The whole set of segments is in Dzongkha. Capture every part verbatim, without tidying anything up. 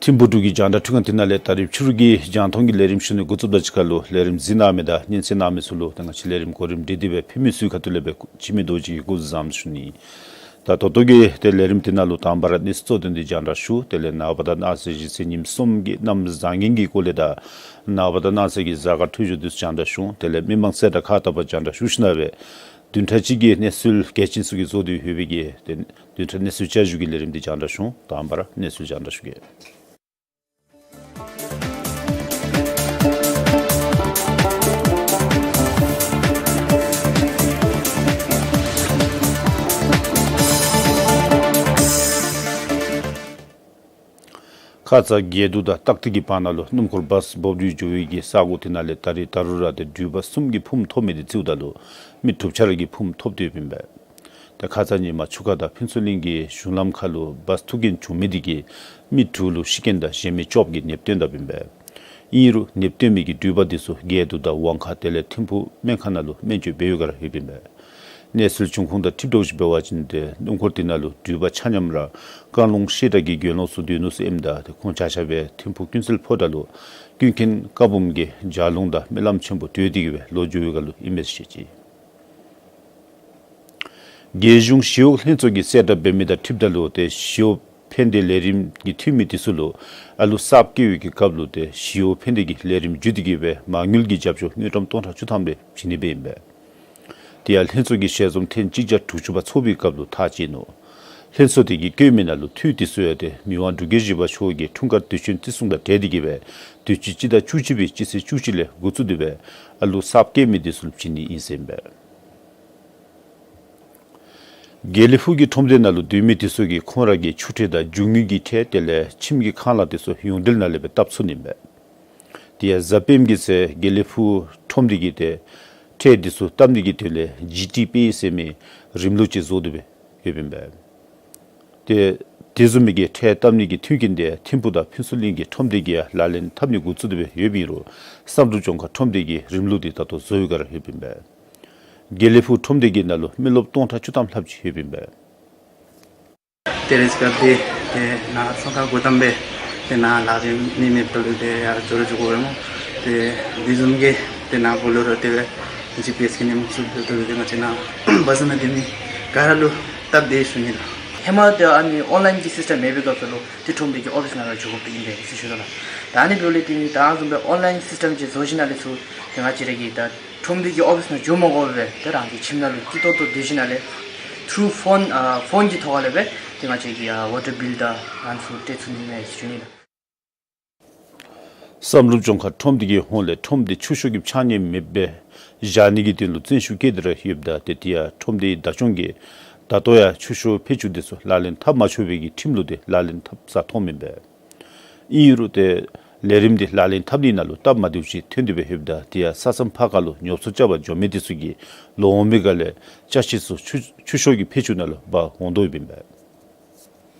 ཐིམ་ཕུག་འབྲུག་གི་རྒྱང་བསྒྲགས་ཁྲི་ཁང་འདི་ནང་ལས་ད་རིས་ཕྱི་རུ་གི་རྒྱང་མཐོང་གི་ལས་རིམ་ཞུ་ནི་འགོ་བཙུགས་དང་གཅིག་ཁར་ལུ་ལས་རིམ་གཟིགས་གནང་མི་དང་སྙན་གསན་གནང་མི་ཚུ་ལུ་ད་ང་བཅས་ལས་རིམ་གོ་རིམ་སྒྲིག་སྟེ་སྦེ་ཕུལ་མི་ཚུའི་ཁ་ཐུག་ལས་སྦེ་འཆི་མེད་རྡོ་རྗེ་གིས་སྐུ་གཟུགས་བཟང་པོ་ཞུ་ནི། ད་ད་ལྟོ་གི་ཏེ་ལས་རིམ་འདི་ནང་ལུ་དང་པ་ར་གནས་ཚུལ་གཙོ་དོན་འདི་རྒྱང་བསྒྲགས་ཞུ། དེ་ལས་ནངས་པ་དང་གནངས་ཚེ་གཞེས་ཚེ་ཉིནམ་གསུམ་གྱི་གནམ་བཟང་ངན་གྱི་སྐོར་ལས་དང་ནངས་པ་དང་གནངས་ཚེ་གི་གཟའ་སྐར་འཕྲོད་སྦྱོར་འདི་ཚུ་རྒྱང་བསྒྲགས་ཞུ། དེ་ལས་མི་མང་གསལ་བསྒྲགས་ཁག་དག་པ་རྒྱང་བསྒྲགས་ཞུ་ཞིནམ་ལས་བདུན་ཕྲག་གཅིག་གི་གནས་ཚུལ་གལ་ཆེན་ཚུ་གིས་བཟོ་སྟེ་ཡོད་པའི་གི་ཏེ་བདུན་ཕྲག་གནས་ཚུལ་བསྐྱར་ཞུ་གི་ལས་རིམ་འདི་རྒྱང་བསྒྲགས་ཞུ། དང་པ་ར་གནས་ཚུལ་རྒྱང་བསྒྲགས་ཞུ་གེ། ཁ་ཙ་རྒྱལ་འདུ་དང་སྟག་ཐིག་གི་བར་ན་ལུ་སྣུམ་འཁོར་བཱས་སྦོམ་རིལ་འགྱོ་བའི་གི་ས་གོ་དེ་ནང་ལས་ད་རིས་ད་རུང་ར་ཏེ་འགྲུལ་པ་གསུམ་གྱིས་ཕུངམ་ཐོབ་མི་འདི་རྩིསཝ་ད་ལུ་མི་དྲུག་ཆ་ར་གིས་ཕུངམ་ཐོབ་སྟེ་ཡོདཔ་ཨིན་པས། ཏེ་ཁ་ཙ་ཉིནམ་ཆུ་ཁ་དང་ཕུན་ཚོགས་གླིང་གི་གཞུང་ལམ་ཁ་ལུ་བཱས་ཐུག་རྐྱེན་བྱུང་མི་འདི་གིས་མི་དྲུག་ལུ་ཤི་རྐྱེན་དང་གཞན་མི་བཅོ་བརྒྱད་ཀྱིས་ནདཔ་བཏོནམ་ཨིན་པས། ཨིན་རུང་ནདཔ་བཏོན་མི་གི་འགྲུལ་པ་འདི་ཚུ་རྒྱལ་འདུ་དང་ཝང་ཁ་དེ་ལས་ཐིམ་ཕུག་སྨན་ཁང་ནང་ལུ་སྨན་བཅོས་འབད་བའི་སྒང་ར་ཡོདཔ་ཨིན་པས། གནས་ཚུལ་བྱུང་ཁུངས་དང་འཁྲིལཝ་ད་ཅིག་འབད་བ་ཅིན་ཏེ་སྣུམ་འཁོར་དེ་ནང་ལུ་འགྲུལ་པ་ཆ་མཉམ་ར་རྐང་ལུང་བཤལ་གྲྭ་གི་དགེ་སློང་ཚུ་སྡོད་ནུག་ཟེར་ཨིནམ་ད་ཏེ་ཁོང་ཆ་ཁྱབ་སྦེ་ཐིམ་ཕུག་ཀུན་གསལ་ཕོ་བྲང་ལུ་ཀུན་མཁྱེན་བཀའ་འབུམ་གྱི་ལྗགས་ལུང་དང་སྨོན་ལམ་ཆེན་པོ་གྲོལ་ཏེ་གི་སྦེ་ལོག་འགྱོ་བའི་སྒང་ལུ་ཨིན་མས་ཟེར་བཤད་ཅི། རྒྱལ་གཞུང་ཞི་གཡོག་ལྷན་ཚོགས་ཀྱིས་གསལ་བསྒྲགས་འབད་མི་དང་འཁྲིལཝ་ད་ལུ་ཏེ་ཞི་གཡོག་ཕན་བདེ་ལས་རིམ་གྱི་འཐུས་མི་འདི་ཚུ་ལུ་ཨ་ལུ་གསརཔ་སྐྱེ་བའི་གི་སྐབས་ལུ་ཏེ་ཞི་གཡོག་ཕན་བདེ་གི་ལས་རིམ་བརྒྱུད་དེ་གི་སྦེ་མ་དངུལ་གྱི་རྒྱབ་སྐྱོར་དངུལ་ཀྲམ་སྟོང་ཕྲག་བཅུ་ཐམ་སྦེ་བྱིན་ནི་སྦེ་ཨིན་པས། དེ་ཡང་ལྷན་ཚོགས་ཀྱི་ཞལ་འཛོམས་ཐེངས་གཅིག་བརྒྱ་དྲུག་ཅུ་པ་ཚོགས་པའི་སྐབས་ལུ་ཐག་བཅད་ནུག། ལྷན་ཚོགས་དེ་གིས་བཀོད་མི་ནང་ལུ་འཐུས་འདི་ཚུ་ཡང་ཏེ་མི་དབང་འབྲུག་རྒྱལ་བཞི་པ་མཆོག་གི་འཁྲུངས་སྐར་དུས་ཆེན་བརྩི་སྲུང་དང་འབྲེལ་ཏེ་གི་སྦེ་དུས་ཅི་སྤྱི་ཟླ་བཅུ་གཅིག་པའི་སྤྱི་ཚེས་བཅུ་གཅིག་ལས་འགོ་བཙུགས་ཏེ་སྦེ་ཨ་ལུ་གསརཔ་སྐྱེ་མི་འདི་ཚུ་ལུ་བྱིན་ནི་ཨིན་ཟེར་ཨིན་པས། དགེ་ལེགས་ཕུག་གི་ཁྲོམ་སྡེ་ནང་ལུ་སྡོད་མི་འདི་ཚུ་གིས་ཁོང་ར་གི་ཆུ་ཁྲལ་དང་རྒྱུ་དངོས་ཀྱི་ཁྲལ་དེ་ལས་ཁྱིམ་གྱི་ཁང་གླ་འདི་ཚུ་ཡོངས་འབྲེལ་ནང་ལས་སྦེ་བཏབ་ཚུགས་ནི་ཨིན་པས། དེ་ཡང་གཟའ་སྤེནམ་གི་ཚེ་དགེ་ལེགས་ཕུག་ཁྲོམ་སྡེ་གིས་ཏེ་ཁྲལ་འདི་ཚུ་བཏབ་ནི་གི་དོན་ལས་ཇི་ཊི་པེ་ཟེར་མི་རིམ་ལུགས་ཅིག་བཟོ་སྟེ་སྦེ་ཡོདཔ་ཨིན་པས། ཏེ་དེ་བཟུམ་མའི་གི་ཁྲལ་བཏབ་ནི་གི་མཐུན་རྐྱེན་དེ་ཐིམ་ཕུག་དང་ཕུན་ཚོགས་གླིང་གི་ཁྲོམ་སྡེ་གིས་ཡང་ལག་ལེན་འཐབ་ནི་འགོ་བཙུགས་ཏེ་སྦེ་ཡོདཔ་ཨིན་རུང་བསམ་གྲུབ་ལྗོངས་མཁར་ཁྲོམ་སྡེ་གིས་རིམ་ལུགས་དེ་ད་ལྟོ་བཟོ་བའི་སྒང་ར་ཡོདཔ་ཨིན་པས། དགེ་ལེགས་ཕུག་ཁྲོམ་སྡེ་གི་ནང་ལུ་མི་རློབས་སྟོང་ཕྲག་བཅུ་ཐམ་ལྷགཔ་ཅིག་ཡོདཔ་ཨིན་པས། ཏེ་རེས་སྐབས་འདི་ཏེ་ནཱ་ཚོང་ཁང་འགོ་དང་པ་ཏེ་ནཱ་ལཱ་འབད་ནི་མེདཔ་ད་ལུ་ཏེ་ཡར་འགྱོ་རུང་འགྱོ་དགོ་པས་སྨོ། ཏེ་དེ་བཟུམ་གྱི་ཏེ་ནཱ་འབོ་ལོ་རུང་ཏེ་ཇི་པི་ཨེསི་གི་ཉིནམ་ཚུ་འབདཝ་ད་ལུ་ཏེ་ང་བཅས་ནཱ་བཱས་ནང་སྡོད་མི་ག་ར་ལུ་སྟབས་བདེ་ཞུ་ནི་ལགས། ཧེ་མ་ཏེ་ཨ་ནི་ཨོན་ལཱའིན་གྱི་སིསི་ཊམ་མེད་པའི་སྐབས་སུ་ལུ་ཏེ་ཁྲོམ་སྡེ་གི་ཨོ་ཕིསི་ནང་ར་འགྱོ་དགོཔ་ཨིན་པས་ཟེར་ཞུ་དོ་ལགས། ད་ཨ་ནི་འབདཝ་ལས་ཏེ་ད་བཟུམ་སྦེ་ཨོན་ལཱའིན་སིསི་ཊམ་ཅིག་བཟོ་ཞིནམ་ལས་ཚུར་ཏེ་ང་བཅས་ར་གིས་ད་ཁྲོམ་སྡེ་གི་ཨོ་ཕིསི་ནང་འགྱོ་མ་དགོ་པར་སྦེ་ཏེ་རང་གི་ཁྱིམ་ནང་ལུ་སྐྱིད་ཏོག་ཏོ་སྡོད་ཞིནམ་ལས་ཐུརུ་ཕོན་ཨ་ཕོན་གྱི་ཐོག་ལས་སྦེ་ཏེ་ང་བཅས་ཀྱི་ཨ་ཝ་ཊར་བིལ་དང་ཨ་ནི་ཚུ་སྤྲོད་ཚུགས་ནི་མས་ཟེར་ཞུ་ནི་ལགས། བསམ་གྲུབ་ལྗོངས་མཁར་ཁྲོམ་སྡེ་གི་ཧོངས་ལས་ཁྲོམ་སྡེ་ཆུ་ཤོག་གི་ཕྱགས་སྙིགས་མེདཔ་སྦེ་བཞག་ནི་གི་དོན་ལུ་བརྩོན་ཤུགས་བསྐྱེད་དེ་ར་ཡོདཔ་ད་ཏེ་དེ་ཡང་ཁྲོམ་སྡེའི་བདག་སྐྱོང་གིས་ད་ལྟོ་ཡང་ཆུ་ཤོག་ཕད་ཅུང་འདི་ཚུ་ལག་ལེན་འཐབ་མ་ཆོག་པའི་གི་ཁྲིམས་ལུགས་དེ་ལག་ལེན་འཐབ་ས་མཐོངམ་ཨིན་པས། ཨིན་རུང་ཏེ་ལས་རིམ་འདི་ལག་ལེན་འཐབ་ནི་ནང་ལུ་སྟབས་མ་བདེཝ་ཅིག་ཐོན་ཏེ་སྦེ་ཡོདཔ་ད་དེ་ཡང་ས་མཚམས་ཕར་ཁ་ལུ་ཉོ་ཚོང་རྐྱབ་པར་འགྱོ་མི་འདི་ཚུ་གིས་ལོག་འོང་པའི་སྒང་ལས་ཅ་ཆས་ཚུ་ཆུ་ཆུ་ཤོག་གི་ཕད་ཅུང་ནང་ལུ་འབག་འོང་དོ་ཡོདཔ་ཨིན་པས།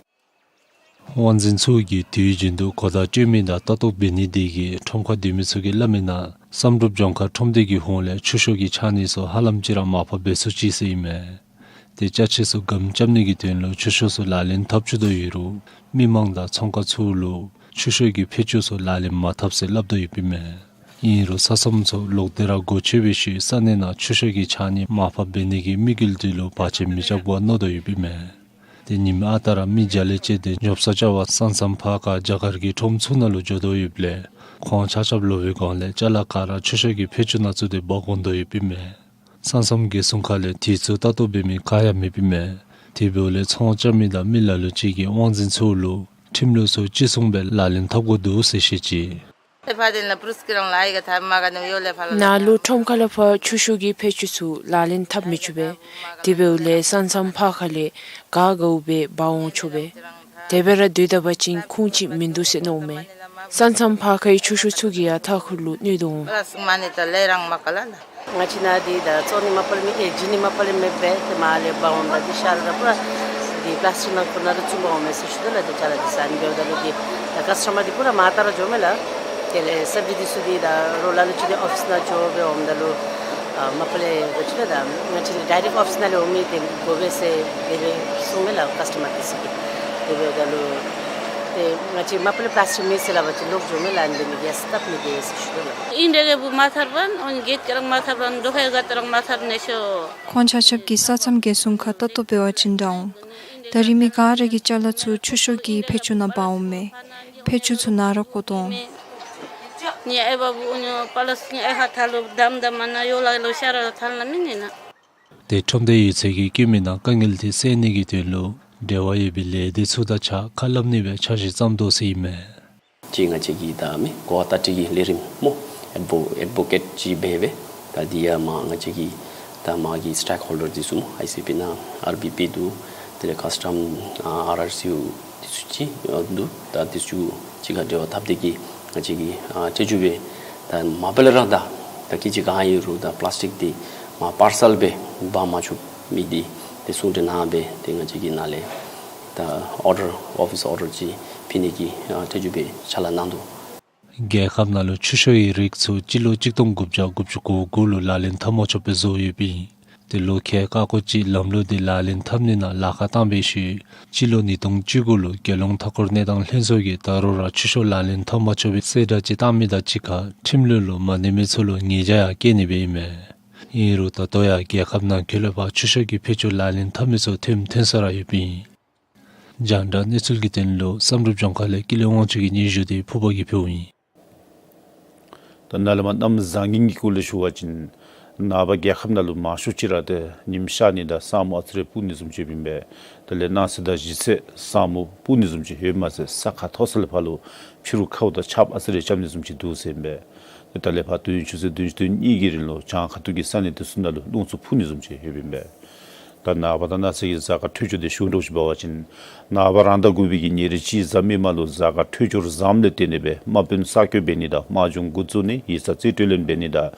དབང་འཛིན་ཚུ་གིས་དུས་རྒྱུན་དུ་གོ་བརྡ་སྤྲོད་མི་དང་ལྟ་རྟོག་འབད་ནིའི་དོན་གྱིས་ཁྲོམ་ཁར་སྡོད་མི་ཚུ་གིས་སླབ་མིའི་ནང་བསམ་གྲུབ་ལྗོངས་མཁར་ཁྲོམ་སྡེ་གི་ཧོངས་ལས་ཆུ་ཤོག་གི་ཕྱགས་སྙིགས་ཚུ་ཧ་ལམ་ཅིག་ར་མར་ཕབ་འབད་ཚུགས་ཅི་ཟེར་ཨིན་མས། ཏེ་ཅ་ཆས་ཚུ་སྒམ་རྐྱབ་ནིའི་དོན་ལུ་ཆུ་ཤོག་ཚུ་ལག་ལེན་འཐབ་བཅུག་དོ་ཡོད་རུང་མི་མང་དང་ཚོང་ཁང་ཚུ་ལུ་ཆུ་ཤོག་གི་ཕད་ཅུང་ཚུ་ལག་ལེན་མ་འཐབ་ཟེར་སླབ་དོ་ཡོདཔ་ཨིན་མས། ཨིན་རུང་ས་མཚམས་ཚུ་ལོག་སྟེ་ར་སྒོ་ཕྱེ་བའི་ཤུལ་ས་གནས་ནང་ཆུ་ཤོག་གི་ཕྱགས་སྙིགས་མར་ཕབ་འབད་ནིའི་དམིགས་ཡུལ་དེ་ལུ་བར་ཆད་མི་རྐྱབ་དགོཔ་མནོ་དོ་ཡོདཔ་ཨིན་མས། ཏེ་ཉིནམ་ཨ་རྟག་ར་མི་བརྒྱ་ལས་བཅད་དེ་ཉོ་ཚོང་རྐྱབ་པར་ས་མཚམས་ཕར་ཁ་རྒྱ་གར་གྱི་ཁྲོམ་ཚུ་ནང་ལུ་འགྱོ་དོ་ཡོདཔ་ལས་ཁོང་ཆ་ཁྱབ་ལོག་པའི་སྒང་ལས་ཅ་ལ་ག་ར་ཆུ་ཤོག་གི་ཕད་ཅུང་ནང་བཙུགས་ཏེ་འབག་འོང་དོ་ཡོདཔ་ཨིན་མས། ས་མཚམས་རྒྱལ་སྲུང་ཁ་ལས་དུས་ཚོད་ལྟ་རྟོག་འབད་མི་ག་ཡང་མེདཔ་ཨིན་མས། དེ་འབདཝ་ལས་ཚོང་རྐྱབ་མི་དང་མི་ལ་ལུ་ཅིག་གིས་དབང་འཛིན་ཚུ་ལུ་ཁྲིམས་ལུགས་ཚུ་གཅིག་མཚུངས་སྦེ་ལག་ལེན་འཐབ་དགོཔ་འདུག་ཟེར་བཤད་ཅི། ནཱ་ལུ་ཁྲོམ་ཁ་ལས་ཕར་ཆུ་ཤོག་གི་ཕད་ཅུང་ཚུ་ལག་ལེན་འཐབ་མི་ཆོག་པས། དེ་འབདཝ་ལས་ས་མཚམས་ཕར་ཁ་ལས་ག་དགའཝ་སྦེ་འབག་འོང་ཆོག་པས། དེ་སྦེ་ར་སྡོད་ད་པ་ཅིན་ཁུངས་ཅིག་མིན་འདུག་ཟེར་མནོཝ་མས། ས་མཚམས་ཕར་ཁའི་ཆུ་ཤོག་ཚུ་གིས་ཡང་མཐའ་འཁོར་ལུ་གནོད་དོ་འོང་། ང་བཅས་ནཱ་འདི་ད་བཙོང་ནི་མ་པ་ལས་མེད། ཨེ་བྱིན་ནི་མ་པ་ལས་མེད་པས། ཏེ་མར་ལས་འབག་འོངམ་ད་འདི་ཤར་ར་པུ་ར་འདི་པླཱསི་ཊིཀ་ནང་ཁུག་ནང་ར་བཙུགས་འབག་འོང་མས་ཟེར་ཞུ་དོ་ལགས། ཏེ་ཅ་ལ་འདི་ཟ་ནི་འབདཝ་ད་ལུ་འདི་ད་ཀཱསི་ཊ་མར་འདི་པུ་ར་མར་ལྟ་ར་འགྱོཝ་མས་ལགས། དེ་ལས་སབ་ཇི་འདི་ཚུ་འདི་ད་རོགས་ལ་ལུ་ཅིག་འདི་ཨོ་ཕིསི་ནང་འགྱོ་སྦེ་འོངམ་ད་ལུ་ཨ་མ་པ་ལས་གོ་ཅི་ལགས། ད་ང་བཅས་ཌའི་རེཀཊ་ཨོ་ཕིསི་ནང་ལས་འོང་མི་འདི་དགོ་པས་ཟེར་དེ་སྦེ་གསུངམ་མས་ལགས་ཀཱསི་ཊ་མར་འདི་ཚུ་གིས། དེ་འབདཝ་ད་ལུ་ཏེ་ང་བཅས་མ་པ་ལས་པླཱསི་ཊིཀ་མེད་ཟེར་སླབ་པ་ཅིན་ལོག་འགྱོཝ་མས་ལགས། ཨ་ནི་འདི་མི་གིས་སྟབས་མི་བདེ་ཟེར་ཞུ་དོ་ལགས། ཨིན་དེ་གི་བུ་མ་ཐར་བན་འོན་གེ་ཀ་རང་མ་ཐར་བན་དོ་ཁའི་ག་ཏེ་རང་མ་ཐར་ནེ་ཤོ། ཁོང་ཆ་ཁྱབ་ཀྱིས་ས་མཚམས་རྒྱལ་སྲུང་ཁར་ལྟ་རྟོག་འབད་བ་ཅིན་དྲག་འོང་། ད་རིས་མི་ག་ར་གི་ཅ་ལ་ཚུ་ཆུ་ཤོག་གི་ཕད་ཅུང་ནང་འབག་འོང་མས། ཕད་ཅུང་ཚུ་ནཱ་ར་བཀོ་དོ་འོང་། ནི་ཨའི་བ་བུ་ཨུ་ནུ་པ་ལ་སི་ནི་ཨའི་ཧ་ཐལ་ལུ་དམ་དམ་མ་ན་ཡོ་ལ་ལུ་ཤ་ར་ཐལ་ན་མི་ནི་ན། ཏེ་ཁྲོམ་སྡེ་ཡོད་ཚད་ཀྱིས་སྐྱེ་མི་ནང་དཀའ་ངལ་དེ་སེལ་ནིའི་དོན་ལུ་འབྲེལ་བ་ཡོད་པའི་ལས་སྡེ་ཚུ་དང་གཅིག་ཁར་སླབ་ནི་སྦེ་འཆར་གཞི་བརྩམ་དོ་ཟེར་ཨིན་མས། ཅིག་ང་བཅས་ཀྱི་ད་མི་གོ་བ་བརྡ་སྤྲོད་ཀྱི་ལས་རིམ་སྨོ། ཨེཌ་བོ་ཨེཌ་བོ་ཀེཊ་ཅིག་འབད་སྦེ་ད་འདི་ཡང་མར་ང་བཅས་ཀྱི་ད་མར་གྱི་སི་ཊེཀ་ཧོལ་ཌར་འདི་ཚུ་སྨོ། ཨའི་སི་པི་ནང་ཨར་བི་པི་འདུག། དེ་ལས་ཀཱསི་ཊམ་ཨ་ཨར་ཨར་སི་འདི་ཚུ་ཅིག་འདུག། ད་འདི་ཚུ་གཅིག་ཁར་འབྲེལ་བ་འཐབ་སྟེ་གིས་ང་བཅས་ཀྱིས་ཨ་ཐད་ཅུ་སྦེ་ད་མ་པ་ལས་ར་ད་ད་སྐད་ཅིག་གང་ཡོད་རུང་ད་པླཱསི་ཊིཀ་འདི་མར་པར་སལ་སྦེ་འབག་མ་ཆོག་མི་འདི་ཏེ་གསུང་གྲོས་གནང་སྦེ་ཏེ་ང་བཅས་ཀྱིས་ནཱ་ལས་ད་ཨོར་ཌར་ཨོ་ཕིསི་ཨོར་ཌར་ཅིག་ཕུལ་ནི་གི་ཨ་ཐད་ཅུ་སྦེ་ཕྱག་ལཱ་གནང་དོ། རྒྱལ་ཁབ་ནང་ལུ་ཆུ་ཤོག་གི་རིགས་ཚུ་སྤྱི་ལོ་གཅིག་སྟོང་དགུ་བརྒྱ་དགུ་བཅུ་གོ་དགུ་ལུ་ལག་ལེན་འཐབ་མ་ཆོགཔ་སྦེ་བཟོ་ཡོདཔ་ཨིན། ཏེ་ལོ་ཁལ་ཀ་ཀོ་ཅིག་ལམ་ལུགས་འདི་ལག་ལེན་འཐབ་ནི་ནང་ལཱ་ཁག་བཏང་བའི་ཤུལ་སྤྱི་ལོ་ཉིས་སྟོང་བཅུ་དགུ་ལུ་རྒྱལ་ཡོངས་མཐའ་འཁོར་གནས་སྟངས་ལྷན་ཚོགས་ཀྱིས་ད་རུང་ར་ཆུ་ཤོག་ལག་ལེན་འཐབ་མ་ཆོག་པའི་གསལ་བསྒྲགས་ཅིག་བཏང་མི་དང་གཅིག་ཁར་ཁྲིམས་ལུགས་ལུ་མ་གནས་མི་ཚུ་ལུ་ཉེས་བྱ་ཡང་བཀལ་ནི་སྦེ་ཨིན་མས། ཨིན་རུང་ད་ལྟོ་ཡང་རྒྱལ་ཁབ་ནང་འཁོད་ལས་ཕར་ཆུ་ཤོག་གི་ཕད་ཅུང་ལག་ལེན་འཐབ་མི་ཚུ་ཐོནམ་ཐོན་ས་ར་ཡོདཔ་ཨིན། རྒྱང་བསྒྲགས་གནས་ཚུལ་གྱི་དོན་ལུ་བསམ་གྲུབ་ལྗོངས་མཁར་ལས་ཀུན་ལེགས་དབང་ཕྱུག་གི་སྙན་ཞུ་དེ་ཕུར་པ་གིས་ཕུལཝ་ཨིན། ད་ནཱ་ལས་མར་གནམ་བཟང་ངན་གྱི་སྐོར་ལས་ཞུ་བ་ཅིན་ནངས་པ་རྒྱལ་ཁབ་ནང་ལུ་མང་ཤོས་ཅིག་ར་ཏེ་ཉིམ་ཤར་ནི་དང་ས་སྨུག་ཨ་ཙི་རེ་སྤུབ་ནི་བཟུམ་ཅིག་ཨིན་པས། དེ་ལས་གནངས་ཚེ་དང་གཞེས་ཚེ་ས་སྨུག་སྤུབ་ནི་བཟུམ་ཅིག་ཡོདཔ་མ་ཚད་ས་ཁ་མཐོ་ས་ལས་ཕར་ལུ་ཕྱི་རུ་ཁཝ་དང་ཆརཔ་ཨ་ཙི་རེ་རྐྱབ་ནི་བཟུམ་ཅིག་འདུག་ཟེར་ཨིན་པས། ཏེ་ད་ལས་ཕར་དུས་ཡུན་ཆུ་ཚོད་བདུན་ཅུ་དོན་གཉིས་ཀྱི་རིང་ལུ་བྱང་ཁ་ཐུག་གི་ས་གནས་དེ་ཚུ་ནང་ལུ་རླུང་འཚུབ་འཕུ་ནི་བཟུམ་ཅིག་ཡོདཔ་ཨིན་པས། ད་ནངས་པ་དང་གནངས་ཚེ་གི་གཟའ་སྐར་འཕྲོད་སྦྱོར་དེ་ཞུ་འདྲཝ་ཅིག་འབད་བ་ཅིན་ནངས་པ་རང་ཟླ་དགུ་པའི་གི་ཉེར་གཅིག་གཟའ་མིག་དམར་ལུ་གཟའ་སྐར་འཕྲོད་སྦྱོར་བཟངམ་ལས་བརྟེན་ཏེ་སྦེ་དམག་དཔོན་གསར་བསྐོ་འབད་ནི་དང་དམག་སྦྱོང་འགོ་བཙུགས་ནི་ཡིག་ཚང་རྩིས་སྤྲོད་ལེན་འབད་ནི་དང་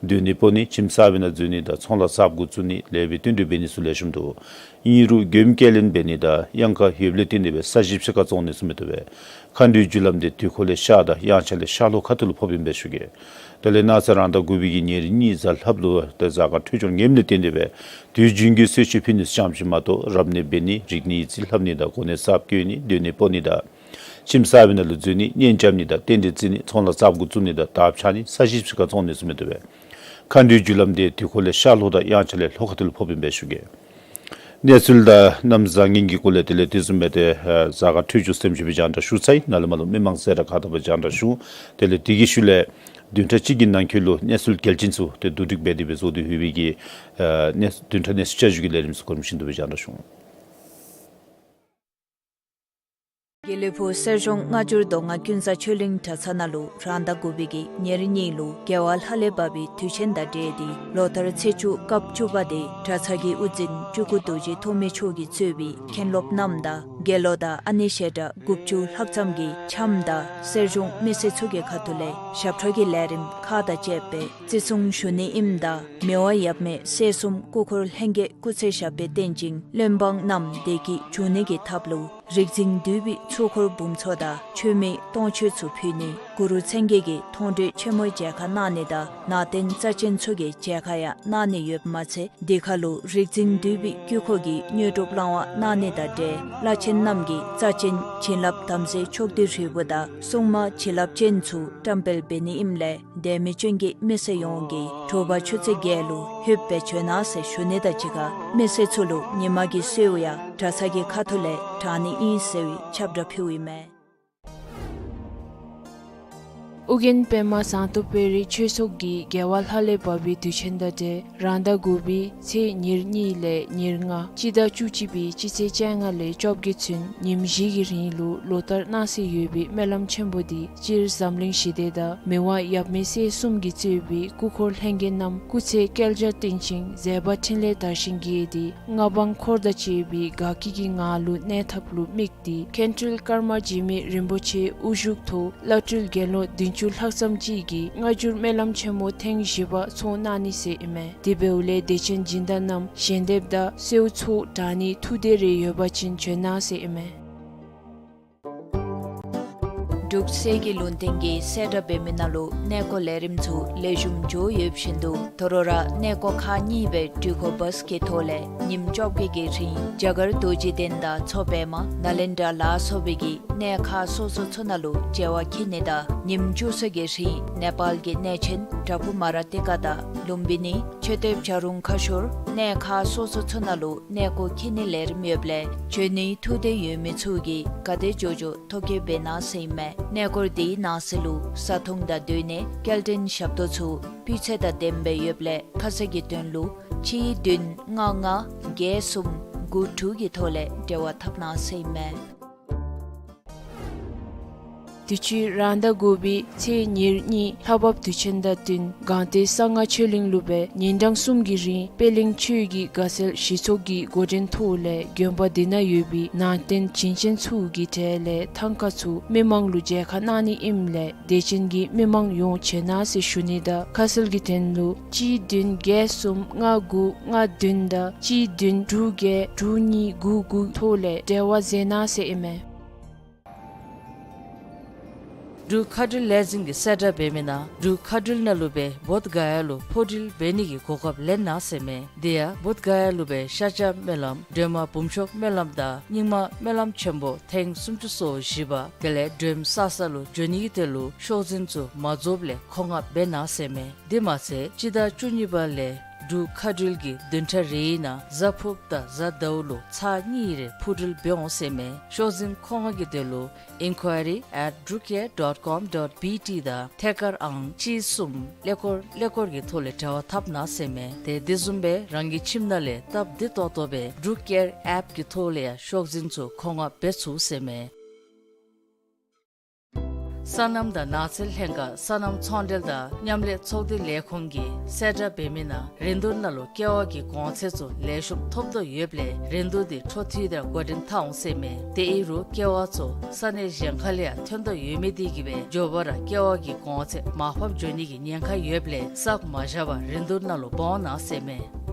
སྡོད་གནས་སྤོ་ནི་ཁྱིམ་གསར་པའི་ནང་འཛུལ་ནི་དང་ཚོང་ལཱ་གསརཔ་འགོ་བཙུགས་ནི་ལེགས་པའི་བསྟུན་གྲོས་འབད་ནི་ཚུ་ལེགས་ཤོམ་འདུག། ཨིན་རུང་མགྱོནམ་སྐྱེལ་ལེན་འབད་ནི་དང་གཡང་ཁ་ཡོདཔ་ལས་བརྟེན་ཏེ་སྦེ་ས་གཞི་ཕྱི་ཁར་བཙོང་ནི་ཚུ་མི་བཏུབ་པས། མཁའ་འགྲོའི་རྒྱུ་ལམ་དེ་དུས་འཁོར་ལས་ཤར་དང་དབྱངས་འཆར་ལས་ཤར་ལྷོ་ཁ་ཐུག་ལུ་ཕོགཔ་ཨིན་པས་ཞུ་གེ། དེ་ལས་གནངས་ཚེ་རང་ཟླ་དགུ་པའི་གི་ཉེར་གཉིས་གཟའ་ལྷགཔ་ལུ་ཏེ་གཟའ་སྐར་འཕྲོད་སྦྱོར་ངནམ་ལས་བརྟེན་ཏེ་སྦེ་དུས་རྒྱུན་གྱི་གསོལ་མཆོད་ཕུལ་ནི་ཙམ་ཅིག་མ་གཏོགས་རབ་གནས་འབད་ནི་རིག་གནས་ཡིག་རྩིས་ལྷབ་ནི་དང་གོ་གནས་གསརཔ་བསྐོ་ནི་སྡོད་གནས་སྤོ་ནི་དང་ཁྱིམ་གསར་པའི་ནང་ལུ་འཛུལ་ནི་གཉེན་རྐྱབ་ནི་དང་རྟེན་འབྲེལ་བརྩི་ནི་ཚོང་ལཱ་གསརཔ་འགོ་བཙུགས་ནི་དང་དར་འཕྱར་ནི་ས་གཞི་ཕྱི་ཁར་བཙོང་ནི་ཚུ་མི་བཏུབ་པས། མཁའ་འགྲོའི་རྒྱུ་ལམ་དེ་དུས་འཁོར་ལས་ཤར་ལྷོ་དང་དབྱངས་འཆར་ལས་ལྷོ་ཁ་ཐུག་ལུ་ཕོགཔ་ཨིན་པས་ཞུ་གེ། གནས་ཚུལ་དང་གནམ་བཟང་ངན་གྱི་སྐོར་ལས་དེ་ལས་དེ་བཟུམ་སྦེ་ཏེ་ཨ་གཟའ་སྐར་འཕྲོད་སྦྱོར་ཟེར་མི་ཅིག་སྦེ་རྒྱང་བསྒྲགས་ཞུ་ཚར་ཡི། ནཱ་ལས་མར་ལུ་མི་མང་གསལ་བསྒྲགས་ཁག་དང་པ་རྒྱང་བསྒྲགས་ཞུ། དེ་ལས་དེ་གི་ཤུལ་ལས་བདུན་ཕྲག་གཅིག་གི་ནང་འཁོད་ལུ་གནས་ཚུལ་གལ་ཆེན་ཚུ་ཏེ་བསྡུ་སྒྲིག་འབད་དེ་སྦེ་བཟོ་སྟེ་ཡོད་པའི་གི་ཨ་གནས་བདུན་ཕྲག་གནས་ཚུལ་བསྐྱར་ཞུ་གི་ལས་རིམ་ཚུ་གོ་རིམ་བཞིན་དུ་སྦེ་རྒྱང་བསྒྲགས་ཞུ་འོང་། དགེ་ལེགས་ཕུག་གསེར་གཞོང་སྔ་འགྱུར་མདོ་སྔགས་ཀུན་བཟང་ཆོས་གླིང་གྲྭ་ཚང་ནང་ལུ་རང་ཟླ་དགུ་པའི་གི་ཉེར་གཉིས་ལུ་རྒྱལ་བ་ལྷ་ལས་བབས་པའི་དུས་ཆེན་དང་འབྲེལ་ཏེ་ལོ་ལྟར་ཚེས་བཅུ་སྐབས་བཅུ་པ་དེ་གྲྭ་ཚང་གི་དབུ་འཛིན་སྤྲུལ་སྐུ་རྡོ་རྗེ་ཐོགས་མེད་མཆོག་གིས་གཙོས་པའི་མཁན་སློབ་རྣམས་དང་དགེ་སློང་དང་ཨ་ནེ་ཞལ་གྲངས་དགུ་བཅུ་ལྷག་ཙམ་གྱིས་འཆམ་དང་གསེར་གཞོང་མི་སེར་ཚུ་གི་ཁ་ཐུག་ལས་ཞབས་ཁྲ་གི་ལས་རིམ་ཁག་དང་བཅས་པའི་བརྩི་སྲུང་ཞུ་ནི་ཨིནམ་ད་མི་དབང་ཡབ་མེས་སྲས་གསུམ་སྐུ་འཁོར་ལྷན་རྒྱས་སྐུ་ཚེ་ཞབས་པད་བརྟན་ཅིང་བློན་འབངས་རྣམས་བདེ་སྐྱིད་འབྱུང་ནི་གི་ཐབས་ལུ་ རིག་འཛིན་འདུས་པའི་ཚོགས་འཁོར་འབུམ་ཚོགས་དང་མཆོད་མེ་སྟོང་མཆོད་ཚུ་ཕུལ་ནི། གུ་རུ་མཚན་བརྒྱད་ཀྱི་མཐོང་གྲོལ་ཆེན་མོའི་མཇལ་ཁ་གནང་ནི་དང་ནང་རྟེན་རྩ་ཅན་ཚུ་གི་མཇལ་ཁ་ཡང་གནང་ནི་ཡོདཔ་མ་ཚད་འདི་ཁ་ལུ་རིག་འཛིན་འདུས་པའི་དཀྱིལ་འཁོར་གྱི་དངོས་གྲུབ་བླང་བ་གནང་ནི་དང་འབྲེལ་བླ་ཆེན་རྣམས་ཀྱི་རྩ་ཅན་བྱིན་རླབས་དམ་རྫས་ཕྱོགས་བསྡུས་རིལ་བུ་དང་སྲུང་མ་བྱིན་རླབས་ཅན་ཚུ་བཀྲམ་སྤེལ་འབད་ནི་ཨིནམ་ལས་དད་མོས་ཅན་གྱི་མི་སེར་ཡོངས་ཀྱིས་དྲོ་པ་ཆུ་ཚོད་བརྒྱད་ལུ་ལྷོདཔ་སྦེ་བྱོན་གནང་ཟེར་ཞུ་ནི་དང་གཅིག་ཁར་མི་སེར་ཚུ་ལུ་ཉིན་མ་གི་གསོལཝ་ཡང་གྲྭ་ཚང་གི་ཁ་ཐུག་ལས་དྲང་ནི་ཨིན་ཟེར་བའི་ཁྱབ་བསྒྲགས་ཕུལཝ་ཨིན་མས། ཨོ་རྒྱན་པདྨ་ཟངས་མདོག་དཔལ་རི་ཆོས་ཚོགས་ཀྱིས་རྒྱལ་བ་ལྷ་ལས་བབས་པའི་དུས་ཆེན་དང་འབྲེལ་རང་ཟླ་དགུ་པའི་ཚེས་ཉེར་གཉིས་ལས་ཉེར་ལྔ་སྤྱི་ཟླ་བཅུ་གཅིག་པའི་སྤྱི་ཚེས་བཅོ་ལྔ་ལས་བཅོ་བརྒྱད་ཚུན་ཉིནམ་བཞི་གི་རིང་ལུ་ལོ་ལྟར་གནང་སྲོལ་ཡོད་པའི་སྨོན་ལམ་ཆེན་པོ་འདི་སྤྱིར་འཛམ་གླིང་ཞི་བདེ་དང་མི་དབང་ཡབ་མེས་སྲས་གསུམ་གྱིས་གཙོས་པའི་སྐུ་འཁོར་ལྷན་རྒྱས་རྣམས་སྐུ་ཚེ་བསྐལ་བརྒྱར་བརྟན་ཅིང་མཛད་པ་འཕྲིན་ལས་དར་ཞིང་རྒྱས་ཏེ་མངའ་འབངས་འཁོར་དང་བཅས་པའི་དགའ་སྐྱིད་ཀྱི་ངང་ལུ་གནས་ཐབས་ལུ་དམིགས་ཏེ་མཁན་སྤྲུལ་ཀརྨ་འཇིགས་མེད་རིན་པོ་ཆེ་དབུ་བཞུགས་ཐོག་བླ་སྤྲུལ་དགེ་སློང་བདུན་ཅུ་ལྷག་ཙམ་ཅིག་གིས་སྔ་འགྱུར་སྨོན་ལམ་ཆེན་མོ་ཐེངས་བཞི་པ་ཚོགས་གནང་ནི་ཟེར་ཨིན་མས། དེ་འབདཝ་ལས་དད་ཅན་སྦྱིན་བདག་རྣམས་ཞལ་འདེབས་དང་གསོལ་ཚོགས་དྲང་ནི་ཐུགས་འདོད་རེ་ཡོད་པ་ཅིན་བྱོན་གནང་ཟེར་ཨིན་མས། འབྲུག་གསེར་གྱི་ལུང་བསྟན་གྱི་གསལ་བསྒྲགས་འབད་མི་ནང་ལུ་གནས་སྐོར་ལས་རིམ་ཚུ་ལེགས་ཤོམ་འགྱོ་ཡོདཔ་བཞིན་དུ་དོ་རུང་ར་གནས་སྐོར་ཁག་གཉིས་སྦེ་འགྲུལ་འཁོར་བཱས་ཀྱི་ཐོག་ལས་ཉིནམ་བཅོ་བརྒྱད་ཀྱི་རིང་རྒྱ་གར་རྡོ་རྗེ་གདན་དང་མཚོ་པདྨ་ནཱ་ལེནྡྲ་ལ་སོགས་པའི་གི་གནས་ཁག་སོ་སོ་ཚུ་ནང་ལུ་མཇལ་བར་འཁྱིད་ནི་དང་ཉིནམ་བཅུ་གསུམ་གྱི་རིང་ནེ་པཱལ་གྱི་གནས་ཆེན་བྲག་ཕུག་མ་ར་ཏི་ཀ་དང་ལུམ་བི་ནི་མཆོད་རྟེན་བྱ་རུང་ཁ་ཤོར་གནས་ཁག་སོ་སོ་ཚུ་ནང་ལུ་གནས་སྐོར་འཁྱིད་ནི་ལས་རིམ་ཡོདཔ་ལས་བྱོན་ནིའི་ཐུགས་འདོད་ཡོད་མི་ཚུ་གིས་ག་དེ་མགྱོགས་མགྱོགས་ཐོ་བཀོད་འབད་གནང་ཟེར་ཨིན་མས། གནས་སྐོར་དེའི་ནང་གསེས་ལུ་བཟའ་འཐུང་དང་སྡོད་གནས་སྐྱེལ་འདྲེན་ཞབས་ཏོག་ཚུ་སྤུས་ཚད་དང་ལྡནམ་སྦེ་ཡོདཔ་ལས་ཁ་གསལ་གྱི་དོན་ལུ་གཅིག་བདུན་ལྔ་ལྔ་བརྒྱད་གསུམ་དགུ་དྲུག་གི་ཐོག་ལས་འབྲེལ་བ་འཐབ་གནང་ཟེར་ཨིན་མས། དུས་ཅི་རང་ཟླ་དགུ་པའི་ཚེས་ཉེར་གཉིས་ལྷ་བབས་དུས་ཆེན་དང་བསྟུན་སྒང་སྟེང་གསང་སྔགས་ཆོས་གླིང་ལུ་སྦེ་ཉིན་གྲངས་གསུམ་གྱི་རིང་པད་གླིང་ཆོས་ཀྱི་དགའ་ཚལ་གཞི་ཚོགས་ཀྱི་འགོ་འདྲེན་ཐོག་ལས་དགོན་པ་འདི་ནང་ཡོད་པའི་ནང་རྟེན་བྱིན་ཅན་ཚུ་གི་གྲས་ལས་ཐང་ཀ་ཚུ་མི་མང་ལུ་མཇལ་ཁ་གནང་ནི་ཨིནམ་ལས་དད་ཅན་གྱི་མི་མང་ཡོངས་བྱོན་གནང་ཟེར་ཞུ་ནི་དང་ཁ་གསལ་གྱི་དོན་ལུ་གཅིག་བདུན་བརྒྱད་གསུམ་ལྔ་དགུ་ལྔ་བདུན་དང་གཅིག་བདུན་དྲུག་བརྒྱད་དྲུག་གཉིས་དགུ་དགུ་ཐོག་ལས་འབྲེལ་བ་མཛད་གནང་ཟེར་ཨིན་མས། འབྲུག་མཁའ་འགྲུལ་ལས་འཛིན་གྱིས་གསལ་བསྒྲགས་འབད་མི་ནང་འབྲུག་མཁའ་འགྲུལ་ནང་ལུ་སྦེ་བོདྷ་ག་ཡ་ལུ་འཕུར་འགྲུལ་འབད་ནི་གི་གོ་སྐབས་ལེན་གནང་ཟེར་མས། དེ་ཡང་བོདྷ་ག་ཡ་ལུ་སྦེ་ཤཱཀྱ་སྨོན་ལམ་སྒྲོལ་མ་འབུམ་ཤོག་སྨོན་ལམ་དང་རྙིང་མ་སྨོན་ལམ་ཆེན་པོ་ཐེངས་སུམ་ཅུ་སོ་བཞི་པ་དེ་ལས་སྒྲོལམ་གསར་ས་ལུ་འགྱོ་ནི་གི་དོན་ལུ་ཤོག་འཛིན་ཚུ་མ་རྫོགསཔ་ལས་མཁོ་མངགས་འབད་གནང་ཟེར་མས། དེ་མ་ཚད་སྤྱི་ཟླ་བཅུ་གཉིས་པ་ལས་འབྲུག་མཁའ་འགྲུལ་གྱིས་བདུན་ཕྲག་རེའི་ནང་གཟའ་ཕུརཔ་དང་གཟའ་ཟླཝ་ལུ་ཚར་གཉིས་རེ་འཕུར་འགྲུལ་འབད་འོང་ཟེར་མས། ཤོག་འཛིན་མཁོ་མངགས་ཀྱི་དོན་ལུ་inquiry at drukair dot com dot B T དང་ཐད་ཀར་ཨང་གཅིག་གསུམ་ཀླད་ཀོར་ཀླད་ཀོར་གྱི་ཐོག་ལས་འབྲེལ་བ་འཐབ་གནང་ཟེར་མས། དེ་དེ་བཟུམ་སྦེ་རང་གི་ཁྱིམ་ནང་ལས་སྟབས་བདེ་ཏོག་ཏོ་སྦེ་འབྲུག་ཨེར་ཨེཔ་གི་ཐོག་ལས་ཡང་ཤོག་འཛིན་ཚུ་མཁོ་མངགས་འབད་ཚུགས་ཟེར་མས། སོ་ནམ་དང་ནགས་ཚལ་ལྷན་ཁག་སོ་ནམ་ཚོང་འབྲེལ་དང་མཉམ་ལས་ཚོགས་སྡེ་ལས་ཁུངས་ཀྱིས་གསལ་བསྒྲགས་འབད་མི་ནང་རིན་བསྡུར་ནང་ལུ་ཀེ་བ་གི་གོང་ཚད་ཚུ་ལེགས་ཤོམ་ཐོབ་དོ་ཡོདཔ་ལས་རིན་བསྡུར་དེ་འཕྲོ་མཐུད་དེ་འགོ་འདྲེན་འཐབ་འོང་ཟེར་མས། དེ་ཨིན་རུང་ཀེ་བ་ཚུ་ས་གནས་གཞན་ཁ་ལས་ཡང་ཐོན་དོ་ཡོད་མི་དེ་གིས་སྦེ་མགྱོགས་པ་ར་ཀེ་བ་གི་གོང་ཚད་མར་ཕབ་འགྱོ་ནི་གི་ཉེན་ཁ་ཡོདཔ་ལས་བསགས་མ་བཞག་པར་རིན་བསྡུར་ནང་ལུ་འབག་འོང་གནང་ཟེར་མས།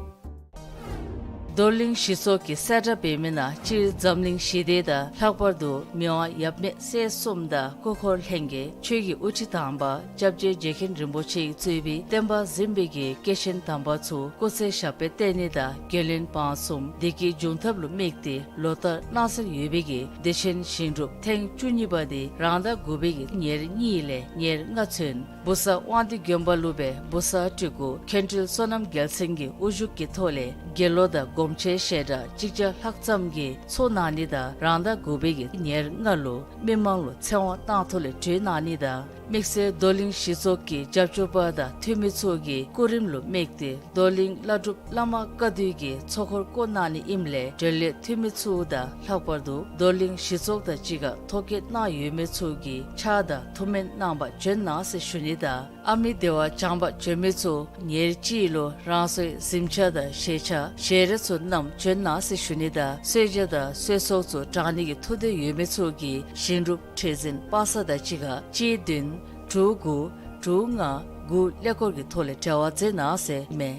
རྡོར་གླིང་གཞི་ཚོགས་ཀྱིས་གསལ་བསྒྲགས་འབད་མི་ནང་སྤྱིར་འཛམ་གླིང་ཞི་བདེ་དང་ལྷག་པར་དུ་མི་དབང་ཡབ་མེས་སྲས་གསུམ་དང་སྐུ་འཁོར་ལྷན་རྒྱས་ཆོས་ཀྱི་དབུ་ཁྲིད་དང་པ་སྐྱབས་རྗེ་རྗེ་མཁན་རིན་པོ་ཆེ་གིས་གཙོས་པའི་བསྟན་པ་འཛིན་པའི་གི་སྐྱེས་ཆེན་དམ་པ་ཚུ་སྐུ་ཚེ་ཞབས་པད་བརྟན་ནི་དང་རྒྱུན་ལྡན་བང་གསུམ་བདེ་སྐྱིད་འབྱུང་ཐབས་ལུ་དམིགས་ཏེ་ལོ་ལྟར་གནང་སྲོལ་ཡོད་པའི་གི་དུས་ཆེན་ཞིང་སྒྲུབ་ཐེངས་བཅུ་གཉིས་པ་དེ་རང་ཟླ་དགུ་པའི་གི་ཉེར་གཉིས་ལས་ཉེར་ལྔ་ཚུན་བུ་གསར་དབང་འདུས་དགོན་པ་ལུ་སྦེ་བུ་གསར་སྤྲུལ་སྐུ་མཁན་སྤྲུལ་བསོད་ནམས་རྒྱལ་མཚན་གྱི་དབུ་བཞུགས་ཀྱི་ཐོག་ལས་དགེ་སློང་དང་སྒོམ་ཆེན་ཞལ་གྲངས་གཅིག་བརྒྱ་ལྷག་ཙམ་གྱིས་ཚོགས་གནང་ནི་དང་རང་ཟླ་དགུ་པའི་གི་ཉེར་ལྔ་ལུ་མི་མང་ལུ་ཚེ་དབང་གནང་ཐོག་ལས་གྲོལ་གནང་ནི་དང་དམིགས་བསལ་རྡོར་གླིང་གཞི་ཚོགས་ཀྱི་རྒྱབ་སྐྱོར་པ་དང་འཐུས་མི་ཚུ་གི་སྐུ་རིམ་ལུ་དམིགས་ཏེ་རྡོར་གླིང་བླ་སྒྲུབ་བླ་མ་བཀའ་བསྡུ་གི་ཚོགས་འཁོར་བསྐོར་གནང་ནི་ཨིནམ་ལས་གྲོལ་ལས་འཐུས་མི་ཚུ་དང་ལྷག་པར་དུ་རྡོར་གླིང་གཞི་ཚོགས་དང་གཅིག་ཁར་ཐོ་བཀོད་གནང་ཡོད་མི་ཚུ་གིས་ཕྱག་དང་ཐུགས་སྨོན་གནང་བར་བྱོན་གནང་ཟེར་ཞུ་ནི་དང་ཨ་མི་བདེ་བ་བྱང་པར་བྱོན་མི་ཚུ་ཉེར་གཅིག་ལུ་རང་སོའི་གཟིམ་ཆས་དང་བཞེས་ཆས་ཞལ་རས་ཚུ་བསྣམས་བྱོན་གནང་ཟེར་ཞུ་ནི་དང་གསོལ་ཇ་དང་གསོལ་ཚོགས་ཚུ་དྲང་ནི་གི་ཐུགས་འདོད་ཡོད་མི་ཚུ་གིས་ཞིང་སྒྲུབ་ཁྲི་འཛིན་པ་སངས་དང་གཅིག་ཁར་གཅིག་བདུན་དྲུག་དགུ་དྲུག་ལྔ་དགུ་ཀླད་ཀོར་གྱི་ཐོག་ལས་འབྲེལ་བ་མཛད་གནང་ཟེར་མས།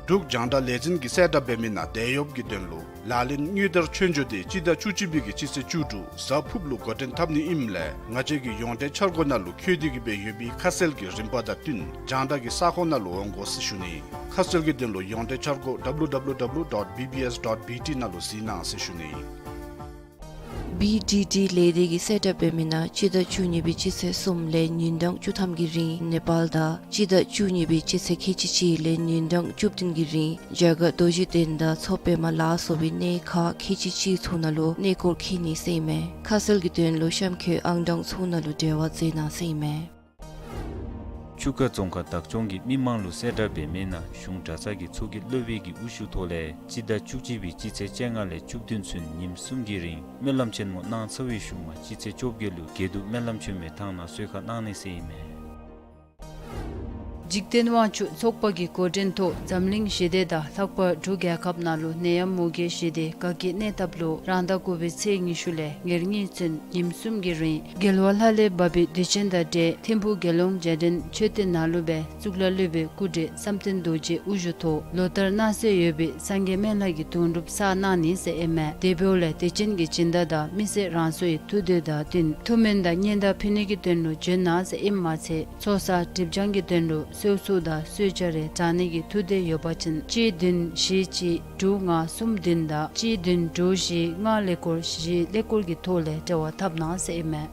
འབྲུག་རྒྱང་བསྒྲགས་ལས་འཛིན་གྱིས་གསལ་བསྒྲགས་འབད་མི་ནང་དེད་གཡོགཔ་གི་དོན་ལུ་ལག་ལེན་དངུལ་དར་ཆོས་འབྱོར་དེ་སྤྱི་ཟླ་བཅུ་གཅིག་པའི་གི་སྤྱི་ཚེས་བཅུ་དྲུག་གཟའ་ཕུརཔ་ལུ་འགོ་འདྲེན་འཐབ་ནི་ཨིནམ་ལས་ང་བཅས་ཀྱི་ཡོངས་འབྲེལ་འཆར་སྒོ་ནང་ལུ་འཁོད་དེ་གི་སྦེ་ཡོད་པའི་ཁ་གསལ་གྱི་རིམ་པ་དང་བསྟུན་རྒྱང་བསྒྲགས་ཀྱི་ས་ཁོངས་ནང་ལུ་འོང་དགོ་ཟེར་ཞུ་ནི། ཁ་གསལ་གྱི་དོན་ལུ་ཡོངས་འབྲེལ་འཆར་སྒོ་W W W dot B B S dot B T ནང་ལུ་གཟིགས་གནང་ཟེར་ཞུ་ནི། B D D ལས་སྡེ་གིས་གསལ་བསྒྲགས་འབད་མི་ནང་སྤྱི་ཟླ་བཅུ་གཉིས་པའི་སྤྱི་ཚེས་གསུམ་ལས་ཉིན་གྲངས་བཅུ་ཐམ་གྱི་རིང་ནེ་པཱལ་དང་སྤྱི་ཟླ་བཅུ་གཉིས་པའི་སྤྱི་ཚེས་ཁལ་གཅིག་གཅིག་ལས་ཉིན་གྲངས་བཅུ་བདུན་གྱི་རིང་རྒྱ་གར་རྡོ་རྗེ་གདན་དང་མཚོ་པདྨ་ལ་སོགས་པའི་གནས་ཁག་ཁལ་གཅིག་གཅིག་ཚུ་ནང་ལུ་གནས་སྐོར་འཁྱིད་ནི་ཟེར་ཨིན་མས། ཁ་གསལ་གྱི་དོན་ལུ་གཤམ་འཁོད་ཨང་གྲངས་ཚུ་ནང་ལུ་འབྲེལ་བ་མཛད་གནང་ཟེར་ཨིན་མས། ཆུ་ཁ་རྫོང་ཁག་བདག་སྐྱོང་གིས་མི་མང་ལུ་གསལ་བསྒྲགས་འབད་མི་ནང་གཞུང་གྲྭ་ཚང་གི་ཚོགས་ཀྱི་སློབ་དཔོན་གྱི་དབུ་བཞུགས་ཐོག་ལས་སྤྱི་ཟླ་བཅུ་གཅིག་པའི་སྤྱི་ཚེས་བཅོ་ལྔ་ལས་བཅུ་བདུན་ཚུན་ཉིནམ་གསུམ་གྱི་རིང་སྨོན་ལམ་ཆེན་མོ་གནང་ཚར་བའི་ཤུལ་མ་སྤྱི་ཚེས་བཅོ་བརྒྱད་ལུ་དགེ་འདུན་སྨོན་ལམ་ཆེན་མོའི་ཐང་ནང་གསོལ་ཁ་གནང་ནི་ཟེར་ཨིན་མས། འཇིག་རྟེན་དབང་ཕྱུག་ཚོགས་པ་གི་འགོ་འདྲེན་ཐོག་འཛམ་གླིང་ཞི་བདེ་དང་ལྷག་པར་འབྲུག་རྒྱལ་ཁབ་ནང་ལུ་ནད་ཡམས་མུ་གེ་ཞི་བདེ་དགའ་སྐྱིད་གནས་ཐབས་ལུ་རང་ཟླ་དགུ་པའི་ཚེས་ཉི་ཤུ་ལས་ཉེར་གཉིས་ཚུན་ཉིནམ་གསུམ་གྱི་རིང་རྒྱལ་བ་ལྷ་ལས་བབས་པའི་དུས་ཆེན་དང་འབྲེལ་ཐིམ་ཕུག་དགེ་སློང་རྒྱལ་ཕྲན་མཆོད་རྟེན་ནང་ལུ་སྦེ་གཙུག་ལག་སློབ་དཔོན་སྐུ་བགྲེས་བསམ་གཏན་རྡོ་རྗེ་དབུ་བཞུགས་ཐོག་ལོ་ལྟར་གནང་སྲོལ་ཡོད་པའི་སངས་རྒྱས་སྨན་བླ་གི་དུང་སྒྲུབ་བསགས་གནང་ནི་ཟེར་ཨིན་མས། དེ་འབདཝ་ལས་དུས་ཆེན་གྱི་སྦྱིན་བདག་དང་མི་སེར་རང་སོའི་ཐུགས་འདོད་དང་བསྟུན་ཐུགས་སྨོན་དང་སྙན་དར་ཕུལ་ནི་གི་དོན་ལུ་བྱོན་གནང་ཟེར་ཨིནམ་མ་ཚད་ཚོགས་བསགས་སྒྲིབ་སྦྱང་གི་དོན་ལུ་གསོལ་ཚོགས་དང་གསོལ་ཇ་རེ་དྲང་ནི་གི་ཐུགས་འདོད་ཡོད་པ་ཅིན་གཅིག་བདུན་བཞི་གཅིག་དྲུག་ལྔ་གསུམ་བདུན་དང་གཅིག་བདུན་དྲུག་བཞི་ལྔ་ཀླད་ཀོར་བཞི་ཀླད་ཀོར་གྱི་ཐོག་ལས་འབྲེལ་བ་འཐབ་གནང་ཟེར་ཨིན་མས།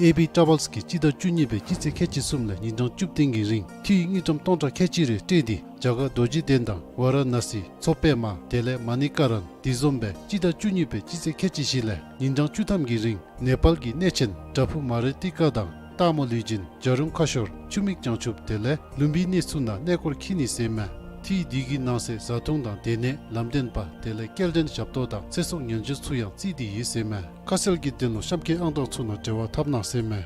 ཨེ་བི་ཊ་རེ་ཝེལསི་གིས་སྤྱི་ཟླ་བཅུ་གཉིས་པའི་སྤྱི་ཚེས་ཁལ་གཅིག་གསུམ་ལས་ཉིན་གྲངས་བཅུ་བདུན་གྱི་རིང་འཐུས་དངུལ་ཀྲམ་སྟོང་ཕྲག་ཁལ་གཅིག་རེ་སྤྲོད་དེ་རྒྱ་གར་རྡོ་རྗེ་གདན་དང་ཝཱ་ར་ཎ་སི་མཚོ་པདྨ་དེ་ལས་མ་ཎི་ཀ་རན་དེ་བཟུམ་སྦེ་སྤྱི་ཟླ་བཅུ་གཉིས་པའི་སྤྱི་ཚེས་ཁལ་གཅིག་བཞི་ལས་ཉིན་གྲངས་བཅུ་ཐམ་གྱི་རིང་ནེ་པཱལ་གྱི་གནས་ཆེན་བྲག་ཕུག་མ་རི་ཏི་ཀ་དང་སྟག་མོ་ལུས་སྦྱིན་བྱ་རུང་ཁ་ཤོར་ཆུ་མིག་བྱང་ཆུབ་དེ་ལས་ལུམ་བི་ནི་ཚུ་ནང་གནས་སྐོར་འཁྱིད་ནི་ཟེར་མས། འཐུས་དེ་གི་ནང་གསེས་བཟའ་འཐུང་དང་སྡོད་གནས་ལམ་སྟོན་པ་དེ་ལས་སྐྱེལ་འདྲེན་ཞབས་ཏོག་དང་ཚེ་སྲོག་ཉེན་བཅོལ་ཚུ་ཡང་བརྩིས་ཏེ་ཡོད་ཟེར་མས། ཁ་གསལ་གྱི་དོན་ལུ་གཤམ་འཁོད་ཨང་གྲངས་ཚུ་ནང་འབྲེལ་བ་འཐབ་གནང་ཟེར་མས།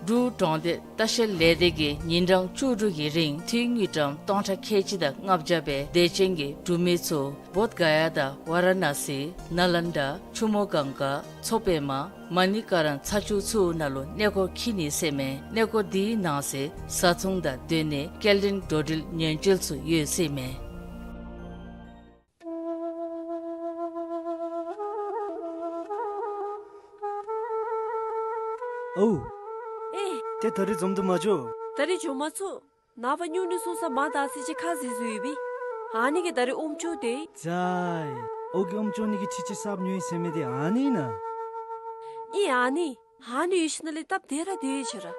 འབྲུག་གྲོང་སྡེ་ལྟ་བཤལ་ལས་སྡེ་གིས་ཉིན་གྲངས་བཅུ་དྲུག་གི་རིང་འཐུས་དངུལ་ཀྲམ་སྟོང་ཕྲག་ཁལ་གཅིག་དང་ལྔ་བརྒྱ་སྦེ་དད་ཅན་གྱི་འབྲུག་མི་ཚུ་བོདྷ་ག་ཡ་དང་ཝཱ་ར་ཎ་སི་ནཱ་ལནྡ་ཆུ་མོ་གངྒཱ་མཚོ་པདྨ་མ་ཎི་ཀ་རན་ཚ་ཆུ་ཚུ་ནང་ལུ་གནས་སྐོར་འཁྱིད་ནི་ཟེར་མས། གནས་སྐོར་དེའི་ནང་གསེས་བཟའ་འཐུང་དང་སྡོད་གནས་སྐྱེལ་འདྲེན་འགྲོ་འགྲུལ་ཉེན་བཅོལ་ཚུ་ཡོད་ཟེར་མས། ཨོ། ཨེ། ཏེ་ད་རིས་འཛོམས་དུ་མ་འགྱོ། ད་རིས་འགྱོ་མ་ཚུགས། ནངས་པ་སྨྱུང་གནས་སོང་ས་མ་དག་ཟེར་ཅིག་ཁ་བཟེད་བཟོ་ཡོད་པས། ཨ་ནི་གིས་ད་རིས་ཨོམ་ཅོག་དེ། ཙའི། ཨོ་གིས་ཨོམ་ཅོག་ནི་གི་ཁྱི་ཅིག་གསརཔ་ཉོ་ཡི་ཟེར་མི་དེ་ཨ་ནི་ཨིན་ན། ཨིན་ཨ་ནི། ཨ་ནི་ཡོད་ཞིནམ་ལས་སྟབས་བདེ་ར་བདེ་ཡོད་ཤག་ར།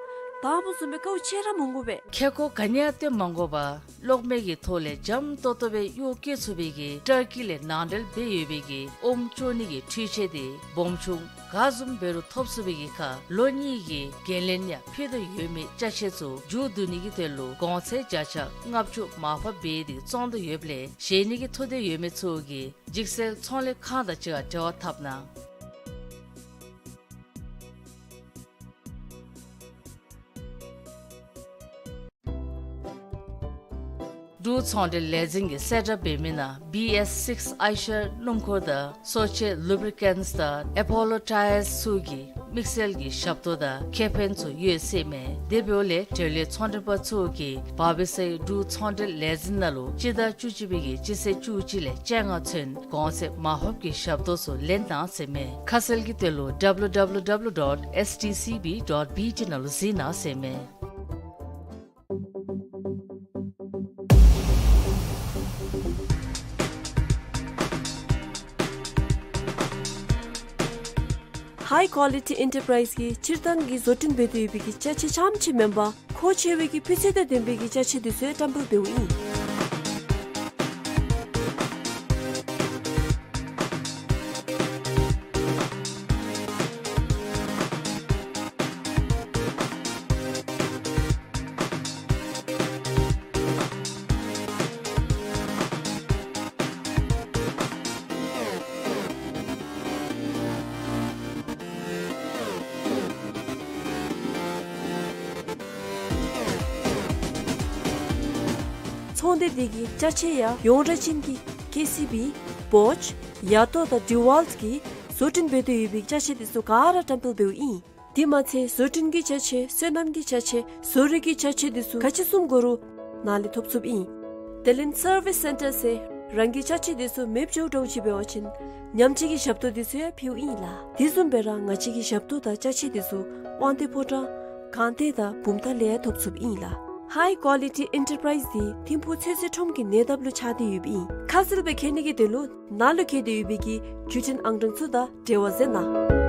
དང་པ་བཟུམ་སྦེ་དཀའཝ་སྤྱད་ར་མི་དགོ་པས། ཁེ་ཁོ་ག་ནི་ཡང་སྟོན་མ་དགོ་པར་གློག་མེ་གི་ཐོག་ལས་འཇམ་ཏོག་ཏོ་སྦེ་གཡོག་བཀོལ་ཚུགས་པའི་གི་ཊར་ཀི་ལས་ནང་འབྲེལ་འབད་ཡོད་པའི་གི་ཨོམ་ཅོག་ནི་གི་འཕྲུལ་ཆས་དེ་སྦོམ་ཆུང་ག་བཟུམ་འབད་རུང་ཐོབ་ཚུགས་པའི་གི་ཁར་ལོ་གཉིས་ཀྱི་འགན་ལེན་ཡང་ཕུལ་དོ་ཡོད་མི་ཅ་ཆས་ཚུ་མཇུག་བསྡུ་ནི་གི་དོན་ལུ་གོང་ཚད་བརྒྱ་ཆ་ལྔ་བཅུ་མར་ཕབ་འབད་དེ་བཙོང་དོ་ཡོདཔ་ལས་བཞེས་ནི་གི་ཐུགས་འདོད་ཡོད་མི་ཚུ་གིས་འཇིགས་སེལ་ཚོང་ལས་ཁང་དང་གཅིག་ཁར་འབྲེལ་བ་འཐབ་གནང་། འབྲུག་ཚོང་འབྲེལ་ལས་འཛིན་གྱིས་གསལ་བསྒྲགས་འབད་མི་ནང་བི་ཨེསི་སིགསི་ཨའི་ཤར་སྣུམ་འཁོར་དང་སོ་ཆེ་ལུ་བི་རི་ཀེནཊི་དང་ཨེ་པོ་ལོ་ཊ་ཡརསི་ཚུ་གི་དམིགས་བསལ་གྱི་ཞབས་ཏོག་དང་ཁེ་ཕན་ཚུ་ཡོད་ཟེར་མས། དེ་འབདཝ་ལས་འབྲེལ་ཡོད་ཚོང་འབྲེལ་པ་ཚུ་གིས་བར་བི་སའི་འབྲུག་ཚོང་འབྲེལ་ལས་འཛིན་ནང་ལུ་སྤྱི་ཟླ་བཅུ་གཅིག་པའི་གི་སྤྱི་ཚེས་བཅུ་གཅིག་ལས་བཅོ་ལྔ་ཚུན་གོང་ཚད་མར་ཕབ་ཀྱི་ཞབས་ཏོག་ཚུ་ལེན་གནང་ཟེར་མས། ཁ་གསལ་གྱི་དོན་ལུ་W W W dot S T C B dot B T ནང་ལུ་གཟིགས་གནང་ཟེར་མས། ཧའི་ཀོ་ལི་ཊི་ཨེན་ཊར་པ་རའིཛ་གིས་སྤྱིར་བཏང་གི་བཟོ་སྐྲུན་འབད་དེ་ཡོད་པའི་གི་ཅ་ཆས་རྐྱངམ་ཅིག་མེན་པར་མཁོ་ཆེ་བའི་གི་སྤུས་ཚད་དང་ལྡན་པའི་གི་ཅ་ཆས་དེ་ཚུ་ཡང་བཀྲམ་སྤེལ་འབདཝ་ཨིན། ཚོང་སྡེ་འདི་གི་ཅ་ཆས་ཡང་ཡོངས་གྲགས་ཅན་གྱི་ཀེ་སི་བི། བོཇ། ཡ་ཏོ་དང་ཌི་ཝཱལཊ་གིས་བཟོ་སྐྲུན་འབད་དེ་ཡོད་པའི་ཅ་ཆས་དེ་ཚུ་ག་ར་བཀྲམ་སྤེལ་འབདཝ་ཨིན། དེ་མ་ཚད་བཟོ་སྐྲུན་གྱི་ཅ་ཆས་སོ་ནམ་གྱི་ཅ་ཆས་བཟོ་རིག་གི་ཅ་ཆས་དེ་ཚུ་ག་ཅི་བཟུམ་དགོ་རུང་ནཱ་ལས་ཐོབ་ཚུགསཔ་ཨིན། དེ་ལས་སར་བིས་སེན་ཊར་ཟེར་རང་གི་ཅ་ཆས་དེ་ཚུ་མེདཔ་འགྱོ་འགྱོཝ་ཅིག་འབད་བ་ཅིན་ཉམས་བཅོས་ཀྱི་ཞབས་ཏོག་དེ་ཚུ་ཡང་ཕུལཝ་ཨིན་ལགས། དེ་བཟུམ་སྦེ་ར་ང་བཅས་ཀྱི་ཞབས་ཏོག་དང་ཅ་ཆས་དེ་ཚུ་དབང་འདུས་ཕོ་བྲང་སྒང་སྟེང་དང་བུམ་ཐང་ལས་ཡང་ཐོབ་ཚུགསཔ་ཨིན་ལགས། High Quality Enterprise འདི་ཐིམ་ཕུག་ཚོད་བསྲེ་ཁྲོམ་གྱི་ཉེ་འདབས་ལུ་ཆགས་ཏེ་ཡོདཔ་ཨིན། ཁ་གསལ་སྦེ་མཁྱེན་ནི་གི་དོན་ལུ་ནཱ་ལུ་བཀོད་དེ་ཡོད་པའི་གི་བརྒྱུད་འཕྲིན་ཨང་གྲངས་ཚུ་དང་འབྲེལ་བ་མཛད་གནང་།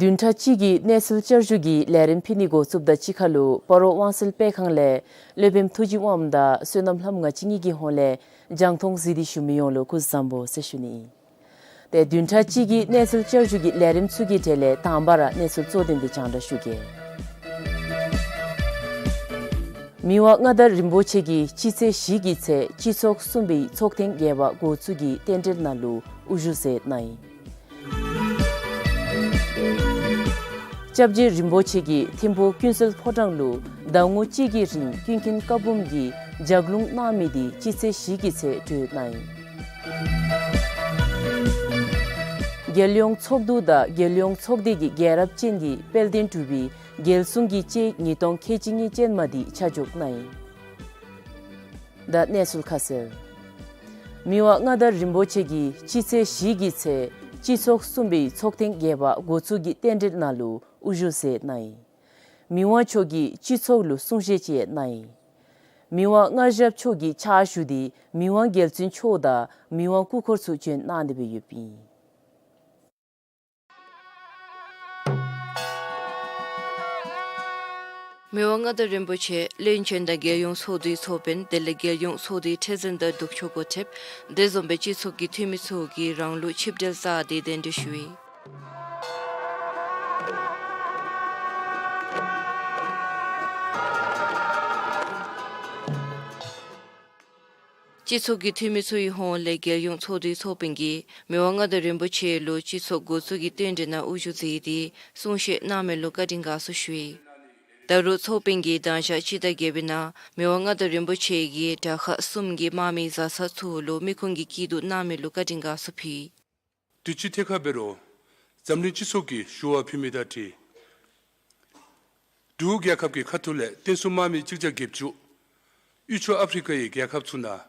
བདུན་ཕྲག་གཅིག་གི་གནས་ཚུལ་བསྐྱར་ཞུ་གི་ལས་རིམ་ཕུལ་ནི་འགོ་བཙུགསཔ་ད་གཅིག་ཁར་ལུ་སྤ་རོ་དབང་གསལ་སྤེལ་ཁང་ལས་སློབ་དཔོནམ་ཐུགས་རྗེ་དབངམོ་དང་བསོད་ནམས་ལྷམོ་ང་བཅས་གཉིས་ཀྱི་ཧོངས་ལས་རྒྱང་མཐོང་གཟིགས་ཏེ་བཞུགས་མི་ཡོངས་ལུ་སྐུ་གཟུགས་བཟང་པོ་ཟེར་ཞུ་ནི་ཨིན། ཏེ་བདུན་ཕྲག་གཅིག་གི་གནས་ཚུལ་བསྐྱར་ཞུ་གི་ལས་རིམ་ཚུ་གི་གྲས་ལས་དང་པ་ར་གནས་ཚུལ་གཙོ་དོན་འདི་རྒྱང་བསྒྲགས་ཞུ་གེ། མི་དབང་མངའ་བདག་རིན་པོ་ཆེ་གིས་སྤྱི་ཚེས་བཞི་གི་ཚེ་སྤྱི་ཚོགས་གསུམ་པའི་ཚོགས་ཐེངས་བརྒྱད་པ་འགོ་བཙུགས་ཀྱི་རྟེན་འབྲེལ་ནང་ལུ་དབུ་བཞུགས་མཛད་གནང་ཡི། སྐྱབས་རྗེ་རིན་པོ་ཆེ་གིས་ཐིམ་ཕུག་ཀུན་གསལ་ཕོ་བྲང་ལུ་ཟླ་ངོ་གཅིག་གི་རིང་ཀུན་མཁྱེན་བཀའ་འབུམ་གྱི་ལྗགས་ལུང་གནང་མི་དེ་སྤྱི་ཚེས་བཞི་གི་ཚེ་གྲོལ་གནང་ཡི། རྒྱལ་ཡོངས་ཚོགས་འདུ་དང་རྒྱལ་ཡོངས་ཚོགས་སྡེ་གི་རྒྱལ་རབས་ཅན་གྱི་དཔལ་ལྡན་འབྲུག་པའི་རྒྱལ་སྲུང་གི་དཔྱད་ཡིག་ཉིས་སྟོང་ཁལ་གཅིག་གཉིས་ཅན་མ་དེ་ཆ་འཇོག་གནང་ཡི། ད་གནས་ཚུལ་ཁ་གསལ། མི་དབང་མངའ་བདག་རིན་པོ་ཆེ་གིས་སྤྱི་ཚེས་བཞི་གི་ཚེ་སྤྱི་ཚོགས་གསུམ་པའི་ཚོགས་ཐེངས་བརྒྱད་པ་འགོ་བཙུགས་ཀྱི་རྟེན་འབྲེལ་ནང་ལུ་དབུ་བཞུགས་མཛད་གནང་ཡི། མི་དབང་མཆོག་གིས་སྤྱི་ཚོགས་ལུ་གསུང་བཤད་ཅིག་གནང་ཡི། མི་དབང་མངའ་ཞབས་མཆོག་གི་ཕྱག་ཞུ་དེ་མི་དབང་རྒྱལ་བཙུན་མཆོག་དང་མི་དབང་སྐུ་འཁོར་ཚུ་བྱོན་གནང་སྟེ་སྦེ་ཡོདཔ་ཨིན། མི་དབང་མངའ་བདག་རིན་པོ་ཆེ་བློན་ཆེན་དང་རྒྱལ་ཡོངས་ཚོགས་འདུའི་ཚོགས་དཔོན་དེ་ལས་རྒྱལ་ཡོངས་ཚོགས་འདུའི་ཁྲི་འཛིན་དང་ལྡོག་ཕྱོགས་འགོ་ཁྲིདཔ་དེ་བཟུམ་སྦེ་སྤྱི་ཚོགས་ཀྱི་འཐུས་མི་ཚུ་གིས་རང་ལུགས་ཆིབས་གྲལ་བཅའ་སྟེ་གདན་འདྲེན་ཞུ་ཡི། སྤྱི་ཚོགས་ཀྱི་འཐུས་མི་ཚུ་གི་ཧོངས་ལས་རྒྱལ་ཡོངས་ཚོགས་འདུའི་ཚོགས་དཔོན་གྱིས་མི་དབང་མངའ་བདག་རིན་པོ་ཆེ་ལུ་སྤྱི་ཚོགས་འགོ་བཙུགས་ཀྱི་རྟེན་འབྲེལ་ནང་དབུ་བཞུགས་མཛད་དེ་གསུང་བཤད་གནང་མི་ལུ་བཀའ་དྲིན་དགའ་ཚོར་ཞུ་ཡི། ད་རུང་ཚོགས་དཔོན་གྱིས་མདང་ཞག་སྤྱི་ཟླ་བརྒྱད་པའི་ནང་མི་དབང་མངའ་བདག་རིན་པོ་ཆེ་གིས་དྲག་ཁག་གསུམ་གྱི་དམག་མི་བཟའ་ཚང་ཚུ་ལུ་མི་ཁུངས་ཀྱི་སྐྱིད་སྡུག་གནང་མི་ལུ་བཀའ་དྲིན་དགའ་ཚོར་ཕུལ་ཡི། དུས་ཅི་ཐད་ཁར་འབད་རུང་འཛམ་གླིང་སྤྱི་ཚོགས་ཀྱིས་ཞུ་བ་ཕུལ་མི་དང་འཁྲིལ་འབྲུག་རྒྱལ་ཁབ་ཀྱི་ཁ་ཐུག་ལས་བརྟན་སྲུང་དམག་མི་གཅིག་བརྒྱ་བརྒྱད་ཅུ་དབུས་ཕྱོགས་ཨ་ཕི་རི་ཀ་ཡི་རྒྱལ་ཁབ་ཚུ་ནང་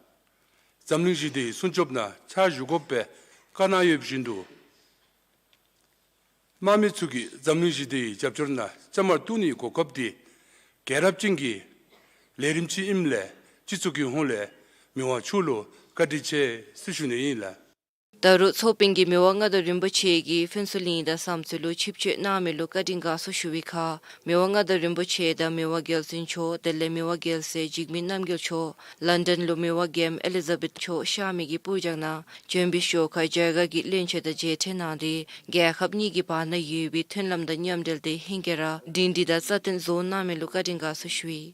འཛམ་གླིང་ཞི་བདེའི་སྲུང་སྐྱོབ་ནང་ཕྱག་ཞུ་དགོཔ་སྦེ་བཀའ་གནང་ཡོདཔ་བཞིན་དུ་དམག་མི་ཚུ་གིས་འཛམ་གླིང་ཞི་བདེའི་རྒྱབ་སྐྱོར་ནང་བཅའ་མར་གཏུགས་ནིའི་གོ་སྐབས་དེ་རྒྱལ་རབས་ཅན་གྱི་ལས་རིམ་ཅིག་ཨིནམ་ལས་སྤྱི་ཚོགས་ཀྱི་ཧོངས་ལས་མི་དབང་མཆོག་ལུ་བཀའ་དྲིན་ཆེ་ཟེར་ཞུ་ནི་ཨིན་ལགས། ད་རུང་ཚོགས་དཔོན་གྱིས་མི་དབང་མངའ་བདག་རིན་པོ་ཆེ་གིས་ཕུན་ཚོགས་གླིང་དང་བསམ་རྩེ་ལུ་ཆིབས་བསྐྱོད་གནང་མི་ལུ་བཀའ་དྲིན་དགའ་ཚོར་ཞུ་བའི་ཁར་མི་དབང་མངའ་བདག་རིན་པོ་ཆེ་དང་མི་དབང་རྒྱལ་བཙུན་མཆོག་དེ་ལས་མི་དབང་རྒྱལ་སྲས་འཇིགས་མེད་རྣམ་རྒྱལ་མཆོག་ལཱན་ཌཱན་ལུ་མི་དབང་རྒྱལམོ་ཨེ་ལི་ཛ་བེཐ་མཆོག་གཤགས་མི་གི་པུར་རྒྱང་ནང་བྱོན་པའི་ཞོར་ཁར་རྒྱ་གར་གྱི་བློན་ཆེན་དང་མཇལ་འཕྲད་གནང་སྟེ་རྒྱལ་ཁབ་གཉིས་ཀྱི་བར་ན་ཡོད་པའི་མཐུན་ལམ་དང་མཉམ་འབྲེལ་དེ་ཧེང་སྐལ་ར་སྒྲིང་སྒྲི་དང་རྩ་བརྟན་བཟོ་གནང་མི་ལུ་བཀའ་དྲིན་དགའ་ཚོར་ཞུ་ཡི།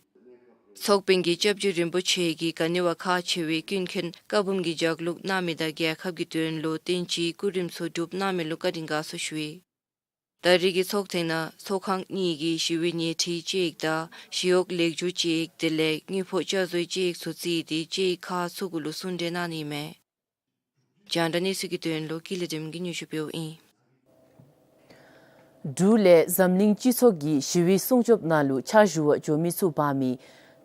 ཚོགས་དཔོན་གྱིས་སྐྱབས་རྗེ་རིན་པོ་ཆེ་གིས་ག་ནི་བ་ཁག་ཆེ་བའི་ཀུན་མཁྱེན་བཀའ་འབུམ་གྱི་ལྗགས་ལུང་གནང་མི་དང་རྒྱལ་ཁབ་ཀྱི་དོན་ལུ་བསྟན་བཅོས་སྐུ་རིམ་ཚུ་སྒྲུབ་གནང་མི་ལུ་བཀའ་དྲིན་དགའ་ཚོར་ཞུ་ཡི། ད་རེས་ཀྱི་ཚོགས་ཐེངས་ནང་ཚོགས་ཁང་གཉིས་ཀྱི་ཞི་བའི་ཉལ་ཁྲི་དཔྱད་ཡིག་དང་ཞི་གཡོག་ལེགས་བསྒྱུར་དཔྱད་ཡིག་དེ་ལས་དངུལ་ཕོགས་བསྐྱར་བཟོའི་དཔྱད་ཡིག་ཚུ་བརྩིས་ཏེ་དཔྱད་ཡིག་ཁག་ཚུ་གུ་ལུ་གསུང་གྲོས་གནང་ནི་མས། རྒྱང་བསྒྲགས་གནས་ཚུལ་གྱི་དོན་ལུ་ཀུན་ལེགས་སྒྲོལམ་གིས་སྙན་ཞུ་ཕུལཝ་ཨིན། འབྲུག་ལས་འཛམ་གླིང་སྤྱི་ཚོགས་ཀྱི་ཞི་བའི་སྲུང་སྐྱོབ་ནང་ལུ་ཕྱག་ཞུ་བར་འགྱོ་མི་ཚུ་འབག་མི་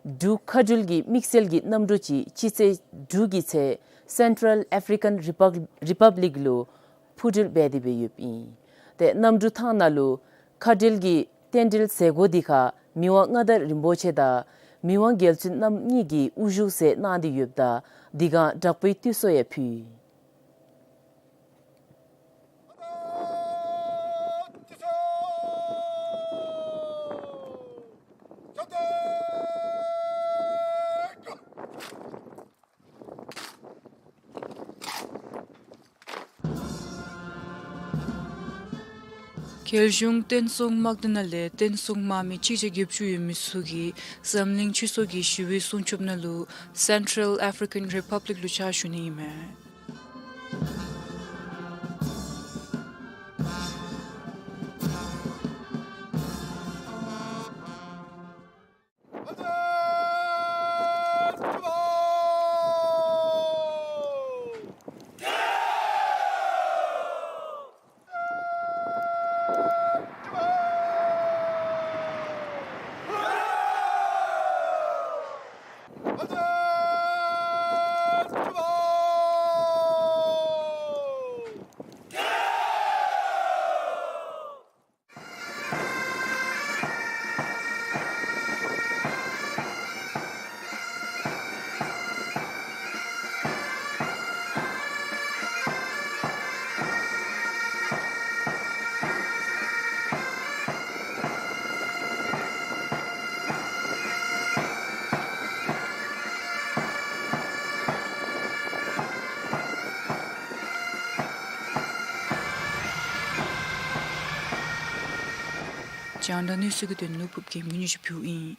འབྲུག་མཁའ་འགྲུལ་གྱི་དམིགས་བསལ་གྱི་གནམ་གྲུ་ཅིག་སྤྱི་ཚེས་དྲུག་གི་ཚེ་སེན་ཊཱལ་ཨེཕ་རི་ཀན་རི་པབ་རི་པབ་ལིཀ་ལུ་འཕུར་འགྲུལ་འབད་དེ་སྦེ་ཡོདཔ་ཨིན། ཏེ་གནམ་གྲུ་ཐང་ནང་ལུ་མཁའ་འགྲུལ་གྱི་རྟེན་འབྲེལ་མཛད་སྒོ་དེ་ཁར་མི་དབང་མངའ་བདག་རིན་པོ་ཆེ་དང་ མི་དབང་རྒྱལ་བཙུན་རྣམ་གཉིས་ཀྱིས་དབུ་བཞུགས་མཛད་གནང་སྟེ་ཡོདཔ་ད་འདི་ག་དྲག་པོའི་དུད་སོལ་ཡང་ཕུལ། རྒྱལ་གཞུང་བསྟན་སྲུང་དམག་སྡེ་ནང་ལས་བསྟན་སྲུང་དམག་མི་གཅིག་བརྒྱ་བརྒྱད་ཅུ་ཡོད་མི་ཚུ་གིས་འཛམ་གླིང་སྤྱི་ཚོགས་ཀྱི་ཞི་བའི་སྲུང་སྐྱོབ་ནང་ལུ་Central African Republic ལུ་ཕྱག་ཞུ་ནི་ཨིན་མས། རྒྱང་བསྒྲགས་གནས་ཚུལ་གྱི་དོན་ལུ་ཕུབ་རྒྱལམོ་གིས་སྙན་ཞུ་ཕུལཝ་ཨིན།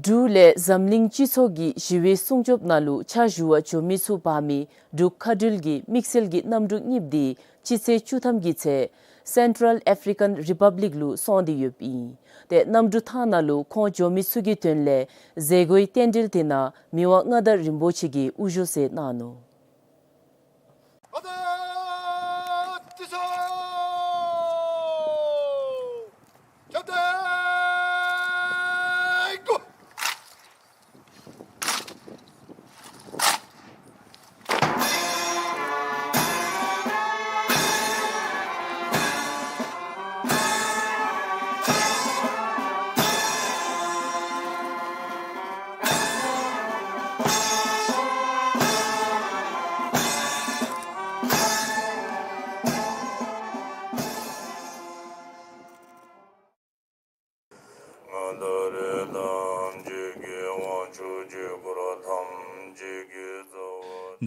འབྲུག་ལས་འཛམ་གླིང་སྤྱི་ཚོགས་ཀྱི་ཞི་བའི་སྲུང་སྐྱོབ་ནང་ལུ་ཕྱག་ཞུ་བར་འགྱོ་མི་ཚུ་འབག་མི་འབྲུག་མཁའ་འགྲུལ་གྱི་དམིགས་བསལ་གྱི་གནམ་གྲུ་གཉིསཔོ་དེ་སྤྱི་ཚེས་བཅུ་ཐམ་གྱི་ཚེ་Central African Republic ལུ་སོང་སྟེ་ཡོདཔ་ཨིན། ཏེ་གནམ་གྲུ་ཐང་ནང་ལུ་ཁོང་འགྱོ་མི་ཚུ་གི་དོན་ལས་མཛད་སྒོའི་རྟེན་འབྲེལ་དེ་ནང་མི་དབང་མངའ་བདག་རིན་པོ་ཆེ་གིས་དབུ་བཞུགས་མཛད་གནང་ནུག།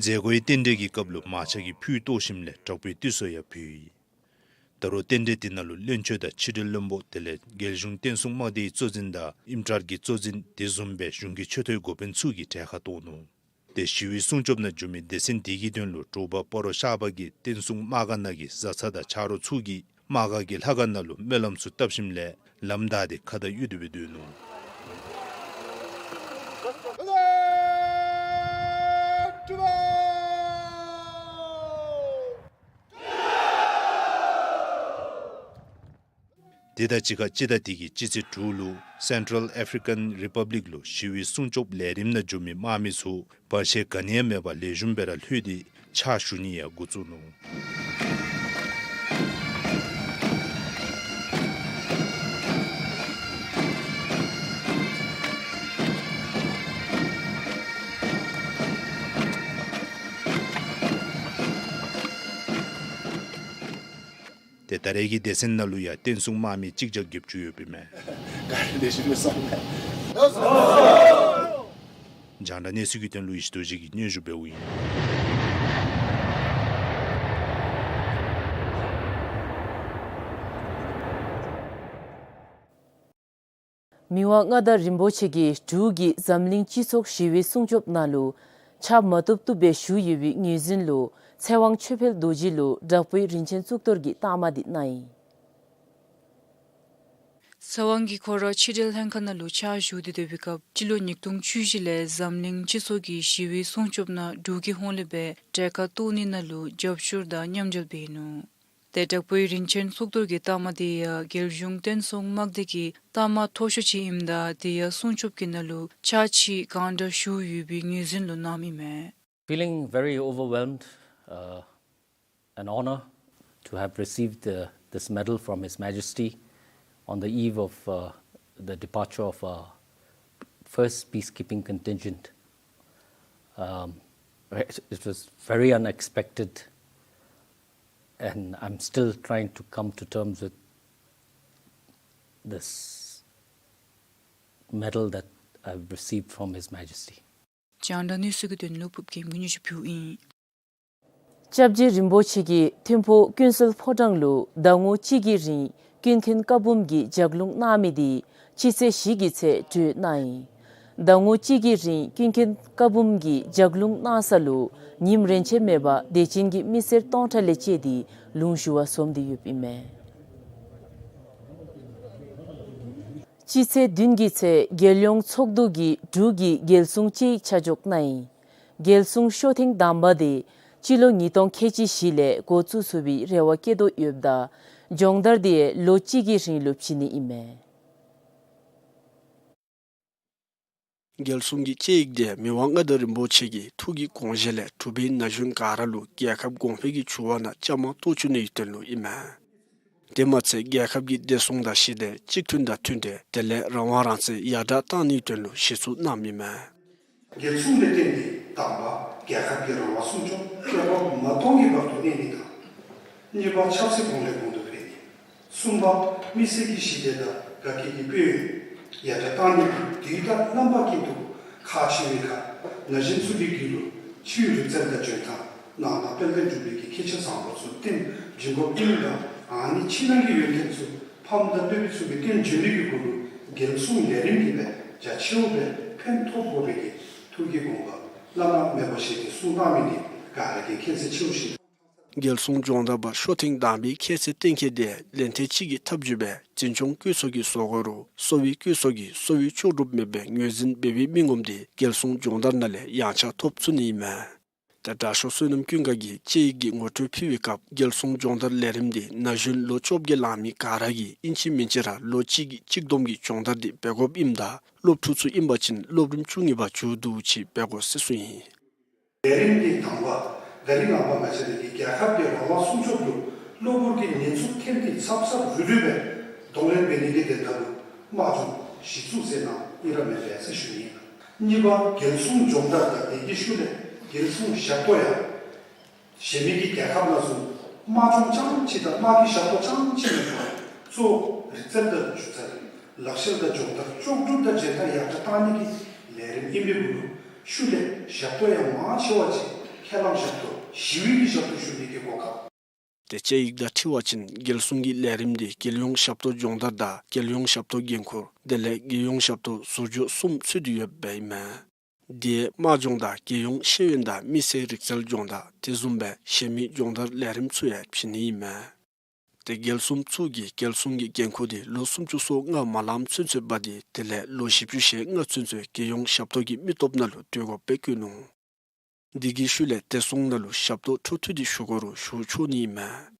མཛད་སྒོའི་རྟེན་འབྲེལ་གྱི་སྐབས་ལུ་མར་ཕྱག་གི་ཕུད་གཏོར་ཞིནམ་ལས་དྲག་པོའི་དུད་སོལ་ཡང་ཕུལ་ཡི། ད་རུང་རྟེན་འབྲེལ་དེ་ནང་ལུ་བློན་ཆེན་དང་ཕྱི་འབྲེལ་བློན་པོ་དེ་ལས་རྒྱལ་གཞུང་བསྟན་སྲུང་དམག་སྡེའི་གཙོ་འཛིན་དང་ཨིམ་ཊཱལ་གྱི་གཙོ་འཛིན་དེ་བཟུམ་སྦེ་གཞུང་གི་ཆེ་མཐོའི་འགོ་དཔོན་ཚུ་གིས་གྲལ་ཁར་གཏོགས་ནུག། ཏེ་ཞི་བའི་སྲུང་སྐྱོབ་ནང་འགྱོ་མི་སྡེ་ཚན་དེ་གི་དོན་ལུ་དྲོ་པ་སྤ་རོ་ཤར་པ་གི་བསྟན་སྲུང་དམག་སྒར་ནང་གི་བཟའ་ཚང་དང་ཆ་རོགས་ཚུ་གིས་དམག་སྒར་གྱི་ལྷ་ཁང་ནང་ལུ་སྨོན་ལམ་ཚུ་བཏབ་ཞིནམ་ལས་ལམ་བདའ་སྟེ་ཁ་བརྡ་གཡུག་སྟེ་སྦེ་སྡོད་ནུག། དེ་དང་གཅིག་ཁར་སྤྱི་ཟླ་འདི་གི་སྤྱི་ཚེས་དྲུག་ལུ་Central African Republic ལུ་ཞི་བའི་སྲུང་སྐྱོབ་ལས་རིམ་ནང་འགྱོ་མི་དམག་མི་ཚུ་བར་ཆད་ག་ནི་ཡང་མེད་པར་ལེགས་ཤོམ་སྦེ་ར་ལྷོད་དེ་ཕྱག་ཞུ་ནི་ཡང་འགོ་བཙུགས་ནུག། ཏེ་ད་རེས་ཀྱི་སྡེ་ཚན་ནང་ལུ་ཡང་བསྟན་སྲུང་དམག་མི་གཅིག་བརྒྱ་བརྒྱད་ཅུ་ཡོདཔ་ཨིན་མས། ག་རེ་ལས་ཞུ་མི་སོང་མས། རྒྱང་བསྒྲགས་གནས་ཚུལ་གྱི་དོན་ལུ་ཡེ་ཤེས་རྡོ་རྗེ་གིས་སྙན་ཞུ་འབདཝ་ཨིན། མི་དབང་མངའ་བདག་རིན་པོ་ཆེ་གིས་འབྲུག་གིས་འཛམ་གླིང་སྤྱི་ཚོགས་ཞི་བའི་སྲུང་སྐྱོབ་ནང་ལུ་ཕྱག་མ་བཏུབ་བཏུབ་སྦེ་ཞུ་ཡོད་པའི་ངོས་འཛིན་ལུ་ཚེ་དབང་ཆོས་འཕེལ་རྡོ་རྗེ་ལུ་དྲག་པོའི་རིན་ཆེན་གཙུག་ཏོར་གྱི་རྟགས་མ་དེ་གནང་ཡི། ཚེ་དབང་གིས་ཁོ་ར་ཕྱི་འབྲེལ་ལྷན་ཁག་ནང་ལུ་ཕྱག་ཞུ་སྟེ་སྡོད་པའི་སྐབས་སྤྱི་ལོ་ཉིས་སྟོང་བཅུ་བཞི་ལས་འཛམ་གླིང་སྤྱི་ཚོགས་ཀྱི་ཞི་བའི་སྲུང་སྐྱོབ་ནང་འབྲུག་གི་ཧོངས་ལས་སྦེ་གྲལ་ཁར་གཏོགས་ནི་ནང་ལུ་རྒྱབ་སྐྱོར་དང་མཉམ་འབྲེལ་འབད་ནུག། ཏེ་དྲག་པོའི་རིན་ཆེན་གཙུག་ཏོར་གྱི་རྟགས་མ་དེ་ཡང་རྒྱལ་གཞུང་བསྟན་སྲུང་དམག་སྡེ་གི་རྟགས་མ་མཐོ་ཤོས་ཅིག་ཨིནམ་ད་དེ་ཡང་སྲུང་སྐྱོབ་ཀྱི་ནང་ལུ་ཕྱག་ཕྱིད་གང་དྲག་ཞུ་ཡོད་པའི་ངོས་འཛིན་ལུ་གནངམ་ཨིན་མས། Feeling very overwhelmed, uh, an honor to have received, uh, this medal from His Majesty on the eve of, uh, the departure of our first peacekeeping contingent. Um, it was very unexpected, and I'm still trying to come to terms with this medal that I've received from His Majesty. རྒྱང་བསྒྲགས་གནས་ཚུལ་གྱི་དོན་ལུ་ཕུབ་རྒྱལམོ་གིས་སྙན་ཞུ་ཕུལཝ་ཨིན། སྐྱབས་རྗེ་རིན་པོ་ཆེ་གིས་ཐིམ་ཕུག་ཀུན་གསལ་ཕོ་བྲང་ལུ་ཟླ་ངོ་གཅིག་གི་རིང་ཀུན་མཁྱེན་བཀའ་འབུམ་གྱི་ལྗགས་ལུང་གནང་མི་དེ་སྤྱི་ཚེས་བཞི་གི་ཚེ་གྲོལ་གནང་ཡི། ཟླ་ངོ་གཅིག་གི་རིང་ཀུན་མཁྱེན་བཀའ་འབུམ་གྱི་ལྗགས་ལུང་གནང་ས་ལུ་ཉིནམ་རེ་ཆད་མེད་པར་དད་ཅན་གྱི་མི་སེར་སྟོང་ཕྲག་ལས་བཅད་དེ་ལུང་ཞུ་བར་འཛོམས་ཏེ་ཡོདཔ་ཨིན་མས། སྤྱི་ཚེས་བདུན་གྱི་ཚེ་རྒྱལ་ཡོངས་ཚོགས་འདུ་གིས་འབྲུག་གི་རྒྱལ་སྲུང་དཔྱད་ཡིག་ཆ་འཇོག་གནང་ཡི། རྒྱལ་སྲུང་ཤོ་ཐེངས་དང་པ་དེ་སྤྱི་ལོ་ཉིས་སྟོང་ཁལ་གཅིག་བཞི་ལས་འགོ་བཙུགས་ཚུགས་པའི་རེ་བ་བསྐྱེད་དོ་ཡོདཔ་ད་སྦྱོང་བརྡར་དེ་ལོ་གཅིག་གི་རིང་ལུ་བྱིན་ནི་ཨིན་མས། རྒྱལ་སྲུང་གི་དཔྱད་ཡིག་དེ་མི་དབང་མངའ་བདག་རིན་པོ་ཆེ་གི་ཐུགས་ཀྱི་དགོངས་བཞེད་ལས་གྲུབ་པའི་ན་གཞོན་ག་ར་ལུ་རྒྱལ་ཁབ་གོང་འཕེལ་གྱི་འགྱུར་བ་ནང་བཅའ་མར་གཏོགས་བཅུག་ནིའི་དོན་ལུ་ཨིན་མས། དེ་མ་ཚད་རྒྱལ་ཁབ་ཀྱི་བདེ་སྲུང་དང་ཞི་བདེ་གཅིག་མཐུན་དང་མཐུན་འབྲེལ་དེ་ལས་རང་དབང་རང་བཙན་ཡར་དྲག་གཏང་ནིའི་དོན་ལུ་གཞི་བཙུགས་གནངམ་ཨིན་མས། རྒྱལ་སྲུང་ལས་བརྟེན་ཏེ་དང་པ་རྒྱལ་ཁབ་ཀྱི་རང་དབང་སྲུང་སྐྱོབ་བཀོད་པ་མ་སྟོངས་ཀྱི་བར་དུ་གནས་ནི་དང་། གཉིས་པ་ཆབ་སྲིད་གོང་ལས་གོང་དུ་འཕེལ་ནི། གསུམ་པ་མི་སེར་གྱི་ཞི་བདེ་དང་དགའ་སྐྱིད་ཀྱི་དཔལ་ཡོན་ཡར་དྲག་གཏང་ནི་དེ་དང་རྣམ་པ་ཀུན་ཏུ་ཁག་ཆེ་བའི་ཁར་ན་གཞོན་ཚུ་གི་རྒྱུད་ལུ་ཕྱིའི་རིག་རྩལ་དང་འཇོན་ཐང་ནང་ན་དཔལ་ལྡན་འབྲུག་པའི་གི་ཁྱད་ཆོས་བཟང་པོ་ཚུ་སྟོན་བྱིན་དགོཔ་ཨིནམ་ད་ཨ་ནི་ཕྱི་ནང་གི་ཡོན་ཏན་ཚུ་ཕམ་དང་སྟོན་པའི་ཚུ་གིས་སྟོན་བྱིན་ནི་གི་གུ་ལུ་རྒྱལ་སྲུང་ལས་རིམ་གྱིས་སྦེ་རྒྱ་ཆེཝ་སྦེ་ཕན་ཐོགས་དགོ་པའི་གི་ཐུགས་ཀྱི་དགོངས་པ་བླ་ན་མེད་པ་བཞེས་ཏེ་གསུངས་གནང་མི་འདི་ག་ར་གིས་མཁྱེན་གསལ་ཆེཝ་བཞིན། རྒྱལ་སྲུང་སྦྱོང་བརྡར་པ་ཤོ་ཐེངས་དང་པའི་ཁྱད་ཚད་གཏན་འཁེལ་དེ་ལན་ཐེངས་གཅིག་གི་ཐབས་བྱུས་སྦེ་འཛིན་སྐྱོང་བཀོད་ཚོགས་ཀྱིས་བཟོ་དགོ་རུང་གསོ་བའི་བཀོད་ཚོགས་ཀྱིས་གསོ་བའི་ལྕོགས་གྲུབ་མེད་པའི་ངོས་འཛིན་འབད་བའི་མི་ངོམ་དེ་རྒྱལ་སྲུང་སྦྱོང་བརྡར་ནང་ལས་ཡང་ཆ་ཐོབ་ཚུགས་ནི་ཨིན་མས། ཏེ་དྲག་ཤོས་བསོད་ནམས་ཀུན་དགའ་གིས་དཔྱད་ཡིག་གི་ངོ་སྤྲོད་ཕུལ་བའི་སྐབས་རྒྱལ་སྲུང་སྦྱོང་བརྡར་ལས་རིམ་འདི་ན་གཞོན་ལོ་བཅོ་བརྒྱད་ལང་མི་ག་ར་གིས་ཨིན་ཅི་མིན་ཅི་ར་ལོ་གཅིག་གི་གཅིག་བསྡོམས་ཀྱི་སྦྱོང་བརྡར་འདི་འབད་དགོཔ་ཨིནམ་ད་སློབ་ཕྲུག་ཚུ་ཨིན་པ་ཅིན་སློབ་རིམ་བཅུ་གཉིས་པ་མཇུག་བསྡུཝ་ཅིག་འབད་དགོ་ཟེར་གསུངས་ཡི། ལས་རིམ་འདི་དང་པ་ད་རིས་ནངས་པ་ང་བཅས་ར་གི་རྒྱལ་ཁབ་ཀྱི་རང་དབང་སྲུང་སྐྱོབ་ལུ་གློ་བུར་གྱི་ཉེན་ཚབས་ཐོན་ཏེ་ཚབ་ཚབ་རུལ་རུལ་སྦེ་གདོང་ལེན་འབད་ནི་གི་དོན་དག་ལུ་དམག་སྦྱོང་གཞི་བཙུགས་ཟེར་ན་ཨིན་ར་མེན་པས་ཟེར་ཞུ་ནི། གཉིས་པ་རྒྱལ་སྲུང་སྦྱོང་བརྡར་དང་དེ་གི་ཤུལ་ལས་རྒྱལ་སྲུང་ཞབས་ཏོག་ཡང་གཞན་མི་གི་རྒྱལ་ཁབ་ནང་བཟུམ་དམག་སྦྱོང་རྐྱངམ་ཅིག་དང་དམག་གི་ཞབས་ཏོག་རྐྱངམ་ཅིག་མེན་པར་གཙོ་བོ་རིག་རྩལ་དང་སྒྱུ་རྩལ་ལག་ཤེས་དང་སྦྱོང་བརྡར་ལྕོགས་གྲུབ་དང་འཇོན་ཐང་ཡར་དྲག་གཏང་ནི་གི་ལས་རིམ་ཨིན་པའི་གུ་ལུ་ཤུལ་ལས་ཞབས་ཏོག་ཡང་མང་ཆེ་བ་ཅིག་ཁས་བླངས་ཞབས་ཏོག་ཞི་བའི་གི་ཞབས་ཏོག་ཞུ་ནི་གི་གོ་སྐབས། ཏེ་དཔྱད་ཡིག་དང་འཁྲིལ་བ་ཅིན་རྒྱལ་སྲུང་གི་ལས་རིམ་འདི་རྒྱལ་ཡོངས་ཞབས་ཏོག་སྦྱོང་བརྡར་དང་རྒྱལ་ཡོངས་ཞབས་ཏོག་འགན་ཁུར་དེ་ལས་རྒྱལ་ཡོངས་ཞབས་ཏོག་ཟུར་འཇོག་གསུམ་ཚུད་དེ་ཡོདཔ་ཨིན་མས། དེ་དམག་སྦྱོང་དང་རྒྱལ་ཡོངས་ཤེས་ཡོན་དང་མི་སེར་རིག་རྩལ་སྦྱོང་བརྡར་དེ་བཟུམ་སྦེ་གཞན་མི་སྦྱོང་བརྡར་ལས་རིམ་ཚུ་ཡང་བྱིན་ནི་ཨིན་མས། ཏེ་རྒྱལ་སྲུང་ཚུ་གིས་རྒྱལ་སྲུང་གི་འགན་ཁུར་དེ་ལོ་སུམ་ཅུ་སོ་ལྔ་མ་ལངམ་ཚུན་ཚོད་འབག་སྟེ་དེ་ལས་ལོ་བཞི་བཅུ་ཞེ་ལྔ་ཚུན་ཚོད་རྒྱལ་ཡོངས་ཞབས་ཏོག་གི་མི་སྟོབས་ནང་ལུ་སྡོད་དགོཔ་སྦེ་བཀོད་ནུག། དེ་གི་ཤུལ་ལས་བདེ་སྲུང་ནང་ལུ་ཞབས་ཏོག་འཕྲོ་མཐུད་དེ་ཞུ་དགོ་རུང་ཞུ་ཆོག་ནི་ཨིན་མས།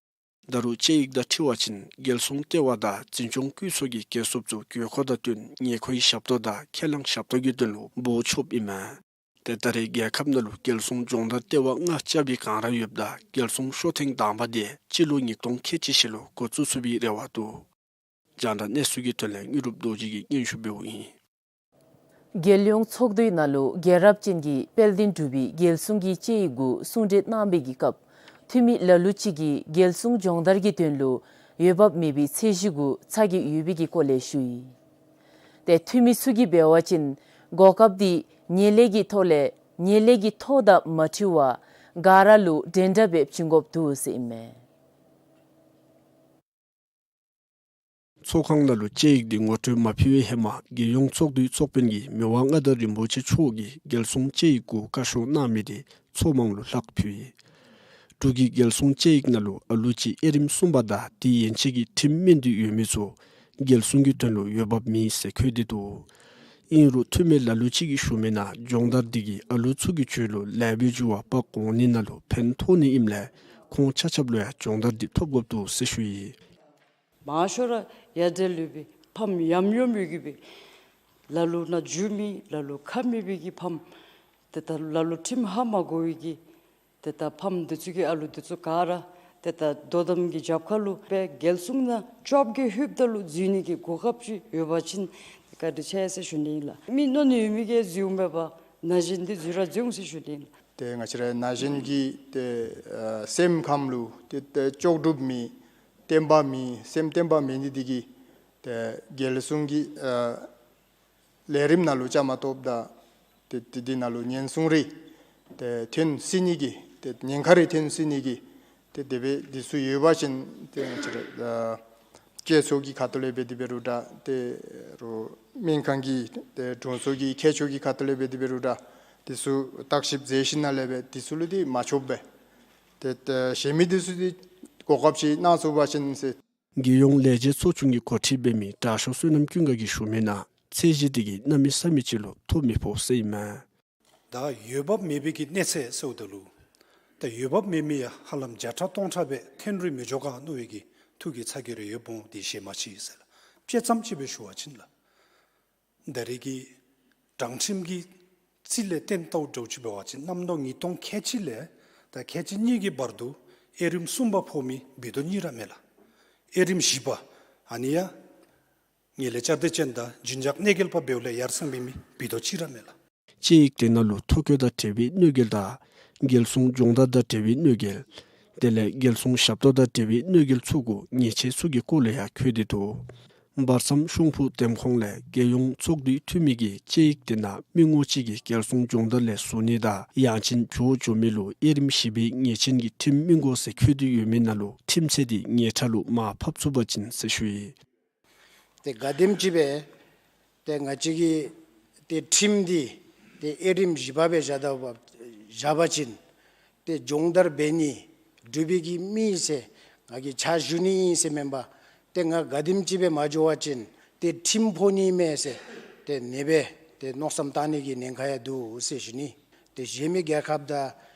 ད་རུང་དཔྱད་ཡིག་དང་འཁྲིལ་བ་ཅིན་རྒྱལ་སྲུང་ལྟེ་བ་དང་འཛིན་སྐྱོང་བཀོད་ཚོགས་ཀྱིས་རྒྱལ་སྲུངཔ་ཚུ་དགོས་མཁོ་དང་བསྟུན་ཉེ་མཁོའི་ཞབས་ཏོག་དང་ཁས་བླངས་ཞབས་ཏོག་གི་དོན་ལུ་འབོ་ཆོགཔ་ཨིན་མས། ཏེ་ད་རེས་རྒྱལ་ཁབ་ནང་ལུ་རྒྱལ་སྲུང་སྦྱོང་བརྡར་ལྟེ་བ་ལྔ་རྐྱབ་པའི་བསྒང་ར་ཡོདཔ་ད་རྒྱལ་སྲུང་ཤོ་ཐེངས་དང་པ་དེ་སྤྱི་ལོ་ཉིས་སྟོང་ཁལ་གཅིག་བཞི་ལུ་འགོ་བཙུགས་ཚུགས་པའི་རེ་བ་འདུག། རྒྱང་བསྒྲགས་གནས་ཚུལ་གྱི་དོན་ལས་དངོས་གྲུབ་རྡོ་རྗེ་གིས་སྙན་ཞུ་འབདཝ་ཨིན། རྒྱལ་ཡོངས་ཚོགས་འདུའི་ནང་ལུ་རྒྱལ་རབས་ཅན་གྱི་དཔལ་ལྡན་འབྲུག་པའི་རྒྱལ་སྲུང་གི་དཔྱད་ཡིག་གུ་གསུང་གྲོས་གནང་བའི་གི་སྐབས་འཐུས་མི་ལ་ལུ་ཅིག་གིས་རྒྱལ་སྲུང་སྦྱོང་བརྡར་གྱི་དོན་ལུ་འོས་འབབ་མེད་པའི་ཚད་གཞི་གུ་ཚ་གྱང་ཡོད་པའི་གི་སྐོར་ལས་ཞུ་ཡི། ཏེ་འཐུས་མི་ཚུ་གིས་འབད་བ་ཅིན་གོ་སྐབས་འདི་ངན་ལྷད་ཀྱི་ཐོག་ལས་ངན་ལྷད་ཀྱི་ཐོག་དང་མ་འཁྲིལ་བར་ག་ར་ལུ་འགྲན་ཟླ་འབད་བྱིན་དགོཔ་འདུག་ཟེར་ཨིན་མས། ཚོགས་ཁང་ནང་ལུ་དཔྱད་ཡིག་འདི་ངོ་སྤྲོད་མ་ཕུལ་བའི་ཧེ་མ་རྒྱལ་ཡོངས་ཚོགས་འདུའི་ཚོགས་དཔོན་གྱིས་མི་དབང་མངའ་བདག་རིན་པོ་ཆེ་མཆོག་གིས་རྒྱལ་སྲུང་དཔྱད་ཡིག་གུ་བཀའ་ཤོག་གནང་མི་དེ་ཚོགས་མང་ལུ་ལྷག་ཕུལ་ཡི། འབྲུག་གི་རྒྱལ་སྲུང་དཔྱད་ཡིག་ནང་ལུ་ཨ་ལུ་ཅིག་དབྱེ་རིམ་གསུམ་པ་དང་དེ་ཡན་ཆད་ཀྱི་ཁྲིམས་དམན་དུ་ཡོད་མི་ཚུ་རྒྱལ་སྲུང་གི་དོན་ལུ་འོས་འབབ་མེད་ཟེར་འཁོད་དེ་འདུག། ཨིན་རུང་འཐུས་མི་ལ་ལུ་ཅིག་གིས་ཞུ་མི་ནང་སྦྱོང་བརྡར་འདི་གིས་ཨ་ལུ་ཚུ་གི་རྒྱུད་ལུ་ལེགས་པའི་འགྱུར་བ་འབག་འོང་ནི་ནང་ལུ་ཕན་ཐོགས་ནི་ཨིནམ་ལས་ཁོང་ཆ་ཁྱབ་ལུ་ཡང་སྦྱོང་བརྡར་འདི་ཐོབ་དགོཔ་འདུག་ཟེར་ཞུ་ཡི། མང་ཤོས་ར་ཡ་བྲལ་ཡོད་པའི་ཕམ་ཡམ་ཡོམ་ཡོད་པའི་ལ་ལུ་ནང་འཛུལ་མི་ལ་ལུ་ཁ་མེད་པའི་གི་ཕམ་ཏེ་ད་ལ་ལུ་ཁྲིམས་ཧ་མ་གོ་བའི་གི་ཏེ་ད་ཕམ་འདི་ཚུ་གི་ཨ་ལུ་འདི་ཚུ་ག་ར་ ཏེ་ད་དོ་དམ་གྱི་རྒྱབ་ཁ་ལུ་སྦེ་རྒྱལ་སྲུང་ནང་བཅོ་བརྒྱད་ལྷོདཔ་ད་ལུ་འཛུལ་ནི་གི་གོ་སྐབས་ཅིག་ཡོད་པ་ཅིན་བཀའ་དྲིན་ཆེ་ཟེར་ཞུ་ནི་ཨིན་ལགས། མི་མནོ་ནི་ཡོད་མི་གིས་འཛུལཝ་མས་པ། ན་གཞོན་འདི་འཛུལ་ར་འཛུལ་འོང་ཟེར་ཞུ་ནི་ཨིན་ལགས། ཏེ་ང་བཅས་ར་ན་གཞོན་གྱི་ཏེ་ཨ་སེམས་ཁམས་ལུ་ཏེ་ཏེ་ལྕོགས་གྲུབ་མེད། བརྟན་པ་མེད། སེམས་བརྟན་པ་མེད་ནི་འདི་གིས་ཏེ་རྒྱལ་སྲུང་གི་ཨ་ལས་རིམ་ནང་ལུ་བཅའ་མར་གཏོགསཔ་ད་ཏེ་ཏེ་འདི་ནང་ལུ་ཉེན་སྲུང་རེ་ཏེ་ཐོན་སྲིད་ནི་གི་ཏེ་ཉེན་ཁ་རེ་ཐོན་སྲིད་ནི་གི་ཏེ་དེ་སྦེ་འདི་ཚུ་ཡོད་པ་ཅིན་ཏེ་ང་བཅས་ར་ཨ་བཅད་ཚོགས་ཀྱི་ཁ་ཐུག་ལས་འབད་དེ་འབད་རུང་འདྲ། ཏེ་རུང་སྨན་ཁང་གི་ཏེ་དྲུང་འཚོ་གི་མཁས་མཆོག་གི་ཁ་ཐུག་ལས་འབད་དེ་འབད་རུང་འདྲ། འདི་ཚུ་བརྟག་ཞིབ་མཛད་ཞིནམ་ལས་འབད་འདི་ཚུ་ལུ་འདི་མ་ཆོགཔ་སྦེ་ཏེ་ཏེ་གཞན་མི་འདི་ཚུ་འདི་གོ་སྐབས་ཅིག་གནང་ཚུགས་པ་ཅིན་ཟེར། རྒྱལ་ཡོངས་ལས་བྱེད་ཚོགས་ཆུང་གི་འགོ་ཁྲིད་འབད་མི་དྲག་ཤོས་བསོད་ནམས་ཀུན་དགའ་གིས་ཞུ་མི་ནང་ཚད་གཞི་འདི་གིས་གནམ་མེད་ས་མེད་ཅིག་ལུ་མཐོ་མི་ཕོག་ཟེར་ཨིན་མས། ད་འོས་འབབ་མེད་པའི་གི་གནས་ཚད་ཟེརཝ་ད་ལུ་ད་འོས་འབབ་མེད་མི་ཡང་ཧ་ལམ་བརྒྱ་ཕྲག་སྟོང་ཕྲག་སྦེ་ཐོན་རུང་མི་འགྱོ་ག་མནོ་བའི་གི་ཐུགས་ཀྱི་ཚ་གྱང་རེ་ཡོདཔ་འོང་། དེ་ཤེས་མ་ཅི་ཟེར་ལགས། དཔྱེ་ཙམ་ཅིག་སྦེ་ཞུ་བ་ཅིན་ལགས། ད་རེས་ཀྱི་དྲང་ཁྲིམས་ཀྱི་རྩིས་ལས་བཏོན་ལྟཝ་འདྲཝ་ཅིག་འབད་བ་ཅིན་གནམ་ལོ་ཉིས་སྟོང་ཁལ་གཅིག་ལས་ད་ཁལ་གཅིག་གཉིས་ཀྱི་བར་དུ་དབྱེ་རིམ་གསུམ་པ་ཕོག་མི་འབུལ་ཏོ་གཉིས་ར་མས་ལགས། དབྱེ་རིམ་བཞི་པ་ཨ་ནི་ཡང་ངན་ལྷད་བསྐྱར་ཟློས་ཅན་དང་རྒྱུན་འཇགས་གནོད་འགེལ་པ་འབདཝ་ལས་ཡར་སེང་འབད་མི་འབུལ་ཏོ་གཅིག་ར་མས་ལགས། དཔྱད་ཡིག་དེ་ནང་ལུ་ཐོ་བཀོད་དང་འབྲེལ་བའི་གནོད་འགེལ་དང་རྒྱལ་སྲུང་སྦྱོང་བརྡར་དང་འབྲེལ་བའི་གནོད་འགེལ། དེ་ལས་རྒྱལ་སྲུང་ཞབས་ཏོག་དང་འབྲེལ་བའི་གནོད་འགེལ་ཚུ་གུ་ཉེས་ཆད་ཚུ་གི་སྐོར་ལས་ཡང་འཁོད་དེ་འདུག། བར་མཚམས་ཤོང་ཕུ་འདེམས་ཁོངས་ལས་རྒྱལ་ཡོངས་ཚོགས་འདུའི་འཐུས་མི་གིས་དཔྱད་ཡིག་དེ་ནང་མི་ངོམ་གཅིག་གིས་རྒྱལ་སྲུང་སྦྱོང་བརྡར་ལས་ཟུར་ཉན་དང་ཡང་ཅིན་བྱོག་འགྱོ་མི་ལུ་དབྱེ་རིམ་བཞི་པའི་ཉེས་ཆེན་གྱི་ཁྲིམས་མི་དགོ་ཟེར་འཁོད་དེ་ཡོད་མི་ནང་ལུ་ཁྲིམས་ཆད་འདི་ཉེས་ཁྲག་ལུ་མར་ཕབ་ཚུགས་པ་ཅིན་ཟེར་ཞུ་ཡི། ཏེ་ག་དེམ་ཅིག་སྦེ་ཏེ་ང་བཅས་ཀྱི་ཏེ་ཁྲིམས་འདི་ཏེ་དབྱེ་རིམ་བཞི་པ་སྦེ་བཞག་ད་བཞག་པ་ཅིན་ཏེ་སྦྱོང་བརྡར་འབད་ནི་འབྲུག་པའི་གི་མི་ཨིན་ཟེར་ང་གིས་ཕྱག་ཞུ་ནི་ཨིན་ཟེར་མེན་པར་ཏེ་ང་ག་དེམ་ཅིག་སྦེ་མ་འགྱོ་བ་ཅིན་ཏེ་ཁྲིམས་ཕོག་ནི་མས་ཟེར་ཏེ་ཨ་ནི་སྦེ་ཏེ་མནོ་བསམ་བཏང་ནི་གི་ཉེན་ཁ་ཡང་འདུག་ཟེར་ཞུ་ནི། ཏེ་གཞན་མི་རྒྱལ་ཁབ་དང་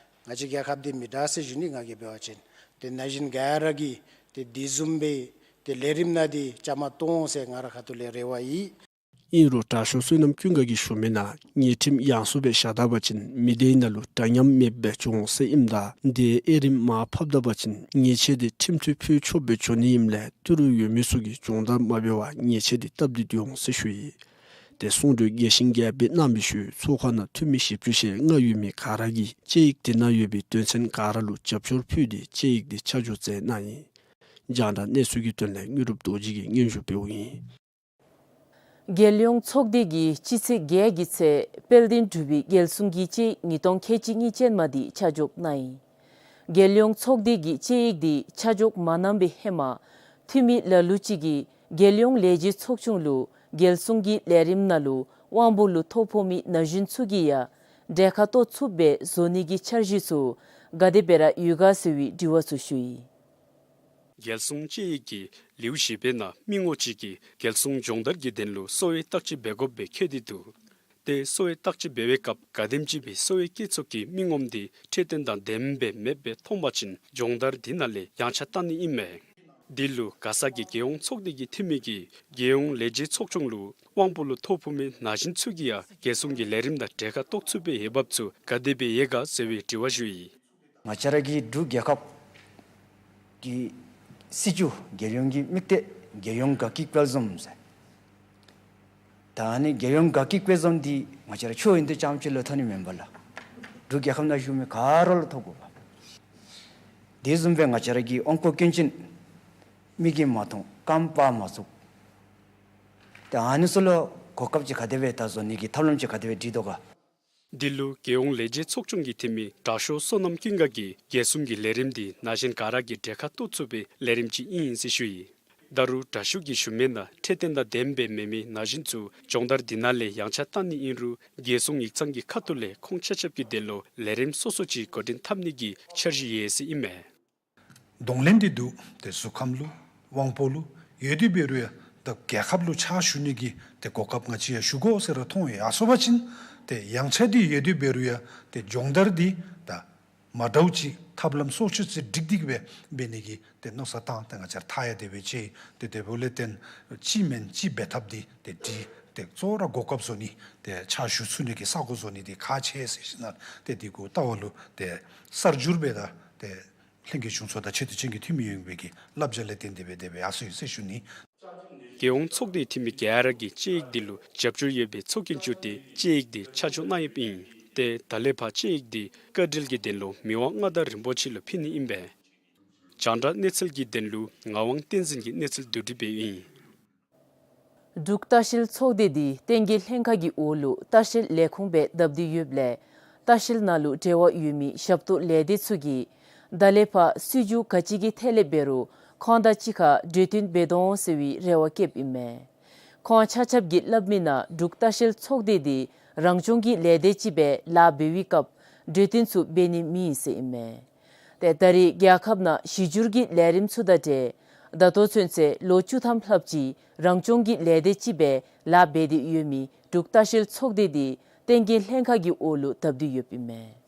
ང་བཅས་རྒྱལ་ཁབ་འདི་མི་འདྲ་ཟེར་ཞུ་ནི། ང་གིས་འབད་བ་ཅིན་ཏེ་ན་གཞོན་ག་ར་གིས་ཏེ་དེ་བཟུམ་སྦེ་ཏེ་ལས་རིམ་ནང་འདི་བཅའ་མར་གཏོགས་འོང་ཟེར་ང་རའི་ཁ་ཐུག་ལས་རེ་བ་ཡོད། ཨིན་རུང་དྲག་ཤོས་བསོད་ནམས་ཀུན་དགའ་གིས་ཞུ་མི་ནང་ཉེས་ཁྲིམས་ཡང་སུ་སྦེ་བཞག་ད་པ་ཅིན་མི་སྡེའི་ནང་ལུ་འདྲ་མཉམ་མེདཔ་སྦེ་འགྱོ་འོང་ཟེར་ཨིནམ་ད་དེ་དབྱེ་རིམ་མར་ཕབ་ད་པ་ཅིན་ཉེས་ཆད་འདི་ཁྲིམས་མཐུན་ཕུལ་ཆོགཔ་སྦེ་འགྱོ་ནི་ཨིནམ་ལས་ཏི་རུ་ཡོད་མི་ཚུ་གིས་སྦྱོང་བརྡར་མ་འབད་བར་ཉེས་ཆད་འདི་བཏབ་སྟེ་སྡོད་འོང་ཟེར་ཞུ་ཡི། ཏེ་གསུང་གྲོས་རྒྱས་ཤིང་རྒྱསཔ་སྦེ་གནང་བའི་ཤུལ་ཚོགས་ཁང་ནང་འཐུས་མི་བཞི་བཅུ་ཞེ་ལྔ་ཡོད་མི་ག་ར་གིས་དཔྱད་ཡིག་དེ་ནང་ཡོད་པའི་དོན་ཚན་ག་ར་ལུ་རྒྱབ་སྐྱོར་ཕུལ་ཏེ་དཔྱད་ཡིག་འདི་ཆ་འཇོག་མཛད་གནང་ཡི། རྒྱང་བསྒྲགས་གནས་ཚུལ་གྱི་དོན་ལས་དངོས་གྲུབ་རྡོ་རྗེ་གིས་སྙན་ཞུ་འབདཝ་ཨིན། རྒྱལ་ཡོངས་ཚོགས་སྡེ་གིས་སྤྱི་ཚེས་བརྒྱད་ཀྱི་ཚེས་དཔལ་ལྡན་འབྲུག་པའི་རྒྱལ་སྲུང་གི་དཔྱད་ཡིག་ཉིས་སྟོང་ཁལ་གཅིག་གཉིས་ཅན་མ་འདི་ཆ་འཇོག་གནང་ཡི། རྒྱལ་ཡོངས་ཚོགས་སྡེ་གི་དཔྱད་ཡིག་འདི་ཆ་འཇོག་མ་གནང་བའི་ཧེ་མ་འཐུས་མི་ལ་ལུ་ཅིག་གིས་རྒྱལ་ཡོངས་ལས་བྱེད་ཚོགས་ཆུང་ལུ་རྒྱལ་སྲུང་གི་ལས་རིམ་ནང་ལུ་དབང་པོ་ལུ་ཐོ་ཕོག་མི་ན་གཞོན་ཚུ་གིས་ཡང་གྲལ་ཁར་གཏོགས་ཚུགསཔ་སྦེ་བཟོ་ནི་གི་འཆར་གཞི་ཚུ་ག་དེ་སྦེ་ར་ཡོད་ག་ཟེར་བའི་དྲི་བ་ཚུ་ཞུ་ཡི། རྒྱལ་སྲུང་དཔྱད་ཡིག་གི་ལེའུ་བཞི་པའི་ནང་མི་ངོམ་གཅིག་གིས་རྒྱལ་སྲུང་སྦྱོང་བརྡར་གྱི་དོན་ལུ་གསོ་བའི་བརྟག་དཔྱད་འབད་དགོཔ་སྦེ་འཁོད་དེ་འདུག། ཏེ་གསོ་བའི་བརྟག་དཔྱད་འབད་བའི་སྐབས་ག་དེམ་ཅིག་སྦེ་གསོ་བའི་སྐྱེད་ཚོགས་ཀྱི་མི་ངོམ་འདི་འཕྲོད་བསྟེན་དང་ལྡནམ་སྦེ་མེདཔ་སྦེ་མཐོང་པ་ཅིན་སྦྱོང་བརྡར་འདི་ནང་ལས་ཡངས་ཆག་བཏང་ནི་ཨིན་མས། འདི་ལུ་མགར་ས་གི་རྒྱལ་ཡོངས་ཚོགས་སྡེ་གི་འཐུས་མི་གིས་རྒྱལ་ཡོངས་ལས་བྱེད་ཚོགས་ཆུང་ལུ་དབང་པོ་ལུ་ཐོ་ཕོག་མི་ན་གཞོན་ཚུ་གིས་ཡང་རྒྱལ་སྲུང་གི་ལས་རིམ་ནང་གྲལ་ཁར་གཏོགས་ཚུགས་པའི་འོས་འབབ་ཚུ་ག་དེ་སྦེ་ཡོད་ག་ཟེར་བའི་དྲི་བ་ཞུ་ཡི། ང་བཅས་ར་གི་འབྲུག་རྒྱལ་ཁབ་ཀྱི་སྲིད་བྱུས་རྒྱལ་ཡོངས་ཀྱི་དམིགས་གཏད་རྒྱལ་ཡོངས་དགའ་སྐྱིད་དཔལ་འཛོམས་ཟེར། ད་ཨ་ནི་རྒྱལ་ཡོངས་དགའ་སྐྱིད་དཔལ་འཛོམས་འདི་ང་བཅས་ར་ཆོས་ཡོན་ཏན་རྐྱངམ་ཅིག་ལུ་ཐོགས་ནི་མེན་པར་ལགས། འབྲུག་རྒྱལ་ཁབ་ནང་བཞུགས་མི་ག་ར་ལུ་ཐོགས་དགོ་པས། དེ་བཟུམ་སྦེ་ང་བཅས་ར་གི་དབང་པོ་སྐྱོན་ཅན་མིག་གིས་མ་མཐོང་རྐངམ་སྤར་མ་ཚུགས། ཏེ་ཨ་ནི་ཚུ་ལུ་གོ་སྐབས་ཅིག་ག་དེ་སྦེ་ད་བཟོ་ནི་གི་ཐབས་ལམ་ཅིག་ག་དེ་སྦེ་སྒྲིག་དོ་ག། འདི་ལུ་རྒྱལ་ཡོངས་ལས་བྱེད་ཚོགས་ཆུང་གི་འཐུས་མི་དྲག་ཤོས་བསོད་ནམས་ཀུན་དགའ་གིས་རྒྱལ་སྲུང་གི་ལས་རིམ་འདི་ན་གཞོན་ག་ར་གིས་གྲལ་ཁར་གཏོགས་ཚུགས་པའི་ལས་རིམ་ཅིག་ཨིན་ཟེར་ཞུ་ཡི། ད་རུང་དྲག་ཤོས་ཀྱིས་ཞུ་མི་ནང་འཕྲོད་བསྟེན་དང་ལྡནམ་སྦེ་མེད་མི་ན་གཞོན་ཚུ་སྦྱོང་བརྡར་འདི་ནང་ལས་ཡངས་ཆག་བཏང་ནི་ཨིན་རུང་རྒྱལ་སྲུང་ཡིག་ཚང་གི་ཁ་ཐུག་ལས་ཁོང་ཆ་ཁྱབ་ཀྱི་དོན་ལུ་ལས་རིམ་སོ་སོ་ཅིག་འགོ་འདྲེན་འཐབ་ནི་གི་འཆར་གཞི་ཡོད་ཟེར་ཨིན་མས། གདོང་ལེན་འདི་འདུག། ཏེ་གཟུགས་ཁམས་ལུ་དབང་པོ་ལུ་ཡོད་དེ་འབད་རུང་ཡང་ད་རྒྱལ་ཁབ་ལུ་ཕྱག་ཞུ་ནི་གི་ཏེ་གོ་སྐབས་ང་བཅས་ཡང་ཞུ་དགོ་ཟེར་ར་མཐོང་ཡོད། ཡར་སོང་པ་ཅིན་ཏེ་ཡངས་ཆག་འདི་ཡོད་དེ་འབད་རུང་ཡང་ཏེ་སྦྱོང་བརྡར་འདི་ད་མ་འདྲཝ་ཅིག་ཐབས་ལམ་སོ་སོ་ཅིག་སྒྲིག་སྟེ་སྦེ་འབད་ནི་གི་ཏེ་མནོ་བསམ་བཏང་སྟེ་ང་བཅས་ར་མཐའ་ཡང་དེ་སྦེ་ཕྱེ། ཏེ་དེ་འབདཝ་ལས་བརྟེན་གཅིག་མེན་གཅིག་འབད་ཐབས་འདི་ཏེ་འདི་ཏེ་གཙོ་བོ་ར་གོ་སྐབས་བཟོ་ནི་ཏེ་ཕྱག་ཞུ་ཚུགས་ནི་གི་ས་གོ་བཟོ་ནི་འདི་ཁག་ཆེ་ཟེར་ཞིནམ་ལས་ཏེ་འདི་གུ་ལྟ་བ་ལུ་ཏེ་གསར་འགྱུར་སྦེ་ད་ཏེ་ ལྷན་རྒྱས་གཞུང་ཚོགས་དང་ཆེ་བསྟོད་ཅན་གྱི་འཐུས་མི་ཡོངས་ཀྱི་བསླབ་བྱ་ལས་བརྟེན་ཏེ་སྦེ་དེ་སྦེ་ཡར་སོང་ཡི་ཟེར་ཞུ་ནི། རྒྱལ་ཡོངས་ཚོགས་སྡེའི་འཐུས་མི་ག་ར་གིས་དཔྱད་ཡིག་འདི་ལུ་རྒྱབ་སྐྱོར་ཡོད་པའི་ཚོགས་རྒྱན་བསྒྱུར་ཏེ་དཔྱད་ཡིག་འདི་ཆ་འཇོག་གནང་ཡོདཔ་ཨིན། ཏེ་ད་ལས་ཕར་དཔྱད་ཡིག་འདི་བཀའ་དྲིན་གྱི་དོན་ལུ་མི་དབང་མངའ་བདག་རིན་པོ་ཆེ་ལུ་ཕུལ་ནི་ཨིན་པས། རྒྱང་བསྒྲགས་གནས་ཚུལ་གྱི་དོན་ལུ་ངག་དབང་བསྟན་འཛིན་གྱིས་གནས་ཚུལ་བསྡུ་སྒྲིག་འབདཝ་ཨིན། འབྲུག་ལྟ་བཤལ་ཚོགས་སྡེ་འདི་བསྟན་རྒྱས་ལྷན་ཁག་གི་འོག་ལུ་ལྟ་བཤལ་ལས་ཁུངས་སྦེ་བསྡབས་ཏེ་ཡོདཔ་ལས་ལྟ་བཤལ་ནང་ལུ་འབྲེལ་བ་ཡོད་མི་ཞབས་ཏོག་ལས་སྡེ་ཚུ་གིས་ད་ལས་ཕར་སྲིད་བྱུས་ག་ཅི་གི་ཐད་ལས་འབད་རུང་ཁོང་དང་གཅིག་ཁར་གྲོས་བསྟུན་འབད་དོ་འོང་ཟེར་བའི་རེ་བ་བསྐྱེདཔ་ཨིན་མས། ཁོང་ཆ་ཁྱབ་ཀྱིས་སླབ་མི་ནང་འབྲུག་ལྟ་བཤལ་ཚོགས་སྡེ་འདི་རང་སྐྱོང་གི་ལས་སྡེ་ཅིག་སྦེ་ལཱ་འབད་བའི་སྐབས་གྲོས་བསྟུན་ཚུ་འབད་ནི་མེད་ཟེར་ཨིན་མས། ཏེ་ད་རེས་རྒྱལ་ཁབ་ནང་གཞི་བསྒྱུར་གྱི་ལས་རིམ་ཚུ་དང་འབྲེལ་ད་ལྟོ་ཚུན་ཚོད་ལོ་བཅུ་ཐམ་ལྷགཔ་ཅིག་རང་སྐྱོང་གི་ལས་སྡེ་ཅིག་སྦེ་ལཱ་འབད་དེ་ཡོད་མི་འབྲུག་ལྟ་བཤལ་ཚོགས་སྡེ་འདི་བསྟན་རྒྱས་ལྷན་ཁག་གི་འོག་ལུ་བསྡབས་ཏེ་ཡོདཔ་ཨིན་མས།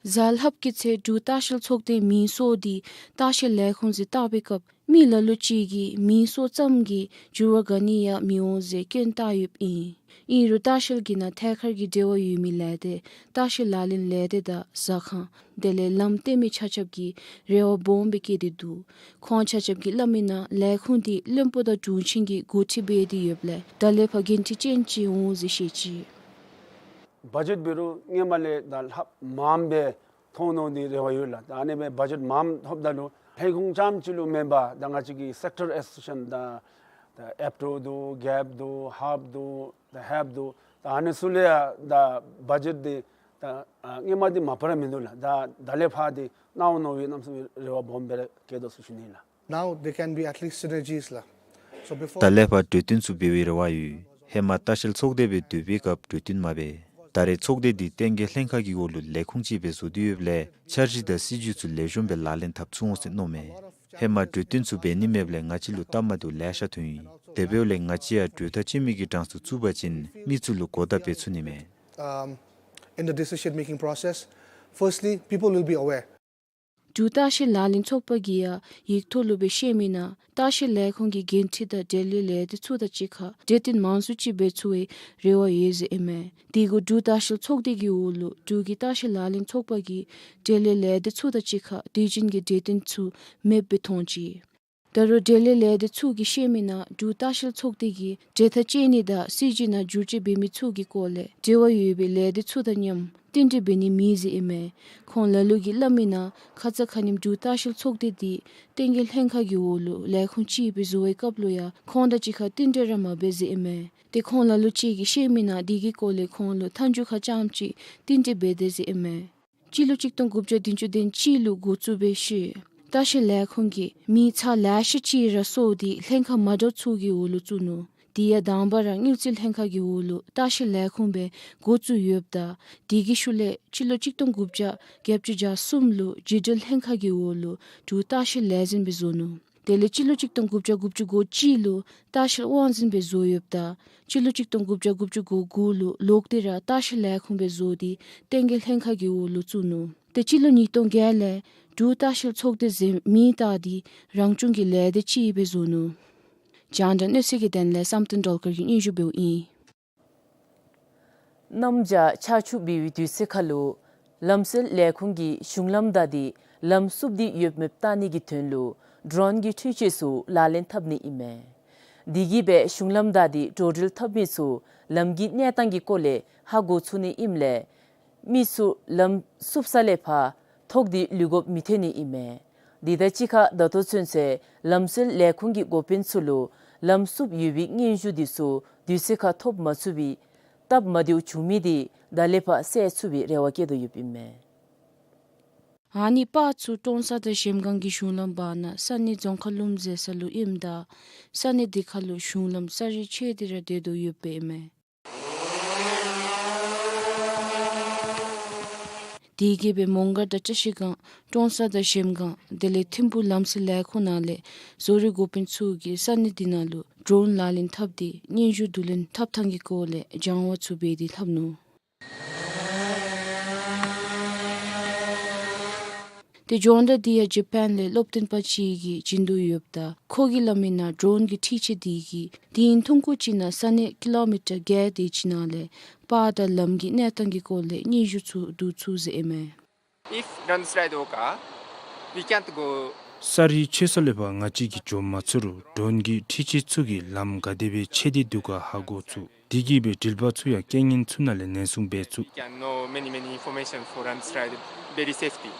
གཟའ་ལྷགཔ་གི་ཚེ་འབྲུག་ལྟ་བཤལ་ཚོགས་སྡེའི་མིང་སོགས་འདི་ལྟ་བཤལ་ལས་ཁུངས་ཟེར་བཏགས་པའི་སྐབས་མི་ལ་ལུ་ཅིག་གིས་མིང་སོགས་ཙམ་གྱིས་འགྱུར་བ་ག་ནི་ཡང་མི་འོང་ཟེར་སྐྱོན་བཏགས་ཡོདཔ་ཨིན། ཨིན་རུང་ལྟ་བཤལ་གྱི་ནང་ཐད་ཀར་གྱི་འབྲེལ་བ་ཡོད་མི་ལས་སྡེ་ལྟ་བཤལ་ལག་ལེན་ལས་སྡེ་དང་ཟ་ཁང་དེ་ལས་ལམ་སྟོན་མི་ཆ་ཁྱབ་ཀྱིས་རེ་བ་སྦོམ་སྦེ་བསྐྱེད་དེ་འདུག། ཁོང་ཆ་ཁྱབ་ཀྱིས་སླབ་མི་ནང་ལས་ཁུངས་འདི་བློན་པོ་དང་དྲུང་ཆེན་གྱིས་འགོ་ཁྲིད་འབད་དེ་ཡོདཔ་ལས་ད་ལས་ཕར་འགན་འཁྲི་ཅན་ཅིག་འོང་ཟེར་བཤད་ཅི། བ་ཇེཊ་འབད་རུང་སྔོན་མ་ལས་ད་ལྷགཔ་མངམ་སྦེ་ཐོབ་ནི་འདི་རེ་བ་ཡོད་ལགས། ད་ཨ་ནི་སྦེ་བ་ཇེཊ་མངམ་ཐོབ་ད་ལུ་ལྷན་ཁུངས་རྐྱངམ་ཅིག་ལུ་མེན་པར་ད་ང་བཅས་ཀྱི་སེཀ་ཊར་ཨེ་སོ་སི་ཡེ་ཤཱན་ད་ད་ཨེབ་ཊོ་འདུག། གེབ་འདུག། ཧཱབ་འདུག། ད་ཧེབ་འདུག། ད་ཨ་ནི་ཚུ་ལུ་ཡང་ད་བ་ཇེཊ་འདི་ད་ཨ་སྔོན་མ་འདི་མ་པ་ར་མིན་འདུག་ལགས། ད་ད་ལས་ཕར་འདི་གནང་འོང་མནོ་བའི་གནམ་མེད་ས་མེད་རེ་བ་སྦོམ་སྦེ་ར་བསྐྱེད་དོ་ཟེར་ཞུ་ནི་ལགས། Now there can be at least synergies ལགས། So before ད་ལས་ཕར་གྲོས་བསྟུན་ཚུ་འབད་བའི་རེ་བ་ཡོད། ཧེ་མ་ལྟ་བཤལ་ཚོགས་སྡེ་སྦེ་སྡོད་པའི་སྐབས་གྲོས་བསྟུན་མ་འབད། ད་རེས་ཚོགས་སྡེ་འདི་བསྟན་རྒྱས་ལྷན་ཁག་གི་འོག་ལུ་ལས་ཁུངས་ཅིག་སྦེ་བཟོ་སྟེ་ཡོདཔ་ལས་འཆར་གཞི་དང་སྲིད་བྱུས་ཚུ་ལེགས་ཤོམ་སྦེ་ལག་ལེན་འཐབ་ཚུགས་འོང་ཟེར་མནོཝ་མས། ཧེ་མ་གྲོས་བསྟུན་ཚུ་འབད་ནི་མེདཔ་ལས་ང་བཅས་ལུ་སྟབས་མ་བདེཝ་ལེ་ཤ་ཐོན་ཡི། དེ་འབདཝ་ལས་ང་བཅས་ཡང་གྲོས་ཐག་བཅད་མི་གི་གྲངས་སུ་བཙུགས་པ་ཅིན་མི་ཚུ་ལུ་གོ་བརྡ་འབད་ཚུགས་ནི་མས། Um, in the decision making process, firstly, people will be aware. འབྲུག་ལྟ་བཤལ་ལག་ལེན་ཚོགས་པ་གིས་ཡང་ཡིག་ཐོག་ལུ་སྦེ་བཤད་མི་ནང་ལྟ་བཤལ་ལས་ཁུངས་ཀྱི་འགན་འཁྲི་དང་འབྲེལ་ཡོད་ལས་སྡེ་ཚུ་དང་གཅིག་ཁར་གྲོས་བསྟུན་མང་སུ་ཅིག་འབད་ཚུགས་པའི་རེ་བ་ཡོད་ཟེར་ཨིན་མས། དེ་གུ་འབྲུག་ལྟ་བཤལ་ཚོགས་སྡེ་གི་འོག་ལུ་འབྲུག་གི་ལྟ་བཤལ་ལག་ལེན་ཚོགས་པ་གིས་འབྲེལ་ཡོད་ལས་སྡེ་ཚུ་དང་གཅིག་ཁར་དུས་རྒྱུན་གྱི་གྲོས་བསྟུན་ཚུ་མེདཔ་སྦེ་མཐོང་ཅི། ད་རུང་འབྲེལ་ཡོད་ལས་སྡེ་ཚུ་གིས་བཤད་མི་ནང་འབྲུག་ལྟ་བཤལ་ཚོགས་སྡེ་གིས་གྲོས་ཐག་བཅད་ནི་དང་སྲིད་བྱུས་ནང་བསྒྱུར་བཅོས་འབད་མི་ཚུ་གི་སྐོར་ལས་འབྲེལ་བ་ཡོད་པའི་ལས་སྡེ་ཚུ་དང་མཉམ་རྟེན་འབྲེལ་འབད་ནི་མེད་ཟེར་ཨིན་མས། ཁོང་ལ་ལུ་གིས་སླབ་མི་ནང་ཁ་ཙ་ཁ་ཉིནམ་འབྲུག་ལྟ་བཤལ་ཚོགས་སྡེ་འདི་བསྟན་རྒྱས་ལྷན་ཁག་གི་འོག་ལུ་ལས་ཁུངས་ཅིག་སྦེ་བཟོ་བའི་སྐབས་ལུ་ཡང་ཁོང་དང་གཅིག་ཁར་རྟེན་འབྲེལ་ར་མ་འབད་ཟེར་ཨིན་མས། ཏེ་ཁོང་ལ་ལུ་ཅིག་གིས་བཤད་མི་ནང་འདི་གི་སྐོར་ལས་ཁོང་ལུ་མཐའ་མཇུག་ཁར་རྐྱངམ་ཅིག་རྟེན་འབྲེལ་འབད་དེས་ཟེར་ཨིན་མས། སྤྱི་ལོ་གཅིག་སྟོང་དགུ་བརྒྱ་བདུན་ཅུ་དོན་གཅིག་ལུ་འགོ་བཙུགས་པའི་ཤུལ་ལྟ་བཤལ་ལས་ཁུངས་ཀྱིས་མི་ཚར་ལེ་ཤ་ཅིག་ར་སོར་ཏེ་ལྷན་ཁག་མ་འདྲཝ་ཚུ་གི་འོག་ལུ་བཙུགས་ནུག། དེ་ཡང་དང་པ་ར་དངུལ་རྩིས་ལྷན་ཁག་གི་འོག་ལུ་ལྟ་བཤལ་ལས་ཁུངས་སྦེ་འགོ་བཙུགས་ཡོདཔ་ད་དེ་གི་ཤུལ་ལས་སྤྱི་ལོ་གཅིག་སྟོང་དགུ་བརྒྱ་བརྒྱད་ཅུ་གྱ་གསུམ་ལུ་འགྱུར་འགྲོས་ལྷན་ཁག་གི་འོག་ལུ་འབྲུག་ལྟ་བཤལ་ལས་འཛིན་སྦེ་བཟོ་ནུག། དེ་ལས་སྤྱི་ལོ་གཅིག་སྟོང་དགུ་བརྒྱ་དགུ་བཅུ་གོ་གཅིག་ལུ་ལྟ་བཤལ་དབང་འཛིན་སྦེ་བཟོ་ཡོདཔ་ད་སྤྱི་ལོ་གཅིག་སྟོང་དགུ་བརྒྱ་དགུ་བཅུ་གོ་དགུ་ལུ་ལོག་སྟེ་ར་ལྟ་བཤལ་ལས་ཁུངས་སྦེ་བཟོ་སྟེ་བསྟན་རྒྱས་ལྷན་ཁག་གི་འོག་ལུ་བཙུགས་ནུག། ཏེ་སྤྱི་ལོ་ཉིས་སྟོང་བརྒྱད་ལས་འབྲུག་ལྟ་བཤལ་ཚོགས་སྡེ་ཟེར་མིང་བཏགས་ཏེ་རང་སྐྱོང་གི་ལས་སྡེ་ཅིག་སྦེ་བཟོ་ནུག། རྒྱང་བསྒྲགས་གནས་ཚུལ་གྱི་དོན་ལས་བསམ་གཏན་སྒྲོལ་དཀར་གྱིས་སྙན་ཞུ་འབདཝ་ཨིན། གནམ་བྱཱར་ཆར་ཆུ་འབབ་པའི་དུས་ཚོད་ཁར་ལུ་ལམ་སེལ་ལས་ཁུངས་ཀྱིས་གཞུང་ལམ་དག་འདི་ལམ་བསུབས་ཏེ་ཡོདཔ་མེདཔ་བལྟ་ནི་གི་དོན་ལུ་ཌོ་རོན་གྱི་འཕྲུལ་ཆས་ཚུ་ལག་ལེན་འཐབ་ནི་ཨིན་མས། དེ་གིས་སྦེ་གཞུང་ལམ་དག་འདི་འགྲོ་འགྲུལ་འཐབ་མི་ཚུ་ལམ་གྱི་གནས་སྟངས་ཀྱི་སྐོར་ལས་ཧ་གོ་ཚུགས་ནི་ཨིནམ་ལས་མི་ཚུ་ལམ་བསུབས་ས་ལས་ཕར་ཐོགས་ཏེ་ལུས་དགོཔ་མི་ཐོན་ནི་ཨིན་མས། དེ་དང་གཅིག་ཁར་ད་ལྟོ་ཚུན་ཚོད་ལམ་སེལ་ལས་ཁུངས་ཀྱི་འགོ་དཔོན་ཚུ་ལུ་ལམ་བསུབས་ཡོད་པའི་སྙན་ཞུ་འདི་ཚུ་དུས་ཚོད་ཁར་ཐོབ་མ་ཚུགས་པའི་སྟབས་མ་བདེཝ་བྱུང་མི་འདི་ད་ལས་ཕར་སེལ་ཚུགས་པའི་རེ་བ་བསྐྱེད་དོ་ཡོདཔ་ཨིན་མས། ཨ་ནི་པར་ཚུ་ཀྲོང་གསར་དང་གཞལམ་སྒང་གི་གཞུང་ལམ་བར་ན་ས་གནས་རྫོང་ཁ་ལུམ་ཟེར་ས་ལུ་ཨིནམ་ད་ས་གནས་དེ་ཁར་ལུ་གཞུང་ལམ་ས་རི་ཆད་དེ་ར་སྡོད་དོ་ཡོདཔ་ཨིན་མས། དེ་གིས་སྦེ་མོང་སྒར་དང་བཀྲ་ཤིས་སྒང་ཀྲོང་གསར་དང་གཞལམ་སྒང་དེ་ལས་ཐིམ་ཕུག་ལམ་སེལ་ལས་ཁུངས་ནང་ལས་བཟོ་རིག་འགོ་དཔོན་ཚུ་གིས་ས་གནས་དེ་ནང་ལུ་ཌོ་རོན་ལག་ལེན་འཐབ་སྟེ་སྙན་ཞུ་བསྡུ་ལེན་འཐབ་ཐངས་ཀྱི་སྐོར་ལས་སྦྱང་བ་ཚུ་འབད་དེ་འཐབ་ནུག། ཏེ་སྦྱོང་བརྡར་འདི་ཡང་ཇ་པཱན་ལས་སློབ་སྟོན་པ་ཅིག་གིས་བྱིན་དོ་ཡོདཔ་ད་ཁོ་གིས་སླབ་མི་ནང་ཌོ་རོན་གྱི་འཕྲུལ་ཆས་འདི་གིས་དེ་ཡི་ཐུང་ཀུ་ཅིག་ནང་ས་གནས་ཀི་ལོ་མི་ཊར་བརྒྱད་དེ་ཅིག་ནང་ལས་པར་དང་ལམ་གྱི་གནས་སྟངས་ཀྱི་སྐོར་ལས་སྙན་ཞུ་ཚུ་བསྡུ་ཚུགས་ཟེར་ཨིན་མས། If landslide occur, we can't go. ས་རི་ཆོད་ས་ལས་ཕར་ང་བཅས་ཀྱིས་འགྱོ་མ་ཚུགས་རུང་ཌོན་གྱིས་འཕྲུལ་ཆས་ཚུ་གིས་ལམ་ག་དེ་སྦེ་ཆད་དེ་འདུག་ག་ཧ་གོ་ཚུགས། དེ་གིས་སྦེ་འགྲུལ་པ་ཚུ་ཡང་རྐྱེན་ངན་ཚུ་ནང་ལས་ནན་སྲུང་འབད་ཚུགས། We can know many, many information for landslide very safety.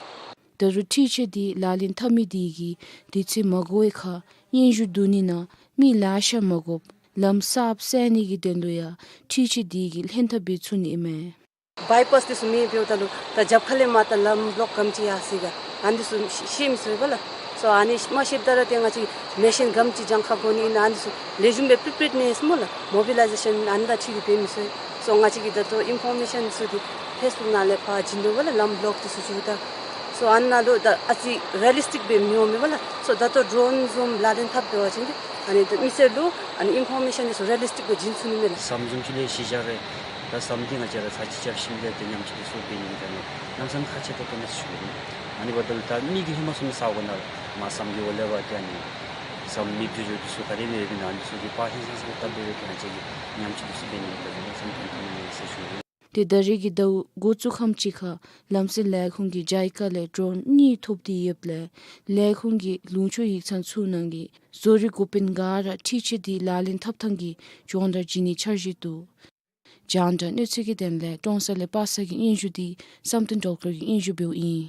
ད་རུང་འཕྲུལ་ཆས་འདི་ལག་ལེན་འཐབ་མི་དེ་གིས་དུས་ཚོད་མ་འགོར་བའི་ཁར་སྙན་ཞུ་བསྡུ་ནི་ནང་མི་ལེ་ཤ་མ་དགོཔ་ལམ་གསརཔ་བསལ་ནི་གི་དོན་ལུ་ཡང་འཕྲུལ་ཆས་འདི་གིས་ལྷན་ཐབས་སྦེ་ཚུགས་ནི་ཨིན་མས། བའི་པཱསི་འདི་ཚུ་མེདཔ་འབདཝ་ད་ལུ་ད་རྒྱབ་ཁ་ལས་མར་ད་ལམ་བློཀ་ག་དེམ་ཅིག་ཡར་སོ་ཡི་ག་ཨ་ནི་འདི་ཚུ་ཤེས་ཤེས་མི་ཚུགས་པས་ལགས། སོ་ཨ་ནི་མ་ཤེསཔ་ད་ར་ཏེ་ང་བཅས་མེ་ཤིན་ག་དེམ་ཅིག་གྱངས་ཁ་དགོ་ནི་ཨིན་ན་ཨ་ནི་འདི་ཚུ་ལེགས་ཤོམ་སྦེ་པི་རི་པེརཌ་ནེསི་སྨོ་ལགས། མོ་བི་ལའི་ཟེ་ཤཱན་ཨ་ནི་དང་འཁྲིལ་ཏེ་འབད་མི་ཚུགས། སོ་ང་བཅས་ཀྱིས་ད་ལྟོ་ཨིན་ཕོར་མེ་ཤཱན་འདི་ཚུ་འདི་ཕེསི་བུཀ་ནང་ལས་ཕར་བྱིན་དོ་བས་ལགས། ལམ་བློཀ་འདི་ཚུ་བྱུང་ད། སོ་ཨ་ནཱ་ལུ་ད་ཨ་ཙི་རི་ཡ་ལི་སི་ཊིཀ་སྦེ་མི་འོང་མས་པ་ལགས། སོ་ད་ལྟོ་ཌོརོན་བཟུམ་ལག་ལེན་འཐབ་འབད་བ་ཅིན་ཨ་ནི་ད་མི་སེར་ལུ་ཨ་ནི་ཨིན་ཕོར་མེ་ཤཱན་འདི་ཚུ་རི་ཡ་ལི་སི་ཊིཀ་སྦེ་བྱིན་ཚུགས་ནི་མས་ལགས། ཟམ་བཟུམ་ཅིག་ལས་གཞི་བཞག་རུང་ད་ཟམ་འདི་ང་བཅས་ར་ཚར་གཅིག་རྐྱབ་ཞིནམ་ལས་ཏེ་ཉམས་བཅོས་འདི་ཚུ་འབད་ནི་ཨིན་ད་ནི་གནམ་ས་ནང་ཁག་ཆེ་ཏོག་ཏོ་མས་ཟེར་ཞུ་ནི། ཨ་ནི་འབདཝ་ད་ལུ་ད་མི་གིས་ཧེ་མ་ཚུ་ནི་ས་གོ་ནང་ལུ་མར་ཟམ་གྱི་འོག་ལས་འབད་དེ་ཨ་ནི་ཟམ་མེདཔ་འགྱོ་འགྱོཝ་འདི་ཚུ་ག་དེ་སྦེ་ཡོདཔ་ཨིན་ན་ཨ་ནི་འདི་ཚུ་གི་པར་ཧིང་སངས་ས་སྦེ་བཏབ་སྦེ་ཏེ་ང་བཅས་ཀྱིས་ཉམས་བཅོས་འདི་ཚུ་འབད་ནི་ཨིན་ད་ནི་གནམ་ས་ནང་ཁག་ཆེ་ཏོག་ཏོ་མས་ཟེར་ཞུ་ནི། ཏེ་ད་རེས་ཀྱི་ཟླཝ་འགོ་བཙུགས་ཁམས་ཅིག་ཁར་ལམ་སེལ་ལས་ཁུངས་ཀྱིས་ཇའི་ཀ་ལས་ཌོརོན་གཉིས་ཐོབ་སྟེ་ཡོདཔ་ལས་ལས་ཁུངས་ཀྱི་ལུང་ཕྱོགས་ཡིག་ཚང་ཚུ་ནང་གི་བཟོ་རིག་འགོ་དཔོན་ག་ར་འཕྲུལ་ཆས་འདི་ལག་ལེན་འཐབ་ཐངས་ཀྱི་སྦྱོང་བརྡར་བྱིན་ནིའི་འཆར་གཞི་འདུག། རྒྱང་བསྒྲགས་གནས་ཚུལ་གྱི་དོན་ལས་ཀྲོང་གསར་ལས་པ་སངས་ཀྱི་སྙན་ཞུ་འདི་བསམ་གཏན་སྒྲོལ་དཀར་གྱིས་སྙན་ཞུ་འབདཝ་ཨིན།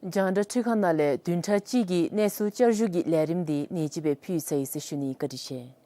རྒྱང་བསྒྲགས་འཕྲུལ་ཁང་ནང་ལས་བདུན་ཕྲག་གཅིག་གི་གནས་ཚུལ་བསྐྱར་ཞུ་གི་ལས་རིམ་འདི་ནེ་ཅིག་སྦེ་ཕུལ་ཚར་ཡི་ཟེར་ཞུ་ནི། བཀའ་དྲིན་ཆེ།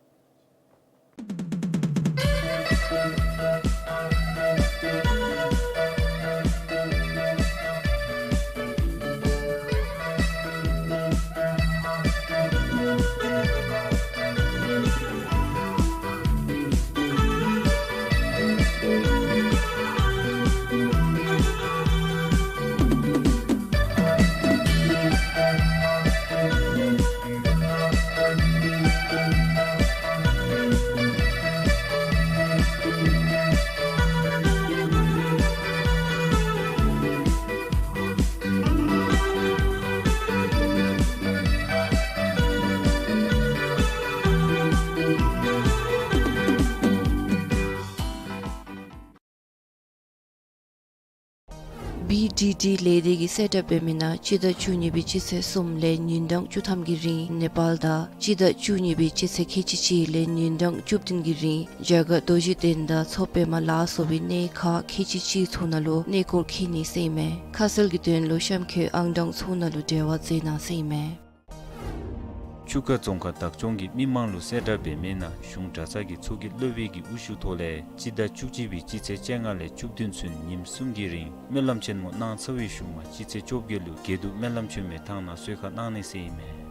བི་ཌི་ཌི་ལས་སྡེ་གིས་གསལ་བསྒྲགས་འབད་མི་ནང་སྤྱི་ཟླ་བཅུ་གཉིས་པའི་སྤྱི་ཚེས་གསུམ་ལས་ཉིན་གྲངས་བཅུ་ཐམ་གྱི་རིང་ནེ་པཱལ་དང་སྤྱི་ཟླ་བཅུ་གཉིས་པའི་སྤྱི་ཚེས་ཁལ་གཅིག་གཅིག་ལས་ཉིན་གྲངས་བཅུ་བདུན་གྱི་རིང་རྒྱ་གར་རྡོ་རྗེ་གདན་དང་མཚོ་པདྨ་ལ་སོགས་པའི་གནས་ཁག་ཁལ་གཅིག་གཅིག་ཚུ་ནང་ལུ་གནས་སྐོར་འཁྱིད་ནི་ཟེར་ཨིན་མས། ཁ་གསལ་གྱི་དོན་ལུ་གཤམ་འཁོད་ཨང་གྲངས་ཚུ་ནང་ལུ་འབྲེལ་བ་མཛད་གནང་ཟེར་ཨིན་མས། ཆུ་ཁ་རྫོང་ཁག་བདག་སྐྱོང་གིས་མི་མང་ལུ་གསལ་བསྒྲགས་འབད་མི་ནང་གཞུང་གྲྭ་ཚང་གི་ཚོགས་ཀྱི་སློབ་དཔོན་གྱི་དབུ་བཞུགས་ཐོག་ལས་སྤྱི་ཟླ་བཅུ་གཅིག་པའི་སྤྱི་ཚེས་བཅོ་ལྔ་ལས་བཅུ་བདུན་ཚུན་ཉིནམ་གསུམ་གྱི་རིང་སྨོན་ལམ་ཆེན་མོ་གནང་ཚར་བའི་གཞུག་མ་སྤྱི་ཚེས་བཅོ་བརྒྱད་ལུ་དགེ་འདུན་སྨོན་ལམ་ཆེན་མོའི་ཐང་ནང་གསོལ་ཁ་གནང་ནི་ཟེར་ཨིན་མས།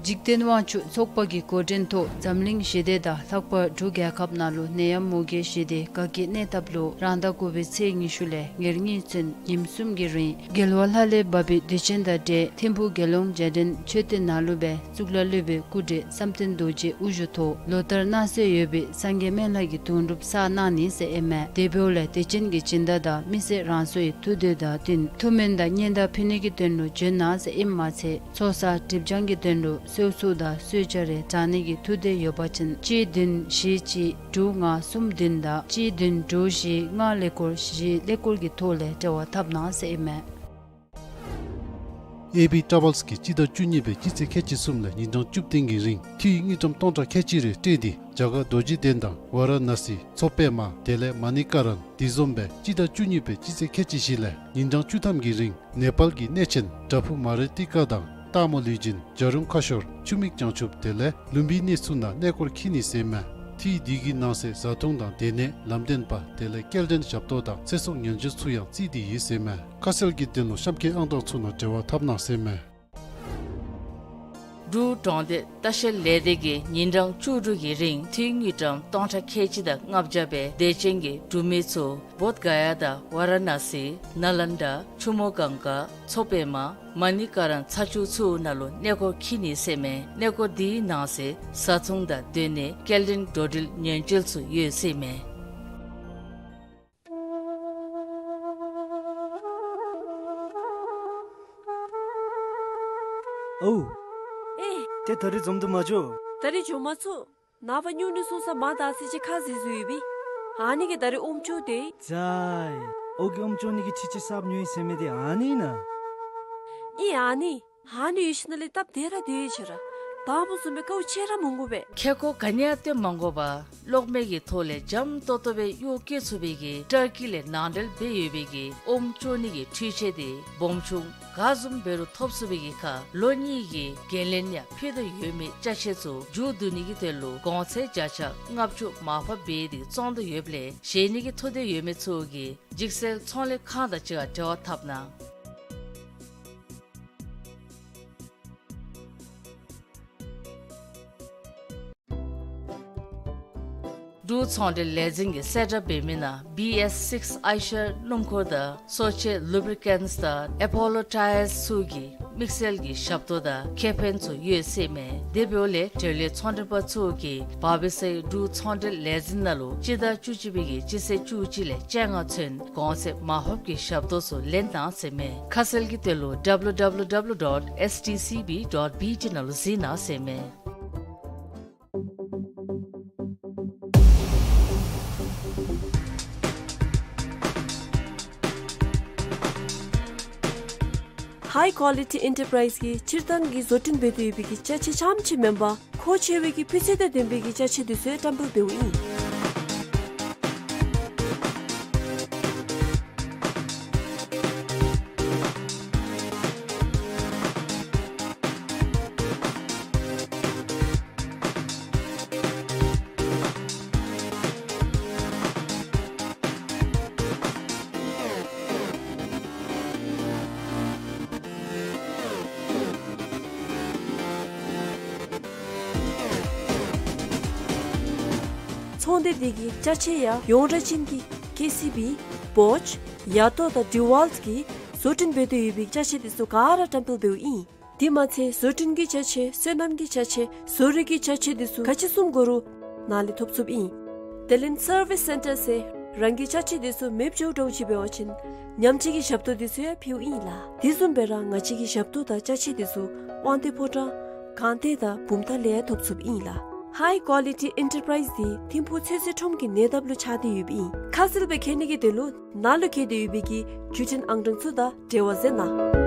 འཇིག་རྟེན་དབང་ཕྱུག་ཚོགས་པ་གི་འགོ་འདྲེན་ཐོག་འཛམ་གླིང་ཞི་བདེ་དང་ལྷག་པར་འབྲུག་རྒྱལ་ཁབ་ནང་ལུ་ནད་ཡམས་མུ་གེ་ཞི་བདེ་དགའ་སྐྱིད་གནས་ཐབས་ལུ་རང་ཟླ་དགུ་པའི་ཚེས་ཉི་ཤུ་ལས་ཉེར་གཉིས་ཚུན་ཉིནམ་གསུམ་གྱི་རིང་རྒྱལ་བ་ལྷ་ལས་བབས་པའི་དུས་ཆེན་དང་འབྲེལ་ཐིམ་ཕུག་དགེ་སློང་རྗེས་དྲན་མཆོད་རྟེན་ནང་ལུ་སྦེ་གཙུག་ལག་སློབ་དཔོན་སྐུ་བགྲེས་བསམ་གཏན་རྡོ་རྗེ་དབུ་བཞུགས་ཐོག་ལོ་ལྟར་གནང་སྲོལ་ཡོད་པའི་སངས་རྒྱས་སྨན་བླ་གི་དུང་སྒྲུབ་བསགས་གནང་ནི་ཟེར་ཨིན་མས། དེ་འབདཝ་ལས་དུས་ཆེན་གྱི་སྦྱིན་བདག་དང་མི་སེར་རང་སོའི་ཐུགས་འདོད་དང་བསྟུན་ཐུགས་སྨོན་དང་སྙན་དར་ཕུལ་ནི་གི་དོན་ལུ་བྱོན་གནང་ཟེར་ཨིནམ་མ་ཚད་ཚོགས་བསགས་སྒྲིབ་སྦྱང་གི་དོན་ལུ་གསོལ་ཚོགས་དང་གསོལ་ཇ་རེ་དྲང་ནི་གི་ཐུགས་འདོད་ཡོད་པ་ཅིན་གཅིག་བདུན་བཞི་གཅིག་དྲུག་ལྔ་གསུམ་བདུན་དང་གཅིག་བདུན་དྲུག་བཞི་ལྔ་ཀླད་ཀོར་བཞི་ཀླད་ཀོར་གྱི་ཐོག་ལས་འབྲེལ་བ་འཐབ་གནང་ཟེར་ཨིན་མས། ཨེ་བི་ཊ་རེ་ཝེལསི་གིས་སྤྱི་ཟླ་བཅུ་གཉིས་པའི་སྤྱི་ཚེས་ཁལ་གཅིག་གསུམ་ལས་ཉིན་གྲངས་བཅུ་བདུན་གྱི་རིང་འཐུས་དངུལ་ཀྲམ་སྟོང་ཕྲག་ཁལ་གཅིག་རེ་སྤྲོད་དེ་རྒྱ་གར་རྡོ་རྗེ་གདན་དང་ཝཱ་ར་ཎ་སི་མཚོ་པདྨ་དེ་ལས་མ་ཎི་ཀ་རན་དེ་བཟུམ་སྦེ་སྤྱི་ཟླ་བཅུ་གཉིས་པའི་སྤྱི་ཚེས་ཁལ་གཅིག་བཞི་ལས་ཉིན་གྲངས་བཅུ་ཐམ་གྱི་རིང་ནེ་པཱལ་གྱི་གནས་ཆེན་བྲག་ཕུག་མ་རི་ཏི་ཀ་དང་སྟག་མོ་ལུས་སྦྱིན་ཇ་རུམ་ཁ་ཤོར་ཆུ་མིག་བྱང་ཆུབ་དེ་ལས་ལུམ་བི་ནི་ཚུ་ནང་གནས་སྐོར་འཁྱིད་ནི་ཟེར་ཨིན་མས། འཐུས་དེ་གི་ནང་གསེས་བཟའ་འཐུང་དང་སྡོད་གནས་ལམ་སྟོན་པ་དེ་ལས་སྐྱེལ་འདྲེན་ཞབས་ཏོག་དང་ཚེ་སྲོག་ཉེན་བཅོལ་ཚུ་ཡང་བརྩིས་ཏེ་ཡོད་ཟེར་ཨིན་མས། ཁ་གསལ་གྱི་དོན་ལུ་གཤམ་འཁོད་ཨང་གྲངས་ཚུ་ནང་འབྲེལ་བ་འཐབ་གནང་ཟེར་ཨིན་མས། འབྲུག་གྲོང་སྡེ་ལྟ་བཤལ་ལས་སྡེ་གིས་ཉིན་གྲངས་བཅུ་དྲུག་གི་རིང་འཐུས་དངུལ་ཀྲམ་སྟོང་ཕྲག་ཁལ་གཅིག་དང་ལྔ་བརྒྱ་སྦེ་དད་ཅན་གྱི་འབྲུག་མི་ཚུ་བོདྷ་ག་ཡ་དང་ཝཱ་ར་ཎ་སི་ནཱ་ལནྡཱ་ཆུ་མོ་གངྒཱ་མཚོ་པདྨ་མ་ཎི་ཀ་རན་ཚ་ཆུ་ཚུ་ནང་ལུ་གནས་སྐོར་འཁྱིད་ནི་ཟེར་ཨིན་མས། གནས་སྐོར་དེའི་ནང་གསེས་བཟའ་འཐུང་དང་སྡོད་གནས་སྐྱེལ་འདྲེན་འགྲོ་འགྲུལ་ཉེན་བཅོལ་ཚུ་ཡོད་ཟེར་ཨིན་མས། ཨོ། ཨེ། ཏེ་ད་རིས་འཛོམས་དུ་མ་འགྱོ། ད་རིས་འགྱོ་མ་ཚུགས། ནངས་པ་སྨྱུང་གནས་སོང་ས་མ་དག་ས་ཅིག་ཁ་བཟེད་བཟོ་ཡི་པས། ཨ་ནི་གིས་ད་རིས་ཨོམ་ཅོག་དེ། ཛའི། ཨོ་གི་ཨོམ་བཙོང་ནི་གི་འཕྲུལ་ཆས་གསརཔ་ཉོ་ཡི་ཟེར་མི་དེ་ཨ་ནི་ཨིན་ན། ཨིན་ཨ་ནི། ཨ་ནི་ཡོད་ཞིནམ་ལས་སྟབས་བདེ་ར་བདེ་ཡོད་ཆེ་ར། དང་པ་བཟུམ་སྦེ་དཀའཝ་སྤྱད་ར་མི་དགོ་པས། ཁེ་ཀོ་ག་ནི་ཡང་སྟོན་མ་དགོ་པར་གློག་མེ་གི་ཐོག་ལས་འཇམ་ཏོག་ཏོ་སྦེ་གཡོག་བཀོལ་ཚུགས་པའི་གི་ཊར་ཀི་ལས་ནང་འབྲེལ་འབད་ཡོད་པའི་གི་ཨོམ་བཙོང་ནི་གི་འཕྲུལ་ཆས་དེ་སྦོམ་ཆུང་ག་བཟུམ་འབད་རུང་ཐོབ་ཚུགས་པའི་གི་ཁར་ལོ་གཉིས་ཀྱི་འགན་ལེན་ཡང་ཕུལ་དོ་ཡོད་མི་ཅ་ཆས་ཚུ་མཇུག་བསྡུ་ནི་གི་དོན་ལུ་གོང་ཚད་བརྒྱ་ཆ་ལྔ་བཅུ་མར་ཕབ་འབད་དེ་བཙོང་དོ་ཡོདཔ་ལས་བཞེས་ནི་གི་ཐུགས་འདོད་ཡོད་མི་ཚུ་གིས་འཇིགས་སེལ་ཚོང་ལས་ཁང་དང་གཅིག་ཁར་འབྲེལ་བ་འཐབ་གནང་། འབྲུག་ཚོང་འབྲེལ་ལས་འཛིན་གྱིས་གསལ་བསྒྲགས་འབད་མི་ནང་བི་ཨེསི་སིགསི་ཨའི་ཤར་སྣུམ་འཁོར་དང་སོ་ཆེ་ལུ་བི་རི་ཀེནཊསི་དང་ཨེ་པོ་ལོ་ཊ་ཡརསི་ཚུ་གི་དམིགས་བསལ་གྱི་ཞབས་ཏོག་དང་ཁེ་ཕན་ཚུ་ཡོད་ཟེར་མས། དེ་འབདཝ་ལས་འབྲེལ་ཡོད་ཚོང་འབྲེལ་པ་ཚུ་གིས་བར་པ་སའི་འབྲུག་ཚོང་འབྲེལ་ལས་འཛིན་ནང་ལུ་སྤྱི་ཟླ་བཅུ་གཅིག་པའི་གི་སྤྱི་ཚེས་བཅུ་གཅིག་ལས་བཅོ་ལྔ་ཚུན་གོང་ཚད་མར་ཕབ་ཀྱི་ཞབས་ཏོག་ཚུ་ལེན་གནང་ཟེར་མས། ཁ་གསལ་གྱི་དོན་ལུ་W W W dot S T C B dot B T ནང་ལུ་གཟིགས་གནང་ཟེར་མས། ཧའི་ཀོ་ལི་ཊི་ཨེན་ཊར་པ་རའིཛ་གིས་སྤྱིར་བཏང་གི་བཟོ་སྐྲུན་འབད་དེ་ཡོད་པའི་གི་ཅ་ཆས་རྐྱངམ་ཅིག་མེན་པར་མཁོ་ཆེ་བའི་གི་སྤུས་ཚད་དང་ལྡན་པའི་གི་ཅ་ཆས་དེ་ཚུ་ཡང་བཀྲམ་སྤེལ་འབདཝ་ཨིན། ཚོང་སྡེ་འདི་གི་ཅ་ཆས་ཡང་ཡོངས་གྲགས་ཅན་གྱི་ཀེ་སི་བི། བོཆ། ཡ་ཏོ་དང་ཌི་ཝཱལཊ་གིས་བཟོ་སྐྲུན་འབད་དེ་ཡོད་པའི་ཅ་ཆས་དེ་ཚུ་ག་ར་བཀྲམ་སྤེལ་འབདཝ་ཨིན། དེ་མ་ཚད་བཟོ་སྐྲུན་གྱི་ཅ་ཆས་སོ་ནམ་གྱི་ཅ་ཆས་བཟོ་རིག་གི་ཅ་ཆས་དེ་ཚུ་ག་ཅི་བཟུམ་དགོ་རུང་ནཱ་ལས་ཐོབ་ཚུགསཔ་ཨིན། དེ་ལས་སར་བིསི་སེན་ཊར་ཟེར་རང་གི་ཅ་ཆས་དེ་ཚུ་མེདཔ་འགྱོ་འགྱོཝ་ཅིག་འབད་བ་ཅིན་ཉམས་བཅོས་ཀྱི་ཞབས་ཏོག་དེ་ཚུ་ཡང་ཕུལཝ་ཨིན་ལགས། དེ་བཟུམ་སྦེ་ར་ང་བཅས་ཀྱི་ཞབས་ཏོག་དང་ཅ་ཆས་དེ་ཚུ་དབང་འདུས་ཕོ་བྲང་སྒང་སྟེང་དང་བུམ་ཐང་ལས་ཡང་ཐོབ་ཚུགསཔ་ཨིན་ལགས། ཧའི་ཀོ་ལི་ཊི་ཨེན་ཊར་པ་རའིཛ་འདི་ཐིམ་ཕུག་ཚོད་བསྲེ་ཁྲོམ་གྱི་ཉེ་འདབས་ལུ་ཆགས་ཏེ་ཡོདཔ་ཨིན། ཁ་གསལ་སྦེ་མཁྱེན་ནི་གི་དོན་ལུ་ནཱ་ལུ་བཀོད་དེ་ཡོད་པའི་གི་བརྒྱུད་འཕྲིན་ཨང་གྲངས་ཚུ་དང་འབྲེལ་བ་མཛད་གནང་།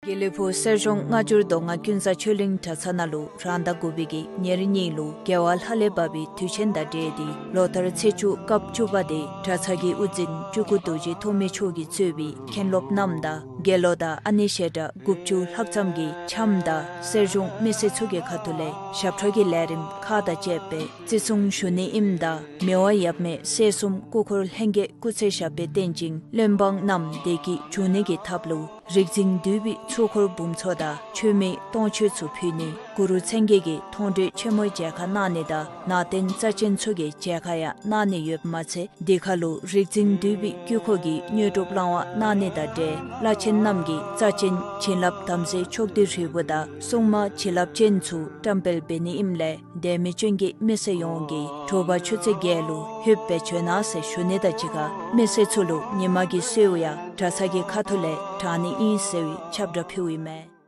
དགེ་ལེགས་ཕུག་གསེར་གཞོང་སྔ་འགྱུར་མདོ་སྔགས་ཀུན་བཟང་ཆོས་གླིང་གྲྭ་ཚང་ནང་ལུ་རང་ཟླ་དགུ་པའི་གི་ཉེར་གཉིས་ལུ་རྒྱལ་བ་ལྷ་ལས་བབས་པའི་དུས་ཆེན་དང་འབྲེལ་ཏེ་ལོ་ལྟར་ཚེས་བཅུ་སྐབས་བཅུ་པ་དེ་གྲྭ་ཚང་གི་དབུ་འཛིན་སྤྲུལ་སྐུ་རྡོ་རྗེ་ཐོགས་མེད་མཆོག་གིས་གཙོས་པའི་མཁན་སློབ་རྣམས་དང་དགེ་སློང་དང་ཨ་ནེ་ཞལ་གྲངས་དགུ་བཅུ་ལྷག་ཙམ་གྱིས་འཆམ་དང་གསེར་གཞོང་མི་སེར་ཚུ་གི་ཁ་ཐུག་ལས་ཞབས་ཁྲ་གི་ལས་རིམ་ཁག་དང་བཅས་པའི་བརྩི་སྲུང་ཞུ་ནི་ཨིནམ་ད་མི་དབང་ཡབ་མེས་སྲས་གསུམ་སྐུ་འཁོར་ལྷན་རྒྱས་སྐུ་ཚེ་ཞབས་པད་བརྟན་ཅིང་བློན་འབངས་རྣམས་བདེ་སྐྱིད་འབྱུང་ནི་གི་ཐབས་ལུ་རིག་འཛིན་འདུས་པའི་ཚོགས་འཁོར་འབུམ་ཚོགས་དང་མཆོད་མེ་སྟོང་མཆོད་ཚུ་ཕུལ་ནི་གུ་རུ་མཚན་བརྒྱད་ཀྱི་མཐོང་གྲོལ་ཆེན་མོའི་མཇལ་ཁ་གནང་ནི་དང་ནང་རྟེན་རྩ་ཆེན་ཚུ་གི་མཇལ་ཁ་ཡང་གནང་ནི་ཡོདཔ་མ་ཚད་དེ་ཁར་ལུ་རིག་འཛིན་འདུས་པའི་དཀྱིལ་འཁོར་གྱི་དངོས་གྲུབ་བླང་བ་གནང་ནི་དང་འབྲེལ་བླ་ཆེན་རྣམས་ཀྱི་རྩ་ཆེན་བྱིན་རླབས་དམ་རྫས་ཕྱོགས་བསྡུས་རིལ་བུ་དང་སྲུང་མ་བྱིན་རླབས་ཅན་ཚུ་བཀྲམ་སྤེལ་འབད་ནི་ཨིནམ་ལས་དད་མོས་ཅན་གྱི་མི་སེར་ཡོངས་ཀྱིས་དྲོ་པ་ཆུ་ཚོད་བརྒྱད་ལུ་ལྷོདཔ་སྦེ་བྱོན་གནང་ཟེར་ཞུ་ནི་དང་གཅིག་ཁར་མི་སེར་ཚུ་ལུ་ཉིན་མ་གི་གསོལཝ་ཡང་གྲྭ་ཚང་གི་ཁ་ཐུག་ལས་དྲང་ནི་ཨིན་ཟེར་བའི་ཁྱབ་བསྒྲགས་ཕུལཝ་ཨིན་མས།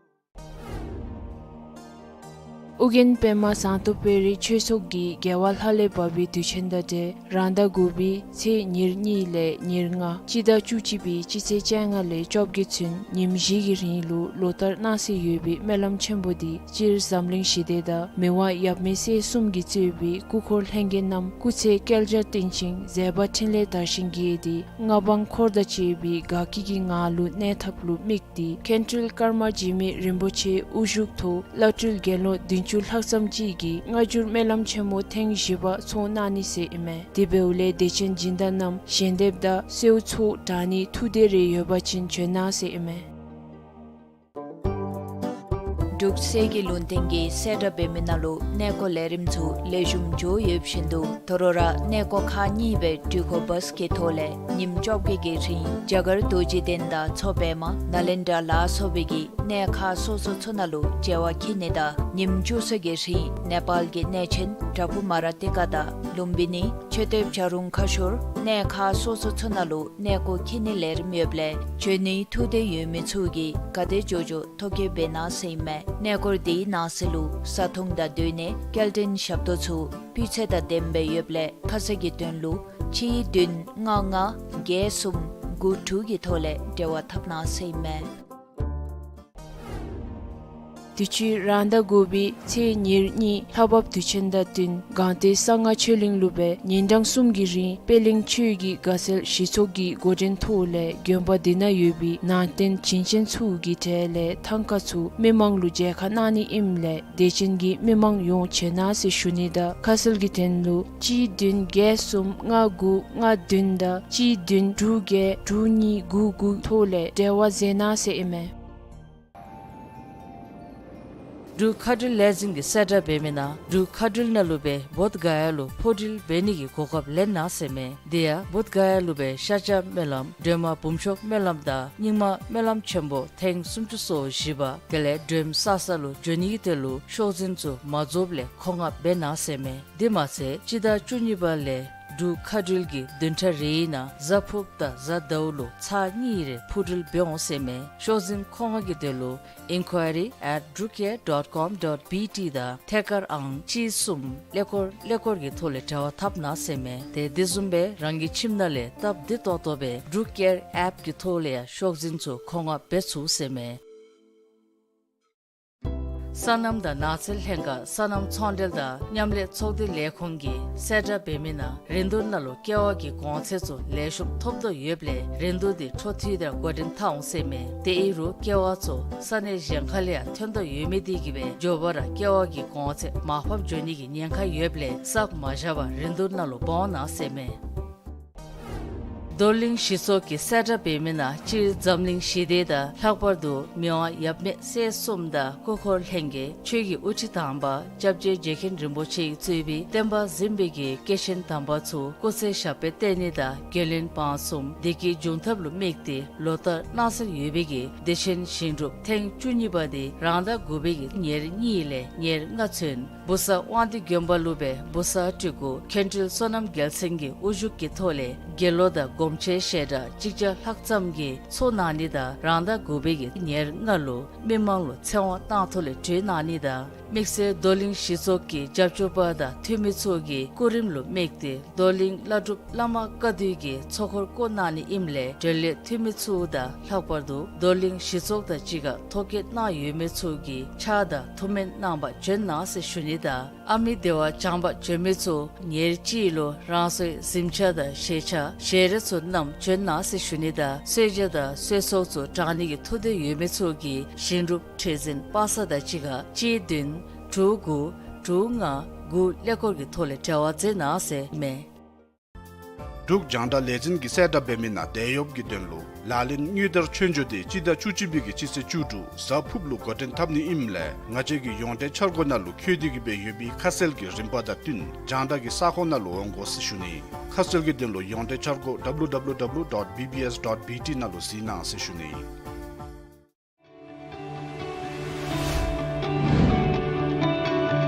ཨོ་རྒྱན་པདྨ་ཟངས་མདོག་དཔལ་རི་ཆོས་ཚོགས་ཀྱིས་རྒྱལ་བ་ལྷ་ལས་བབས་པའི་དུས་ཆེན་དང་འབྲེལ་རང་ཟླ་དགུ་པའི་ཚེས་ཉེར་གཉིས་ལས་ཉེར་ལྔ་སྤྱི་ཟླ་བཅུ་གཅིག་པའི་སྤྱི་ཚེས་བཅོ་ལྔ་ལས་བཅོ་བརྒྱད་ཚུན་ཉིནམ་བཞི་གི་རིང་ལུ་ལོ་ལྟར་གནང་སྲོལ་ཡོད་པའི་སྨོན་ལམ་ཆེན་པོ་འདི་སྤྱིར་འཛམ་གླིང་ཞི་བདེ་དང་མི་དབང་ཡབ་མེས་སྲས་གསུམ་གྱིས་གཙོས་པའི་སྐུ་འཁོར་ལྷན་རྒྱས་རྣམས་སྐུ་ཚེ་བསྐལ་བརྒྱར་བརྟན་ཅིང་མཛད་པ་འཕྲིན་ལས་དར་ཞིང་རྒྱས་ཏེ་མངའ་འབངས་འཁོར་དང་བཅས་པའི་དགའ་སྐྱིད་ཀྱི་ངང་ལུ་གནས་ཐབས་ལུ་དམིགས་ཏེ་མཁན་སྤྲུལ་ཀརྨ་འཇིགས་མེད་རིན་པོ་ཆེ་དབུ་བཞུགས་ཐོག་བླ་སྤྲུལ་དགེ་སློང་བདུན་ཅུ་ལྷག་ཙམ་ཅིག་གིས་སྔ་འགྱུར་སྨོན་ལམ་ཆེན་མོ་ཐེངས་བཞི་པ་ཚོགས་གནང་ནི་ཟེར་ཨིན་མས། དེ་འབདཝ་ལས་དད་ཅན་སྦྱིན་བདག་རྣམས་ཞལ་འདེབས་དང་གསོལ་ཚོགས་དྲང་ནི་ཐུགས་འདོད་རེ་ཡོད་པ་ཅིན་བྱོན་གནང་ཟེར་ཨིན་མས། འབྲུག་གསེར་གྱི་ལུང་བསྟན་གྱིས་གསལ་བསྒྲགས་འབད་མི་ནང་ལུ་གནས་སྐོར་ལས་རིམ་ཚུ་ལེགས་ཤོམ་འགྱོ་ཡོདཔ་བཞིན་དུ་དོ་རུང་ར་གནས་སྐོར་ཁག་གཉིས་སྦེ་འགྲུལ་འཁོར་བཱསི་གི་ཐོག་ལས་ཉིནམ་བཅོ་བརྒྱད་ཀྱི་རིང་རྒྱ་གར་རྡོ་རྗེ་གདན་དང་མཚོ་པདྨ་ནཱ་ལེནྡྲ་ལ་སོགས་པའི་གི་གནས་ཁག་སོ་སོ་ཚུ་ནང་ལུ་མཇལ་བར་འཁྱིད་ནི་དང་ ཉིནམ་བཅུ་གསུམ་གྱི་རིང་ནེ་པཱལ་གྱི་གནས་ཆེན་དྲ་བུ་མ་ར་ཏི་ཀ་དང་ལུམ་བི་ནི་ཆེ་སྟོད་བྱ་རུང་ཁ་ཤོར་གནས་ཁག་སོ་སོ་ཚུ་ནང་ལུ་གནས་སྐོར་འཁྱིད་ནི་ལས་རིམ་ཡོདཔ་ལས་འབྱོན་ནིའི་ཐུགས་འདོད་ཡོད་མི་ཚུ་གིས་ག་དེ་མགྱོགས་མགྱོགས་ཐོ་བཀོད་འབད་གནང་ཟེར་ཨིན་མས། གནས་སྐོར་དེའི་ནང་གསེས་ལུ་བཟའ་འཐུང་དང་སྡོད་གནས་སྐྱེལ་འདྲེན་ཞབས་ཏོག་ཚུ་སྤུས་ཚད་དང་ལྡནམ་སྦེ་ཡོདཔ་ལས་ཁ་གསལ་གྱི་དོན་ལུ་གཅིག་བདུན་ལྔ་ལྔ་བརྒྱད་གསུམ་དགུ་དྲུག་གི་ཐོག་ལས་འབྲེལ་བ་འཐབ་གནང་ཟེར་ཨིན་མས། དུས་ཅི་རང་ཟླ་དགུ་པའི་ཚེས་ཉེར་གཉིས་ལྷ་བབས་དུས་ཆེན་དང་བསྟུན་སྒང་སྟེང་གསང་སྔགས་ཆོས་གླིང་ལུ་སྦེ་ཉིན་གྲངས་གསུམ་གྱི་རིང་པད་གླིང་ཆོས་ཀྱི་དགའ་ཚལ་གཞི་ཚོགས་ཀྱི་འགོ་འདྲེན་ཐོག་ལས་དགོན་པ་འདི་ནང་ཡོད་པའི་ནང་རྟེན་བྱིན་ཅན་ཚུ་གི་གྲལ་ལས་ཐང་ཀ་ཚུ་མི་མང་ལུ་མཇལ་ཁ་གནང་ནི་ཨིནམ་ལས་དད་ཅན་གྱི་མི་མང་ཡོངས་བྱོན་གནང་ཟེར་ཞུ་ནི་དང་ཁ་གསལ་གྱི་དོན་ལུ་གཅིག་བདུན་བརྒྱད་གསུམ་ལྔ་དགུ་ལྔ་བདུན་དང་གཅིག་བདུན་དྲུག་བརྒྱད་དྲུག་གཉིས་དགུ་དགུ་ཐོག་ལས་འབྲེལ་བ་མཛད་གནང་ཟེར་ཨིན་མས། འབྲུག་མཁའ་འགྲུལ་ལས་འཛིན་གྱིས་གསལ་བསྒྲགས་འབད་མི་ནང་འབྲུག་མཁའ་འགྲུལ་ནང་ལུ་སྦེ་བོདྷ་ག་ཡ་ལུ་འཕུར་འགྲུལ་འབད་ནི་གི་གོ་སྐབས་ལེན་གནང་ཟེར་མས། དེ་ཡང་བོདྷ་ག་ཡ་ལུ་སྦེ་ཤཱཀྱ་སྨོན་ལམ་སྒྲོལ་མ་འབུམ་ཆོག་སྨོན་ལམ་དང་རྙིང་མ་སྨོན་ལམ་ཆེན་པོ་ཐེངས་སུམ་ཅུ་སོ་བཞི་པ་དེ་ལས་སྒྲོལམ་གསར་ས་ལུ་འབྱོན་ནི་གི་དོན་ལུ་ཤོག་འཛིན་ཚུ་མ་རྫོགསཔ་ལས་མཁོ་མངགས་འབད་གནང་ཟེར་མས། དེ་མ་ཚད་སྤྱི་ཟླ་བཅུ་གཉིས་པ་ལས་འབྲུག་མཁའ་འགྲུལ་གྱིས་བདུན་ཕྲག་རེའི་ནང་གཟའ་ཕུརཔ་དང་གཟའ་ཟླཝ་ལུ་ཚར་གཉིས་རེ་འཕུར་འགྲུལ་འབད་འོང་ཟེར་མས། ཤོག་འཛིན་མཁོ་མངགས་ཀྱི་དོན་ལུ་inquiry at drukair dot com dot B T དང་ཐད་ཀར་ཨང་གཅིག་གསུམ་ཀླད་ཀོར་ཀླད་ཀོར་གྱི་ཐོག་ལས་འབྲེལ་བ་འཐབ་གནང་ཟེར་མས། དེ་དེ་བཟུམ་སྦེ་རང་གི་ཁྱིམ་ནང་ལས་སྟབས་བདེ་ཏོག་ཏོ་སྦེ་འབྲུག་ཨེར་ཨེཔ་ཀྱི་ཐོག་ལས་ཡང་ཤོག་འཛིན་ཚུ་མཁོ་མངགས་འབད་ཚུགས་ཟེར་མས། སོ་ནམ་དང་ནགས་ཚལ་ལྷན་ཁག་སོ་ནམ་ཚོང་འབྲེལ་དང་མཉམ་ལས་ཚོགས་སྡེ་ལས་ཁུངས་ཀྱིས་གསལ་བསྒྲགས་འབད་མི་ནང་རིན་བསྡུར་ནང་ལུ་ཀེ་བ་གི་གོང་ཚད་ཚུ་ལེགས་ཤོམ་ཐོབ་དོ་ཡོདཔ་ལས་རིན་བསྡུར་འདི་འཕྲོ་མཐུད་དེ་འགོ་འདྲེན་འཐབ་འོང་ཟེར་མས། དེ་ཨིན་རུང་ཀེ་བ་ཚུ་ས་གནས་གཞན་ཁ་ལས་ཡང་ཐོན་དོ་ཡོད་མི་དེ་གིས་སྦེ་མགྱོགས་པ་ར་ཀེ་བ་གི་གོང་ཚད་མར་ཕབ་འགྱོ་ནི་གི་ཉེན་ཁ་ཡོདཔ་ལས་བསགས་མ་བཞག་པར་རིན་བསྡུར་ནང་ལུ་འབག་འོང་གནང་ཟེར་མས། རྡོར་གླིང་གཞི་ཚོགས་ཀྱིས་གསལ་བསྒྲགས་འབད་མི་ནང་སྤྱིར་འཛམ་གླིང་ཞི་བདེ་དང་ལྷག་པར་དུ་མི་དབང་ཡབ་མེས་སྲས་གསུམ་དང་སྐུ་འཁོར་ལྷན་རྒྱས་ཆོས་ཀྱི་དབུ་ཁྲིད་དམ་པ་སྐྱབས་རྗེ་རྗེ་མཁན་རིན་པོ་ཆེ་གིས་གཙོས་པའི་བསྟན་པ་འཛིན་པའི་གི་སྐྱེས་ཆེན་དམ་པ་ཚུ་སྐུ་ཚེ་ཞབས་པད་བརྟན་ནི་དང་རྒྱུན་ལྡན་བང་གསུམ་བདེ་སྐྱིད་འབྱུང་ཐབས་ལུ་དམིགས་ཏེ་ལོ་ལྟར་གནང་སྲོལ་ཡོད་པའི་གི་བདེ་ཆེན་ཞིང་སྒྲུབ་ཐེངས་བཅུ་གཉིས་པ་དེ་རང་ཟླ་དགུ་པའི་གི་ཉེར་གཉིས་ལས་ཉེར་ལྔ་ཚུན་བུ་གསར་དབང་འདུས་དགོན་པ་ལུ་སྦེ་བུ་གསར་སྤྲུལ་སྐུ་མཁན་སྤྲུལ་བསོད་ནམས་རྒྱལ་མཚན་གྱི་དབུ་བཞུགས་ཀྱི་ཐོག་ལས་དགེ་སློང་དང་སྒོམ་ཆེན་ཞལ་གྲངས་གཅིག་བརྒྱ་ལྷག་ཙམ་གྱིས་ཚོགས་གནང་ནི་དང་རང་ཟླ་དགུ་པའི་གི་ཉེར་ལྔ་ལུ་མི་མང་ལུ་ཚེ་དབང་གནང་ཐོག་ལས་གྲོལ་གནང་ནི་དང་དམིགས་བསལ་རྡོར་གླིང་གཞི་ཚོགས་ཀྱི་རྒྱབ་སྐྱོར་པ་དང་འཐུས་མི་ཚུ་གི་སྐུ་རིམ་ལུ་དམིགས་ཏེ་རྡོར་གླིང་བླ་སྒྲུབ་བླ་མ་བཀའ་བསྡུ་གི་ཚོགས་འཁོར་བསྐོ་གནང་ནི་ཨིནམ་ལས་གྲོལ་ལས་འཐུས་མི་ཚུ་དང་ལྷག་པར་དུ་རྡོར་གླིང་གཞི་ཚོགས་དང་གཅིག་ཁར་ཐོ་བཀོད་གནང་ཡོད་མི་ཚུ་གིས་ཕྱག་དང་ཐུགས་སྨོན་གནང་བར་བྱོན་གནང་ཟེར་ཞུ་ནི་དང་ཨ་མི་སྡེ་བ་བྱང་པ་བྱོན་མི་ཚུ་ཉེར་གཅིག་ལུ་རང་སོའི་གཟིམ་ཆས་དང་ཞལ་ཆས་ཞལ་རས་ཚུ་བསྣམས་བྱོན་གནང་ཟེར་ཞུ་ནི་དང་གསོལ་ཇ་དང་གསོལ་ཚོགས་ཚུ་དྲང་ནི་གི་ཐུགས་འདོད་ཡོད་མི་ཚུ་གིས་ཞིང་སྒྲུབ་ཁྲི་འཛིན་པ་སངས་དང་གཅིག་ཁར་གཅིག་བདུན་དྲུག་དགུ་དྲུག་ལྔ་དགུ་ཀླད་ཀོར་གྱི་ཐོག་ལས་འབྲེལ་བ་མཛད་གནང་ཟེར་མས། འབྲུག་རྒྱང་བསྒྲགས་ལས་འཛིན་གྱིས་གསལ་བསྒྲགས་འབད་མི་ནང་དེད་གཡོགཔ་གི་དོན་ལུ་ལག་ལེན་དངུལ་དར་མཆོད་འཇོ་དེ་སྤྱི་ཟླ་བཅུ་གཅིག་པའི་གི་སྤྱི་ཚེས་བཅུ་དྲུག་གཟའ་ཕུརཔ་ལུ་འགོ་འདྲེན་འཐབ་ནི་ཨིནམ་ལས་ང་བཅས་ཀྱི་ཡོངས་འབྲེལ་འཆར་སྒོ་ནང་ལུ་བཀོད་དེ་གི་སྦེ་ཡོད་པའི་ཁ་གསལ་གྱི་རིམ་པ་དང་བསྟུན་རྒྱང་བསྒྲགས་ཀྱི་ས་ཁོངས་ནང་ལུ་འོང་དགོ་ཟེར་ཞུ་ནི། ཁ་གསལ་གྱི་དོན་ལུ་ཡོངས་འབྲེལ་འཆར་སྒོ་W W W dot B B S dot B T ནང་ལུ་གཟིགས་གནང་ཟེར་ཞུ་ནི།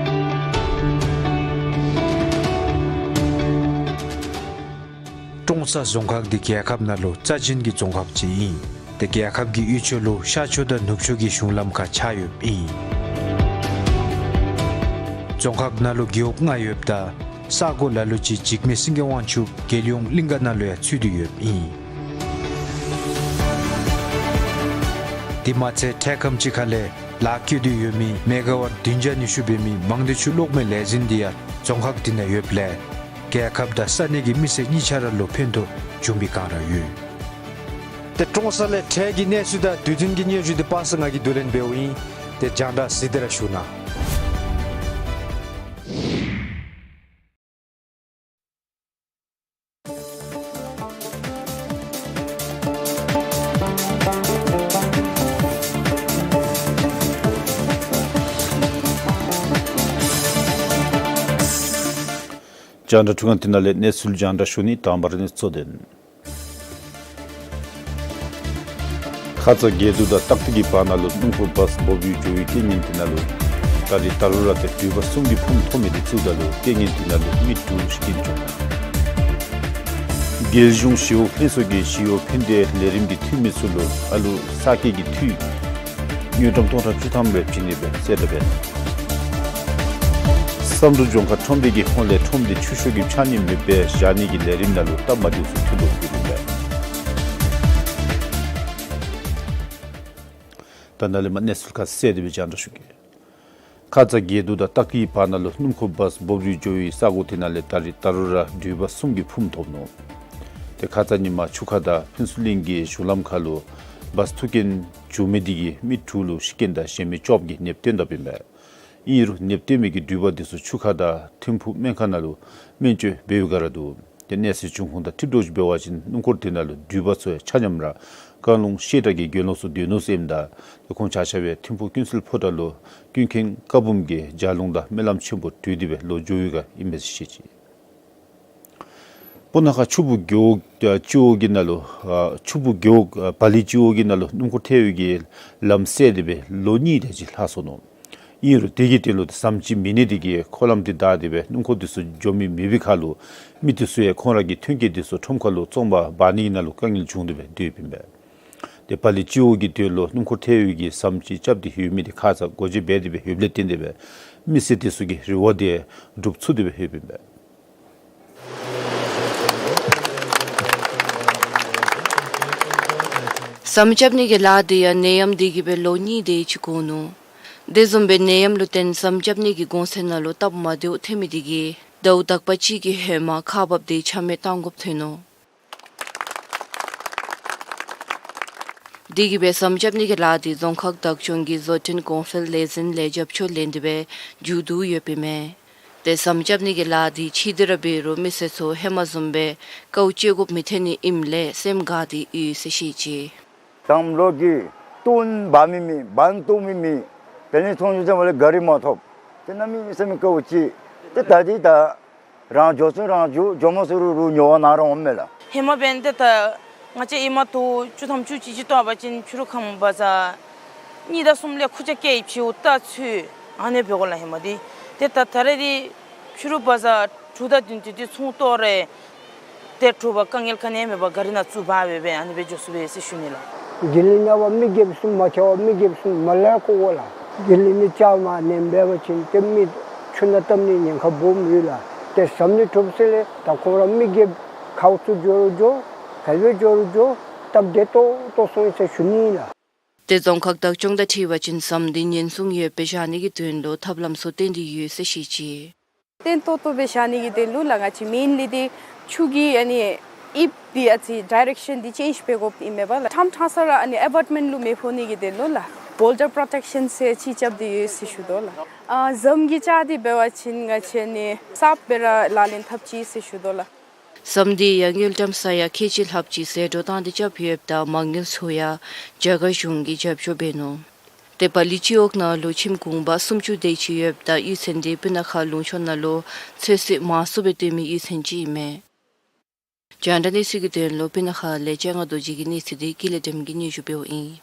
ཀྲོང་གསར་རྫོང་ཁག་འདི་རྒྱལ་ཁབ་ནང་ལུ་རྩ་ཅན་གྱི་རྫོང་ཁག་ཅིག་ཨིན། ཏེ་རྒྱལ་ཁབ་ཀྱི་དབུས་ཕྱོགས་ལུ་ཤར་ཕྱོགས་དང་ནུབ་ཕྱོགས་ཀྱི་གཞུང་ལམ་ཁར་ཆགས་ཡོདཔ་ཨིན། རྫོང་ཁག་ནང་ལུ་རྒེད་འོག་ལྔ་ཡོདཔ་ད་ས་གོ་ལ་ལུ་ཅིག་འཇིགས་མེད་སེང་གེ་དབང་ཕྱུག་རྒྱལ་ཡོངས་གླིང་ག་ནང་ལུ་ཡང་ཚུད་དེ་ཡོདཔ་ཨིན། དེ་མ་ཚད་འཕྲལ་ཁམས་ཅིག་ཁ་ལས་ལཱ་བཀོད་དེ་ཡོད་མི་མེ་ག་ཝཊ་བདུན་བརྒྱ་ཉི་ཤུ་འབད་མི་མང་སྡེ་ཆུ་གློག་མེ་ལས་འཛིན་འདི་ཡང་རྫོང་ཁག་འདི་ནང་ཡོདཔ་ལས་རྒྱལ་ཁབ་དང་ས་གནས་ཀྱི་མི་སེར་གཉིས་ཆ་ར་ལུ་ཕན་ཐོགས་འབྱུང་བའི་བསྒང་ར་ཡོད། ཏེ་ཀྲོང་གསར་ལས་འཕྲལ་གྱི་གནས་ཚུལ་དང་དུས་མཐུན་གྱི་སྙན་ཞུ་འདི་པ་སངས་ང་གིས་བསྡུ་ལེན་འབདཝ་ཨིན། ཏེ་རྒྱང་བསྒྲགས་གཟིགས་ཏེ་ར་བཞུགས་གནང་། རྒྱང་བསྒྲགས་ཐུན་ཁང་འདི་ནང་ལས་གནས་ཚུལ་རྒྱང་བསྒྲགས་ཞུ་ནི། དང་པ་ར་གནས་ཚུལ་གཙོ་དོན། ཁ་ཙ་དགེ་འདུན་དང་སྟག་སྡེ་གི་བར་ན་ལུ་སྣུམ་འཁོར་བཱསི་འབོ་འབུས་འགྱོ་བའི་རྐྱེན་ངན་འདི་ནང་ལུ་ ད་རེས་ད་རུང་ར་ཏེ་འགྲུལ་པ་གསུམ་གྱིས་ཕུངམ་ཐོབ་མི་དེ་ཚུ་དང་ལུ་རྐྱེན་ངན་དེ་ནང་ལུ་མི་དྲུག་ཤི་རྐྱེན་བྱུང་། རྒྱལ་གཞུང་ཞི་གཡོག་ལྷན་ཚོགས་ཀྱིས་ཞི་གཡོག་ཕན་བདེ་ལས་རིམ་གྱི་འཐུས་མི་ཚུ་ལུ་ཨ་ལུ་ས་སྐྱེས་ཀྱི་འཐུས་དངུལ་ཀྲམ་སྟོང་ཕྲག་བཅུ་ཐམ་རེ་བྱིན་ནི་སྦེ་གསལ་བསྒྲགས་འབད་ནུག། བསམ་གྲུབ་ལྗོངས་མཁར་ཁྲོམ་སྡེ་གི་ཧོངས་ལས་ཁྲོམ་སྡེ་ཆུ་ཤོག་གི་ཆ་མཉམ་མེདཔ་སྦེ་བཞག་ནི་གི་ལས་རིམ་ནང་ལུ་སྟབས་མ་བདེཝ་ཚུ་ཐོན་དོ་ཟེར་ཨིན་པས། ད་ནཱ་ལས་མར་གནས་ཚུལ་ཁ་གསལ་དེ་སྦེ་སྤྱན་འདྲེན་ཞུ་གེ། ཁ་ཙ་དགེ་འདུན་དང་སྟག་གི་བར་ན་ལུ་སྣུམ་འཁོར་བཱས་སྦོམ་རིལ་འགྱོ་བའི་ས་གོ་དེ་ནང་ལས་ད་རེས་ད་རུང་ར་འགྲུལ་པ་གསུམ་གྱིས་ཕུངམ་ཐོབ་ནུག། ཏེ་ཁ་ཙ་ཉིནམ་ཆུ་ཁ་དང་ཕུན་ཚོགས་གླིང་གི་གཞུང་ལམ་ཁར་ལུ་བཱས་ཐུག་རྐྱེན་བྱུང་མི་དེ་གིས་མི་དྲུག་ལུ་ཤི་རྐྱེན་དང་གཞན་མི་བཅོ་བརྒྱད་ནདཔ་བཏོན་དཔ་ཨིན་པས། ཨིན་རུང་ནདཔ་བཏོན་མི་གི་འགྲུལ་པ་དེ་ཚུ་ཆུ་ཁ་དང་ཐིམ་ཕུག་སྨན་ཁང་ནང་ལུ་སྨན་བཅོས་འབད་བའི་བསྒང་ར་འདུག། ཏེ་གནས་ཚུལ་བྱུང་ཁུངས་དང་འཁྲིལ་དོ་ཅིག་འབད་བ་ཅིན་སྣུམ་འཁོར་དེ་ནང་ལུ་འགྲུལ་པ་ཚུ་ཡང་ཆ་མཉམ་ར་རྐང་ལུང་བཤད་གྲྭ་གི་དགེ་སློང་ཚུ་སྡོད་ནུག་ཟེར་ཨིནམ་ད་ཏེ་ཁོང་ཆ་ཁྱབ་ཡང་ཐིམ་ཕུག་ཀུན་གསལ་ཕོ་བྲང་ལུ་ཀུན་མཁྱེན་བཀའ་འབུམ་གྱི་ལྗགས་ལུང་དང་སྨོན་ལམ་ཆེན་པོ་གྲོལ་ཏེ་སྦེ་ལོག་འགྱོ་བའི་བསྒང་ཨིན་མས་ཟེར་བཤད་ཅི། སྤུ་ན་ཁ་ཆུ་སྦུག་རྒེད་འོག་ཨ་སྤྱི་འོག་གི་ནང་ལུ་ཨ་ཆུ་སྦུག་རྒེད་འོག་ཨ་བ་ལི་སྤྱི་འོག་གི་ནང་ལུ་སྣུམ་འཁོར་ཐལ་བའི་གི་ལམ་བསལ་ཏེ་སྦེ་ལོ་གཉིས་དེ་ཅིག་ལྷག་སོ་ནུག། ཨིན་རུང་དེ་གི་དོན་ལུ་ཏེ་ཟམ་ཅིག་མེད་ནི་དེ་གིས་འཁོར་ལམ་དེ་བདའ་སྟེ་སྦེ་སྣུམ་འཁོར་དེ་ཚུ་འགྱོ་མི་མེད་པའི་ཁར་ལུ་མི་དེ་ཚུ་ཡང་ཁོང་ར་གི་ཐོན་སྐྱེད་དེ་ཚུ་ཁྲོམ་ཁ་ལུ་བཙོང་པར་འབག་ནི་གི་ནང་ལུ་དཀའ་ངལ་བྱུང་སྟེ་སྦེ་སྡོདཔ་ཨིན་པས། ཏེ་བ་ལི་སྤྱི་འོག་གི་དོན་ལུ་སྣུམ་འཁོར་ཐལ་བའི་གི་ཟམ་ཅིག་རྐྱབ་སྟེ་ཡོད་མི་དེ་ཁ་ཙ་སྒོ་འབྱེད་འབད་དེ་སྦེ་ཡོདཔ་ལས་བརྟེན་ཏེ་སྦེ་མི་སེར་དེ་ཚུ་གི་རེ་བ་དེ་འགྲུབ་ཚུགས་ཏེ་སྦེ་ཡོདཔ་ཨིན་པས། ཟམ་རྐྱབ་ནི་གི་ལཱ་དེ་ཡང་ནད་ཡམས་དེ་གིས་སྦེ་ལོ་གཉིས་དེ་ཅིག་འགོར་ནུག། དེ་བཟུམ་སྦེ་ནད་ཡམས་ལུ་བརྟེན་ཟམ་རྐྱབ་ནི་གི་གོང་ཚད་ནང་ལུ་སྟབས་མ་བདེཝ་ཐོན་མི་དེ་གིས་ཟླཝ་དག་པ་ཅིག་གི་ཧེ་མ་ཁག་འབགཔ་དེ་ཆ་མེད་གཏང་དགོཔ་ཐོན་ནུག། དེ་གིས་སྦེ་ཟམ་རྐྱབ་ནི་གི་ལཱ་དེ་རྫོང་ཁག་བདག་སྐྱོང་གི་བཟོ་སྐྲུན་གོང་འཕེལ་ལས་འཛིན་ལས་རྒྱབ་སྐྱོར་ལེན་ཏེ་སྦེ་མཇུག་བསྡུ་ཡོདཔ་ཨིན་མས། ཏེ་ཟམ་རྐྱབ་ནི་གི་ལཱ་དེ་ཕྱི་དེ་ར་འབད་རུང་མི་སེར་ཚུ་ཧེ་མ་བཟུམ་སྦེ་དཀའཝ་སྤྱད་དགོཔ་མི་ཐོན་ནི་ཨིནམ་ལས་སེམས་དགའ་སྟེ་ཡོད་ཟེར་བཤད་ཅི། དང་པ་ལོག་གི་ཏོག་ཏོ་འབག་མི་མེད། འབག་ནི་ཏོག་མི་མེད། དེ་ལས་ཚོང་ཆུང་ཆུང་བ་ལས་གཱ་རི་མ་ཐོབ། ཏེ་གནམ་མེད་ས་མེད་དཀའཝ་སྤྱད། ཏེ་ད་འདི་ད་རང་འགྱོ་ཚུགས་རང་འགྱོ། འགྱོ་མ་ཚུགས་རུང་ཉོ་བར་ནཱ་ར་འོངམ་མས་ལགས། ཧེ་མ་འབདན་ཏེ་ད་ང་བཅས་ཨེ་མ་དོ་བཅུ་ཐམ་བཅུ་གཅིག་ཅིག་བཏོན་པ་ཅིན་ཕྱི་རུ་ཁམས་བ་ཛར་གཉིས་དང་གསུམ་ལས་ཁུར་ཆ་བཀལ་ཡི་ཕྱེ་འུ་ཏ་ཚུ་ཨ་ནི་འབད་དགོ་ལགས་ཧེ་མ་འདི། ཏེ་ད་ད་རེས་འདི་ཕྱི་རུ་བ་ཛར་དྲུག་དང་བདུན་དེ་དུས་ཚོང་གཏོར་རེ་ཏེ་དྲོ་པ་དཀའ་ངལ་ག་ནི་མེད་པར་གཱ་རི་ནང་བཙུགས་འབག་སྦེ་སྦེ་ཨ་ནི་སྦེ་འགྱོ་ཚུགས་པས་ཟེར་ཞུ་ནི་ལགས། དགེ་ལེགས་ནང་པ་མི་བརྒྱད་གསུམ་མ་ཆད་པར་མི་བརྒྱད་གསུམ་མར་ལས་བཀོ་དགོ་ལགས། དགེ་ལེགས་ནང་བཅའ་མར་གནོན་འབད་བ་ཅིན་ཏེ་མི་ཆུ་ནང་བཏབ་ནི་ཉེན་ཁ་སྦོམ་ཡོད་ལགས། ཏེ་ཟམ་ནི་གྲུབ་ཟེར་ལས་ད་ཁོང་ར་མི་བརྒྱད་ག་ཚུ་འགྱོ་རུང་འགྱོ། ག་ལུ་འགྱོ་རུང་འགྱོ། སྟབས་བདེ་ཏོག་ཏོ་སོང་ཡི་ཟེར་ཞུ་ནི་ལགས། ཏེ་རྫོང་ཁག་བདག་སྐྱོང་དང་འཁྲིལ་བ་ཅིན་ཟམ་འདི་ཉེན་སྲུང་ཡོདཔ་སྦེ་བཞག་ནི་གི་དོན་ལུ་ཐབས་ལམ་ཚུ་བཏོན་ཏེ་ཡོད་ཟེར་བཤད་ཅི། བརྟན་ཏོག་ཏོ་སྦེ་བཞག་ནི་གི་དོན་ལུ་ལགས་ང་བཅས་མེན་ལི་འདི་ཆུ་གི་ཨ་ནི་དབྱིབས་འདི་ཨ་ཙི་ཌའི་རེག་ཤཱན་འདི་ཅེནཇ་འབད་དགོཔ་ཨིན་མས་པ་ལགས། ཁྲམ་ཁྲང་ས་ར་ཨ་ནི་ཨེ་བཱཊ་མེནཊ་ལུ་མི་ཕོག་ནི་གི་དོན་ལུ་ལགས་བོལ་ཌར་པྲོ་ཊེག་ཤཱན་ཟེར་ཅིག་རྐྱབ་སྟེ་ཡོད་ཟེར་ཞུ་དོ་ལགས། ཨ་ཟམ་གྱི་ལྕགས་འདི་འབད་བ་ཅིན་ང་བཅས་ཨ་ནི་གསརཔ་སྦེ་ར་ལག་ལེན་འཐབ་ཅི་ཟེར་ཞུ་དོ་ལགས། ཟམ་འདི་ཡང་དངུལ་ཀྲམ་ས་ཡ་ཁལ་གཅིག་ལྷགཔ་ཅིག་ཟད་འགྲོ་བཏང་སྟེ་རྐྱབ་ཡོདཔ་ད་མ་དངུལ་ཚུ་ཡང་རྒྱ་གར་གཞུང་གིས་རྒྱབ་སྐྱོར་འབད་ནུག། ཏེ་བ་ལི་སྤྱི་འོག་ནང་ལུ་ཁྱིམ་གུང་པ་སུམ་ཅུ་དེ་ཅིག་ཡོདཔ་ད་གཡུས་ཚན་འདི་སྤུ་ན་ཁ་ལུང་ཕྱོགས་ནང་ལུ་ཚོད་བསྲེ་མང་སུ་སྦེ་བཏོན་མི་གཡུས་ཚན་ཅིག་ཨིན་མས། རྒྱང་བསྒྲགས་གནས་ཚུལ་གྱི་དོན་ལུ་སྤུ་ན་ཁ་ལས་སྤྱན་སྔ་རྡོ་རྗེ་གི་གནས་ཚུལ་འདི་ཀུན་ལེགས་སྒྲོལམ་གིས་སྙན་ཞུ་འབདཝ་ཨིན།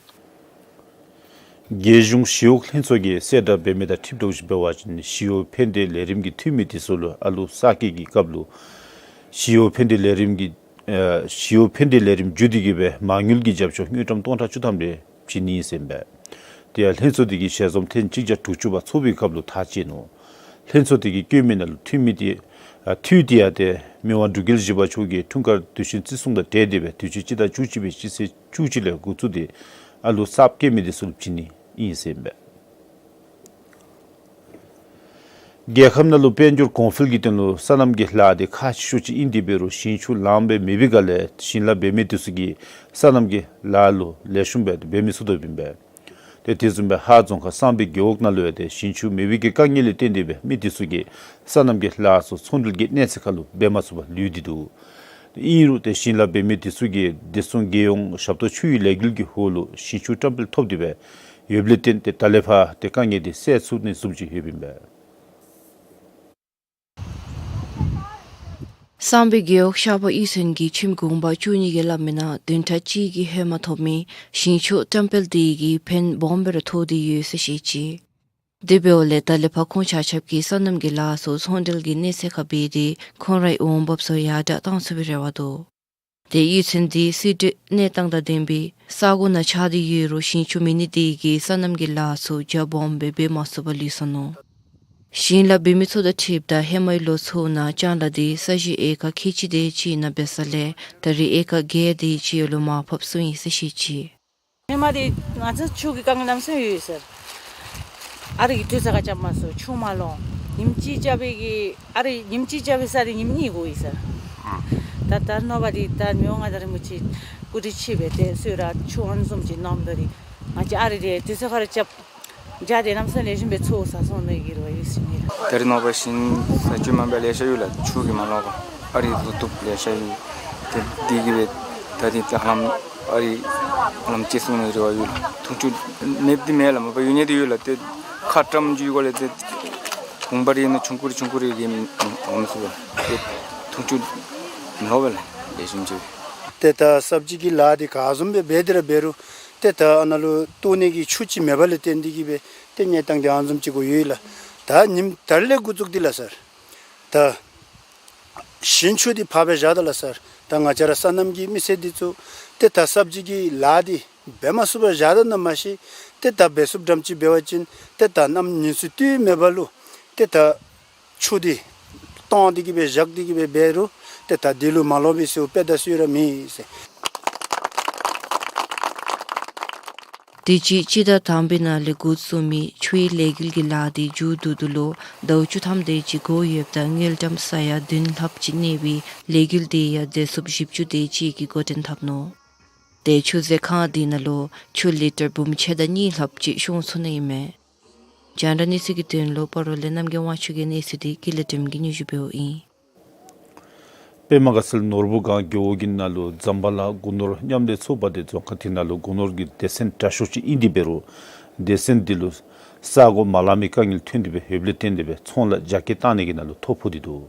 རྒྱལ་གཞུང་ཞི་གཡོག་ལྷན་ཚོགས་ཀྱིས་གསལ་བསྒྲགས་འབད་མི་དང་འཁྲིལ་དོ་ཅིག་འབད་བ་ཅིན་ཞི་གཡོག་ཕན་བདེ་ལས་རིམ་གྱི་འཐུས་མི་དེ་ཚུ་ལུ་ཨ་ལུ་གསར་སྐྱེས་ཀྱི་སྐབས་ལུ་ཞི་གཡོག་ཕན་བདེ་ལས་རིམ་གྱི་ཨ་ཞི་གཡོག་ཕན་བདེ་ལས་རིམ་བརྒྱུད་དེ་གི་སྦེ་མ་དངུལ་གྱི་རྒྱབ་སྐྱོར་དངུལ་ཀྲམ་སྟོང་ཕྲག་བཅུ་ཐམ་རེ་བྱིན་ནི་ཨིན་ཟེར་ཨིན་པས། དེ་ཡང་ལྷན་ཚོགས་དེ་གི་ཞལ་འཛོམས་ཐེངས་གཅིག་བརྒྱ་དྲུག་ཅུ་པ་ཚོགས་པའི་སྐབས་ལུ་ཐག་བཅད་ནུག། ལྷན་ཚོགས་དེ་གིས་བཀོད་མི་ནང་ལུ་འཐུས་མི་དེ་ཨ་འཐུས་དེ་ཡང་ཏེ་མི་དབང་འབྲུག་རྒྱལ་བཞི་པ་མཆོག་གི་འཁྲུངས་སྐར་དུས་ཆེན་བརྩི་སྲུང་དང་འབྲེལ་ཏེ་སྦེ་དུས་ཆེན་སྤྱི་ཟླ་བཅུ་གཅིག་པའི་སྤྱི་ཚེས་བཅུ་གཅིག་ལས་འགོ་བཙུགས་ཏེ་ཨ་ལུ་གསརཔ་སྐྱེས་མི་དེ་ཚུ་ལུ་བྱིན་ནི་ཨིན་ཟེར་ཨིན་པས། རྒྱལ་ཁབ་ནང་ལུ་དཔལ་འབྱོར་གོང་འཕེལ་གྱི་དོན་ལུ་སོ་ནམ་གྱི་ལཱ་དེ་ཁག་ཆེ་ཤོས་ཅིག་ཨིན་ཏེ་འབད་རུང་ཞིང་ཆུ་ལངམ་སྦེ་མེད་པའི་སྒང་ལས་ཞིང་ལཱ་འབད་མི་དེ་ཚུ་གིས་སོ་ནམ་གྱི་ལཱ་ལུ་ལེགས་ཤོམ་སྦེ་འབད་མི་ཚུགས་དོ་ཨིན་པས། ཏེ་དེ་བཟུམ་སྦེ་ཧཱ་རྫོང་ཁག་གསང་སྦས་རྒེད་འོག་ནང་ལུ་ཡང་ཏེ་ཞིང་ཆུ་མེད་པའི་གི་དཀའ་ངལ་ལས་བརྟེན་ཏེ་སྦེ་མི་དེ་ཚུ་གིས་སོ་ནམ་གྱི་ལཱ་ཚུ་ཚོང་འབྲེལ་གྱི་གནས་ཚད་ཁར་ལུ་འབད་མ་ཚུགས་པར་ལུས་ཏེ་འདུག། ཨིན་རུང་ཏེ་ཞིང་ལཱ་འབད་མི་དེ་ཚུ་གིས་བདེ་སྲུང་རྒྱལ་ཡོངས་ཞབས་ཏོག་ཆུ་ཡི་ལས་འགུལ་གྱི་འོག་ལུ་ཞིང་ཆུ་བཀྲམ་སྤེལ་ཐོབ་སྟེ་སྦེ་ཡོདཔ་ལས་བརྟེན་ཏེ་ད་ལས་ཕར་ཏེ་དཀའ་ངལ་དེ་སེལ་ཚུགས་ནི་བཟུམ་ཅིག་ཡོདཔ་ཨིན་པས། གསང་སྦས་རྒེད་འོག་ཤར་པ་གཡུས་ཚན་གྱི་ཁྱིམ་གུང་པ་བཅུ་གཉིས་ཀྱིས་སླབ་མིའི་ནང་བདུན་ཕྲག་གཅིག་གི་ཧེ་མ་ཐོབ་མི་ཞིང་ཆུ་བཀྲམ་སྤེལ་དེ་གིས་ཕན་སྦོམ་སྦེ་ར་ཐོགས་ཏེ་ཡོད་ཟེར་བཤད་ཅི། དེ་འབདཝ་ལས་ད་ལས་ཕར་ཁོང་ཆ་ཁྱབ་ཀྱིས་སོ་ནམ་གྱི་ལཱ་ཚུ་ཚོང་འབྲེལ་གྱི་གནས་ཚད་ཁར་འབད་དེ་ཁོང་རའི་འོང་འབབ་ཚུ་ཡར་དྲགས་གཏང་ཚུགས་པའི་རེ་བ་འདུག། དེ་གཡུས་ཚན་འདི་སྲིད་གྲོས་གནས་སྟངས་དང་ལྡན་པའི་ས་གོ་ནང་ཆགས་ཏེ་ཡོད་རུང་ཞིང་ཆུ་མེད་ནི་དེ་གིས་སོ་ནམ་གྱི་ལཱ་ཚུ་རྒྱ་སྦོམ་སྦེ་འབད་མ་ཚུགས་པར་ལུས་སོ་ནུག། ཞིང་ལཱ་འབད་མི་ཚུ་དང་འཁྲིལཝ་ད་ཧེ་མའི་ལོ་ཚུ་ནང་ལྕང་ལཱ་འདི་ས་གཞི་ཨེ་ཀར་ཁལ་གཅིག་དེ་ཅིག་ནང་འབད་ས་ལས་ད་རེས་ཨེ་ཀར་བརྒྱད་དེ་ཅིག་ལུ་མར་ཕབ་སོང་ཡི་ཟེར་བཤད་ཅི། ཧེ་མ་འདི་ང་བཅས་ཆུ་གི་དཀའ་ངལ་གནམ་མེད་ས་མེད་ཡོད་ཡོད་ཟེར། ཨ་རི་གི་དུས་ཚོད་ཁར་རྐྱབ་མ་ཚུགས། ཆུ་མ་ལོག། ཉིནམ་གཅིག་རྐྱབ་པའི་གི་ཨ་རི་ཉིནམ་གཅིག་རྐྱབ་པའི་ས་འདི་ཉིནམ་གཉིས་འགོར་ཡི་ཟེར། ད་ད་ནོར་བ་འདི་ད་མི་དབང་མངའ་བདག་རིན་པོ་ཆེ་སྐུ་དྲིན་ཆེ་བས། དེ་གསོལ་རས་ཆུ་ཨ་ནི་བཟུམ་ཅིག་གནངམ་ད་འདི་ང་བཅས་ཨ་རི་འདི་དུས་ཚོད་ཁར་རྐྱབ་བྱ་འདི་གནམ་མེད་ས་མེད་ལེགས་ཤོམ་སྦེ་འཚོ་ས་སོང་ནི་གི་རེ་བ་ཡོད་ཟེར་ཞུ་ནི་ལགས། ད་རེས་ནངས་པ་ཞིང་ས་ཆུ་མ་འབད་ལེ་ཤ་ཡོད་ལགས། ཆུ་གིས་མ་ལོག་པར་ཨ་རི་ལུ་བཏུབ་ལེ་ཤ་ཡོད། དེ་འདི་གིས་སྦེ་ད་འདི་ད་ཧ་ལམ་ཨ་རི་ཧ་ལམ་བཅད་སོང་ནི་རེ་བ་ཡོད་ལགས། འཐུང་ཆུ་མེདཔ་འདི་མེད་ལགས། མ་པ་ཡོད་ནི་འདི་ཡོད་ལགས། དེ་ཁ་བཀྲམ་བཅུག་གོ་ལགས། དེ་གུང་པ་རེ་ནང་ཆུང་ཀུ་རེ་ཆུང་ཀུ་རེ་གིས་འོང་མི་ཚུགས་པས། དེ་འཐུང་ཆུ་མི་ལོག་པས་ལགས། ལེགས་ཤོམ་ཅིག། ཏེ་ད་སབ་ཇི་གི་ལཱ་འདི་ག་བཟུམ་སྦེ་འབད་དེ་ར་འབད་རུང་ཏེ་ད་ཨ་ནཱ་ལུ་བཏོག་ནི་གི་ཆུ་ཅིག་མེད་པ་ལས་བརྟེན་ཏེ་གིས་སྦེ་ཏེ་གནས་སྟངས་འདི་ཨ་ནི་བཟུམ་ཅིག་གུ་ཡོད་ལགས། ད་ཉིནམ་ད་རེས་ལས་འགོ་བཙུགས་ཏེ་ལགས་སར་ད་ཞིང་ཆུ་འདི་ཕར་སྦེ་བཞག་ད་ལགས་སར། ད་ང་བཅས་ར་སོ་ནམ་གྱི་མི་སེར་འདི་ཚུ་ཏེ་ད་སབ་ཇི་གི་ལཱ་འདི་འབད་མ་ཚུགས་པར་བཞག་ད་ནི་མ་གཞི་ཏེ་ད་འབད་ཚུགསཔ་འདྲཝ་ཅིག་འབད་བ་ཅིན་ཏེ་ད་གནམ་ཉིན་ཚུ་དུས་མེད་པ་ལུ་ཏེ་ད་ཆུ་འདི་བཏོན་ཏེ་གིས་སྦེ་བཞག་སྟེ་གིས་སྦེ་འབད་རུང་ཏེ་ད་འདི་ལུ་མ་ལོག་པའི་ཟེར་དཔེ་ད་སུ་ར་མེད་ཟེར། དུས་ཅི་སྤྱི་ཟླ་དང་པའི་ནང་ལས་འགོ་བཙུགས་མི་ཆུའི་ལས་འགུལ་གྱི་ལཱ་འདི་མཇུག་བསྡུ་ད་ལུ་ཟླཝ་བཅུ་ཐམ་དེ་ཅིག་འགོར་ཡོདཔ་ད་དངུལ་ཀྲམ་ས་ཡ་བདུན་ལྷགཔ་ཅིག་གནས་པའི་ལས་འགུལ་འདི་ཡང་བདེ་སྲུངཔ་བཞི་བཅུ་དེ་ཅིག་གིས་འགོ་འདྲེན་འཐབ་ནུག། ཏེ་ཆུ་མཛོད་ཁང་འདི་ནང་ལུ་ཆུ་ལི་ཊར་འབུམ་ཕྱེད་དང་གཉིས་ལྷགཔ་ཅིག་ཤོང་ཚུགས་ནི་ཨིན་མས། རྒྱང་བསྒྲགས་གནས་ཚུལ་གྱི་དོན་ལུ་སྤ་རོ་ལས་རྣམ་རྒྱལ་དབང་ཕྱུག་གི་གནས་ཚུལ་འདི་ཀུན་ལེགས་སྒྲོལ་མ་གིས་སྙན་ཞུ་འབདཝ་ཨིན། པདྨ་དགའ་ཚལ་ནོར་བུ་སྒང་རྒེད་འོག་གི་ནང་ལུ་ཛམ་བྷ་ལ་སྒོ་ནོར་མཉམ་ལས་ཚོགས་པ་འདི་རྫོང་ཁག་དེ་ནང་ལུ་སྒོ་ནོར་གྱི་སྡེ་ཚན་དྲག་ཤོས་ཅིག་ཨིན་ཏེ་འབད་རུང་སྡེ་ཚན་འདི་ལུ་ས་གོ་མ་ལང་མི་དཀའ་ངལ་ཐོན་ཏེ་སྦེ་ཡོདཔ་ལས་བརྟེན་ཏེ་སྦེ་ཚོང་ལཱ་རྒྱ་སྐྱེད་བཏང་ནི་གི་ནང་ལུ་ཐོ་ཕོག་སྟེ་འདུག།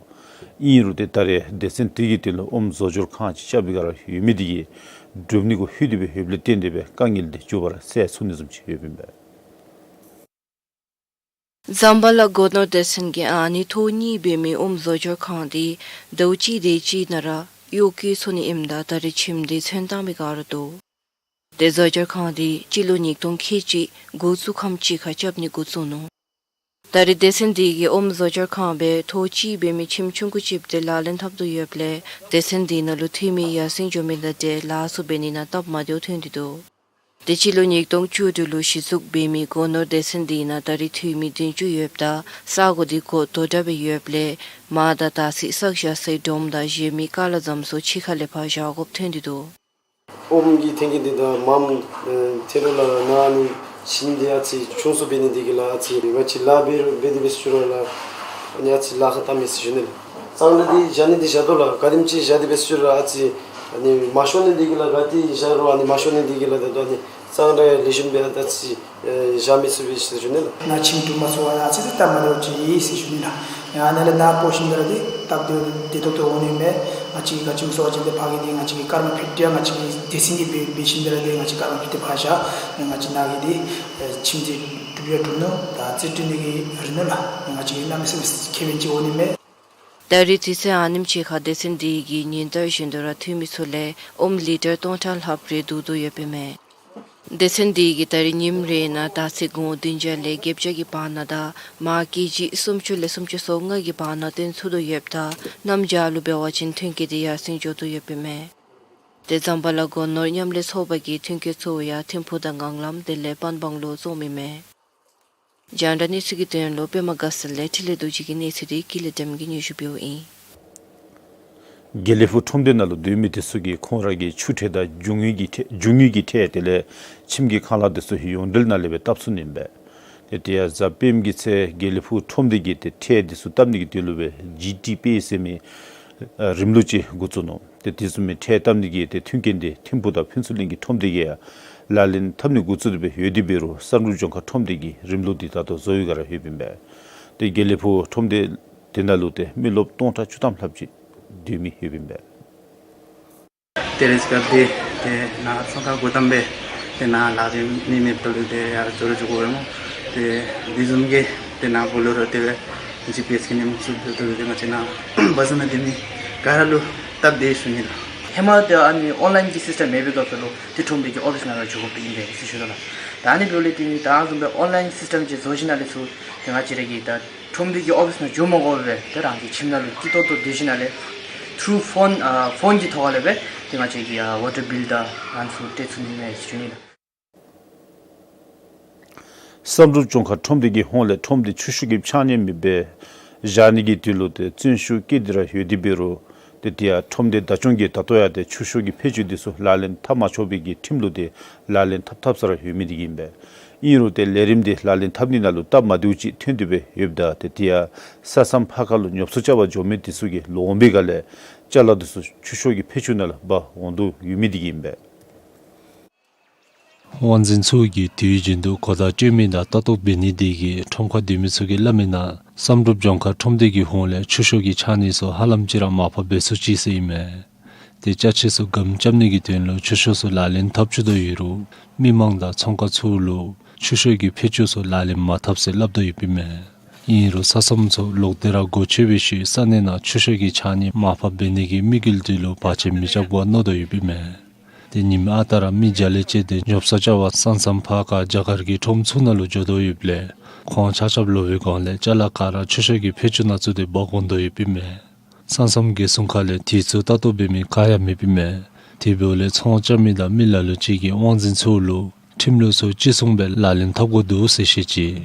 ཨིན་རུང་ཏེ་ད་རེས་སྡེ་ཚན་དེ་གི་དོན་ལུ་ཨོམ་བཟོ་སྦྱོར་ཁང་ཅིག་རྐྱབ་པའི་སྒང་ར་ཡོད་མི་དེ་གིས་སྒྲུབ་ནི་གུ་ལྷོད་དེ་སྦེ་ཡོདཔ་ལས་བརྟེན་ཏེ་སྦེ་དཀའ་ངལ་འདི་མགྱོགས་པ་ར་སེལ་ཚུགས་ནི་བཟུམ་ཅིག་ཡོདཔ་ཨིན་པས། ཛམ་བྷ་ལ་སྒོ་ནོར་སྡེ་ཚན་གྱིས་ཨ་ནི་ཐོག་གཉིས་འབད་མི་ཨོམ་བཟོ་སྦྱོར་ཁང་འདི་ཟླཝ་གཅིག་དེ་ཅིག་ནང་ར་གཡོག་བཀོལ་ཚུགས་ནི་ཨིནམ་ད་ད་རེས་ཁྱིམ་འདི་ཚོན་བཏང་བའི་སྒང་ར་འདུག། ཏེ་བཟོ་སྦྱོར་ཁང་འདི་སྤྱི་ལོ་ཉིས་སྟོང་ཁལ་གཅིག་འགོ་བཙུགས་ཁམས་ཅིག་ཁར་རྐྱབ་ནི་འགོ་བཙུགས་ནུག། ད་རེས་སྡེ་ཚན་འདི་གིས་ཨོམ་བཟོ་སྦྱོར་ཁང་སྦེ་ཐོག་གཅིག་འབད་མི་ཁྱིམ་ཆུང་ཀུ་ཅིག་འདི་ལག་ལེན་འཐབ་དོ་ཡོདཔ་ལས་སྡེ་ཚན་འདི་ནང་ལུ་འཐུས་མི་ཡར་སེང་འགྱོ་མི་དང་འབྲེལ་ལཱ་ཚུ་འབད་ནི་ནང་སྟབས་མ་བདེཝ་ཐོན་ཏེ་འདུག། ཏེ་སྤྱི་ལོ་ཉིས་སྟོང་བཅུ་དྲུག་ལུ་གཞི་བཙུགས་འབད་མི་སྒོ་ནོར་སྡེ་ཚན་འདི་ནང་ད་རེས་འཐུས་མི་བདུན་ཅུ་ཡོདཔ་ད་ས་གོ་འདི་གོ་དོ་འདྲ་སྦེ་ཡོདཔ་ལས་མ་དང་ད་ཚེ་བསགས་བཞག་སའི་སྒྲོམ་དང་གཞན་མི་ཀ་ལ་ཙམ་ཚུ་ཕྱི་ཁ་ལས་ཕར་བཞག་དགོཔ་ཐོན་ཏེ་འདུག། ཨོམ་གྱི་ཐོན་སྐྱེད་འདི་དང་མམ་ཨེ་ཐད་རི་ལགས་ནཱ་ནི་ཞིང་འདི་ཨ་ཙི་ཆུང་སུ་འབད་ནི་འདི་གིས་ལགས་ཨ་ཙི་ང་བཅས་ལཱ་འབད་རུང་འབད་དེ་འབད་ཞུ་རུང་ལགས་ཨ་ནི་ཨ་ཙི་ལཱ་ཁག་བཏང་མས་ཟེར་ཞུ་ནི་ལགས། གཙང་སྦྲ་འདི་བཞག་ནི་འདི་བཞག་དོ་ལགས། ག་དེམ་ཅིག་བཞག་སྟེ་འབད་ཞུ་རུང་ཨ་ཙི་ཨ་ནི་མ་ཤོང་ནི་འདི་གིས་ལགས། ག་ཏེ་བཞག་རུང་ཨ་ནི་མ་ཤོང་ནི་འདི་གིས་ལགས། ད་ལྟོ་ཨ་ནི་གཙང་སྦྲ་ལེགས་ཤོམ་སྦེ་ཨ་ཙི་ཨེ་བཞག་མི་ཚུགས་པས་ཟེར་ཞུ་ནི་ལགས། ནཱ་ཁྱིམ་སྒྲུབ་མ་ཚུགས་པར་ཨ་ཙི་ཙི་སྟབས་མ་བདེཝ་ཅིག་ཨིན་ཟེར་ཞུ་ནི་ལགས། ཡང་ཨ་ནཱ་ལས་ནཱ་འབོ་ཞིནམ་ད་ར་འདི་སྟབས་བདེ་བདེ་ཏོག་ཏོ་འོང་ནི་མས། ང་བཅས་ཀྱིས་ག་ཅི་ཟེར་བ་ཅིན་ཏེ་ཕར་གི་འདི་ང་བཅས་ཀྱིས་ཀརྨ་ཕེབས་ཏེ་ཡང་ང་བཅས་ཀྱིས་སྡེ་ཚན་གྱིས་འབད་འབད་ཞིནམ་ད་ར་འདི་ང་བཅས་ཀརྨ་ཕེབས་ཏེ་ཕར་བཞག། ང་བཅས་ནཱ་གི་འདི་ཨེ་ཁྱིམ་འདི་སྒྲུབ་ཡང་སྒྲུབ་ནུག། ད་རྩིས་སྤྲོད་ནི་གི་རན་ནུག་ལགས། ང་བཅས་ཀྱིས་གནམ་མེད་ས་མེད་ཁེ་ཕན་ཅིག་འོང་ནི་མས། ད་རེས་དུས་ཚོད་ཨ་ནེམ་ཅིག་ཁར་སྡེ་ཚན་འདི་གིས་ཉིན་ལྟར་བཞིན་དུ་ར་འཐུས་མི་ཚུ་ལས་ཨོམ་ལི་ཊར་སྟོང་ཕྲག་ལྷགཔ་རེ་བསྡུ་དོ་ཡོདཔ་ཨིན་མས། སྡེ་ཚན་འདི་གིས་ད་རེས་ཉིནམ་རེ་ནང་ད་ཚེ་སྒོར་བདུན་བརྒྱ་ལས་བརྒྱད་བརྒྱ་གི་བར་ན་དང་མར་ཀེ་ཇི་སུམ་ཅུ་ལས་སུམ་ཅུ་སོ་ལྔ་གི་བར་ན་བཏོན་ཚུགས་དོ་ཡོདཔ་ད་གནམ་བྱཱར་ལུ་འབད་བ་ཅིན་ཐོན་སྐྱེད་འདི་ཡར་སེང་འགྱོ་དོ་ཡོདཔ་ཨིན་མས། ཏེ་ཛམ་བྷ་ལ་སྒོ་ནོར་མཉམ་ལས་ཚོགས་པ་གིས་ཐོན་སྐྱེད་ཚུ་ཡང་ཐིམ་ཕུག་དང་ངང་ལམ་དེ་ལས་པན་སྦང་ལུ་བཙོངམ་ཨིན་མས། རྒྱང་བསྒྲགས་གནས་ཚུལ་གྱི་དོན་ལུ་པདྨ་དགའ་ཚལ་ལས་འཕྲིན་ལས་རྡོ་རྗེ་གི་གནས་ཚུལ་འདི་ཀུན་ལེགས་སྒྲོལ་མ་གིས་སྙན་ཞུ་འབདཝ་ཨིན། དགེ་ལེགས་ཕུག་ཁྲོམ་སྡེ་ནང་ལུ་སྡོད་མི་དེ་ཚུ་གིས་ཁོང་ར་གི་ཆུ་ཁྲལ་དང་རྒྱུ་དངོས་ཀྱི་ཁྲལ་རྒྱུ་དངོས་ཀྱི་ཁྲལ་དེ་ལས་ཁྱིམ་གྱི་ཁང་གླ་དེ་ཚུ་ཡོངས་འབྲེལ་ནང་ལས་སྦེ་བཏབ་ཚུགས་ནི་ཨིན་པས། ཏེ་དེ་ཡང་གཟའ་སྤེནམ་གི་ཚེ་དགེ་ལེགས་ཕུག་ཁྲོམ་སྡེ་གིས་ཏེ་ཁྲལ་དེ་ཚུ་བཏབ་ནི་གི་དོན་ལུ་སྦེ་ཇི་ཊི་པེ་ཟེར་མི་ཨ་རིམ་ལུགས་ཅིག་འགོ་བཙུགས་ནུག། ཏེ་དེ་བཟུམ་མའི་ཁྲལ་བཏབ་ནི་གི་ཏེ་མཐུན་རྐྱེན་འདི་ཐིམ་ཕུག་དང་ཕུན་ཚོགས་གླིང་གི་ཁྲོམ་སྡེ་གིས་ཡང་ལག་ལེན་འཐབ་ནི་འགོ་བཙུགས་ཏེ་སྦེ་ཡོད་དེ་འབད་རུང་བསམ་གྲུབ་ལྗོངས་མཁར་ཁྲོམ་སྡེ་གི་རིམ་ལུགས་འདི་ད་ལྟོ་བཟོ་བའི་སྒང་ར་ཡོདཔ་ཨིན་པས། ཏེ་དགེ་ལེགས་ཕུག་ཁྲོམ་སྡེ་དེ་ནང་ལུ་ཏེ་མི་རློབས་སྟོང་ཕྲག་བཅུ་ཐམ་ལྷགཔ་ཅིག་སྡོད་མི་ཡོདཔ་ཨིན་པས། ཏེ་རེས་སྐབས་འདི་ཏེ་ནཱ་ཚོང་ཁང་འགོ་དང་པ་ཏེ་ནཱ་ལཱ་འབད་མི་མེདཔ་ད་ལུ་ཏེ་ཡར་འགྱོ་རུང་འགྱོ་དགོ་པས་སྨོ། ཏེ་དེ་བཟུམ་གྱི་ཏེ་ནཱ་བུ་ལུ་ར་ཏེ་ཇི་པི་ཨེསི་གི་ཉམས་སུ་ལུ་ཏེ་ང་བཅས་ནཱ་བ་ཛ་ནང་སྡོད་མི་ག་ར་ལུ་སྟབས་བདེ་ཞུ་ནི་ལགས། ཧེ་མ་ཏེ་ཨ་ནི་ཨོན་ལའིན་གྱི་སིསི་ཊེམ་མེད་པའི་སྐབས་སུ་ལུ་ཏེ་ཁྲོམ་སྡེ་གི་ཨོ་ཕིསི་ནང་ར་འགྱོ་དགོཔ་ཨིན་པས་ཟེར་ཞུ་དོ་ལགས། ད་ཨ་ནི་འབདཝ་ལས་ཏེ་ད་བཟུམ་སྦེ་ཨོན་ལའིན་སིསི་ཊེམ་ཅིག་བཟོ་ཞིནམ་ལས་ཚུར་ཏེ་ང་བཅས་ར་གིས་ད་ཁྲོམ་སྡེ་གི་ཨོ་ཕིསི་ནང་འགྱོ་མ་དགོ་པར་ཏེ་རང་གི་ཁྱིམ་ནང་ལུ་སྐྱིད་ཏོང་ཏོ་སྡོད་ཞིནམ་ལས་ཐུརུ་ཕོན་ཨ་ཕོན་གྱི་ཐོག་ལས་སྦེ་ཏེ་ང་བཅས་ཀྱི་ཨ་ཝ་ཊར་བིལ་དང་ཨ་ནི་ཚུ་སྤྲོད་ཚུགས་ནི་མས་ཟེར་ཞུ་ནི་ལགས། བསམ་གྲུབ་ལྗོངས་མཁར་ཁྲོམ་སྡེ་གི་ཧོངས་ལས་ཁྲོམ་སྡེ་ཆུ་ཤོག་གི་ཕྱགས་སྙིགས་མེདཔ་སྦེ་བཞག་ནི་གི་དོན་ལུ་ཏེ་བརྩོན་ཤུགས་བསྐྱེད་དེ་ར་ཡོད་དེ་འབད་རུང་ཏེ་དེ་ཡང་ཁྲོམ་སྡེ་བདག་སྐྱོང་གིས་ད་ལྟོ་ཡང་ཏེ་ཆུ་ཤོག་གི་ཕད་ཅུང་འདི་ཚུ་ལག་ལེན་འཐབ་མ་ཆོག་པའི་གི་ཁྲིམས་ལུགས་འདི་ལག་ལེན་འཐབ་འཐབ་ས་ར་ཡོད་མི་འདི་གིས་ཨིན་པས། ཨིན་རུང་ཏེ་ལས་རིམ་འདི་ལག་ལེན་འཐབ་ནི་ནང་ལུ་སྟབས་མ་བདེཝ་ཅིག་ཐོན་ཏེ་སྦེ་ཡོདཔ་ད་ཏེ་དེ་ཡང་ས་མཚམས་ཕར་ཁ་ལུ་ཉོ་ཚོང་རྐྱབ་པར་འགྱོ་མི་འདི་ཚུ་གིས་ལོག་འོང་པའི་སྒང་ལས་ཅ་ལ་འདི་ཚུ་ཆུ་ཤོག་གི་ཕད་ཅུང་ནང་ལུ་འབག་འོང་དོ་ཡོད་མི་འདི་གིས་ཨིན་པས། དབང་འཛིན་ཚུ་གིས་དུས་རྒྱུན་དུ་གོ་བརྡ་སྤྲོད་མི་དང་ལྟ་རྟོག་འབད་ནི་འདི་གིས་ཁྲོམ་ཁར་སྡོད་མི་ཚུ་གིས་སླབ་མི་ནང་བསམ་གྲུབ་ལྗོངས་མཁར་ཁྲོམ་སྡེ་གི་ཧོངས་ལས་ཆུ་ཤོག་གི་ཕྱགས་སྙིགས་ཚུ་ཧ་ལམ་ཅིག་ར་མར་ཕབ་འབད་ཚུགས་ཅི་ཟེར་ཨིན་མས། ཏེ་ཅ་ཆས་ཚུ་སྒམ་རྐྱབ་ནི་གི་དོན་ལུ་ཆུ་ཤོག་ཚུ་ལག་ལེན་འཐབ་བཅུག་དོ་ཡོད་རུང་མི་མང་དང་ཚོང་ཁང་ཚུ་ལུ་ཆུ་ཤོག་གི་ཕད་ཅུང་ཚུ་ལག་ལེན་མ་འཐབ་ཟེར་སླབ་དོ་ཡོདཔ་ཨིན་མས། ཨིན་རུང་ས་མཚམས་ཚུ་ལོག་སྟེ་ར་སྒོ་ཕྱེ་བའི་ཤུལ་ས་གནས་ནང་ཆུ་ཤོག་གི་ཕྱགས་སྙིགས་མར་ཕབ་འབད་ནི་གི་དམིགས་ཡུལ་འདི་ལུ་བར་ཆད་མི་རྐྱབ་དགོ་མནོ་དོ་ཡོདཔ་ཨིན་མས། ཏེ་ཉིནམ་ཨ་རྟག་ར་མི་བརྒྱ་ལས་བཅད་དེ་ཉོ་ཚོང་རྐྱབ་པར་ས་མཚམས་ཕར་ཁ་རྒྱ་གར་གྱི་ཁྲོམ་ཚུ་ནང་ལུ་འགྱོ་དོ་ཡོདཔ་ལས་ཁོང་ཆ་ཁྱབ་ལོག་པའི་སྒང་ལས་ཅ་ལ་ག་ར་ཆུ་ཤོག་གི་ཕད་ཅུང་ནང་བཙུགས་ཏེ་འབག་འོང་དོ་ཡོདཔ་ཨིན་མས། ས་མཚམས་འགག་སྲུང་ཁ་ལས་དུས་ཚོད་ལྟ་རྟོག་འབད་མི་ག་ཡང་མེདཔ་ཨིན་མས། དེ་འབདཝ་ལས་ཚོང་རྐྱབ་མི་དང་མི་ལ་ལུ་ཅིག་གིས་དབང་འཛིན་ཚུ་ལུ་ཁྲིམས་ལུགས་ཚུ་གཅིག་མཚུངས་སྦེ་ལག་ལེན་འཐབ་དགོ་འདུག་ཟེར་བཤད་ཅི།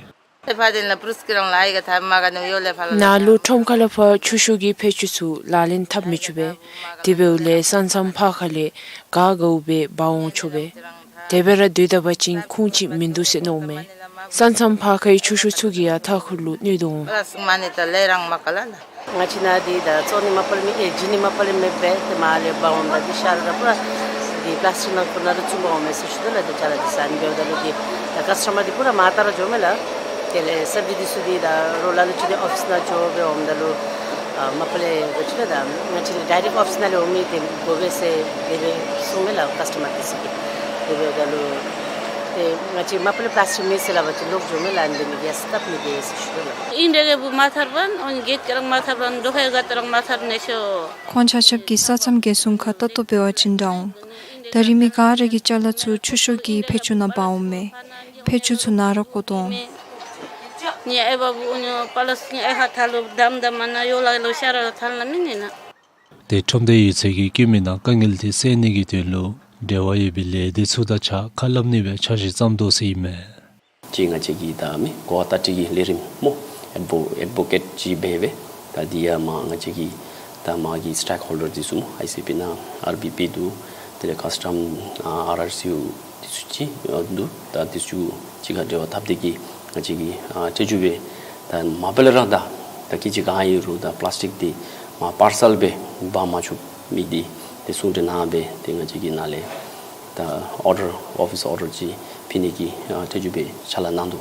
ནཱ་ལུ་ཁྲོམ་ཁ་ལས་ཕར་ཆུ་ཤོག་གི་ཕད་ཅུང་ཚུ་ལག་ལེན་འཐབ་མི་ཆོག་པས། དེ་འབདཝ་ལས་ས་མཚམས་ཕར་ཁ་ལས་ག་དགའཝ་སྦེ་འབག་འོང་ཆོག་པས། དེ་སྦེ་ར་སྡོད་ད་པ་ཅིན་ཁུངས་ཅིག་མིན་འདུག་ཟེར་མནོཝ་མས། ས་མཚམས་ཕར་ཁའི་ཆུ་ཤོག་ཚུ་གིས་ཡང་མཐའ་འཁོར་ལུ་གནོད་དོ་འོང་། ང་བཅས་ནཱ་འདི་ད་བཙོང་ནི་མ་པ་ལས་མེད་ཨེ་བྱིན་ནི་མ་པ་ལས་མེདཔ་སྦེ་ཏེ་མར་ལས་འབག་འོངམ་ད་འདི་ཤར་ད་པུ་ར་འདི་པི་ལཱསི་ཊིཀ་ནང་ཁུར་ནང་ར་བཙུགས་འབག་འོང་མས་ཟེར་ཞུ་དོ་ལགས། ཏེ་ཅ་ལ་འདི་ཟ་ནི་འབདཝ་ད་ལུ་འདི་ད་ཀཱསི་ཊ་མར་འདི་པུ་ར་མར་ལྟ་ར་འགྱོཝ་མས་ལགས། དེ་ལས་སབ་ཇི་འདི་ཚུ་འདི་ད་རོགས་ལ་ལུ་ཅིག་འདི་ཨོ་ཕིསི་ནང་འགྱོ་སྦེ་འོངམ་ད་ལུ་ཨ་མ་པ་ལས་ག་ཅི་ལགས་ད་ང་བཅས་ཌའི་རེཀཊ་ཨོ་ཕིསི་ནང་ལས་འོང་མི་འདི་དགོ་པས་ཟེར་དེ་སྦེ་གསུངམ་མས་ལགས་ཀཱསི་ཊ་མར་འདི་ཚུ་གིས། དེ་འབདཝ་ད་ལུ་ཏེ་ང་བཅས་མ་པ་ལས་པི་ལཱསི་ཊིཀ་མེད་ཟེར་སླབ་པ་ཅིན་ལོག་འགྱོཝ་མས་ལགས། ཨ་ནི་འདི་མི་གིས་སྟབས་མི་བདེ་ཟེར་ཞུ་དོ་ལགས། ཨིན་དེ་གིས་བུ་མ་ཐར་བན་འོན་གེཊ་ཀ་ར་མ་ཐར་བན་དོ་ཧེ་ག་ཏེ་ར་མ་ཐར་ནེ་ཤོ། ཁོང་ཆ་ཁྱབ་ཀྱིས་ས་མཚམས་འགག་སྲུང་ཁར་ལྟ་རྟོག་འབད་བར་བྱོན་དྲགས་འོང་། ད་རིས་མི་ག་ར་གི་ཅ་ལ་ཚུ་ཆུ་ཤོག་གི་ཕད་ཅུང་ནང་འབག་འོངམ་མས། ཕད་ཅུང་ཚུ་ནང་ར་བཀོ་དོ་འོང་། ནི་ཨའི་བ་བུ་ཨུ་ནི་པ་ལ་སི་ཊིཀ་ཨའི་ཧ་ཐ་ལུ་དམ་དམ་མ་ན་ཡོ་ལ་ལུ་ཤ་ར་ཐལ་ལ་མི་ནི་ན། ཏེ་ཁྲོམ་སྡེ་ཡོད་ཚད་ཀྱིས་དཀོན་མི་དང་དཀའ་ངལ་དེ་སེལ་ནི་གི་དོན་ལུ་འབྲེལ་བ་ཡོད་པའི་ལས་སྡེ་ཚུ་དང་གཅིག་ཁར་ཁ་སླབ་ནི་སྦེ་འཆར་གཞི་བརྩམ་དོ་ཟེར་ཨིན་མས། ཅིག་ང་བཅས་ཀྱིས་ད་མི་གོ་བ་བརྡ་སྤྲོད་ཀྱི་ལས་རིམ་སྨོ་ཨེཌ་བོ་ཨེཌ་བོ་ཀེཊ་ཅིག་འབད་སྦེ་ད་འདི་ཡང་མར་ང་བཅས་ཀྱི་ད་མར་གྱི་སི་ཊེཀ་ཧོལ་ཌར་འདི་ཚུ་སྨོ་ཨའི་སི་པི་ནང་ཨར་བི་པི་འདུག། དེ་ལས་ཀཱསི་ཊམ་ཨ་ཨར་ཨར་སི་ཡུ་འདི་ཚུ་ཅིག་ཨ་འདུག། ད་འདི་ཚུ་གཅིག་ཁར་འབྲེལ་བ་འཐབ་སྟེ་གིས་ང་བཅས་ཀྱིས་ཨ་ཁྲིམས་གཅོད་འབད་ད་མ་པ་ལས་ར་ད་ད་སྐད་ཅིག་གང་ཨིན་རུང་ད་པི་ལཱསི་ཊིཀ་འདི་མར་པར་སལ་སྦེ་འབག་མ་ཆོག་མི་འདི་ཏེ་གསུང་གྲོས་གནང་སྦེ་ཏེ་ང་བཅས་ཀྱི་ནཱ་ལས་ད་ཨོར་ཌར་ཨོ་ཕིསི་ཨོར་ཌར་ཅིག་ཕུལ་ནི་གི་ཨ་ཁྲིམས་གཅོད་འབད་ཕྱག་ལཱ་གནང་དོ།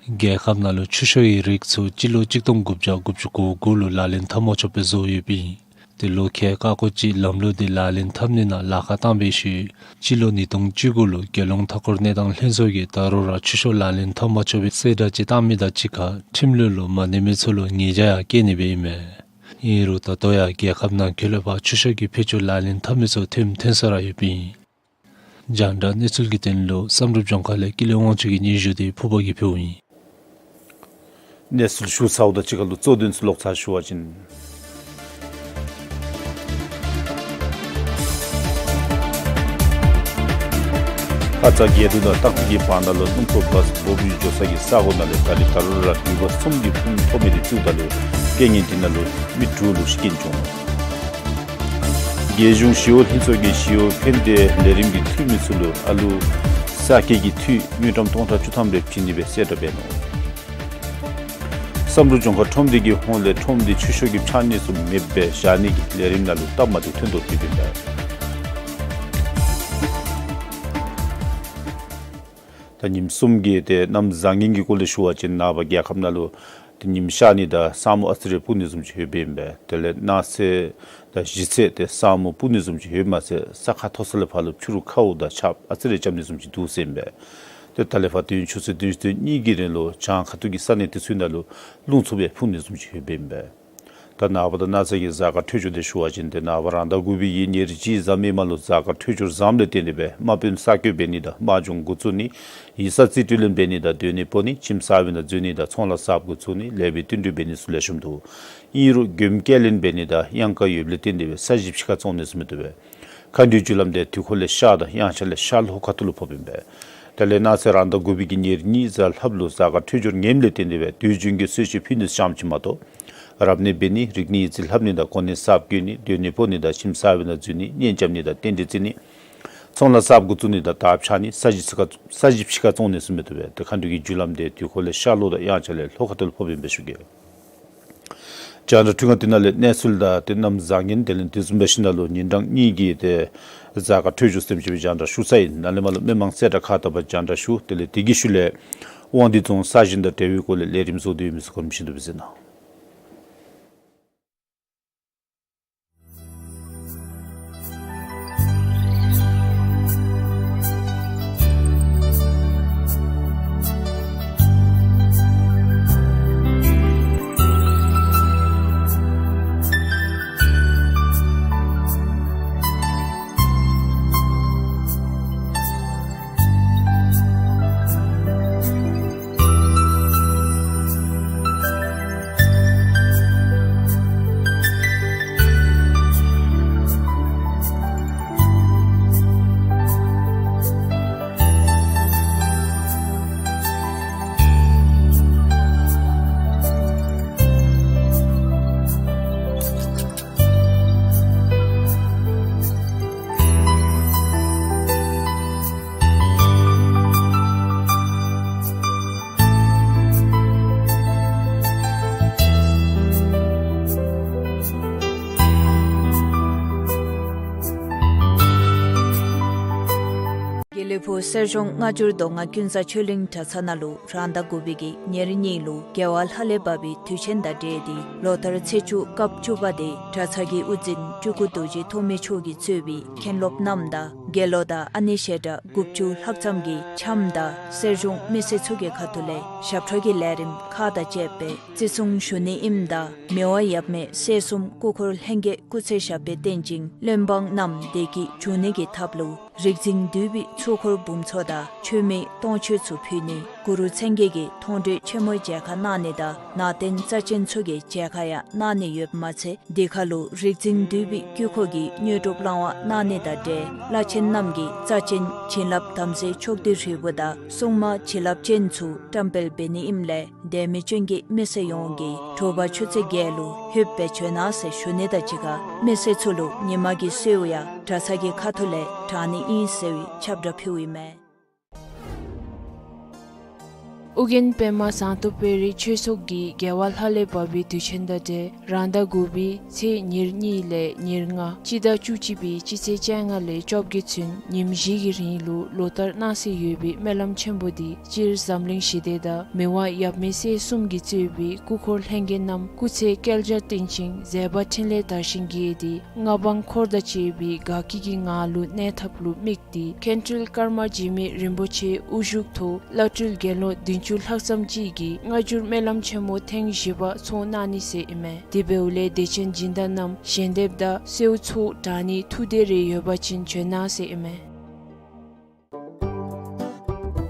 རྒྱལ་ཁབ་ནང་ལུ་ཆུ་ཤོག་གི་རིགས་ཚུ་སྤྱི་ལོ་གཅིག་སྟོང་དགུ་བརྒྱ་དགུ་བཅུ་གོ་དགུ་ལུ་ལག་ལེན་འཐབ་མ་ཆོགཔ་སྦེ་བཟོ་ཡོདཔ་ཨིན། ཏེ་ལོ་ཁལ་ཀ་ཀོ་ཅིག་ལམ་ལུགས་འདི་ལག་ལེན་འཐབ་ནི་ནང་ལཱ་ཁག་བཏང་བའི་ཤུལ་སྤྱི་ལོ་ཉིས་སྟོང་བཅུ་དགུ་ལུ་རྒྱལ་ཡོངས་མཐའ་འཁོར་གནས་སྟངས་ལྷན་ཚོགས་ཀྱིས་ད་རུང་ར་ཆུ་ཤོག་ལག་ལེན་འཐབ་མ་ཆོག་པའི་གསལ་བསྒྲགས་ཅིག་བཏང་མི་དང་གཅིག་ཁར་ཁྲིམས་ལུགས་ལུ་མ་གནས་མི་ཚུ་ལུ་ཉེས་བྱ་ཡང་བཀལ་ནི་སྦེ་ཨིན་མས། ཨིན་རུང་ད་ལྟོ་ཡང་རྒྱལ་ཁབ་ནང་འཁོད་ལས་ཕར་ཆུ་ཤོག་གི་ཕད་ཅུང་ལག་ལེན་འཐབ་མི་ཚུ་ཐོནམ་ཐོན་ས་ར་ཡོདཔ་ཨིན། རྒྱང་བསྒྲགས་གནས་ཚུལ་གྱི་དོན་ལུ་བསམ་གྲུབ་ལྗོངས་མཁར་ལས་ཀུན་ལེགས་དབང་ཕྱུག་གི་སྙན་ཞུ་འདི་ཕུརཔ་གིས་ཕུལཝ་ཨིན། གནས་ཚུལ་ཞུ་ཚརཝ་དང་གཅིག་ཁར་ལུ་གཙོ་དོན་ཚུ་ལོག་ཚར་ཞུ་བ་ཅིན། ཁ་ཙ་རྒྱལ་དུ་དང་སྟག་ཚང་གི་བར་ན་ལུ་སྣུམ་འཁོར་བཱསི་འབོ་འབུས་འགྱོ་ས་གི་ས་གོ་ནང་ལས་ད་རིས་ད་རུང་ར་འགྲུལ་པ་གསུམ་གྱིས་ཕུང་ཐོགས་མི་འདི་བཙུགས་ད་ལུ་རྐྱེན་ངན་འདི་ནང་ལུ་མི་དྲུག་ལུ་རྐྱེན་བྱུང་ནུག། རྒྱལ་གཞུང་ཞི་གཡོག་ལྷན་ཚོགས་ཀྱིས་ཞི་གཡོག་ཕན་བདེ་ལས་རིམ་གྱི་འཐུས་མི་ཚུ་ལུ་ཨ་ལུ་ས་སྐྱེལ་གྱི་འཐུས་དངུལ་ཀྲམ་སྟོང་ཕྲག་བཅུ་ཐམ་རེ་བྱིན་ནི་སྦེ་གསལ་བསྒྲགས་འབད་ནུག། བསམ་གྲུབ་ལྗོངས་མཁར་ཁྲོམ་སྡེ་གི་ཧོངས་ལས་ཁྲོམ་སྡེ་ཆུ་ཤོག་གི་ཕྱགས་སྙིགས་ཚུ་མེདཔ་སྦེ་བཞག་ནི་གི་ལས་རིམ་ནང་ལུ་སྟབས་མ་བདེཝ་ཐོན་དོ་ཟེར་ཨིན་པས། ད་ཉིནམ་གསུམ་གྱི་ཏེ་གནམ་བཟང་ངན་གྱི་སྐོར་ལས་ཞུ་བ་ཅིན་ནངས་པ་རྒྱལ་ཁབ་ནང་ལུ་ཏེ་ཉིམ་ཤར་ནི་དང་ས་སྨུག་ཨ་ཙི་རེ་སྤུབ་ནི་བཟུམ་ཅིག་ཡོདཔ་ཨིན་པས། དེ་ལས་གནངས་ཚེ་དང་གཞེས་ཚེ་ཏེ་ས་སྨུག་སྤུབ་ནི་བཟུམ་ཅིག་ཡོདཔ་མ་ཚད་ས་ཁ་མཐོ་ས་ལས་ཕར་ལུ་ཕྱི་རུ་ཁཝ་དང་ཆརཔ་ཨ་ཙི་རེ་རྐྱབ་ནི་བཟུམ་ཅིག་འདུག་ཟེར་ཨིན་པས། ཏེ་ད་ལས་ཕར་དུས་ཡུན་ཆུ་ཚོད་བདུན་ཅུ་དོན་གཉིས་ཀྱི་རིང་ལུ་བྱང་ཁ་ཐུག་གི་ས་གནས་དེ་ཚུ་ནང་ལུ་རླུང་འཚུབ་སྦེ་ཕུ་ནི་བཟུམ་ཅིག་ཡོདཔ་ཨིན་པས། ད་ནངས་པ་དང་གནངས་ཚེ་གི་གཟའ་སྐར་འཕྲོད་སྦྱོར་དེ་ཞུ་བ་ཅིན་ཏེ་ནངས་པ་རང་ཟླ་དགུ་པའི་གི་ཉེར་གཅིག་གཟའ་མིག་དམར་ལུ་གཟའ་སྐར་འཕྲོད་སྦྱོར་བཟངམ་ལས་བརྟེན་ཏེ་སྦེ་དམག་དཔོན་གསར་བསྐོ་འབད་ནི་དང་དམག་སྦྱོང་འགོ་བཙུགས་ནི། ཡིག་ཚང་རྩིས་སྤྲོད་ལེན་འབད་ནི་དང་སྡོད་གནས་སྤོ་ནི། ཁྱིམ་གསར་པའི་ནང་འཛུལ་ནི་དང་ཚོང་ལཱ་གསརཔ་འགོ་བཙུགས་ནི། ལེགས་པའི་བསྟུན་གྲོས་འབད་ནི་ཚུ་ལེགས་ཤོམ་འདུག། ཨིན་རུང་མགྱོནམ་སྐྱེལ་ལེན་འབད་ནི་དང་གཡང་དཀར་ཡོདཔ་ལས་བརྟེན་ཏེ་སྦེ་ས་གཞི་ཕྱི་ཁར་བཙོང་ནི་ཚུ་མི་བཏུབ་པས། མཁའ་འགྲོའི་རྒྱུ་ལམ་དེ་དུས་འཁོར་ལས་ཤར་དང་དབྱངས་འཆར་ལས་ཤར་ལྷོ་ཁ་ཐུག་ལུ་ཕོགཔ་ཨིན་པས། དེ་ལས་གནངས་ཚེ་རང་ཟླ་དགུ་པའི་གི་ཉེར་གཉིས་གཟའ་ལྷགཔ་ལུ་གཟའ་སྐར་འཕྲོད་སྦྱོར་ངནམ་ལས་བརྟེན་ཏེ་སྦེ་དུས་རྒྱུན་གྱི་གསོལ་མཆོད་ཕུལ་ནི་ཙམ་ཅིག་མ་གཏོགས་རབ་གནས་འབད་ནི་རིག་གནས་ཡིག་རྩིས་ལྷབ་ནི་དང་གོ་གནས་གསརཔ་བསྐོ་ནི་སྡོད་གནས་སྤོ་ནི་དང་ཁྱིམ་གསར་པའི་ནང་འཛུལ་ནི་གཉེན་རྐྱབ་ནི་དང་རྟེན་འབྲེལ་བརྩི་ནི་ཚོང་ལཱ་གསརཔ་འགོ་བཙུགས་ནི་དང་དར་འཕྱར་ནི་ས་གཞི་ཕྱི་ཁར་ས་གཞི་ཕྱི་ཁར་བཙོང་ནི་ཚུ་མི་བཏུབ་པས། ཏེ་མཁའ་འགྲོའི་གི་རྒྱུ་ལམ་དེ་དུས་འཁོར་ལས་ཤར་ལྷོ་དང་དབྱངས་འཆར་ལས་ལྷོ་ཁ་ཐུག་ལུ་ཕོགཔ་ཨིན་པས་ཞུ་གེ། རྒྱང་བསྒྲགས་འཕྲུལ་ཁང་འདི་ནང་ལས་གནས་ཚུལ་དང་དེ་རྣམས་བཟང་ངན་དེ་ལས་དེ་བཟུམ་འབད་ཞིནམ་ལས་ཉིན་གྲངས་གཉིས་ཀྱི་ཏེ་གཟའ་སྐར་འཕྲོད་སྦྱོར་ཟེར་མི་ཅིག་སྦེ་རྒྱང་བསྒྲགས་ཞུ་ཚར་ཡི། ནཱ་ལས་མར་ལུ་མི་མང་གསལ་བསྒྲགས་ཁག་དང་པ་རྒྱང་བསྒྲགས་ཞུ། དེ་ལས་དེ་གི་ཤུལ་ལས་དབང་འདུས་རྫོང་གསར་བཞེངས་དང་འབྲེལ་བའི་སྐོར་ལས་ལས་རིམ་བཟོ་སྟེ་ཡོད་མི་ཚུ་གོ་རིམ་བཞིན་དུ་སྦེ་གཟིགས་གནང་། དགེ་ལེགས་ཕུག་གསེར་གཞོང་སྔ་འགྱུར་མདོ་སྔགས་ཀུན་བཟང་ཆོས་གླིང་གྲྭ་ཚང་ནང་ལུ་རང་ཟླ་དགུ་པའི་གི་ཉེར་གཉིས་ལུ་རྒྱལ་བ་ལྷ་ལས་བབས་པའི་དུས་ཆེན་དང་འབྲེལ་ཏེ་ལོ་ལྟར་ཚེས་བཅུ་སྐབས་བཅུ་པ་དེ་གྲྭ་ཚང་གི་དབུ་འཛིན་སྤྲུལ་སྐུ་རྡོ་རྗེ་ཐོགས་མེད་མཆོག་གིས་གཙོས་པའི་མཁན་སློབ་རྣམས་དང་དགེ་སློང་དང་ཨ་ནེ་ཞལ་གྲངས་དགུ་བཅུ་ལྷག་ཙམ་གྱིས་འཆམ་དང་གསེར་གཞོང་མི་སེར་ཚུ་གི་ཁ་ཐུག་ལས་ཞབས་ཁྲ་གི་ལས་རིམ་ཁག་དང་བཅས་པའི་བརྩི་སྲུང་ཞུ་ནི་ཨིནམ་ད་མི་དབང་ཡབ་མེས་སྲས་གསུམ་སྐུ་འཁོར་ལྷན་རྒྱས་སྐུ་ཚེ་ཞབས་པད་བརྟན་ཅིང་བློན་འབངས་རྣམས་བདེ་སྐྱིད་འབྱུང་ནི་གི་ཐབས་ལུ་རིག་འཛིན་འདུས་པའི་ཚོགས་འཁོར་འབུམ་ཚོགས་དང་མཆོད་མེ་སྟོང་མཆོད་ཚུ་ཕུལ་ནི། གུ་རུ་མཚན་བརྒྱད་ཀྱི་མཐོང་གྲོལ་ཆེན་མོའི་མཇལ་ཁ་གནང་ནི་དང་ནང་རྟེན་རྩ་ཆེན་ཚུ་གི་མཇལ་ཁ་ཡང་གནང་ནི་ཡོདཔ་མ་ཚད་དེ་ཁར་ལུ་རིག་འཛིན་འདུས་པའི་དཀྱིལ་འཁོར་གྱི་དངོས་གྲུབ་བླང་བ་གནང་ནི་དང་འབྲེལ་བླ་ཆེན་རྣམས་ཀྱིས་རྩ་ཆེན་བྱིན་རླབས་དམ་རྫས་ཕྱོགས་བསྡུས་ཧྲིལ་བུ་དང་སྲུང་མ་བྱིན་རླབས་ཅན་ཚུ་བཀྲམ་སྤེལ་འབད་ནི་ཨིནམ་ལས་དད་མོས་ཅན་གྱི་མི་སེར་ཡོངས་ཀྱིས་དྲོ་པ་ཆུ་ཚོད་བརྒྱད་ལུ་ལྷོདཔ་སྦེ་བྱོན་གནང་ཟེར་ཞུ་ནི་དང་གཅིག་ཁར་མི་སེར་ཚུ་ལུ་ཉིན་མ་གི་གསོལཝ་ཡང་གྲྭ་ཚང་གི་ཁ་ཐུག་ལས་དྲང་ནི་ཨིན་ཟེར་བའི་ཁྱབ་བསྒྲགས་ཕུལཝ་ཨིན་མས། ཨོ་རྒྱན་པདྨ་ཟངས་མདོག་དཔལ་རི་ཆོས་ཚོགས་ཀྱིས་རྒྱལ་བ་ལྷ་ལས་བབས་པའི་དུས་ཆེན་དང་འབྲེལ་རང་ཟླ་དགུ་པའི་ཚེས་ཉེར་གཉིས་ལས་ཉེར་ལྔ་སྤྱི་ཟླ་བཅུ་གཅིག་པའི་སྤྱི་ཚེས་བཅོ་ལྔ་ལས་བཅོ་བརྒྱད་ཚུན་ཉིནམ་བཞི་གི་རིང་ལུ་ལོ་ལྟར་གནང་སྲོལ་ཡོད་པའི་སྨོན་ལམ་ཆེན་པོ་འདི་སྤྱིར་འཛམ་གླིང་ཞི་བདེ་དང་མི་དབང་ཡབ་མེས་སྲས་གསུམ་གྱིས་གཙོས་པའི་སྐུ་འཁོར་ལྷན་རྒྱས་རྣམས་སྐུ་ཚེ་བསྐལ་བརྒྱར་བརྟན་ཅིང་མཛད་པ་ཕྲིན་ལས་དར་ཞིང་རྒྱས་ཏེ་མངའ་འབངས་འཁོར་དང་བཅས་པའི་དགའ་སྐྱིད་ཀྱི་ངང་ལུ་གནས་ཐབས་ལུ་དམིགས་ཏེ་མཁན་སྤྲུལ་ཀརྨ་འཇིགས་མེད་རིན་པོ་ཆེ་དབུ་བཞུགས་ཐོག་བླ་སྤྲུལ་དགེ་སློང་བདུན་ཅུ་ལྷག་ཙམ་ཅིག་གིས་སྔ་འགྱུར་སྨོན་ལམ་ཆེན་མོ་ཐེངས་བཞི་པ་ཚོགས་གནང་ནི་ཟེར་ཨིན་མས། དེ་འབདཝ་ལས་དད་ཅན་སྦྱིན་བདག་རྣམས་ཞལ་འདེབས་དང་གསོལ་ཚོགས་དྲང་ནི་ཐུགས་འདོད་རེ་ཡོད་པ་ཅིན་བྱོན་གནང་ཟེར་ཨིན་མས།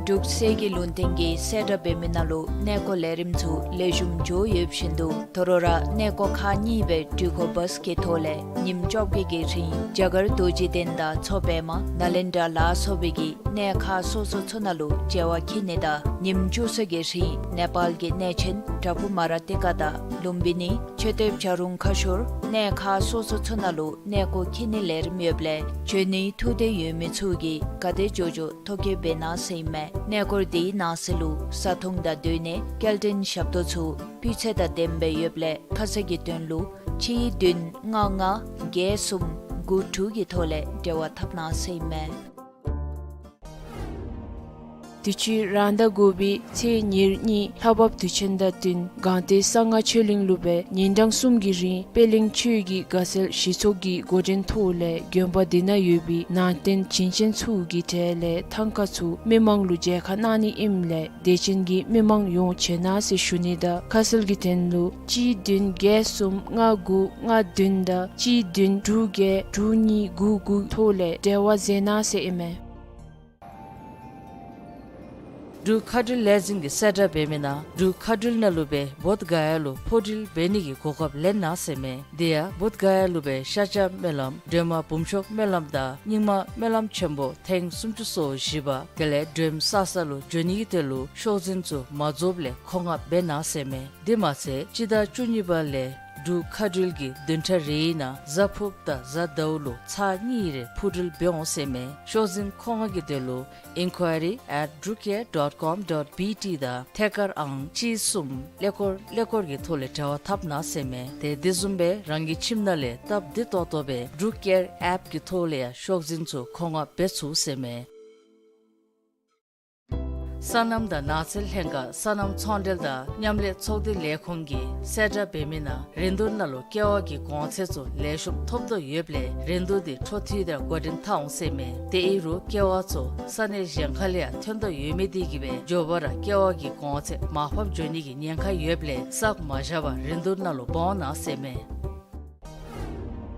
འབྲུག་གསེར་གྱི་ལུང་བསྟན་གྱིས་གསལ་བསྒྲགས་འབད་མི་ནང་ལུ་གནས་སྐོར་ལས་རིམ་ཚུ་ལེགས་ཤོམ་འགྱོ་ཡོདཔ་བཞིན་དུ་དོ་རུང་ར་གནས་སྐོར་ཁག་གཉིས་སྦེ་འགྲུལ་འཁོར་བཱས་ཀྱི་ཐོག་ལས་ཉིནམ་བཅོ་བརྒྱད་ཀྱི་རིང་རྒྱ་གར་རྡོ་རྗེ་གདན་དང་མཚོ་པདྨ་ནཱ་ལེནྡྲ་ལ་སོགས་པའི་གི་གནས་ཁག་སོ་སོ་ཚུ་ནང་ལུ་མཇལ་བར་འཁྱིད་ནི་དང་ཉིནམ་བཅུ་གསུམ་གྱི་རིང་ནེ་པཱལ་གྱི་གནས་ཆེན་བྲག་ཕུག་མ་ར་ཏི་ཀ་དང་ལུམ་བི་ནི་མཆོད་རྟེན་བྱ་རུང་ཁ་ཤོར་གནས་ཁག་སོ་སོ་ཚུ་ནང་ལུ་གནས་སྐོར་འཁྱིད་ནི་ལས་རིམ་ཡོདཔ་ལས་བྱོན་ནིའི་ཐུགས་འདོད་ཡོད་མི་ཚུ་གིས་ག་དེ་མགྱོགས་མགྱོགས་ཐོ་བཀོད་འབད་གནང་ཟེར་ཨིན་མས། གནས་སྐོར་དེའི་ནང་གསེས་ལུ་བཟའ་འཐུང་དང་སྡོད་གནས་སྐྱེལ་འདྲེན་ཞབས་ཏོག་ཚུ་སྤུས་ཚད་དང་ལྡནམ་སྦེ་ཡོདཔ་ལས་ཁ་གསལ་གྱི་དོན་ལུ་ཆིག་བདུན་ལྔ་ལྔ་བརྒྱད་གསུམ་དགུ་དྲུག་གི་ཐོག་ལས་འབྲེལ་བ་འཐབ་གནང་ཟེར་ཨིན་མས། དུས་ཅི་རང་ཟླ་དགུ་པའི་ཚེས་ཉེར་གཉིས་ལྷ་བབས་དུས་ཆེན་དང་བསྟུན་སྒང་སྟེང་གསང་སྔགས་ཆོས་གླིང་ལུ་སྦེ་ཉིན་གྲངས་གསུམ་གྱི་རིང་པད་གླིང་ཆོས་ཀྱི་དགའ་ཚལ་གཞི་ཚོགས་ཀྱི་འགོ་འདྲེན་ཐོག་ལས་དགོན་པ་འདི་ནང་ཡོད་པའི་ནང་རྟེན་བྱིན་ཅན་ཚུ་གི་གྲལ་ལས་ཐང་ཀ་ཚུ་མི་མང་ལུ་མཇལ་ཁ་གནང་ནི་ཨིནམ་ལས་དད་ཅན་གྱི་མི་མང་ཡོངས་བྱོན་གནང་ཟེར་ཞུ་ནི་དང་ཁ་གསལ་གྱི་དོན་ལུ་གཅིག་བདུན་བརྒྱད་གསུམ་ལྔ་དགུ་ལྔ་བདུན་དང་གཅིག་བདུན་དྲུག་བརྒྱད་དྲུག་གཉིས་དགུ་དགུ་ཐོག་ལས་འབྲེལ་བ་མཛད་གནང་ཟེར་ཨིན་མས། འབྲུག་མཁའ་འགྲུལ་ལས་འཛིན་གྱིས་གསལ་བསྒྲགས་འབད་མི་ནང་འབྲུག་མཁའ་འགྲུལ་ནང་ལུ་སྦེ་བོདྷ་ག་ཡ་ལུ་འཕུར་འགྲུལ་འབད་ནི་གི་གོ་སྐབས་ལེན་གནང་ཟེར་མས། དེ་ཡང་བོདྷ་ག་ཡ་ལུ་སྦེ་ཤཱཀྱ་སྨོན་ལམ་སྒྲོལ་མ་འབུམ་ཤོག་སྨོན་ལམ་དང་རྙིང་མ་སྨོན་ལམ་ཆེན་པོ་ཐེངས་སུམ་ཅུ་སོ་བཞི་པ་དེ་ལས་སྒྲོལམ་གསར་ས་ལུ་འགྱོ་ནི་གི་དོན་ལུ་ཤོག་འཛིན་ཚུ་མ་རྫོགསཔ་ལས་མཁོ་མངགས་འབད་གནང་ཟེར་མས། དེ་མ་ཚད་སྤྱི་ཟླ་བཅུ་གཉིས་པ་ལས་འབྲུག་མཁའ་འགྲུལ་གྱིས་བདུན་ཕྲག་རེའི་ནང་གཟའ་ཕུརཔ་དང་གཟའ་ཟླཝ་ལུ་ཚར་གཉིས་རེ་འཕུར་འགྲུལ་འབད་འོང་ཟེར་མས། ཤོག་འཛིན་མཁོ་མངགས་ཀྱི་དོན་ལུ་inquiry at drukair dot com dot B T དང་ཐད་ཀར་ཨང་གཅིག་གསུམ་ཀླད་ཀོར་ཀླད་ཀོར་གྱི་ཐོག་ལས་འབྲེལ་བ་འཐབ་གནང་ཟེར་མས། དེ་དེ་བཟུམ་སྦེ་རང་གི་ཁྱིམ་ནང་ལས་སྟབས་བདེ་ཏོག་ཏོ་སྦེ་འབྲུག་ཀེར་ཨེཔ་ཀྱི་ཐོག་ལས་ཡང་ཤོག་འཛིན་ཚུ་མཁོ་མངགས་འབད་ཚུགས་ཟེར་མས། སོ་ནམ་དང་ནགས་ཚལ་ལྷན་ཁག་སོ་ནམ་ཚོང་འབྲེལ་དང་མཉམ་ལས་ཚོགས་སྡེ་ལས་ཁུངས་ཀྱིས་གསལ་བསྒྲགས་འབད་མི་ནང་རིན་བསྡུར་ནང་ལུ་ཀེ་བ་གི་གོང་ཚད་ཚུ་ལེགས་ཤོམ་ཐོབ་དོ་ཡོདཔ་ལས་རིན་བསྡུར་འདི་འཕྲོ་མཐུད་དེ་འགོ་འདྲེན་འཐབ་འོང་ཟེར་མས། དེ་ཨིན་རུང་ཀེ་བ་ཚུ་ས་གནས་གཞན་ཁ་ལས་ཡང་ཐོན་དོ་ཡོད་མི་དེ་གིས་སྦེ་མགྱོགས་པ་ར་ཀེ་བ་གི་གོང་ཚད་མར་ཕབ་འགྱོ་ནི་གི་ཉེན་ཁ་ཡོདཔ་ལས་བསགས་མ་བཞག་པར་རིན་བསྡུར་ནང་ལུ་འབག་འོང་གནང་ཟེར་མས།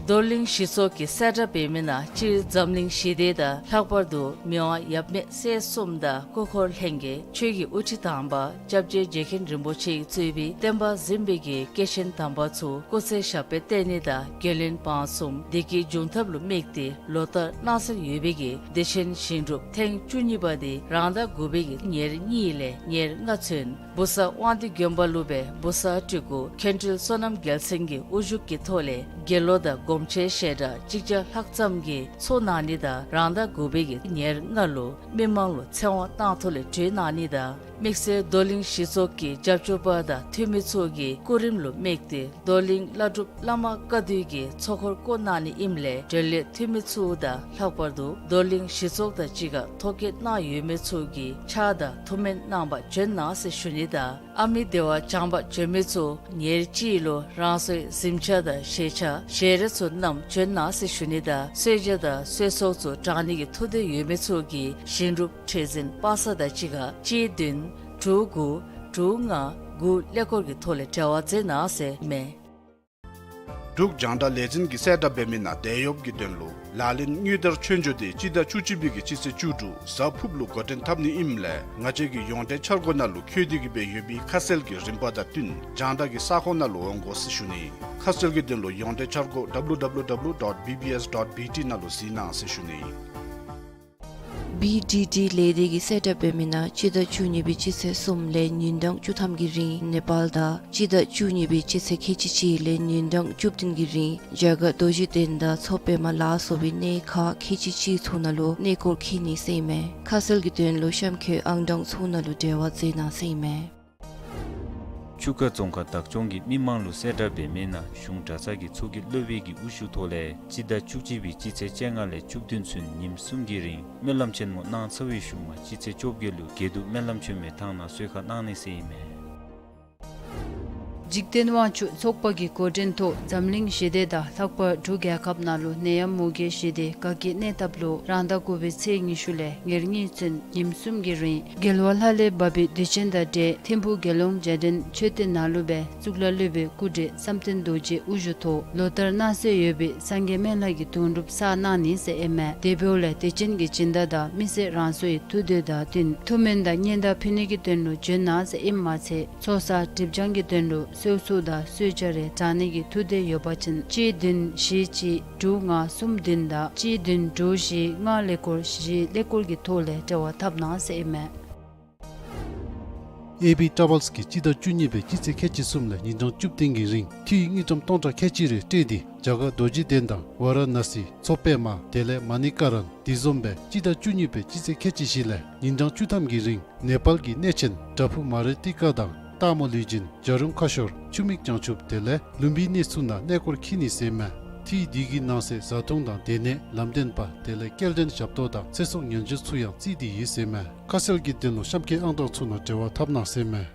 རྡོར་གླིང་གཞི་ཚོགས་ཀྱིས་གསལ་བསྒྲགས་འབད་མི་ནང་སྤྱིར་འཛམ་གླིང་ཞི་བདེ་དང་ལྷག་པར་དུ་མི་དབང་ཡབ་མེས་སྲས་གསུམ་དང་སྐུ་འཁོར་ལྷན་རྒྱས་ཆོས་ཀྱི་དབུ་ཁྲིད་དམ་པ་སྐྱབས་རྗེ་རྗེ་མཁན་རིན་པོ་ཆེ་གིས་གཙོས་པའི་བསྟན་པ་འཛིན་པའི་གི་སྐྱེས་ཆེན་དམ་པ་ཚུ་སྐུ་ཚེ་ཞབས་པད་བརྟན་ནི་དང་རྒྱུན་ལྡན་བང་གསུམ་བདེ་སྐྱིད་འབྱུང་ཐབས་ལུ་དམིགས་ཏེ་ལོ་ལྟར་གནང་སྲོལ་ཡོད་པའི་གི་བདེ་ཆེན་ཞིང་སྒྲུབ་ཐེངས་བཅུ་གཉིས་པ་དེ་རང་ཟླ་དགུ་པའི་གི་ཉེར་གཉིས་ལས་ཉེར་ལྔ་ཚུན་བུ་གསར་དབང་འདུས་དགོན་པ་ལུ་སྦེ་བུ་གསར་སྤྲུལ་སྐུ་མཁན་སྤྲུལ་བསོད་ནམས་རྒྱལ་མཚན་གྱི་དབུ་བཞུགས་ཀྱི་ཐོག་ལས་དགེ་སློང་དང་སྒོམ་ཆེན་ཞལ་གྲངས་གཅིག་བརྒྱ་ལྷག་ཙམ་གྱིས་ཚོགས་གནང་ནི་དང་རང་ཟླ་དགུ་པའི་གི་ཉེར་ལྔ་ལུ་མི་མང་ལུ་ཚེ་དབང་གཏང་ཐོག་ལས་གྲོལ་གནང་ནི་དང་དམིགས་བསལ་རྡོར་གླིང་གཞི་ཚོགས་ཀྱི་རྒྱབ་སྐྱོར་པ་དང་འཐུས་མི་ཚུ་གིས་སྐུ་རིམ་ལུ་དམིགས་ཏེ་རྡོར་གླིང་བླ་སྒྲུབ་བླ་མ་བཀའ་བསྡུ་གི་ཚོགས་འཁོར་བསྐོར་གནང་ནི་ཨིནམ་ལས་འབྲེལ་ཡོད་འཐུས་མི་ཚུ་དང་ལྷག་པར་དུ་རྡོར་གླིང་གཞི་ཚོགས་དང་གཅིག་ཁར་ཐོ་བཀོད་གནང་ཡོད་མི་ཚུ་གིས་ཕྱག་དང་ཐུགས་སྨོན་གནང་བར་བྱོན་གནང་ཟེར་ཞུ་ནི་དང་ཨ་མི་བདེ་བ་བྱང་པར་བྱོན་མི་ཚུ་ཉེར་གཅིག་ལུ་རང་སོའི་གཟིམ་ཆས་དང་བཞེས་ཆས་ཞལ་རས་ཚུ་བསྣམས་བྱོན་གནང་ཟེར་ཞུ་ནི་དང་གསོལ་ཇ་དང་གསོལ་ཚོགས་ཚུ་དྲང་ནི་གི་ཐུགས་འདོད་ཡོད་མི་ཚུ་གིས་ཞིང་སྒྲུབ་ཁྲི་འཛིན་པ་སངས་དང་གཅིག་ཁར་གཅིག་བདུན་དྲུག་དགུ་དྲུག་ལྔ་དགུ་ཀླད་ཀོར་གྱི་ཐོག་ལས་འབྲེལ་བ་མཛད་གནང་ཟེར་མས། འབྲུག་རྒྱང་བསྒྲགས་ལས་འཛིན་གྱིས་གསལ་བསྒྲགས་འབད་མི་ནང་དེད་གཡོགཔ་གི་དོན་ལུ་ལག་ལེན་དངུལ་དར་མཆོད་འཇོ་དེ་སྤྱི་ཟླ་བཅུ་གཅིག་པའི་གི་སྤྱི་ཚེས་བཅུ་དྲུག་གཟའ་ཕུརཔ་ལུ་འགོ་འདྲེན་འཐབ་ནི་ཨིནམ་ལས་ང་བཅས་ཀྱི་ཡོངས་འབྲེལ་འཆར་སྒོ་ནང་ལུ་འཁོད་དེ་གི་སྦེ་ཡོད་པའི་ཁ་གསལ་གྱི་རིམ་པ་དང་བསྟུན་རྒྱང་བསྒྲགས་ཀྱི་ས་ཁོངས་ནང་ལུ་འོང་དགོ་ཟེར་ཞུ་ནི། ཁ་གསལ་གྱི་དོན་ལུ་ཡོངས་འབྲེལ་འཆར་སྒོ་W W W dot B B S dot B T ནང་ལུ་གཟིགས་གནང་ཟེར་ཞུ་ནི། བི་ཌི་ཌི་ལས་སྡེ་གིས་གསལ་བསྒྲགས་འབད་མི་ནང་སྤྱི་ཟླ་བཅུ་གཉིས་པའི་སྤྱི་ཚེས་གསུམ་ལས་ཉིན་གྲངས་བཅུ་ཐམ་གྱི་རིང་ནེ་པཱལ་དང་སྤྱི་ཟླ་བཅུ་གཉིས་པའི་སྤྱི་ཚེས་ཁལ་གཅིག་གཅིག་ལས་ཉིན་གྲངས་བཅུ་བདུན་གྱི་རིང་རྒྱ་གར་རྡོ་རྗེ་གདན་དང་མཚོ་པདྨ་ལ་སོགས་པའི་གནས་ཁག་ཁལ་གཅིག་གཅིག་ཚུ་ནང་ལུ་གནས་སྐོར་འཁྱིད་ནི་ཟེར་ཨིན་མས། ཁ་གསལ་གྱི་དོན་ལུ་གཤམ་འཁོད་ཨང་གྲངས་ཚུ་ནང་ལུ་འབྲེལ་བ་མཛད་གནང་ཟེར་ཨིན་མས། ཆུ་ཁ་རྫོང་ཁག་བདག་སྐྱོང་གིས་མི་མང་ལུ་གསལ་བསྒྲགས་འབད་མི་ནང་གཞུང་གྲྭ་ཚང་གི་ཚོགས་ཀྱི་སློབ་དཔོན་གྱི་དབུ་བཞུགས་ཐོག་ལས་སྤྱི་ཟླ་བཅུ་གཅིག་པའི་སྤྱི་ཚེས་བཅོ་ལྔ་ལས་བཅུ་བདུན་ཚུན་ཉིནམ་གསུམ་གྱི་རིང་སྨོན་ལམ་ཆེན་མོ་གནངས་ཚར་བའི་གཞུག་མ་སྤྱི་ཚེས་བཅོ་བརྒྱད་ལུ་དགེ་འདུན་སྨོན་ལམ་ཆེན་མོའི་ཐང་ནང་གསོལ་ཁ་གནང་ནི་ཟེར་ཨིན་མས། འཇིག་རྟེན་དབང་ཕྱུག་ཚོགས་པ་གི་འགོ་འདྲེན་ཐོག་འཛམ་གླིང་ཞི་བདེ་དང་ལྷག་པར་འབྲུག་རྒྱལ་ཁབ་ནང་ལུ་ནད་ཡམས་མུ་གེ་ཞི་བདེ་དགའ་སྐྱིད་གནས་ཐབས་ལུ་རང་ཟླ་དགུ་པའི་ཚེས་ཉི་ཤུ་ལས་ཉེར་གཉིས་ཚུན་ཉིནམ་གསུམ་གྱི་རིང་རྒྱལ་བ་ལྷ་ལས་བབས་པའི་དུས་ཆེན་དང་འབྲེལ་ཐིམ་ཕུག་དགེ་སློང་རྒྱལ་ལྡན་མཆོད་རྟེན་ནང་ལུ་སྦེ་གཙུག་ལག་སློབ་དཔོན་སྐུ་བགྲེས་བསམ་གཏན་རྡོ་རྗེ་དབུ་བཞུགས་ཐོག་ལོ་ལྟར་གནང་སྲོལ་ཡོད་པའི་སངས་རྒྱས་སྨན་བླ་གི་དུང་སྒྲུབ་བསགས་གནང་ནི་ཟེར་ཨིན་མས། དེ་འབདཝ་ལས་དད་ཅན་གྱི་སྦྱིན་བདག་དང་མི་སེར་རང་སོའི་ཐུགས་འདོད་དང་བསྟུན་ཐུགས་སྨོན་དང་སྙན་དར་ཕུལ་ནི་གི་དོན་ལུ་བྱོན་གནང་ཟེར་ཨིནམ་མ་ཚད་ཚོགས་བསགས་སྒྲིབ་སྦྱང་གི་དོན་ལུ་གསོལ་ཚོགས་དང་གསོལ་ཇ་རེ་དྲང་ནི་གི་ཐུགས་འདོད་ཡོད་པ་ཅིན་གཅིག་བདུན་བཞི་གཅིག་དྲུག་ལྔ་གསུམ་བདུན་དང་གཅིག་བདུན་དྲུག་བཞི་ལྔ་ཀླད་ཀོར་བཞི་ཀླད་ཀོར་གྱི་ཐོག་ལས་འབྲེལ་བ་འཐབ་གནང་ཟེར་ཨིན་མས། ཨེ་བི་ཊ་རེ་བཱལསི་གིས་སྤྱི་ཟླ་བཅུ་གཉིས་པའི་སྤྱི་ཚེས་ཁལ་གཅིག་གསུམ་ལས་ཉིན་གྲངས་བཅུ་བདུན་གྱི་རིང་འཐུས་དངུལ་ཀྲམ་སྟོང་ཕྲག་ཁལ་གཅིག་རེ་སྤྲོད་དེ་རྒྱ་གར་རྡོ་རྗེ་གདན་དང་ཝཱ་ར་ཎ་སི་མཚོ་པདྨ་དེ་ལས་མ་ཎི་ཀ་རན་དེ་བཟུམ་སྦེ་སྤྱི་ཟླ་བཅུ་གཉིས་པའི་སྤྱི་ཚེས་ཁལ་གཅིག་བཞི་ལས་ཉིན་གྲངས་བཅུ་ཐམ་གྱི་རིང་ནེ་པཱལ་གྱི་གནས་ཆེན་བྲག་ཕུག་མ་རི་ཏི་ཀ་དང་སྟག་མོ་ལུས་སྦྱིན་བྱ་རུང་ཁ་ཤོར་ཆུ་མིག་བྱང་ཆུབ་དེ་ལས་ལུམ་བི་ནི་ཚུ་ནང་གནས་སྐོར་འཁྱིད་ནི་ཟེར་ཨིན་མས། ཐིག་འདི་གི་ནང་གསེས་བཟའ་འཐུང་དང་སྡོད་གནས་ལམ་སྟོན་པ་དེ་ལས་སྐྱེལ་འདྲེན་ཞབས་ཏོག་དང་ཚེ་སྲོག་ཉེན་བཅོལ་ཚུ་ཡང་བརྩིས་ཏེ་ཡོད་ཟེར་མས། ཁ་གསལ་གྱི་དོན་ལུ་གཤམ་འཁོད་ཨང་གྲངས་ཚུ་ནང་འབྲེལ་བ་འཐབ་གནང་ཟེར་མས།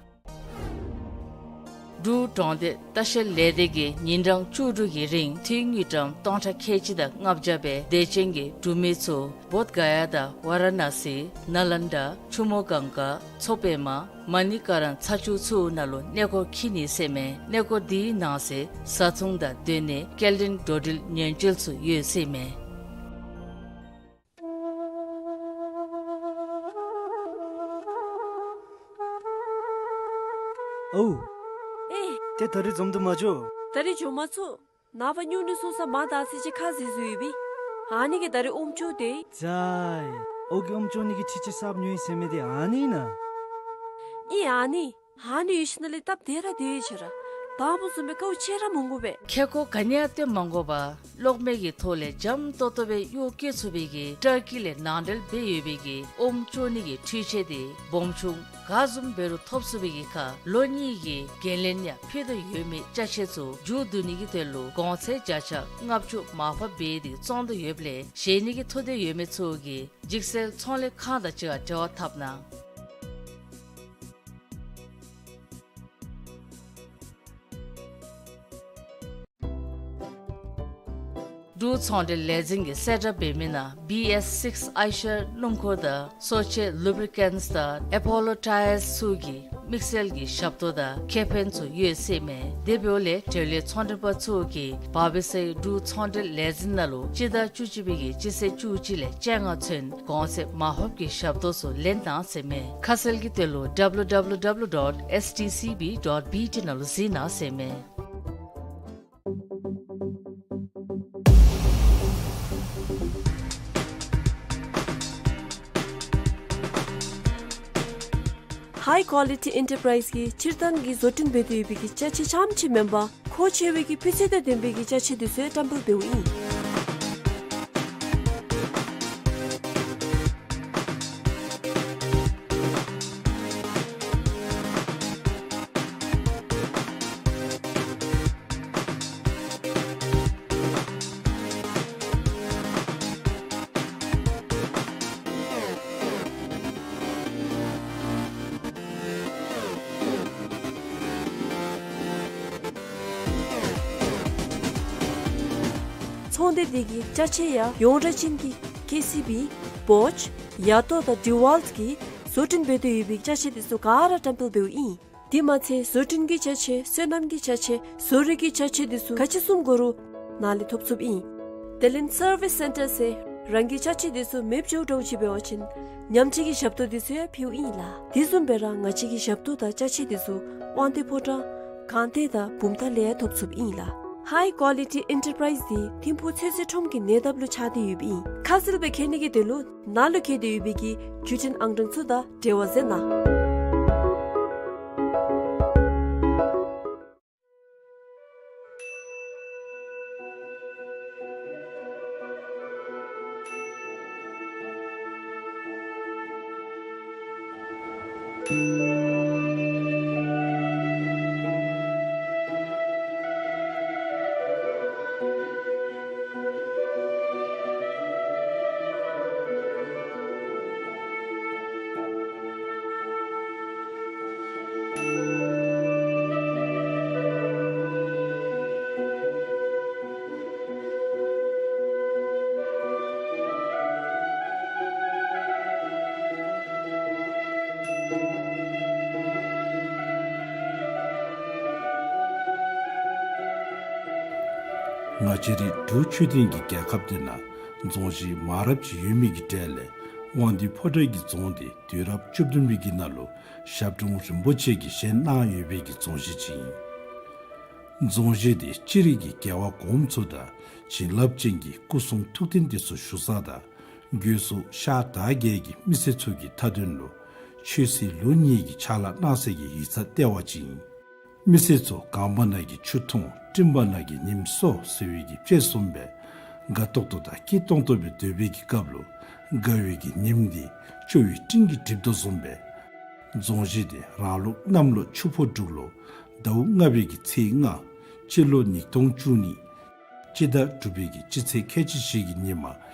འབྲུག་གྲོང་སྡེ་ལྟ་བཤལ་ལས་སྡེ་གིས་ཉིན་གྲངས་བཅུ་དྲུག་གི་རིང་འཐུས་དངུལ་ཀྲམ་སྟོང་ཕྲག་ཁལ་གཅིག་དང་ལྔ་བརྒྱ་སྦེ་དད་ཅན་གྱི་འབྲུག་མི་ཚུ་བོདྷ་ག་ཡ་དང་ཝ་ར་ཎ་སི་ནཱ་ལནྡ་ཆུ་མོ་གངྒཱ་མཚོ་པདྨ་མ་ཎི་ཀ་ར་ཚ་ཆུ་ཚུ་ནང་ལུ་གནས་སྐོར་འཁྱིད་ནི་ཟེར་མས། གནས་སྐོར་འདི་ནང་གསེས་བཟའ་འཐུང་དང་སྡོད་གནས་སྐྱེལ་འདྲེན་འགྲོ་འགྲུལ་ཉེན་བཅོལ་ཚུ་ཡོད་ཟེར་མས། ཨོ། ཨེ། ཏེ་ད་རིས་འཛོམས་དུ་མ་འགྱོ། ད་རིས་འགྱོ་མ་ཚུགས། ནངས་པ་སྨྱུང་གནས་སོང་ས་མ་དག་ས་ཅིག་ཁ་བཟེད་བཟེདཔ་ཨིན། ཨ་ནི་གིས་ད་རིས་ཨོམ་ཅོག་དེ། ཙ་ཨེ། ཨོ་གི་ཨོམ་ཅོག་ནི་གི་འཕྲུལ་ཆས་གསརཔ་ཉོ་ཡི་ཟེར་མི་དེ་ཨ་ནི་ཨིན་ན། ཨིན་ཨ་ནི། ཨ་ནི་ཡོད་ཞིནམ་ལས་སྟབས་བདེ་ར་བདེ་ཡི་ཆེ་ར། དང་པ་བཟུམ་སྦེ་དཀའཝ་སྤྱད་ར་མ་དགོ་པས། ཁེ་ཀོ་ག་ནི་ཡང་སྟོན་མ་དགོ་པར་གློག་མེ་གི་ཐོག་ལས་འཇམ་ཏོག་ཏོ་སྦེ་གཡོག་བཀོལ་ཚུགས་པའི་གི་ཊར་ཀི་ལས་ནང་འབྲེལ་འབད་ཡོད་པའི་གི་ཨོམ་ཅོག་ནི་གི་འཕྲུལ་ཆས་དེ་སྦོམ་ཆུང་ག་བཟུམ་འབད་རུང་ཐོབ་ཚུགས་པའི་གི་ཁར་ལོ་གཉིས་ཀྱི་འགན་ལེན་ཡང་ཕུལ་དོ་ཡོད་མི་ཅ་ཆས་ཚུ་མཇུག་བསྡུ་ནི་གི་དོན་ལུ་གོང་ཚད་བརྒྱ་ཆ་ལྔ་བཅུ་མར་ཕབ་འབད་དེ་བཙོང་དོ་ཡོདཔ་ལས་བཞེས་ནི་གི་ཐུགས་འདོད་ཡོད་མི་ཚུ་གིས་འཇིགས་སེལ་ཚོང་ལས་ཁང་དང་གཅིག་ཁར་འབྲེལ་བ་འཐབ་གནང་། འབྲུག་ཚོང་འབྲེལ་ལས་འཛིན་གྱིས་གསལ་བསྒྲགས་འབད་མི་ནང་བི་ཨེསི་སིགསི་ཨའི་ཤར་སྣུམ་འཁོར་དང་སོ་ཆས་ལུ་བི་རི་ཀེནཊསི་དང་ཨེ་པོ་ལོ་ཊ་ཡརསི་ཚུ་གི་དམིགས་བསལ་གྱི་ཞབས་ཏོག་དང་ཁེ་ཕན་ཚུ་ཡོད་ཟེར་མས། དེ་འབདཝ་ལས་འབྲེལ་ཡོད་ཚོང་འབྲེལ་པ་ཚུ་གིས་བར་པི་སའི་འབྲུག་ཚོང་འབྲེལ་ལས་འཛིན་ནང་ལུ་སྤྱི་ཟླ་བཅུ་གཅིག་པའི་གི་སྤྱི་ཚེས་བཅུ་གཅིག་ལས་བཅོ་ལྔ་ཚུན་གོང་ཚད་མར་ཕབ་ཀྱི་ཞབས་ཏོག་ཚུ་ལེན་གནང་ཟེར་མས། ཁ་གསལ་གྱི་དོན་ལུ་W W W dot S T C B dot B T ནང་ལུ་གཟིགས་གནང་ཟེར་མས། ཧའི་ཀོ་ལི་ཊི་ཨེན་ཊར་པ་རའིསི་གིས་སྤྱིར་བཏང་གི་བཟོ་སྐྲུན་འབད་དེ་ཡོད་པའི་གི་ཅ་ཆས་རྐྱངམ་ཅིག་མེན་པར་མཁོ་ཆེ་བའི་གི་སྤུས་ཚད་དང་ལྡན་པའི་གི་ཅ་ཆས་འདི་ཚུ་ཡང་བཀྲམ་སྤེལ་འབདཝ་ཨིན། ཚོང་སྡེ་འདི་གི་ཅ་ཆས་ཡང་ཡོངས་གྲགས་ཅན་གྱི་ཀེ་སི་བི། བོཇ། ཡ་ཏོ་དང་ཌི་ཝཱལཊ་གིས་བཟོ་སྐྲུན་འབད་དེ་ཡོད་པའི་ཅ་ཆས་འདི་ཚུ་ག་ར་བཀྲམ་སྤེལ་འབདཝ་ཨིན། དེ་མ་ཚད་བཟོ་སྐྲུན་གྱི་ཅ་ཆས་སོ་ནམ་གྱི་ཅ་ཆས་བཟོ་རིག་གི་ཅ་ཆས་འདི་ཚུ་ག་ཅི་བཟུམ་དགོ་རུང་ནཱ་ལས་ཐོབ་ཚུགསཔ་ཨིན། དེ་ལས་སར་བིསི་སེན་ཊར་ཟེར་རང་གི་ཅ་ཆས་འདི་ཚུ་མེདཔ་འགྱོཝ་འདྲཝ་ཅིག་འབད་བ་ཅིན་ཉམས་བཅོས་ཀྱི་ཞབས་ཏོག་འདི་ཚུ་ཡང་ཕུལཝ་ཨིན་ལགས། དེ་བཟུམ་སྦེ་ར་ང་བཅས་ཀྱི་ཞབས་ཏོག་དང་ཅ་ཆས་འདི་ཚུ་དབང་འདུས་ཕོ་བྲང་། སྒང་སྟེང་དང་བུམ་ཐང་ལས་ཡང་ཐོབ་ཚུགསཔ་ཨིན་ལགས། ཧའི་ཀོ་ལི་ཊི་ཨེན་ཊར་པ་རའིསི་འདི་ཐིམ་ཕུག་ཚོད་བསྲེ་ཁྲོམ་གྱི་ཉེ་འདབས་ལུ་ཆགས་ཏེ་ཡོདཔ་ཨིན། ཁ་གསལ་སྦེ་མཁྱེན་ནི་གི་དོན་ལུ་ནཱ་ལུ་བཀལ་ཏེ་ཡོད་པའི་གི་བརྒྱུད་འཕྲིན་ཨང་གྲངས་ཚུ་དང་འབྲེལ་བ་མཛད་གནང་། ང་བཅས་རའི་འབྲུག་ཆོས་ལྡན་གྱི་རྒྱལ་ཁབ་འདི་ནང་རྫོང་གཞི་མང་རབས་ཅིག་ཡོད་མི་གི་གྲས་ལས་དབང་འདུས་ཕོ་བྲང་གི་རྫོང་འདི་དུས་རབས་བཅུ་བདུན་པའི་གི་ནང་ལུ་ཞབས་དྲུང་རིན་པོ་ཆེ་གིས་བཞེངས་གནང་ཡོད་པའི་གི་རྫོང་གཞི་ཅིག་ཨིན། རྫོང་གཞི་འདི་སྤྱིར་གྱི་རྒྱལ་བ་གོངམ་ཚུ་དང་བྱིན་རླབས་ཅན་གྱི་སྐུ་གསུང་ཐུགས་རྟེན་འདི་ཚུ་བཞུགས་ས་དང་སྒོས་སུ་ཤར་དར་རྒྱས་ཀྱི་མི་སེར་ཚུ་གི་མཐའ་དོན་ལུ་ཆོས་སྲིད་ལུགས་གཉིས་ཀྱི་ཕྱག་ལཱ་གནང་སའི་གི་ཡིག་ཚང་ལྟེ་བ་ཅིག་ཨིན། མི་སེར་ཚུ་གངས་པ་ནང་གི་ཆུ་འཐུང་སྤྲིན་པ་ནང་གི་ཉིམ་གསོ་ཟེར་བའི་གི་དཔྱེ་བཟུམ་སྦེ་དགའ་ཏོག་ཏོ་དང་སྐྱིད་ཏོང་ཏོ་སྦེ་སྡོད་པའི་གི་སྐབས་ལུ་དགའ་བའི་གི་ཉིམ་འདི་སྐྱོ་བའི་སྤྲིན་གྱིས་སྒྲིབ་དོ་བཟུམ་སྦེ་རྫོང་གཞི་འདི་རང་ལུགས་གནམ་ལོ་ཆུ་ཕོ་འབྲུག་ལོ་ཟླཝ་ལྔ་པའི་གི་ཚེས་ལྔ་སྤྱི་ལོ་ཉིས་སྟོང་བཅུ་གཉིས་ སྤྱི་ཟླ་དྲུག་པའི་གི་སྤྱི་ཚེས་ཁལ་གཅིག་བཞི་གི་ཉིནམ་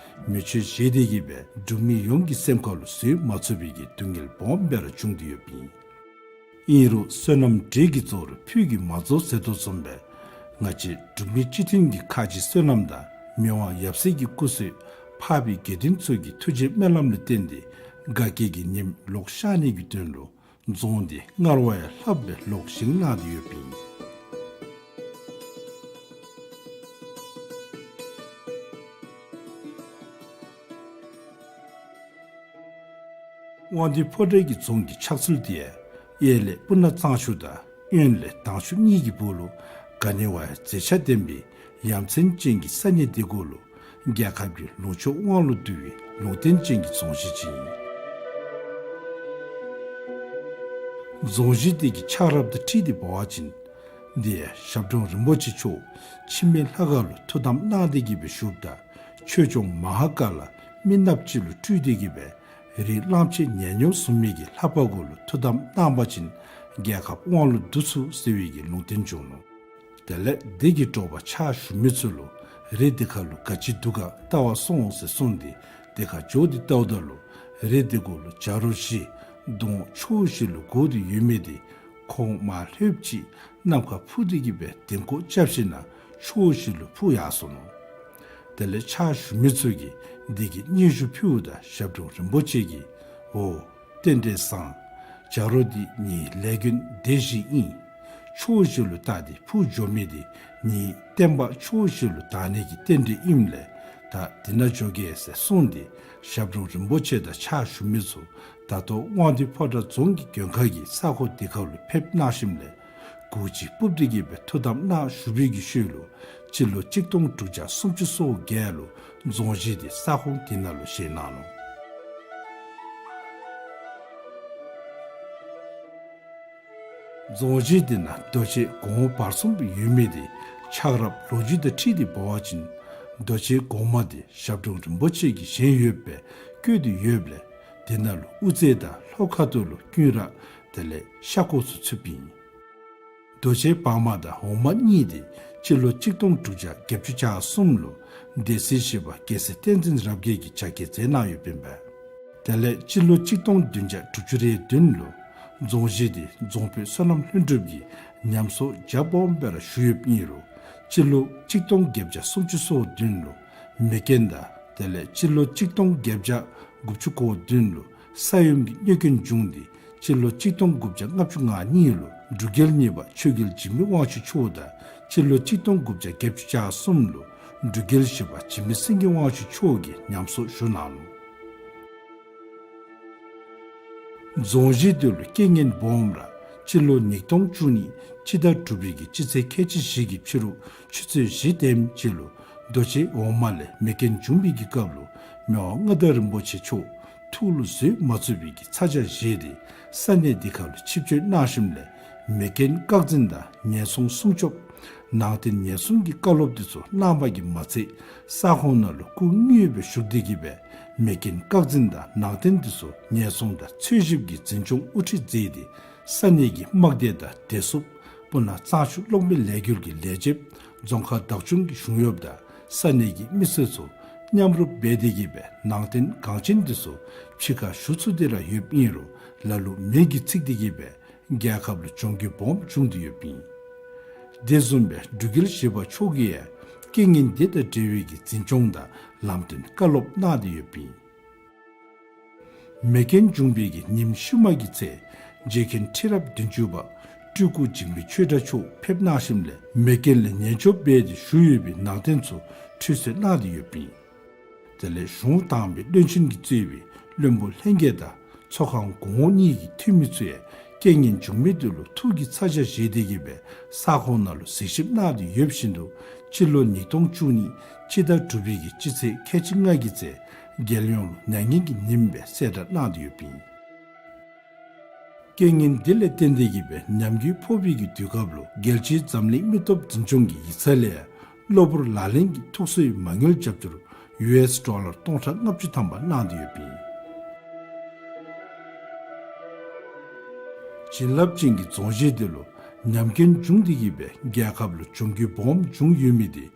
མེ་མཆོད་བཞེས་ཏེ་གི་སྦེ་འབྲུག་མི་ཡོངས་ཀྱི་སེམས་ཁ་ལུ་བཟོད་མ་ཚུགས་པའི་གི་སྡུག་བསྔལ་སྦོམ་སྦེ་ར་བྱུང་སྟེ་ཡོདཔ་ཨིན། ཨིན་རུང་བསོད་ནམས་འབྲས་ཀྱི་གཙོ་བོར་ཕུད་ཀྱིས་མ་རྫོགས་ཟེར་དོ་བཟུམ་སྦེ་ང་བཅས་འབྲུག་མི་སྤྱི་མཐུན་གྱི་ཁ་རྗེ་བསོད་ནམས་དང་མི་དབང་ཡབ་སྲས་ཀྱི་སྐུ་བསོད་འཕགས་པའི་དགེ་འདུན་ཚུ་གི་ཐུགས་རྗེ་སྨོན་ལམ་ལུ་བརྟེན་ཏེ་དགའ་སྐྱིད་ཀྱི་ཉིནམ་ལོག་ཤར་ནི་གི་དོན་ལུ་རྫོང་འདི་སྔར་བ་ཡང་ལྷགཔ་སྦེ་ལོག་བཞེངས་གནང་སྟེ་ཡོདཔ་ཨིན། དབང་འདུས་ཕོ་བྲང་གི་རྫོང་གི་ཆགས་ཚུལ་འདི་གཡས་ལས་སྤུ་ན་གཙང་ཆུ་དང་གཡོན་ལས་དྭངས་ཆུ་གཉིས་ཀྱི་སྦུག་ལུ་ག་ནི་བ་ཡང་མཛེས་ཆ་ལྡན་པའི་ཡ་མཚན་ཅན་གྱི་ས་གནས་འདི་གུ་ལུ་རྒྱལ་ཁབ་ཀྱི་ལུང་ཕྱོགས་དབང་ལུ་བསྡུ་བའི་ལུང་བསྟན་ཅན་གྱི་རྫོང་གཞི་ཅིག་ཨིན། རྫོང་གཞི་འདི་གི་ཆགས་རབས་དང་འཁྲིལ་ཏེ་འབད་བ་ཅིན་འདི་ཡང་ཞབས་དྲུང་རིན་པོ་ཆེ་མཆོག་འཆི་མེད་ལྷ་ཁང་ལུ་ཐུགས་དམ་གནང་སྟེ་གི་སྦེ་བཞུགསཔ་ད་ཆོས་སྐྱོང་མ་ཧཱ་ཀཱ་ལ་མི་ནགཔོ་ཅིག་ལུ་སྤྲུལ་ཏེ་གི་སྦེ་རི་གླང་ཆེན་ཉ་ནྱོལ་བཟུམ་མའི་གི་ལྷ་པ་གུ་ལུ་ཐུགས་དམ་གནང་པ་ཅིན་རྒྱལ་ཁབ་དབང་ལུ་བསྡུ་ཚུགས་ཟེར་བའི་གི་ལུང་བསྟན་བྱུང་ནུག། དེ་ལས་འདི་གི་དྲོ་པ་ཕྱག་ཞུ་མི་ཚུ་ལུ་རི་འདི་ཁ་ལུ་ག་ཅི་འདུག་ག་བལྟ་བར་སོང་ཟེར་གསུངས་ཏེ་འདི་ཁར་འགྱོ་སྟེ་བལྟཝ་ད་ལུ་རི་འདི་གུ་ལུ་བྱ་རོག་བཞི་གདོང་ཕྱོགས་བཞི་ལུ་བསྒོར་ཏེ་ཡོད་མི་འདི་ཁོང་མ་ལྷོདཔ་ཅིག་ནམ་མཁར་འཕུར་ཏེ་གི་སྦེ་ལྡིང་སྐོར་རྐྱབ་ཞིནམ་ལས་ཕྱོགས་བཞི་ལུ་འཕུར་ཡར་སོ་ནུག། དེ་ལས་ཕྱག་ཞུ་མི་ཚུ་གིས་འདི་གི་སྙན་ཞུ་ཕུལཝ་ད་ཞབས་དྲུང་རིན་པོ་ཆེ་གིས་འོ་རྟེན་འབྲེལ་བཟང་། བྱ་རོག་འདི་ངེའི་ལས་མགོན་སྡེ་བཞི་ཨིན། ཕྱོགས་བཞི་ལུ་བལྟ་སྟེ་འཕུར་འགྱོ་མི་འདི་ངེའི་བསྟན་པ་ཕྱོགས་བཞི་ལུ་དར་ནི་གི་རྟེན་འབྲེལ་ཨིནམ་ལས་ད་འདི་ནང་འགྱོ་གེ་ཟེར་གསུངས་ཏེ་ཞབས་དྲུང་རིན་པོ་ཆེ་དང་ཕྱག་ཞུ་མི་ཚུ་ད་ལྟོ་དབང་འདུས་ཕོ་བྲང་རྫོང་གི་མགོན་ཁང་གི་ས་གོ་འདི་ཁ་ལུ་ཕེབས་གནང་ཞིནམ་ལས་གུར་ཅིག་སྤུབས་ཏེ་གི་སྦེ་ཐུགས་དམ་གནང་བཞུགས་པའི་གི་ཤུལ་ལུ་སྤྱི་ལོ་གཅིག་སྟོང་དྲུག་བརྒྱ་སུམ་ཅུ་སོ་བརྒྱད་ལུ་རྫོང་གཞི་འདི་ས་ཁོངས་འདི་ནང་ལུ་བཞེངས་གནང་ནུག། རྫོང་གཞི་འདི་ནང་རྡོ་གཅལ་གོང་འོག་བར་གསུམ་ཡོད་མི་འདི་ཆགས་རབས་ལོ་རྒྱུས་དང་འཁྲིལ་ཏེ་འབད་བ་ཅིན་རྡོ་གཅལ་གོང་མ་འདི་ཞབས་དྲུང་རིན་པོ་ཆེ་གིས་བཞེངས་ཡོདཔ་སྦེ་བཀོད་དེ་ཡོདཔ་ལས་དེ་ནང་ལུ་དབུ་རྩེ་དང་ལྷོ་ཁ་ཐུག་ལུ་ཀུན་ར་དེ་ལས་ཤ་ཁོག་ཚུ་ཚུདཔ་ཨིན། རྡོ་གཅལ་བར་མ་དང་འོག་མ་གཉིས་འདི་སྤྱི་ལོ་གཅིག་སྟོང་དྲུག་བརྒྱ་བརྒྱད་ཅུ་གྱ་གསུམ་ལུ་སྡེ་སྲིད་བཞི་པ་རྒྱལ་སྲས་བསྟན་འཛིན་རབ་རྒྱས་ཀྱིས་རྒྱ་བསྐྱེད་མཛད་གནང་ཡོདཔ་ཨིན་པས། དེ་ལས་སྤྱི་ལོ་གཅིག་སྟོང་བདུན་བརྒྱ་དྲུག་ཅུ་རེ་བདུན་ལུ་རྫོང་གཞི་འདི་རྫོང་དཔོན་བསོད་ནམས་ལྷུན་གྲུབ་ཀྱིས་ཉམས་གསོ་རྒྱ་སྦོམ་སྦེ་ར་ཞུ་ཡོདཔ་ཨིན་རུང་སྤྱི་ལོ་གཅིག་སྟོང་བརྒྱད་བརྒྱ་སུམ་ཅུ་སོ་བདུན་ལུ་མེ་རྐྱེན་དང་དེ་ལས་སྤྱི་ལོ་གཅིག་སྟོང་བརྒྱད་བརྒྱ་དགུ་བཅུ་གོ་བདུན་ལུ་ས་ཡོམ་གྱི་གནོད་སྐྱོན་བྱུང་སྟེ་སྤྱི་ལོ་གཅིག་སྟོང་དགུ་བརྒྱ་ལྔ་བཅུ་ང་གཉིས་ལུ་འབྲུག་རྒྱལ་གཉིས་པ་ཆོས་རྒྱལ་འཇིགས་མེད་དབང་ཕྱུག་མཆོག་དང་སྤྱི་ལོ་གཅིག་སྟོང་དགུ་བརྒྱ་བརྒྱད་ཅུ་གྱ་གསུམ་ལུ་འབྲུག་རྒྱལ་བཞི་པ་འཇིགས་མེད་སེང་གེ་དབང་ཕྱུག་མཆོག་གིས་ཉམས་གསོ་ཞུ་གནང་ནུག། རྫོང་གཞི་འདི་ལུ་རྐྱེན་ངན་སྦོམ་ར་སྤྱི་ལོ་ཉིས་སྟོང་བཅུ་གཉིས་སྤྱི་ཟླ་དྲུག་པའི་གི་སྤྱི་ཚེས་ཁལ་གཅིག་བཞི་གི་ཕྱི་རུ་ཆུ་ཚོད་བཞི་དེམ་ཅིག་ལུ་རྡོ་གཅལ་འོག་མ་ལས་མེ་རྐྱེན་བྱུང་བའི་གི་སྐབས་ལུ་མི་དབང་མངའ་བདག་རིན་པོ་ཆེ་མཆོག་ཐུགས་ལུ་བཟོད་མ་ཚུགས་པའི་གི་ཚ་གྱང་བཞེས་ཏེ་ས་གནས་འདི་ཁ་ལུ་ཆིབས་བསྐྱོད་གནང་ཞིནམ་ལས་མེ་རྐྱེན་བཀག་འཛིན་དང་ཉེན་སྲུང་སྲུང་སྐྱོབ་ནང་རྟེན་ཉེན་སྲུང་གི་བཀའ་སློབ་འདི་ཚུ་གནང་བ་གིས་མ་ཚད་ས་ཁོངས་ནང་ལུ་སྐུ་དངོས་སྦེ་བཞུགས་ཏེ་གི་སྦེ་མེ་རྐྱེན་བཀག་འཛིན་དང་ནང་རྟེན་འདི་ཚུ་ཉེན་སྲུང་དང་འཚོལ་ཞིབ་ཀྱི་འཛིན་སྐྱོང་དབུ་ཁྲིད་མཛད་དེ་ས་གནས་ཀྱི་དམག་སྡེ་དང་བདེ་སྲུངཔ་སྤུ་ན་གཙང་ཆུ་གློག་མེ་ལས་འགུལ་གྱི་ལས་བྱེདཔ་རྫོང་ཁག་བདག་སྐྱོང་གི་གཞུང་གཡོགཔ་དང་ས་གནས་ཀྱི་མི་སེར་ཚུ་མཉམ་རུབ་འབད་དེ་གི་སྦེ་ནང་རྟེན་འགངས་ཆེན་འདི་ཚུ་ཕྱི་ཁར་ཞུ་ཚུགས་ཏེ་ར་ཡོདཔ་ཨིན་རུང་ལ་ལུ་མེ་གིས་འཚིག་སྟེ་གི་སྦེ་རྒྱལ་ཁབ་ལུ་གྱོང་གུད་སྦོམ་བྱུང་སྟེ་ཡོདཔ་ཨིན། དེ་བཟུམ་སྦེ་འབྲུག་རྒྱལ་བཞི་པ་མཆོག་གིས་ཡང་རྐྱེན་ངན་འདི་དང་འབྲེལ་བའི་གི་འཛིན་སྐྱོང་དང་ལམ་སྟོན་བཀའ་སློབ་གནང་སྟེ་ཡོདཔ་ཨིན། མེ་རྐྱེན་བྱུང་བའི་གི་ཉིནམ་ཤུལ་མ་གི་ཚེ་རྗེ་མཁན་ཁྲི་རབས་བདུན་ཅུ་པ་སྤྲུལ་སྐུ་འཇིགས་མེད་ཆོས་གྲགས་མཆོག་ཕེབས་གནང་ཞིནམ་ལས་མེ་རྐྱེན་ལས་ཉེན་སྐྱོབ་འབད་དེ་བཞུགས་ཡོད་པའི་ནང་རྟེན་ཚུ་ཁྲུས་གསོལ་གནང་སྟེ་ཡོདཔ་ཨིན། དེ་ལས་གཞུང་དང་པའི་བློན་ཆེན་གྱིས་གཙོས་པའི་བློན་པོ་ལྷན་རྒྱས་དང་ཚོགས་ཁང་གོང་འོག་གཉིས་ཀྱི་འཐུས་མི་ཚུ་ཡང་རྐྱེན་ངན་བྱུང་མི་འདི་ལུ་ཐུགས་ཀྱི་ཚ་གྱང་བཞེས་ཏེ་གི་སྦེ་ས་ཁོངས་ནང་ལུ་གཟིགས་ཞིབ་གནང་སྟེ་ཡོད་བཞིན་དུ་སྤྱི་ལོ་ཉིས་སྟོང་བཅུ་གཉིས་སྤྱི་ཟླ་དྲུག་པའི་གི་སྤྱི་ཚེས་ཁལ་གཅིག་ལྔ་གི་ཚེ་རྒྱལ་ཡོངས་ལུ་མྱ་ངན་གྱི་ཉིནམ་སྦེ་གསལ་བསྒྲགས་གནང་སྟེ་ཡོདཔ་ཨིན། རྐྱེན་ངན་འདི་ལས་བརྟེན་ཏེ་གི་སྦེ་ཉམས་རྒུད་ཕོག་པའི་གི་དུས་སྐབས་ལུ་རྒྱལ་སྤྱིའི་འཛམ་གླིང་མི་སྟོབས་འཛིན་སྐྱོང་གི་ཡིག་ཚང་ལས་གློ་བུར་ལག་ལེན་གྱི་ཐུག་གསོའི་མ་དངུལ་རྒྱབ་སྐྱོར་ཡུ་ཨེསི་ཌོ་ལར་སྟོང་ཕྲག་ལྔ་བཅུ་ཐམ་པ་གནང་སྟེ་ཡོདཔ་ཨིན། བྱིན་རླབས་ཅན་གྱི་རྫོང་གཞི་འདི་ལུ་ཉམས་རྐྱེན་བྱུང་སྟེ་གི་སྦེ་རྒྱལ་ཁབ་ལུ་གྱོང་གུད་སྦོམ་བྱུང་ཡོད་མི་འདི་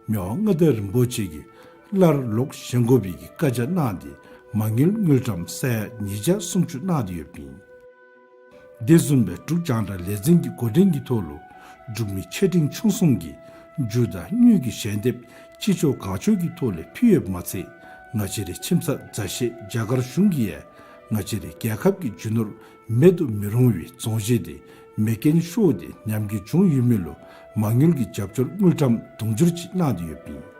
མི་དབང་མངའ་བདག་རིན་པོ་ཆེ་གིས་སླར་ལོག་བཞེངས་དགོ་པའི་གི་བཀའ་རྒྱ་གནང་སྟེ་མ་དངུལ་དངུལ་ཀྲམ་ས་ཡ་ཉིས་བརྒྱ་སུམ་ཅུ་གནང་སྟེ་ཡོདཔ་ཨིན། དེ་བཟུམ་སྦེ་འབྲུག་རྒྱང་བསྒྲགས་ལས་འཛིན་གྱི་འགོ་འདྲེན་གྱི་ཐོག་ལུ་འབྲུག་མི་ཆེ་འབྲིང་ཆུང་གསུམ་གྱིས་རྒྱུ་དང་དངུལ་གྱི་ཞལ་འདེབས་ཅི་ལྕོགས་གང་ལྕོགས་ཀྱི་ཐོག་ལས་ཕུལ་ཡོདཔ་མ་ཚད་ང་བཅས་རའི་ཁྱིམ་ཚང་མཛའ་བཤེས་རྒྱ་གར་གཞུང་གིས་ཡང་ང་བཅས་རའི་རྒྱལ་ཁབ་ཀྱི་རྒྱུ་ནོར་མེད་དུ་མི་རུང་བའི་རྫོང་གཞི་དེ་མེ་རྐྱེན་ཤོར་ཏེ་ཉམས་རྒུད་བྱུང་ཡོད་མི་ལུ་མ་དངུལ་གྱི་རྒྱབ་སྐྱོར་དངུལ་ཀྲམ་དུང་ཕྱུར་གཅིག་གནང་སྟེ་ཡོདཔ་ཨིན།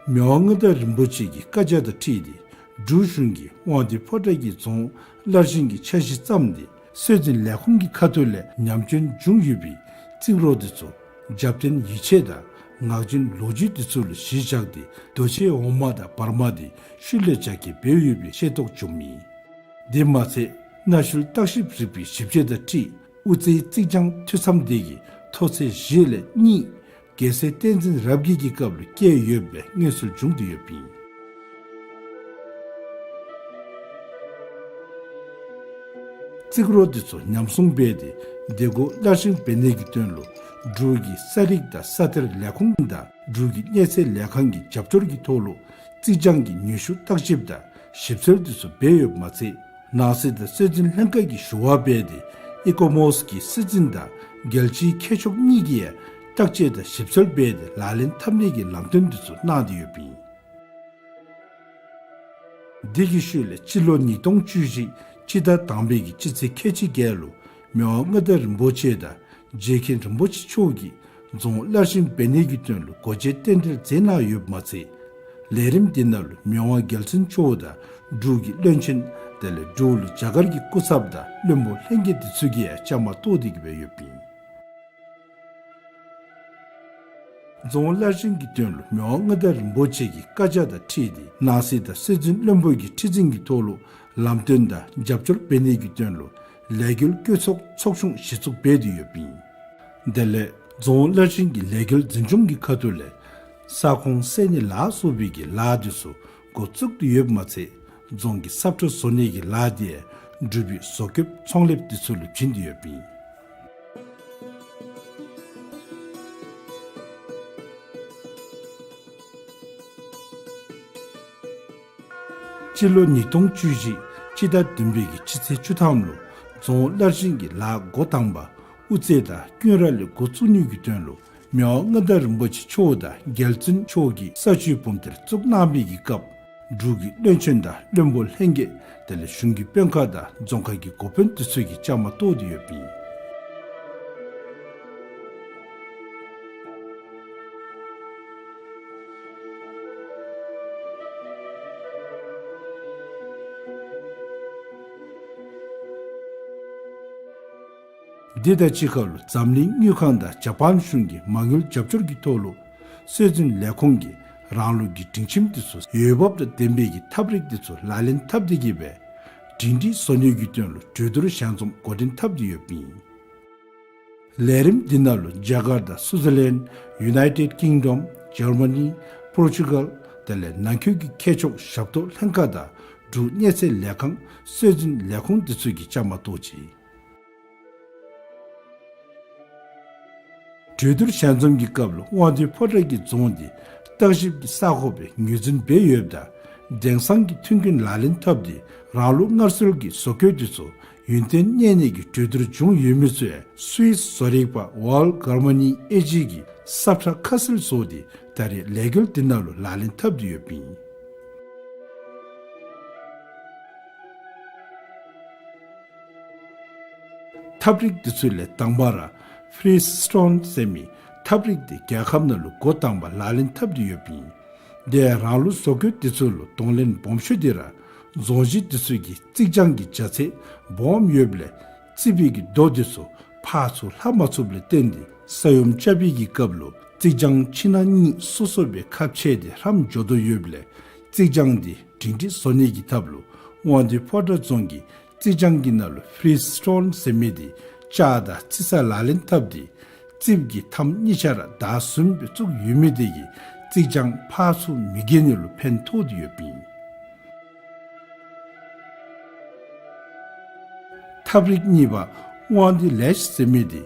མི་དབང་མངའ་བདག་རིན་པོ་ཆེ་གི་བཀའ་རྒྱ་དང་འཁྲིལ་ཏེ་འབྲུག་གཞུང་གིས་དབང་འདུས་ཕོ་བྲང་གི་རྫོང་སླར་བཞེངས་ཀྱི་འཆར་གཞི་བརྩམས་ཏེ་སྲོལ་འཛིན་ལས་ཁུངས་ཀྱི་ཁ་ཐུག་ལས་ཉམས་སྐྱོན་བྱུང་ཡོད་པའི་རྩིག་རོ་དེ་ཚུ་རྒྱབ་རྟེན་ཡིད་ཆེས་དང་ངག་རྒྱུན་ལོ་རྒྱུས་དེ་ཚུ་ལུ་གཞི་བཞག་སྟེ་རྡོ་ཆས་འོག་མ་དང་བར་མ་དེ་ཤུལ་ལས་རྒྱ་སྐྱེད་འབད་ཡོད་པའི་ཤེས་རྟོགས་བྱུངམ་ཨིན། དེ་མ་ཚད་གནའ་ཤུལ་བརྟག་ཞིབ་རིག་པའི་ཞིབ་དཔྱད་དང་འཁྲིལ་དབུ་རྩེའི་རྩིག་གྱང་འཐུས་མཚམས་དེ་གི་མཐོ་ཚད་བཞི་ལས་གཉིས་རྒྱལ་སྲས་བསྟན་འཛིན་རབ་རྒྱས་ཀྱི་སྐབས་ལུ་བཀལ་ཡོད་པའི་མངོན་གསལ་བྱུང་སྟེ་ཡོདཔ་ཨིན། རྩིག་རོ་དེ་ཚུ་ཉམས་སྲུང་འབད་དེ་དེ་སྒོ་སླར་བཞེངས་འབད་ནི་གི་དོན་ལུ་འབྲུག་གི་ས་རིག་དང་ས་གཏེར་ལས་ཁུངས་དང་འབྲུག་གི་གནས་ཚད་ལས་ཁང་གི་རྒྱབ་སྐྱོར་གྱི་ཐོག་ལུ་རྩིག་གྱང་གི་ནུས་ཤུགས་བརྟག་ཞིབ་དང་ཞིབ་འཚོལ་དེ་ཚུ་འབད་ཡོདཔ་མ་ཚད་ནང་སྲིད་དང་སྲོལ་འཛིན་ལྷན་ཁག་གི་ཞུ་བ་འབད་དེ་ཨི་ཀོ་མོས་ཀྱི་སྲིད་འཛིན་དང་རྒྱལ་སྤྱིའི་མཁས་མཆོག་གཉིས་ཀྱིས་ཡང་བརྟག་དཔྱད་དང་ཞིབ་འཚོལ་འབད་དེ་ལག་ལེན་འཐབ་ནི་གི་ལམ་སྟོན་དེ་ཚུ་གནང་སྟེ་ཡོདཔ་ཨིན། དེ་གི་ཤུལ་ལས་སྤྱི་ལོ་ཉིས་སྟོང་བཅུ་བཞི་སྤྱི་ཟླ་དང་པའི་གི་སྤྱི་ཚེས་ཁལ་གཅིག་བརྒྱད་ལུ་མི་དབང་མངའ་བདག་རིན་པོ་ཆེ་དང་རྗེ་མཁན་རིན་པོ་ཆེ་མཆོག་གིས་རྫོང་སླར་བཞེངས་འབད་ནི་གི་དོན་ལུ་སྒོ་འབྱེད་རྟེན་འབྲེལ་མཛད་གནང་ཡོདཔ་མ་ཚད་ལས་རིམ་དེ་ནང་ལུ་མི་དབང་རྒྱལ་བཙུན་མཆོག་དང་འབྲུག་གི་བློན་ཆེན་དེ་ལས་འབྲུག་ལུ་རྒྱ་གར་གྱི་སྐུ་ཚབ་དང་བློན་པོ་ལྷན་རྒྱས་དེ་ཚུ་གིས་ཡང་བཅའ་མར་གཏོགས་ཏེ་གི་སྦེ་ཡོདཔ་ཨིན། རྫོང་སླར་བཞེངས་ཀྱི་དོན་ལུ་མི་དབང་མངའ་བདག་རིན་པོ་ཆེ་གི་བཀའ་རྒྱ་དང་འཁྲིལ་ཏེ་ནང་སྲིད་དང་སྲོལ་འཛིན་བློན་པོ་གི་ཁྲི་འཛིན་གྱི་ཐོག་ལུ་ལམ་སྟོན་དང་རྒྱབ་སྐྱོར་འབད་ནི་གི་དོན་ལུ་ལས་འགུལ་བཀོད་ཚོགས་ཚོགས་ཆུང་གཞི་བཙུགས་འབད་དེ་ཡོདཔ་ཨིན། དེ་ལས་རྫོང་སླར་བཞེངས་ཀྱི་ལས་འགུལ་འཛིན་སྐྱོང་གི་ཁ་ཐུག་ལས་ས་ཁོངས་གསལ་ནི་ལ་སོགས་པའི་གི་ལཱ་དེ་ཚུ་འགོ་བཙུགས་ཏེ་ཡོདཔ་མ་ཚད་རྫོང་གི་སབ་ཁྲ་བཟོ་ནི་གི་ལཱ་དེ་ཡང་འབྲུག་པའི་བཟོ་བཀོདཔ་ཚོང་ལེབ་དེ་ཚུ་ལུ་བྱིན་ཏེ་ཡོདཔ་ཨིན། སྤྱི་ལོ་ཉིས་སྟོང་བཅུ་བཞི་སྤྱི་ཟླ་བདུན་པའི་གི་སྤྱི་ཚེས་བཅུ་ཐམ་ལུ་རྫོང་སླར་བཞེངས་ཀྱི་ལཱ་འགོ་དང་པ་དབུ་རྩེ་དང་ཀུན་ར་ལས་འགོ་བཙུགས་ནི་གི་དོན་ལུ་མི་དབང་མངའ་བདག་རིན་པོ་ཆེ་མཆོག་དང་རྒྱལ་བཙུན་མཆོག་གིས་ས་བཅུད་འབུམ་སྡེར་བཙུགས་གནང་བའི་གི་སྐབས་འབྲུག་གི་བློན་ཆེན་དང་བློན་པོ་ལྷན་རྒྱས་དེ་ལས་གཞུང་གི་དཔོན་ཁག་དང་རྫོང་ཁག་གི་འགོ་དཔོན་དེ་ཚུ་གིས་བཅའ་མར་གཏོགས་ཏེ་ཡོདཔ་ཨིན། དེ་དང་གཅིག་ཁར་ལུ་འཛམ་གླིང་དངུལ་ཁང་དང་ཇ་པཱན་གཞུང་གི་མ་དངུལ་རྒྱབ་སྐྱོར་གྱི་ཐོག་ལུ་སྲོལ་འཛིན་ལས་ཁུངས་ཀྱིས་རང་ལུགས་ཀྱི་སྒྲིང་ཁྱིམ་དེ་ཚུ་འོས་འབབ་དང་ལྡན་པའི་གི་ཐབས་རིག་དེ་ཚུ་ལག་ལེན་འཐབ་སྟེ་གི་སྦེ་སྒྲིང་སྒྲི་བཟོ་ནི་གི་དོན་ལུ་གྲོས་བསྡུར་ཞལ་འཛོམས་འགོ་འདྲེན་འཐབ་སྟེ་ཡོདཔ་ཨིན། ལས་རིམ་འདི་ནང་ལུ་རྒྱ་གར་དང་སུའུ་ཛར་ལེནཌ་ཡུ་ནའི་ཊེཌ་ཀིང་ཌོམ་ཇར་མ་ནི་པོར་ཅུ་གཱལ་དེ་ལས་ནང་འཁོད་ཀྱི་མཁས་མཆོག་ཞབས་ཏོག་ལྷན་ཁག་དང་འབྲུག་གནས་ཚད་ལས་ཁང་སྲོལ་འཛིན་ལས་ཁུངས་དེ་ཚུ་གིས་བཅའ་མར་གཏོགས་ཅི། གྲོས་བསྡུར་ཞལ་འཛོམས་ཀྱི་སྐབས་ལུ་དབང་འདུས་ཕོ་བྲང་གི་རྫོང་འདི་བརྟག་ཞིབ་ཀྱི་ས་ཁོངས་སྦེ་ངོས་འཛིན་འབད་ཡོདཔ་ད་དེང་སང་གི་མཐུན་རྐྱེན་ལག་ལེན་འཐབ་སྟེ་རང་ལུགས་སྔར་སྲོལ་གྱི་བཟོ་བཀོད་དེ་ཚུ་ཡུན་བརྟན་གནས་ནི་གི་གྲོས་བསྡུར་བྱུང་ཡོད་མི་ཚུ་ཡང་སུའིས་བཟོ་རིག་པ་ཝཱལ་གྷར་མ་ནི་ཨེ་ཇི་གི་ས་ཁྲ་ཁ་གསལ་བཟོ་སྟེ་ད་རེས་ལས་འགུལ་འདི་ནང་ལུ་ལག་ལེན་འཐབ་སྟེ་ཡོདཔ་ཨིན། ཐབས་རིག་དེ་ཚུ་ལས་དང་པ་ར་ཕི་རི་སི་ཊོན་ཟེར་མི་ཐབས་རིག་དེ་རྒྱལ་ཁབ་ནང་ལུ་འགོ་དང་པ་ལག་ལེན་འཐབ་སྟེ་ཡོདཔ་ཨིན། དེ་ཡང་རང་ལུགས་བཟོ་བཀོད་དེ་ཚུ་ལུ་གདོང་ལེན་སྦོམ་ཤོས་དེ་ར་རྫོང་གཞི་དེ་ཚུ་གི་རྩིག་གྱང་གི་རྒྱ་ཚད་སྦོམ་ཡོདཔ་ལས་རྩིག་པའི་གི་རྡོ་དེ་ཚུ་ཕར་ཚུར་ལྷག་མ་ཚུགསཔ་ལས་བརྟེན་ཏེ་ས་ཡོམ་རྐྱབ་པའི་གི་སྐབས་ལུ་རྩིག་གྱང་ཕྱི་ནང་གཉིས་སོ་སོ་སྦེ་ཁ་ཕྱེ་སྟེ་ཧྲམ་འགྱོ་དོ་ཡོདཔ་ལས་རྩིག་གྱང་དེ་སྒྲིང་སྒྲི་བཟོ་ནི་གི་ཐབས་ལུ་དབང་འདུས་ཕོ་བྲང་རྫོང་གིས་རྩིག་གྱང་གི་ནང་ལུ་ཕི་རི་སི་ཊོན་ཟེར་མི་དེ་ལྕགས་དང་རྩི་ས་ལག་ལེན་འཐབ་སྟེ་རྩིགཔ་གི་མཐམ་གཉིས་ཆ་ར་བརྡར་ཟུན་སྦེ་བཙུགས་ཡོད་མི་དེ་གིས་རྩིག་གྱང་ཕར་ཚུར་མི་འགྱེལ་ནི་ལུ་ཕན་ཐོགས་ཏེ་ཡོདཔ་ཨིན། ཐབས་རིག་གཉིས་པ་དབང་འདུས་ལེཤ་ཟེར་མི་དེ་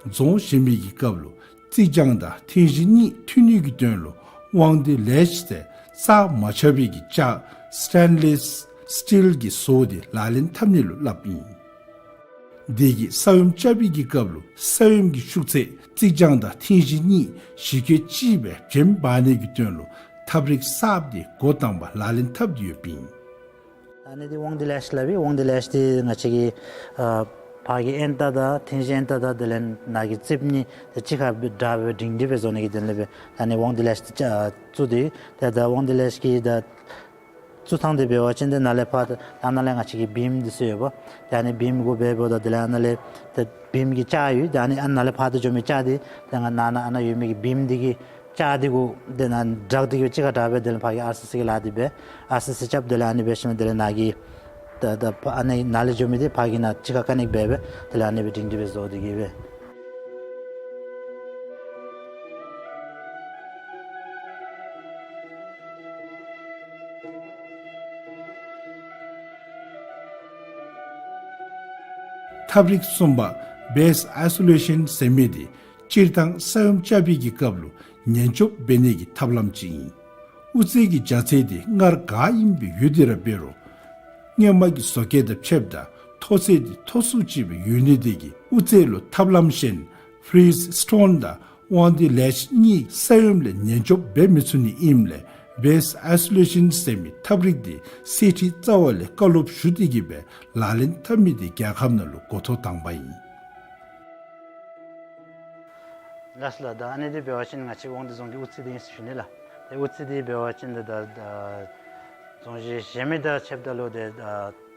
རྫོང་བཞེངས་མི་གི་སྐབས་ལུ་ རྩིག་གྱང་དང་ཐེན་ཞིང་གཉིས་མཐུད་ནི་གི་དོན་ལུ་དབང་འདུས་ལེཤ་ཟེར་རྩ་མ་ཆག་པའི་གི་ལྕགས་སི་ཊེན་ལེསི་སི་ཊིལ་གྱི་བཟོ་སྟེ་ལག་ལེན་འཐབ་ནི་ལུ་སླབ་ཨིན། དེ་གིས་ས་ཡོམ་རྐྱབ་པའི་གི་སྐབས་ལུ་ས་ཡོམ་གྱི་ཤུགས་ཚད་རྩིག་གྱང་དང་ཐེན་ཞིང་གཉིས་ཞི་རྒོལ་ཅིག་སྦེ་བྱེམ་འབག་ནི་གི་དོན་ལུ་ཐབས་རིག་གསརཔ་དེ་འགོ་དང་པ་ལག་ལེན་འཐབ་སྟེ་ཡོདཔ་ཨིན། ཨ་ནི་འདི་དབང་འདུས་ལེཤ་སླབ་ཨིན། དབང་འདུས་ལེཤ་འདི་ང་བཅས་ཀྱི་ཨ་ཕར་གྱི་ཨན་རྟ་དང་ཐེན་ཞིང་ཨན་རྟ་དང་དེ་ལས་ནཱ་གི་རྩིགཔ་གཉིས་དེ་གཅིག་ཁར་སྦེ་དྲག་སྦེ་སྒྲིང་སྒྲི་སྦེ་བཟོ་ནི་གི་དོན་ལས་སྦེ་ཨ་ནི་དབང་འདུས་ལེཤ་འདི་བཙུགས་ཏེ་ཡོད། ད་ད་དབང་འདུས་ལེཤ་གི་ད་བཙུགས་ཐངས་འདི་འབད་བ་ཅིན་ད་ནཱ་ལས་ཕར་ད་ནཱ་ལས་ང་བཅས་ཀྱི་བིམ་འདི་ཚུ་ཡོདཔ། ད་ཨ་ནི་བིམ་གུ་འབད་འབདཝ་ད་དེ་ལས་ཨ་ནཱ་ལས་ད་བིམ་གྱི་ལྕགས་ཡོད། ད་ཨ་ནི་ཨ་ནཱ་ལས་ཕར་ད་འགྱོ་མི་ལྕགས་འདི་ད་ང་ནཱ་ནཱ་ཨ་ནཱ་ཡོད་མི་གི་བིམ་འདི་གི་ལྕགས་འདི་གུ་དེ་ནང་སྦྲགས་ཏེ་གི་གཅིག་ཁར་དྲག་སྦེ་དེ་ལས་ཕར་གྱི་ཨར་སི་སི་གི་ལཱ་འདི་འབད། ཨར་སི་སི་རྐྱབ། དེ་ལས་ཨ་ནི་འབད་ཞིནམ་དེ་ལས་ནཱ་གི་ད་ད་ཕར་ཨ་ནི་ནཱ་ལས་འགྱོ་མི་འདི་ཕར་གྱི་ནང་གཅིག་ཁར་ཀ་ནེཀཊ་འབད་སྦེ་དེ་ལས་ཨ་ནི་སྦེ་སྒྲིང་སྒྲི་སྦེ་བཟོ་སྟེ་གི་སྦེ། ཐབས་རིག་གསུམ་པ་བེསི་ཨའི་སོ་ལེ་ཤཱན་ཟེར་མི་འདི་སྤྱིར་བཏང་ས་ཡོམ་རྐྱབ་པའི་གི་སྐབས་ལུ་ཉེན་སྐྱོབ་འབད་ནི་གི་ཐབས་ལམ་ཅིག་ཨིན། དབུ་རྩེ་གི་རྒྱ་ཚད་འདི་སྔར་ག་ཨིནམ་སྦེ་ཡོད་དེ་ར་འབད་རུང་སྔོན་མ་གི་བཟོ་བཀོད་དང་ཕྱདཔ་ད་མཐོ་ཚད་འདི་མཐོ་སུ་ཅིག་སྦེ་ཡོད་ནི་དེ་གིས་དབུ་རྩེ་ལུ་ཐབས་ལམ་གཞན་ཕི་རི་ཛི་སི་ཊོན་དང་དབང་འདུས་ལེཤ་གཉིས་ས་ཡོམ་ལས་ཉེན་སྐྱོབ་འབད་མི་ཚུགས་ནི་ཨིནམ་ལས་བེསི་ཨའི་སོ་ལེ་ཤཱན་ཟེར་མི་ཐབས་རིག་འདི་གསེར་ཁྲི་རྩ་བ་ལས་བཀའ་སློབ་ཞུ་སྟེ་གི་སྦེ་ལག་ལེན་འཐབ་མི་འདི་རྒྱལ་ཁབ་ནང་ལུ་འགོ་ཐོག་དང་པ་ཨིན། ལགས་སོ་ལགས། ད་ཨ་ནི་འདི་འབད་བ་ཅིན་ང་བཅས་དབང་འདུས་རྫོང་གི་དབུ་རྩེ་འདི་ཨིན་ཟེར་ཞུ་ནི་ལགས། ཏེ་དབུ་རྩེ་འདི་འབད་བ་ཅིན་ད་ད་ད་རྫོང་གཞི་གཞན་མི་དང་ཕྱདཔ་ད་ལུ་ཏེ་ད་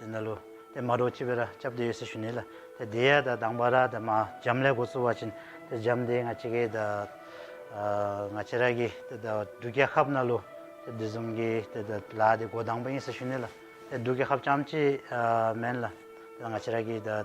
དེ་ནང་ལུ་ཏེ་མ་འདྲཝ་ཅིག་སྦེ་ར་རྐྱབ་སྟེ་ཡོད་ཟེར་ཞུ་ནི་ལགས། ཏེ་དེ་ཡང་ད་དང་པ་ར་ད་མར་འགྱམ་ལས་འགོ་བཙུགས་པ་ཅིན་ཏེ་འགྱམ་འདི་ང་བཅས་ཀྱི་ད་ཨ་ང་བཅས་ར་གི་ཏེ་ད་འབྲུག་རྒྱལ་ཁབ་ནང་ལུ་ཏེ་དེ་བཟུམ་གྱི་ཏེ་ད་ལཱ་འདི་འགོ་དང་པ་ཨིན་ཟེར་ཞུ་ནི་ལགས། ཏེ་འབྲུག་རྒྱལ་ཁབ་རྐྱངམ་ཅིག་ཨ་མེན་ལགས། ཏེ་ང་བཅས་ར་གི་ད་ཨ་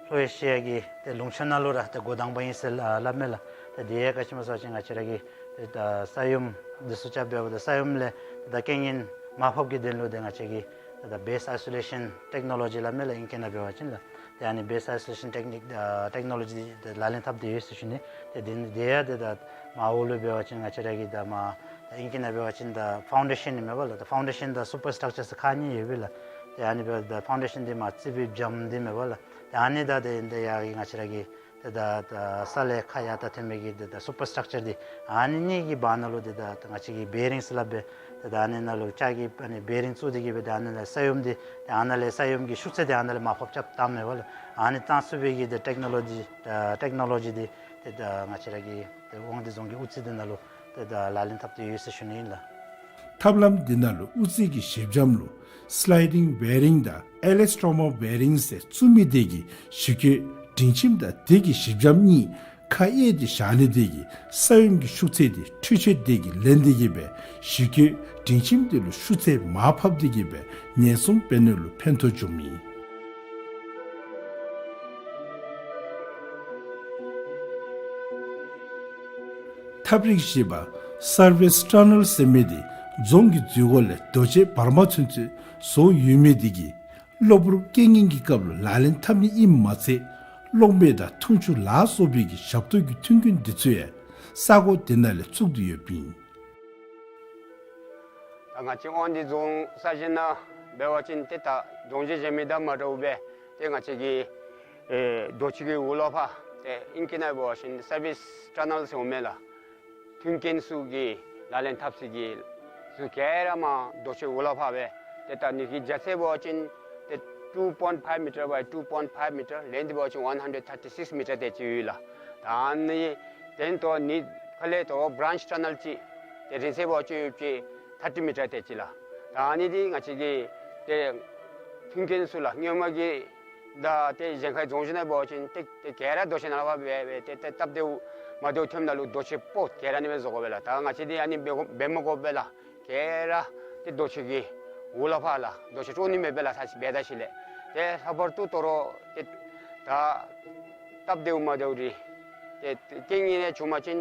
ལྷོ་ཨེ་ཤི་ཡ་གི་ཏེ་ལུང་ཕྱོགས་ནང་ལུ་ར་ཏེ་འགོ་དང་པ་ཨིན་ཟེར་ཨ་སླབ་མས་ལགས། ཏེ་དེ་ཡང་ག་ཅི་སྨོ་ཟེར་བ་ཅིན་ང་བཅས་ར་གི་ཏེ་ད་ས་ཡོམ་འདི་ཚུ་རྐྱབ་འབདཝ་ད་ས་ཡོམ་ལས་ཏེ་ད་རྐྱེན་ངན་མར་ཕབ་ཀྱི་དོན་ལུ་ཏེ་ང་བཅས་ཀྱིས་ཏེ་ད་བེསི་ཨའི་སོ་ལེ་ཤཱན་ཊེཀ་ནོ་ལོ་ཇི་སླབ་མས་ལགས། ཨིང་སྐད་ནང་འབད་བ་ཅིན་ལགས། ཏེ་ཨ་ནི་བེསི་ཨའི་སོ་ལེ་ཤཱན་ཊེཀ་ནིཀ་ཨ་ཊེཀ་ནོ་ལོ་ཇི་འདི་ཏེ་ལག་ལེན་འཐབ་སྟེ་ཡོད་ཟེར་ཞུ་ནི། ཏེ་དེ་ནི་དེ་ཡང་ཏེ་ད་མར་འོག་ལུ་འབད་བ་ཅིན་ང་བཅས་ར་གི་ད་མར་ཨིང་སྐད་ནང་འབད་བ་ཅིན་ད་ཕའུན་ཌེ་ཤཱན་ཨིན་མས་པ་ལགས། ད་ཕའུན་ཌེ་ཤཱན་དང་སུ་པར་སི་ཊག་ཅར་ཟེར་ཁག་གཉིས་ཡོད་པས་ལགས། ཏེ་ཨ་ནི་འབདཝ་ད་ཕའུན་ཌེ་ཤཱན་འདི་མར་རྩིགཔ་གི་འགྱམ་འདི་མས་པ་ལགས། ཏེ་ཨ་ནི་ད་ཏེ་ཏེ་ཡར་གྱི་ང་བཅས་ར་གི་ཏེ་ད་ད་ས་ལས་ཁ་ཡར་ད་ཐོན་མི་གི་ཏེ་ད་སུ་པར་སི་ཊག་ཅར་འདི་ཨ་ནི་གཉིས་ཀྱི་བར་ན་ལུ་ཏེ་ད་ད་ང་བཅས་ཀྱི་བེ་རིང་ཟེར་སླབ་པས། ཏེ་ད་ཨ་ནི་ནང་ལུ་ལྕགས་ཀྱི་ཨ་ནི་བེ་རིང་བཙུགས་ཏེ་གི་སྦེ་ཏེ་ཨ་ནི་ལས་ས་ཡོམ་འདི་ཏེ་ཨ་ནཱ་ལས་ས་ཡོམ་གྱི་ཤུགས་ཚད་འདི་ཨ་ནཱ་ལས་མར་ཕབ་རྐྱབ་བཏངམ་མས་པ་ལགས། ཨ་ནི་བཏང་ཚུགས་པའི་གི་ཏེ་ཊེཀ་ནོ་ལོ་ཇི་ཨ་ཊེཀ་ནོ་ལོ་ཇི་འདི་ཏེ་ད་ང་བཅས་ར་གི་ཏེ་དབང་འདུས་རྫོང་གི་དབུ་རྩེ་འདི་ནང་ལུ་ཏེ་ད་ལག་ལེན་འཐབ་སྟེ་ཡོད་ཟེར་ཞུ་ནི་ཨིན་ལགས། ཐབས་ལམ་འདི་ནང་ལུ་དབུ་རྩེ་གི་གཞི་འགྱམ་ལུ་སི་ལའི་ཌིང་བེ་རིང་དང་ཨེ་ལཱ་སི་ཊོ་མར་བེ་རིང་ཟེར་བཙུགས་མི་དེ་གིས་ཞི་རྒོལ་སྒྲིང་ཁྱིམ་དང་དེ་གི་གཞི་འགྱམ་གཉིས་ཁ་དབྱེ་སྟེ་བཞག་ནི་དེ་གིས་ས་ཡོམ་གྱི་ཤུགས་ཚད་འདི་འཕྲུལ་ཆས་དེ་གིས་ལེན་ཏེ་གི་སྦེ་ཞི་རྒོལ་སྒྲིང་ཁྱིམ་དེ་ལུ་ཤུགས་ཚད་མར་ཕབ་སྟེ་གི་སྦེ་ཉེན་སྲུང་འབད་ནི་ལུ་ཕན་ཐོགས་འབྱུངམ་ཨིན། ཐབས་རིག་བཞི་པ་སར་ཕེསི་ཊ་ནལ་ཟེར་མི་འདི་རྫོང་གི་འཛུལ་སྒོ་ལས་རྡོ་གཅལ་བར་མ་ཚུན་ཚོད་བཟོ་ཡོད་མི་དེ་གིས་གློག་འབུར་རྐྱེན་ངན་གྱི་སྐབས་ལུ་ལག་ལེན་འཐབ་ནི་ཨིནམ་མ་ཚད་གློག་མེ་དང་འཐུང་ཆུ་ལ་སོགས་པའི་གི་ཞབས་ཏོག་གི་མཐུན་རྐྱེན་འདི་ཚུ་ཡང་ས་གོ་དེ་ནང་ལས་བཙུགས་ཏེ་ཡོདཔ་ཨིན། ད་ང་བཅས་དབང་འདུས་རྫོང་ས་གཞི་ནང་འབད་བ་ཅིན་ཏེ་ད་རྫོང་གཞི་གཞན་མི་དང་མ་འདྲཝ་སྦེ་ཏེ་ང་བཅས་ཀྱི་ཨེ་རྡོ་གཅལ་གྱི་འོག་ལུ་ཕར་ཏེ་ཨིང་སྐད་ནང་འབད་བ་ཅིན་སར་ཕེསི་ཊ་ནལ་ཟེར་འོང་མས་ལགས། མཐུན་རྐྱེན་ཚུ་གི་ལག་ལེན་འཐབ་ས་གི་ཚུ་ག་ར་མར་རྡོ་གཅལ་འོག་ལུ་ཕར་སྦེ་ཏེ་ད་ཨ་ནི་གི་རྒྱ་ཚད་འབད་བ་ཅིན་ཏེ་two point five meter by two point five meter, length འབད་བ་ཅིན་one hundred thirty six meter དེ་ཅིག་ཡོད་ལགས། ད་ཨ་ནི་དེ་ལྟོ་ཨ་ནི་ཁ་ལས་ད་བརཱནཆ་ཊ་ནལ་ཅིག་ཏེ་རིང་ཚད་འབད་བ་ཅིན་ཡོདཔ་ཅིག་ཐར་ཊི་མི་ཊར་དེ་ཅིག་ལགས། ད་ཨ་ནི་འདི་ང་བཅས་ཀྱི་ཏེ་མཐུན་རྐྱེན་ཚུ་ལགས། སྔོན་མ་གི་ད་ཏེ་གཞན་ཁའི་རྫོང་གཞི་ནང་འབད་བ་ཅིན་ཏེ་ཏེ་ག་ར་རྡོ་གཅལ་ནང་ལུ་ཕར་སྦེ་སྦེ་ཏེ་ཏེ་སྟབས་བདེཝ་མ་བདེཝ་ཐོནམ་ད་ལུ་རྡོ་གཅལ་སྤོ་ག་ར་ཨ་ནི་སྦེ་བཟོ་དགོ་པས་ལགས། ད་ང་བཅས་འདི་ཨ་ནི་འབད་དགོ་འབད་མ་དགོ་པས་ལགས། ག་ར་ཏེ་རྡོ་གཅལ་གྱི་འོག་ལུ་ཕར་ལགས། རྡོ་གཅལ་སྤོ་ནི་མེད་པས་ལགས། ད་ཅི་འབད་ད་ཅི་ལས་ཏེ་ལྷག་པར་དུ་དོ་རུང་ཏེ་ད་སྟབས་བདེཝ་མ་བདེཝ་རེ་ཏེ་རྐྱེན་ངན་རེ་བྱུང་པ་ཅིན་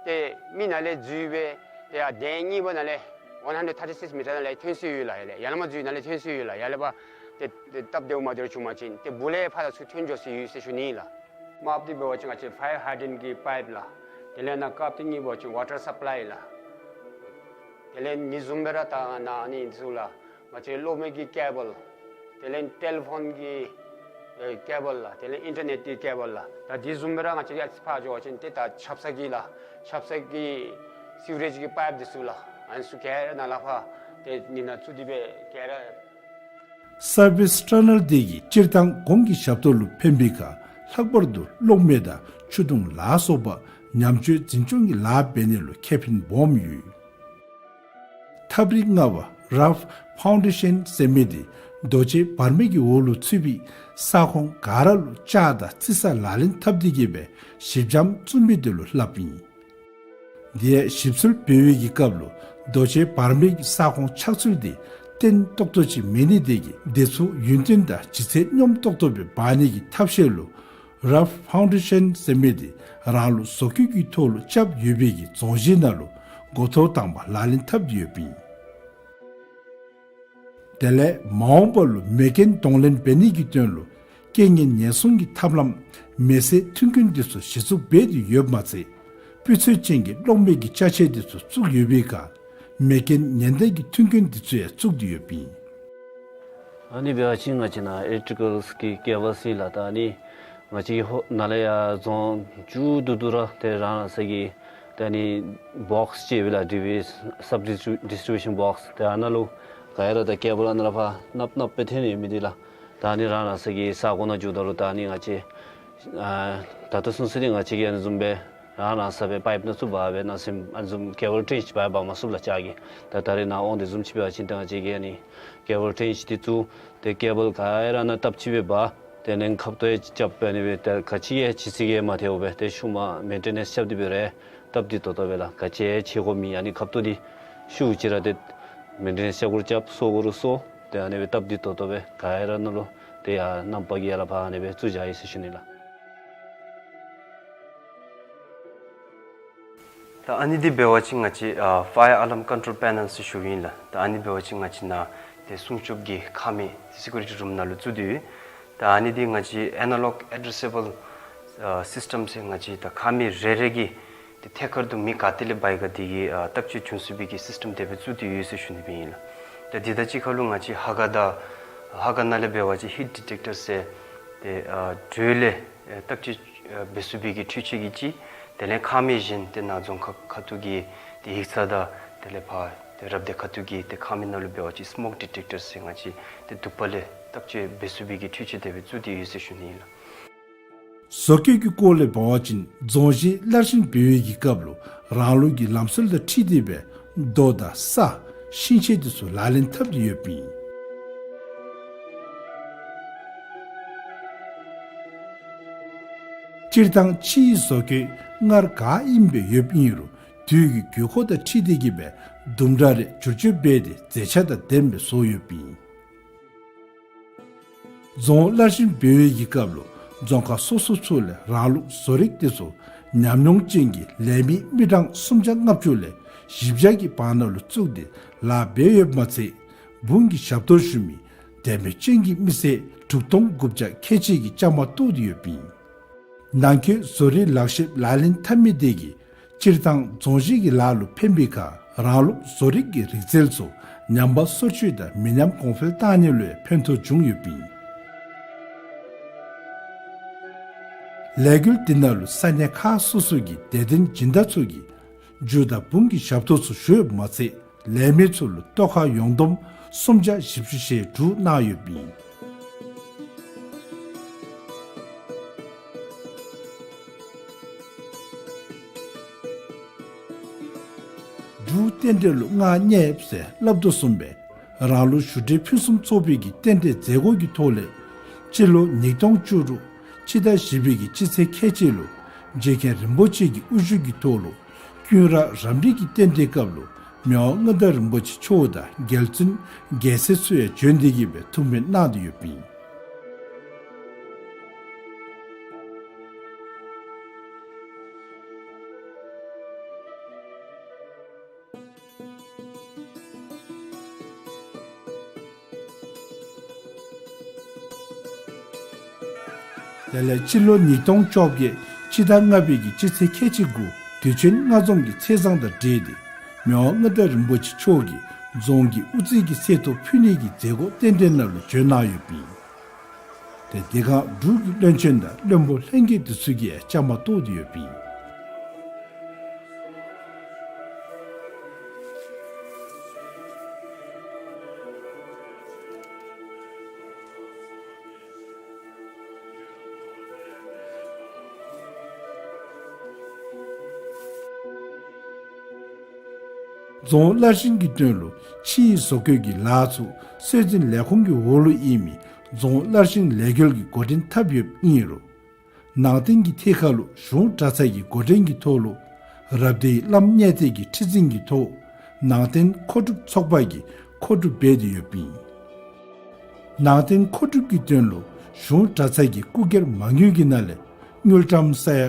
ཏེ་མི་ནཱ་ལས་འཛུལ་སྦེ་ཏེ་ཡར་གདན་གཉིས་པ་ནང་ལས་one hundred thirty six meter ནང་ལས་ཐོན་ས་ཡོད་ལགས། ཡར་ལས་ཡར་ལས་མར་འཛུལ་ནཱ་ལས་ཐོན་ས་ཡོད་ལགས། ཡར་ལས་ཕར་ཏེ་ཏེ་སྟབས་བདེཝ་མ་བདེཝ་བྱུང་པ་ཅིན་ཏེ་སྦུག་ལས་ཕར་དང་ཚུར་ཐོན་འགྱོ་ས་ཡོད་ཟེར་ཞུ་ནི་ཨིན་ལགས། དམརཔོ་འདི་འབད་བ་ཅིན་ང་བཅས་fire hydrant གི་པའིཔ་ལགས། དེ་ལས་ནཱ་དཀརཔོ་འདི་གཉིས་འབད་བ་ཅིན་ཝ་ཊར་སབ་ལའི་ལགས། དེ་ལས་ཨ་ནི་བཟུམ་སྦེ་ར་ད་ནཱ་ཨ་ནི་ཚུ་ལགས། ང་བཅས་གློག་མེ་གི་ཀེ་བཱལ། དེ་ལས་ཨ་ནི་ཊེ་ལི་ཕོན་གྱི་ཨེ་ཀེ་བཱལ་ལགས། དེ་ལས་ཨིན་ཊར་ནེཊ་གི་ཀེ་བཱལ་ལགས། ད་འདི་བཟུམ་སྦེ་ར་ང་བཅས་ཀྱིས་ཨ་ཙི་ཕར་འགྱོ་བ་ཅིན་ཏེ་ད་ཆབ་གསང་གི་ལགས། ཆབ་གསང་གི་སི་ཝེ་རེཇ་གི་པའིཔ་འདི་ཚུ་ལགས། ཨ་ནི་ཚུ་ག་ར་ནཱ་ལས་ཕར་ཏེ་ཨ་ནི་ནང་བཙུགས་ཏེ་སྦེ་ག་ར། སར་བིསི་ཊ་ནཱལ་འདི་གིས་སྤྱིར་བཏང་གོང་གི་ཞབས་ཏོག་ལུ་ཕན་པའི་ཁར་ལྷག་པར་དུ་གློག་མེ་དང་ཆུ་དུང་ལ་སོགས་པ་ཉམས་བཅོས་འཛིན་སྐྱོང་གི་ལཱ་འབད་ནི་ལུ་ཁེ་ཕན་སྦོམ་ཡོད། ཐབས་རིག་མངའ་བ་རཱལཕ་ཕའུན་ཌེ་ཤཱན་ཟེར་མི་འདི་རྡོ་གཅལ་བར་མའི་གི་འོག་ལུ་ཚུད་པའི་ས་ཁོངས་ག་ར་ལུ་ལྕགས་དང་རྩི་ས་ལག་ལེན་འཐབ་སྟེ་གི་སྦེ་ཞིབ་འཇམ་བཙུགས་མི་འདི་ལུ་སླབ་ཨིན། དེ་ཡང་ཞིབ་འཚོལ་འབད་བའི་གི་སྐབས་ལུ་རྡོ་གཅལ་བར་མའི་གི་ས་ཁོངས་ཆགས་ཚུལ་འདི་བརྟན་ཏོག་ཏོ་ཅིག་མེད་ནི་དེ་གིས་དེ་ཚུ་ཡུན་བརྟན་དང་ལྗིད་ཚད་སྙོམས་ཏོག་ཏོ་སྦེ་འབག་ནི་གི་ཐབས་ཤེས་ལུ་རཱལཕ་ཕའུན་ཌེ་ཤཱན་ཟེར་མི་འདི་རང་ལུགས་བཟོ་བཀོད་ཀྱི་ཐོག་ལུ་རྐྱབ་ཡོད་པའི་གི་རྫོང་གཞིས་ནང་ལུ་འགོ་ཐོག་དང་པ་ལག་ལེན་འཐབ་སྟེ་ཡོདཔ་ཨིན། དེ་ལས་མ་འོངས་པ་ལུ་མེ་རྐྱེན་གདོང་ལེན་འབད་ནི་གི་དོན་ལུ་རྐྱེན་ངན་ཉེན་སྲུང་གི་ཐབས་ལམ་མེ་སེལ་མཐུན་རྐྱེན་འདི་ཚུ་གཞི་བཙུགས་འབད་དེ་ཡོདཔ་མ་ཚད་སྤུས་ཚད་ཅན་གྱི་གློག་མེ་གི་ཅ་ཆས་འདི་ཚུ་བཙུགས་ཡོད་པའི་ཁར་མེ་རྐྱེན་ཉེན་བརྡ་གི་མཐུན་རྐྱེན་འདི་ཚུ་ཡང་བཙུགས་ཏེ་ཡོདཔ་ཨིན། ཨ་ནི་འབད་བ་ཅིན་ང་བཅས་ནཱ་ཨི་ལེག་ཊི་རི་ཀཱལ་གྱི་ཀེ་བཱལ་ཟེར་ལགས། ད་ཨ་ནི་ང་བཅས་ཀྱི་ཧོ་ནཱ་ལས་ཡར་རྫོང་མཇུག་བསྡུ་བསྡུ་ར་ཏེ་རང་རང་སོ་གི་ད་ཨ་ནི་བོགས་ཅིག་ཡོད་པས་ལགས། ཌི་བི་སབ་ཌིས་ཊི་བྷིའུ་ཤཱན་བོགས། ཏེ་ཨ་ནཱ་ལུ་ག་ར་ད་ཀེ་བཱལ་ཨ་ནཱ་ལས་ཕར་ནགཔ་ནགཔ་སྦེ་འཐེན་ཡོད་མི་འདི་ལགས། ད་ཨ་ནི་རང་རང་སོ་གི་ས་གོ་ནང་འགྱོཝ་ད་ལུ་ད་ཨ་ནི་ང་བཅས་ཨ་ད་ལྟོ་ཚུན་ཚོད་འདི་ང་བཅས་ཀྱིས་ཨ་ནི་བཟུམ་སྦེ་རང་རང་སོ་སྦེ་པའིཔ་ནང་བཙུགས་འབག་སྦེ་ནང་སེམས་ཨ་ནི་བཟུམ་ཀེ་བཱལ་ཊེན་ཅིག་འབག་འབག་མ་ཚུགས་ལགས་ལྕགས་ཀྱི། ད་ད་རེས་ནཱ་འོང་དེ་བཟུམ་ཅིག་འབད་བ་ཅིན་ད་ང་བཅས་ཀྱིས་ཨ་ནི་ཀེ་བཱལ་ཊེན་ཅིག་འདི་བཙུགས། ཏེ་ཀེ་བཱལ་ག་ར་ནཱ་བཏབ་ཅིག་སྦེ་འབག། དེ་ལས་ཁབ་ཏོ་ཡང་རྐྱབ་ཨ་ནི་སྦེ་ད་ག་ཅི་ཡང་ཅིག་ཅིག་གིས་མ་ཐལཝ་སྦེ་ཏེ་ཤུལ་མ་མེན་ཊེ་ནེནསི་རྐྱབ་སྟེ་སྦེ་ར་བཏབ་སྟེ་ད་ལྟོ་སྦེ་ལགས། ག་ཅི་ཡང་ཆེ་དགོ་མེད། ཨ་ནི་ཁབ་ཏོ་འདི་ཤུལ་ཅིག་ར་ཏེ་མེན་ཊེ་ནེནསི་རྐྱབ་དགོ་རུང་རྐྱབ་གསོ་དགོ་རུང་གསོ། ཏེ་ཨ་ནི་སྦེ་བཏབ་སྟེ་ད་ལྟོ་སྦེ་ག་ར་ནཱ་ལུ་ཏེ་ཡར་གནམ་བབས་ཀྱི་ཡར་ལས་ཕར་ཨ་ནི་སྦེ་བཙུགས་བཞག་ཡི་ཟེར་ཞུ་ནི་ལགས། ད་ཨ་ནི་འདི་འབད་བ་ཅིན་ང་བཅས་ཨ་ཕ་ཡར་ཨ་ལཱརམ་ཀོན་ཊོལ་པེ་ནཱལ་ཟེར་ཞུཝ་ཨིན་ལགས། ད་ཨ་ནི་འབད་བ་ཅིན་ང་བཅས་ནཱ་ཏེ་སྲུང་སྐྱོབ་ཀྱི་ཁ་མིག་སི་ཀུ་རི་ཊི་རུམ་ནང་ལུ་བཙུགས་ཏེ་ཡོད། ད་ཨ་ནི་འདི་ང་བཅས་ཨེ་ན་ལོག་ཨེ་ཌི་རེ་སི་བཱལ་ཨ་སིསི་ཊམ་ཟེར་ང་བཅས་ད་ཁ་མིག་རེ་རེ་གི་ཏེ་ཐད་ཀར་དུ་མེ་ག་ཏེ་ལས་འབག་ཡི་ག་དེ་གི་ཨ་བརྟག་དཔྱད་བྱུང་ཚུགས་པའི་གི་སིསི་ཊམ་དེ་སྦེ་བཙུགས་ཏེ་ཡོད་ཟེར་ཞུ་ནི་སྦེ་ཨིན་ལགས། ད་འདི་དང་གཅིག་ཁར་ལུ་ང་བཅས་ཧ་ག་དང་ཧ་ག་ནང་ལས་འབད་བ་ཅིན་ཧིཊ་ཌི་ཊེག་ཊར་ཟེར་ཏེ་ཨ་དྲོད་ལས་ཨ་བརྟག་དཔྱད་ཨ་འབད་ཚུགས་པའི་གི་འཕྲུལ་ཆས་ཀྱི་ཅིག། དེ་ལས་ཁ་མིག་གཞན་ཏེ་ནཱ་རྫོང་ཁག་ཁ་ཐུག་གི་ཏེ་ཡིག་ཚང་དང་དེ་ལས་ཕར་ཏེ་རབ་སྡེ་ཁ་ཐུག་གི་ཏེ་ཁ་མིག་ནང་ལུ་འབད་བ་ཅིན་སི་མོག་ཌི་ཊེག་ཊར་ཟེར་ང་བཅས་ཏེ་དུ་པ་ལས་བརྟག་དཔྱད་འབད་ཚུགས་པའི་གི་འཕྲུལ་ཆས་དེ་སྦེ་བཙུགས་ཏེ་ཡོད་ཟེར་ཞུ་ནི་ཨིན་ལགས། བཟོ་བཀོད་ཀྱི་སྐོར་ལས་འབད་བ་ཅིན་རྫོང་གཞིས་སླར་བཞེངས་འབད་བའི་གི་སྐབས་ལུ་རང་ལུགས་ཀྱི་ལམ་སྲོལ་དང་འཁྲིལ་ཏེ་སྦེ་རྡོ་དང་ས་ཤིང་ཆས་དེ་ཚུ་ལག་ལེན་འཐབ་སྟེ་ཡོདཔ་ཨིན། སྤྱིར་བཏང་ཕྱིའི་བཟོ་བཀོད་སྔར་ག་ཨིནམ་སྦེ་ཡོདཔ་ཨིན་རུང་དུས་ཀྱི་དགོས་མཁོ་དང་འཁྲིལ་ཏེ་གི་སྦེ་ལྡུམ་ར་རེ་བསྒྱུར་བཅོས་འབད་དེ་མཛེས་ཆ་དང་ལྡནམ་སྦེ་བཟོ་ཡོདཔ་ཨིན། རྫོང་སླར་བཞེངས་འབད་བའི་གི་སྐབས་ལུ་རྫོང་ཁག་སོ་སོ་ཚུ་ལས་རང་ལུགས་བཟོ་རིག་དེ་ཚུ་ཉམས་མྱོང་ཅན་གྱི་ལས་མི་མི་གྲངས་སུམ་བརྒྱ་ལྔ་བཅུ་ལས་བཞི་བརྒྱ་གི་བར་ན་ལུ་བཙུགས་ཏེ་ལཱ་འབད་ཡོདཔ་མ་ཚད་དཔུང་གི་ཞབས་ཏོག་ཞུ་མི་དད་མོས་ཅན་གྱི་མི་སེར་དྲུག་སྟོང་དགུ་བརྒྱ་ཁལ་གཅིག་གི་བཅའ་མར་གཏོགས་ཏེ་ཡོདཔ་ཨིན། ནང་འཁོད་བཟོ་རིག་ལག་ཤེས་ལག་ལེན་འཐབ་མི་དེ་གིས་སྤྱིར་བཏང་རྫོང་གཞིས་ཀྱི་ལཱ་ལུ་ཕན་པའི་ཁར་རང་ལུགས་བཟོ་རིག་གི་རིག་རྩལ་ཚུ་ཉམས་པ་སོར་ཆུད་དང་མི་ཉམས་གོང་འཕེལ་བཏང་ནི་ལུ་ཡང་ཕན་ཐོགས་བྱུང་ཡོདཔ་ཨིན། ལས་འགུལ་འདི་ནང་ལུ་ས་གནས་ཁག་སོ་སོ་གི་དད་ལྡན་སྦྱིན་བདག་ཚུ་གིས་རྒྱུ་དང་འབུམ་གྱི་ཞབས་ཏོག་ཚུ་ཞུ་ཡོདཔ་མ་ཚད་ལས་མི་ཚུ་ལུ་ལྟོ་ཁ་ཡོངས་བསྡོམས་སུམ་བརྒྱ་བཞི་བཅུ་ཞེ་དྲུག་གནང་ཡོདཔ་ཨིན། འབྲུག་རྟེན་འབྲེལ་ལུ་མངའ་བརྙེས་ཟེར་སླབ་དོ་བཟུམ་སྦེ་རང་ལུགས་བཞུགས་གྲལ་ཕུན་སུམ་ཚོགས་པའི་གི་རྟེན་འབྲེལ་མཛད་སྒོ་གི་ཐོག་ལས་སྤྱི་ལོ་ཉིས་སྟོང་བཅུ་དྲུག་སྤྱི་ཟླ་བཞི་པའི་གི་སྤྱི་ཚེས་ཁལ་གཅིག་ལུ་རྗེ་མཁན་རིན་པོ་ཆེ་གི་དབུ་བཞུགས་ཀྱི་ཐོག་ལུ་ཀུན་ར་རབ་འབྲིང་གི་རྟེན་འབྲེལ་སྐབས་ལུ་མི་དབང་མངའ་བདག་རིན་པོ་ཆེ་མཆོག་དང་རྒྱལ་བཙུན་རྒྱལ་སྲས་ཚུ་ཡང་བྱོན་ཏེ་གི་སྦེ་ཐུགས་སྨོན་གནང་སྟེ་ཡོདཔ་ཨིན། དེ་ལས་སྤྱི་ལོ་ཉིས་སྟོང་བཅོ་བརྒྱད་སྤྱི་ཟླ་ལྔ་པའི་གི་སྤྱི་ཚེས་ཁལ་གཅིག་དགུ་དུས་ཆེན་མངའ་རྫོང་གི་ཚེས་བཟང་དང་འབྲེལ་ཏེ་མི་དབང་མངའ་བདག་རིན་པོ་ཆེ་མཆོག་གིས་རྫོང་གི་དབུ་རྩེ་གི་གསེར་ཏོག་ཕུལ་ནི་གི་མཛད་སྒོ་རྟེན་འབྲེལ་ནང་ལུ་བྱོན་གནང་ཡོདཔ་ཨིན། ཏེ་དེ་སྒང་འབྲུག་གི་བློན་ཆེན་དང་བློན་པོ་ལྷན་རྒྱས་འདི་ཚུ་གིས་ཡང་བཅའ་མར་གཏོགས་ཏེ་ཡོདཔ་ཨིན། རྫོང་བླ་བྲང་གི་དོན་ལུ་ཕྱིའི་བཟོ་བཀོད་ཀྱི་ལཱ་ཚུ་སྲོལ་འཛིན་ལས་ཁུངས་ཀྱི་འོག་ལུ་ཨིན་མི་རྫོང་བླ་བྲང་ལས་འགུལ་གྱིས་འགོ་འདྲེན་འཐབ་ཡོདཔ་ཨིན་རུང་ནང་རྟེན་གྱི་ཐད་ཁར་ལུ་གཞུང་གྲྭ་ཚང་གི་འགོ་འདྲེན་གྱི་ཐོག་ལུ་རབ་སྡེའི་བླམ་གཉེར་སྡེ་གི་ཁྲི་འཛིན་གྱི་ཐོག་ནང་རྟེན་མཁོ་སྒྲུབ་ཚོགས་པ་གིས་མཁོ་སྒྲུབ་འབད་དེ་ཡོདཔ་ཨིན། ནང་རྟེན་མཁོ་སྒྲུབ་ཀྱི་དོན་ལུ་གཞུང་གྲྭ་ཚང་གི་སྐུ་སྒེར་མ་དངུལ་གྱི་ནང་ལས་དངུལ་ཀྲམ་ས་ཡ་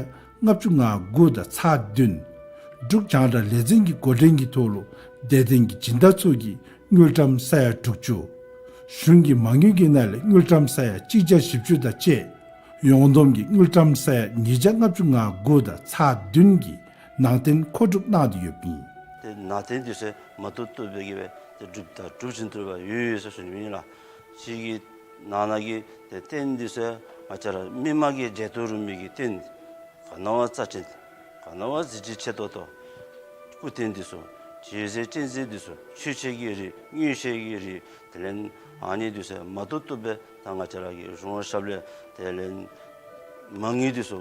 ལྔ་བཅུ་ང་དགུ་དང་ཚག་བདུན། འབྲུག་རྒྱང་བསྒྲགས་ལས་འཛིན་གྱི་འགོ་འདྲེན་གྱི་ཐོག་ལུ་དད་ལྡན་གྱི་སྦྱིན་བདག་ཚུ་གིས་དངུལ་ཀྲམ་ས་ཡ་དྲུག་ཅུ། གཞུང་གི་མ་དངུལ་གྱི་ནང་ལས་དངུལ་ཀྲམ་ས་ཡ་གཅིག་བརྒྱ་བཞི་བཅུ་དང་བཅས་ཡོངས་བསྡོམས་ཀྱིས་དངུལ་ཀྲམ་ས་ཡ་ཉིས་བརྒྱ་ལྔ་བཅུ་ང་དགུ་དང་ཚག་བདུན་གྱི་ནང་རྟེན་མཁོ་སྒྲུབ་གནང་སྟེ་ཡོདཔ་ཨིན། ཏེ་ནང་རྟེན་འདི་ཚུ་མ་བཏུབ་བཏུབ་སྦེ་གི་སྦེ་ཏེ་སྒྲུབ་དང་སྒྲུབ་བཞིན་དུ་སྦེ་ཡོད་ཡོད་ཟེར་ཞུ་ནི་ཨིན་ལགས། ཅིག་གི་ནང་ན་གི་ཏེ་རྟེན་འདི་ཚུ་ང་བཅས་ར་མི་མང་གིས་མཇལ་དུ་རུང་མི་གི་རྟེན་ག་ནི་བ་རྩ་ཅན་ག་ནི་བ་གཟི་བརྗིད་ཆེ་ཏོག་ཏོ་སྐུ་རྟེན་འདི་ཚུ་བྱད་བཟའ་སྤྱན་གཟིགས་འདི་ཚུ་མཆོད་ཆས་ཀྱི་རིགས་དངོས་ཆས་ཀྱི་རིགས་དེ་ལས་ཨ་ནི་འདི་ཚུ་མ་བཏུབ་བཏུབ་སྦེ་ད་ང་བཅས་ར་གི་གཞུང་ཞབས་ལས་དེ་ལས་མ་དངུལ་འདི་ཚུ་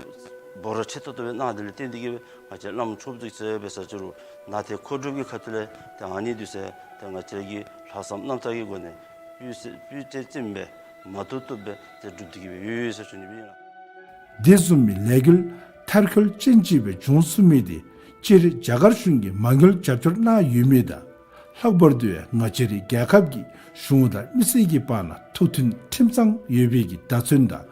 འབོར་ཆེ་ཏོག་ཏོ་སྦེ་གནང་། དེ་ལས་བརྟེན་ཏེ་གི་སྦེ་ང་བཅས་བླམ་ཆོསཔ་ཅིག་ཟེར་སྦེ་ཟེར་ཅི་རུང་ནང་རྟེན་མཁོ་སྒྲུབ་ཀྱི་ཁ་ཐུག་ལས་ཏེ་ཨ་ནི་འདི་ཚུ་ཏེ་ང་བཅས་ཀྱིས་ལྷག་བསམ་རྣམ་དག་གི་སྒོ་ནས་སྤུས་ཚད་སྤུས་ཚད་ཅན་སྦེ་མ་བཏུབ་བཏུབ་སྦེ་ཏེ་སྒྲུབ་སྟེ་གི་སྦེ་ཡོད་ཡོད་ཟེར་ཞུ་ནི་ཨིན་ལགས། དེ་བཟུམ་མའི་ལས་འགུལ་མཐར་འཁྱོལ་ཅན་ཅིག་སྦེ་འབྱུང་ཚུགས་མི་དེ་སྤྱིར་རྒྱ་གར་གཞུང་གིས་མ་དངུལ་རྒྱབ་སྐྱོར་གནང་ཡོད་མི་དང་ལྷག་པར་དུ་ཡང་ང་བཅས་རའི་རྒྱལ་ཁབ་ཀྱི་གཞུང་དང་མི་སེར་གྱི་བར་ན་ཐུགས་མཐུན་ཁྲིམས་གཙང་ཡོད་པའི་གི་བརྡ་མཚོན་དང་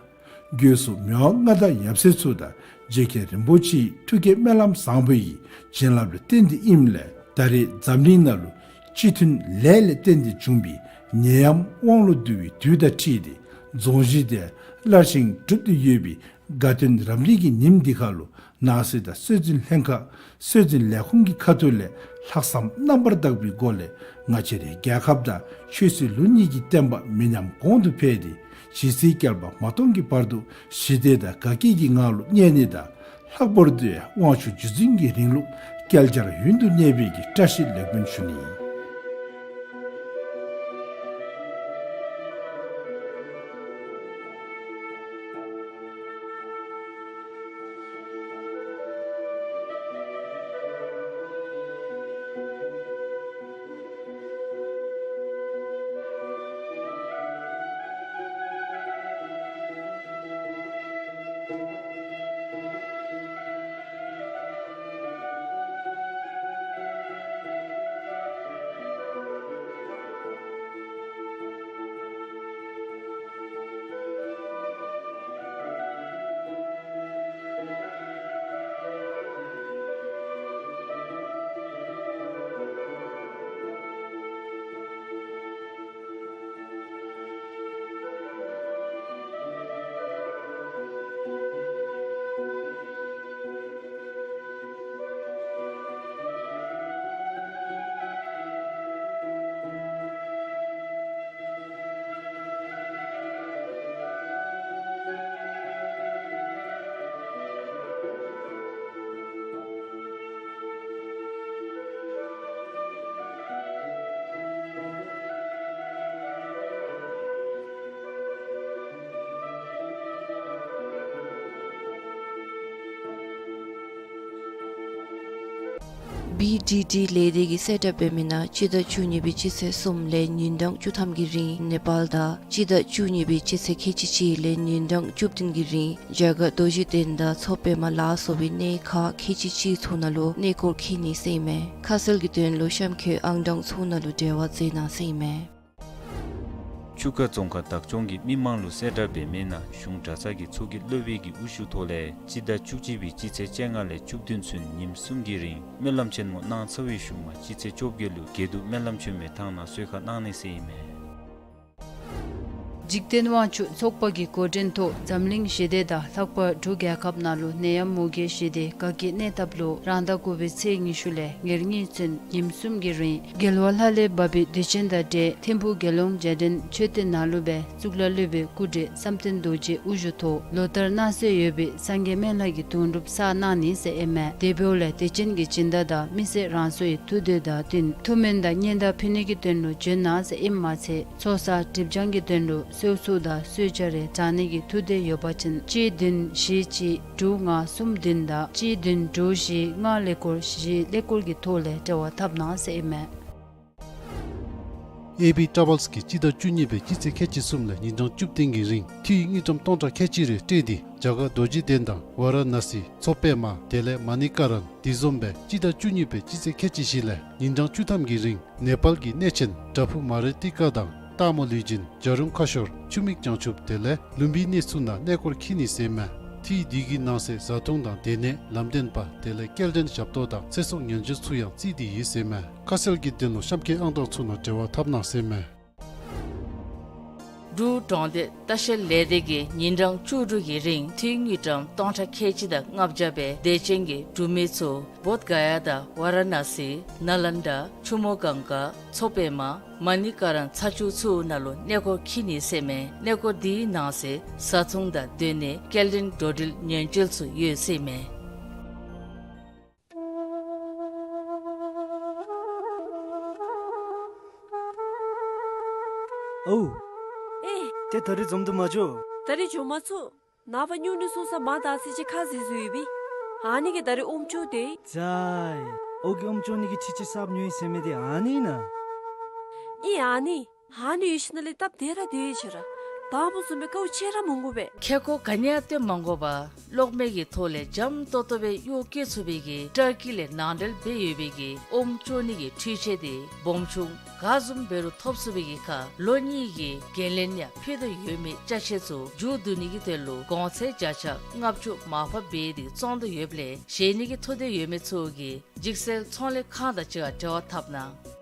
སྒོས་སུ་མི་དབང་མངའ་བདག་ཡབ་སྲས་ཚུ་དང་རྗེ་མཁན་རིན་པོ་ཆེའི་ཐུགས་བསྐྱེད་སྨོན་ལམ་བཟང་པོ་ཡི་བྱིན་རླབས་ལུ་བརྟེན་ཏེ་ཨིནམ་ལས་ད་རེས་འཛམ་གླིང་ནང་ལུ་སྤྱི་མཐུན་ལས་ལས་བརྟེན་ཏེ་བྱུང་བའི་ནད་ཡམས་དབང་ལུ་བསྡུ་བའི་དུས་དང་འཁྲིལ་ཏེ་རྫོང་གཞི་དེ་སླར་བཞེངས་གྲུབ་སྟེ་ཡོད་པའི་དགའ་སྟོན་རབ་གནས་ཀྱི་ཉིནམ་འདི་ཁར་ལུ་ནང་སྲིད་དང་སྲོལ་འཛིན་ལྷན་ཁག་སྲོལ་འཛིན་ལས་ཁུངས་ཀྱི་ཁ་ཐུག་ལས་ལྷག་བསམ་རྣམ་པར་དག་པའི་སྒོ་ལས་ང་བཅས་རའི་རྒྱལ་ཁབ་དང་ཆོས་སྲིད་ལུགས་གཉིས་ཀྱི་བསྟན་པ་མི་ཉམས་གོང་དུ་འཕེལ་ཏེ་ཇི་སྲིད་བསྐལ་པ་མ་སྟོངས་ཀྱི་བར་དུ་ཞི་བདེ་དང་དགའ་སྐྱིད་ཀྱི་ངང་ལུ་གནས་ནི་དང་ལྷག་པར་དུ་ཡང་དབང་ཕྱུག་རྗེ་བཙུན་གྱི་རིང་ལུགས་བསྐལ་བརྒྱར་ཡུན་དུ་གནས་པའི་གི་བཀྲ་ཤིས་ལེགས་དགོངས་ཞུ་ནི། བི་ཌི་ཌི་ལས་སྡེ་གིས་གསལ་བསྒྲགས་འབད་མི་ནང་སྤྱི་ཟླ་བཅུ་གཉིས་པའི་སྤྱི་ཚེས་གསུམ་ལས་ཉིན་གྲངས་བཅུ་ཐམ་གྱི་རིང་ནེ་པཱལ་དང་སྤྱི་ཟླ་བཅུ་གཉིས་པའི་སྤྱི་ཚེས་ཁལ་གཅིག་གཅིག་ལས་ཉིན་གྲངས་བཅུ་བདུན་གྱི་རིང་རྒྱ་གར་རྡོ་རྗེ་གདན་དང་མཚོ་པདྨ་ལ་སོགས་པའི་གནས་ཁག་ཁལ་གཅིག་གཅིག་ཚུ་ནང་ལུ་གནས་སྐོར་འཁྱིད་ནི་ཟེར་ཨིན་མས། ཁ་གསལ་གྱི་དོན་ལུ་གཤམ་འཁོད་ཨང་གྲངས་ཚུ་ནང་ལུ་འབྲེལ་བ་མཛད་གནང་ཟེར་ཨིན་མས། ཆུ་ཁ་རྫོང་ཁག་བདག་སྐྱོང་གིས་མི་མང་ལུ་གསལ་བསྒྲགས་འབད་མི་ནང་གཞུང་གྲྭ་ཚང་གི་ཚོགས་ཀྱི་སློབ་དཔོན་གྱི་དབུ་བཞུགས་ཐོག་ལས་སྤྱི་ཟླ་བཅུ་གཅིག་པའི་སྤྱི་ཚེས་བཅོ་ལྔ་ལས་བཅུ་བདུན་ཚུན་ཉིནམ་གསུམ་གྱི་རིང་སྨོན་ལམ་ཆེན་མོ་གནང་ཚར་བའི་ཤུལ་མ་སྤྱི་ཚེས་བཅོ་བརྒྱད་ལུ་དགེ་འདུན་སྨོན་ལམ་ཆེན་མོའི་ཐང་ནང་གསོལ་ཁ་གནང་ནི་ཟེར་ཨིན་མས། འཇིག་རྟེན་དབང་ཕྱུག་ཚོགས་པ་གི་འགོ་འདྲེན་ཐོག་འཛམ་གླིང་ཞི་བདེ་དང་ལྷག་པར་འབྲུག་རྒྱལ་ཁབ་ནང་ལུ་ནད་ཡམས་མུ་གེ་ཞི་བདེ་དགའ་སྐྱིད་གནས་ཐབས་ལུ་རང་ཟླ་དགུ་པའི་ཚེས་ཉི་ཤུ་ལས་ཉེར་གཉིས་ཚུན་ཉིནམ་གསུམ་གྱི་རིང་རྒྱལ་བ་ལྷ་ལས་བབས་པའི་དུས་ཆེན་དང་འབྲེལ་ཐིམ་ཕུག་དགེ་སློང་རྒྱལ་ཕྲན་མཆོད་རྟེན་ནང་ལུ་སྦེ་གཙུག་ལག་སློབ་དཔོན་སྐུ་བགྲེས་བསམ་གཏན་རྡོ་རྗེ་དབུ་བཞུགས་ཐོག་ལོ་ལྟར་གནང་སྲོལ་ཡོད་པའི་སངས་རྒྱས་སྨན་བླ་གི་དུང་སྒྲུབ་བསགས་གནང་ནི་ཟེར་ཨིན་མས། དེ་འབདཝ་ལས་དུས་ཆེན་གྱི་སྦྱིན་བདག་དང་མི་སེར་རང་སོའི་ཐུགས་འདོད་དང་བསྟུན་ཐུགས་སྨོན་དང་སྙན་དར་ཕུལ་ནི་གི་དོན་ལུ་བྱོན་གནང་ཟེར་ཨིནམ་མ་ཚད་ཚོགས་བསགས་སྒྲིབ་སྦྱང་གི་དོན་ལུ་གསོལ་ཚོགས་དང་གསོལ་ཇ་རེ་དྲང་ནི་གི་ཐུགས་འདོད་ཡོད་པ་ཅིན་གཅིག་བདུན་བཞི་གཅིག་དྲུག་ལྔ་གསུམ་བདུན་དང་གཅིག་བདུན་དྲུག་བཞི་ལྔ་ཀླད་ཀོར་བཞི་ཀླད་ཀོར་གྱི་ཐོག་ལས་འབྲེལ་བ་འཐབ་གནང་ཟེར་ཨིན་མས། ཨེ་བི་ཊ་རེ་ཝེལསི་གིས་སྤྱི་ཟླ་བཅུ་གཉིས་པའི་སྤྱི་ཚེས་ཁལ་གཅིག་གསུམ་ལས་ཉིན་གྲངས་བཅུ་བདུན་གྱི་རིང་འཐུས་དངུལ་ཀྲམ་སྟོང་ཕྲག་ཁལ་གཅིག་རེ་སྤྲོད་དེ་རྒྱ་གར་རྡོ་རྗེ་གདན་དང་ཝ་ར་ཎ་སི་མཚོ་པདྨ་དེ་ལས་མ་ཎི་ཀ་རན་དེ་བཟུམ་སྦེ་སྤྱི་ཟླ་བཅུ་གཉིས་པའི་སྤྱི་ཚེས་ཁལ་གཅིག་བཞི་ལས་ཉིན་གྲངས་བཅུ་ཐམ་གྱི་རིང་ནེ་པཱལ་གྱི་གནས་ཆེན་བྲག་ཕུག་མ་རི་ཏི་ཀ་དང་སྟག་མོ་ལུས་སྦྱིན་བྱ་རུང་ཁ་ཤོར་ཆུ་མིག་བྱང་ཆུབ་དེ་ལས་ལུམ་བི་ནི་ཚུ་ནང་གནས་སྐོར་འཁྱིད་ནི་ཟེར་མས། འཐུས་དེ་གི་ནང་གསེས་བཟའ་འཐུང་དང་སྡོད་གནས་ལམ་སྟོན་པ་དེ་ལས་སྐྱེལ་འདྲེན་ཞབས་ཏོག་དང་ཚེ་སྲོག་ཉེན་བཅོལ་ཚུ་ཡང་བརྩིས་ཏེ་ཡོད་ཟེར་མས། ཁ་གསལ་གྱི་དོན་ལུ་གཤམ་འཁོད་ཨང་གྲངས་ཚུ་ནང་འབྲེལ་བ་འཐབ་གནང་ཟེར་མས། འབྲུག་གྲོང་སྡེ་ལྟ་བཤལ་ལས་སྡེ་གིས་ཉིན་གྲངས་བཅུ་དྲུག་གི་རིང་འཐུས་དངུལ་ཀྲམ་སྟོང་ཕྲག་ཁལ་གཅིག་དང་ལྔ་བརྒྱ་སྦེ་དད་ཅན་གྱི་འབྲུག་མི་ཚུ་བོདྷ་ག་ཡ་དང་ཝ་ར་ཎ་སི་ནཱ་ལནྡ་ཆུ་མོ་གངྒཱ་མཚོ་པདྨ་མ་ཎི་ཀ་རན་ཚ་ཆུ་ཚུ་ནང་ལུ་གནས་སྐོར་འཁྱིད་ནི་ཟེར་མས། གནས་སྐོར་དེའི་ནང་གསེས་བཟའ་འཐུང་དང་སྡོད་གནས་སྐྱེལ་འདྲེན་འགྲོ་འགྲུལ་ཉེན་བཅོལ་ཚུ་ཡོད་ཟེར་མས། ཨོ། ཨེ། ཏེ་ད་རིས་འཛོམས་དུ་མ་འགྱོ། ད་རིས་འགྱོ་མ་ཚུགས། ནངས་པ་སྨྱུང་གནས་སོང་ས་མར་ད་ཚེས་ཅིག་ཁ་ཟེར་ཟེར་ཡོད་པས། ཨ་ནི་གིས་ད་རིས་ཨོམ་ཅོག་སྟེ། ཙའི། ཨོ་གིས་ཨོམ་ཅོག་ནི་གི་ཁྲི་ཅིག་གསརཔ་ཉོ་ཡི་ཟེར་མི་དེ་ཨ་ནི་ཨིན་ན། ཨིན་ཨ་ནི། ཨ་ནི་ཡོད་ཞིནམ་ལས་སྟབས་བདེ་ར་བདེ་ཡོད་ཅི་ར། དང་པ་བཟུམ་སྦེ་དཀའཝ་སྤྱད་ར་མི་དགོ་པས། ཁེ་ཀོ་ག་ནི་ཡང་སྟོན་མ་དགོ་པར་གློག་མེ་གི་ཐོག་ལས་འཇམ་ཏོག་ཏོ་སྦེ་གཡོག་བཀོལ་ཚུགས་པའི་གི་ཊར་ཀི་ལས་ནང་འདྲེན་འབད་ཡོད་པའི་གི་ཨོམ་ཅོག་ནི་གི་འཕྲུལ་ཆས་དེ་སྦོམ་ཆུང་ག་བཟུམ་འབད་རུང་ཐོབ་ཚུགས་པའི་གི་ཁར་ལོ་གཉིས་ཀྱི་འགན་ལེན་ཡང་ཕུལ་དོ་ཡོད་མི་ཅ་ཆས་ཚུ་མཇུག་བསྡུ་ནི་གི་དོན་ལུ་གོང་ཚད་བརྒྱ་ཆ་ལྔ་བཅུ་མར་ཕབ་འབད་དེ་བཙོང་དོ་ཡོདཔ་ལས་བཞེས་ནི་གི་ཐུགས་འདོད་ཡོད་མི་ཚུ་གིས་འཇིགས་སེལ་ཚོང་ལས་ཁང་དང་གཅིག་ཁར་འབྲེལ་བ་འཐབ་གནང་།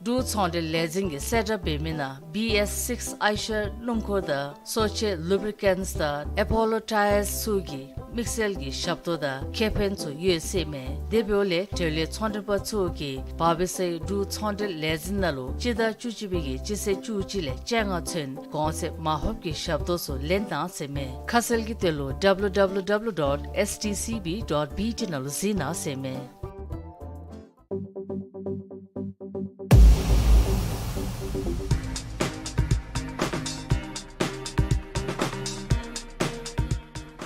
འབྲུག་ཚོང་འབྲེལ་ལས་འཛིན་གྱིས་གསལ་བསྒྲགས་འབད་མི་ནང་བི་ཨེསི་སིགསི་ཨའི་ཤར་སྣུམ་འཁོར་དང་གསོ་དཔྱད་ལུ་བི་རི་ཀེནཊི་དང་ཨེ་པོ་ལོ་ཊ་ཡརསི་ཚུ་གི་དམིགས་བསལ་གྱི་ཞབས་ཏོག་དང་ཁེ་ཕན་ཚུ་ཡོད་ཟེར་མས། དེ་འབདཝ་ལས་འབྲེལ་ཡོད་ཚོང་འབྲེལ་པ་ཚུ་གིས་བར་བི་སའི་འབྲུག་ཚོང་འབྲེལ་ལས་འཛིན་ནང་ལུ་སྤྱི་ཟླ་བཅུ་གཅིག་པའི་གི་སྤྱི་ཚེས་བཅུ་གཅིག་ལས་བཅོ་ལྔ་ཚུན་གོང་ཚད་མར་ཕབ་ཀྱི་ཞབས་ཏོག་ཚུ་ལེན་གནང་ཟེར་མས། ཁ་གསལ་གྱི་དོན་ལུ་ཌབ་ལུ་ཌབ་ལུ་ཌབ་ལུ་ཌོཊ་ཨེསི་ཊི་སི་བི་ཌོཊ་བི་ཊི་ནང་ལུ་གཟིགས་གནང་ཟེར་མས།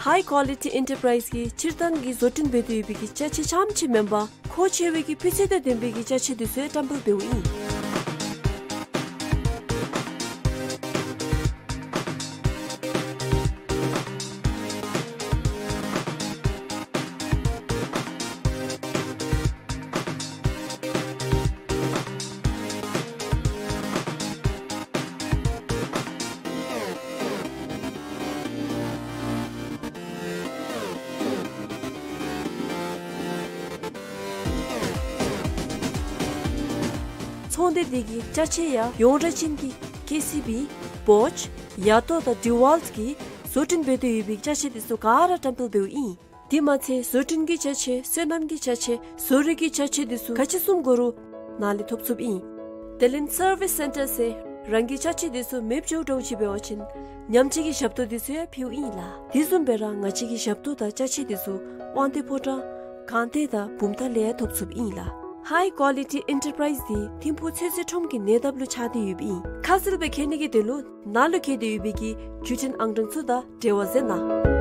ཧའི་ཀོ་ལི་ཊི་ཨེན་ཊར་པ་རའིཛ་གིས་སྤྱིར་བཏང་གི་བཟོ་སྐྲུན་འབད་དེ་ཡོད་པའི་གི་ཅ་ཆས་རྐྱངམ་ཅིག་མེན་པར་མཁོ་ཆེ་བའི་གི་སྤུས་ཚད་དང་ལྡན་པའི་གི་ཅ་ཆས་དེ་ཚུ་ཡང་བཀྲམ་སྤེལ་འབདཝ་ཨིན། ཚོང་སྡེ་འདི་གི་ཅ་ཆས་ཡང་ཡོངས་གྲགས་ཅན་གྱི་ཀེ་སི་བི་བོཆ་ཡ་ཏོ་དང་ཌི་ཝཱལཊ་གིས་བཟོ་སྐྲུན་འབད་དེ་ཡོད་པའི་ཅ་ཆས་དེ་ཚུ་ག་ར་བཀྲམ་སྤེལ་འབདཝ་ཨིན། དེ་མ་ཚད་བཟོ་སྐྲུན་གྱི་ཅ་ཆས་སོ་ནམ་གྱི་ཅ་ཆས་བཟོ་རིག་གི་ཅ་ཆས་དེ་ཚུ་ག་ཅི་བཟུམ་དགོ་རུང་ནཱ་ལས་ཐོབ་ཚུགསཔ་ཨིན། དེ་ལས་སར་བིསི་སེན་ཊར་ཟེར་རང་གི་ཅ་ཆས་དེ་ཚུ་མེདཔ་འགྱོ་འགྱོཝ་ཅིག་འབད་བ་ཅིན་ཉམས་བཅོས་ཀྱི་ཞབས་ཏོག་དེ་ཚུ་ཡང་ཕུལཝ་ཨིན་ལགས། དེ་བཟུམ་སྦེ་ར་ང་བཅས་ཀྱི་ཞབས་ཏོག་དང་ཅ་ཆས་དེ་ཚུ་དབང་འདུས་ཕོ་བྲང་གངས་སྟེང་དང་བུམ་ཐང་ལས་ཡང་ཐོབ་ཚུགསཔ་ཨིན་ལགས། ཧའི་ཀོ་ལི་ཊི་ཨེན་ཊར་པ་རའིཛ་དེ་ཐིམ་ཕུག་ཚོད་བསྲེ་ཁྲོམ་གྱི་ཉེ་འདབས་ལུ་ཆགས་ཏེ་ཡོདཔ་ཨིན། ཁ་གསལ་སྦེ་མཁྱེན་ནི་གི་དོན་ལུ་ནཱ་ལུ་བཀོད་དེ་ཡོད་པའི་གི་བརྒྱུད་འཕྲིན་ཨང་གྲངས་ཚུ་དང་འབྲེལ་བ་མཛད་གནང་།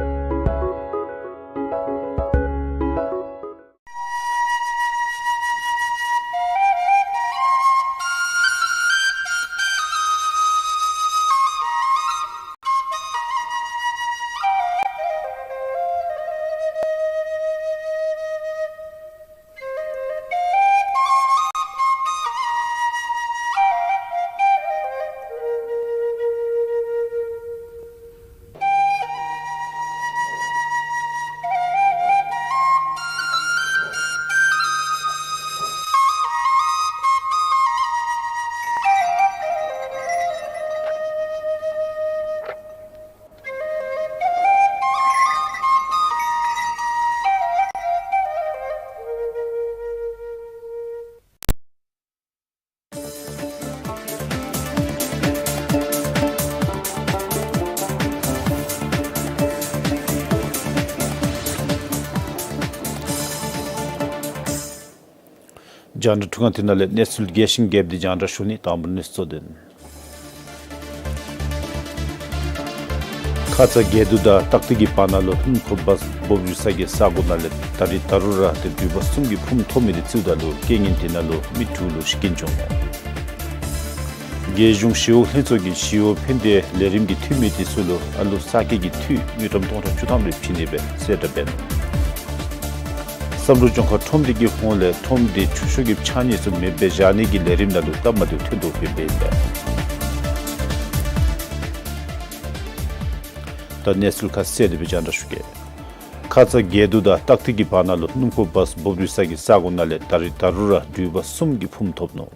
རྒྱང་བསྒྲགས་འཕྲུལ་ཁང་འདི་ནང་ལས་གནས་ཚུལ་རྒྱས་ཤིང་རྒྱསཔ་འདི་རྒྱང་བསྒྲགས་ཞུ་ནི། དང་པ་གནས་ཚུལ་གཙོ་དོན། ཁ་ཙ་རྒྱས་བསྡུས་དང་ཏག་ཏིག་གི་བར་ན་ལུ་སྣུམ་འཁོར་བཱས་འབོ་བཞུགས་ས་གི་ས་གོ་ནང་ལས་ད་རིས་ད་རུང་ར་ཏེ་འགྲུལ་པ་གསུམ་གྱིས་ཕུངམ་ཐོབ་མི་འདི་བརྩིཝ་ད་ལུ་རྐྱེན་ངན་འདི་ནང་ལུ་མི་དྲུག་ལུ་ཤི་རྐྱེན་བྱུང་ནུག། རྒྱལ་གཞུང་ཞི་གཡོག་ལྷན་ཚོགས་ཀྱིས་ཞི་གཡོག་ཕན་བདེའི་ལས་རིམ་གྱི་འཐུས་མི་འདི་ཚུ་ལུ་ཨ་ལུ་གསར་སྐྱེས་ཀྱི་འཐུས་དངུལ་ཀྲམ་སྟོང་ཕྲག་བཅུ་ཐམ་རེ་བྱིན་ནི་སྦེ་གསལ་བསྒྲགས་འབད་ནུག། བསམ་གྲུབ་ལྗོངས་མཁར་ཁྲོམ་སྡེ་གི་ཧོངས་ལས་ཁྲོམ་སྡེ་ཆུ་ཤོག་གི་ཕྱགས་སྙིགས་ཚུ་མེདཔ་སྦེ་བཞག་ནི་གི་ལས་རིམ་ནང་ལུ་སྟབས་མ་བདེཝ་ཐོན་དོ་ཡོདཔ་ཨིན་པས། ད་གནས་ཚུལ་ཁ་གསལ་དེ་སྦེ་རྒྱང་བསྒྲགས་ཞུ་གེ། ཁ་ཙ་རྒྱས་བསྡུས་དང་ཏག་ཏིག་གི་བར་ན་ལུ་སྣུམ་འཁོར་བཱས་འབོ་བཞུགས་ས་གི་ས་གོ་ནང་ལས་ད་རིས་ད་རུང་ར་འགྲུལ་པ་གསུམ་གྱིས་ཕུངམ་ཐོབ་ནུག།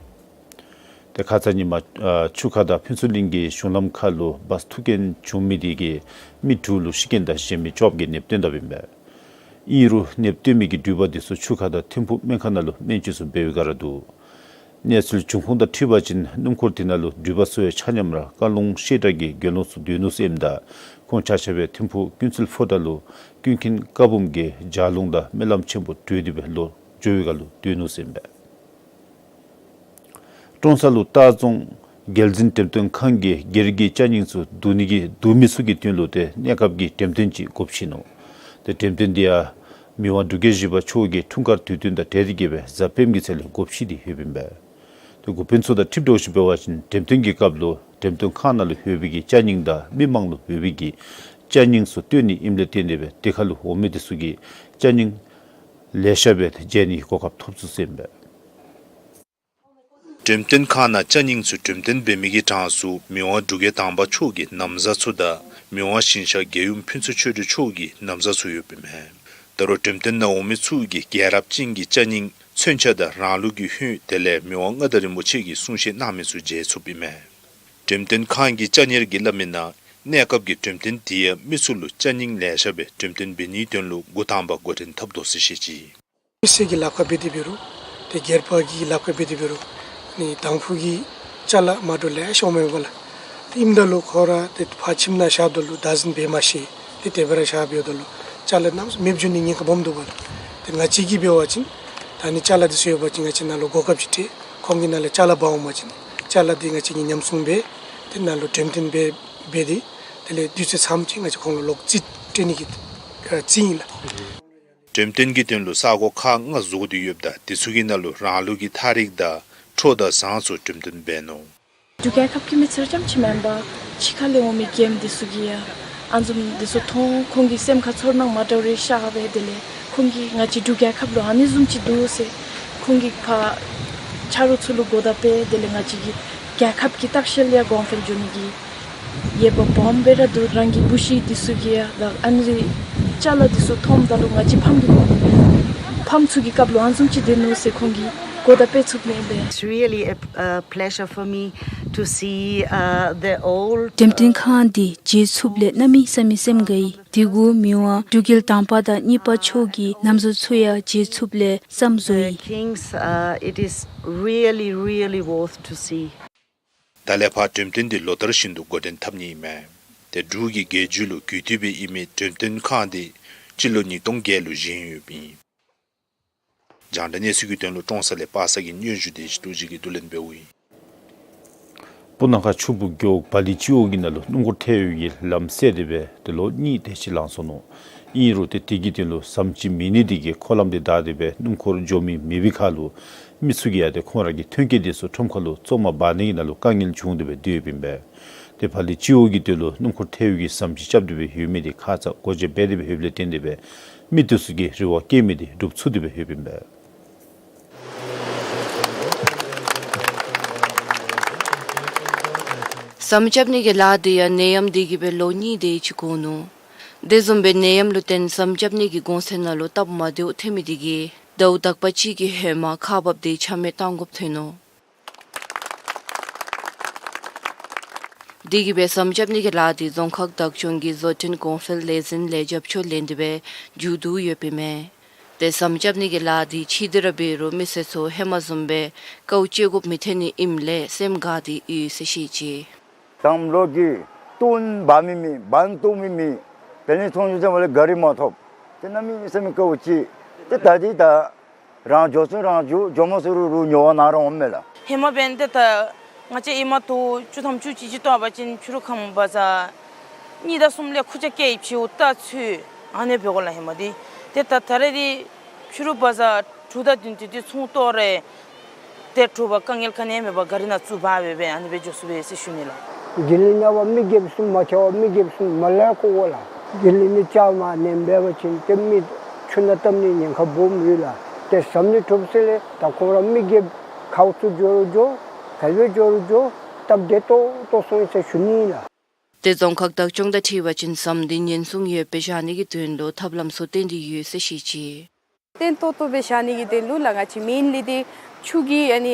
ཏེ་ཁ་ཙ་ཉིནམ་ཨ་ཆུ་ཁ་དང་ཕུན་ཚོགས་གླིང་གི་གཞུང་ལམ་ཁར་ལུ་བཱས་ཐུག་རྐྱེན་བྱུང་མི་འདི་གིས་མི་དྲུག་ལུ་ཤི་རྐྱེན་དང་གཞན་མི་བཅོ་བརྒྱད་གནོདཔ་བསྟུན་དཔ་ཨིན་པས། ཨིན་རུང་གནོདཔ་བསྟུན་མི་གི་འགྲུལ་པ་འདི་ཚུ་ཆུ་ཁ་དང་ཐིམ་ཕུག་སྨན་ཁང་ནང་ལུ་སྨན་བཅོས་ཚུ་འབད་བའི་བསྒང་ར་འདུག། གནས་ཚུལ་བྱུང་ཁུངས་དང་འཁྲིལ་བ་ཅིན་སྣུམ་འཁོར་དེ་ནང་ལུ་འགྲུལ་པ་ཚུ་ཡང་ཆ་མཉམ་ར་བཀའ་ལུང་བཤད་གྲྭ་གི་དགེ་སློང་ཚུ་སྡོད་ནུག་ཟེར་ཨིནམ་ད་ཁོང་ཆ་ཁྱབ་ཡང་ཐིམ་ཕུག་ཀུན་གསལ་ཕོ་བྲང་ལུ་ཀུན་མཁྱེན་བཀའ་འབུམ་གྱི་ལྗགས་ལུང་དང་སྨོན་ལམ་ཆེན་པོ་གྲོལ་ཏེ་སྦེ་ལོག་འགྱོ་བའི་བསྒང་ལུ་སྡོད་ནུག་ཟེར་ཨིན་པས། ཀྲོང་གསར་ལུ་སྟག་རྫོང་རྒྱལ་འཛིན་འགྲེམས་སྟོན་ཁང་གིས་སྒེར་གྱི་ཅ་རྙིང་ཚུ་བསྡུ་ནི་གི་བསྡུ་མི་ཚུ་གི་དོན་ལུ་ཏེ་གནས་སྐབས་ཀྱི་འགྲེམས་སྟོན་ཅིག་འགོ་བཙུགས་ནུག། ཏེ་འགྲེམས་སྟོན་འདི་ཡང་མི་དབང་འབྲུག་རྒྱལ་བཞི་པ་མཆོག་གི་འཁྲུངས་སྐར་དུས་སྟོན་དང་འབྲེལ་ཏེ་གིས་སྦེ་གཟའ་སྤེནམ་གི་ཚེས་ལས་འགོ་བཙུགས་ཏེ་ཡོདཔ་ཨིན་པས། ཏེ་འགོ་དཔོན་ཚུ་དང་འཁྲིལཝ་ད་ཅིག་འབད་བ་ཅིན་འགྲེམས་སྟོན་གྱི་སྐབས་ལུ་འགྲེམས་སྟོན་ཁང་ནང་ལུ་ཡོད་པའི་གི་ཅ་རྙིང་དང་མི་མང་ལུ་ཡོད་པའི་གི་ཅ་རྙིང་ཚུ་བཏོན་ནི་ཨིནམ་ལས་བརྟེན་ཏེ་སྦེ་དེ་ཁར་ལུ་འོང་མི་འདི་ཚུ་གིས་ཅ་རྙིང་ལེ་ཤ་སྦེ་བརྗེ་ནི་གོ་སྐབས་ཐོབ་ཚུགས་ཟེར་ཨིན་པས། འགྲེམས་སྟོན་ཁང་ནང་ཅ་རྙིང་ཚུ་འགྲེམས་སྟོན་འབད་མི་གི་གྲངས་སུ་མི་དབང་འབྲུག་རྒྱལ་དང་པ་མཆོག་གི་ན་བཟའ་ཚུ་དང་མི་དབང་ཞིང་གཤེགས་རྒྱལ་ཡུམ་ཕུན་ཚོགས་ཆོས་སྒྲོན་མཆོག་གི་ན་བཟའ་ཚུ་ཡོདཔ་ཨིན་མས། ད་རུང་འགྲེམས་སྟོན་ནང་འོང་མི་ཚུ་གིས་རྒྱལ་རབས་ཅན་གྱི་ཅ་རྙིང་མཚོན་ཆ་དང་རང་ལུགས་ཀྱི་ཧུད་དེ་ལས་མི་དབང་མངའ་བདག་རིན་པོ་ཆེ་གི་གསུང་བཤད་གནང་མི་ཚུ་མཇལ་ཚུགསཔ་ཨིན་མས། འགྲེམས་སྟོན་ཁང་གི་ཅ་དངོས་ཀྱིས་སླབ་མིའི་ནང་གནས་སྐབས་ཀྱི་འགྲེམས་སྟོན་འདི་ཡང་མི་ཚུ་ལུ་ཅ་རྙིང་ལེ་ཤ་སྦེ་འགྲེམས་སྟོན་འབད་ནིའི་དོན་ལུ་འགོ་དང་པ་འགོ་འདྲེན་འཐབ་དོ་ཟེར་བཤད་ཅི། མི་སེར་གྱི་ལཱ་ཁག་འབད་དེ་འབད་རུང་ཏེ་སྒེར་པ་གི་ལཱ་ཁག་འབད་དེ་འབད་རུང་ནི་དང་ཕུ་གི་ཅ་ལ་མ་འདྲཝ་ལེ་ཤ་འོངམ་མས་པ་ལགས། ཏེ་ཨིནམ་ད་ལུ་ཁོང་ར་ཏེ་ཕར་ཁྱིམ་ནང་བཞགཔ་ད་ལུ་བདག་འཛིན་འབད་མ་ཤེས། ཏེ་དེ་སྦེ་ར་བཞག་འབདཝ་ད་ལུ་ཅ་ལ་གནམ་མེདཔ་འགྱོ་ནི་ཉེན་ཁ་སྦོམ་འདུག་པ་ལགས། ཏེ་ང་བཅས་ཀྱིས་འབད་བ་ཅིན་ད་ནི་ཅ་ལ་འདི་ཚུ་ཡོད་པ་ཅིན་ང་བཅས་ནང་ལུ་གོ་སྐབས་ཅིག་སྤྲོད། ཁོང་གི་ནང་ལས་ཅ་ལ་འབག་འོང་པ་ཅིན་ཅ་ལ་འདི་ང་བཅས་ཀྱིས་ཉམས་སྲུང་འབད། ཏེ་ནང་ལུ་འགྲེམས་སྟོན་འབད་འབད་དེ་དེ་ལས་དུས་ཚོད་ཚངམ་ཅིག་ང་བཅས་ཁོང་ལུ་ལོག་རྩིས་སྤྲོད་ནི་གི་ཨ་རྩིས་ཨིན་ལགས། འགྲེམས་སྟོན་གྱི་དོན་ལུ་ས་གོ་ཁག་ལྔ་བཟོ་སྟེ་ཡོདཔ་ད་དེ་ཚུ་གི་ནང་ལུ་རང་ལུགས་ཀྱི་ཐག་རིང་དང་ཁྲོ་དང་ཟངས་ཚུ་འགྲེམས་སྟོན་འབད་ནུག། འབྲུག་རྒྱལ་ཁབ་ཀྱི་མི་སེར་རྐྱངམ་ཅིག་མེན་པར་ཕྱི་ཁ་ལས་འོང་མི་མགྱོནམ་འདི་ཚུ་གིས་ཡང་ཨ་ནི་བཟུམ་འདི་ཚུ་མཐོང་ཁོང་གི་སེམས་ཁར་ཚོར་སྣང་མ་འདྲཝ་རེ་ཤར་སྦེ་དེ་ལས་ཁོང་གིས་ང་བཅས་འབྲུག་རྒྱལ་ཁབ་ལུ་ཨ་ནི་བཟུམ་ཅིག་འདུག་ཟེར་ཁོང་གིས་ཕར་ཆ་རོགས་ཚུ་ལུ་གོ་བརྡ་སྤེལ། དེ་ལས་ང་བཅས་ཀྱི་རྒྱལ་ཁབ་ཀྱི་ལྟ་བཤལ་ཡང་གོང་འཕེལ་འགྱོ་ནི་གི་ཡོདཔ་སྦོམ་སྦེ་ར་འདུག། རང་གི་བུ་གཞི་འདི་ཚུ་གིས་ཡང་ད་ཨ་ནི་ཅ་ལ་འདི་ཚུ་མཐོངམ་ད་ལུ་ང་བཅས་ཕམ་གྱི་ཕམ་ཚུ་གི་སྐབས་ལུ་ཨ་ནི་བཟུམ་ཅིག་སྡོད་ནུག་ཟེར་ཁོང་གིས་གོ་བརྡ་སྤེལ་ཚུགསཔ་མས་པས། It's really a, a pleasure for me to see, uh, the old, འགྲེམས་སྟོན་ཁང་འདི་མཇལ་ཚུགསཔ་ལས་གནམ་མེད་ས་མེད་སེམས་དགའ་ཡི། དེ་གུ་མི་དབང་འབྲུག་རྒྱལ་དང་པ་དང་གཉིས་པ་མཆོག་གི་ན་བཟའ་ཚུ་ཡང་མཇལ་ཚུགསཔ་ལས་བསམ་བཟོ་ཡི། Kings, uh, it is really, really worth to see. ད་ལས་ཕར་འགྲེམས་སྟོན་འདི་ལོ་ལྟར་བཞིན་དུ་འགོ་འདྲེན་འཐབ་ནི་ཨིན་མས། ཏེ་འབྲུག་གི་རྒྱལ་རྒྱུད་ལུ་གུས་བཏུད་སྦེ་ཨིན་མི་འགྲེམས་སྟོན་ཁང་འདི་སྤྱི་ལོ་ཉིས་སྟོང་བརྒྱད་ལུ་བཞེངས་ཡོདཔ་ཨིན། རྒྱང་བསྒྲགས་གནས་ཚུལ་གྱི་དོན་ལུ་ཀྲོང་གསར་ལས་པ་སངས་ཀྱི་སྙན་ཞུ་བདེ་སྐྱིད་རྡོ་རྗེ་གིས་བསྡུ་ལེན་འབདཝ་ཨིན། སྤུ་ན་ཁ་ཆུ་སྦུག་རྒེད་འོག་བ་ལི་སྤྱི་འོག་གི་ནང་ལུ་སྣུམ་འཁོར་ཐལ་བའི་གི་ལམ་བསལ་ཏེ་སྦེ་ཏེ་ལོ་གཉིས་དེ་ཅིག་ལང་སོ་ནུག། ཨིན་རུང་ཏེ་དེ་གི་དོན་ལུ་ཟམ་ཅིག་མེད་ནི་དེ་གིས་འཁོར་ལམ་དེ་བདའ་སྟེ་སྦེ་སྣུམ་འཁོར་འགྱོ་མི་མེད་པའི་ཁར་ལུ་མི་ཚུ་གིས་ཡང་ཏེ་ཁོང་ར་གི་ཐོན་སྐྱེད་དེ་ཚུ་ཁྲོམ་ཁ་ལུ་བཙོང་མ་འབག་ནི་གི་ནང་ལུ་དཀའ་ངལ་བྱུང་སྟེ་སྦེ་སྡོདཔ་ཨིན་པས། ཏེ་བ་ལི་སྤྱི་འོག་གི་དོན་ལུ་སྣུམ་འཁོར་ཐལ་བའི་གི་ཟམ་ཅིག་རྐྱབ་སྟེ་སྦེ་ཡོད་མི་དེ་ཁ་ཙ་སྒོ་འབྱེད་འབད་དེ་སྦེ་ཡོདཔ་ལས་བརྟེན་ཏེ་སྦེ་མི་དེ་ཚུ་གིས་རེ་བ་བསྐྱེད་མི་དེ་འགྲུབ་ཚུགས་ཏེ་སྦེ་ཡོདཔ་ཨིན་པས། ཟམ་རྐྱབ་ནི་གི་ལཱ་འདི་ཡང་ནད་ཡམས་འདི་གིས་སྦེ་ལོ་གཉིས་དེ་ཅིག་འགོར་ནུག། དེ་བཟུམ་སྦེ་ནད་ཡམས་ལུ་བརྟེན་ཟམ་རྐྱབ་ནི་གི་གོང་ཚད་ནང་ལུ་སྟབས་མ་བདེཝ་ཐོན་མི་དེ་གིས་ཟླཝ་དག་པ་ཅིག་གི་ཧེ་མ་ཁག་འབགཔ་དེ་ཆ་མེད་གཏང་དགོཔ་ཐོན་ནུག། དེ་གིས་སྦེ་ཟམ་རྐྱབ་ནི་གི་ལཱ་འདི་རྫོང་ཁག་བདག་སྐྱོང་གི་བཟོ་སྐྲུན་གོང་འཕེལ་ལས་འཛིན་ལས་རྒྱབ་ཕྱོགས་ལེན་ཏེ་སྦེ་མཇུག་བསྡུ་ཡོདཔ་ཨིན་མས། ཏེ་ཟམ་རྐྱབ་ནི་གི་ལཱ་འདི་ཕྱི་དེ་ར་འབད་རུང་མི་སེར་ཚུ་ཧེ་མ་བཟུམ་སྦེ་དཀའཝ་སྤྱད་དགོཔ་མི་ཐོན་ནི་ཨིནམ་ལས་སེམས་དགའ་སྟེ་ཡོད་ཟེར་བཤད་ཅི། དང་ལོག་གི་ཏོག་འབག་མི་མེད། བཱན་བཏོག་མི་མེད། དེ་ནི་ཚོང་ཆུང་ཅམ་ལས་གཱ་རི་མ་ཐོབ། ཏེ་གནམ་མེད་ས་མེད་དཀའཝ་སྤྱད། ཏེ་ད་འདི་ད་ རང་འགྱོ་ཚུན་རང་འགྱོ། འགྱོ་མ་ཚུན་རུང་རུང་ཉོ་བར་ནཱ་ར་འོངམ་མས་ལགས། ཧེ་མ་འབདན་ཏེ་ད་ང་བཅས་ཨེ་མ་དོ་བཅུ་ཐམ་བཅུ་གཅིག་ཅིག་བཏོག་པ་ཅིན་ཕྱི་རུ་ཁམས་བ་ཛར་གཉིས་དང་གསུམ་ལས་ཁུར་ཆ་བཀལ་ཡི་ཕྱེ་འུ་ཏ་ཚུ་ཨ་ནི་འབད་དགོ་ལགས། ཧེ་མ་འདི་ཏེ་ད་ད་རེས་འདི་ཕྱི་རུ་བ་ཛར་དྲུག་དང་བདུན་དེ་དུས་ཚོང་བཏོག་རུང་ཏེ་དྲོ་པ་དཀའ་ངལ་ག་ནི་ཡང་མེད་པར་གཱ་རི་ནང་བཙུགས་འབག་སྦེ་སྦེ་ཨ་ནི་སྦེ་འགྱོ་ཚུགས་པས་ཟེར་ཞུ་ནི་ལགས། དགེ་ལེགས་ནང་ཕར་མི་རྒསཔ་ཚུ་མ་ཆ་བར་མི་རྒསཔ་ཚུ་མར་ལས་བཀོ་དགོ་ལགས། དགེ་ལེགས་ནང་བཅའ་མར་གནོན་འབད་བ་ཅིན་ཏེ་མི་ཆུ་ནང་བཏབ་ནིའི་ཉེན་ཁ་སྦོམ་ཡོད་ལགས། ཏེ་ཟམ་ནི་གྲུབ་ཚར་ལས་ད་ཁོང་ར་མི་རྒསཔ་ག་ཚུ་འགྱོ་རུང་འགྱོ། ག་ལུ་འགྱོ་རུང་འགྱོ། སྟབས་བདེ་ཏོག་ཏོ་སོང་ཡི་ཟེར་ཞུ་ནི་ལགས། ཏེ་རྫོང་ཁག་བདག་སྐྱོང་དང་འཁྲིལ་བ་ཅིན་ཟམ་འདི་ཉེན་སྲུང་ཡོདཔ་སྦེ་བཞག་ནི་གི་དོན་ལུ་ཐབས་ལམ་ཚུ་བཏོན་ཏེ་ཡོད་ཟེར་བཤད་ཅི། བརྟན་ཏོག་ཏོ་སྦེ་བཞག་ནི་གི་དོན་ལུ་ལགས། ང་བཅས་མེནལི་འདི་ཆུ་གི་ཨ་ནི་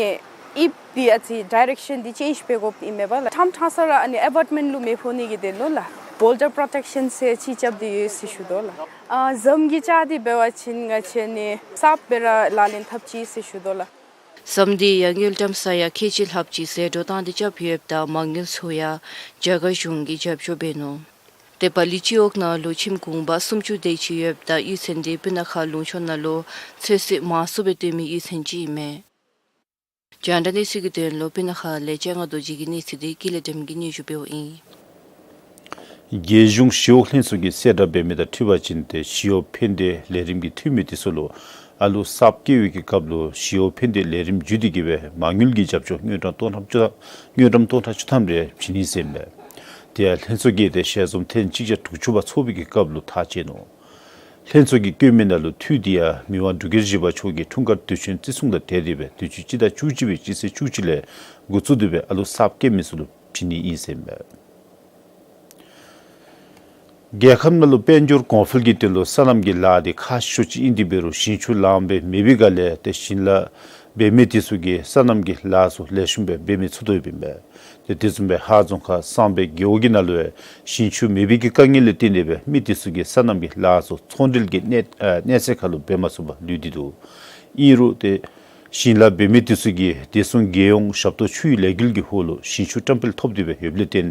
དབྱིབས་འདི་ཨ་ཙི་ཌའི་རེག་ཤཱན་འདི་ཅེནཇ་འབད་དགོཔ་ཨིན་མས་པ་ལགས། ཕྲངམ་ཕྲང་ས་ར་ཨ་ནི་ཨེ་བཱཊ་མེནཊ་ལུ་མི་ཕོག་ནི་གི་དོན་ལུ་ལགས། བོལ་ཌར་པྲོ་ཊེག་ཤཱན་ཟེར་ཅིག་རྐྱབ་སྟེ་ཡོད་ཟེར་ཞུ་དོ་ལགས། ཨ་ཟམ་གྱི་ལྕགས་འདི་འབད་བ་ཅིན་ང་བཅས་ནི་གསརཔ་སྦེ་ར་ལག་ལེན་འཐབ་ཅི་ཟེར་ཞུ་དོ་ལགས། ཟམ་འདི་ཡང་དངུལ་ཀྲམ་ས་ཡ་ཁལ་གཅིག་ལྷགཔ་ཅིག་ཟད་འགྲོ་བཏང་སྟེ་རྐྱབ་ཡོདཔ་ད་མ་དངུལ་ཚུ་ཡང་རྒྱ་གར་གཞུང་གིས་རྒྱབ་སྐྱོར་འབད་ནུག། ཏེ་བ་ལི་སྤྱི་འོག་ནང་ལུ་ཁྱིམ་གུང་པ་སུམ་ཅུ་དེ་ཅིག་ཡོདཔ་ད་གཡུས་ཚན་འདི་སྤུ་ན་ཁ་ལུང་ཕྱོགས་ནང་ལུ་ཚོད་བསྲེ་མང་སུ་སྦེ་སྟོན་མི་གཡུས་ཚན་ཅིག་ཨིན་མས། རྒྱང་བསྒྲགས་གནས་ཚུལ་གྱི་དོན་ལུ་སྤུ་ན་ཁ་ལས་ལྕང་ང་རྡོ་རྗེ་གིས་གནས་ཚུལ་འདི་ཀུན་ལེགས་སྒྲོལམ་གིས་སྙན་ཞུ་འབདཝ་ཨིན། རྒྱལ་གཞུང་ཞི་གཡོག་ལྷན་ཚོགས་ཀྱིས་གསལ་བསྒྲགས་འབད་མི་དང་འཁྲིལ་བ་ཅིན་ཏེ་ཞི་གཡོག་ཕན་བདེ་ལས་རིམ་གྱི་འཐུས་མི་དེ་ཚུ་ལུ་ཨ་ལུ་གསརཔ་སྐྱེ་བའི་གི་སྐབས་ལུ་ཞི་གཡོག་ཕན་བདེ་ལས་རིམ་བརྒྱུད་དེ་གི་སྦེ་མ་དངུལ་གྱི་རྒྱབ་སྐྱོར་དངུལ་ཀྲམ་སྟོང་ཕྲག་བཅུ་ཐམ་དངུལ་ཀྲམ་སྟོང་ཕྲག་བཅུ་ཐམ་རེ་བྱིན་ནི་ཟེར་ཨིན་པས། དེ་ཡང་ལྷན་ཚོགས་ཀྱིས་ཏེ་ཞལ་འཛོམས་ཐེངས་གཅིག་བརྒྱ་དྲུག་ཅུ་པ་ཚོགས་པའི་གི་སྐབས་ལུ་ཐག་བཅད་ནུག། ལྷན་ཚོགས་ཀྱིས་བཀོད་མི་ནང་ལུ་འཐུས་འདི་ཡང་མི་དབང་འབྲུག་རྒྱལ་བཞི་པ་མཆོག་གི་འཁྲུངས་སྐར་དུས་ཆེན་བརྩི་སྲུང་དང་འབྲེལ་ཏེ་སྦེ་དུས་ཅི་སྤྱི་ཟླ་བཅུ་གཅིག་པའི་སྤྱི་ཚེས་བཅུ་གཅིག་ལས་འགོ་བཙུགས་ཏེ་སྦེ་ཨ་ལུ་གསརཔ་སྐྱེ་མི་ཚུ་ལུ་བྱིན་ནི་ཨིན་ཟེར་ཨིན་པས། རྒྱལ་ཁབ་ནང་ལུ་དཔལ་འབྱོར་གོང་འཕེལ་གྱི་དོན་ལུ་སོ་ནམ་གྱི་ལཱ་འདི་ཁག་ཤོས་ཅིག་ཨིན་ཏེ་འབད་རུང་ཞིང་ཆུ་ལངམ་སྦེ་མེད་པའི་སྒང་ལས་ཏེ་ཞིང་ལཱ་འབད་མི་དེ་ཚུ་གིས་སོ་ནམ་གྱི་ལཱ་ཚུ་ལེགས་ཤོམ་སྦེ་འབད་མི་ཚུགས་དོ་ཡོདཔ་ཨིན་པས། ཏེ་དེ་བཟུམ་སྦེ་ཧཱ་རྫོང་ཁག་གསང་སྦས་རྒེད་འོག་གི་ནང་ལུ་ཡང་ཞིང་ཆུ་མེད་པའི་གི་དཀའ་ངལ་ལས་བརྟེན་ཏེ་སྦེ་མི་དེ་ཚུ་གིས་སོ་ནམ་གྱི་ལཱ་ཚུ་ཚོང་འབྲེལ་གྱི་གནས་ཨ་གནས་ཚད་ཁར་ལུ་འབད་མ་ཚུགས་པར་ལུས་ཏེ་འདུག། ཨིན་རུང་ཏེ་ཞིང་ལཱ་འབད་མི་དེ་ཚུ་གིས་བདེ་སྲུང་རྒྱལ་ཡོངས་ཞབས་ཏོག་ཆུའི་ལས་འགུལ་གྱི་འོག་ལུ་ཞིང་ཆུ་བཀྲམ་སྤེལ་ཐོབ་སྟེ་སྦེ་ཡོདཔ་ལས་བརྟེན་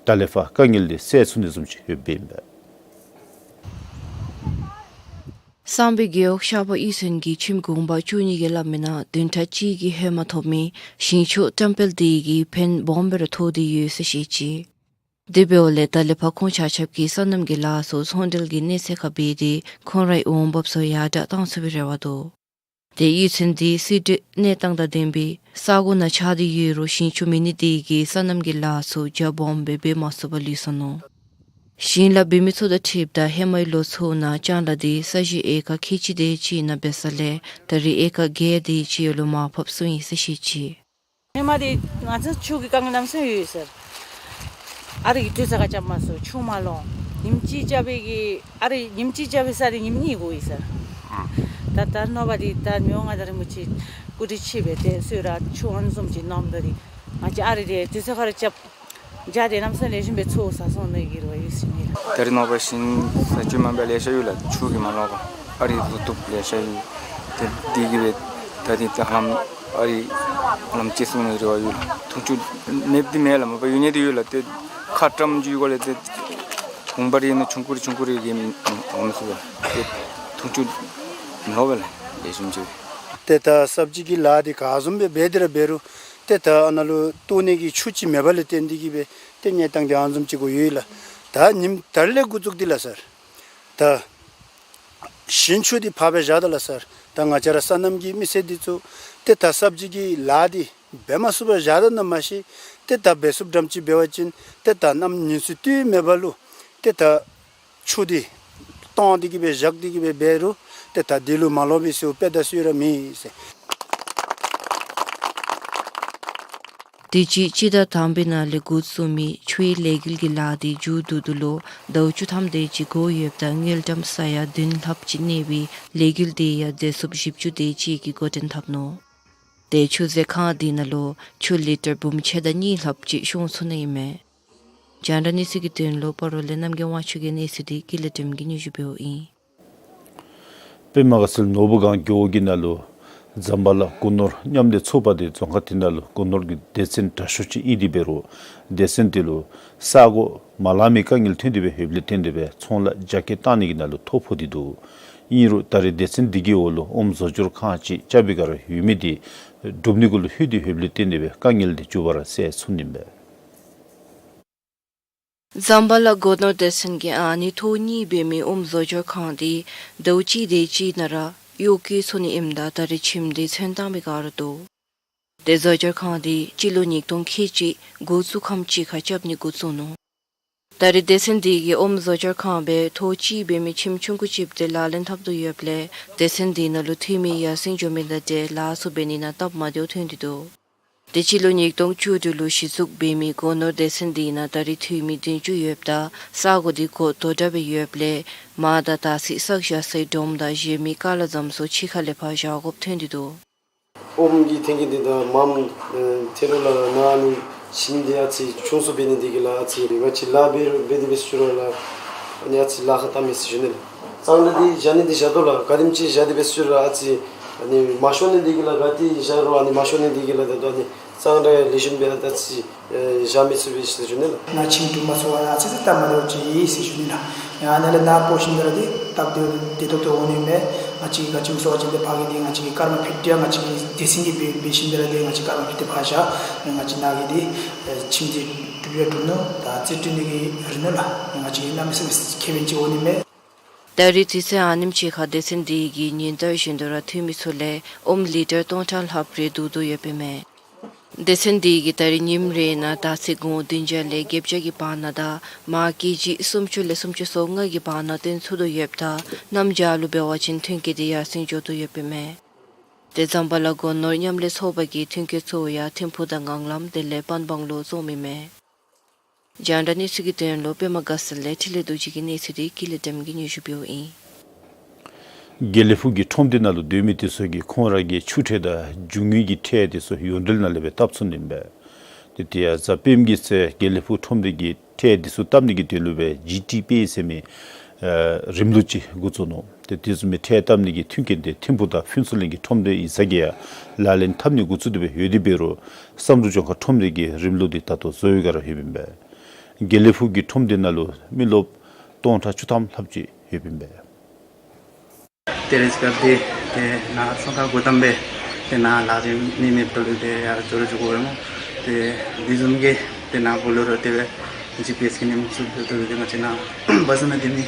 ད་ལས་ཕར་དཀའ་ངལ་འདི་སེལ་ཚུགས་ནི་བཟུམ་ཅིག་ཡོདཔ་ཨིན་པས། གསང་སྦས་རྒེད་འོག་ཤར་པ་གཡུས་ཚན་གྱི་ཁྱིམ་གུང་པ་བཅུ་གཉིས་ཀྱིས་སླབ་མི་ནང་བདུན་ཕྲག་གཅིག་གི་ཧེ་མ་ཐོབ་མི་ཞིང་ཆུ་བཀྲམ་སྤེལ་འདི་གིས་ཕན་སྦོམ་སྦེ་ར་ཐོགས་ཏེ་ཡོད་ཟེར་བཤད་ཅི། དེ་འབདཝ་ལས་ད་ལས་ཕར་ཁོང་ཆ་ཁྱབ་ཀྱིས་སོ་ནམ་གྱི་ལཱ་ཚུ་ཚོང་འབྲེལ་གྱི་གནས་ཚད་ཁར་འབད་དེ་ཁོང་རའི་འོང་འབབ་ཚུ་ཡར་དྲག་གཏང་ཚུགས་པའི་རེ་བ་འདུག། ཏེ་གཡུས་ཚན་འདི་སྲིད་གྲོས་གནས་སྟངས་དང་ལྡན་པའི་ས་གོ་ནང་ཆགས་ཏེ་ཡོད་རུང་ཞིང་ཆུ་མེད་ནི་དེ་གིས་སོ་ནམ་གྱི་ལཱ་ཚུ་རྒྱ་སྦོམ་སྦེ་འབད་མ་ཚུགས་པར་ལུས་སོ་ནུག། ཞིང་ལཱ་འབད་མི་ཚུ་དང་འཁྲིལཝ་ད་ཧེ་མའི་ལོ་ཚུ་ནང་ལྕང་ལཱ་འདི་ས་གཞི་ཨེ་ཀར་ཁལ་གཅིག་དེ་ཅིག་ནང་འབད་ས་ལས་ད་རེས་ཨེ་ཀར་བརྒྱད་དེ་ཅིག་ལུ་མར་ཕབ་སོང་ཡི་ཟེར་བཤད་ཅི། ཧེ་མ་འདི་ང་ཚོ་ཆུ་གི་དཀའ་ངལ་གནམ་མེད་ས་མེད་ཡོད་ཟེར། ཨ་རི་གི་དུས་ཚོད་ཁར་རྐྱབ་མ་ཚུགས། ཆུ་མ་ལོང་། ཉིནམ་གཅིག་རྐྱབ་པའི་གི་ཨ་རི་ཉིནམ་གཅིག་རྐྱབ་པའི་ས་འདི་ཉིནམ་གཉིས་འགོར་ཡི་ཟེར། ད་ད་ནོར་བ་འདི་ད་མི་དབང་མངའ་བདག་རིན་པོ་ཆེ་སྐུ་དྲིན་ཆེ་བས། ཏེ་གསོལ་རས་ཆུ་ཨ་ནི་བཟུམ་ཅིག་གནངམ་ད་འདི་ང་བཅས་ཨ་རི་འདི་དུས་ཚོད་ཁར་རྐྱབ་བྱ་འདི་གནམ་མེད་ས་མེད་ལེགས་ཤོམ་སྦེ་ཚུ་ས་སོང་ནི་གི་རེ་བ་ཡོད་ཟེར་ཨིན་ལགས། ད་རེས་ནངས་པ་ཞིང་ས་ཆུ་མ་འབད་ལེ་ཤ་ཡོད་ལགས། ཆུ་གིས་མ་ལོང་པར་ཨ་རི་བཟོ་བཏུབ་ལེ་ཤ་ཡོད། ཏེ་འདི་གིས་སྦེ་ད་འདི་ད་ཧ་ལམ་ཨ་རི་ཧ་ལམ་ཅིག་སོང་ནི་རེ་བ་ཡོད་ལགས། འཐུང་ཆུ་མེདཔ་འདི་མེད་ལགས། མ་པ་ཡོད་ནི་འདི་ཡོད་ལགས། ཏེ་ཁ་བཀྲམ་རྒྱུའི་སྒོ་ལས་ཏེ་གུང་པ་རེ་ནི་ཆུང་ཀུ་རེ་ཆུང་ཀུ་རེ་གིས་འོང་མི་ཚུགས་པས། ཏེ་འཐུང་ཆུ་མི་ལོ་བས་ལགས། ལེགས་ཤོམ་ཅིག། ཏེ་ད་ས་བཅད་ཀྱི་ལཱ་འདི་ག་བཟུམ་སྦེ་འབད་དེ་ར་འབད་རུང་ཏེ་ད་ཨ་ནཱ་ལུ་བཏོག་ནི་གི་ཆུ་ཅིག་མེདཔ་ལས་བརྟེན་ཏེ་གིས་སྦེ་ཏེ་གནས་སྟངས་འདི་ཨ་ནི་བཟུམ་ཅིག་གུ་ཡོད་ལགས། ད་ཉིནམ་ད་རེས་ལས་འགོ་བཙུགས་ཏེ་ལགས་སར་ད་ཞིང་ཆུ་འདི་ཕར་སྦེ་བཞག་ད་ལགས་སར། ད་ང་བཅས་ར་སོ་ནམ་གྱི་མི་སེར་འདི་ཚུ་ཏེ་ད་ས་བཅད་ཀྱི་ལཱ་འདི་འབད་མ་ཚུགས་པར་བཞག་ད་ནི་མ་ཤེས། ཏེ་ད་འབད་ཚུགསཔ་འདྲཝ་ཅིག་འབད་བ་ཅིན་ཏེ་ད་གནམ་ཉིནམ་ཚུ་དུས་མེད་པ་ལུ་ཏེ་ད་ཆུ་འདི་བཏོག་སྟེ་གིས་སྦེ་བཞག་སྟེ་གིས་སྦེ་འབད་རུང་ཏེ་ད་འདི་ལུ་མ་ལོག་པའི་ཟེར་དཔེ་ད་སུ་ར་མེད་ཟེར། དུས་ཅི་སྤྱི་ཟླ་དང་པའི་ནང་ལས་འགོ་བཙུགས་མི་ཆུའི་ལས་འགུལ་གྱི་ལཱ་འདི་མཇུག་བསྡུ་ད་ལུ་ཟླཝ་བཅུ་ཐམ་དེ་ཅིག་འགོར་ཡོདཔ་ད་དངུལ་ཀྲམ་ས་ཡ་བདུན་ལྷགཔ་ཅིག་གནས་པའི་ལས་འགུལ་འདི་ཡང་བདེ་སྲུངཔ་བཞི་བཅུ་དེ་ཅིག་གིས་འགོ་འདྲེན་འཐབ་ནུག། ཏེ་ཆུ་མཛོད་ཁང་འདི་ནང་ལུ་ཆུ་ལི་ཊར་འབུམ་ཕྱེད་དང་གཉིས་ལྷགཔ་ཅིག་ཤོང་ཚུགས་ནི་ཨིན་མས། རྒྱང་བསྒྲགས་གནས་ཚུལ་གྱི་དོན་ལུ་སྤ་རོ་ལས་རྣམ་རྒྱལ་དབང་ཕྱུག་གི་གནས་ཚུལ་འདི་ཀུན་ལེགས་སྒྲོལམ་གིས་སྙན་ཞུ་འབདཝ་ཨིན། པདྨ་དགའ་ཚལ་ནོར་བུ་སྒང་རྒེད་འོག་གི་ནང་ལུ་ཛམ་བྷ་ལ་སྐུ་ནོར་མཉམ་འདེགས་ཚོགས་པ་འདི་རྫོང་ཁག་དེ་ནང་ལུ་སྐུ་ནོར་གྱི་སྡེ་ཚན་དྲག་ཤོས་ཅིག་ཨིན་ཏེ་འབད་རུང་སྡེ་ཚན་དེ་ལུ་ས་གོ་མ་ལང་མི་དཀའ་ངལ་ཐོན་ཏེ་སྦེ་ཡོདཔ་ལས་བརྟེན་ཏེ་སྦེ་ཚོང་ལཱ་རྒྱ་སྐྱེད་བཏང་ནི་གི་ནང་ལུ་ཐོ་ཕོག་སྟེ་འདུག། ཨིན་རུང་ད་རེས་སྡེ་ཚན་འདི་གི་འོག་ལུ་ཨོམ་བཟོ་སྦྱོར་ཁང་ཅིག་རྐྱབ་པའི་སྒང་ར་ཡོད་མི་འདི་གྲུབ་ནི་གུ་ལུ་ལྷོད་དེ་ཡོདཔ་ལས་བརྟེན་ཏེ་སྦེ་དཀའ་ངལ་འདི་འབྱུང་བ་ར་སེལ་ཚུགས་ནི་ཨིན་པས། ཛམ་བྷ་ལ་སྒོ་ནོར་སྡེ་ཚན་གྱི་ཨ་ནི་ཐོག་གཉིས་འབད་མི་ཨོམ་བཟོ་སྦྱོར་ཁང་འདི་ཟླཝ་གཅིག་དེ་ཅིག་ནང་ར་གཡོག་བཀོལ་ཚུགས་ནི་ཨིནམ་ད་ད་རེས་ཁྱིམ་འདི་ཚོན་བཏང་བའི་སྒང་ར་འདུག། དེ་བཟོ་སྦྱོར་ཁང་འདི་སྤྱི་ལོ་ཉིས་སྟོང་ཁལ་གཅིག་འགོ་བཙུགས་ཁམས་ཅིག་ཁར་རྐྱབ་ནི་འགོ་བཙུགས་ནུག། ད་རེས་སྡེ་ཚན་འདི་གིས་ཨོམ་བཟོ་སྦྱོར་ཁང་སྦེ་ཐོག་གཅིག་འབད་མི་ཁྱིམ་ཆུང་ཀུ་ཅིག་འདི་ལག་ལེན་འཐབ་དོ་ཡོདཔ་ལས་སྡེ་ཚན་འདི་ནང་ལུ་འཐུས་མི་ཡར་སེང་འགྱོ་མི་དང་འབྲེལ་ལཱ་ཚུ་འབད་ནི་ནང་སྟབས་མ་བདེཝ་ཐོན་ཏེ་འདུག། དེ་སྤྱི་ལོ་ཉིས་སྟོང་བཅུ་དྲུག་ལུ་གཞི་བཙུགས་འབད་མི་སྒོ་ནོར་སྡེ་ཚན་འདི་ནང་ད་རེས་འཐུས་མི་བདུན་ཅུ་ཡོདཔ་ད་ས་གོ་འདི་གོ་དོ་དྲགས་སྦེ་ཡོདཔ་ལས་མར་དང་དར་ཚི་བསགས་བཞག་སའི་སྒྲོམ་དང་གཞན་མི་ཀ་ལ་ཙམ་ཚུ་ཕྱི་ཁ་ལས་ཕར་བཞག་དགོཔ་ཐོན་ཏེ་འདུག། ཨོམ་གྱི་ཐོན་སྐྱེད་འདི་དང་མམ་ཨེ་ཐེ་རུ་ལགས་ནཱ་ནི་ཁྱིམ་འདི་ཨ་ཙི་ཆུང་སུ་འབད་ནི་འདི་གིས་ལགས་ཨ་ཙི་རེ་བ་ཅིག་ལཱ་འབད་རུང་འབད་དེ་འབད་ཞུ་རུང་ལགས་ཨ་ནི་ཨ་ཙི་ལཱ་ཁག་བཏང་མས་ཟེར་ཞུ་ནི་ལགས། གཙང་སྦྲ་འདི་བཞག་ནི་འདི་བཞག་དོ་ལགས། ག་དེམ་ཅིག་བཞག་སྟེ་འབད་ཞུ་རུང་ཨ་ཙི་ཨ་ནི་མ་ཤོང་ནི་འདི་གིས་ལགས། ག་ཏེ་བཞག་རུང་ཨ་ནི་མ་ཤོང་ནི་འདི་གིས་ལགས། ད་ལྟོ་ཨ་ནི་གཙང་སྦྲ་ལེགས་ཤོམ་སྦེ་ཨ་ཙི་ཨེ་བཞག་མི་ཚུགས་པས་ཟེར་ཞུ་ནི་ལགས། ནཱ་ཁྱིམ་དྲུང་པ་ཚུ་ཨ་ཙི་ཙི་སྟབས་མ་བདེཝ་ཅིག་ཨིན་ཟེར་ཞུ་ནི་ལགས། ཨ་ནཱ་ལས་ནཱ་འབོ་ཞིནམ་ད་ར་འདི་སྟབས་བདེ་བདེ་ཏོག་ཏོ་འོང་ནི་མས། ང་བཅས་ཀྱིས་ག་ཅི་སྨོ་ཟེར་བ་ཅིན་འདི་ཕར་གི་འདི་ང་བཅས་ཀྱི་ཀརྨ་ཕེབས་ཏེ་ང་བཅས་ཀྱི་སྡེ་ཚན་གྱིས་འབད་འབད་ཞིནམ་ད་ར་འདི་ང་བཅས་ཀརྨ་ཕེབས་ཏེ་ཕར་བཞག། ང་བཅས་ནཱ་གི་འདི་ཨེ་ཁྱིམ་འདི་འགྲུབ་ཡང་འགྲུབ་ནུག། ད་རྩིས་སྤྲོད་ནི་གི་རིང་ནུག་ལགས། ང་བཅས་ཀྱིས་གནམ་མེད་ས་མེད་ཁེ་ཕན་ཅིག་འོང་ནི་མས། ད་རེས་དུས་ཚོད་ཨ་ནེམ་ཅིག་ཁར་སྡེ་ཚན་འདི་གིས་ཉིན་ལྟར་བཞིན་དུ་ར་འཐུས་མི་ཚུ་ལས་ཨོམ་ལི་ཊར་སྟོང་ཕྲག་ལྷགཔ་རེ་བསྡུ་དོ་ཡོདཔ་ཨིན་མས། སྡེ་ཚན་འདི་གིས་ད་རེས་ཉིནམ་རེ་ནང་དར་ཚི་སྒོང་བདུན་བརྒྱ་ལས་བརྒྱད་བརྒྱ་གི་བར་ན་དང་མར་ཀེ་ཇི་སུམ་ཅུ་ལས་སུམ་ཅུ་སོ་ལྔ་གི་བར་ན་བཏོན་ཚུགས་དོ་ཡོདཔ་ད་གནམ་བྱཱར་ལུ་འབད་བ་ཅིན་ཐོན་སྐྱེད་འདི་ཡར་སེང་འགྱོ་དོ་ཡོདཔ་ཨིན་མས། དེ་ཛམ་བྷ་ལ་སྒོ་ནོར་མཉམ་ལས་ཚོགས་པ་གིས་ཐོན་སྐྱེད་ཚུ་ཡང་ཐིམ་ཕུག་དང་ངང་ལམ་དེ་ལས་པན་སྦང་ལུ་བཙོངམ་ཨིན་མས། རྒྱང་བསྒྲགས་གནས་ཚུལ་གྱི་དོན་ལུ་པདྨ་དགའ་ཚལ་ལས་འཕྲིན་ལས་རྡོ་རྗེ་གི་གནས་ཚུལ་འདི་ཀུན་ལེགས་སྒྲོལ་མ་གིས་སྙན་ཞུ་འབདཝ་ཨིན། དགེ་ལེགས་ཕུག་གི་ཁྲོམ་སྡེ་ནང་ལུ་སྡོད་མི་འདི་ཚུ་གིས་ཁོང་ར་གི་ཆུ་ཁྲལ་དང་རྒྱུ་དངོས་ཀྱི་ཁྲལ་འདི་ཚུ་ཡོངས་འབྲེལ་ནང་ལས་སྦེ་བཏབ་ཚུགས་ནི་ཨིན་པས། དེ་དེ་ཡང་གཟའ་སྤེནམ་གི་ཚེ་དགེ་ལེགས་ཕུག་ཁྲོམ་སྡེ་གིས་ཁྲལ་འདི་ཚུ་བཏབ་ནི་གི་དོན་ལུ་སྦེ་ཇི་ཊི་པེ་ཟེར་མི་ཨེ་རིམ་ལུགས་ཅིག་འགོ་བཙུགས་ནུག། དེ་དེ་བཟུམ་མའི་ཁྲལ་བཏབ་ནི་གི་མཐུན་རྐྱེན་འདི་ཐིམ་ཕུག་དང་ཕུན་ཚོགས་གླིང་གི་ཁྲོམ་སྡེ་ཡིག་ཚང་གིས་ཡང་ལག་ལེན་འཐབ་ནི་འགོ་བཙུགས་ཏེ་སྦེ་ཡོད་དེ་འབད་རུང་བསམ་གྲུབ་ལྗོངས་མཁར་ཁྲོམ་སྡེ་གིས་རིམ་ལུགས་འདི་ད་ལྟོ་བཟོ་བའི་སྒང་ར་ཡོདཔ་ཨིན་པས། དགེ་ལེགས་ཕུག་གི་ཁྲོམ་སྡེ་ནང་ལུ་མི་རློབས་སྟོང་ཕྲག་བཅུ་ཐམ་ལྷགཔ་ཅིག་ཡོདཔ་ཨིན་པས། ཏེ་རེས་སྐབས་འདི་ཏེ་ནཱ་ཚོང་ཁང་འགོ་དང་པ་ཏེ་ནཱ་ལཱ་འབད་ནི་མེདཔ་ད་ལུ་ཏེ་ཡར་འགྱོ་རུང་འགྱོ་དགོ་པས་སྨོ། ཏེ་དེ་བཟུམ་གྱི་ཏེ་ནཱ་འབོ་ལོ་རུང་དེ་སྦེ་ཇི་པི་ཨེསི་གི་ཉིནམ་ཚུ་འགྱོ་དོ་རུང་ཏེ་ང་བཅས་ནཱ་བ་ས་ནང་སྡོད་མི་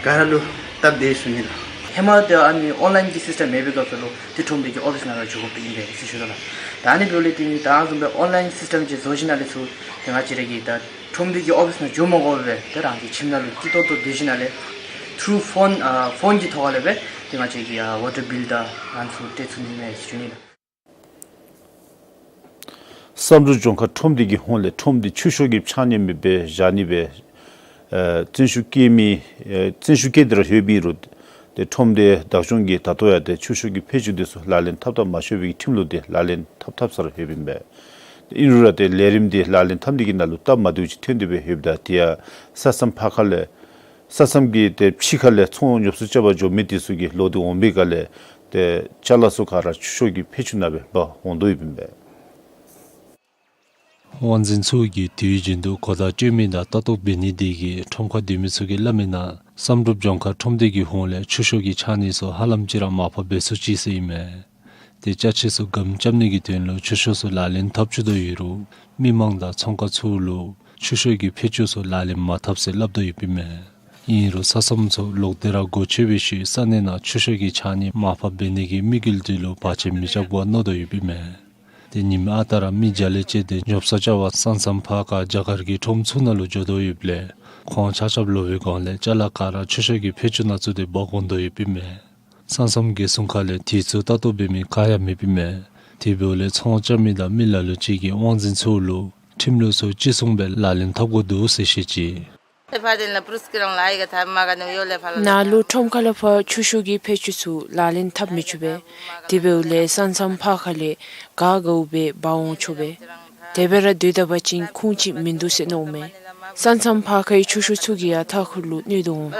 ག་ར་ལུ་སྟབས་བདེ་ཞུ་ནི་ལགས། ཧེ་མ་ཏེ་ཨ་ནི་ཨོན་ལའིན་གྱི་སིསི་ཊམ་མེད་པའི་སྐབས་སུ་ལུ་ཏེ་ཁྲོམ་སྡེ་གི་ཨོ་ཕིསི་ནང་ར་འགྱོ་དགོཔ་ཨིན་པས་ཟེར་ཞུ་དོ་ལགས། ད་ཨ་ནི་འབདཝ་ལས་ཏེ་ད་བཟུམ་སྦེ་ཨོན་ལའིན་སིསི་ཊམ་ཅིག་བཟོ་ཞིནམ་ལས་ཚུར་ཏེ་ང་བཅས་ར་གིས་ད་ཁྲོམ་སྡེ་གི་ཨོ་ཕིསི་ནང་འགྱོ་མ་དགོ་པར་སྦེ་ཏེ་རང་གི་ཁྱིམ་ནང་ལུ་སྐྱིད་ཏོག་ཏོ་སྡོད་ཞིནམ་ལས་ཐུརུ་ཕོན་ཨ་ཕོན་གྱི་ཐོག་ལས་སྦེ་ཏེ་ང་བཅས་ཀྱི་ཨ་ཝ་ཊར་བིལ་དང་ཨ་ནི་ཚུ་སྤྲོད་ཚུགས་ནི་མས་ཟེར་ཞུ་ནི་ལགས། བསམ་གྲུབ་ལྗོངས་མཁར་ཁྲོམ་སྡེ་གི་ཧོངས་ལས་ཁྲོམ་སྡེ་ཆུ་ཤོག་གི་ཕྱགས་སྙིགས་མེདཔ་སྦེ་བཞག་ནི་སྦེ་ཨེ་བརྩོན་ཤུགས་བསྐྱེད་མི་ཨེ་བརྩོན་ཤུགས་བསྐྱེད་དེ་ར་ཡོདཔ་ཨིན་རུང་ཏེ་ཁྲོམ་སྡེ་བདག་སྐྱོང་གིས་ད་ལྟོ་ཡང་ཏེ་ཆུ་ཤོག་གི་ཕད་ཅུང་འདི་ཚུ་ལག་ལེན་འཐབ་འཐབ་མ་ཆོག་པའི་ཁྲིམས་ལུགས་འདི་ལག་ལེན་འཐབ་འཐབ་ས་ར་ཡོདཔ་ཨིན་པས། ཨིན་རུང་ར་ཏེ་ལས་རིམ་འདི་ལག་ལེན་འཐབ་ནི་གི་ནང་ལུ་སྟབས་མ་བདེཝ་ཅིག་ཐོན་ཏེ་སྦེ་ཡོདཔ་ད་དེ་ཡང་ས་མཚམས་ཕར་ཁ་ལས་ས་མཚམས་ཀྱི་ཏེ་ཕྱི་ཁ་ལས་ཚོང་ཉོ་ཚོང་རྐྱབ་པར་འགྱོ་མི་འདི་ཚུ་གིས་ལོག་སྟེ་འོང་པའི་སྒང་ལས་ཏེ་ཅ་ལ་ཚུ་ག་ར་ཆུ་ཤོག་གི་ཕད་ཅུང་ནང་སྦེ་འབག་འོང་དོ་ཡོདཔ་ཨིན་པས། དབང་འཛིན་ཚུ་གིས་དུས་རྒྱུན་དུ་གོ་བརྡ་སྤྲོད་མི་དང་ལྟ་རྟོག་འབད་ནི་དེ་གིས་ཁྲོམ་ཁར་སྡོད་མི་ཚུ་གིས་སླབ་མིའི་ནང་བསམ་གྲུབ་ལྗོངས་མཁར་ཁྲོམ་སྡེ་གི་ཧོངས་ལས་ཆུ་ཤོག་གི་ཕྱགས་སྙིགས་ཚུ་ཧ་ལམ་ཅིག་ར་མར་ཕབ་འབད་ཚུགས་ཅི་ཟེར་ཨིན་མས། ཏེ་ཅ་ཆས་ཚུ་སྒམ་རྐྱབ་ནི་གི་དོན་ལུ་ཆུ་ཤོག་ཚུ་ལག་ལེན་འཐབ་བཅུག་དོ་ཡོད་རུང་མི་མང་དང་ཚོང་ཁང་ཚུ་ལུ་ཆུ་ཤོག་གི་ཕད་ཅུང་ཚུ་ལག་ལེན་མ་འཐབ་ཟེར་སླབ་དོ་ཡོདཔ་ཨིན་མས། ཨིན་རུང་ས་མཚམས་ཚུ་ལོག་སྟེ་ར་སྒོ་ཕྱེ་བའི་ཤུལ་ས་གནས་ནང་ཆུ་ཤོག་གི་ཕྱགས་སྙིགས་མར་ཕབ་འབད་ནི་གིས་དམིགས་ཡུལ་འདི་ལུ་བར་ཆད་མི་རྐྱབ་པར་མནོ་དོ་ཡོདཔ་ཨིན་མས། ཏེ་ཉིནམ་ཨ་རྟག་ར་མི་བརྒྱ་ལས་བཅད་དེ་ཉོ་ཚོང་རྐྱབ་པར་ས་མཚམས་ཕར་ཁ་རྒྱ་གར་གྱི་ཁྲོམ་ཚུ་ནང་ལུ་འགྱོ་དོ་ཡོདཔ་ལས་ཁོང་ཆ་ཁྱབ་ལོག་པའི་སྒང་ལས་ཅ་ལ་ག་ར་ཆུ་ཤོག་གི་ཕད་ཅུང་ནང་བཙུགས་ཏེ་འབག་འོང་དོ་ཡོདཔ་ཨིན་མས། ས་མཚམས་འགོ་སྲུང་ཁ་ལས་དུས་ཚོད་ལྟ་རྟོག་འབད་མི་ག་ཡང་མེདཔ་ཨིན་མས། དེ་འབདཝ་ལས་ཚོང་རྐྱབ་མི་དང་མི་ལ་ལུ་ཅིག་གིས་དབང་འཛིན་ཚུ་ལུ་ཁྲིམས་ལུགས་ཚུ་གཅིག་མཚུངས་སྦེ་ལག་ལེན་འཐབ་དགོ་འདུག་ཟེར་བཤད་ཅི། ནཱ་ལུ་ཁྲོམ་ཁ་ལས་ཕར་ཆུ་ཤོག་གི་ཕད་ཅུང་ཚུ་ལག་ལེན་འཐབ་མི་ཆོག་པས། དེ་འབདཝ་ལས་ས་མཚམས་ཕར་ཁ་ལས་ག་དགའཝ་སྦེ་འབག་འོང་ཆོག་པས། དེ་སྦེ་ར་སྡོད་ད་པ་ཅིན་ཁུངས་ཅིག་མིན་འདུག་ཟེར་མནོཝ་མས། ས་མཚམས་ཕར་ཁའི་ཆུ་ཤོག་ཚུ་གིས་ཡང་མཐའ་འཁོར་ལུ་གནོད་དོ་འོང་།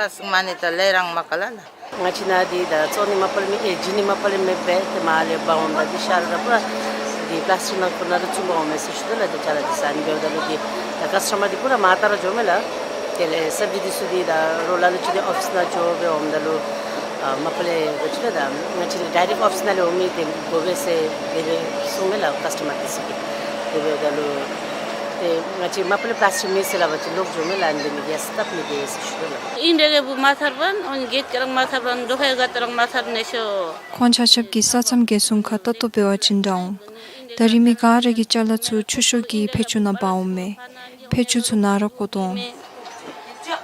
ང་བཅས་ནཱ་འདི་ད་བཙོང་ནི་མ་པ་ལས་མེད་ཨེ་བྱིན་ནི་མ་པ་ལས་མེད་པས། ཏེ་མར་ལས་འབག་འོངམ་ད་འདི་ཤར་ར་པ་འདི་པ་ལཱསི་ཊིཀ་ནང་ཁོ་ན་ར་བཙུགས་འབག་འོང་མས་ཟེར་ཞུ་དོ་ལགས། ཏེ་ཅ་ལ་འདི་ཟ་ནི་འབདཝ་ད་ལུ་འདི་ད་ཀཱསི་ཊ་མར་འདི་པུ་ར་མར་ལྟ་ར་འགྱོཝ་མས་ལགས། དེ་ལས་སབ་ཇི་འདི་ཚུ་འདི་ད་རོགས་ལ་ལུ་ཅིག་འདི་ཨོ་ཕིསི་ནང་འགྱོ་སྦེ་འོངམ་ད་ལུ་ ཨ་མ་པ་ལས་འགོ་བཙུགས་ད་ང་བཅས་ནི་ཌའི་རེཀཊ་ཨོ་ཕིས་ནང་ལས་འོང་མི་དེ་དགོ་པས་ཟེར་དེ་སྦེ་གསུངམ་མས་ལགས། ཀཱསི་ཊོ་མར་དེ་ཚུ་གིས་དེ་སྦེ་ད་ལུ་ཏེ་ང་བཅས་མ་པ་ལས་པི་ལཱསི་ཊིཀ་མེད་ཟེར་སླབ་པ་ཅིན་ལོག་འགྱོཝ་མས་ལགས། ཨ་ནི་འདི་ནི་གེསི་བཏབ་ནི་གེ་ཟེར་ཞུ་ལགས། ཨིན་རེ་རེ་བུ་མ་ཐར་བར་ཨོ་ནི་གེཊ་ཁ་ར་མ་ཐར་བར་འགྲོ་ཁ་ཡང་ག་ཏེ་ར་མ་ཐར་ནི་ཤོ། ཁོང་ཆ་ཁྱབ་ཀྱིས་ས་མཚམས་ཀྱི་སྲུང་ཁག་ལྟ་རྟོག་འབད་བ་ཅིན་འདྲ་འོང་། ད་རིས་མི་ག་ར་གི་ཅ་ལ་ཚུ་ཆུ་ཤོག་གི་ཕད་ཅུང་ནང་འབག་འོངམ་མས། ཕད་ཅུང་ཚུ་ནཱ་ར་བཀོ་དོ་འོང་།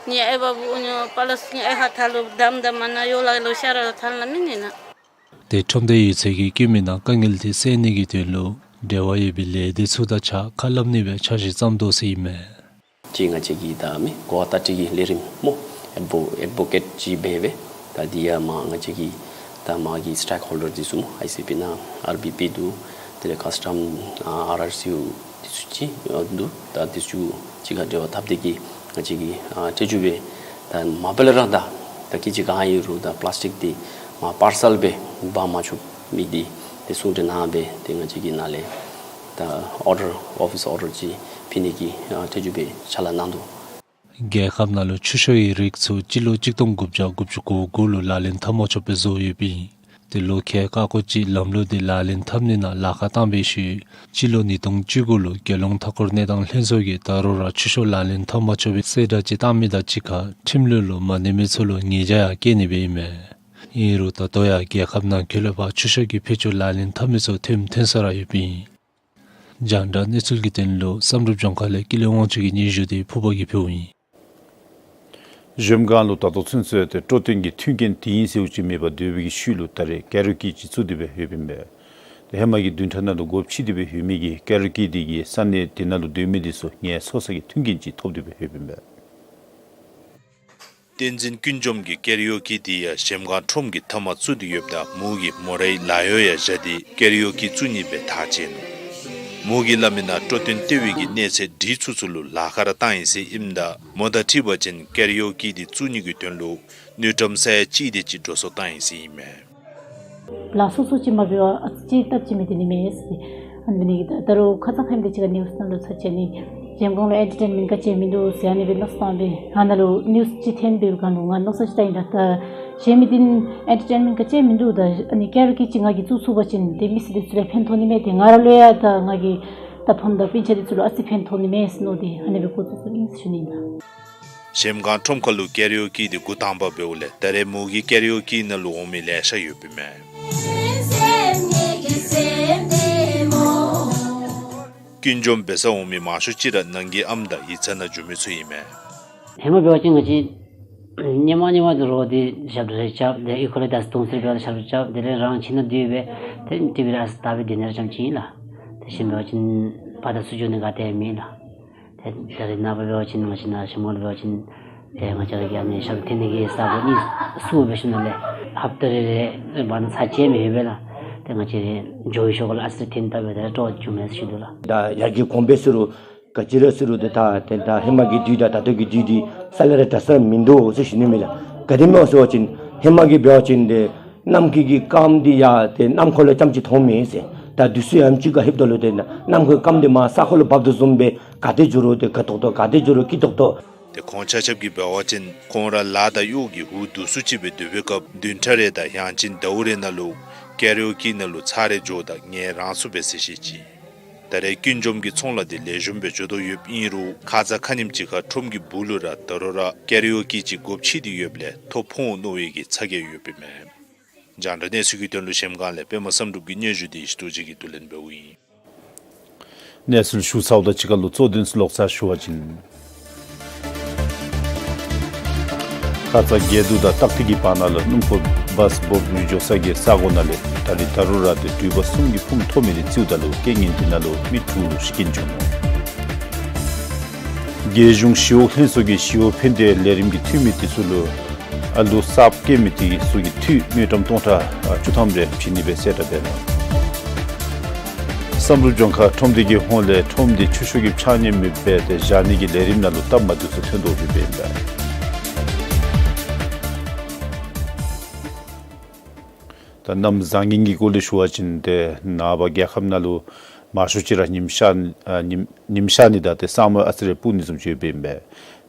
ནི་ཨའི་བ་བུ་ཨོ་ནི་པ་ལཱསི་ཊིཀ་ནི་ཨའི་ཁ་ཐལ་ལུ་དམ་དམ་མ་ན་ཡོ་ལ་ལུ་ཤ་ར་ཐལ་ལ་མི་ནི་ན། ཏེ་ཁྲོམ་སྡེ་ཡོད་ཚད་ཀྱིས་དཀྱུས་མའི་ནང་དཀའ་ངལ་དེ་སེལ་ནི་གི་དོན་ལུ་འབྲེལ་བ་ཡོད་པའི་ལས་སྡེ་ཚུ་དང་གཅིག་ཁར་ཁ་སླབ་ནི་སྦེ་འཆར་གཞི་བརྩམ་དོ་ཟེར་ཨིན་མས། ཅིག་ང་བཅས་ཀྱི་ད་མི་གོ་བ་བརྡ་སྤྲོད་ཀྱི་ལས་རིམ་སྨོ་ཨེཌ་བོ་ཨེཌ་བོ་ཀེཊ་ཅིག་འབད་སྦེ་ད་འདི་ཡང་མ་ང་བཅས་ཀྱི་ད་མ་གི་སི་ཊེཀ་ཧོལ་ཌར་འདི་ཚུ་སྨོ་ཨའི་སི་པི་ནང་ཨར་བི་པི་འདུག། དེ་ལས་ཀཱསི་ཊམ་ཨ་ཨར་ཨར་སི་ཡུ་འདི་ཚུ་ཅིག་ཨ་འདུག། ད་འདི་ཚུ་གཅིག་ཁར་འབྲེལ་བ་འཐབ་སྟེ་གིས་ང་བཅས་ཀྱིས་ཨ་ཏེ་ཅིག་སྦེ་ད་མ་པ་ལས་ར་ད་ད་གི་ཅིག་ག་ཨིན་རུང་ད་པི་ལཱསི་ཊིཀ་འདི་མ་པར་སལ་སྦེ་འབག་མ་ཆོག་མི་འདི་ཏེ་གསུང་གྲོས་གནང་སྦེ་ཏེ་ང་བཅས་ཀྱི་ནང་ལས་ད་ཨོར་ཌར་ཨོ་ཕིས་ཨོར་ཌར་ཅིག་ཕུལ་ནི་གི་ཨ་ཏེ་ཅིག་སྦེ་ཕྱག་ལཱ་གནང་དོ། རྒྱལ་ཁབ་ནང་ལུ་ཆུ་ཤོག་གི་རིགས་ཚུ་སྤྱི་ལོ་གཅིག་སྟོང་དགུ་བརྒྱ་དགུ་བཅུ་གོ་དགུ་ལུ་ལག་ལེན་འཐབ་མ་ཆོགཔ་སྦེ་བཟོ་ཡོདཔ་ཨིན། དེ་ལུ་ཁལ་ཀ་ཀོ་ཅིག་ལམ་ལུགས་དེ་ལག་ལེན་འཐབ་ནི་ནང་ལཱ་ཁག་བཏང་བའི་ཤུལ་སྤྱི་ལོ་ཉིས་སྟོང་བཅུ་དགུ་ལུ་རྒྱལ་ཡོངས་མཐའ་འཁོར་གནས་སྟངས་ལྷན་ཚོགས་ཀྱིས་ད་རུང་ར་ཆུ་ཤོག་ལག་ལེན་འཐབ་མ་ཆོག་པའི་གསལ་བསྒྲགས་ཅིག་བཏང་མི་དང་གཅིག་ཁར་ཁྲིམས་ལུགས་ལུ་མ་གནས་མི་ཚུ་ལུ་ཉེས་བྱ་ཡང་བཀལ་ནི་སྦེ་ཨིན་མས། ཨིན་རུང་ད་ལྟོ་ཡང་རྒྱལ་ཁབ་ནང་འཁོད་ལས་ཕར་ཆུ་ཤོག་གི་ཕད་ཅུང་ལག་ལེན་འཐབ་མི་ཚུ་ཐོནམ་ཐོན་ས་ར་ཡོདཔ་ཨིན། རྒྱང་བསྒྲགས་གནས་ཚུལ་གྱི་དོན་ལུ་བསམ་གྲུབ་ལྗོངས་མཁར་ལས་ཀུན་ལེགས་དབང་ཕྱུག་གི་སྙན་ཞུ་དེ་ཕུར་པ་གིས་ཕུལཝ་ཨིན། གཞལམ་སྒང་ལུ་ད་ལྟོ་ཚུན་ཚོད་ཏེ་སྤྲོ་སྟོན་གྱི་མཐུན་རྐྱེན་དེ་ཨིན་ཟེར་བ་ཅིན་མེད་པར་སྡོད་པའི་ཤུལ་ལུ་ད་རེས་ཀ་རེ་ཨོ་ཀེ་ཅིག་བཙུགས་ཏེ་སྦེ་ཡོདཔ་ཨིན་པས། ཏེ་ཧེ་མ་གི་བདུན་ཕྲག་ནང་ལུ་སྒོ་ཕྱེ་སྟེ་སྦེ་ཡོད་མི་གི་ཀ་རེ་ཨོ་ཀེ་དེ་གིས་ས་གནས་དེ་ནང་ལུ་སྡོད་མི་དེ་ཚུ་ངལ་འཚོ་ས་གི་མཐུན་རྐྱེན་ཅིག་ཐོབ་སྟེ་སྦེ་ཡོདཔ་ཨིན་པས། བསྟན་འཛིན་ཀུན་འཇོམས་ཀྱི་ཀ་རེ་ཨོ་ཀེ་དེ་ཡང་གཞལམ་སྒང་ཁྲོམ་གྱི་མཐའ་མར་བཙུགས་ཏེ་ཡོདཔ་ད་མོ་གིས་མོ་རའི་ལཱ་གཡོག་ཡང་བཞག་སྟེ་ཀ་རེ་ཨོ་ཀེ་བཙུགས་ནི་སྦེ་ཐག་བཅད་ནུག། མོ་གིས་སླབ་མི་ནང་སྤྲོ་སྟོན་ལྟེ་བའི་གི་གནས་ཚད་འདི་ཚུ་ཚུ་ལུ་ལཱ་ཁག་ར་བཏང་ཡི་ཟེར་ཨིནམ་ད་མོ་དང་འཁྲིལ་བ་ཅིན་ཀ་རེ་ཨོ་ཀེ་དེ་བཙུགས་ནི་གི་དོན་ལུ་དངུལ་ཀྲམ་ས་ཡ་གཅིག་དེ་ཅིག་འགྲོ་སོང་བཏང་ཡི་ཟེར་ཨིན་མས། ལཱ་སོ་སོ་ཅིག་མ་འབད་བར་ཨ་ཙི་ཅིག་སྟབས་ཅིག་མེད་དེ་ནི་མེད་ཟེར། ཨ་ནི་འབད་ནི་གི་ད་ད་རུང་ཁ་ཙ་ཁ་ཉིནམ་དེ་ཅིག་ཁར་ནིའུསི་ནང་ལུ་ཚར་ཅིག་ནི་གཞལམ་སྒང་ལུ་ཨེན་ཊར་ཊེན་མེནཊ་ག་ཅི་ཡང་མིན་འདུག་ཟེར་ཨ་ནི་སྦེ་མནོ་བསམ་བཏང་སྦེ་ཨ་ནཱ་ལུ་ནིའུསི་ཅིག་ཐོན་པའི་སྒང་ལུ་ང་མནོ་བསམ་ཅིག་བཏང་ཡི། ད་ད་གཞན་མི་འདི་ཨེན་ཊར་ཊེན་མེནཊ་ག་ཅི་ཡང་མིན་འདུག། ད་ཨ་ནི་ཀ་རེ་ཨོ་ཀེ་ཅིག་ང་གིས་བཙུགས་ཚུགས་པ་ཅིན་ཏེ་མི་སེར་འདི་ཚུ་ལུ་ཕན་ཐོགས་ནི་མས། ཏེ་ང་ར་ལུ་ཡང་ད་ང་གི་ད་ཕམ་དང་སྤུན་ཆ་འདི་ཚུ་ལུ་ཨ་ཙི་ཕན་ཐོགས་ནི་མས་ཟེར་མནོ་སྟེ་ཨ་ནི་སྦེ་འགོ་བཙུགས་བཙུགསཔ་ཨིན་ཟེར་ཞུ་ནི་ཨིན་ལགས། གཞལམ་སྒང་ཁྲོམ་ཁ་ལུ་ཀ་རེ་ཨོ་ཀེ་དེ་འགོ་དང་པ་འབདཝ་ལས་ད་རེས་མོ་གི་ཀ་རེ་ཨོ་ཀེ་ནང་ལུ་འོང་མི་ལེ་ཤ་ཡོདཔ་ཨིན་མས། ཀུན་འཇོམས་འབད་སར་འོང་མི་མང་ཤོས་ཅིག་ར་ནང་གི་ཨམ་དང་ཡིག་ཚང་ནང་འགྱོ་མི་ཚུ་ཨིན་མས། ཧེ་མ་འབད་བ་ཅིན་ང་བཅས་སྔོན་མ་སྔོན་མ་འདི་རོགས་འདི་ཞབས་ཏོག་རེ་རྐྱབ། དེ་ཨི་ཁོ་ལས་ད་སྟོང་ཟད་འབད་བ་ཅིན་ཞབས་ཏོག་རྐྱབ། དེ་ལས་རང་ཁྱིམ་ནང་སྡོད་སྦེ་ཏེ་ཊི་ཝི་ར་ཨ་ཙི་བལྟ་སྦེ་སྡོད་ནི་ར་རྐྱངམ་ཅིག་ཨིན་ལགས། དེ་བཞིན་འབད་བ་ཅིན་པར་དང་ཚུ་འགྱོ་ནི་ག་ཏེ་མེད་ལགས། ཏེ་ད་རེས་ནངས་པ་འབད་བ་ཅིན་ང་བཅས་ནཱ་གཞལམ་སྒང་ལུ་འབད་བ་ཅིན་ཏེ་ང་བཅས་ར་གི་ཨ་ནི་ཞབས་ཏོག་འཐོན་ནི་གི་ས་སྒོ་ཨིན་ཟེར་འབད་ཞིནམ་ལས་ཧབ་ཏ་རེ་རེ་བར་ན་ཚར་ཅིག་མི་ཡོད་པས་ལགས། ཏེ་ང་བཅས་ར་འགྱོ་བའི་ཤུལ་ལུ་ཨ་ཙི་འཐོན་བལྟ་སྦེ་ད་རེས་སྤྲོ་བ་བྱུང་མས་ཟེར་ཞུ་དོ་ལགས། ད་ཡར་རྒྱས་གོང་འཕེལ་ཟེར་རུང་ག་ཅི་ར་ཟེར་རུང་ཏེ་ད་ཏེ་ད་ཧེ་མ་གི་དུས་དང་ད་ལྟོ་གི་དུས་འདི་རྩ་ལས་ར་འདྲ་ས་མིན་འདུག་ཟེར་ཞུ་ནི་མས་ལགས། ག་དེ་སྨོ་ཟེར་བ་ཅིན་ཧེ་མ་གི་འབད་བ་ཅིན་ཏེ་གནམ་གྱི་གི་སྐརམ་འདི་ཡང་ཏེ་གནམ་འཁོར་ལས་རྐྱངམ་ཅིག་མཐོངམ་མས་ཟེར། ད་དུས་ཚོད་ཡང་ཅིག་ཁར་ལྷོདཔ་ད་ལུ་ཏེ་གནམ་འཁོར་སྐརམ་འདི་མར་ས་ཁོངས་ལུ་བབས་དོ་བཟུམ་སྦེ་ག་ཏེ་འགྱོ་རུང་ཏེ་ཁ་ཏོག་ཏོ་ག་ཏེ་འགྱོ་རུང་སྐྱིད་ཏོག་ཏོ། ཏེ་ཁོང་ཆ་ཁྱབ་ཀྱིས་འབད་བ་ཅིན་ཁོང་ར་ལཱ་དང་གཡོག་གི་འུ་སྡུག་སུ་ཅིག་སྦེ་སྡོད་པའི་སྐབས་བདུན་ཕྲག་རེ་དང་ཡང་ཅིན་ཟླཝ་རེ་ནང་ལུ་ཀ་རེ་ཨོ་ཀེ་ནང་ལུ་ཚར་རེ་འགྱོཝ་ད་ངལ་རངས་ཚུགས་པས་ཟེར་བཤད་ཅི། ད་རེས་ཀུན་འཇོམས་ཀྱི་ཚོང་ལཱ་འདི་ལེགས་ཤོམ་སྦེ་འགྱོ་དོ་ཡོདཔ་ཨིན་རུང་ཁ་ཙ་ཁ་ཉིནམ་ཅིག་ཁར་ཁྲོམ་གྱི་སྦུག་ལུ་ར་ད་རུང་ར་ཀ་རེ་ཨོ་ཀེ་ཅིག་སྒོ་ཕྱེ་སྟེ་ཡོདཔ་ལས་ཐོ་ཕོག་འོང་མནོ་བའི་གི་ཚ་གྱང་ཡོདཔ་ཨིན་མས། རྒྱང་བསྒྲགས་གནས་ཚུལ་གྱི་དོན་ལུ་གཞལམ་སྒང་ལས་པདྨ་བསམ་གྲུབ་ཀྱི་སྙན་ཞུ་དེ་ཡེ་ཤེས་རྡོ་རྗེ་གིས་བསྡུ་ལེན་འབདཝ་ཨིན། གནས་ཚུལ་ཞུ་ཚརཝ་དང་གཅིག་ཁར་ལུ་གཙོ་དོན་ཚུ་ལོག་ཚར་ཞུ་བ་ཅིན། ཁ་ཙ་རྒྱལ་འདུ་དང་སྟག་ཐིག་གི་བར་ན་ལུ་སྣུམ་འཁོར་བཱསི་བོག་ལུ་འགྱོ་ས་གི་ས་སྒོ་ནང་ལས་ད་རིས་ད་རུང་ར་ཏེ་འགྲུལ་པ་གསུམ་གྱི་ཕུངམ་ཐོབ་མི་དེ་བཙུགསཔ་ད་ལུ་རྐྱེན་ངན་དེ་ནང་ལུ་མི་དྲུག་ལུ་ཤི་རྐྱེན་བྱུང་ནུག། རྒྱལ་གཞུང་ཞི་གཡོག་ལྷན་ཚོགས་ཀྱིས་ཞི་གཡོག་ཕན་བདེའི་ལས་རིམ་གྱི་འཐུས་མི་དེ་ཚུ་ལུ་ཨ་ལུ་གསརཔ་སྐྱེས་མི་དེ་ཚུ་གི་འཐུས་དངུལ་ཀྲམ་སྟོང་ཕྲག་ཨ་བཅུ་ཐམ་རེ་བྱིན་ནི་སྦེ་གསལ་བསྒྲགས་འབད་ནུག། བསམ་གྲུབ་ལྗོངས་མཁར་ཁྲོམ་སྡེ་གི་ཧོངས་ལས་ཁྲོམ་དེ་ཆུ་ཤོག་གི་ཆག་ཉེས་མེདཔ་སྦེ་ཏེ་བཞག་ནི་གི་ལས་རིམ་ནང་ལུ་སྟབས་མ་བདེཝ་ཚུ་ཐོན་དོ་ཡོདཔ་ཨིན་པས། ད་གནམ་བཟང་ངན་གྱི་སྐོར་ལས་ཞུ་བ་ཅིན་ཏེ་ནངས་པ་རྒྱལ་ཁབ་ནང་ལུ་ མང་ཤོས་ཅིག་ར་ཉིམ་ཤར་ཨ་ཉིམ་ཉིམ་ཤར་ནི་དང་ཏེ་ས་སྨུག་ཨ་ཙི་རེ་སྤུབ་ནི་བཟུམ་ཅིག་ཡོདཔ་ཨིན་པས།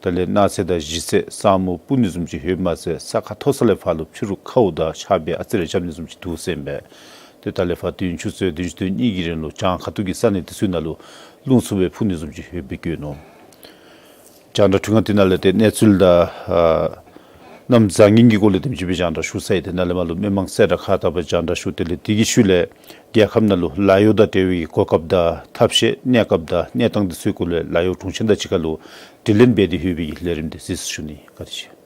དེ་ལས་གནངས་ཚེ་དང་གཞེས་ཚེ་ས་སྨུག་སྤུབ་ནི་བཟུམ་ཅིག་ཡོདཔ་མ་ཚད་ས་ཁ་མཐོ་ས་ལས་ཕར་ལུ་ཕྱི་རུ་ཁཝ་དང་ཆརཔ་སྦེ་ཨ་ཙི་རེ་རྐྱབ་ནི་བཟུམ་ཅིག་འདུག་ཟེར་ཨིན་པས། ཏེ་ད་ལས་ཕར་བདུན་ཕྱུགས་ཚེས་བདུན་ཕྱུགས་དོན་གཉིས་ཀྱི་རིང་ལུ་བྱང་ཁ་ཐུག་གི་ས་གནས་དེ་ཚུ་ནང་ལུ་རླུང་འཚུབ་སྦེ་འཕུ་ནི་བཟུམ་ཅིག་ཡོདཔ་སྦེ་བཀོད་ནུག། རྒྱང་བསྒྲགས་འཕྲུལ་ཁང་འདི་ནང་ལས་ཏེ་གནས་ཚུལ་དང་ཨ་གནམ་བཟང་ངན་གྱི་སྐོར་ལས་དེམ་ཅིག་སྦེ་རྒྱང་བསྒྲགས་ཞུ་ཚར་ཡི། ཏེ་ནཱ་ལས་མར་ལུ་མི་མང་གསལ་བསྒྲགས་ཁག་དག་པ་རྒྱང་བསྒྲགས་ཞུ། དེ་ལས་དེ་གི་ཤུལ་ལས་རྒྱལ་ཁབ་ནང་ལུ་ལཱ་གཡོག་དང་འབྲེལ་བའི་གོ་སྐབས་དང་ཐབས་ཤེས་གནས་སྐབས་དང་གནས་སྟངས་དེ་ཚུའི་སྐོར་ལས་ལཱ་གཡོག་དྲུང་ཆེན་དང་གཅིག་ཁར་ལུ་དྲི་ལན་འབད་དེ་ཡོད་པའི་ལས་རིམ་དེ་གཟིགས་ཞུ་ནི། བཀའ་དྲིན་ཆེ།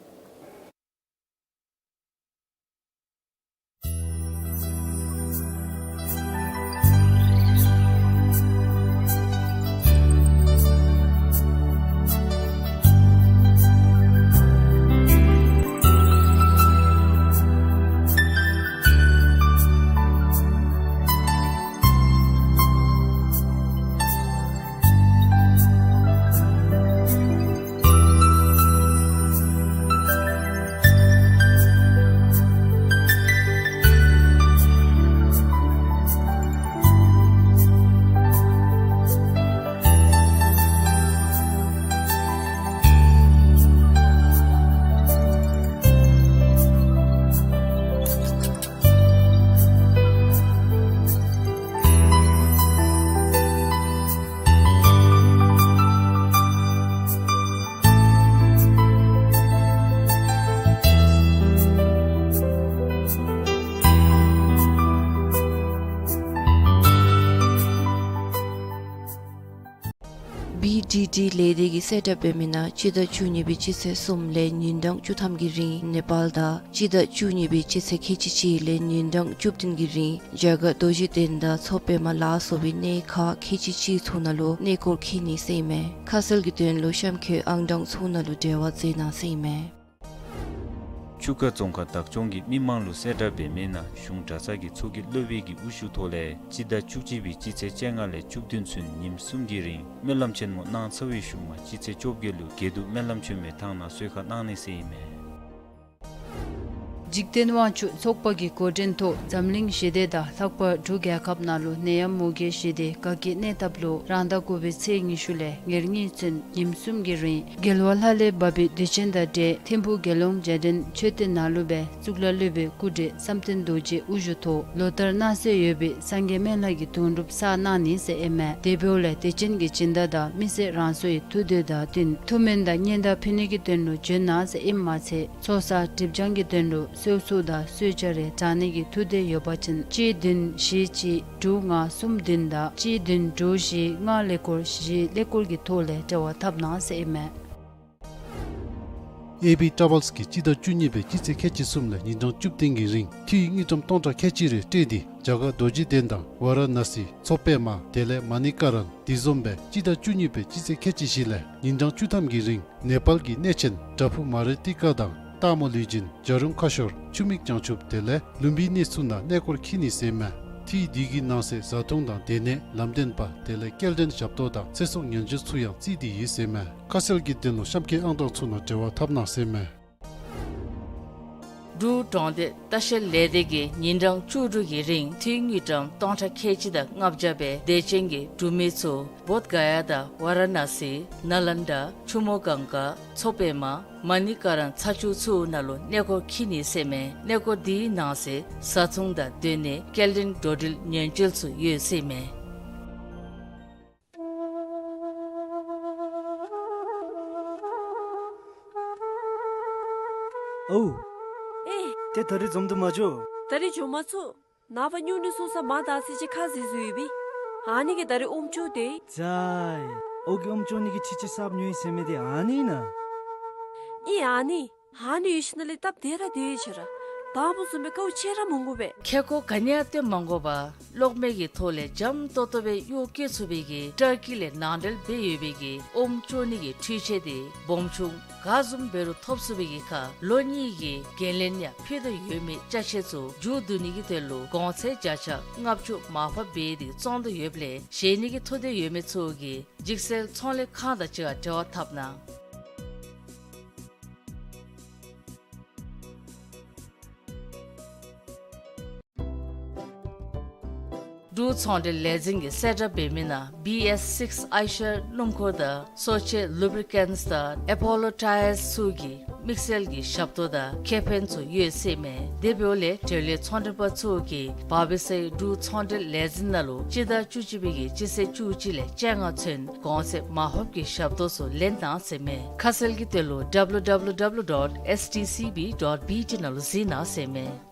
བི་ཌི་ཌི་ལས་སྡེ་གིས་གསལ་བསྒྲགས་འབད་མི་ནང་སྤྱི་ཟླ་བཅུ་གཉིས་པའི་སྤྱི་ཚེས་གསུམ་ལས་ཉིན་གྲངས་བཅུ་ཐམ་གྱི་རིང་ནེ་པཱལ་དང་སྤྱི་ཟླ་བཅུ་གཉིས་པའི་སྤྱི་ཚེས་ཁལ་གཅིག་གཅིག་ལས་ཉིན་གྲངས་བཅུ་བདུན་གྱི་རིང་རྒྱ་གར་རྡོ་རྗེ་གདན་དང་མཚོ་པདྨ་ལ་སོགས་པའི་གནས་ཁག་ཁལ་གཅིག་གཅིག་ཚུ་ནང་ལུ་གནས་སྐོར་འཁྱིད་ནི་ཟེར་ཨིན་མས། ཁ་གསལ་གྱི་དོན་ལུ་གཤམ་འཁོད་ཨང་གྲངས་ཚུ་ནང་ལུ་འབྲེལ་བ་མཛད་གནང་ཟེར་ཨིན་མས། ཆུ་ཁ་རྫོང་ཁག་བདག་སྐྱོང་གིས་མི་མང་ལུ་གསལ་བསྒྲགས་འབད་མི་ནང་གཞུང་གྲྭ་ཚང་གི་ཚོགས་ཀྱི་སློབ་དཔོན་གྱི་དབུ་བཞུགས་ཐོག་ལས་སྤྱི་ཟླ་བཅུ་གཅིག་པའི་སྤྱི་ཚེས་བཅོ་ལྔ་ལས་བཅུ་བདུན་ཚུན་ཉིནམ་གསུམ་གྱི་རིང་སྨོན་ལམ་ཆེན་མོ་གནང་ཚར་བའི་གཞུག་མ་སྤྱི་ཚེས་བཅོ་བརྒྱད་ལུ་དགེ་འདུན་སྨོན་ལམ་ཆེན་མོའི་ཐང་ནང་གསོལ་ཁ་གནང་ནི་ཟེར་ཨིན་མས། འཇིག་རྟེན་དབང་ཕྱུག་ཚོགས་པ་གི་འགོ་འདྲེན་ཐོག་འཛམ་གླིང་ཞི་བདེ་དང་ལྷག་པར་འབྲུག་རྒྱལ་ཁབ་ནང་ལུ་ནད་ཡམས་མུ་གེ་ཞི་བདེ་དཀའ་སྤྱད་གནས་ཐབས་ལུ་རང་ཟླ་དགུ་པའི་ཚེས་ཉི་ཤུ་ལས་ཉེར་གཉིས་ཚུན་ཉིནམ་གསུམ་གྱི་རིང་རྒྱལ་བ་ལྷ་ལས་བབས་པའི་དུས་ཆེན་དང་འབྲེལ་ཐིམ་ཕུག་དགེ་སློང་རྗེས་དྲན་མཆོད་རྟེན་ནང་ལུ་སྦེ་གཙུག་ལག་སློབ་དཔོན་སྐུ་བགྲེས་བསམ་གཏན་རྡོ་རྗེ་དབུ་བཞུགས་ཐོག་ལོ་ལྟར་གནང་སྲོལ་ཡོད་པའི་སངས་རྒྱས་སྨན་བླ་གི་དུང་སྒྲུབ་བསགས་གནང་ནི་ཟེར་ཨིན་མས། དེ་འབདཝ་ལས་དུས་ཆེན་གྱི་སྦྱིན་བདག་དང་མི་སེར་རང་སོའི་ཐུགས་འདོད་དང་བསྟུན་ཐུགས་སྨོན་དང་སྙན་དར་ཕུལ་ནི་གི་དོན་ལུ་བྱོན་གནང་ཟེར་ཨིནམ་མ་ཚད་ཚོགས་བསགས་སྒྲིབ་སྦྱང་གི་དོན་ལུ་གསོལ་ཚོགས་དང་གསོལ་ཇ་རེ་དྲང་ནི་གི་ཐུགས་འདོད་ཡོད་པ་ཅིན་གཅིག་བདུན་བཞི་གཅིག་དྲུག་ལྔ་གསུམ་བདུན་དང་གཅིག་བདུན་དྲུག་བཞི་ལྔ་ཀླད་ཀོར་བཞི་ཀླད་ཀོར་གྱི་ཐོག་ལས་འབྲེལ་བ་འཐབ་གནང་ཟེར་ཨིན་མས། ཨེ་བི་ཊ་རེ་ཝེལསི་གིས་སྤྱི་ཟླ་བཅུ་གཉིས་པའི་སྤྱི་ཚེས་ཁལ་གཅིག་གསུམ་ལས་ཉིན་གྲངས་བཅུ་བདུན་གྱི་རིང་འཐུས་དངུལ་ཀྲམ་སྟོང་ཕྲག་ཁལ་གཅིག་རེ་སྤྲོད་དེ་རྒྱ་གར་རྡོ་རྗེ་གདན་དང་ཝཱ་ར་ཎ་སི་མཚོ་པདྨ་དེ་ལས་མ་ཎི་ཀ་རན། དེ་བཟུམ་སྦེ་སྤྱི་ཟླ་བཅུ་གཉིས་པའི་སྤྱི་ཚེས་ཁལ་གཅིག་བཞི་ལས་ཉིན་གྲངས་བཅུ་ཐམ་གྱི་རིང་ནེ་པཱལ་གྱི་གནས་ཆེན་བྲག་ཕུག་མ་རི་ཏི་ཀ་དང་སྟག་མོ་ལུས་སྦྱིན་བྱ་རུང་ཁ་ཤོར་ཆུ་མིག་བྱང་ཆུབ་དེ་ལས་ལུམ་བི་ནི་ཚུ་ནང་གནས་སྐོར་འཁྱིད་ནི་ཟེར་ཨིན་མས། འཐུས་འདི་གི་ནང་གསེས་བཟའ་འཐུང་དང་སྡོད་གནས་ལམ་སྟོན་པ་དེ་ལས་སྐྱེལ་འདྲེན་ཞབས་ཏོག་དང་ཚེ་སྲོག་ཉེན་བཅོལ་ཚུ་ཡང་བརྩིས་ཏེ་ཡོད་ཟེར་ཨིན་མས། ཁ་གསལ་གྱི་དོན་ལུ་གཤམ་འཁོད་ཨང་གྲངས་ཚུ་ནང་འབྲེལ་བ་འཐབ་གནང་ཟེར་ཨིན་མས། འབྲུག་གྲོང་སྡེ་ལྟ་བཤལ་ལས་སྡེ་གིས་ཉིན་གྲངས་བཅུ་དྲུག་གི་རིང་འཐུས་དངུལ་ཀྲམ་སྟོང་ཕྲག་ཁལ་གཅིག་དང་ལྔ་བརྒྱ་སྦེ་དད་ཅན་གྱི་འབྲུག་མི་ཚུ་བོདྷ་ག་ཡ་དང་ཝཱ་ར་ཎ་སི་ནཱ་ལནྡ་ཆུ་མོ་གངྒཱ་མཚོ་པདྨ་མ་ཎི་ཀ་རན་ཚ་ཆུ་ཚུ་ནང་ལུ་གནས་སྐོར་འཁྱིད་ནི་ཟེར་ཨིན་མས། གནས་སྐོར་འདི་ནང་གསེས་བཟའ་འཐུང་དང་སྡོད་གནས་སྐྱེལ་འདྲེན་འགྲོ་འགྲུལ་ཉེན་བཅོལ་ཚུ་ཡོད་ཟེར་ཨིན་མས། ཨོའུ། ཨེ། ཏེ་ད་རིས་འཛོམས་དུ་མ་འགྱོ། ད་རིས་འགྱོ་མ་ཚུགས། ནངས་པ་སྨྱུང་གནས་སོང་ས་མ་དག་ས་ཅིག་ཁ་བཟེད་བཟོ་ཡི་པས། ཨ་ནི་གིས་ད་རིས་ཨོམ་ཅོག་དེ། ཙ་ཨེ། ཨོ་གིས་ཨོམ་ཅོག་ནི་གི་ཁྲི་ཆ་གསརཔ་ཉོ་ཡི་ཟེར་མི་དེ་ཨ་ནི་ན། ཨིན་ཨ་ནི། ཨ་ནི་ཡོད་ཤི་ན་ལས་སྟབས་བདེ་ར་བདེ་ཡོད་ཆེ་ར། དང་པོ་བཟུམ་སྦེ་དཀའཝ་སྤྱད་ར་མི་དགོ་པས། ཁེ་ཀོ་ག་ནི་ཡང་སྟོན་མ་དགོ་པར་གློག་མེ་གི་ཐོག་ལས་འཇམ་ཏོག་ཏོ་སྦེ་གཡོག་བཀོལ་ཚུགས་པའི་གི་ཊར་ཀི་ལས་ནང་འབྲེལ་འབད་ཡོད་པའི་གི་ཨོམ་ཅོག་ནི་གི་འཕྲུལ་ཆས་དེ་སྦོམ་ཆུང་ག་བཟུམ་འབད་རུང་ཐོབ་ཚུགས་པའི་གི་ཁར་ལོ་གཉིས་ཀྱི་འགན་ལེན་ཡང་ཕུལ་དོ་ཡོད་མི་ཅ་ཆས་ཚུ་མཇུག་བསྡུ་ནི་གི་དོན་ལུ་གོང་ཚད་བརྒྱ་ཆ་ལྔ་བཅུ་མར་ཕབ་འབད་དེ་བཙོང་དོ་ཡོདཔ་ལས་བཞེས་ནི་གི་ཐུགས་འདོད་ཡོད་མི་ཚུ་གིས་འཇིགས་སེལ་ཚོང་ལས་ཁང་དང་གཅིག་ཁར་འབྲེལ་བ་འཐབ་གནང་། འབྲུག་ཚོང་འབྲེལ་ལས་འཛིན་གྱིས་གསལ་བསྒྲགས་འབད་མི་ནང་བི་ཨེསི་སིགསི་ཨའི་ཤར་སྣུམ་འཁོར་དང་སོ་ཆེ་ལུབ་རི་ཀེནཊི་དང་ཨེ་པོ་ལོ་ཊ་ཡརསི་ཚུ་གི་དམིགས་བསལ་གྱི་ཞབས་ཏོག་དང་ཁེ་ཕན་ཚུ་ཡོད་ཟེར་མས། དེ་འབདཝ་ལས་འབྲེལ་ཡོད་ཚོང་འབྲེལ་པ་ཚུ་གིས་བར་པི་སའིཌ་འབྲུག་ཚོང་འབྲེལ་ལས་འཛིན་ནང་ལུ་སྤྱི་ཟླ་བཅུ་གཅིག་པའི་གི་སྤྱི་ཚེས་བཅུ་གཅིག་ལས་བཅོ་ལྔ་ཚུན་གོང་ཚད་མ་ཧོབ་ཀྱི་ཞབས་ཏོག་ཚུ་ལེན་གནང་ཟེར་མས། ཁ་གསལ་གྱི་དོན་ལུ་W W W dot S T C B dot B T ནང་ལུ་གཟིགས་གནང་ཟེར་མས།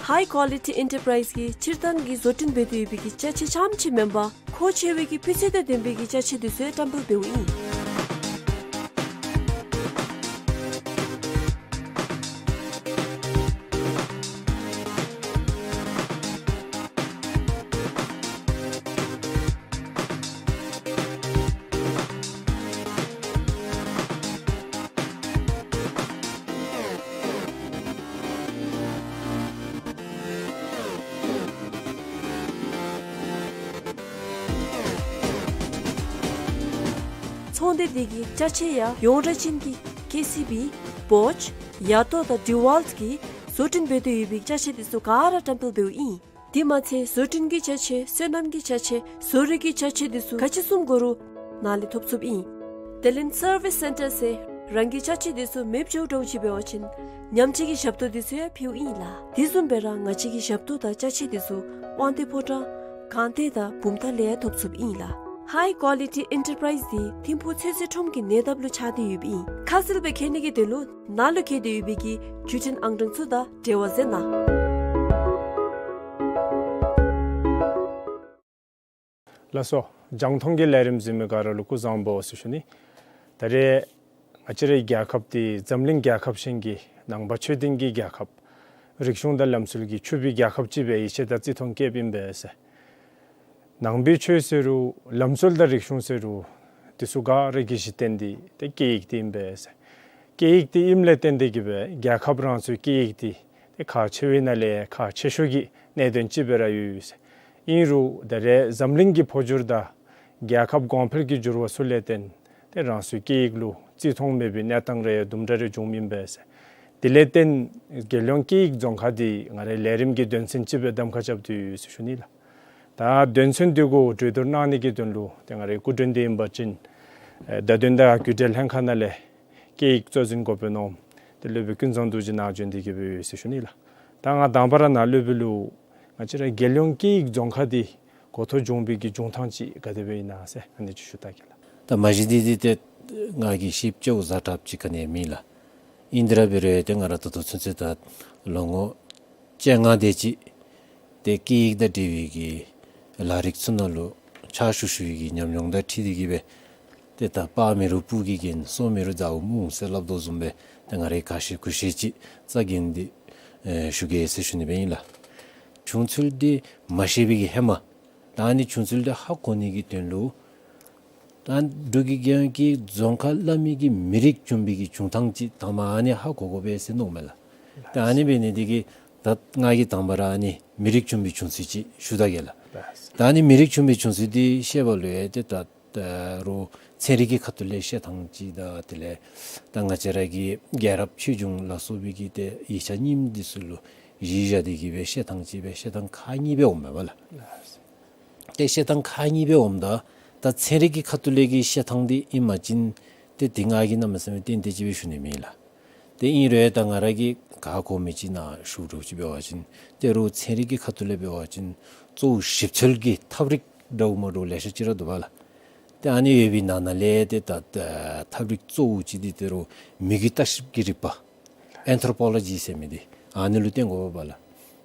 ཧའི་ཀོ་ལི་ཊི་ཨེན་ཊར་པ་རའིཛ་གིས་སྤྱིར་བཏང་གི་བཟོ་སྐྲུན་འབད་དེ་ཡོད་པའི་གི་ཅ་ཆས་རྐྱངམ་ཅིག་མེན་པར་མཁོ་ཆེ་བའི་གི་སྤུས་ཚད་དང་ལྡན་པའི་གི་ཅ་ཆས་འདི་ཚུ་ཡང་བཀྲམ་སྤེལ་འབདཝ་ཨིན། ཚོང་སྡེ་འདི་གི་ཅ་ཆས་ཡང་ཡོངས་གྲགས་ཅན་གྱི་ཀེ་སི་བི། བོཆ། ཡ་ཏོ་དང་ཌི་ཝཱལཊ་གིས་བཟོ་སྐྲུན་འབད་དེ་ཡོད་པའི་ཅ་ཆས་འདི་ཚུ་ག་ར་བཀྲམ་སྤེལ་འབདཝ་ཨིན། དེ་མ་ཚད་བཟོ་སྐྲུན་གྱི་ཅ་ཆས་སོ་ནམ་གྱི་ཅ་ཆས་བཟོ་རིག་གི་ཅ་ཆས་འདི་ཚུ་ག་ཅི་བཟུམ་དགོ་རུང་ནཱ་ལས་ཐོབ་ཚུགསཔ་ཨིན། དེ་ལས་སར་བིསི་སེན་ཊར་ཟེར་རང་གི་ཅ་ཆས་འདི་ཚུ་མེདཔ་འགྱོཝ་འདྲཝ་ཅིག་འབད་བ་ཅིན་ཉམས་བཅོས་ཀྱི་ཞབས་ཏོག་འདི་ཚུ་ཡང་ཕུལཝ་ཨིན་ལགས། དེ་བཟུམ་སྦེ་ར་ང་བཅས་ཀྱི་ཞབས་ཏོག་དང་ཅ་ཆས་འདི་ཚུ་དབང་འདུས་ཕོ་བྲང་སྒང་སྟེང་དང་བུམ་ཐང་ལས་ཡང་ཐོབ་ཚུགསཔ་ཨིན་ལགས། ཧའི་ཀོ་ལི་ཊི་ཨེན་ཊར་པ་རའིཛ་འདི་ཐིམ་ཕུག་ཚོད་བསྲེ་ཁྲོམ་གྱི་ཉེ་འདབས་ལུ་ཆགས་ཏེ་ཡོདཔ་ཨིན། ཁ་གསལ་སྦེ་མཁྱེན་ནི་གི་དོན་ལུ་ནཱ་ལུ་བཀལ་ཏེ་ཡོད་པའི་གི་བརྒྱུད་འཕྲིན་ཨང་གྲངས་ཚུ་དང་འབྲེལ་བ་མཛད་གནང་། ལགས་སོ། རྒྱང་མཐོང་གི་ལས་རིམ་གཟིགས་མི་ག་ར་ལུ་སྐུ་གཟུགས་བཟང་པོ་ཟེར་ཞུ་ནི། ད་རེས་ང་བཅས་རའི་རྒྱལ་ཁབ་འདི་འཛམ་གླིང་རྒྱལ་ཁབ་གཞན་གྱི་ནང་པ་ཆོས་ལྡན་གྱི་རྒྱལ་ཁབ། རིག་གཞུང་དང་ལམ་སྲོལ་གྱིས་ཕྱུག་པའི་རྒྱལ་ཁབ་ཅིག་སྦེ་ཡིད་ཆེས་དང་བརྩི་མཐོང་བསྐྱེདཔ་ཨིན་པས་ཟེར། ནང་པའི་ཆོས་ཟེར་རུང་ལམ་སྲོལ་དང་རིག་གཞུང་ཟེར་རུང་འདི་ཚུ་ག་ར་གི་གཞི་རྟེན་འདི་ཏེ་སྐད་ཡིག་འདི་ཨིན་པས་ཟེར། སྐད་ཡིག་འདི་ཨིནམ་ལས་བརྟེན་ཏེ་གིས་སྦེ་རྒྱལ་ཁབ་རང་སོའི་སྐད་ཡིག་འདི་ཏེ་ཁག་ཆེ་བའི་ནང་ལས་ཁག་ཆེ་ཤོས་ཀྱི་གནད་དོན་ཅིག་སྦེ་ར་ཡོད་ཟེར། ཨིན་རུང་ད་རེས་འཛམ་གླིང་གི་འཕོ་འགྱུར་དང་རྒྱལ་ཁབ་གོང་འཕེལ་གྱི་འགྱུར་བ་ཚུ་ལས་བརྟེན་ཏེ་རང་སོའི་སྐད་ཡིག་ལུ་བརྩི་མཐོང་མེད་པའི་གནས་སྟངས་རེ་དུམ་གྲ་རེ་བྱུངམ་ཨིན་པས་ཟེར། དེ་ལས་བརྟེན་རྒྱལ་ཡོངས་སྐད་ཡིག་རྫོང་ཁ་འདི་ང་རའི་ལས་རིམ་གྱི་དོན་ཚན་ཅིག་སྦེ་གདམ་ཁ་རྐྱབ་སྟེ་ཡོད་ཟེར་ཞུ་ནི་ལགས། ད་དོན་ཚན་འདི་གུ་གྲོས་བསྡུར་གནང་ནི་གི་དོན་ལུ་ཏེ་ང་རའི་སྐུ་མགྲོན་འདི་ཨིན་པ་ཅིན་ཨེ་བརྡ་དོན་དང་རྒྱུད་འབྲེལ་ལྷན་ཁག་ནང་ལས་སྐད་ཡིག་གཙོ་འཛིན་འགོ་དཔོན་ནོ་ཏེ་སློབ་དཔོན་ཀུན་བཟང་རྡོ་རྗེ་ནཱ་བྱོན་ཏེ་གིས་སྦེ་ཡོད་ཟེར་ཞུ་ནི་ལགས། ད་ང་དང་པ་ར་ནཱ་སློབ་དཔོན་ལུ་ང་བཅས་ར་རྒྱལ་ཡོངས་སྐད་ཡིག་རྫོང་ཁ་འདི་འགོ་ཐོག་བྱུང་བའི་གི་བྱུང་ཐངས་ཅིག་ག་དེ་སྦེ་ཨིན་ན་ཟེར་ཨ་ནི་ཅིག་ཞུ་ད་གེ་ལགས། ད་མ་གཞི་འདི་འདི་ཏེ་ང་གིས་ཤེསཔ་ཅིག་ཟ་དྲགཔ་ཅིག་ག་ནི་མེད་ལགས། ཨིན་དེ་ར་འབད་རུང་ཏེ་ང་ར་ད་ལྟོ་ཚུན་ཚོད་ད་ལོ་ངོ་བཅོ་ལྔ་དེ་ཅིག་ཏེ་སྐད་ཡིག་དང་འབྲེལ་བའི་གི་ལས་རིགས་ཚུ་ནང་ལུ་ཕྱག་ཞུ་ཞུ་བའི་གི་ཉམས་མྱོང་དང་འཁྲིལ་ཏེ་གིས་སྦེ་ཏེ་ད་སྤར་མི་རུང་སྤུ་གིས་བརྒྱན་སོར་མི་རུང་རྫ་བུམ་སྨུག་ཟེར་སླབ་དོ་བཟུམ་སྦེ་ཏེ་ང་རའི་ཁ་བཤད་གུས་བཤད་ཅིག་རྩ་འགེངས་ཏེ་ཨེ་ཞུ་གེ་ཟེར་ཞུ་ནི་སྦེ་ཨིན་ལགས། བྱུང་ཚུལ་འདི་མ་ཤེས་པའི་གི་ཧེ་མ་ད་ཨ་ནི་བྱུང་ཚུལ་འདི་ཧ་གོ་ནི་གི་དོན་ལུ་ད་འབྲུག་གི་རྒྱལ་ཡོངས་སྐད་ཡིག་རྫོང་ཁ་སླབ་མི་གི་མི་རིགས་བྱུང་བའི་གི་བྱུང་ཐངས་ཅིག་དང་པ་ཨ་ནི་ཧ་གོ་དགོ་པས་ཟེར་མནོཝ་མས་ལགས། ད་ཨ་ནི་འབད་ནི་འདི་གིས་ད་ང་གིས་དང་པ་ར་ཨ་ནི་མི་རིགས་བྱུང་བའི་བྱུང་ཚུལ་ཅིག་ཞུ་ད་གེ་ལགས། ད་ཨ་ནི་མི་རིགས་བྱུང་བའི་བྱུང་ཚུལ་འདི་བཤད་པ་ལུ་ཡང་ཏེ་ད་ད་རུང་ཚན་རིག་གི་ཁ་ཐུག་ལས་བཤད་ཐངས་ཅིག་དང་དེ་ལས་ད་ང་བཅས་ར་གི་རྒྱལ་རབས་ཆོས་འབྱུང་ལ་སོགས་པའི་གི་ཏེ་ཡིག་ཆ་རྙིངམ་འདི་ཚུ་ལུ་གཞི་བཞག་སྟེ་གིས་སྦེ་བཤད་ཐངས་ཅིག་སྦེ་བཤད་ཐངས་ཁག་གཉིས་སྦེ་འོངམ་མས་པ་ལགས། ཏེ་བཤད་ཐངས་ཁག་གཉིས་སྦེ་འོངམ་ད་ད་ཚན་རིག་གི་ཁ་ཐུག་ལས་ཀྱི་བཤད་ཐངས་འདི་ཨིན་པ་ཅིན་ཏེ་འདི་ང་གིས་གནམ་མེད་ས་མེད་ཏན་ཏན་ཅིག་སྦེ་ཞུ་ནི་མེད་ལགས། ཏེ་ཨིན་རུང་ད་ང་ར་གིས་ག་གོ་མི་ཅིག་ནང་ཞུ་དོ་ཅིག་འབད་བ་ཅིན་ད་རུང་ཚན་རིག་གི་ཁ་ཐུག་ལས་འབད་བ་ཅིན་གཙོ་བོ་ཞིབ་འཚོལ་གྱི་ཐབས་རིག་འདྲཝ་མ་འདྲཝ་ལེ་ཤ་ཅིག་ར་འདུག་པ་ལགས། ཏེ་ཨ་ནི་ཡོད་པའི་ནང་ན་ལས་ཏེ་ད་ཐབས་རིག་གཙོ་བོ་ཅིག་འདི་ད་རུང་མི་གི་བརྟག་ཞིབ་ཀྱི་རིག་པ་ཨེན་ཐྲོ་པོ་ལོ་ཇི་ཟེར་མི་འདི་ཨ་ནི་ལུ་བརྟེན་དགོ་པ་ལགས།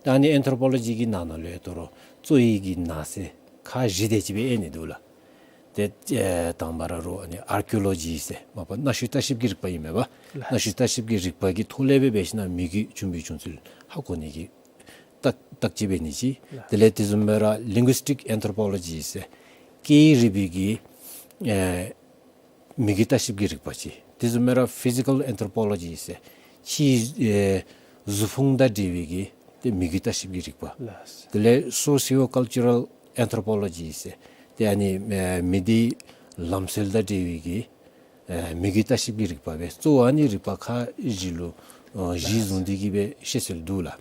ཏེ་ཨ་ནི་ཨེན་ཐྲོ་པོ་ལོ་ཇི་གི་ནང་ན་ལུ་ཡང་ད་རུང་གཙོ་བོའི་གི་ནང་གསེས་ཁག་བཞི་དེ་ཅིག་སྦེ་ཨེ་ནི་འདུག་ལགས། ཏེ་ཨེ་དང་པ་ར་རུང་ཨ་ནི་ཨར་ཀི་ཨོ་ལོ་ཇི་ཟེར་མ་པ་གནའ་ཤུལ་བརྟག་ཞིབ་ཀྱི་རིག་པ་ཨིན་མས་པ། ལགས། གནའ་ཤུལ་བརྟག་ཞིབ་ཀྱི་རིག་པ་གི་ཐོག་ལས་སྦེ་འབད་ཞིན་ན་མི་གི་བྱུང་བའི་བྱུང་ཚུལ་ཧ་གོ་ནི་གི་བརྟག་བརྟག་དཔྱད་འབད་ནི་ཅིག། ལགས། དེ་ལས་དེ་བཟུམ་སྦེ་ར་ལིང་གུ་སི་ཊིཀ་ཨེན་ཐྲོ་པོ་ལོ་ཇི་ཟེར་སྐད་ཡིག་རིག་པའི་གི་ཨེ་མི་གི་བརྟག་ཞིབ་ཀྱི་རིག་པ་ཅིག། དེ་བཟུམ་སྦེ་ར་ཕི་ཟི་ཀཱལ་ཨེན་ཐྲོ་པོ་ལོ་ཇི་ཟེར་ཕྱིའི་ཨེ་གཟུགས་ཕུང་དང་འབྲེལ་བའི་གི་ཏེ་མི་གི་བརྟག་ཞིབ་ཀྱི་རིག་པ། ལགས། དེ་ལས་སོ་སི་ཡོ་ཀལ་ཅུ་རལ་ཨེན་ཐྲོ་པོ་ལོ་ཇི་ཟེར་ཏེ་ཨ་ནི་ཨེ་མི་སྡེའི་ལམ་སྲོལ་དང་འབྲེལ་བའི་གི་ ཨེ་མི་གི་ལྟ་ཞིབ་ཀྱི་རིག་པ་སྦེ་གཙོ་བོ་ཨ་ནི་རིག་པ་ཁག་བཞི་ལུ་ཨོ་གཞི་བཟུང་སྟེ་གི་སྦེ་བཤད་སྲོལ་འདུག་ལགས།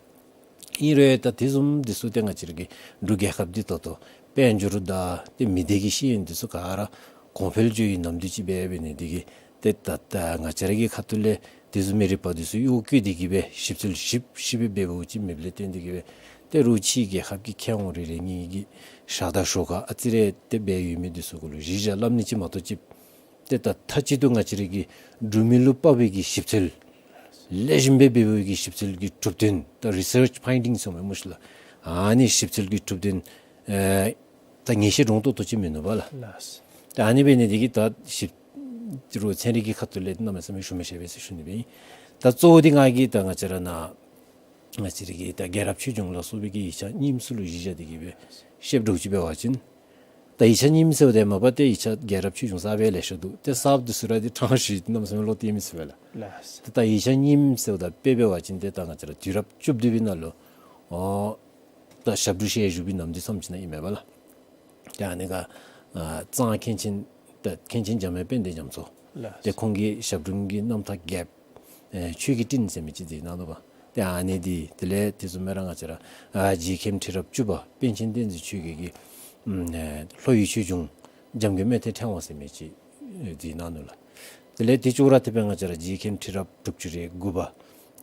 ཨིན་རུང་ད་དེ་བཟུམ་འདི་ཚུ་ཏེ་ང་བཅས་ར་གི་འབྲུག་རྒྱལ་ཁབ་འདི་ད་ལྟོ་དཔལ་འབྱོར་དང་ཏེ་མི་སྡེ་གི་ཤེས་ཡོན་འདི་ཚུ་ག་ར་གོང་འཕེལ་འགྱོ་བའི་ནམ་དུས་ཅིག་འབད་འབད་ནི་འདི་གིས་ཏེ་ད་ལྟོ་ང་བཅས་ར་གི་ཁ་ཐུག་ལས་དེ་བཟུམ་མའི་རིག་པ་འདི་ཚུ་གཡོག་བཀོལ་ཏེ་གི་སྦེ་ཞིབ་འཚོལ་ཞིབ་ཞིབ་སྦེ་འབད་འབདཝ་ཅིག་མེདཔ་ལས་བརྟེན་ཏེ་གི་སྦེ་ཏེ་རུང་ཕྱིའི་རྒྱལ་ཁབ་ཀྱི་མཁས་དབང་རེ་རེ་གཉིས་ཀྱིས་ཞར་དང་ཞོར་ཁར་ཨ་ཙི་རེ་ཏེ་འབད་ཡོད་མི་འདི་ཚུ་གུ་ལུ་གཞི་བཞག་སླབ་ནི་ཅིག་མ་གཏོགས་ཅིག་ཏེ་ད་མཐའ་གཅིག་ཏུ་ང་བཅས་ར་གི་འབྲུག་མི་ལུ་དཔག་པའི་གི་ཞིབ་འཚོལ་ལེགས་ཤོམ་སྦེ་འབད་བའི་གི་ཞིབ་འཚོལ་གྱི་གྲུབ་དོན་ད་རི་སརཆ་ཕའིན་ཌིང་ཟེར་མི་མོ་ཤིག་ལགས། ཨ་ནི་ཞིབ་འཚོལ་གྱི་གྲུབ་དོན་ཨེ་ད་ངེས་ཤེས་འདྲོངས་ཏོག་ཏོ་ཅིག་མིན་ནུག་པ་ལགས། ལགས། ད་ཨ་ནི་འབད་ནི་འདི་གིས་ད་ཞིབ་འཚོལ་ཚན་རིག་གི་ཁ་ཐུག་ལས་གནམ་མེད་ས་མེད་ཞུ་མི་ཤེས་པས་ཟེར་ཞུ་ནི་སྦེ་ཨིན། ད་གཙོ་བོ་འདི་ང་གིས་ད་ང་བཅས་ར་ནཱ་ང་བཅས་ར་གི་ད་རྒྱལ་རབས་ཆོས་འབྱུང་ལ་སོགས་པའི་གི་ཡིག་ཆ་རྙིངམ་ཚུ་ལུ་གཞི་བཞག་སྟེ་གི་སྦེ་བཤདཔ་འདྲཝ་ཅིག་འབད་བ་ཅིན། ད་ཡིག་ཆ་རྙིངམ་ཟེརཝ་ད་མ་པ་ཏེ་ཡིག་ཆ་རྒྱལ་རབས་ཆོས་འབྱུང་གསརཔ་ལེ་ཤ་འདུག། ཏེ་གསརཔ་འདི་ཚུ་ར་འདི་གྲངས་བཞི་གནམ་མེད་ས་མེད་ལོག་སྟེ་མི་ཚུགས་པས་ལགས། ལགས། ཏེ་ད་ཡིག་ཆ་རྙིངམ་ཟེརཝ་ད་དཔེ་འབད་བ་ཅིན་ཏེ་ད་ང་བཅས་ར་དུས་རབས་བཅུ་བདུན་པའི་ནང་ལུ་ཨོ་ད་ཞབས་དྲུང་ཞལ་བཞུགས་པའི་ནམ་དུས་ཙམ་ཅིག་ནང་ཨིན་མས་པ་ལགས། ཏེ་ཨ་ནི་ཁར་ཨ་གཙང་མཁན་ཆེན་ད་མཁན་ཆེན་འཇམ་དབྱངས་དཔལ་ལྡན་རྒྱ་མཚོ། ལགས། ཏེ་ཁོང་གིས་ཞབས་དྲུང་གི་རྣམ་ཐར་རྒྱས་ཨེ་ཆོས་ཀྱི་སྤྲིན་ཟེར་མི་ཅིག་མཛད་གནང་ནུག་པ། ཏེ་ཨ་ནི་འདི་དེ་ལས་དེ་བཟུམ་སྦེ་ར་ང་བཅས་ར་ཨ་རྗེ་མཁན་ཁྲི་རབས་བཅུ་པ་པཎ་ཆེན་བསྟན་འཛིན་ཆོས་རྒྱལ་གྱི་ཨམ་ཨེ་ལྷོ་ཡི་ཆོས་འབྱུང་འཇམ་མགོན་རྨ་ཐེར་ཕྲེང་བ་ཟེར་མི་ཅིག་ཨེ་མཛད་གནང་ནུག་ལགས། དེ་ལས་དེ་ཅོག་ར་འཐདཔ་སྦེ་ང་བཅས་ར་རྗེ་མཁན་ཁྲི་རབས་དྲུག་ཅུ་རེ་དགུ་པ་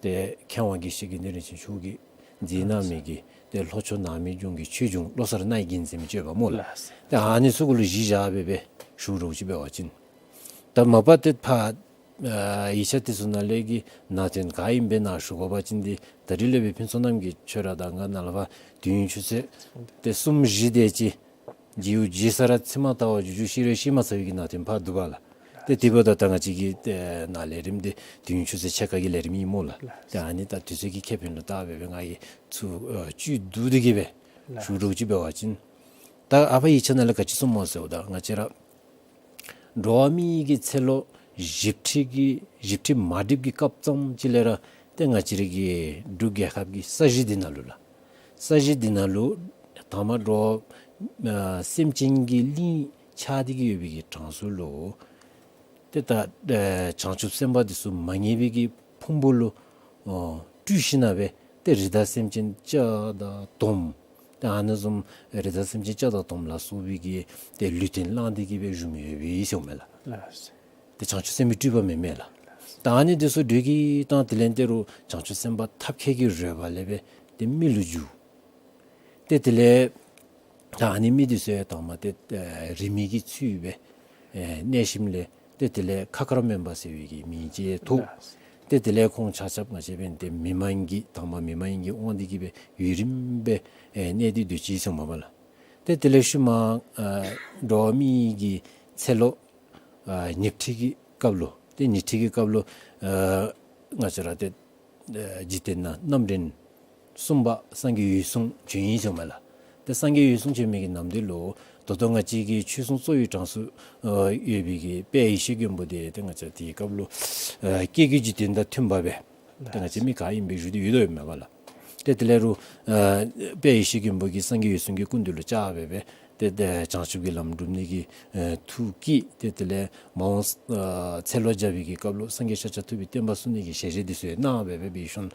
ཏེ་མཁས་དབང་དགེ་བཤེས་དགེ་འདུན་རིན་ཆེན་མཆོག་གིས་མཛད་གནང་མི་གི་ཏེ་ལྷོ་ཕྱོགས་ནགས་མོའི་ལྗོངས་ཀྱི་ཆོས་འབྱུང་བློ་གསར་རྣ་ཡི་རྒྱན་ཟེར་མི་ཅིག་ཡོདཔ་སྨོ་ལགས། ལགས། ཏེ་ཨ་ནི་ཚུ་གུ་ལུ་གཞི་བཞག་སྦེ་སྦེ་ཞུ་འདྲཝ་ཅིག་འབད་བ་ཅིན། ད་མ་པ་ཏེ་ཕར་ཨ་ཡིག་ཆ་དེ་ཚུ་ནང་ལས་ཀྱི་ནང་དོན་ག་ཨིནམ་སྦེ་ནཱ་ཞུ་དགོ་པ་ཅིན་འདི་ད་རིས་ལས་སྦེ་ཕུན་ཚོགས་རྣམ་རྒྱལ་ཁྱོད་ར་དང་ང་ནཱ་ལས་ཕར་དུས་ཡུན་ཆུ་ཚོད་ཏེ་གསུམ་བཞི་དེ་ཅིག་རྗེའུ་རྗེ་ས་ར་ཚིག་མ་བལྟ་བར་རྒྱུག་རྒྱུག་ཤི་རེ་ཤི་མ་ཚར་བའི་གི་ནང་དོན་ཕར་འདུག་པ་ལགས། ཏེ་དེ་འབདཝ་ད་ད་ང་བཅས་ཀྱི་ཏེ་ནཱ་ལས་རིམ་འདི་དུས་ཡུན་ཆུ་ཚོད་ཕྱེད་ཀ་གི་ལས་རིམ་ཨིན་སྨོ་ལགས། ཏེ་ཨ་ནི་ད་དུས་ཚོད་ཀྱི་ཁེ་ཕན་ལུ་བལྟ་སྦེ་སྦེ་ང་གིས་ཚུར་ཨ་བཅུད་བསྡུ་སྟེ་གི་སྦེ་ཞུ་འདྲཝ་ཅིག་འབད་བ་ཅིན། ད་ཨ་ཕར་ཡིག་ཆ་ནང་ལས་ག་ཅི་གསུངསམ་སྨོ་ཟེརཝ་ད་ང་བཅས་ར་འགྲོ་བ་མི་གི་ཚེ་ལོ་བཞི་ཁྲི་གི་བཞི་ཁྲི་མ་འགྲིབ་ཀྱི་སྐབས་ཙམ་ཅིག་ལས་ར་ཏེ་ང་བཅས་ར་གི་འབྲུག་རྒྱལ་ཁབ་ཀྱི་ས་གཞི་འདི་ནང་ལུ་ལགས། ས་གཞི་འདི་ནང་ལུ་དང་པ་འགྲོ་བ་ཨ་སེམས་ཅན་གྱི་གླིང་ཆགས་ཏེ་གི་ཡོད་པའི་གི་གྲངས་སུ་ལུ་ཏེ་ད་ཨེ་བྱང་ཆུབ་སེམས་དཔའ་འདི་ཚུ་མ་ངེས་པའི་གི་ཕུང་པོ་ལུ་ཨོ་སྤྲུལ་ཞིནམ་ལས་སྦེ་ཏེ་རི་དྭགས་སེམས་ཅན་ལྕགས་དང་དོམ། ཏེ་ཨ་ནི་བཟུམ་རི་དྭགས་སེམས་ཅན་ལྕགས་དང་དོམ་ལ་སོགས་པའི་གི་ཏེ་ལུས་རྟེན་བླངས་ཏེ་གི་སྦེ་བཞུགས་མི་ཡོདཔ་ཨིན་ཟེར་མས་ལགས། ལགས། ཏེ་བྱང་ཆུབ་སེམས་དཔའི་སྤྲུལ་པ་མེན་མས་ལགས། ད་ཨ་ནི་འདི་ཚུ་འགྲོས་ཀྱིས་བཏང་དེ་ལས་ཏེ་རུང་བྱང་ཆུབ་སེམས་དཔའ་ཐབས་མཁས་ཀྱི་རོལ་པ་ལས་སྦེ་ཏེ་མི་ལུ་འགྱུར། ཏེ་དེ་ལས་ད་ཨ་ནི་མི་འདི་ཚུ་ཡང་དང་པ་ཏེ་ཨེ་རིས་མེད་ཀྱི་ཚུལ་སྦེ་ཨེ་གནས་ཞིནམ་ལས་ཏེ་དེ་ལས་ཁ་དཀར་སྨན་པ་ཟེར་བའི་གི་མིང་ཅིག་ཐོབ། ཏེ་དེ་ལས་ཁོང་ཆ་ཁྱབ་ང་བཅས་འབདན་ཏེ་མི་མ་ཡིན་གྱི་དང་པ་མི་མ་ཡིན་གྱི་དབང་འདི་གིས་སྦེ་ཡུན་རིངམོ་སྦེ་ཨེ་གནས་ཏེ་སྡོད་ཅི་ཟེར་མས་པ་ལགས། ཏེ་དེ་ལས་ཤུལ་མ་ཨེ་འགྲོ་བ་མི་གི་ཚེ་ལོ་ཨ་ཉི་ཁྲི་གི་སྐབས་ལུ་ཏེ་ཉི་ཁྲི་གི་སྐབས་ལུ་ཨ་ང་བཅས་ར་ཏེ་ཨ་འཇིག་རྟེན་ནང་རྣམ་འདྲེན་གསུམ་པ་སངས་རྒྱས་འོད་སྲུང་བྱོན་ཡི་ཟེར་མས་ལགས། ཏེ་སངས་རྒྱས་འོད་སྲུང་བྱོན་མི་གི་ནམ་དུས་ལུ་ད་ལྟོ་ང་བཅས་ཀྱི་ཆོས་སྲུང་གཙོ་བོའི་གྲངས་སུ་ཨ་ཡོད་པའི་གི་དཔལ་ཡེ་ཤེས་མགོན་པོ་འདི་ཏེ་ང་བཅས་དེའི་སྐབས་ལུ་ཨ་སྐྱེ་དགུའི་འཇིག་རྟེན་དང་མཐུནམ་སྦེ་ཏེ་ང་བཅས་མི་ག་ཨིནམ་སྦེ་བཞུགས་ཏེ་ཡོདཔ་ཨིན་མས་པ་ལགས། ཏེ་དེ་ལས་རུང་ཨ་དཔལ་ཡེ་ཤེས་མགོན་པོ་གིས་སངས་རྒྱས་འོད་སྲུང་གི་སྐུ་མདུན་ལུ་བཅར་སྦེ་སྦེ་ཏེ་ཏེ་བྱང་ཆུབ་ཀྱི་ལམ་སྒྲུབ་ནི་གི་ཨེ་ཐུགས་བསྐྱེད། ཏེ་དེ་ལས་མ་འོངས་ཨ་ཚེ་ལོ་བརྒྱ་པའི་གི་སྐབས་ལུ་སངས་རྒྱས་ཤཱཀྱ་ཐུབ་པའི་བསྟན་པ་སྲུང་ནི་གི་ཞལ་བཞེས་འདི་ཚུ་ཡང་གནང་སྦེ་སྦེ་འབད་ཞིནམ་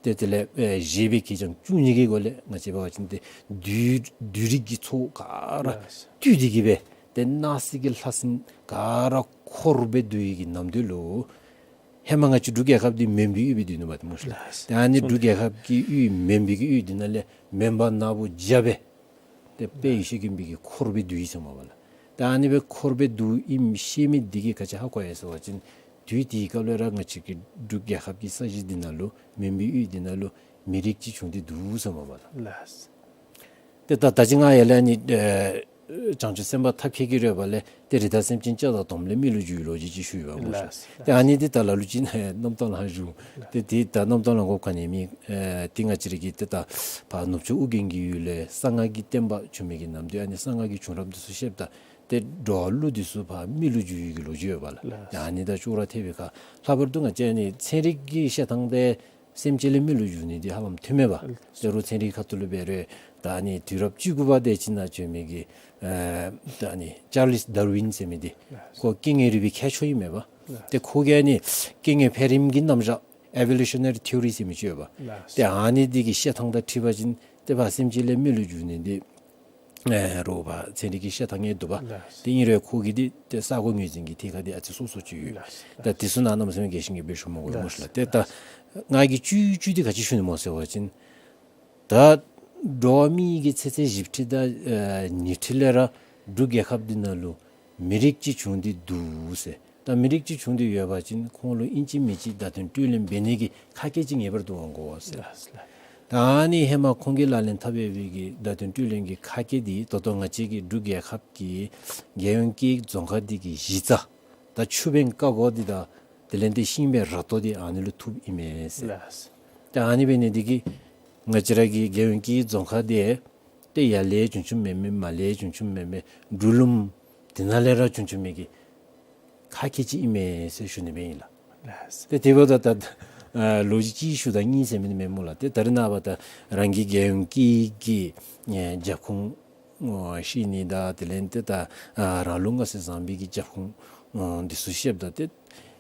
ཏེ་དེ་ལས་ཨེ་བཞེས་པའི་གི་གྱང་བཅུ་གཉིས་ཀྱི་སྒོ་ལས་ང་བཅས་འབད་བ་ཅིན་ཏེ་བདུད་བདུད་རིགས་ཀྱི་ཚོགས་ག་ར་བཏུལ་ཏེ་གི་སྦེ་ཏེ་སྣང་སྲིད་ཀྱི་ལྷ་སྲིན་ག་ར་འཁོར་སྦེ་འདུ་བའི་གི་ནམ་དུས་ལུ་ཧེ་མ་ང་བཅས་འབྲུག་རྒྱལ་ཁབ་འདི་མོན་པའི་ཡུལ་སྦེ་འདུག་ནུག་པ་ཏེ་སྨོ་ཤིག་ལགས། ཏེ་ཨ་ནི་འབྲུག་རྒྱལ་ཁབ་ཀྱི་ཡུལ་མོན་པའི་གི་ཡུལ་འདི་ནང་ལས་མོན་པ་ནག་པོ་བརྒྱ་སྦེ་ཏེ་དཔལ་ཡེ་ཤེས་མགོན་པོ་གིས་འཁོར་སྦེ་འདུ་ཡི་ཟེར་མས་པ་ལགས། ཏེ་ཨ་ནི་སྦེ་འཁོར་སྦེ་འདུ་ཨིནམ་ཤེས་མི་འདི་གིས་ག་ཅི་ཧ་གོ་ཡི་ཟེར་བ་ཅིན་དུས་དེའི་སྐབས་ལས་ར་ང་བཅས་ཀྱི་འབྲུག་རྒྱལ་ཁབ་ཀྱི་ས་གཞི་འདི་ནང་ལུ་མོན་པའི་ཡུལ་འདི་ནང་ལུ་མི་རིགས་ཅིག་བྱུང་སྟེ་འདུག་ཟེར་མས་པ་ལགས། ལགས། ཏེ་ད་ད་ཅི་ང་ཡར་ལས་ཨ་ནི་ཨེ་བྱང་ཆུབ་སེམས་དཔའ་ཐབས་མཁས་ཀྱི་རོལ་པ་ལས་ཏེ་རི་དྭགས་སེམས་ཅན་ལྕགས་དང་དོམ་ལས་མི་ལུ་འགྱུར་བའི་ལོ་རྒྱུས་ཅིག་ཞུ་ཡི་པ་སྨོ་ཤིག། ལགས། ཏེ་ཨ་ནི་འདི་ད་ལ་ལུ་ཅིག་རྣམ་རྟོག་ལང་བཞུགས། ཏེ་འདི་ད་རྣམ་རྟོག་ལང་དགོཔ་ག་ནི་མེད། ཨེ་ཏེ་ང་བཅས་ར་གི་ཏེ་ད་ཕར་ནུབ་ཕྱོགས་ཨོ་རྒྱན་གྱི་ཡུལ་ལས་གསང་སྔགས་ཀྱི་བསྟན་པ་བྱོན་མི་གི་ནམ་དུས་ཨ་ནི་གསང་སྔགས་ཀྱི་བྱུང་རབས་འདི་ཚུ་བཤདཔ་ད་ཏེ་འགྲོ་བ་ཀླུ་འདི་ཚུ་ཕར་མི་ལུ་འགྱུར་བའི་གི་ལོ་རྒྱུས་ཡོད་པ་ལགས། ལགས། ཏེ་ཨ་ནི་དང་ཅོག་ར་འཐདཔ་སྦེ་ཁ་ལྷག་པར་དུ་ང་བཅས་ཨ་ནི་ཚན་རིག་གི་བཤད་ཐངས་འདི་ སེམས་ཅན་ལས་མི་ལུ་འགྱུར་ནི་འདི་ཧ་ལམ་ཐོནམ་མས་པ། ཨ་ལགས། ད་རུང་ཚན་རིག་ཁ་ཐུག་ལུ་འབད་རུང་ད་ཨ་ནི་དུས་རབས་བཅུ་དགུ་པ་དེ་ཅིག་ནང་བྱོན་མི་གི་ཨེ་ད་ཨ་ནི་ཅཱར་ལིས་ཌར་ཝིན་ཟེར་མི་འདི་ཁོ་སྐྱེ་དངོས་རིག་པའི་མཁས་མཆོག་ཨིན་མས་པ། ཨ་ལགས། ཏེ་ཁོ་གིས་ཨ་ནི་སྐྱེ་དངོས་འཕེལ་རིམ་གྱི་རྣམ་གཞག་ཨི་བོ་ལུ་ཤ་ནེ་རི་ཐི་ཡོ་རི་ཟེར་མི་ཅིག་ཡོད་པ། ཨ་ལགས། ཏེ་ཨ་ནི་འདི་གི་བཤད་ཐངས་དང་འཁྲིལ་བ་ཅིན་ཏེ་ཕར་སེམས་ཅན་ལས་མི་ལུ་འགྱུར་ནི་འདི་ཨེ་རོགས་པ་ཚན་རིག་གི་བཤད་ཐངས་ཨིན་འདུག་པ། ལགས། ཏེ་ཨིན་རུང་ཁོ་གི་འདི་ཏེ་ས་གོ་ངོས་འཛིན་གྱི་ཐད་ཁར་འདི་ཨ་ཙི་སོ་སོ་ཅིག་ཡོད། ལགས། ད་དེ་ཚུ་ནང་གནམ་མེད་ས་མེད་རྒྱས་ཤིང་རྒྱས་པའི་ཞུ་མི་དགོ་སྨོ་ལགས། ལགས། ཏེ་ད་ལགས། ང་གིས་བཅུད་བཅུད་འདི་ག་ཅི་ཞུ་ནི་སྨོ་ཟེར་བ་ཅིན་ད་འགྲོ་བ་མི་གི་ཚེ་ཚད་བཞི་ཁྲི་དང་ཨེ་ཉི་ཁྲི་ལས་ར་འབྲུག་རྒྱལ་ཁབ་འདི་ནང་ལུ་མི་རིགས་ཅིག་བྱུང་སྟེ་འདུག་ཟེར། ད་མི་རིགས་ཅིག་བྱུང་སྟེ་ཡོད་པ་ཅིན་ཁོང་ལུ་ཨིན་ཅི་མིན་ཅི་བརྡ་དོན་སྤྲོད་ལེན་འབད་ནི་གི་ཁ་སྐད་ཅིག་ངེས་པར་དུ་འོང་དགོ་ཟེར། ལགས་ལགས། ད་ཨ་ནི་ཧེ་མ་ཁོང་གིས་ལག་ལེན་འཐབ་ཡོད་པའི་གི་བརྡ་དོན་སྤྲོད་ལེན་གྱི་ཁ་སྐད་འདི་ད་ལྟོ་ང་བཅས་ཀྱི་འབྲུག་རྒྱལ་ཁབ་ཀྱི་རྒྱལ་ཡོངས་སྐད་ཡིག་རྫོང་ཁ་འདི་གི་གཞི་རྩ་ད་ཆུ་བེང་ཀ་སྒོ་འདི་དང་དེ་ལས་ཏེ་ཤིང་བེང་ར་ཏོ་འདི་ཨ་ནི་ལུ་ཐུགཔ་ཨིན་མས་ཟེར། ལགས། ད་ཨ་ནི་འབད་ནི་འདི་གིས་ང་བཅས་ར་གི་རྒྱལ་ཡོངས་སྐད་ཡིག་རྫོང་ཁ་འདི་ཏེ་ཡར་ལས་བྱུང་བྱུངམ་མེན་མས། མར་ལས་བྱུང་བྱུངམ་མེན་མས། འབྲུག་ལུངམ་དེ་ནང་ལས་ར་བྱུང་བྱུངམ་མས་གི་ཁ་སྐད་ཅིག་ཨིན་མས་ཟེར་ཞུ་ནི་སྦེ་ཨིན་ལགས། ལགས། ཏེ་དེ་འབདཝ་ད་ད་ཨ་ལོ་རྒྱུས་ཅིག་ཞུཝ་ད་ཨིན་ཟེར་མི་འདི་མེན་སྨོ་ལགས། ཏེ་ད་རེས་ནངས་པ་ད་རང་གི་རྒྱལ་ཡོངས་སྐད་ཡིག་གི་ཨེ་རྒྱབ་ཁུངས་ཨོ་ཤེས་ནི་དང་དེ་ལས་ཏེ་ད་ཨ་རང་ལུགས་མངའ་གསལ་བཟང་པོའི་གི་རྒྱབ་ཁུངས་ཨོ་འདི་ཚུ་ཤེསཔ་ད་ཏེ་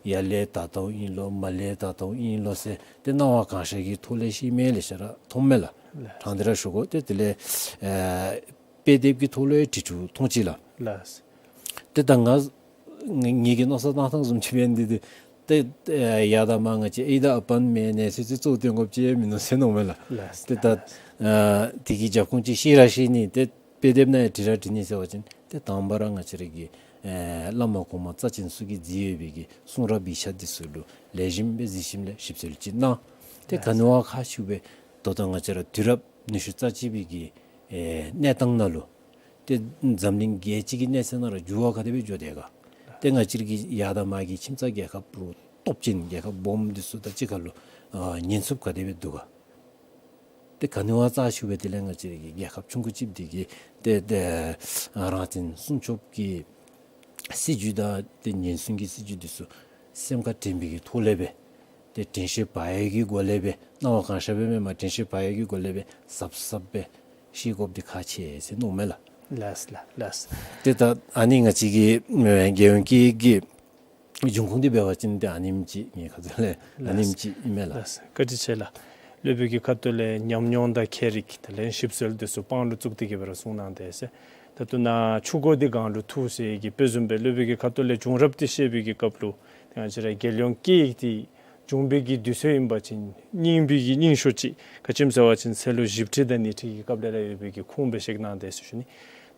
ཡར་ལས་ད་ལྟཝ་ཨིན་ལོ་མར་ལས་ད་ལྟཝ་ཨིན་ལོ་ཟེར་ཏེ་སྣང་བ་གང་ཤར་གྱི་ཐོག་ལས་ཤེས་མི་ལེ་ཤ་ར་མཐོངམ་མས་ལགས། ལགས། དྲང་སྟེ་ར་ཞུ་དགོ། ཏེ་དེ་ལས་ཨེ་དཔེ་དེབ་ཀྱི་ཐོག་ལུ་ཡང་བྲིས་བྲིསཝ་མཐོང་ཅི་ལགས། ལགས། ཏེ་ད་ང་ངེ་གི་མནོ་བསམ་གཏང་ཐངས་བཟུམ་ཅིག་འབད་ནི་འདི་ཏེ་ཡར་དང་མར་ང་བཅས་ཨའི་དང་ཨ་པ་མེན་ནི་ཚུ་ཚུ་གཙོ་བོ་བཏོན་དགོཔ་ཅིག་མིན་ནུག་ཟེར་མནོཝ་མས་ལགས། ལགས། ཏེ་ད་ཨ་དེ་གི་རྒྱབ་ཁུངས་ཅིག་ཤེས་ར་ཤེས་ནི། ཏེ་དཔེ་དེབ་ནང་ཡང་བྲིས་ར་བྲིས་ནི་ཟེར་བ་ཅིན་ཏེ་དང་པ་ར་ང་བཅས་ར་གི་ཨེ་བླ་མ་གོང་མ་རྩ་ཅན་ཚུ་གིས་མཛད་ཡོད་པའི་གི་གསུང་རབ་ཡིག་ཆ་འདི་ཚུ་ལུ་ལེགས་ཤོམ་སྦེ་གཟིགས་ཞིནམ་ལས་ཞིབ་འཚོལ་ཅིག་གནང་། ཏེ་ག་ནི་བ་ཁག་ཆེཝ་སྦེ་ད་ལྟོ་ང་བཅས་ར་དུས་རབས་ཉི་ཤུ་རྩ་གཅིག་པའི་གི་ཨེ་གནས་སྟངས་ནང་ལུ་ཏེ་འཛམ་གླིང་རྒྱལ་སྤྱི་གི་གནས་ཚད་ནང་ར་འགྱུར་བ་ག་དེ་སྦེ་འགྱོ་དེས་ག། ཏེ་ང་བཅས་ར་གི་ཡར་དང་མར་གྱི་ཁྱིམ་ཚང་རྒྱལ་ཁབ་རུ་སྟོབས་ཅན་རྒྱལ་ཁབ་སྦོམ་འདི་ཚུ་དང་གཅིག་ཁར་ལུ་ཨ་ཉེན་ཚབས་ག་དེ་སྦེ་འདུག་ག། ཏེ་ག་ནི་བ་རྩ་ཆེཝ་སྦེ་དེ་ལས་ང་བཅས་ར་གི་རྒྱལ་ཁབ་ཆུང་ཀུ་ཅིག་འདི་གིས་ཏེ་ཏེ་ཨ་རང་བཙན་སྲུང་སྐྱོབ་ཀྱི་སྲིད་བྱུས་དང་ཏེ་ཉེན་སྲུང་གི་སྲིད་བྱུས་འདི་ཚུ་སེམས་ཁར་དྲན་པའི་གི་ཐོག་ལས་སྦེ་ཏེ་དྲན་ཤེས་འབག་ཡས་ཀྱི་སྒོ་ལས་སྦེ་སྣང་བ་གང་ཤར་སྦེ་མེན་མས། དྲན་ཤེས་འབག་ཡས་ཀྱི་སྒོ་ལས་སྦེ་ཟབ་ཟབ་སྦེ་ཤེས་དགོཔ་འདི་ཁག་ཆེ་ཟེར་མནོཝ་མས་ལགས། ལགས་ལགས་ལགས། ཏེ་ད་ཨ་ནི་ང་བཅས་ཀྱི་ཨེ་རྒྱལ་ཡོངས་སྐད་ཡིག་གི་འབྱུང་ཁུངས་འདི་འབད་བ་ཅིན་ཏེ་ཨ་ནེམ་ཅིག་ངེའི་ཁ་ཐུག་ལས་ཨ་ནེམ་ཅིག་ཨིན་མས་ལགས། ལགས། བཀའ་དྲིན་ཆེ་ལགས། སློབ་དཔོན་གྱི་ཁ་ཐུག་ལས་ཉམས་མྱོང་དང་མཁས་རིག་དེ་ལས་ཞིབ་འཚོལ་འདི་ཚུ་དཔང་ལུ་བཙུགས་ཏེ་གི་སྦེ་ར་གསུངས་གནང་དེས་ཟེར། ད་ལྟོ་ནཱ་ཆུ་འགོ་འདི་སྒང་ལུ་ཐུག་ཟེར་གི་དཔེ་བཟུམ་སྦེ་སློབ་དཔོན་གྱི་ཁ་ཐུག་ལས་བྱུང་རབས་འདི་བཤད་པའི་གི་སྐབས་ལུ་ཏེ་ང་བཅས་ར་རྒྱལ་ཡོངས་སྐད་ཡིག་འདི་བྱུང་བའི་གི་དུས་ཚོད་ཨིན་པ་ཅིན་རྙིང་པའི་གི་རྙིང་ཤོས་ཅིག་ག་ཅི་སྨོ་ཟེར་བ་ཅིན་ཚེ་ལོ་བཞི་ཁྲི་དང་ཉི་ཁྲི་གི་སྐབས་ལས་ར་ཡོད་པའི་གི་ཁུངས་སྦེ་བཤད་གནང་དེས་ཟེར་ཞུ་ནི།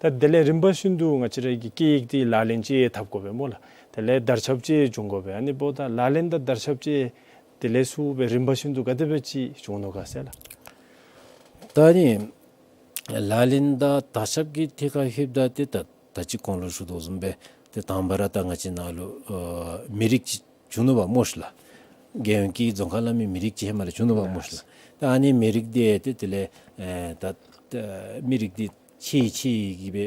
ད་དེ་ལས་རིམ་པ་བཞིན་དུ་ང་བཅས་ར་གི་སྐད་ཡིག་འདི་ལག་ལེན་ཅིག་འཐབ་དགོ་པས་སྨོ་ལགས། དེ་ལས་དར་ཁྱབ་ཅིག་འབྱུང་དགོ་པས། ཨ་ནི་འབདཝ་ད་ལག་ལེན་དང་དར་ཁྱབ་ཅིག་དེ་ལས་ཚུར་སྦེ་རིམ་པ་བཞིན་དུ་ག་དེ་སྦེ་ཅིག་འབྱུང་ནུག་ག་ཟེར་ལགས། ད་ཨ་ནི་ལག་ལེན་དང་དར་ཁྱབ་ཀྱི་ཐད་ཁར་ལྷོདཔ་ད་ཏེ་ད་ད་ཅི་གོང་ལུ་ཞུ་དོ་བཟུམ་སྦེ་ཏེ་དང་པ་ར་ད་ང་བཅས་ནང་ལུ་ཨ་མི་རིགས་ཅིག་བྱུང་ནུག་པ་སྨོ་ཤིག་ལགས། རྒྱལ་ཡོངས་སྐད་ཡིག་རྫོང་ཁ་སླབ་མི་མི་རིགས་ཅིག་ཧེ་མ་ར་བྱུང་ནུག་པ་སྨོ་ཤིག་ལགས། ད་ཨ་ནི་མི་རིགས་འདི་ཏེ་དེ་ལས་ཨེ་ད་ད་མི་རིགས་འདི་ཆེ་ཆེ་གི་སྦེ་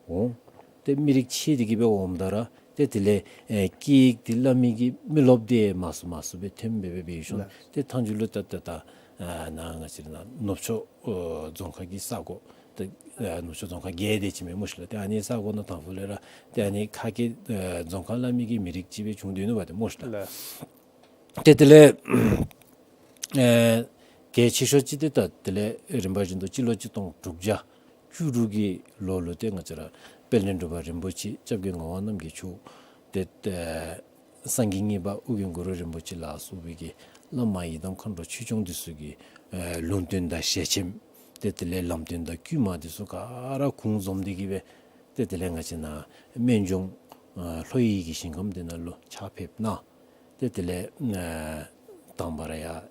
འོང་། ཏེ་མི་རིགས་ཆེ་དེ་གི་སྦེ་འོངམ་ད་ར་ཏེ་དེ་ལས་ཨེ་སྐད་ཡིག་འདི་སླབ་མི་གི་མི་རློབས་འདི་མང་སུ་མང་སུ་སྦེ་ཐོནམ་སྦེ་སྦེ་འབད་ཞིནམ་ལགས། ཏེ་མཐའ་མཇུག་ལུ་ད་ད་ད་ཨ་ནཱ་ང་བཅས་ར་ནཱ་ནུབ་ཕྱོགས་ཨོ་རྫོང་ཁག་གི་ས་གོ་ཏེ་ཨ་ནུབ་ཕྱོགས་རྫོང་ཁག་བརྒྱད་དེ་ཅིག་མས་སྨོ་ཤིག་ལགས། ཏེ་ཨ་ནི་ས་གོ་ནང་དང་ཕུ་ལས་ར་ཏེ་ཨ་ནི་ཁ་སྐད་ཨ་རྫོང་ཁ་སླབ་མི་གི་མི་རིགས་ཅིག་སྦེ་བྱུང་སྡོད་ནུག་པ་ཏེ་སྨོ་ཤིག་ལགས། ལགས། ཏེ་དེ་ལས་ཨེ་གལ་ཆེ་ཤོས་ཅིག་འདི་ད་དེ་ལས་རིམ་པ་བཞིན་དུ་སྤྱི་ལོ་གཅིག་སྟོང་དྲུག་བརྒྱ་བཅུ་དྲུག་གི་ལོ་ལུ་ཏེ་ང་བཅས་ར་དཔལ་ལྡན་འབྲུག་པ་རིན་པོ་ཆེ་སྐྱབས་རྗེ་ངག་དབང་རྣམ་རྒྱལ་མཆོག་ཏེ་ཨེ་སངས་རྒྱས་གཉིས་པ་ཨོ་རྒྱན་གུ་རུ་རིན་པོ་ཆེ་ལ་སོགས་པའི་གི་བླ་མ་ཡི་དམ་མཁའ་འགྲོ་ཆོས་སྐྱོང་འདི་ཚུ་གི་ཨེ་ལུང་བསྟན་དང་ཞལ་ཆེམས་ཏེ་དེ་ལས་ལམ་སྟོན་དང་བསྐུལ་མ་འདི་ཚུ་ག་ར་ཁུངས་འཛོམས་ཏེ་གི་སྦེ་ཏེ་དེ་ལས་ང་བཅས་ནཱ་སྨན་ལྗོངས་ཨ་ལྷོ་ཡི་གི་ཞིང་ཁམས་འདི་ནང་ལུ་ཕྱག་ཕེབས་གནང་། ཏེ་དེ་ལས་ཨ་དང་པ་ར་ཡར་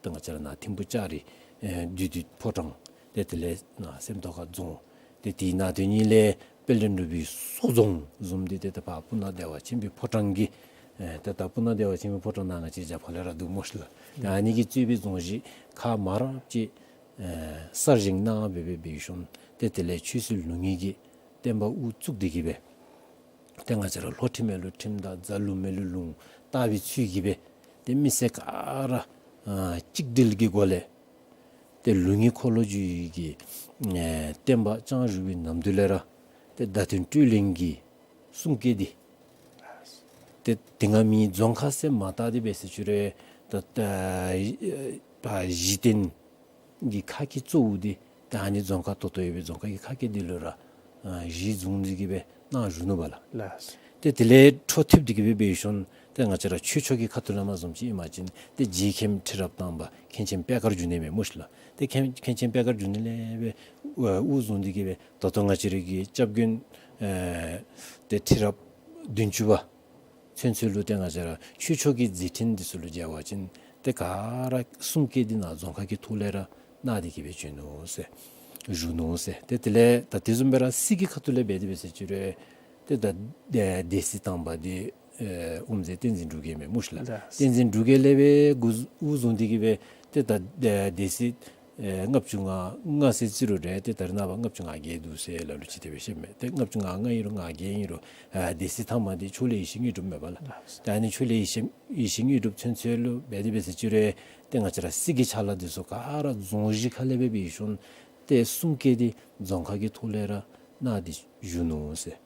ཏེ་ང་བཅས་ར་ནཱ་ཐིམ་ཕུ་ལྕགས་རི་ཨེ་བདུད་འདུལ་ཕོ་བྲང་། ཏེ་དེ་ལས་ནཱ་སེམས་རྟོགས་ཁ་རྫོང་། ཏེ་དེའི་ནང་དོན་གཉིས་ལས་དཔལ་ལྡན་འབྲུག་པའི་སོ་རྫོང་བཟུམ་འདི་ཏེ་ད་ཕར་སྤུ་ན་བདེ་བ་ཆེན་པོའི་ཕོ་བྲང་གི་ཨེ་ཏེ་ད་སྤུ་ན་བདེ་བ་ཆེན་པོའི་ཕོ་བྲང་ནཱ་ང་བཅས་རྒྱབ་ཁ་ལས་ར་འདུག་སྨོ་ཤིག་ལགས། ཏེ་ཨ་ནི་གིས་གཙོས་པའི་རྫོང་གཞིས་ཁག་མང་རབས་ཅིག་ཨེ་གསར་བཞེངས་གནང་སྦེ་སྦེ་འབད་ཞིནམ་ཏེ་དེ་ལས་ཆོས་སྲིད་ལུགས་གཉིས་ཀྱི་བསྟན་པ་དབུ་བཙུགས་ཏེ་གི་སྦེ་ཏེ་ང་བཅས་ར་ལྷོ་ཁྲིམས་མེད་ལུ་ཁྲིམས་དང་རྫ་ལུང་མེད་ལུ་ལུང་བཏགས་པའི་ཚུལ་གྱིས་སྦེ་ཏེ་མི་སེར་ག་ར་ ཨ་གཅིག་སྒྲིལ་གྱི་སྒོ་ལས་ཏེ་ལུགས་གཉིས་འཁོར་ལོས་སྒྱུར་བའི་གི་ཨེ་བསྟན་པ་བསྐྱངས་བཞུགས་པའི་ནམ་དུས་ལས་ར་ཏེ་བརྡ་དོན་སྤྲོས་ལེན་གྱི་གསུང་སྐད་འདི་ཏེ་དེ་སྔ་མི་རྫོང་ཁག་ཟེར་མ་བཏགས་ཏེ་འབད་ཟེར་ཅི་རུང་ད་ད་ཨ་གཞི་རྟེན་གྱི་ཁ་སྐད་གཙོ་བོ་འདི་ད་ཨ་ནི་རྫོང་ཁག་ད་ལྟོ་ཡོད་པའི་རྫོང་ཁག་གི་ཁ་སྐད་འདི་ལུ་ར་ཨ་གཞི་བཟུང་སྟེ་གི་སྦེ་གནང་བཞུགས་ནུག་པ་ལགས། ལགས། ཏེ་དེ་ལས་འཕྲོ་མཐུད་དེ་གི་སྦེ་འབད་ཞིནམ་ཏེ་ང་བཅས་ར་ཆོས་ཕྱོགས་ཀྱི་ཁ་ཐུག་ལས་མར་བཟུམ་ཅིག་ཨིན་པ་ཅིན་ཏེ་རྗེ་མཁན་ཁྲི་རབས་དང་པ་མཁན་ཆེན་པད་དཀར་འབྱུང་གནས་མས་སྨོ་ཤིག་ལགས། ཏེ་མཁན་མཁན་ཆེན་པད་དཀར་འབྱུང་གནས་ལས་སྦེ་ཨ་དབུ་བཟུང་སྟེ་གི་སྦེ་ད་ལྟོ་ང་བཅས་རའི་གི་སྐྱབས་མགོན་ཨེ་ཏེ་ཁྲི་རབས་བདུན་ཅུ་པ་ཚུན་ཚོད་ལུ་ཏེ་ང་བཅས་ར་ཆོས་ཕྱོགས་ཀྱི་མཛད་འཕྲིན་འདི་ཚུ་ལུ་མཇལ་བ་ཅིན་ཏེ་ག་ར་གསུང་སྐད་འདི་ནཱ་རྫོང་ཁག་གི་ཐོག་ལས་ར་གནང་སྟེ་གི་སྦེ་བྱོན་ནུག་ཟེར་བཞུགས་ནུག་ཟེར། ཏེ་དེ་ལས་ད་དེ་བཟུམ་སྦེ་ར་སྲིད་ཀྱི་ཁ་ཐུག་ལས་འབད་དེ་འབད་ཟེར་ཅི་རུང་ཏེ་ད་ཨེ་སྡེ་སྲིད་དང་པ་འདི་ཨེ་དབུ་མཛད་བསྟན་འཛིན་འབྲུག་རྒྱལ་མས་སྨོ་ཤིག་ལགས། ལགས། བསྟན་འཛིན་འབྲུག་རྒྱལ་ལས་སྦེ་འགོ་དབུ་བཟུང་སྟེ་གི་སྦེ་ཏེ་ད་ཨེ་སྡེ་སྲིད་ཨེ་ལྔ་བཅུ་ང་ལྔ་ཟེར་ཅི་རུང་ར་ཏེ་ད་རེས་ནངས་པ་ལྔ་བཅུ་ང་བརྒྱད་འདུག་ཟེར་ལ་ལུ་ཅིག་དེ་སྦེ་བཤད་མས། ཏེ་ལྔ་བཅུ་ང་ལྔ་ཨིན་རུང་ང་བརྒྱད་ཨིན་རུང་ཨ་སྡེ་སྲིད་མཐའ་མ་འདི་ཕྱོགས་ལས་ཡེ་ཤེས་དངོས་གྲུབ་མས་པ་ལགས། ད་ཨ་ནི་ཕྱོགས་ལས་ཡེ་ཤེས་ཡེ་ཤེས་དངོས་གྲུབ་ཚུན་ཚོད་ལུ་འབད་དེ་འབད་ཟེར་ཅི་རུང་ཏེ་ང་བཅས་ར་སྲིད་ཀྱི་ཕྱག་ལཱ་འདི་ཚུ་ག་ར་རྫོང་གཞི་ཁ་ལས་སྦེ་འབད་ཞིནམ་ཏེ་གསུང་སྐད་འདི་རྫོང་ཁག་གི་ཐོག་ལས་ར་གནང་སྟེ་བཞུགས་ནུག་ཟེར།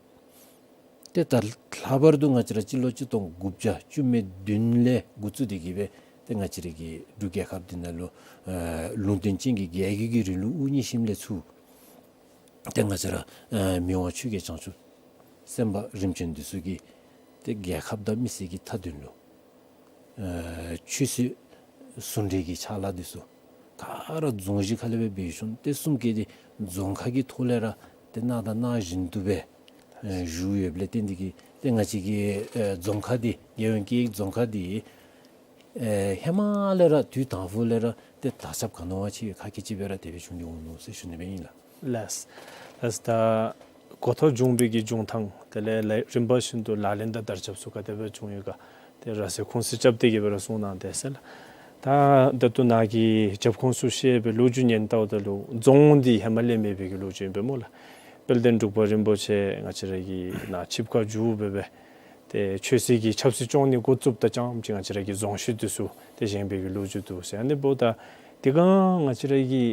ཏེ་ད་ལྷག་པར་དུ་ང་བཅས་ར་སྤྱི་ལོ་གཅིག་སྟོང་དགུ་བརྒྱ་བཅུ་མེད་བདུན་ལས་འགོ་བཙུགས་ཏེ་གི་སྦེ་ཏེ་ང་བཅས་རའི་གི་འབྲུག་རྒྱལ་ཁབ་འདི་ནང་ལུ་ཨེ་ལུང་བསྟན་ཅན་གྱི་རྒྱལ་བརྒྱུད་ཀྱི་རིང་ལུགས་དབུ་བརྙེས་ཞིནམ་ལས་ཚུར་ཏེ་ང་བཅས་ར་ཨེ་མི་དབང་ཆོས་རྒྱལ་བྱང་ཆུབ་སེམས་དཔའ་རིམ་བྱོན་འདི་ཚུ་གིས་ཏེ་རྒྱལ་ཁབ་དང་མི་སེར་གྱི་མཐའ་དོན་ལུ་ཨེ་ཆོས་སྲིད་ཟུང་འབྲེལ་གྱི་ཕྱག་ལཱ་འདི་ཚུ་ག་ར་རྫོང་གཞི་ཁ་ལས་སྦེ་འབད་ཞིནམ་ཏེ་གསུང་སྐད་འདི་རྫོང་ཁག་གི་ཐོག་ལས་ར་ཏེ་གནང་དང་གནང་བཞིན་དུ་སྦེ་ཨེ་བཞུགས་ཡོདཔ་ལས་བརྟེན་ཏེ་གི་ཏེ་ང་བཅས་ཀྱི་ཨེ་རྫོང་ཁག་འདི་རྒྱལ་ཡོངས་སྐད་ཡིག་རྫོང་ཁག་འདི་ཨེ་ཧེ་མ་ལས་ར་དུས་དང་ཕུ་ལས་ར་ཏེ་དར་ཁྱབ་ག་ནི་བ་ཅིག་ཁག་ཆེ་ཅིག་སྦེ་ར་དེ་སྦེ་བྱུང་སྟེ་འོང་ནུག་ཟེར་ཞུ་ནི་སྦེ་ཨིན་ལགས། ལགས། ལགས། ད་འགོ་ཐོག་བྱུང་བའི་གི་བྱུང་ཐངས་དེ་ལས་ལས་རིམ་པ་བཞིན་དུ་ལག་ལེན་དང་དར་ཁྱབ་ཚུ་ག་དེ་སྦེ་བྱུང་ཡོད་ག་དེ་ར་ཟེར་ཁུངས་བཙུན་རྐྱབ་སྟེ་གི་སྦེ་ར་གསུང་གནང་དེས་ལགས། ད་ད་ལྟོ་ནཱ་གི་རྒྱབ་ཁུངས་ཚུ་བཤད་པའི་ལོ་རྒྱུས་ཉན་ལྟཝ་ད་ལུ་རྫོང་འདི་ཧེ་མ་ལས་མེད་པའི་གི་ལོ་རྒྱུས་ཨིན་པས་སྨོ་ལགས། དཔལ་ལྡན་འབྲུག་པ་རིན་པོ་ཆེ་ང་བཅས་ར་གི་ནཱ་ཆིབས་ཁ་བསྒྱུར་སྦེ་སྦེ་ཏེ་ཆོས་སྲིད་ཀྱི་ཆབ་སྲིད་སྐྱོང་ནི་འགོ་བཙུགསཔ་ད་ཙམ་ཅིག་ང་བཅས་ར་གི་རྫོང་གཞི་འདི་ཚུ་ཏེ་བཞེངས་པའི་གི་ལོ་རྒྱུས་འདུག་ཟེར། ཨ་ནི་འབདཝ་ད་དེ་སྒང་ང་བཅས་ར་གི་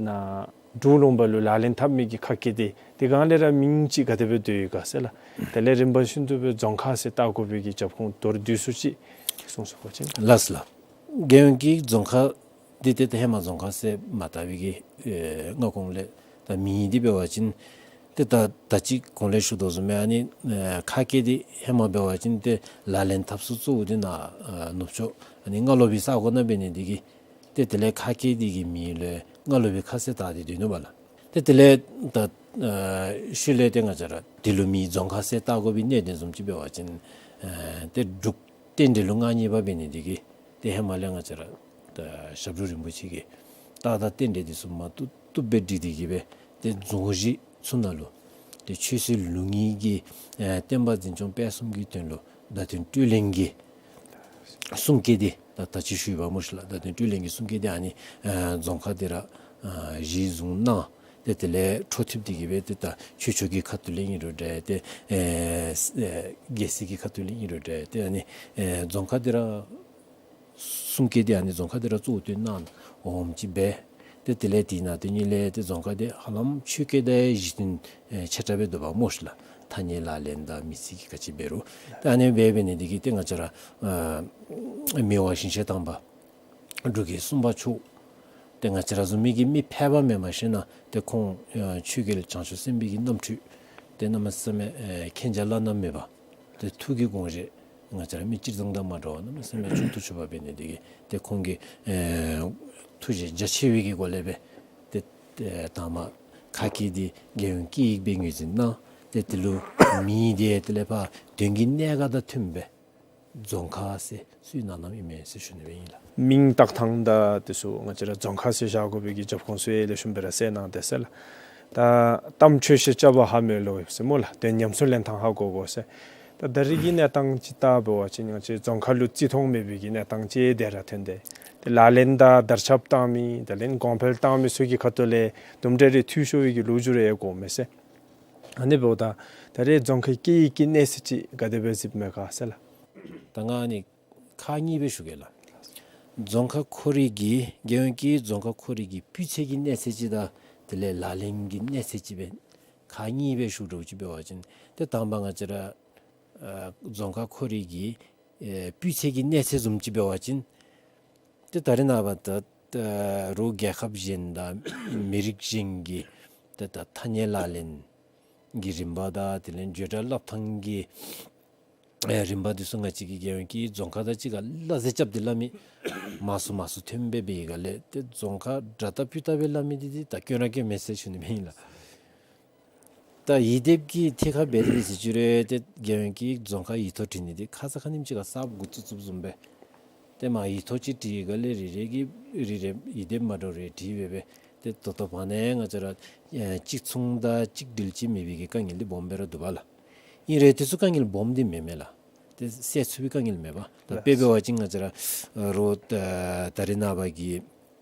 ནཱ་འབྲུག་ལུང་པ་ལུ་ལག་ལེན་འཐབ་མི་གི་ཁག་ཆེ་འདི་དེ་སྒང་ལས་ར་མིང་ཅིག་ག་དེ་སྦེ་འདོགས་ཡི་ག་ཟེར་ལགས། དེ་ལས་རིམ་པ་བཞིན་དུ་སྦེ་རྫོང་ཁག་ཟེར་བཏགས་དགོ་པའི་གི་རྒྱབ་ཁུངས་མདོར་བསྡུས་སུ་ཅིག་གསུང་ཚུགས་པ་ཅིན། ལགས་ལགས། རྒྱལ་ཡོངས་སྐད་ཡིག་རྫོང་ཁག་འདི་ཏེ་ད་ཧེ་མ་རྫོང་ཁག་ཟེར་མ་བཏགས་པའི་གི་ཨེ་སྔ་གོང་ལས་ད་མིང་འདི་འབད་བ་ཅིན་ཏེ་ད་ད་ཅི་གོང་ལས་ཞུ་དོ་བཟུམ་སྦེ་ཨ་ནི་ཨེ་ཁག་ཆེ་འདི་ཧེ་མ་འབད་བ་ཅིན་ཏེ་ལག་ལེན་འཐབ་ས་གཙོ་བོ་འདི་ནཱ་ཨེ་ནུབ་ཕྱོགས་ཨ་ནི་སྔ་ལོགས་པའི་ས་གོ་ནང་འབད་ནི་འདི་གིས་ཏེ་དེ་ལས་ཁག་ཆེ་འདི་གི་མིང་ལུ་སྔ་ལོགས་པའི་ཁ་ཟེར་བཏགས་ཏེ་སྡོད་ནུག་པ་ལགས། ཏེ་དེ་ལས་ད་ཨེ་ཤུལ་ལས་ཏེ་ང་བཅས་ར་འདི་ལུ་མིང་རྫོང་ཁག་ཟེར་བཏགས་དགོ་པའི་གནད་དོན་བཟུམ་ཅིག་འབད་བ་ཅིན་ཨེ་ཏེ་འབྲུག་རྟེན་འབྲེལ་ལུ་མངའ་བརྙེས་པ་འབད་ནི་འདི་གིས་ཏེ་ཧེ་མ་ལས་ང་བཅས་ར་ད་ཞབས་དྲུང་རིན་པོ་ཆེ་གིས་རྟགས་དང་རྟེན་འབྲེལ་འདི་ཚུ་མ་བཏུབ་བཏུབ་སྦེ་སྒྲིག་སྟེ་གི་སྦེ་ཏེ་རྫོང་གཞི་ཚུ་ནང་ལུ་ཏེ་ཆོས་སྲིད་ལུགས་གཉིས་ཀྱི་ཨེ་བསྟན་པ་འཛིན་སྐྱོང་སྤེལ་གསུམ་གྱི་དོན་ལུ་བརྡ་དོན་སྤྲོས་ལེན་གྱི་གསུང་སྐད་འདི་ད་ད་ཅི་ཞུ་ཡི་པ་སྨོ་ཤིག་ལགས། བརྡ་དོན་སྤྲོས་ལེན་གྱི་གསུང་སྐད་འདི་ཨ་ནི་ཨེ་རྫོང་ཁག་འདི་ར་ཨེ་གཞི་བཟུང་གནང་། ཏེ་དེ་ལས་འཕྲོ་མཐུད་དེ་གི་སྦེ་ཏེ་ད་ཆོས་ཕྱོགས་ཀྱི་ཁ་ཐུག་ལས་ཨིན་རུང་འདྲ་ཏེ་ཨེ་ཨེ་རྒྱལ་སྲིད་ཀྱི་ཁ་ཐུག་ལས་ཨིན་རུང་འདྲ་ཏེ་ཨ་ནི་ཨེ་རྫོང་ཁག་འདི་ར་གསུང་སྐད་འདི་ཨ་ནི་རྫོང་ཁག་འདི་ར་གཙོ་བོ་བཏོན་གནང་འོངམ་ཅིག་འབད། ཏེ་དེ་ལས་དེ་ནང་དོན་གཉིས་ལས་ཏེ་རྫོང་ཁག་འདི་ཧ་ལམ་ཆོས་སྐད་དང་གཞི་རྟེན་ཨེ་ཆེ་དྲགས་སྦེ་འདུག་པ་སྨོ་ཤིག་ལགས། ཐ་སྙད་ལག་ལེན་དང་མི་ཚེ་གི་ག་ཅི་འབད་རུང་ཏེ་ཨ་ནི་སྦེ་འབད་ནི་འདི་གིས་ཏེ་ང་བཅས་ར་ཨེ་མི་དབང་ཞིང་གཤེགས་དང་པ་འབྲུག་རྒྱལ་གསུམ་པ་མཆོག་ཏེ་ང་བཅས་ར་བཟུམ་མའི་གི་མི་ཕལ་པ་མེནམ་ཤེས་ན་ཏེ་ཁོང་ཨེ་ཆོས་རྒྱལ་བྱང་ཆུབ་སེམས་དཔའི་གི་རྣམ་འཕྲུལ་ཏེ་གནམ་མེད་ས་མེད་ཨེ་མཁྱེན་རྒྱ་བླ་ན་མེད་པ་ཏེ་ཐུགས་ཀྱི་དགོངས་བཞེད་ང་བཅས་ར་མི་སྤྱིར་བཏང་དང་མ་འདྲཝ་གནམ་མེད་ས་མེད་ཆུང་དུ་ཆུང་བ་འབད་ནི་འདི་གིས་ཏེ་ཁོང་གིས་ཨེ་ཐུགས་བཞེད་རྒྱ་ཆེ་བའི་གི་སྒོ་ལས་སྦེ་ཏེ་ཨེ་དང་པ་ཁག་ཆེ་འདི་རྒྱལ་ཡོངས་སྐད་ཡིག་སྦེ་ངོས་འཛིན་གནང་། ཏེ་དེ་ལུ་མིང་འདི་དེ་ལས་ཕར་དོན་གྱི་གནད་འགག་དང་མཐུནམ་སྦེ་རྫོང་ཁག་ཟེར་གསོལ་གནང་གནངམ་ཨིན་མས་ཟེར་ཞུ་ནི་སྦེ་ཨིན་ལགས། མིང་བཏགས་ཐངས་དང་དེ་ཚུ་ང་བཅས་ར་རྫོང་ཁག་ཟེར་བཞག་དགོ་པའི་གི་རྒྱབ་ཁུངས་ཚུ་ཡང་ལེགས་ཤོམ་སྦེ་ར་གསལ་གནང་དེས་ལགས། ད་གཏམ་ཆོས་བཤད་བྱ་བ་ཧ་མི་ལུག་ཟེར་སྨོ་ལགས། དོན་ཉམས་སུ་ལེན་ཐངས་ཧ་གོ་དགོ་ཟེར། ད་ད་རེས་ཀྱི་གནས་སྟངས་ཅིག་བལྟ་བ་ཅིན་ང་བཅས་རྫོང་ཁག་ལུ་བརྩི་མཐོང་མེད་པའི་གི་གནས་སྟངས་ཅིག་དེ་ར་ཐོན་ཏེ། ཏེ་ལག་ལེན་དང་དར་ཁྱབ་བཏང་མི་དེ་ལས་གོང་འཕེལ་བཏང་མི་ཚུ་གི་ཁ་ཐུག་ལས་དུམ་གྲ་རེ་འཐུས་ཤོར་བའི་གི་ལོ་རྒྱུས་རེ་ཡང་གོ་མས་ཟེར། ཨ་ནི་འབདཝ་ད་ད་རེས་རྫོང་ཁག་སྐད་ཡིག་གི་གནས་སྟངས་ཅིག་ག་དེ་སྦེ་གཟིགསཔ་མས་ག་ཟེར་ལགས། ད་ང་ཨ་ནི་ཁག་གཉིས་སྦེ་ཞུ་གེ་ལགས། རྫོང་ཁག་ཁོ་རའི་གི་རྒྱལ་ཡོངས་ཀྱི་རྫོང་ཁག་ཁོ་རའི་གི་སྤུས་ཚད་ཀྱི་གནས་ཚད་ཅིག་དང་དེ་ལས་ལག་ལེན་གྱི་གནས་ཚད་ཅིག་སྦེ་ཁག་གཉིས་སྦེ་ཞུ་དགོཔ་ཅིག་འབད་བ་ཅིན་ཏེ་དང་པ་ང་བཅས་ར་ཨ་རྫོང་ཁག་ཁོ་རའི་གི་ཨེ་སྤུས་ཚད་ཀྱི་གནས་ཚད་བཟུམ་ཅིག་འབད་བ་ཅིན་ཏེ་ད་རེས་ནངས་པ་ད་ད་རུང་རྒྱལ་ཁབ་གཞན་དང་མི་རིགས་གཞན་གྱི་ད་ད་ཐ་སྙད་ལག་ལེན་གྱི་རིམ་པ་དང་དེ་ལས་བརྗོད་བྱ་སླབ་ཐངས་ཀྱི་ཨེ་རིམ་པ་འདི་ཚུ་ང་བཅས་ཀྱི་རྒྱལ་ཡོངས་ཀྱི་རྫོང་ཁག་དང་གཅིག་ཁར་སླ་བསྲེ་རྐྱབ་སྟེ་སླབ་མི་མང་སུ་མང་སུ་ཐོན་སྦེ་འབད་བའི་སྒང་ལས་ཏེ་རྫོང་ཁག་འདྲ་ལྟ་ཕུ་ལྟ་སྦེ་སླབ་མི་འདི་འདི་ད་སྐྱོན་ར་སྐྱོན་མས་ཟེར་ཞུ་ནི་མེན་ལགས། ད་ཡིག་སྡེབ་ཀྱི་ཐད་ཁར་འབད་དེ་འབད་ཟེར་ཅི་རུང་ཏེ་རྒྱལ་ཡོངས་ཀྱི་རྫོང་ཁག་ཡིག་ཐོག་བྲི་ནི་འདི་ཁ་ཙ་ཁ་ཉིནམ་ཅིག་ཁར་གསརཔ་འགོ་བཙུགས་བཙུགསཔ་བཟུམ་སྦེ་ཏེ་མར་ཡིག་ཐོག་ཅིག་བྲིས་སྒང་ལས་རེ་རེ་གིས་རེ་རེ་ཡིག་སྡེབ་མ་འདྲཝ་རེ་བྲིས་སྦེ་སྦེ་ཏེ་ད་ལྟོ་བར་ན་ང་བཅས་ར་ཨེ་གཅིག་མཚུངས་དང་གཅིག་སྒྲིལ་ཅིག་མེད་པའི་གི་དཀའ་ངལ་འདི་སྦོམ་སྦེ་ར་འདུག་པ་ལགས། ཨིན་རུང་དེ་ཚུ་དཀའ་ངལ་སྦོམ་འདི་མེན་མས་ལགས། ཏེ་སེལ་ཚུགས་པའི་དཀའ་ངལ་མེད་པ། ད་དཔེ་འབད་བ་ཅིན་ང་བཅས་ར་རུང་ད་ད་རེས་ནངས་པ་གི་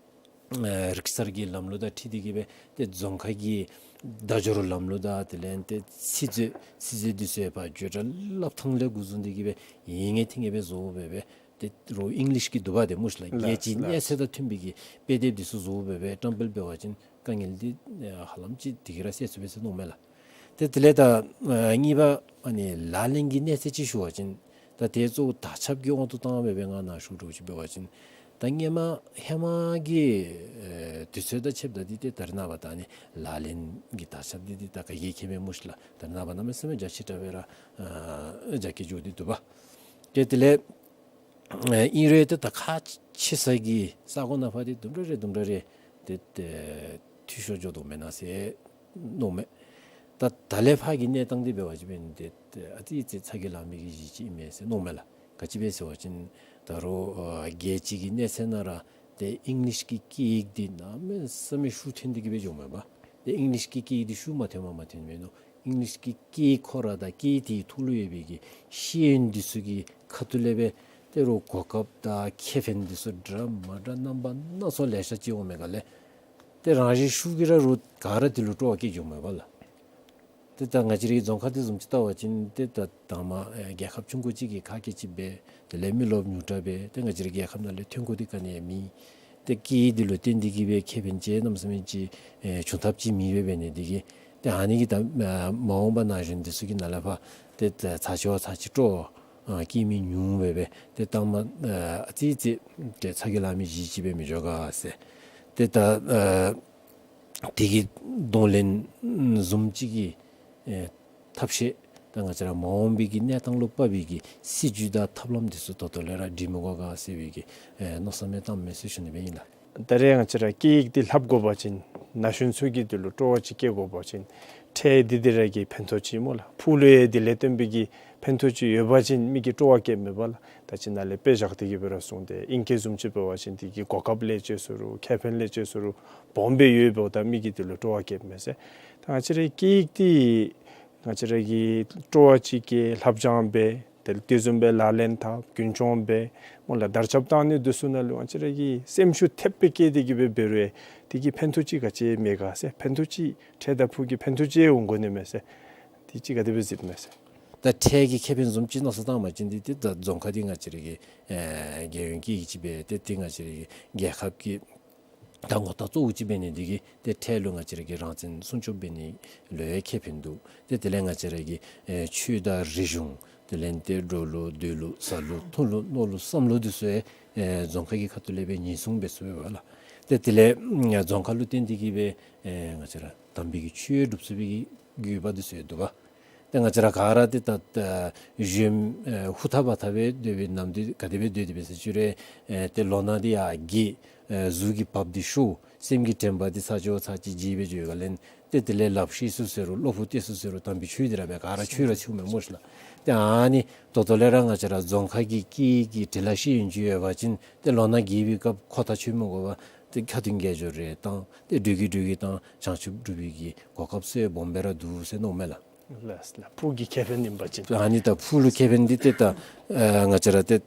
ཨེ་རིག་གསར་གྱི་ལམ་ལུགས་དང་འཁྲིལ་ཏེ་གིས་སྦེ་ཏེ་རྫོང་ཁག་གི་བརྡ་སྦྱོར་ལམ་ལུགས་དང་དེ་ལས་ཏེ་ཚིག་མཛོད་ཚིག་མཛོད་འདི་ཚུ་ཡང་ཕར་བརྗོད་བྱ་སླབ་ཐངས་ལས་འགོ་བཟུང་སྟེ་གིས་སྦེ་ཡིན་ངེས་ཐིང་ངེས་སྦེ་བཟོ་སྦེ་སྦེ་ཏེ་རུང་ཨིང་ལིཤ་གི་འདུག་པ་ཏེ་སྨོ་ཤིག་ལགས། ལགས་རྒྱལ་སྤྱིའི་ལགས། གནས་ཚད་དང་མཐུན་པའི་གི་དཔེ་དེབ་འདི་ཚུ་བཟོ་སྦེ་སྦེ་བཀྲམ་སྤེལ་འབད་བ་ཅིན་དཀའ་ངལ་འདི་ཨེ་ཧ་ལམ་ཅིག་དེ་གིས་ར་སེལ་ཚུགས་པས་ཟེར་མནོཝ་མས་ལགས། ཏེ་དེ་ལས་ད་ཨ་གཉིས་པ་ཨ་ནི་ལག་ལེན་གྱི་གནས་ཚད་ཅིག་ཞུ་བ་ཅིན་ད་དེ་གཙོ་བོ་དར་ཁྱབ་ཀྱི་དབང་དུ་བཏང་སྦེ་སྦེ་ང་ནཱ་ཞུ་དགོཔ་ཅིག་འབད་བ་ཅིན་ད་སྔོན་མ་ཧེ་མ་གི་ཨེ་དུས་ཚོད་དང་ཕྱདཔ་ད་འདི་ཏེ་ད་རེས་ནངས་པ་ད་ཨ་ནི་ལག་ལེན་གྱི་དར་ཁྱབ་འདི་འདི་ད་ག་གིས་མཁྱེན་མས་སྨོ་ཤིག་ལགས། ད་རེས་ནངས་པ་གནམ་མེད་ས་མེད་རྒྱ་ཆེ་དྲགས་སྦེ་ར་ཨ་རྒྱ་སྐྱེད་འགྱོ་སྟེ་འདུག་པ། ཏེ་དེ་ལས་ཨེ་ཨིན་རུང་ཏེ་ད་ཁག་ཆེ་ས་གི་ས་གོ་ནང་ཕར་འདི་དུམ་གྲ་རེ་དུམ་གྲ་རེ་ཏེ་ཏེ་འཐུས་ཤོར་འགྱོ་དོ་མེན་ན་ཟེར་མནོཝ་མས། ད་ད་ལས་ཕར་གྱི་གནས་སྟངས་འདི་འབད་བ་ཅིན་འབད་ནི་འདི་ཨ་ཙི་ཙི་ཚ་གྱང་ལང་མི་གི་གཞི་ཅིག་ཨིན་མས་ཟེར་མནོཝ་མས་ལགས། ག་ཅི་སྦེ་ཟེར་བ་ཅིན་ད་རུང་ཨ་རྒྱལ་སྤྱི་གི་གནས་ཚད་ནང་ར་ཏེ་ཨིང་ལིཤ་གི་སྐད་ཡིག་འདི་གནམ་མེད་ས་མེད་ཤུགས་ཐོན་ཏེ་གིས་སྦེ་འགྱོཝ་མས་པ། ཏེ་ཨིང་ལིཤ་གི་སྐད་ཡིག་འདི་ཤུགས་མ་ཐོནམ་མ་ཐོནམ་མེན་ནོ། ཨིང་ལིཤ་གི་སྐད་ཡིག་ཁོ་ར་དང་སྐད་ཡིག་དེའི་ཐོག་ལུ་ཡོད་པའི་གི་ཤེས་ཡོན་འདི་ཚུ་གི་ཁ་ཐུག་ལས་སྦེ་ཏེ་རུང་གོ་སྐབས་དང་ཁེ་ཕན་འདི་ཚུ་འདྲ་མ་འདྲ་རྣམ་པ་སྣ་ཚོགས་ལེ་ཤ་ཅིག་འོང་མི་ག་ལས་ཏེ་རང་བཞིན་ཤུགས་ཀྱིས་ར་རུང་ག་ར་དེ་ལུ་སྤྲོ་བ་སྐྱེ་འགྱོཝ་མས་པ་ལགས། ཏེ་ད་ང་བཅས་རའི་རྫོང་ཁག་འདི་བཟུམ་ཅིག་བལྟ་བ་ཅིན་ཏེ་ད་དང་པ་ཨེ་རྒྱལ་ཁབ་ཆུང་ཀུ་ཅིག་གི་ཁག་ཅིག་སྦེ་དེ་ལས་མི་རློབས་ཉུང་དྲགས་སྦེ་ཏེ་ང་བཅས་རའི་རྒྱལ་ཁབ་ནང་ལས་ཐོན་ཁུངས་འདི་ག་ནི་ཡང་མེད། ཏེ་སྐད་ཡིག་འདི་ལུ་བརྟེན་ཏེ་གིས་སྦེ་ཁེ་ཕན་ཅིག་གནམ་མེད་ས་མེད་ཅིག་ཨེ་བྱུང་ཐབས་ཅིག་མེད་པས། འབད་ནི་འདི་གིས་ཏེ་ཨ་ནི་གིས་ད་ཨེ་མ་འོངས་པ་ན་གཞོན་འདི་ཚུ་གི་ནང་ལས་ཕར་ཏེ་ད་ཚར་གཅིག་བ་ཚར་གཅིག་སྤྲོ་བ་ཨ་སྐྱེ་མི་ཉུང་བས་སྦེ་ཏེ་ད་མ་ཨ་ཨ་ཙི་ཙི་ཏེ་ཚ་གྱང་ལང་མི་གཞི་ཅིག་སྦེ་མི་འགྱོ་ག་ཟེར། ཏེ་ད་ཨ་དེ་གི་གདོང་ལེན་བཟུམ་ཅིག་གི་ཨེ་ཐབས་ཤེས་ད་ང་བཅས་ར་མ་འོངས་པའི་གི་གནས་སྟངས་ལུ་དཔག་པའི་གི་སྲིད་བྱུས་དང་ཐབས་ལམ་འདི་ཚུ་ད་ལྟོ་ལས་ར་སྒྲིག་མི་དགོ་ག་ཟེར་བའི་གི་ཨེ་མནོ་བསམ་ཡང་བཏངམ་མས་ཟེར་ཞུ་ནི་སྦེ་ཨིན་ལགས། ད་རེས་ང་བཅས་ར་སྐད་ཡིག་འདི་ལྷབ་དགོ་པ་ཅིན་ན་གཞོན་ཚུ་གི་འདི་ལུ་སྤྲོ་བ་ཅིག་སྐྱེ་དགོ་པ་ཅིན་ཁྲལ་འདི་འདི་ར་གི་ཕན་ཐོགས་ཅིག་སྨོ་ལགས། ཕུགས་ལུ་ཡང་དེ་ལས་བརྟེན་པའི་གི་ཕན་ཐོགས་ཅིག་ཡོད་པ་ཅིན་མི་གིས་སྤྲོ་བ་བསྐྱེདཔ་མས་པ་ལགས། ད་ཅི་ནཱ་ལས་དཔེ་བཞག་སྟེ་གིས་སྦེ་ར་གསུངས་ཏེ་ཨིང་སྐད་བཟུམ་ཅིག་འབད་བ་ཅིན་དེ་གི་གོ་སྐབས་ལས་ཅིག་ཟེར་རུང་ཁེ་ཕན་ལས་ཅིག་ཟེར་རུང་སྦོམ་སྦེ་ཡོདཔ་འོང་ད་མི་གིས་དེ་ལུ་སྤྲོ་བ་བསྐྱེདཔ་མས་ཟེར། ད་ང་བཅས་རའི་སྐད་ཡིག་འདི་ང་བཅས་ར་གིས་སྤྲོ་བ་ཅིག་སྐྱེ་ལྷབ་སྦྱང་འབད་དེ་ལས་དེ་བཟུམ་སྦེ་ལག་ལེན་འཐབ་རྒྱུན་སྐྱོང་འབད་སྨོ་ལགས། དར་ཁྱབ་བཏང་ནི་འདི་ཚུ་ནང་ལུ་ང་བཅས་ར་གིས་སེམས་ཤུགས་ཐེབས་སྦེ་བསྐྱེད་དེ་གིས་སྦེ་འབད་རུང་དེ་གི་ཕན་ཐོགས་ཅིག་ག་ཅི་མེད་ག་ཟེར། ཕན་ཐོགས་ཅིག་ཁྲལ་དང་ཕུགས་ཀྱི་ཕན་ཐོགས་ཅིག་འོང་དགོ་ནི་མས་ཟེར། དེ་ཅིག་ག་དེ་སྦེ་གཟིགསཔ་མས་ཟེར། ད་ཁྲལ་གྱི་ཁེ་ཕན་བཟུམ་ཅིག་མནོ་བསམ་བཏང་བ་ཅིན་འདི་ཏེ་ད་རྫོང་ཁག་འདི་ང་བཅས་ར་གི་ཨེ་རྒྱལ་ཡོངས་སྐད་ཡིག་ཅིག་སྦེ་ཏེ་འདི་ང་བཅས་ར་གི་རྒྱལ་ཁབ་ཀྱི་ད་ངོ་རྟགས་གཙོ་བོ་ཅིག་འབད་ནི་འདི་གིས་ཏེ་ཁྲལ་ལུ་ང་བཅས་ར་གིས་རང་བཙན་སྲུང་སྐྱོབ་འབད་ནི་ལུ་ཡང་ཁེ་ཕན་འདུག། ཏེ་དེ་ལས་ང་བཅས་ར་གི་ཨེ་ཆོས་དང་རིག་གཞུང་དེ་ལས་ཏེ་འགྲོ་ལུགས་སྡོད་ལུགས་བཟའ་ལུགས་འཐུང་ལུགས་མནོ་ལུགས་བསམ་ལུགས་འདི་ཚུ་ཡང་ཨེ་རྫོང་ཁག་གི་ཁ་ཐུག་ལས་སྦེ་ཉེན་སྲུང་འབད་ཚུགས་པས་པ་ལགས། ཏེ་དེ་ལས་ཨ་རྫོང་ཁག་ལུ་བརྟེན་ཏེ་གིས་སྦེ་ཨེ་ང་བཅས་ར་དམ་པའི་གི་ཆོས་སྒྲུབ་ཚུགས་པའི་གི་དགོས་པ་འདི་ཚུ་ཡང་འདུག་པ། ཏེ་ང་བཅས་ར་ག་ར་ཏེ་ད་ད་གཞོནམ་ཨེ་ཧུར་ཐག་འབད་ཐག་སྦེ་སྡོད་པའི་ནམ་དུས་ག་དེ་སྦེ་སྡོད་དེ་འབད་ཟེར་ཅི་རུང་ཨེ་ཏེ་ལོ་ན་འདི་ཡར་རྒས་ཨེ་གཟུགས་ཀྱི་བབ་འདི་ཤོར་སེམས་ཀྱི་དྲན་པ་འདི་ཚར་གཅིག་བ་ཚར་གཅིག་བརྗེད་སྦེ་འགྱོ་བའི་སྒང་ལས་ཏེ་དེ་ལས་ལགཔ་ཤེས་ཚུགས་ཟེར་རུང་གློ་བུར་བཏེག་ཚུགས་ཟེར་རུང་དམ་པའི་ཆོས་འདི་ར་མས། ག་ར་ཆོས་ར་ཆོས་མས་སྨོ་ཤིག་ལགས། ཏེ་ཨ་ནི་ད་ལྟོ་ལས་ར་ང་བཅས་ར་རྫོང་ཁག་གི་སྐད་ཡིག་གི་འབྲི་ལྷག་ཤེས་ཡོན་ཅིག་ཡོད་པ་ཅིན་ཏེ་ལོ་ན་རྒས་པའི་སྐབས་ཁོ་ཐག་ཆོད་མི་དགོ་པར་ཏེ་ཁ་ཏོན་དགེ་སྦྱོར་རེ་བཏང་ཏེ་འགྲོས་ཀྱིས་འགྲོས་ཀྱིས་བཏང་བྱང་ཆུབ་སྒྲུབ་པའི་གི་གོ་སྐབས་ཚུ་སྦོམ་སྦེ་ར་འདུག་ཟེར་མནོཝ་མས་ལགས། ལགས་ལགས། ཕུགས་ཀྱི་ཁེ་ཕན་ཨིན་པ་ཅིན། ཨ་ནི་ད་ཕུགས་ལུ་ཁེ་ཕན་འདི་ཏེ་ད་ཨ་ང་བཅས་ར་ཏེ་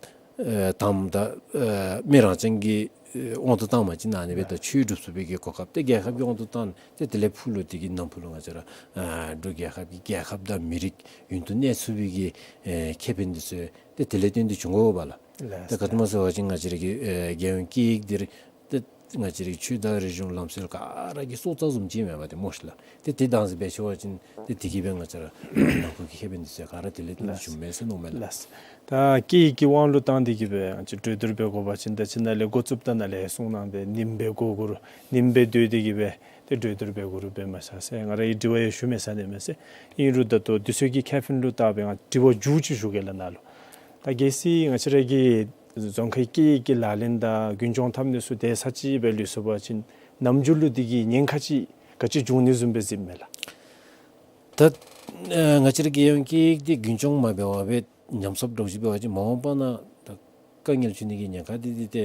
ཨ་དང་པ་ད་ཨ་མི་རང་བཙན་གྱི་ཨ་དབང་དུ་བཏང་བ་ཅིན་ཨ་ནི་སྦེ་ད་ཆོས་སྒྲུབ་ཚུགས་པའི་གི་གོ་སྐབས་ཏེ་རྒྱལ་ཁབ་ཀྱི་དབང་དུ་བཏང་ཏེ་དེ་ལས་ཕུགས་ལུ་དེ་གི་ནང་ཕུགས་ལུ་ང་བཅས་ར་ཨ་འབྲུག་རྒྱལ་ཁབ་ཀྱི་རྒྱལ་ཁབ་དང་མི་རིགས་ཡུན་དུ་གནས་ཚུགས་པའི་གི་ཨ་ཁེ་ཕན་འདི་ཚུ་ཏེ་དེ་ལས་བརྟེན་ཏེ་བྱུང་དགོ་པ་ལགས། ལགས། ཏེ་ག་དེམ་ཟེར་བ་ཅིན་ང་བཅས་ར་གི་ཨེ་རྒྱལ་ཡོངས་སྐད་ཡིག་འདི་ར་ཏེ་ང་བཅས་ར་གི་ཆོས་དང་རིག་གཞུང་ལམ་སྲོལ་ག་ར་གི་སྲོག་རྩ་བཟུམ་ཅིག་མས་པ་ཏེ་སྨོ་ཤིག་ལགས། ཏེ་དེ་དང་འབད་ཞིན་ན་ཅིན་ཏེ་དེ་གིས་སྦེ་ང་བཅས་ར་ནང་ཁུལ་གྱི་ཁེ་ཕན་འདི་ཚུ་ག་ར་དེ་ལས་ཏེ་ལགས། བྱུངམ་མས་ཟེར་མནོཝ་མས་ལགས། ལགས། ད་སྐད་ཡིག་གི་དབང་ལུ་བཏང་སྟེ་གིས་སྦེ་ང་བཅས་གྲོས་བསྡུར་འབད་དགོ་པ་ཅིན་ད་ཅི་ནཱ་ལས་འགོ་བཙུགསཔ་ད་ནཱ་ལས་གསུངས་གནང་སྦེ་ཉིནམ་སྦེ་གོ་གུར་ཉིནམ་སྦེ་སྡོད་དེ་གིས་སྦེ་ཏེ་གྲོས་བསྡུར་འབད་དགོ་རུང་འབད་མ་ཚར་ཟེར་ང་ར་གི་དྲི་བ་ཡང་ཞུ་མེད་ས་ནི་མེད་ཟེར། ཨིན་རུང་ད་ལྟོ་འདི་ཚུ་གི་ཁེ་ཕན་ལུ་བལྟ་སྦེ་ང་དྲི་བ་མཇུག་ཅིག་ཞུ་གེ་ལགས་ནཱ་ལུ། ད་གལ་སྲིད་ང་བཅས་ར་གི་རྫོང་ཁའི་སྐད་ཡིག་གི་ལག་ལེན་དང་རྒྱུན་སྐྱོང་འཐབ་ནི་ཚུ་དེ་ས་ཅིག་སྦེ་ལུས་སོང་པ་ཅིན་ནམ་རྒྱུན་ལུ་འདི་གིས་ཉེན་ཁ་ཅིག་ག་ཅི་འབྱུང་ནི་བཟུམ་སྦེ་གཟིགསཔ་མས་ལགས། ད་ཨེ་ང་བཅས་ར་རྒྱལ་ཡོངས་སྐད་ཡིག་འདི་རྒྱུན་སྐྱོང་མ་འབད་བར་སྦེ་ཉམས་སོཔ་འདྲཝ་ཅིག་འབད་བ་ཅིན་མ་འོངས་པ་ནང་ད་དཀའ་ངལ་འབྱུང་ནི་གི་ཉེན་ཁ་འདི་འདི་ཏེ་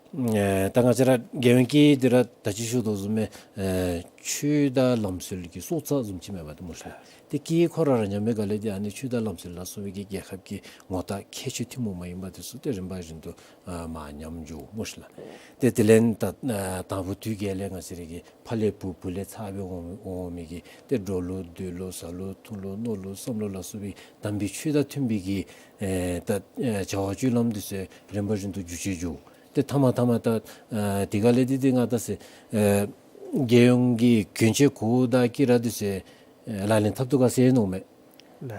ཨེ་ད་ང་བཅས་ར་རྒྱལ་ཡོངས་སྐད་ཡིག་འདི་ར་ད་ཅི་ཞུ་དོ་བཟུམ་སྦེ་ཨེ་ཆོས་དང་ལམ་སྲོལ་གྱི་སྲོག་རྩ་བཟུམ་ཅིག་མས་པ་ཏེ་སྨོ་ཤིག་ལགས། ཏེ་སྐད་ཡིག་ཁོ་ར་ར་ཉམས་པའི་སྒང་ལས་ཏེ་ཨ་ནི་ཆོས་དང་ལམ་སྲོལ་ལ་སོགས་པའི་གི་རྒྱལ་ཁབ་ཀྱི་ངོ་རྟགས་ཁྱད་ཆོས་ཐུན་མོང་མ་ཡིན་པ་འདི་ཚུ་ཏེ་རིམ་པ་བཞིན་དུ་ཨ་མར་ཉམས་འགྱོཝ་སྨོ་ཤིག་ལགས། ཏེ་དེ་ལས་ད་ཨ་དང་ཕུ་དུས་ཀྱི་ལས་ང་བཅས་ར་གི་ཕ་ལས་བུ་བུ་ལས་ཚ་སྦེ་འོང་འོང་མི་གི་ཏེ་འགྲོ་ལུགས་སྡོད་ལུགས་བཟའ་ལུགས་འཐུང་ལུགས་མནོ་ལུགས་བསམ་ལུགས་ལ་སོགས་པའི་དམ་པའི་ཆོས་དང་མཐུན་པའི་གི་ཨེ་ད་ཨེ་བྱ་བ་སྤྱོད་ལམ་འདི་ཚུ་རིམ་པ་བཞིན་དུ་འགྱུར་བཅོས་འགྱོཝ། ཏེ་མཐའ་མ་མཐའ་མ་ད་ཨ་དེ་སྒང་ལས་འདི་འདི་ང་ད་ཟེར་ཨེ་རྒྱལ་ཡོངས་ཀྱི་གྱོན་ཆས་གོ་དང་དཀྱི་ར་འདི་ཚུ་ཨེ་ལག་ལེན་འཐབ་དོ་ག་ཟེར་མནོཝ་མས།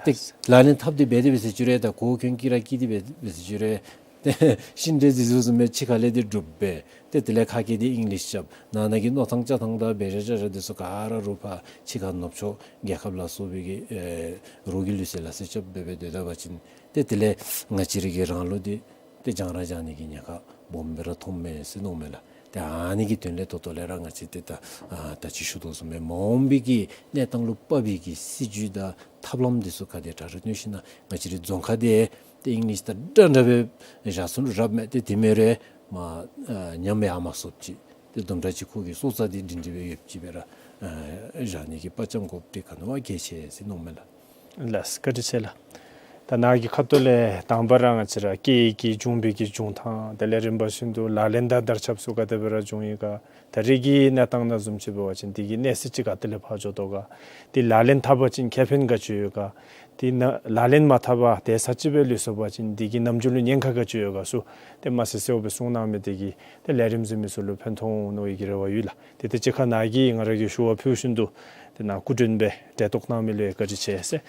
ཏེ་ལགས། ལག་ལེན་འཐབ་སྟེ་འབད་དེ་འབད་ཟེར་ཅི་རུང་ད་གོ་གྱོན་དཀྱི་ར་དཀྱི་སྟེ་འབད་འབད་ཟེར་ཅི་རུང་ཏེ་ཤིང་འབྲས་འདི་ཚུ་བཟུམ་སྦེ་ཕྱི་ཁ་ལས་ཏེ་སྒྲུབ་སྦེ་ཏེ་དེ་ལས་ཁ་སྐད་འདི་ཨིང་ལིཤ་རྐྱབ། ནང་ན་གི་མནོ་ཐངས་བཅའ་ཐངས་དང་འབད་བཞག་བྱ་བཞག་འདི་ཚུ་ག་ར་རུང་ཕར་ཕྱི་ཁ་ནུབ་ཕྱོགས་རྒྱལ་ཁབ་ལ་སོགས་པའི་གི་ཨེ་རོགས་ཀྱི་ལུགས་སྲོལ་ལ་སེར་སྐྱབས་འབད་འབད་སྡོད་ད་པ་ཅིན་ཏེ་དེ་ལས་ང་བཅས་ར་གི་རང་ལུ་འདི་ཏེ་སྦྱང་ར་སྦྱང་ནི་གི་ཉེན་ཁ་སྦོམ་སྦེ་ར་མཐོངམ་མས་ཟེར་མནོཝ་མས་ལགས། ཏེ་ཨ་ནི་གི་དོན་ལས་ད་ལྟོ་ལས་ར་ང་བཅས་ཏེ་ད་ཨ་ད་ཅི་ཞུ་དོ་བཟུམ་སྦེ་མ་འོངས་པའི་གི་གནས་སྟངས་ལུ་བབ་པའི་གི་སྲིད་བྱུས་དང་ཐབས་ལམ་འདི་ཚུ་ག་དེ་དྲག་རུང་བཏོན་ཞིན་ན་ང་བཅས་རའི་རྫོང་ཁ་འདི་ཏེ་ཨིང་ལིཤ་དང་འདྲ་འདྲ་སྦེ་བཞག་ཚུགས་རུང་རབ་མས། ཏེ་དེ་མེན་རུང་མར་ཨ་ཉམས་ཡར་མ་སོཔ་ཅིག་ཏེ་དུམ་གྲ་ཅིག་ཁོ་གི་སྲོག་རྩ་འདི་སྒྲིང་སྒྲི་སྦེ་ཡོདཔ་ཅིག་སྦེ་ར་ཨ་བཞག་ནི་གི་དཔའ་བཅམ་དགོཔ་འདི་ག་ནི་བ་གལ་ཆེ་ཟེར་མནོཝ་མས་ལགས། ལགས་བཀའ་དྲིན་ཆེ་ལགས། ད་ནཱ་གི་ཁ་ཐུག་ལས་དང་པ་ར་ང་བཅས་ར་སྐད་ཡིག་གི་འབྱུང་བའི་གི་འབྱུང་ཐངས་དེ་ལས་རིམ་པ་བཞིན་དུ་ལག་ལེན་དང་དར་ཁྱབ་ཚུ་ག་དེ་སྦེ་ར་བྱུང་ཡི་ག། ད་རེས་ཀྱི་གནས་སྟངས་ནང་བཟུམ་ཅིག་འབད་བ་ཅིན་དེ་གི་གནས་ཚད་ཅིག་ག་ཏེ་ལས་ཕར་འགྱོ་དོ་ག། དེ་ལག་ལེན་འཐབ་པ་ཅིན་ཁེ་ཕན་ག་ཅི་ཡོད་ག། དེ་ནང་ལག་ལེན་མ་འཐབ་པར་དེ་ས་ཅིག་སྦེ་ལུས་སོང་པ་ཅིན་དེ་གིས་ནམ་རྒྱུན་ལུ་ཉེན་ཁ་ག་ཅི་ཡོད་ག་ཚུ་དེ་མ་གསལ་གསལཝ་སྦེ་གསུངས་གནང་མི་དེ་གིས་དེ་ལས་རིམ་གཟིགས་མི་ཚུ་ལུ་ཕན་ཐོགས་འོང་མནོ་བའི་གི་རེ་བ་ཡོད་ལགས། དེ་ཏེ་གཅིག་ཁར་ནཱ་གིས་ང་ར་གིས་ཞུ་བ་ཕུལ་བཞིན་དུ་དེ་ནང་སྐུ་མགྲོན་སྦེ་གྲལ་གཏོགས་གནང་མི་ལུ་ཡང་བཀའ་དྲིན་ཆེ་ཟེར།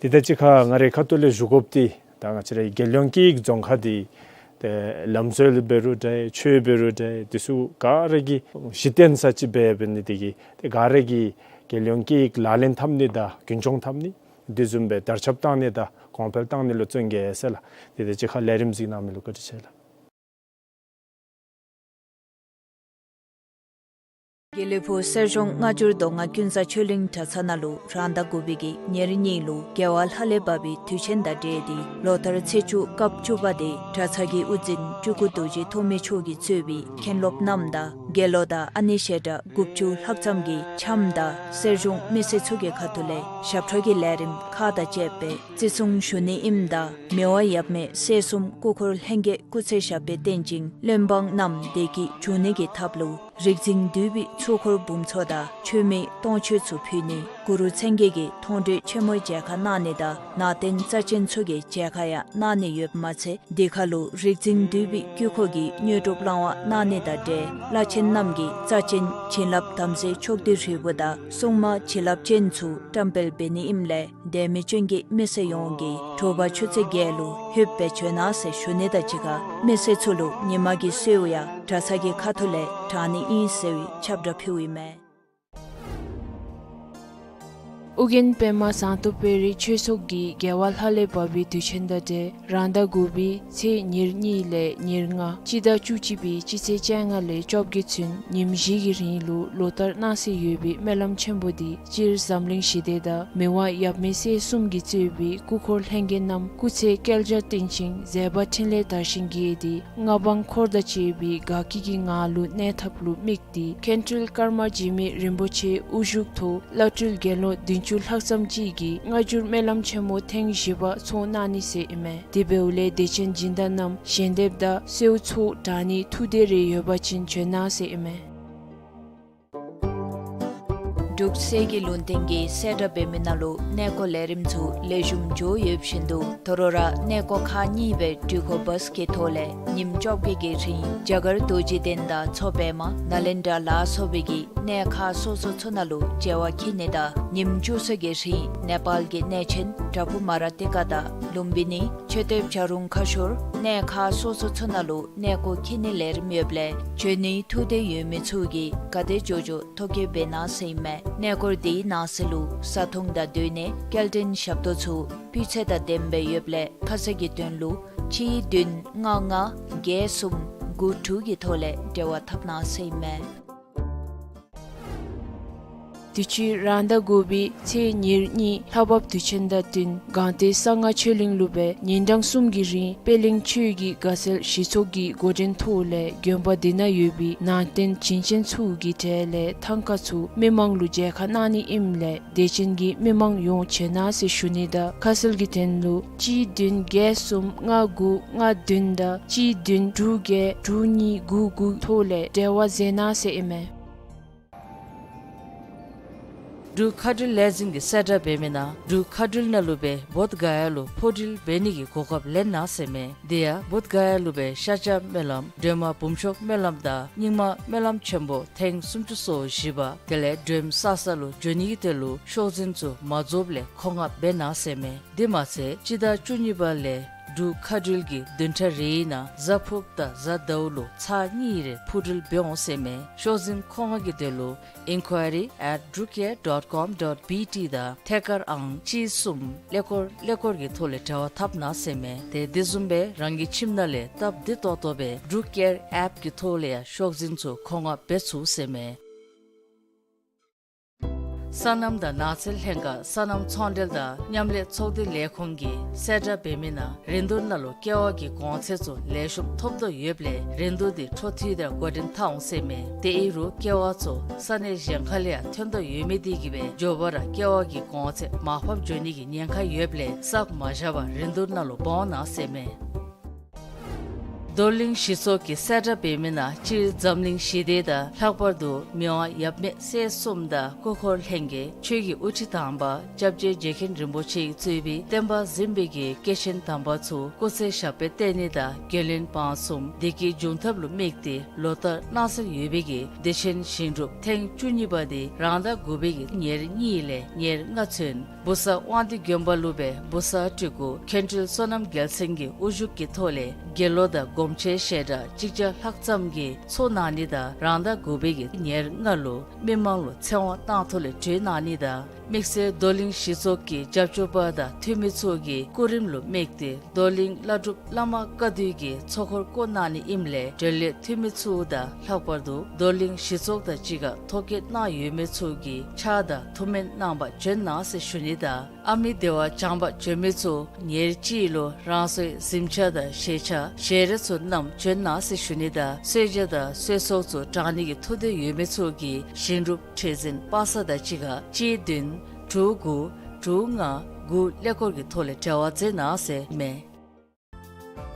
དེ་ཏེ་གཅིག་ཁར་ང་རའི་ཁ་ཐུག་ལས་ཞུ་དགོཔ་འདི་ད་ང་བཅས་རའི་རྒྱལ་ཡོངས་སྐད་ཡིག་རྫོང་ཁ་འདི་ཏེ་ལམ་སྲོལ་འབད་རུང་འདྲ་ཆོས་འབད་རུང་འདྲ་འདི་ཚུ་ག་ར་གི་གཞི་རྟེན་ས་ཅིག་སྦེ་འབད་ནི་དེ་གིས་ཏེ་ག་ར་གིས་རྒྱལ་ཡོངས་སྐད་ཡིག་ལག་ལེན་འཐབ་ནི་དང་རྒྱུན་སྐྱོང་འཐབ་ནི་དེ་བཟུམ་སྦེ་དར་ཁྱབ་བཏང་ནི་དང་གོང་འཕེལ་བཏང་ནི་ལུ་བརྩོན་གེ་ཟེར་ལགས། དེ་ཏེ་གཅིག་ཁར་ལས་རིམ་གཟིགས་གནང་མི་ལུ་བཀའ་དྲིན་ཆེ་ལགས། དགེ་ལེགས་ཕུག་གསེར་གཞོང་སྔ་འགྱུར་མདོ་སྔགས་ཀུན་བཟང་ཆོས་གླིང་གྲྭ་ཚང་ནང་ལུ་རང་ཟླ་དགུ་པའི་གི་ཉེར་གཉིས་ལུ་རྒྱལ་བ་ལྷ་ལས་བབས་པའི་དུས་ཆེན་དང་འབྲེལ་ཏེ་ལོ་ལྟར་ཚེས་བཅུ་སྐབས་བཅུ་པ་འདི་གྲྭ་ཚང་གི་དབུ་འཛིན་སྤྲུལ་སྐུ་རྡོ་རྗེ་ཐོགས་མེད་མཆོག་གིས་གཙོས་པའི་མཁན་སློབ་རྣམས་དང་དགེ་སློང་དང་ཨ་ནེ་ཞལ་གྲངས་དགུ་བཅུ་ལྷག་ཙམ་གྱིས་འཆམ་དང་གསེར་གཞོང་མི་སེར་ཚུ་གི་ཁ་ཐུག་ལས་ཞབས་ཁྲ་གི་ལས་རིམ་ཁག་དང་བཅས་པའི་བརྩི་སྲུང་ཞུ་ནི་ཨིནམ་ད་མི་དབང་ཡབ་མེས་སྲས་གསུམ་སྐུ་འཁོར་ལྷན་རྒྱས་སྐུ་ཚེ་ཞབས་པད་བརྟན་ཅིང་བློན་འབངས་རྣམས་བདེ་སྐྱིད་འབྱུང་ནི་གི་ཐབས་ལུ་རིག་འཛིན་འདུས་པའི་ཚོགས་འཁོར་འབུམ་ཚོགས་དང་མཆོད་མེ་སྟོང་མཆོད་ཚུ་ཕུལ་ནི་གུ་རུ་མཚན་བརྒྱད་ཀྱི་མཐོང་གྲོལ་ཆེན་མོའི་མཇལ་ཁ་གནང་ནི་དང་ནང་རྟེན་རྩ་ཆེན་ཚུ་གི་མཇལ་ཁ་ཡང་གནང་ནི་ཡོདཔ་མ་ཚད་འདི་ཁར་ལུ་རིག་འཛིན་འདུས་པའི་དཀྱིལ་འཁོར་གྱི་དངོས་གྲུབ་བླང་བ་གནང་ནི་དང་འབྲེལ་བླ་ཆེན་རྣམས་ཀྱིས་རྩ་ཆེན་བྱིན་རླབས་དམ་རྫས་ཕྱོགས་བསྡུས་རིལ་བུ་དང་སྲུང་མ་བྱིན་རླབས་ཅན་ཚུ་བཀྲམ་སྤེལ་འབད་ནི་ཨིནམ་ལས་དད་མོས་ཅན་གྱི་མི་སེར་ཡོངས་ཀྱིས་དྲོ་པ་ཆུ་ཚོད་བརྒྱད་ལུ་ལྷོདཔ་སྦེ་བྱོན་གནང་ཟེར་ཞུ་ནི་དང་གཅིག་ཁར་མི་སེར་ཚུ་ལུ་ཉིན་མ་གི་གསོལཝ་ཡང་གྲྭ་ཚང་གི་ཁ་ཐུག་ལས་དྲང་ནི་ཨིན་ཟེར་བའི་ཁྱབ་བསྒྲགས་ཕུལཝ་ཨིན་མས། ཨོ་རྒྱན་པདྨ་ཟངས་མདོག་དཔལ་རི་ཆོས་ཚོགས་ཀྱིས་རྒྱལ་བ་ལྷ་ལས་བབས་པའི་དུས་ཆེན་དང་འབྲེལ་རང་ཟླ་དགུ་པའི་ཚེས་ཉེར་གཉིས་ལས་ཉེར་ལྔ་སྤྱི་ཟླ་བཅུ་གཅིག་པའི་སྤྱི་ཚེས་བཅོ་ལྔ་ལས་བཅོ་བརྒྱད་ཚུན་ཉིནམ་བཞི་གི་རིང་ལུ་ལོ་ལྟར་གནང་སྲོལ་ཡོད་པའི་སྨོན་ལམ་ཆེན་པོ་འདི་སྤྱིར་འཛམ་གླིང་ཞི་བདེ་དང་མི་དབང་ཡབ་མེས་སྲས་གསུམ་གྱིས་གཙོས་པའི་སྐུ་འཁོར་ལྷན་རྒྱས་རྣམས་སྐུ་ཚེ་བསྐལ་བརྒྱར་བརྟན་ཅིང་མཛད་པ་འཕྲིན་ལས་དར་ཞིང་རྒྱས་ཏེ་མངའ་འབངས་འཁོར་དང་བཅས་པའི་དགའ་སྐྱིད་ཀྱི་ངང་ལུ་གནས་ཐབས་ལུ་དམིགས་ཏེ་མཁན་སྤྲུལ་ཀརྨ་འཇིགས་མེད་རིན་པོ་ཆེ་དབུ་བཞུགས་ཐོག་བླ་སྤྲུལ་དགེ་སློང་བདུན་ཅུ་ལྷག་ཙམ་ཅིག་གིས་སྔ་འགྱུར་སྨོན་ལམ་ཆེན་མོ་ཐེངས་བཞི་པ་ཚོགས་གནང་ནི་ཟེར་ཨིན་མས། དེ་འབདཝ་ལས་དད་ཅན་སྦྱིན་བདག་རྣམས་ཞལ་འདེབས་དང་གསོལ་ཚོགས་དྲང་ནི་ཐུགས་འདོད་རེ་ཡོད་པ་ཅིན་བྱོན་གནང་ཟེར་ཨིན་མས། འབྲུག་གསེར་གྱི་ལུང་བསྟན་གྱིས་གསལ་བསྒྲགས་འབད་མི་ནང་ལུ་གནས་སྐོར་ལས་རིམ་ཚུ་ལེགས་ཤོམ་འགྱོ་ཡོདཔ་བཞིན་དུ་དོ་རུང་ར་གནས་སྐོར་ཁག་གཉིས་སྦེ་འགྲུལ་འཁོར་བཱས་ཀྱི་ཐོག་ལས་ཉིནམ་བཅོ་བརྒྱད་ཀྱི་རིང་རྒྱ་གར་རྡོ་རྗེ་གདན་དང་མཚོ་པདྨ་ནཱ་ལེནྡྲ་ལ་སོགས་པའི་གི་གནས་ཁག་སོ་སོ་ཚུ་ནང་ལུ་མཇལ་བར་འཁྱིད་ནི་དང་ཉིནམ་བཅུ་གསུམ་གྱི་རིང་ནེ་པཱལ་གྱི་གནས་ཆེན་བྲག་ཕུག་མ་ར་ཏི་ཀ་དང་ལུམ་བི་ནི་མཆོད་རྟེན་བྱ་རུང་ཁ་ཤོར་གནས་ཁག་སོ་སོ་ཚུ་ནང་ལུ་གནས་སྐོར་འཁྱིད་ནི་ལས་རིམ་ཡོདཔ་ལས་འབྱོན་ནིའི་ཐུགས་འདོད་ཡོད་མི་ཚུ་གིས་ག་དེ་མགྱོགས་མགྱོགས་ཐོ་བཀོད་འབད་གནང་ཟེར་ཨིན་མས། གནས་སྐོར་དེའི་ནང་གསེས་ལུ་བཟའ་འཐུང་དང་སྡོད་གནས་སྐྱེལ་འདྲེན་ཞབས་ཏོག་ཚུ་སྤུས་ཚད་དང་ལྡནམ་སྦེ་ཡོདཔ་ལས་ཁ་གསལ་གྱི་དོན་ལུ་གཅིག་བདུན་ལྔ་ལྔ་བརྒྱད་གསུམ་དགུ་དྲུག་གི་ཐོག་ལས་འབྲེལ་བ་འཐབ་གནང་ཟེར་ཨིན་མས། དུས་ཅི་རང་ཟླ་དགུ་པའི་ཚེས་ཉེར་གཉིས་ལྷག་པ་དུས་ཆེན་དང་བསྟུན་སྒང་སྟེང་གསང་སྔགས་ཆོས་གླིང་ལུ་སྦེ་ཉིན་གྲངས་གསུམ་གྱི་རིང་པད་གླིང་ཆོས་ཀྱི་དགའ་ཚལ་གཞི་ཚོགས་ཀྱི་འགོ་འདྲེན་ཐོག་ལས་དགོན་པ་དེ་ནང་ཡོད་པའི་ནང་རྟེན་བྱིན་ཅན་ཚུ་གི་གྲས་ལས་ཐང་ཀ་ཚུ་མི་མང་ལུ་མཇལ་ཁ་གནང་ནི་ཨིནམ་ལས་དད་ཅན་གྱི་མི་མང་ཡོངས་བྱོན་གནང་ཟེར་ཞུ་ནི་དང་ཁ་གསལ་གྱི་དོན་ལུ་གཅིག་བདུན་བརྒྱད་གསུམ་ལྔ་དགུ་ལྔ་བདུན་དང་གཅིག་བདུན་དྲུག་བརྒྱད་དྲུག་གཉིས་དགུ་དགུ་ཐོག་ལས་འབྲེལ་བ་མཛད་གནང་ཟེར་ཨིན་མས། འབྲུག་མཁའ་འགྲུལ་ལས་འཛིན་གྱིས་གསལ་བསྒྲགས་འབད་མི་ནང་འབྲུག་མཁའ་འགྲུལ་ནང་ལུ་སྦེ་བོདྷ་ག་ཡ་ལུ་འཕུར་འགྲུལ་འབད་ནི་གི་གོ་སྐབས་ལེན་གནང་ཟེར་ཨིན་མས། དེ་ཡང་བོདྷ་ག་ཡ་ལུ་སྦེ་ཤཱཀྱ་སྨོན་ལམ་སྒྲོལ་མ་འབུམ་ཤོག་སྨོན་ལམ་དང་རྙིང་མ་སྨོན་ལམ་ཆེན་པོ་ཐེངས་སུམ་ཅུ་སོ་བཞི་པ་དེ་ལས་སྒྲོལམ་ས་ས་ལུ་འགྱོ་ནི་གི་དོན་ལུ་ཤོག་འཛིན་ཚུ་མ་རྫོགསཔ་ལས་མཁོ་མངགས་འབད་གནང་ཟེར་ཨིན་མས། དེ་མ་ཚད་སྤྱི་ཟླ་བཅུ་གཉིས་པ་ལས་འབྲུག་མཁའ་འགྲུལ་གྱིས་བདུན་ཕྲག་རེའི་ནང་གཟའ་ཕུརཔ་དང་གཟའ་ཟླཝ་ལུ་ཚར་གཉིས་རེ་འཕུར་འགྲུལ་འབད་འོང་ཟེར་ཨིན་མས། ཤོག་འཛིན་མཁོ་མངགས་ཀྱི་དོན་ལུ་inquiry at drukair dot com dot B T དང་ཐད་ཀར་ཨང་གཅིག་གསུམ་ཀླད་ཀོར་ཀླད་ཀོར་གྱི་ཐོག་ལས་འབྲེལ་བ་འཐབ་གནང་ཟེར་ཨིན་མས། ཏེ་དེ་བཟུམ་སྦེ་རང་གི་ཁྱིམ་ནང་ལས་སྟབས་བདེ་ཏོག་ཏོ་སྦེ་འབྲུག་ཨེར་ཨེཔ་ཀྱི་ཐོག་ལས་ཡང་ཤོག་འཛིན་ཚུ་མཁོ་མངགས་འབད་ཚུགས་ཟེར་ཨིན་མས། སོ་ནམ་དང་ནགས་ཚལ་ལྷན་ཁག་སོ་ནམ་ཚོང་འབྲེལ་དང་མཉམ་ལས་ཚོགས་སྡེ་ལས་ཁུངས་ཀྱིས་གསལ་བསྒྲགས་འབད་མི་ནང་རིན་བསྡུར་ནང་ལུ་ཀེ་བ་གི་གོང་ཚད་ཚུ་ལེགས་ཤོམ་ཐོབ་དོ་ཡོདཔ་ལས་རིན་བསྡུར་དེ་འཕྲོ་མཐུད་དེ་ར་འགོ་འདྲེན་འཐབ་འོང་ཟེར་ཨིན་མས། དེ་ཨིན་རུང་ཀེ་བ་ཚུ་ས་གནས་གཞན་ཁ་ལས་ཡང་ཐོན་དོ་ཡོད་མི་དེ་གིས་སྦེ་མགྱོགས་པ་ར་ཀེ་བ་གི་གོང་ཚད་མར་ཕབ་འགྱོ་ནི་གི་ཉེན་ཁ་ཡོདཔ་ལས་བསགས་མ་བཞག་པར་རིན་བསྡུར་ནང་ལུ་འབག་འོང་གནང་ཟེར་ཨིན་མས། རྡོར་གླིང་གཞི་ཚོགས་ཀྱིས་གསལ་བསྒྲགས་འབད་མི་ནང་སྤྱིར་འཛམ་གླིང་ཞི་བདེ་དང་ལྷག་པར་དུ་མི་དབང་ཡབ་མེས་སྲས་གསུམ་དང་སྐུ་འཁོར་ལྷན་རྒྱས་ཆོས་ཀྱི་དབུ་ཁྲིད་དམ་པ་སྐྱབས་རྗེ་རྗེ་མཁན་རིན་པོ་ཆེ་གིས་གཙོས་པའི་བསྟན་པ་འཛིན་པའི་གི་སྐྱེས་ཆེན་དམ་པ་ཚུ་སྐུ་ཚེ་ཞབས་པད་བརྟན་ནི་དང་རྒྱུན་ལྡན་འབངས་གསུམ་བདེ་སྐྱིད་འབྱུང་ཐབས་ལུ་དམིགས་ཏེ་ལོ་ལྟར་གནང་སྲོལ་ཡོད་པའི་གི་བདེ་ཆེན་ཞིང་སྒྲུབ་ཐེངས་བཅུ་གཉིས་པ་དེ་རང་ཟླ་དགུ་པའི་གི་ཉེར་གཉིས་ལས་ཉེར་ལྔ་ཚུན་བུ་གསར་དབང་འདུས་དགོན་པ་ལུ་སྦེ་བུ་གསར་སྤྲུལ་སྐུ་མཁན་སྤྲུལ་བསོད་ནམས་རྒྱལ་མཚན་གྱི་དབུ་བཞུགས་ཀྱི་ཐོག་ལས་དགེ་སློང་དང་སྒོམ་ཆེན་ཞལ་གྲངས་གཅིག་བརྒྱ་ལྷག་ཙམ་གྱིས་ཚོགས་གནང་ནི་དང་རང་ཟླ་དགུ་པའི་གི་ཉེར་ལྔ་ལུ་མི་མང་ལུ་ཚེ་དབང་གཏང་ཐོག་ལས་གྲོལ་གནང་ནི་དང་དམིགས་བསལ་རྡོར་གླིང་གཞི་ཚོགས་ཀྱི་རྒྱབ་སྐྱོར་པ་དང་འཐུས་མི་ཚུ་གི་སྐུ་རིམ་ལུ་དམིགས་ཏེ་རྡོར་གླིང་བླ་སྒྲུབ་བླ་མ་བཀའ་བསྡུ་གི་ཚོགས་འཁོར་བསྐོར་གནང་ནི་ཨིནམ་ལས་གྲོལ་ལས་འཐུས་མི་ཚུ་དང་ལྷག་པར་དུ་རྡོར་གླིང་གཞི་ཚོགས་དང་གཅིག་ཁར་ཐོ་བཀོད་གནང་ཡོད་མི་ཚུ་གིས་ཕྱག་དང་ཐུགས་སྨོན་གནང་པར་བྱོན་གནང་ཟེར་ཞུ་ནི་དང་ཨ་མི་བདེ་བ་བྱང་པར་བྱོན་མི་ཚུ་ཉེར་གཅིག་ལུ་རང་སོའི་གཟིམ་ཆས་དང་བཞེས་ཆས་ཞལ་རས་ཚུ་བསྣམས་བྱོན་གནང་ཟེར་ཞུ་ནི་དང་གསོལ་ཇ་དང་གསོལ་ཚོགས་ཚུ་དྲང་ནི་གི་ཐུགས་འདོད་ཡོད་མི་ཚུ་གིས་ཞིང་སྒྲུབ་ཁྲི་འཛིན་པ་སངས་དང་གཅིག་ཁར་གཅིག་བདུན་དྲུག་དགུ་དྲུག་ལྔ་དགུ་ཀླད་ཀོར་གྱི་ཐོག་ལས་འབྲེལ་བ་མཛད་གནང་ཟེར་ཨིན་མས།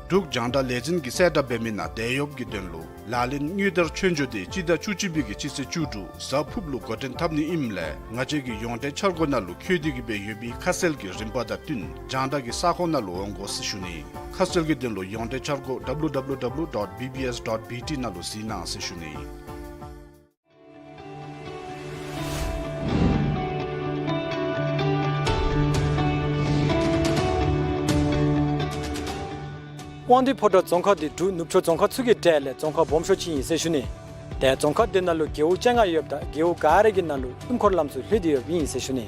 འབྲུག་རྒྱང་བསྒྲགས་ལས་འཛིན་གྱིས་གསལ་བསྒྲགས་འབད་མི་ནང་དེད་གཡོགཔ་གི་དོན་ལུ་ལག་ལེན་དངུལ་དར་ཆོས་འབྱོར་དེ་སྤྱི་ཟླ་བཅུ་གཅིག་པའི་གི་སྤྱི་ཚེས་བཅུ་དྲུག་གཟའ་ཕུརཔ་ལུ་འགོ་འདྲེན་འཐབ་ནི་ཨིནམ་ལས་ང་བཅས་ཀྱི་ཡོངས་འབྲེལ་འཆར་སྒོ་ནང་ལུ་འཁོད་དེ་གི་སྦེ་ཡོད་པའི་ཁ་གསལ་གྱི་རིམ་པ་དང་བསྟུན་རྒྱང་བསྒྲགས་ཀྱི་ས་ཁོངས་ནང་ལུ་འོང་དགོ་ཟེར་ཞུ་ནི། ཁ་གསལ་གྱི་དོན་ལུ་ཡོངས་འབྲེལ་འཆར་སྒོ་W W W dot B B S dot B T ནང་ལུ་གཟིགས་གནང་ཟེར་ཞུ་ནི། དབང་འདུས་ཕོ་བྲང་རྫོང་ཁག་འདི་འབྲུག་ནུབ་ཕྱོགས་རྫོང་ཁག་ཚུ་གི་གྲས་ལས་རྫོང་ཁག་སྦོམ་ཤོས་ཅིག་ཨིན་ཟེར་ཞུ་ནི། ཏེ་རྫོང་ཁག་འདི་ནང་ལུ་རྒེད་འོག་བཅོ་ལྔ་ཡོདཔ་ད་རྒེད་འོག་ག་ར་གི་ནང་ལུ་སྲུང་འཁོར་ལམ་ཚུ་ལྷོད་དེ་ཡོདཔ་ཨིན་ཟེར་ཞུ་ནི།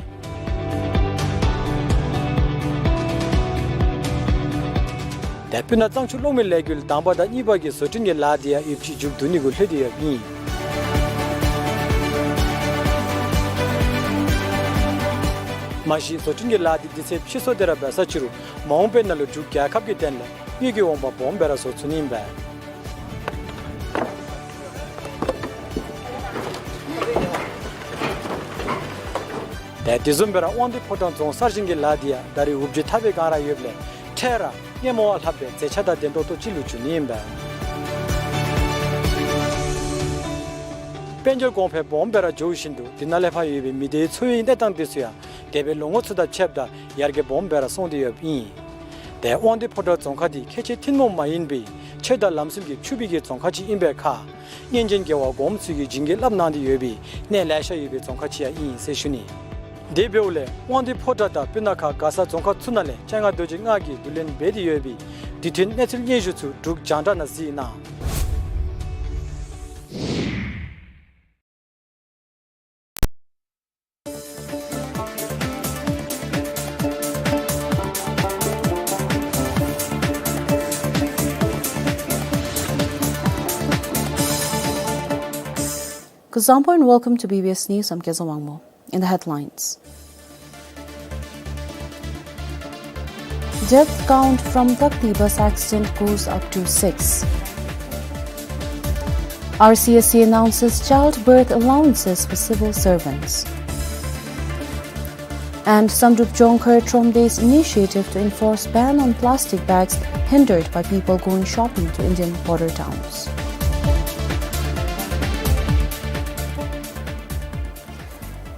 ཏེ་སྤུ་ན་གཙང་ཆུ་གློག་མེ་ལས་འགུལ་དང་པ་དང་གཉིས་པ་གི་བཟོ་སྐྲུན་གྱི་ལཱ་འདི་ཡང་ཡོདཔ་ཅིག་མཇུག་བསྡུ་ནི་གུ་ལྷོད་དེ་ཡོདཔ་ཨིན། མ་གཞི་བཟོ་སྐྲུན་གྱི་ལཱ་འདི་དུས་ཚོད་ཕྱིས་སོང་སྟེ་ར་འབད་ས་ཅིག་རུང་མ་འོངས་པའི་ནང་ལུ་འབྲུག་རྒྱལ་ཁབ་ཀྱི་དོན་ལས་དངུལ་གྱི་འོང་འབབ་སྦོམ་སྦེ་ར་བཟོ་ཚུགས་ནི་ཨིན་པས། ཏེ་དེ་བཟུམ་སྦེ་ར་དབང་འདུས་ཕོ་བྲང་རྫོང་གསར་བཞེངས་ཀྱི་ལཱ་འདི་ཡང་ད་རེས་འུབ་ཇུ་འཐབ་པའི་བསྒང་ར་ཡོདཔ་ལས་འཕྲལ་ར་སྔོན་མ་བ་ལྷགཔ་སྦེ་མཛེས་ཆ་དང་ལྡན་ཏོག་ཏོ་ཅིག་ལུ་འགྱུར་ནི་ཨིན་པས། དཔལ་འབྱོར་གོང་འཕེལ་སྦོམ་སྦེ་ར་འགྱོ་བཞིན་དུ་དེ་ནང་ལས་ཕར་ཡོད་པའི་མི་སྡེའི་འཚོ་བའི་གནས་སྟངས་དེ་ཚུ་ཡང་འདས་པའི་ལོ་ངོ་ཚུ་དང་ཕྱདཔ་ད་ཡར་རྒྱས་སྦོམ་སྦེ་ར་སོང་སྟེ་ཡོདཔ་ཨིན། ཏེ་དབང་འདུས་ཕོ་བྲང་རྫོང་ཁག་འདི་ཁལ་གཅིག་ཐུན་མོང་མ་ཡིན་པའི་ཆོས་དང་ལམ་སྲོལ་གྱི་ཕྱུག་པའི་གི་རྫོང་ཁག་ཅིག་ཨིན་པའི་ཁར་སྔོན་བྱོན་རྒྱལ་བ་གོངམ་ཚུ་གིས་བྱིན་གྱིས་བརླབས་གནང་སྟེ་ཡོད་པའི་གནས་ལེ་ཤ་ཡོད་པའི་རྫོང་ཁག་ཅིག་ཡང་ཨིན་ཟེར་ཞུ་ནི། དེ་འབདཝ་ལས་དབང་འདུས་ཕོ་བྲང་དང་སྤུ་ན་ཁ་མགར་ས་རྫོང་ཁག་ཚུ་ནང་ལས་སྤྱན་སྔ་རྡོ་རྗེ་ལྔ་གིས་བསྡུ་ལེན་འབད་དེ་ཡོད་པའི་དུས་མཐུན་གནས་ཚུལ་སྙན་ཞུ་ཚུ་འབྲུག་རྒྱང་བསྒྲགས་ནང་གཟིགས་གནང་། Kuzuzangpo and welcome to B B S News. I'm Keza Wangmo. In the headlines. Death count from Takti bus accident goes up to six. R C S C announces childbirth allowances for civil servants. And Samdrup Jongkhar Tromde's initiative to enforce ban on plastic bags hindered by people going shopping to Indian border towns.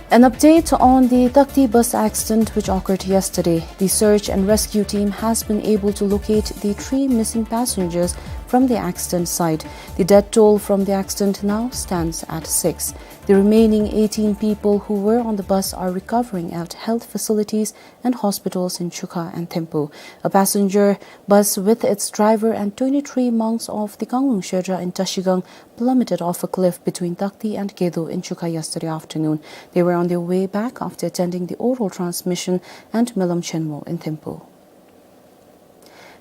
An update on the Takti bus accident which occurred yesterday. The search and rescue team has been able to locate the three missing passengers from the accident site. The death toll from the accident now stands at six. The remaining eighteen people who were on the bus are recovering at health facilities and hospitals in Chukha and Thimphu. A passenger bus with its driver and twenty-three monks of the Kanglung Shedra in Tashigang plummeted off a cliff between Takti and Gedo in Chukha yesterday afternoon. They were on their way back after attending the oral transmission and Melam Chenmo in Thimphu.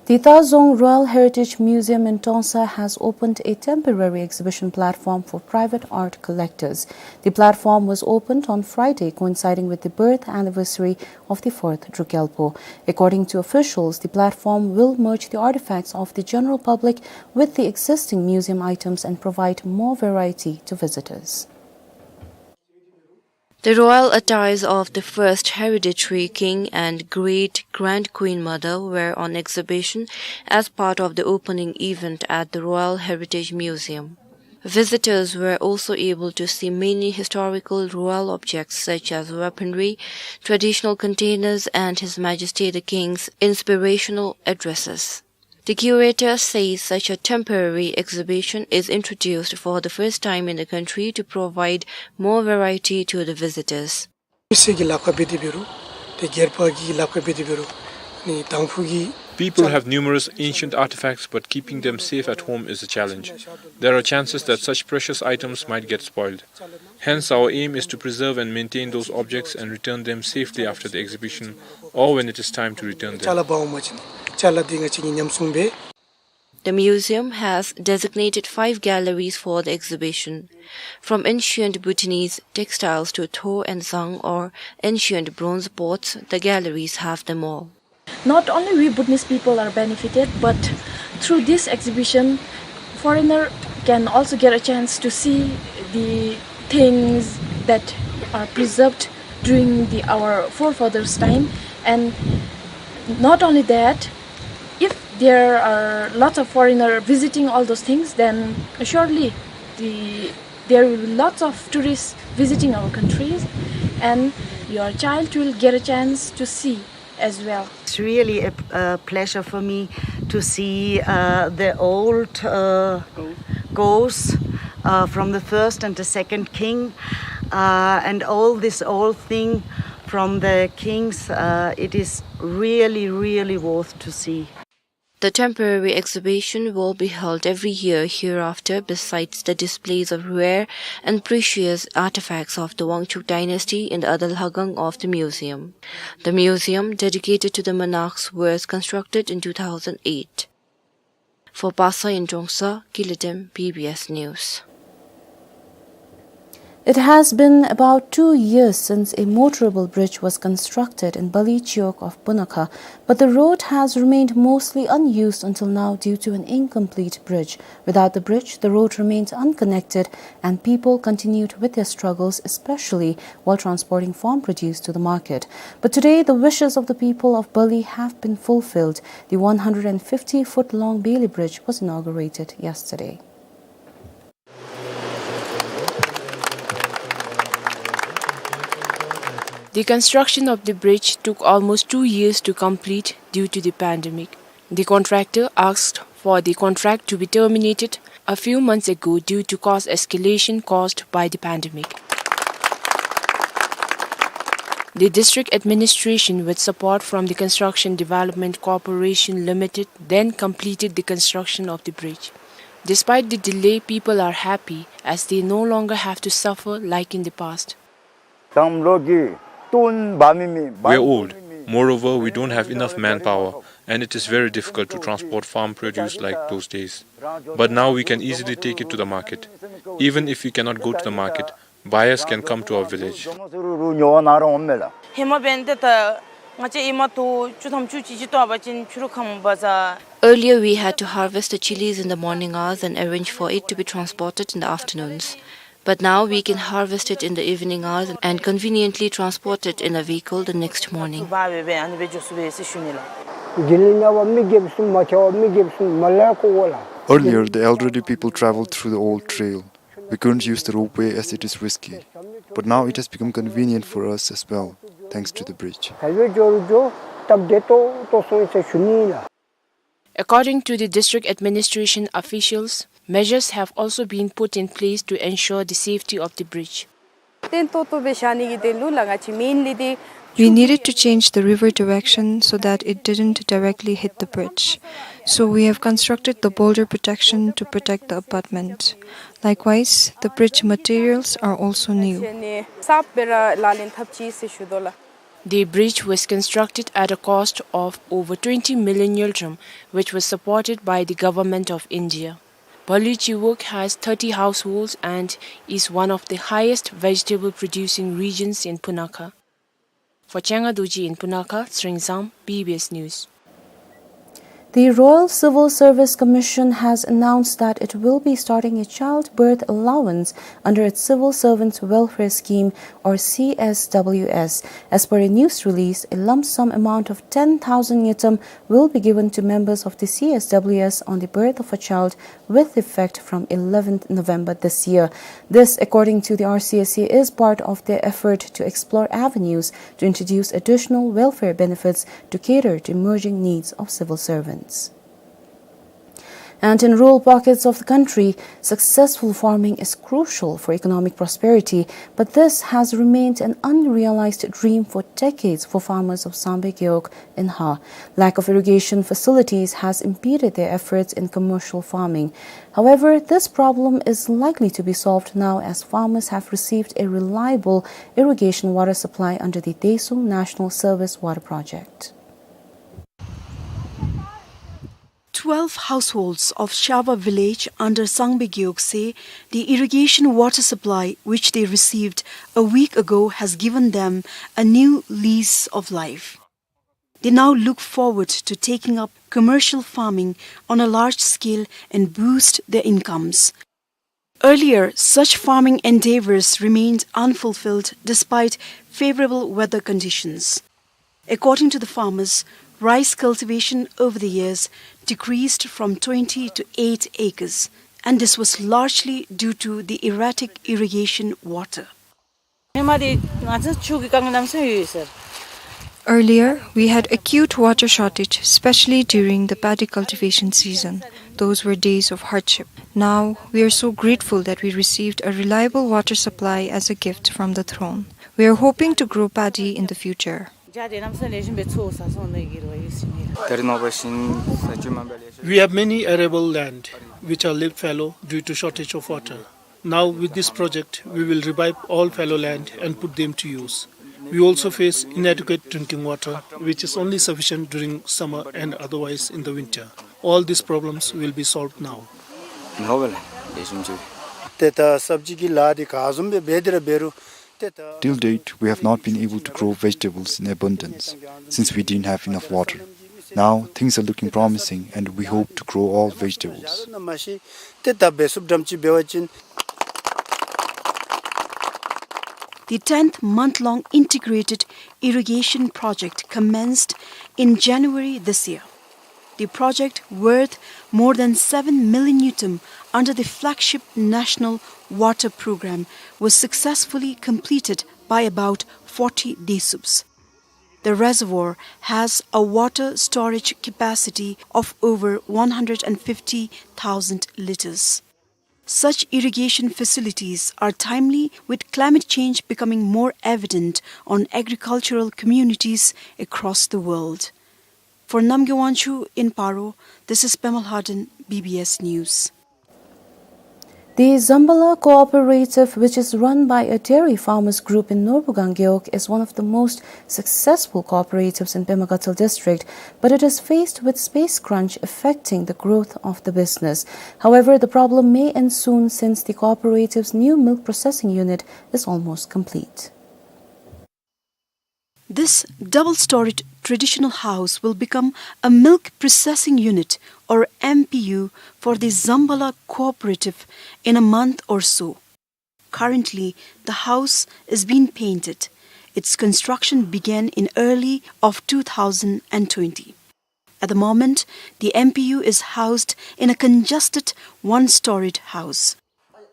The Tazong Royal Heritage Museum in Tongsa has opened a temporary exhibition platform for private art collectors. The platform was opened on Friday, coinciding with the birth anniversary of the fourth Druk Gyalpo. According to officials, the platform will merge the artifacts of the general public with the existing museum items and provide more variety to visitors. The royal attires of the first hereditary king and great grand queen mother were on exhibition as part of the opening event at the Royal Heritage Museum. Visitors were also able to see many historical royal objects such as weaponry, traditional containers, and His Majesty the King's inspirational addresses. The curator says such a temporary exhibition is introduced for the first time in the country to provide more variety to the visitors. མི་སེར་གྱི་ལག་པར་འབད་དེ་འབད་རུང་ཏེ་སྒེར་པ་གི་ལག་པར་འབད་དེ་འབད་རུང་ནི་དང་ཕུ་གི People have numerous ancient artifacts, but keeping them safe at home is a challenge. There are chances that such precious items might get spoiled. Hence, our aim is to preserve and maintain those objects and return them safely after the exhibition or when it is time to return them. ཅ་ལ་འབག་འོང་པ་ཅིན་ཅ་ལ་འདི་ང་བཅས་ཀྱིས་ཉམས་སྲུང་འབད། The museum has designated five galleries for the exhibition. From ancient Bhutanese textiles to Tho and Zang or ancient bronze pots, the galleries have them all. Not only we Bhutanese people are benefited, but through this exhibition, foreigner can also get a chance to see the things that are preserved during the, our forefathers' time. And not only that, if there are lots of foreigner visiting all those things, then surely the, there will be lots of tourists visiting our countries, and your child will get a chance to see as well. It's really a, a pleasure for me to see, uh, the old, uh, goats, uh, from the first and the second king, uh, and all this old thing from the kings. Uh, it is really, really worth to see. The temporary exhibition will be held every year hereafter, besides the displays of rare and precious artifacts of the Wangchuck dynasty in the other lhakhang of the museum. The museum, dedicated to the monarchs, was constructed in two thousand eight. For Basa in Tongsa, Kiletem, B B S News. It has been about two years since a motorable bridge was constructed in Bali Chiok of Punakha, but the road has remained mostly unused until now due to an incomplete bridge. Without the bridge, the road remained unconnected and people continued with their struggles, especially while transporting farm produce to the market. But today, the wishes of the people of Bali have been fulfilled. The one hundred and fifty foot long Beli Bridge was inaugurated yesterday. The construction of the bridge took almost two years to complete due to the pandemic. The contractor asked for the contract to be terminated a few months ago due to cost escalation caused by the pandemic. The district administration, with support from the Construction Development Corporation Limited, then completed the construction of the bridge. Despite the delay, people are happy as they no longer have to suffer like in the past. We are old. Moreover, we don't have enough manpower, and it is very difficult to transport farm produce like those days. But now we can easily take it to the market. Even if we cannot go to the market, buyers can come to our village. ཧེ་མ་འབདན་ཏེ་ད་ང་བཅས་ཨེ་མ་ཏོག་བཅུ་ཐམ་བཅུ་གཅིག་ཅིག་བཏོག་པ་ཅིན་ཕྱི་རུ་ཁམས་བཟའ། Earlier, we had to harvest the chilies in the morning hours and arrange for it to be transported in the afternoons. But now we can harvest it in the evening hours and conveniently transport it in a vehicle the next morning. འབད་བའི་ཨ་ནི་སྦེ་འགྱོ་ཚུགས་པས་ཟེར་ཞུ་ནི་ལགས། དགེ་ལས་གཉེར་པ་མི་རྒས་པ་ཚུ་མ་ཆ་བར་མི་རྒས་པ་ཚུ་མར་ལས་བཀོ་དགོ་ལགས། Earlier, the elderly people traveled through the old trail. We couldn't use the ropeway as it is risky. But now it has become convenient for us as well, thanks to the bridge. ད་འབད་འགྱོ་རུང་འགྱོ་སྟབས་བདེ་ཏོག་ཏོ་སོང་ཡི་ཟེར་ཞུ་ནི་ལགས། According to the district administration officials, measures have also been put in place to ensure the safety of the bridge. བརྟན་ཏོག་ཏོ་སྦེ་བཞག་ནི་གི་དོན་ལུ་ལགས་ང་བཅས་མེནལི་འདི། We needed to change the river direction so that it didn't directly hit the bridge. So we have constructed the boulder protection to protect the abutment. Likewise, the bridge materials are also new. གསརཔ་སྦེ་ར་ལག་ལེན་འཐབ་ཅི་ཟེར་ཞུ་དོ་ལགས། The bridge was constructed at a cost of over twenty million ngultrum, which was supported by the Government of India. Bali Chiwog has thirty households and is one of the highest vegetable producing regions in Punakha. For Chenga Dorji in Punakha, Tsering Zam, B B S News. The Royal Civil Service Commission has announced that it will be starting a childbirth allowance under its Civil Servants Welfare Scheme, or C S W S. As per a news release, a lump sum amount of ten thousand ngultrum will be given to members of the C S W S on the birth of a child with effect from eleventh November this year. This, according to the R C S C, is part of their effort to explore avenues to introduce additional welfare benefits to cater to emerging needs of civil servants. And in rural pockets of the country, successful farming is crucial for economic prosperity, but this has remained an unrealized dream for decades for farmers of Sangbe Gewog in Ha. Lack of irrigation facilities has impeded their efforts in commercial farming. However, this problem is likely to be solved now as farmers have received a reliable irrigation water supply under the Daesung National Service Water Project. Twelve households of Shaba village under Sangbe Gewog say the irrigation water supply which they received a week ago has given them a new lease of life. They now look forward to taking up commercial farming on a large scale and boost their incomes. Earlier, such farming endeavors remained unfulfilled despite favorable weather conditions. According to the farmers, rice cultivation over the years decreased from twenty to eight acres, and this was largely due to the erratic irrigation water. Earlier, we had acute water shortage, especially during the paddy cultivation season. Those were days of hardship. Now, we are so grateful that we received a reliable water supply as a gift from the throne. We are hoping to grow paddy in the future. We have many arable land which are left fallow due to shortage of water. Now, with this project, we will revive all fallow land and put them to use. We also face inadequate drinking water, which is only sufficient during summer and otherwise in the winter. All these problems will be solved now. ཏེ་ད་སབ་ཇི་གི་ལཱ་འདི་ག་བཟུམ་སྦེ་འབད་དེ་ར་འབད་རུང་ཏེ་ད། Till date, we have not been able to grow vegetables in abundance since we didn't have enough water. Now, things are looking promising and we hope to grow all vegetables. ཏེ་ད་འབད་ཚུགསཔ་འདྲཝ་ཅིག་འབད་བ་ཅིན། The tenth month-long integrated irrigation project commenced in January this year. The project, worth more than seven million ngultrum under the flagship National Water Programme, was successfully completed by about forty Desups. The reservoir has a water storage capacity of over one hundred and fifty thousand litres. Such irrigation facilities are timely, with climate change becoming more evident on agricultural communities across the world. For Namgay Wangchuk in Paro, this is Pema Lhaden, B B S News. The Zambala Cooperative, which is run by a dairy farmers group in Norbu Ganggeok, is one of the most successful cooperatives in Pema Gatshel district, but it is faced with space crunch affecting the growth of the business. However, the problem may end soon since the cooperative's new milk processing unit is almost complete. This double-storied traditional house will become a milk processing unit, or M P U, for the Zambala Cooperative in a month or so. Currently, the house is being painted. Its construction began in early of two thousand and twenty. At the moment, the M P U is housed in a congested one-storied house.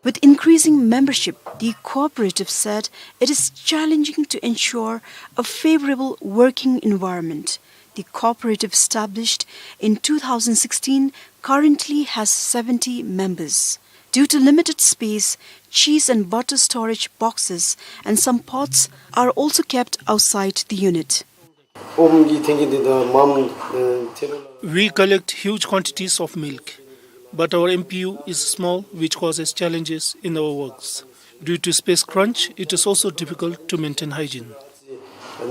With increasing membership, the cooperative said it is challenging to ensure a favorable working environment. The cooperative, established in two thousand sixteen, currently has seventy members. Due to limited space, cheese and butter storage boxes and some pots are also kept outside the unit. We collect huge quantities of milk, but our M P U is small, which causes challenges in our works. Due to space crunch, it is also difficult to maintain hygiene. We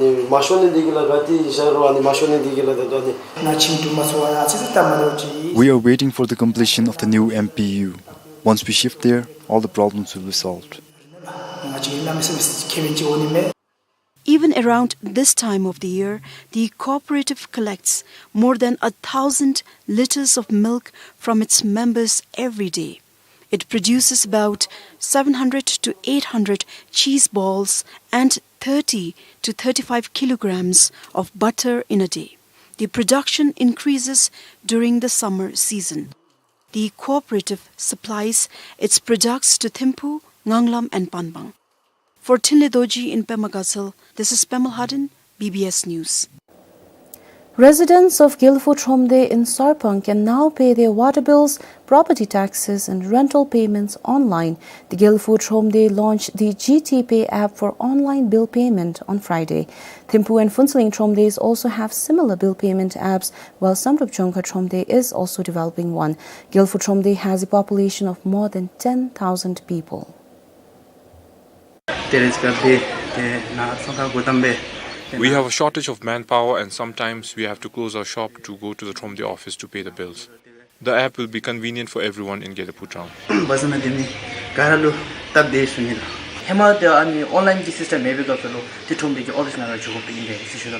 are waiting for the completion of the new M P U. Once we shift there, all the problems will be solved. Even around this time of the year, the cooperative collects more than a thousand litres of milk from its members every day. It produces about seven hundred to eight hundred cheese balls and thirty to thirty-five kilograms of butter in a day. The production increases during the summer season. The cooperative supplies its products to Thimphu, Nganglam and Panbang. For Thinley Dorji in Pema Gatshel, this is Pema Lhaden, B B S News. Residents of Gelphu Thromde in Sarpang can now pay their water bills, property taxes and rental payments online. The Gelphu Thromde launched the G T Pay app for online bill payment on Friday. Thimphu and Phuentsholing Thromdes also have similar bill payment apps, while Samdrup Jongkhar Thromde is also developing one. Gelphu Thromde has a population of more than ten thousand people. We have a shortage of manpower and sometimes we have to close our shop to go to the Thromde office to pay the bills. The app will be convenient for everyone in Gelphu town.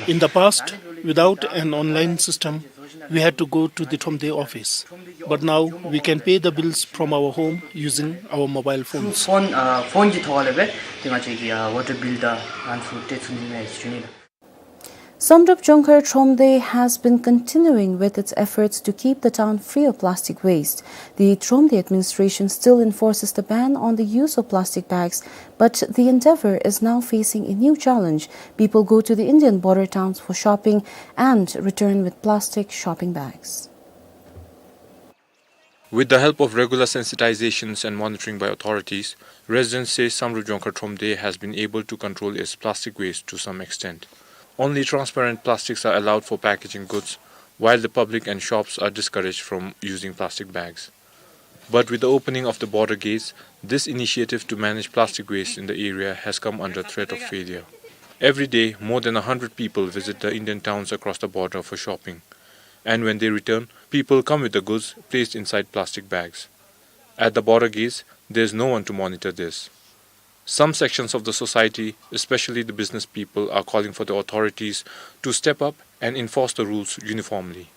In the past, without an online system, we had to go to the Thromde office. But now we can pay the bills from our home using our mobile phones. Phone, uh, phone གི་ཐོག་ལས་སྦེ་ཏེ་ང་བཅས་ཀྱིས་ཨ་water bill དང་ཨ་ནི་ཚུ་སྤྲོད་ཚུགས་ནི་མས་ཟེར་ཞུ་ནི་ལགས། Samdrup Jongkhar Thromde has been continuing with its efforts to keep the town free of plastic waste. The Thromde administration still enforces the ban on the use of plastic bags, but the endeavor is now facing a new challenge. People go to the Indian border towns for shopping and return with plastic shopping bags. With the help of regular sensitizations and monitoring by authorities, residents say Samdrup Jongkhar Thromde has been able to control its plastic waste to some extent. Only transparent plastics are allowed for packaging goods, while the public and shops are discouraged from using plastic bags. But with the opening of the border gates, this initiative to manage plastic waste in the area has come under threat of failure. Every day, more than a hundred people visit the Indian towns across the border for shopping. And when they return, people come with the goods placed inside plastic bags. At the border gates, there is no one to monitor this. Some sections of the society, especially the business people, are calling for the authorities to step up and enforce the rules uniformly.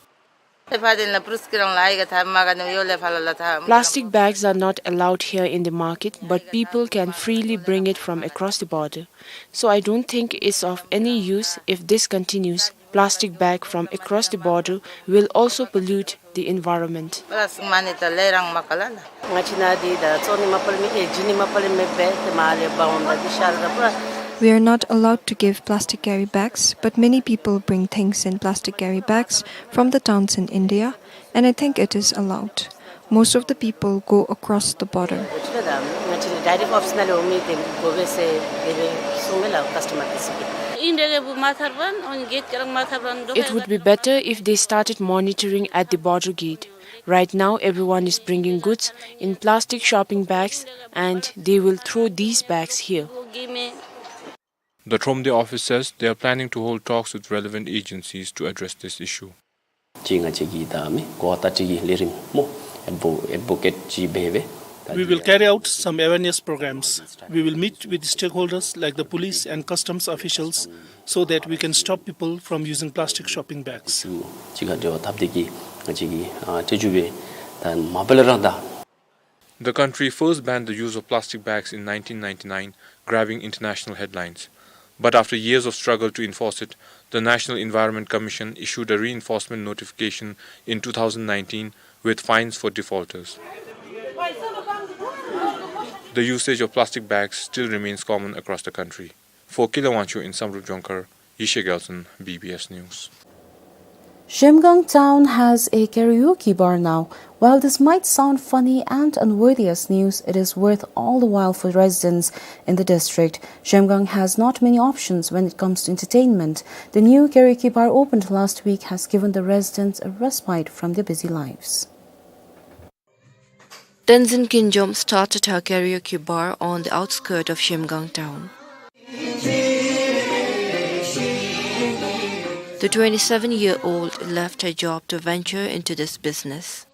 Plastic bags are not allowed here in the market, but people can freely bring it from across the border. So I don't think it's of any use if this continues. plastic bag from across the border will also pollute the environment. ང་བཅས་ནཱ་འདི་ད་བཙོང་ནི་མ་པ་ལས་མེད་ཨེ་བྱིན་ནི་མ་པ་ལས་མེད་པས་ཏེ་མར་ལས་འབག་འོངམ་ད་འདི་ཤར་ར་པ། We are not allowed to give plastic carry bags, but many people bring things in plastic carry bags from the towns in India, and I think it is allowed. Most of the people go across the border. ང་བཅས་ནི་direct office ནང་ལས་འོང་མི་དེ་དགོ་པས་ཟེར་དེ་སྦེ་གསུངས་མས་ལགས་customer དེ་ཚུ་གིས། ཨིན་འདྲ་གི་བུ་མ་ཐར་བན་ཨོན་གེཊ་ཀ་ར་མ་ཐར་བན་འགྲོ། It would be better if they started monitoring at the border gate. Right now, everyone is bringing goods in plastic shopping bags and they will throw these bags here. The Thromde office says they are planning to hold talks with relevant agencies to address this issue. ཅིག་ང་བཅས་ཀྱི་ད་མི་གོ་བ་བརྡ་སྤྲོད་ཀྱི་ལས་རིམ་སྨོ་advo- advocate ཅིག་འབད་སྦེ། We will carry out some awareness programs. We will meet with the stakeholders like the police and customs officials so that we can stop people from using plastic shopping bags. ཅིག་ག་འབྲེལ་བ་འཐབ་སྟེ་གིས་ང་བཅས་ཀྱིས་ཨ་སྤྲོད་བཅུག་སྦེ་ད་མ་པ་ལས་ར་ད། The country first banned the use of plastic bags in nineteen ninety-nine, grabbing international headlines. But after years of struggle to enforce it, the National Environment Commission issued a reinforcement notification in two thousand nineteen with fines for defaulters. The usage of plastic bags still remains common across the country. For Kila Wangchuk in Samdrup Jongkhar, Yeshe Gyaltsen, B B S News. Zhemgang town has a karaoke bar now. While this might sound funny and unworthy as news, it is worth all the while for residents in the district. Zhemgang has not many options when it comes to entertainment. The new karaoke bar opened last week has given the residents a respite from their busy lives. Tenzin Kinjom started her karaoke bar on the outskirts of Zhemgang town. The twenty-seven-year-old left her job to venture into this business.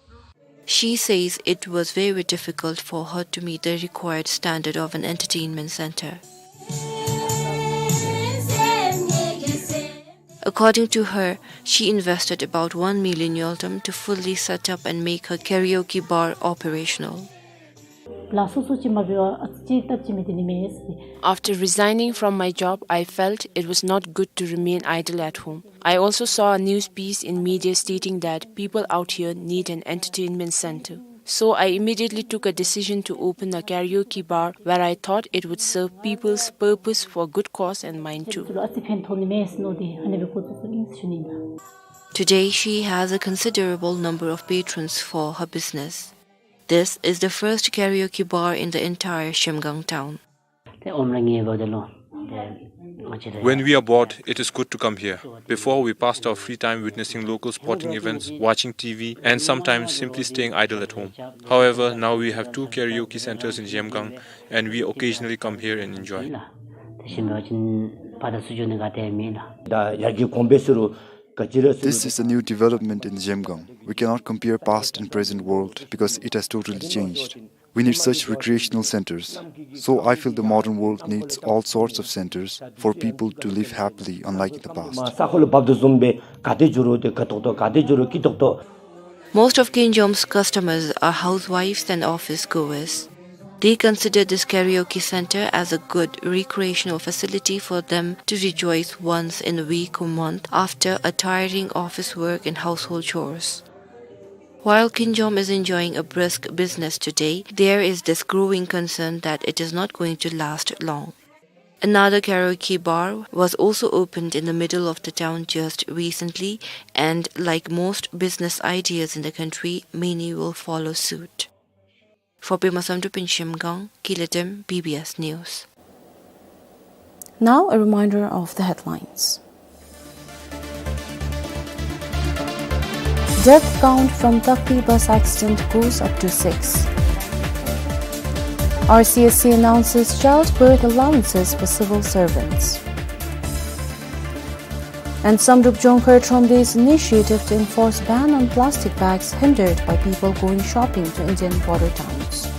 She says it was very difficult for her to meet the required standard of an entertainment center. According to her, she invested about one million ngultrum to fully set up and make her karaoke bar operational. ལགས་སོ་སོ་ཅིག་མ་འབད་བར་ཨ་ཙི་ཅིག་སྟབས་ཅིག་མེད་དེ་ནི་མེད་ཟེར། After resigning from my job, I felt it was not good to remain idle at home. I also saw a news piece in media stating that people out here need an entertainment center. So I immediately took a decision to open a karaoke bar where I thought it would serve people's purpose for good cause and mine too. Today, she has a considerable number of patrons for her business. This is the first karaoke bar in the entire Zhemgang town. When we are bored, it is good to come here. Before, we passed our free time witnessing local sporting events, watching T V, and sometimes simply staying idle at home. However, now we have two karaoke centers in Zhemgang, and we occasionally come here and enjoy. This is a new development in Zhemgang. We cannot compare past and present world because it has totally changed. We need such recreational centers. So I feel the modern world needs all sorts of centers for people to live happily, unlike in the past. Most of Kinjom's customers are housewives and office goers. They consider this karaoke center as a good recreational facility for them to rejoice once in a week or month after a tiring office work and household chores. While Kinjom is enjoying a brisk business today, there is this growing concern that it is not going to last long. Another karaoke bar was also opened in the middle of the town just recently, and like most business ideas in the country, many will follow suit. For Pema Samdrup in Zhemgang, Kilatem, B B S News. Now a reminder of the headlines. Death count from Takpi bus accident goes up to six. R C S C announces childbirth allowances for civil servants. And Samdrup Jongkhar Thromde's initiative to enforce ban on plastic bags hindered by people going shopping to Indian border towns.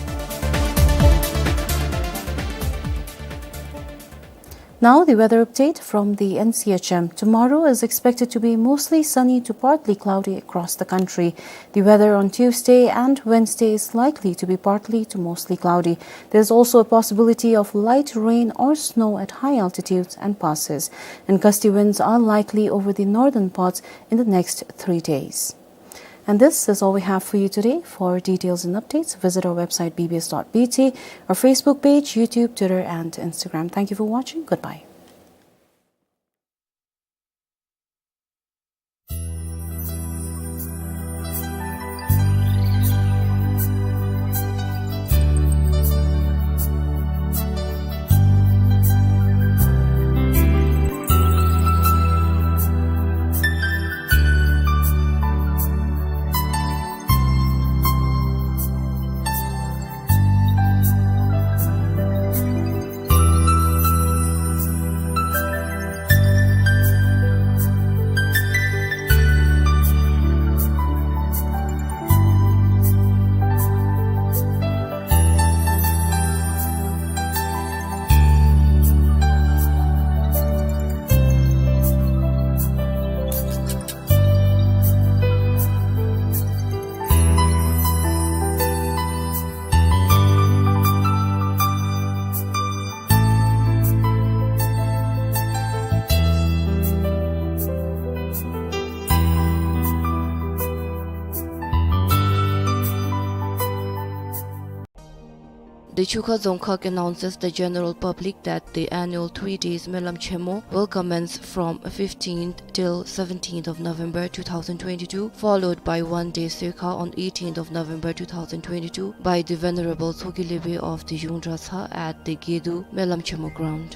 Now, the weather update from the N C H M. Tomorrow is expected to be mostly sunny to partly cloudy across the country. The weather on Tuesday and Wednesday is likely to be partly to mostly cloudy. There's also a possibility of light rain or snow at high altitudes and passes. And gusty winds are likely over the northern parts in the next three days. And this is all we have for you today. For details and updates, visit our website B B S dot B T, our Facebook page, YouTube, Twitter, and Instagram. Thank you for watching. Goodbye. The Chukha Dzongkhag announces the general public that the annual three days Melam Chemo will commence from fifteenth till seventeenth of November two thousand twenty-two, followed by one day Sekha on eighteenth of November two thousand twenty-two by the Venerable Tshogkhe Lepe of the Yungdratsa at the Gedu Melam Chemo ground.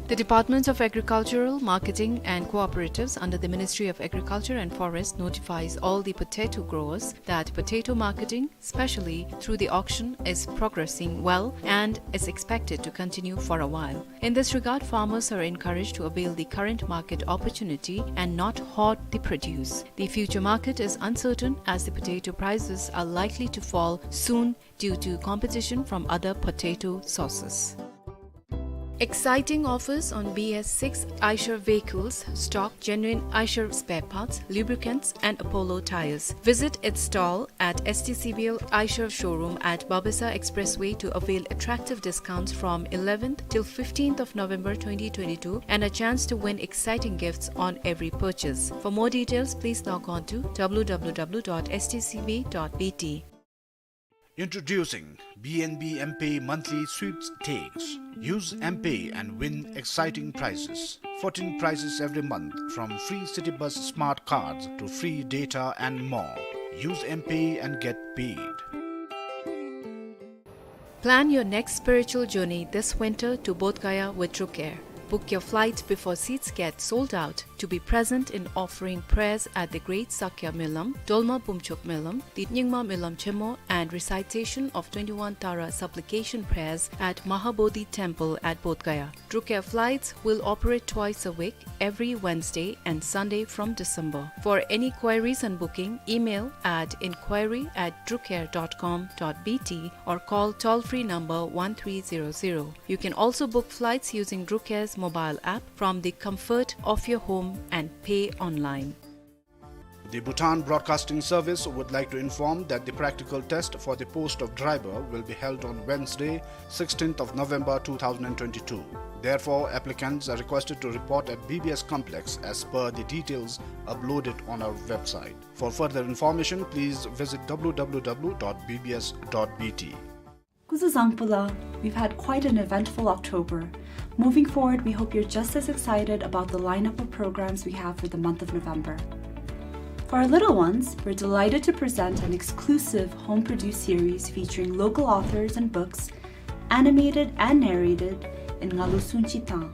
The Department of Agricultural Marketing and Cooperatives under the Ministry of Agriculture and Forest notifies all the potato growers that potato marketing, especially through the auction, is progressing well and is expected to continue for a while. In this regard, farmers are encouraged to avail the current market opportunity and not hoard the produce. The future market is uncertain as the potato prices are likely to fall soon due to competition from other potato sources. Exciting offers on B S six Eicher vehicles, stock, genuine Eicher spare parts, lubricants, and Apollo tires. Visit its stall at S T C B L Eicher showroom at Babasa Expressway to avail attractive discounts from eleventh till fifteenth of November twenty twenty-two and a chance to win exciting gifts on every purchase. For more details, please log on to W W W dot S T C B dot B T. Introducing B N B M-Pay monthly sweepstakes. Use M-Pay and win exciting prizes. Fourteen prizes every month, from free city bus smart cards to free data and more. Use M-Pay and get paid. Plan your next spiritual journey this winter to Bodh Gaya with Druk Air. Book your flight before seats get sold out to be present in offering prayers at the Great Sakya Melam, Dolma Bumchuk Melam, the Nyingma Melam Chemo, and recitation of twenty-one Tara supplication prayers at Mahabodhi Temple at Bodh Gaya. Druk Air flights will operate twice a week, every Wednesday and Sunday from December. For any queries and booking, email at inquiry at druk air dot com dot B T or call toll-free number one three zero zero. You can also book flights using Druk Air's mobile app from the comfort of your home and pay online. The Bhutan Broadcasting Service would like to inform that the practical test for the post of driver will be held on Wednesday, sixteenth of November two thousand twenty-two. Therefore, applicants are requested to report at B B S complex as per the details uploaded on our website. For further information, please visit W W W dot B B S dot B T. Kuzuzangpula, we've had quite an eventful October. Moving forward, we hope you're just as excited about the lineup of programs we have for the month of November. For our little ones, we're delighted to present an exclusive home-produced series featuring local authors and books, animated and narrated in Ngalu Sunchi Tang.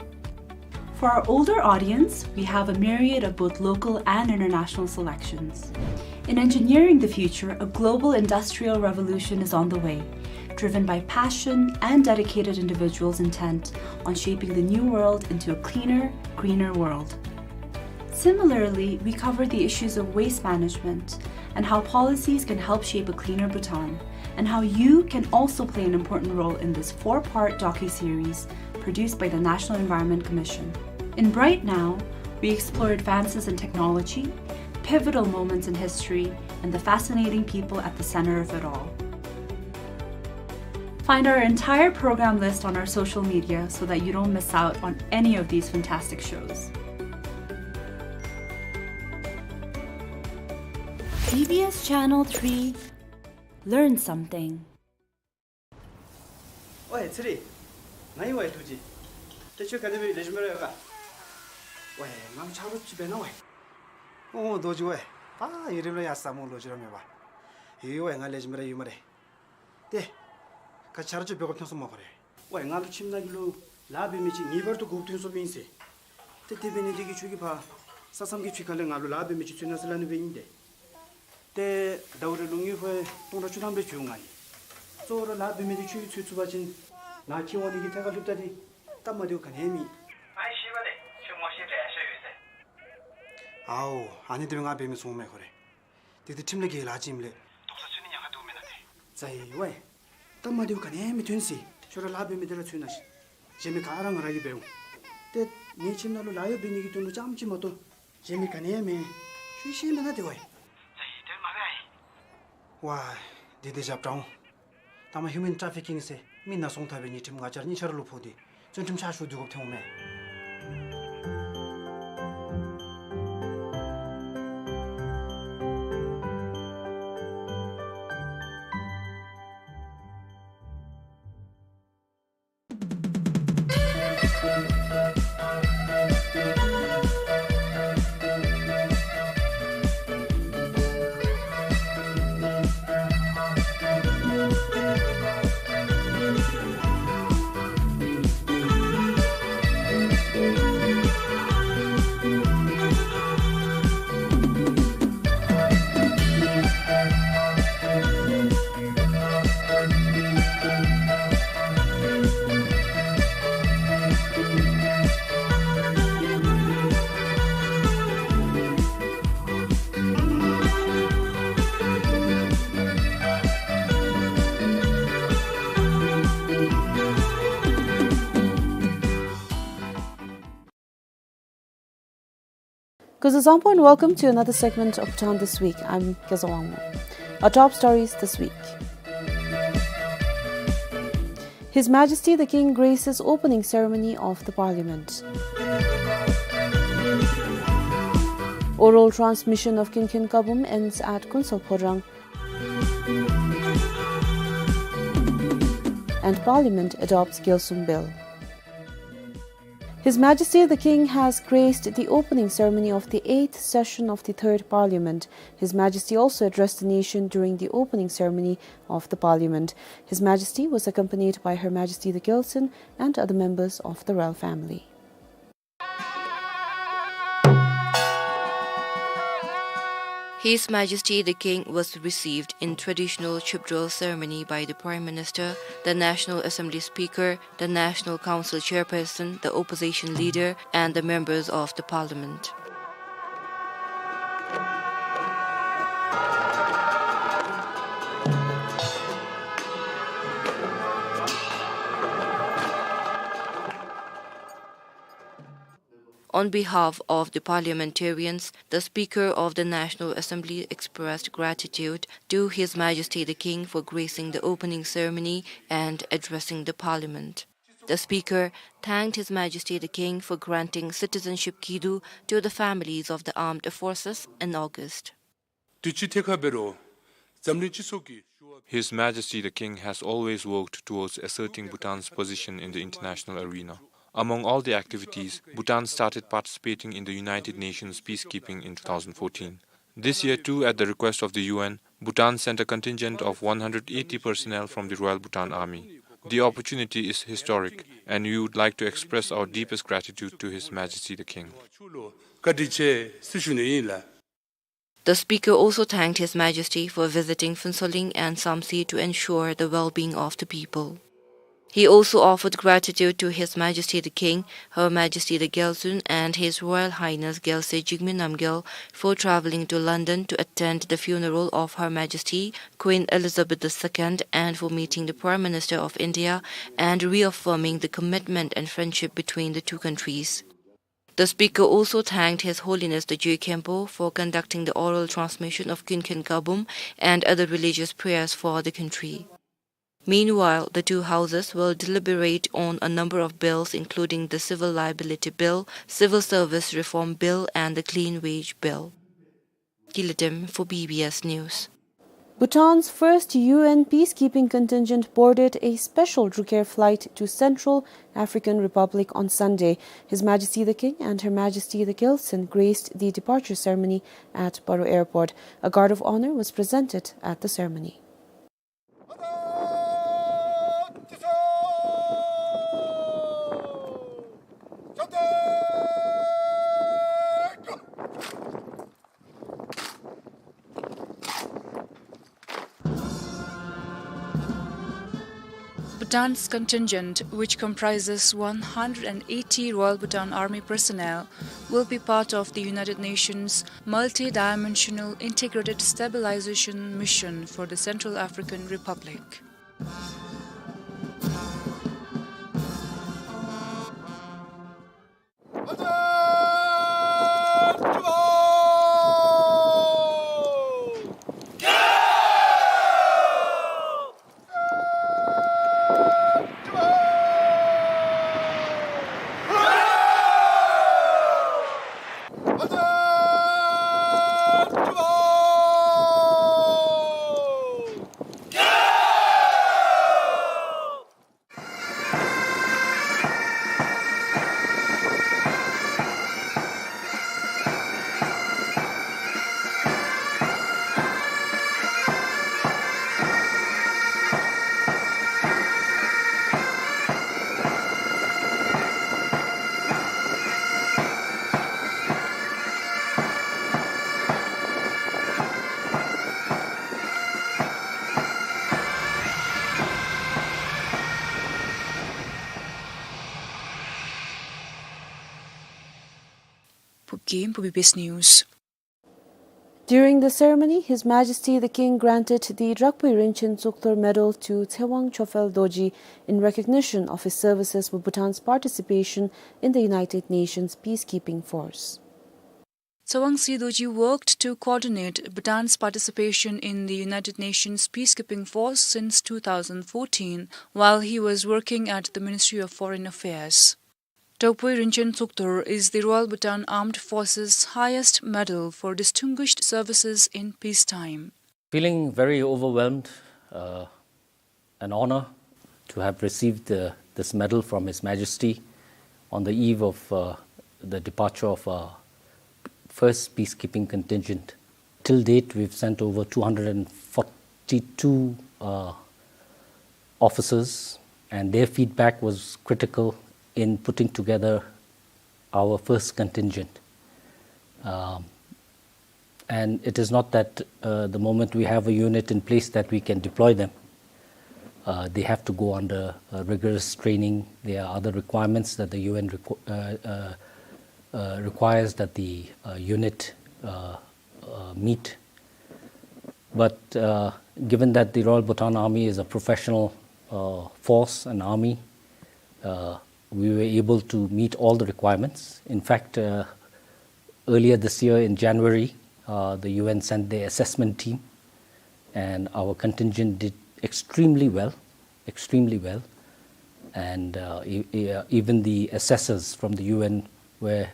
For our older audience, we have a myriad of both local and international selections. In engineering the future, a global industrial revolution is on the way, driven by passion and dedicated individuals intent on shaping the new world into a cleaner, greener world. Similarly, we cover the issues of waste management and how policies can help shape a cleaner Bhutan, and how you can also play an important role in this four-part docuseries produced by the National Environment Commission. In Bright Now, we explore advances in technology, pivotal moments in history, and the fascinating people at the center of it all. Find our entire program list on our social media so that you don't miss out on any of these fantastic shows. D B S Channel three, learn something. ཝའེ་ཚེ་རིང་། ང་ཨིན་ཝའེ་རྡོ་རྗེ། ཏེ་ཁྱོད་ག་དེ་སྦེ་ལེགས་ཤོམ་ར་ཡོད་ག། ཝའེ་ང་ཆ་རོགས་ཅིག་འབད་གནང་ཝའེ། ཨོ་རྡོ་རྗེ་ཝའེ། ད་ཡུན་རིངམོ་ལས་ཡར་ས་མོ་ལོ་རྒྱུས་ར་མེད་པ། ཡོད་ཝའེ་ང་ལེགས་ཤོམ་ར་ཡོད་སྨ་རེ། ཏེ་ག་ཆ་རོགས་ཅིག་འབད་དགོཔ་ཐོན་སོང་སྨ་ཁོ་རེ། ཝའེ་ང་ལུ་ཁྱིམ་ནང་གི་ལུ་ལཱ་འབད་མི་ཅིག་ངེས་པར་དུ་དགོཔ་ཐོན་སོངམ་ཨིན་ཟེར། ཏེ་དེ་འབད་ནི་དེ་གིས་ཁྱོད་ཀྱིས་ཕར་ས་མཚམས་ཀྱི་ཕྱི་ཁ་ལས་ང་ལུ་ལཱ་འབད་མི་ཅིག་འཚོལ་གནང་ཟེར་སླབ་ནི་སྦེ་ཨིན་ཏེ། ཏེ་ཟླཝ་རེ་ལུ་དངུལ་ཕོན་སྟོང་ཕྲག་བཅུ་ཐམ་སྦེ་བྱིན་འོང་ང་ནི། གཙོ་བོ་ར་ལཱ་འབད་མི་དེ་ཁྱོད་ཀྱིས་འཚོལ་ཚུགས་པ་ཅིན་ནཱ་ཁྱེར་འོང་ནི་གི་ཐད་ཁར་ལྷོདཔ་ད་འདི་སྟབས་མ་བདེཝ་ག་ནི་ཡང་མེད། ཨའི་ཤེས་པ་ལས་ཁྱོད་ངོ་ཤེས་འདྲ་ཡང་ཤེས་ཡོད་ཟེར། ཨའོ་ཨ་ནི་དེ་སྦེ་ང་འབད་མི་ཚུགས་སྨ་ཁོ་རེ། དེ་དེ་ཁྲིམས་ལས་འགལ་ལཱ་ཅིག་ཨིནམ་ལས། དོགས་ས་ཚུད་ནི་ཉེན་ཁ་འདུག་མེན་ན་ཏེ། ཛའི་ཝའེ། སྟབས་མ་བདེཝ་ག་ནི་ཡང་མི་ཐོན་ཟེར། ཁྱོད་ར་ལཱ་འབད་མི་དེ་ར་འཚོལ་གནང་ཤིག། གཞན་མི་ག་ར་ང་ར་གིས་འབད་འོང་། ཏེ་ངེའི་ཁྱིམ་ནང་ལུ་ལཱ་གཡོག་འབད་ནི་གི་དོན་ལུ་རྐྱངམ་ཅིག་མ་གཏོགས་གཞན་མི་ག་ནི་ཡང་མེད། ཁྱོད་ཤེས་མེན་ན་ཏེ་ཝའེ། ཛའི་དོན་མ་འབད་ཨའི། ཝའེ། དེ་དེ་བཞག་དྲག་འོང་། ད་མ་ཧིའུ་མེན་ཊ་ཕི་ཀིང་ཟེར་མི་ནཱ་སོང་ད་འབད་ནི་ཁྲིམས་ང་བཅས་ར་གཉིས་ཆ་ར་ལུ་ཕོག་སྟེ་བཙོན་ཁྲིམས་ཕྱག་ཞུ་སྡོད་དགོཔ་ཐོན་འོང་མས། Kuzuzangpo and welcome to another segment of Bhutan This Week. I'm Kezawangmo. Our top stories this week. His Majesty the King graces opening ceremony of the Parliament. Oral transmission of Kinkin Kabum ends at Kunsal Phodrang. And Parliament adopts Gyalsum Bill. His Majesty the King has graced the opening ceremony of the eighth session of the Third Parliament. His Majesty also addressed the nation during the opening ceremony of the Parliament. His Majesty was accompanied by Her Majesty the Gyaltsuen and other members of the royal family. His Majesty the King was received in traditional chipdrol ceremony by the Prime Minister, the National Assembly Speaker, the National Council Chairperson, the Opposition Leader, and the members of the Parliament. On behalf of the parliamentarians, the Speaker of the National Assembly expressed gratitude to His Majesty the King for gracing the opening ceremony and addressing the Parliament. The Speaker thanked His Majesty the King for granting citizenship kidu to the families of the armed forces in August. དུས་ཅི་ཐད་ཁར་འབད་རུང་འཛམ་གླིང་སྤྱི་ཚོགས་ཀྱི། His Majesty the King has always worked towards asserting Bhutan's position in the international arena. Among all the activities, Bhutan started participating in the United Nations peacekeeping in two thousand fourteen. This year too, at the request of the U N, Bhutan sent a contingent of one hundred eighty personnel from the Royal Bhutan Army. The opportunity is historic, and we would like to express our deepest gratitude to His Majesty the King. བཀའ་དྲིན་ཆེ་ཟེར་ཞུ་ནི་ཨིན་ལགས། The Speaker also thanked His Majesty for visiting Phuentsholing and Samtse to ensure the well-being of the people. He also offered gratitude to His Majesty the King, Her Majesty the Gyaltsuen, and His Royal Highness Gyaltsuen Jigme Namgyal for traveling to London to attend the funeral of Her Majesty Queen Elizabeth the Second and for meeting the Prime Minister of India and reaffirming the commitment and friendship between the two countries. The speaker also thanked His Holiness the Je Khenpo for conducting the oral transmission of Kyun Khen Kabum and other religious prayers for the country. Meanwhile, the two houses will deliberate on a number of bills, including the Civil Liability Bill, Civil Service Reform Bill, and the Clean Wage Bill. Gila Dem for B B S News. Bhutan's first U N peacekeeping contingent boarded a special Drukair flight to Central African Republic on Sunday. His Majesty the King and Her Majesty the Gyaltsuen graced the departure ceremony at Paro Airport. A guard of honor was presented at the ceremony. Bhutan's contingent, which comprises one hundred and eighty Royal Bhutan Army personnel, will be part of the United Nations multi-dimensional integrated stabilization mission for the Central African Republic. Phubgim, for B B S News. During the ceremony, His Majesty the King granted the Drakpui Rinchen Tsoktor Medal to Tsewang Chophel Dorji in recognition of his services for Bhutan's participation in the United Nations peacekeeping force. Tsewang C. Dorji worked to coordinate Bhutan's participation in the United Nations peacekeeping force since two thousand fourteen, while he was working at the Ministry of Foreign Affairs. Drakpui Rinchen Tsoktor is the Royal Bhutan Armed Forces' highest medal for distinguished services in peacetime. Feeling very overwhelmed, uh, an honor to have received, uh, this medal from His Majesty on the eve of, uh, the departure of our first peacekeeping contingent. Till date, we've sent over two hundred and forty-two, uh, officers, and their feedback was critical in putting together our first contingent. Um, and it is not that, uh, the moment we have a unit in place that we can deploy them. Uh, they have to go under, uh, rigorous training. There are other requirements that the U N requ-, uh, uh, uh, requires that the, uh, unit, uh, uh, meet. But, uh, given that the Royal Bhutan Army is a professional, uh, force, an army, uh, we were able to meet all the requirements. In fact, uh, earlier this year in January, uh, the U N sent their assessment team, and our contingent did extremely well, extremely well. And, uh, e-, e-, uh, even the assessors from the U N were,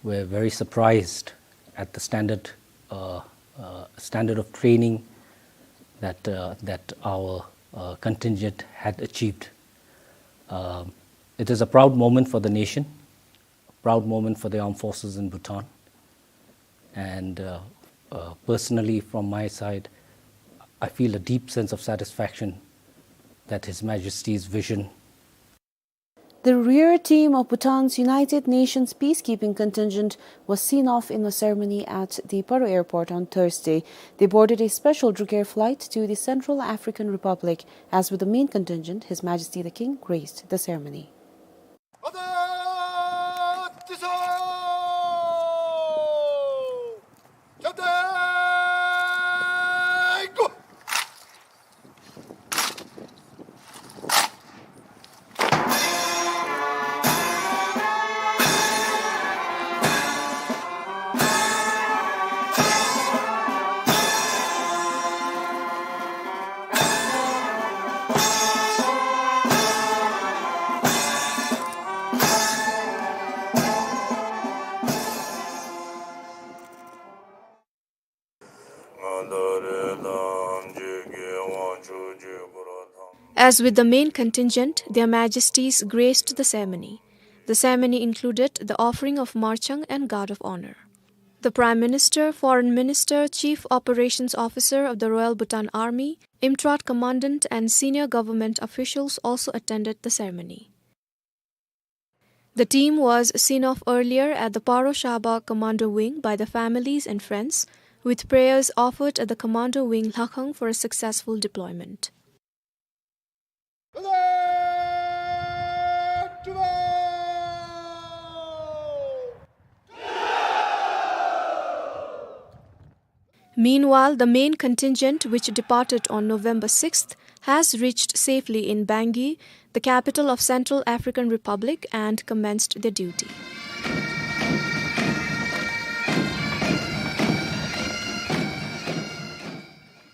were very surprised at the standard, uh, uh, standard of training that, uh, that our, uh, contingent had achieved. Um, it is a proud moment for the nation, a proud moment for the armed forces in Bhutan. And, uh, uh, personally, from my side, I feel a deep sense of satisfaction that His Majesty's vision The rear team of Bhutan's United Nations peacekeeping contingent was seen off in a ceremony at the Paro airport on Thursday. They boarded a special Drukair flight to the Central African Republic. As with the main contingent, His Majesty the King graced the ceremony. As with the main contingent, Their Majesties graced the ceremony. The ceremony included the offering of marchang and guard of honor. The Prime Minister, Foreign Minister, Chief Operations Officer of the Royal Bhutan Army, IMTRAT Commandant, and senior government officials also attended the ceremony. The team was seen off earlier at the Paro Shaba Commando Wing by the families and friends, with prayers offered at the Commando Wing Lhakhang for a successful deployment. Meanwhile, the main contingent, which departed on November sixth, has reached safely in Bangui, the capital of Central African Republic, and commenced their duty.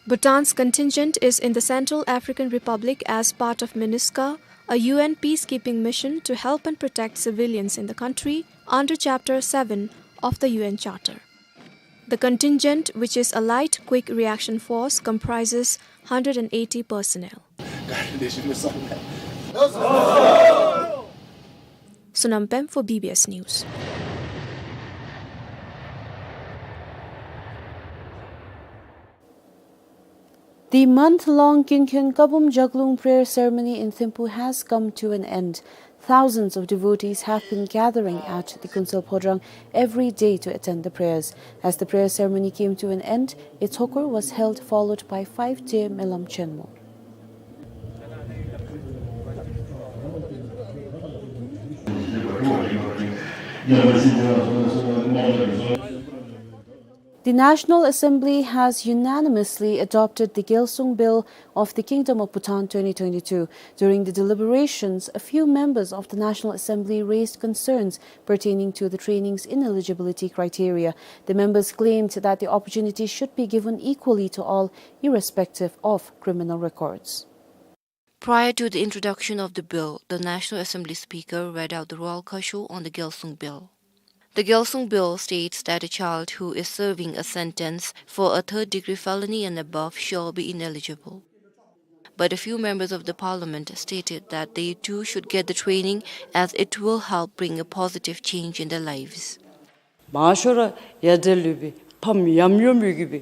Bhutan's contingent is in the Central African Republic as part of MINUSCA, a U N peacekeeping mission to help and protect civilians in the country under Chapter seven of the U N Charter. The contingent, which is a light quick reaction force, comprises hundred and eighty personnel. Sonam Pem for B B S News. The month-long Kingkhen Kabum Jaglung prayer ceremony in Thimphu has come to an end. Thousands of devotees have been gathering at the Kunsel Phodrang every day to attend the prayers. As the prayer ceremony came to an end, a thokor was held, followed by five-day Melam Chenmo. The National Assembly has unanimously adopted the Gyalsung Bill of the Kingdom of Bhutan twenty twenty-two. During the deliberations, a few members of the National Assembly raised concerns pertaining to the training's ineligibility criteria. The members claimed that the opportunity should be given equally to all, irrespective of criminal records. Prior to the introduction of the bill, the National Assembly Speaker read out the Royal Khasho on the Gyalsung Bill. The Gyalsung Bill states that a child who is serving a sentence for a third-degree felony and above shall be ineligible. But a few members of the parliament stated that they too should get the training, as it will help bring a positive change in their lives. མང་ཤོས་ར་ཡར་འདྲེན་ལུས་པའི་ཕམ་ཡམ་ཡོམ་ཡོད་གི་སྦེ་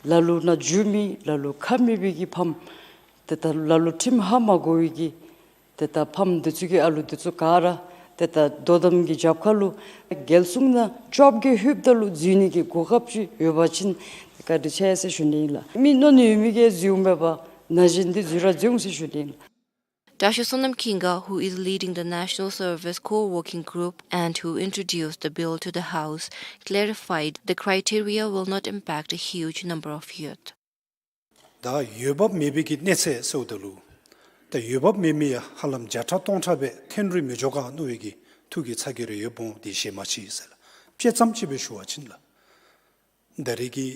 ལ་ལུ་ནང་འཛུལ་མི་ལ་ལུ་ཁ་མེད་པའི་གི་ཕམ་ཏེ་ད་ལ་ལུ་ཁྲིམས་ཧ་མ་གོ་བའི་གི་ཏེ་ད་ཕམ་འདི་ཚུ་གི་ཨ་ལུ་འདི་ཚུ་ག་ར་ཏེ་ད་དོ་དམ་གྱི་རྒྱབ་ཁ་ལུ་རྒྱལ་སྲུང་ནང་བཅོ་བརྒྱད་ལྷོདཔ་ད་ལུ་འཛུལ་ནི་གི་གོ་སྐབས་ཅིག་ཡོད་པ་ཅིན་བཀའ་དྲིན་ཆེ་ཟེར་ཞུ་ནི་ཨིན་ལགས། མི་མནོ་ནི་ཡོད་མི་གིས་འཛུལཝ་མེད་པར་ན་གཞོན་འདི་འཛུལ་ར་འཛུལ་འོང་ཟེར་ཞུ་ནི་ཨིན་ལགས། Dasha Sonam Khinga, who is leading the National Service Core Working Group and who introduced the bill to the House, clarified the criteria will not impact a huge number of youth. ད་འོས་འབབ་མེད་པའི་གི་གནས་ཚད་ཟེརཝ་ད་ལུ་ད་འོས་འབབ་མེད་མི་ཡང་ཧ་ལམ་བརྒྱ་ཕྲག་སྟོང་ཕྲག་སྦེ་ཐོན་རུང་མི་འགྱོ་ག་མནོ་བའི་གི་ཐུགས་ཀྱི་ཚ་གྱང་རེ་ཡོདཔ་འོང་། དེ་ཞལ་མ་མཆིས་ཟེར་ལགས། དཔྱེ་ཙམ་ཅིག་སྦེ་ཞུ་བ་ཅིན་ལགས། ད་རེས་ཀྱི་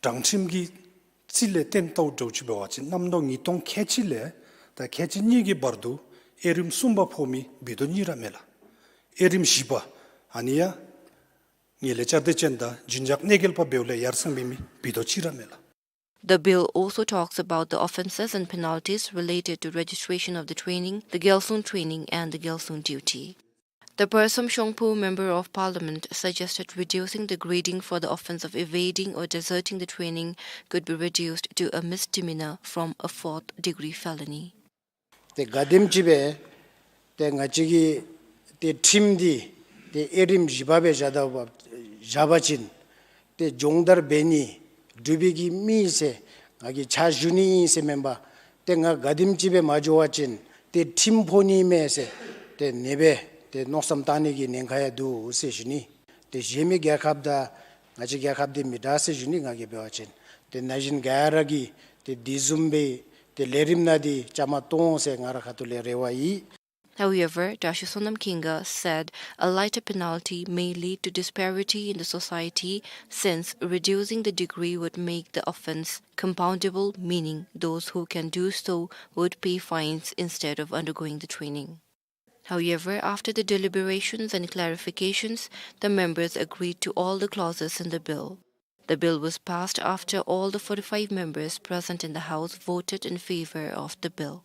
དྲང་ཁྲིམས་ཀྱི་རྩིས་ལས་བརྟེན་ལྟཝ་འདྲཝ་ཅིག་འབད་བ་ཅིན་གནམ་ལོ་ཉིས་སྟོང་ཁལ་གཅིག་ལས་ད་ཁལ་གཅིག་གཉིས་ཀྱི་བར་དུ་དབྱེ་རིམ་གསུམ་པ་ཕོག་མི་བི་དོ་གཉིས་ར་མས་ལགས། དབྱེ་རིམ་བཞི་པ་ཨ་ནི་ཡང་ངན་ལྷད་བསྐྱར་ཟློས་ཅན་དང་རྒྱུན་འཇགས་གནོད་འགེལ་པ་འབདཝ་ལས་ཡར་སེང་འབད་མི་བི་དོ་གཅིག་ར་མས་ལགས། The bill also talks about the offenses and penalties related to registration of the training, the Gyalsung training, and the Gyalsung duty. The Persam Shongphu Member of Parliament suggested reducing the grading for the offense of evading or deserting the training could be reduced to a misdemeanor from a fourth degree felony. ཏེ་ག་དེམ་ཅིག་སྦེ་ ཏེ་ང་བཅས་ཀྱི་ཏེ་ཁྲིམས་འདི་ཏེ་དབྱེ་རིམ་བཞི་པ་སྦེ་བཞག་ད་བཞག་པ་ཅིན་ཏེ་སྦྱོང་བརྡར་འབད་ནི་སྒྲུབ་པའི་གི་མི་ཟེར་ང་གིས་ཕྱག་ཞུ་ནི་ཨིན་ཟེར་མེན་པར་ཏེ་ང་ག་དེམ་ཅིག་སྦེ་མ་འགྱོ་བ་ཅིན་ཏེ་ཁྲིམས་ཕོག་ནི་མས་ཟེར་ཏེ་ཨ་ནི་སྦེ་ཏེ་མནོ་བསམ་བཏང་ནི་གི་ཉེན་ཁ་ཡང་འདུག་ཟེར་ཞུ་ནི། ཏེ་གཞན་མི་རྒྱལ་ཁབ་དང་ང་བཅས་རྒྱལ་ཁབ་འདི་མི་འདྲ་ཟེར་ཞུ་ནི། ང་གིས་འབད་བ་ཅིན་ཏེ་ན་གཞོན་ག་ར་གིས་ཏེ་དེ་བཟུམ་སྦེ་ཏེ་ལས་རིམ་ནང་འདི་བཅའ་མར་གཏོགས་འོང་ཟེར་ང་རའི་ཁ་ཐུག་ལས་རེ་བ་ཡོད། However, Dasho Sonam Khenga said a lighter penalty may lead to disparity in the society, since reducing the degree would make the offense compoundable, meaning those who can do so would pay fines instead of undergoing the training. However, after the deliberations and clarifications, the members agreed to all the clauses in the bill. The bill was passed after all the forty-five members present in the House voted in favor of the bill.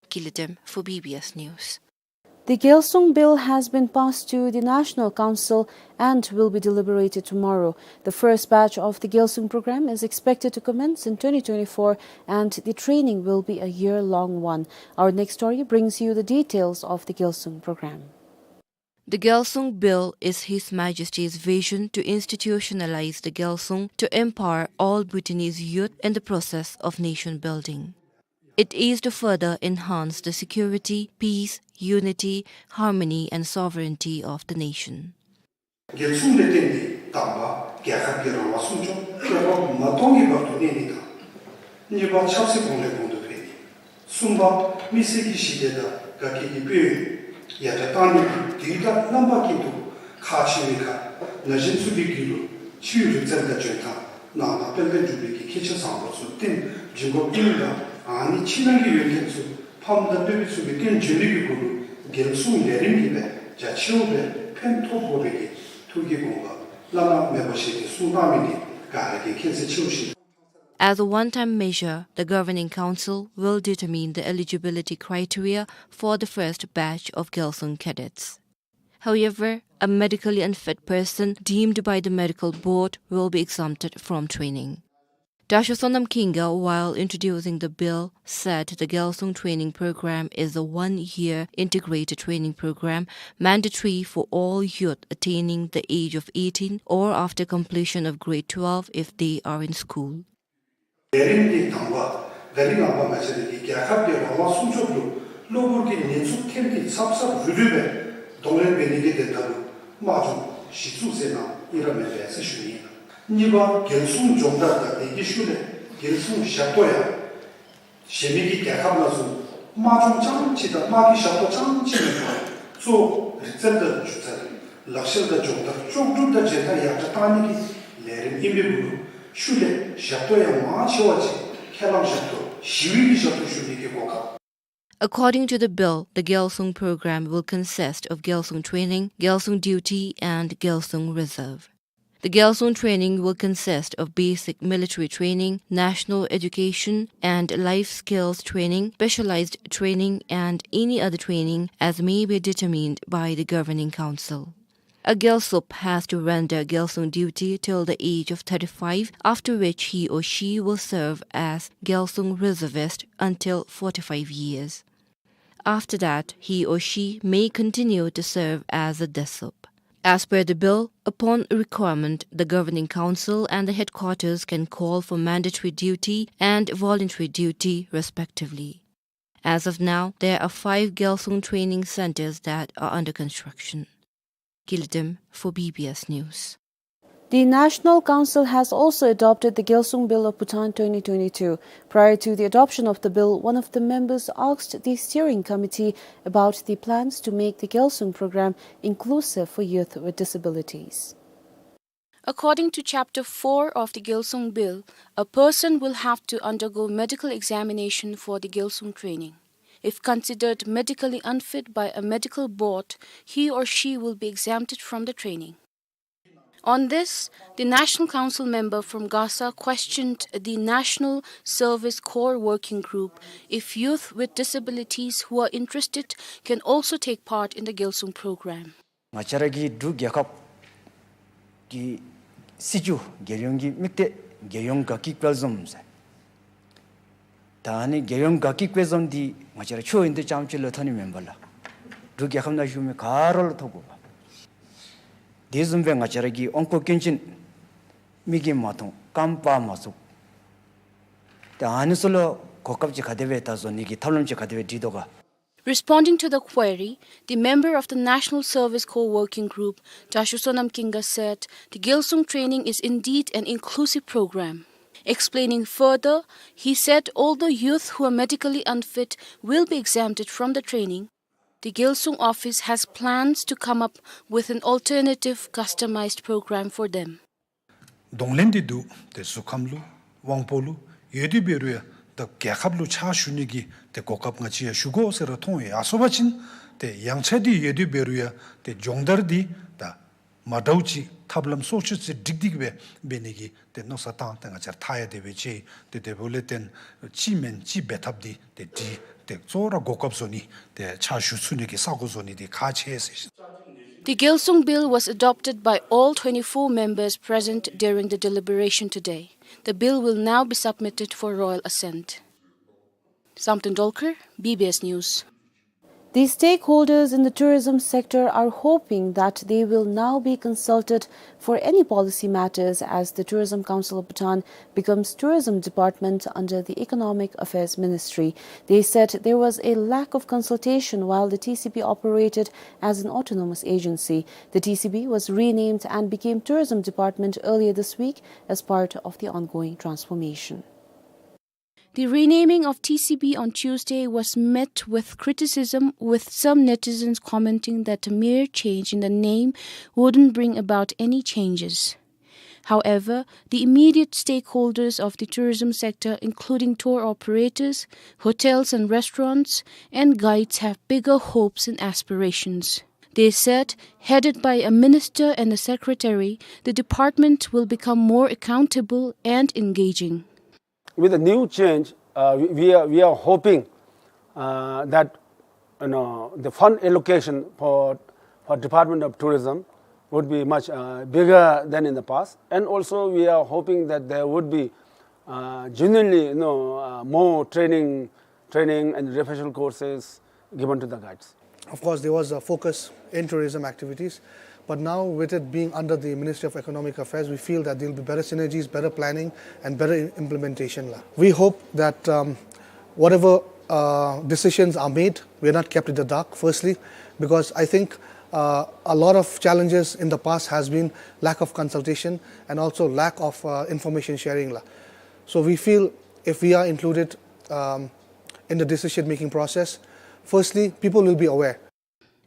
Gilidem for B B S News. The Gyalsung Bill has been passed to the National Council and will be deliberated tomorrow. The first batch of the Gyalsung program is expected to commence in twenty twenty-four, and the training will be a year-long one. Our next story brings you the details of the Gyalsung program. The Gyalsung Bill is His Majesty's vision to institutionalize the Gyalsung to empower all Bhutanese youth in the process of nation building. It is to further enhance the security, peace, unity, harmony and sovereignty of the nation. རྒྱལ་སྲུང་ལས་བརྟེན་ཏེ་དང་པ་རྒྱལ་ཁབ་ཀྱི་རང་དབང་སྲུང་སྐྱོབ་བཀོད་པ་མ་སྟོངས་ཀྱི་བར་དུ་གནས་ནི་དང་། གཉིས་པ་ཆབ་སྲིད་གོང་ལས་གོང་དུ་འཕེལ་ནི། གསུམ་པ་མི་སེར་གྱི་ཞི་བདེ་དང་དགའ་སྐྱིད་ཀྱི་དཔལ་ཡོན་ཡར་དྲག་བཏང་ནི། དུས་དང་རྣམ་པ་ཀུན་ཏུ་ཁག་ཆེ་བའི་ཁར་ན་གཞོན་ཚུ་གི་རྒྱུད་ལུ་ཆོས་རིག་རྩལ་དང་འཇོན་ཐང་ནང་ན་དཔལ་ལྡན་འབྲུག་པའི་གི་སྐད་ཆ་བཟང་པོ་ཚུ་བསྟན་འབྱོན་དགོཔ་ཨིནམ་དང་ཨ་ནི་ཕྱི་ནང་གི་ཡོན་ཏན་ཚུ་ཕམ་དང་སྤོ་བོ་ཚུ་གིས་བསྟན་འབྱོན་ནི་གི་གུ་ལུ་རྒྱལ་སྲུང་ལས་རིམ་གྱིས་སྦེ་རྒྱ་ཆེཝ་སྦེ་ཕན་ཐོགས་དགོ་པའི་གི་ཐུགས་ཀྱི་དགོངས་པ་བླ་ན་མེད་པ་ཞིག་གིས་གསུངས་གནང་མི་འདི་ག་ར་གིས་མཁྱེན་གསལ་ཆེ་བ་ཞིག། As a one-time measure, the Governing Council will determine the eligibility criteria for the first batch of Gyalsung cadets. However, a medically unfit person deemed by the medical board will be exempted from training. Dasho Sonam Khenga, while introducing the bill, said the Gyalsung training program is a one-year integrated training program mandatory for all youth attaining the age of eighteen or after completion of grade twelve if they are in school. ལས་རིམ་འདི་དང་པ་ད་རིས་ནངས་པ་ང་བཅས་རའི་རྒྱལ་ཁབ་ཀྱི་རང་དབང་སྲུང་སྐྱོབ་ལུ་གློ་བུར་གྱི་ཉེན་ཚབས་ཐོན་ཏེ་ཚབ་ཚབ་རུལ་རུལ་སྦེ་གདོང་ལེན་འབད་ནི་གི་དོན་དག་ལུ་དམག་སྦྱོང་གཞི་བཙུགས་ཟེར་ན་ཨིན་ར་མེན་པས་ཟེར་ཞུ་ནི་ཨིན། གཉིས་པ་རྒྱལ་སྲུང་སྦྱོང་བརྡར་དང་དེ་གི་ཤུལ་ལས་རྒྱལ་སྲུང་ཞབས་ཏོག་ཡང་གཞན་མི་གི་རྒྱལ་ཁབ་ནང་བཟུམ་དམག་སྦྱོང་རྐྱངམ་ཅིག་དང་དམག་གི་ཞབས་ཏོག་རྐྱངམ་ཅིག་མེན་པར་གཙོ་བོ་རིག་རྩལ་དང་སྒྱུ་རྩལ་ལག་ཤེས་དང་སྦྱོང་བརྡར་ལྕོགས་གྲུབ་དང་འཇོན་ཐང་ཡར་དྲག་བཏང་ནི་གི་ལས་རིམ་ཨིན་པའི་གུ་ལུ་ཤུལ་ལས་ཞབས་ཏོག་ཡང་མང་ཆེ་བ་ཅིག་ཁས་བླངས་ཞབས་ཏོག་ཞི་བའི་གི་ཞབས་ཏོག་ཞུ་ནི་གི་གོ་སྐབས། According to the bill, the Gyalsung program will consist of Gyalsung training, Gyalsung duty, and Gyalsung reserve. The Gyalsung training will consist of basic military training, national education and life skills training, specialized training, and any other training as may be determined by the Governing Council. A Gyalsup has to render Gyalsung duty till the age of thirty-five, after which he or she will serve as Gyalsung reservist until forty-five years. After that, he or she may continue to serve as a Desup. As per the bill, upon requirement, the Governing Council and the headquarters can call for mandatory duty and voluntary duty, respectively. As of now, there are five Gyalsung training centers that are under construction. Gilidem for B B S News. The National Council has also adopted the Gyalsung Bill of Bhutan twenty twenty-two. Prior to the adoption of the bill, one of the members asked the steering committee about the plans to make the Gyalsung program inclusive for youth with disabilities. According to Chapter four of the Gyalsung Bill, a person will have to undergo medical examination for the Gyalsung training. If considered medically unfit by a medical board, he or she will be exempted from the training. On this, the National Council member from Gasa questioned the National Service Corps Working Group if youth with disabilities who are interested can also take part in the Gyalsung program. ང་བཅས་ར་གི་འབྲུག་རྒྱལ་ཁབ་ཀྱི་སྲིད་བྱུས་རྒྱལ་ཡོངས་ཀྱི་དམིགས་གཏད་རྒྱལ་ཡོངས་དགའ་སྐྱིད་དཔལ་འཛོམས་ཟེར། ད་ཨ་ནི་རྒྱལ་ཡོངས་དགའ་སྐྱིད་དཔལ་འཛོམས་འདི་ང་བཅས་ར་ཆོས་ཡོན་ཏན་རྐྱངམ་ཅིག་ལུ་ཐོན་ནི་མེན་པ་ལགས། འབྲུག་རྒྱལ་ཁབ་ནང་བཞུགས་མི་ག་ར་ལུ་ཐོབ་དགོ་པས། དེ་བཟུམ་སྦེ་ང་བཅས་ར་གི་དབང་བསྐུར་སྐྱོན་ཅན་མིག་གིས་མ་མཐོང་རྐངམ་པ་མ་ཚུགས། ཏེ་ཨ་ནི་ཚུ་ལུ་གོ་སྐབས་ཅིག་ག་དེ་སྦེ་ད་བཟོ་ནི་གི་ཐབས་ལམ་ཅིག་ག་དེ་སྦེ་སྒྲིག་དོ་ག། Responding to the query, the member of the National Service Corps Working Group, Dashu Sonam Kinga, said the Gyalsung training is indeed an inclusive program. Explaining further, he said although youth who are medically unfit will be exempted from the training, the Gyalsung office has plans to come up with an alternative customized program for them. གདོང་ལེན་འདི་འདུག། ཏེ་གཟུགས་ཁམས་ལུ་དབང་པོ་ལུ་ཡོད་དེ་འབད་རུང་ཡང་ད་རྒྱལ་ཁབ་ལུ་ཕྱག་ཞུ་ནི་གི་ཏེ་གོ་སྐབས་ང་བཅས་ཡང་ཞུ་དགོ་ཟེར་ར་མཐོང་ཡར་སོང་པ་ཅིན་ཏེ་ཡངས་ཆག་འདི་ཡོད་དེ་འབད་རུང་ཡང་ཏེ་སྦྱོང་བརྡར་འདི་ད་མ་འདྲཝ་ཅིག་ཐབས་ལམ་སོ་ཅི་ཅིག་སྒྲིག་སྟེ་གི་སྦེ་འབད་ནི་གི་ཏེ་མནོ་བསམ་བཏང་སྟེ་ང་བཅས་ར་མཐའ་ཡང་དེ་སྦེ་ཅིག་ཏེ་དེ་འབདཝ་ལས་བརྟེན་ཅིག་མེན་ཅིག་འབད་ཐབས་འདི་ཏེ་འདི་ཏེ་གཙོ་བོ་ར་གོ་སྐབས་བཟོ་ནི་ཏེ་ཕྱག་ཞུ་ཚུགས་ནི་གི་ས་གོ་བཟོ་ནི་འདི་ཁག་ཆེ་ཟེར། The Gyalsung Bill was adopted by all twenty-four members present during the deliberation today. The bill will now be submitted for royal assent. Samten Dolkar, B B S News. The stakeholders in the tourism sector are hoping that they will now be consulted for any policy matters as the Tourism Council of Bhutan becomes Tourism Department under the Economic Affairs Ministry. They said there was a lack of consultation while the T C B operated as an autonomous agency. The T C B was renamed and became Tourism Department earlier this week as part of the ongoing transformation. The renaming of T C B on Tuesday was met with criticism, with some netizens commenting that a mere change in the name wouldn't bring about any changes. However, the immediate stakeholders of the tourism sector, including tour operators, hotels and restaurants, and guides, have bigger hopes and aspirations. They said, headed by a minister and a secretary, the department will become more accountable and engaging. With the new change, uh, we, we are, we are hoping, uh, that, you know, the fund allocation for, for Department of Tourism would be much, uh, bigger than in the past. And also we are hoping that there would be, uh, genuinely, you know, uh, more training, training and refresher courses given to the guides. Of course, there was a focus in tourism activities, but now with it being under the Ministry of Economic Affairs, we feel that there will be better synergies, better planning, and better i-, implementation la. We hope that, um, whatever, uh, decisions are made, we are not kept in the dark, firstly, because I think, uh, a lot of challenges in the past has been lack of consultation and also lack of, uh, information sharing la. So we feel if we are included, um, in the decision-making process, firstly, people will be aware.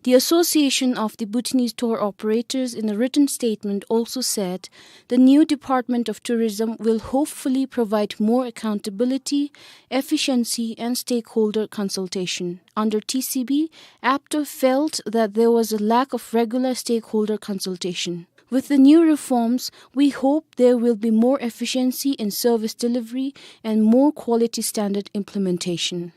The Association of the Bhutanese Tour Operators, in a written statement, also said the new Department of Tourism will hopefully provide more accountability, efficiency, and stakeholder consultation. Under T C B, APTO felt that there was a lack of regular stakeholder consultation. With the new reforms, we hope there will be more efficiency in service delivery and more quality standard implementation.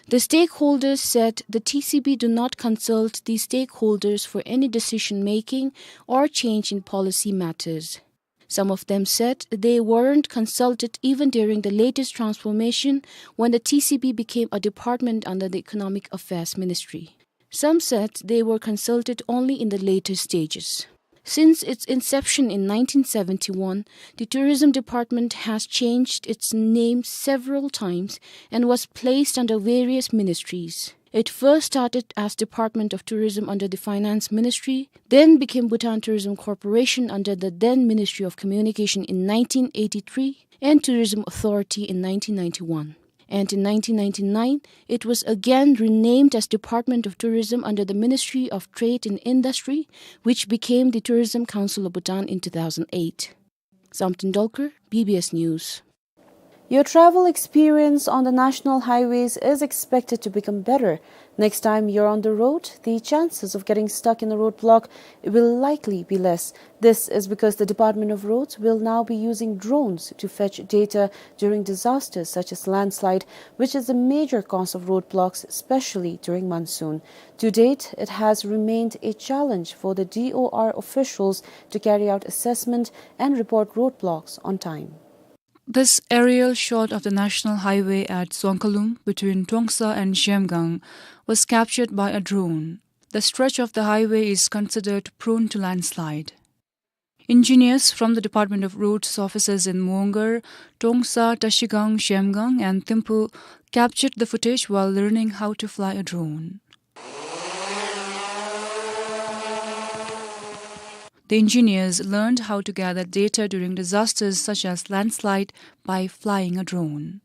The stakeholders said the T C B do not consult these stakeholders for any decision-making or change in policy matters. Some of them said they weren't consulted even during the latest transformation when the T C B became a department under the Economic Affairs Ministry. Some said they were consulted only in the later stages. Since its inception in nineteen seventy-one, the Tourism Department has changed its name several times and was placed under various ministries. It first started as Department of Tourism under the Finance Ministry, then became Bhutan Tourism Corporation under the then Ministry of Communication in nineteen eighty-three and Tourism Authority in nineteen ninety-one. And in nineteen ninety-nine, it was again renamed as Department of Tourism under the Ministry of Trade and Industry, which became the Tourism Council of Bhutan in two thousand eight. Samten Dolkar, B B S News. Your travel experience on the national highways is expected to become better. Next time you're on the road, the chances of getting stuck in a roadblock will likely be less. This is because the Department of Roads will now be using drones to fetch data during disasters such as landslide, which is a major cause of roadblocks, especially during monsoon. To date, it has remained a challenge for the D O R officials to carry out assessment and report roadblocks on time. This aerial shot of the national highway at Zongkalum between Tongsa and Zhemgang was captured by a drone. The stretch of the highway is considered prone to landslide. Engineers from the Department of Roads offices in Mongar, Trongsa, Trashigang, Zhemgang, and Thimphu captured the footage while learning how to fly a drone. The engineers learned how to gather data during disasters such as landslide by flying a drone.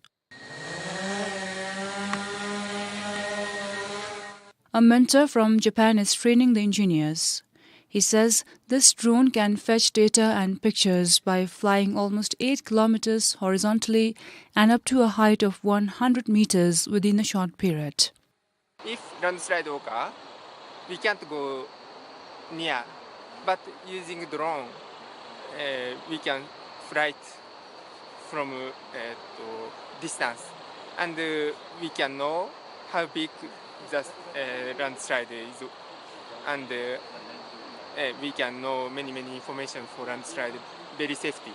A mentor from Japan is training the engineers. He says this drone can fetch data and pictures by flying almost eight kilometers horizontally and up to a height of one hundred meters within a short period. If landslide occur, we can't go near, but using drone, uh, we can fly it from, uh, to distance, and, uh, we can know how big the, uh, landslide is, and, uh, uh, we can know many, many information for landslide very safety.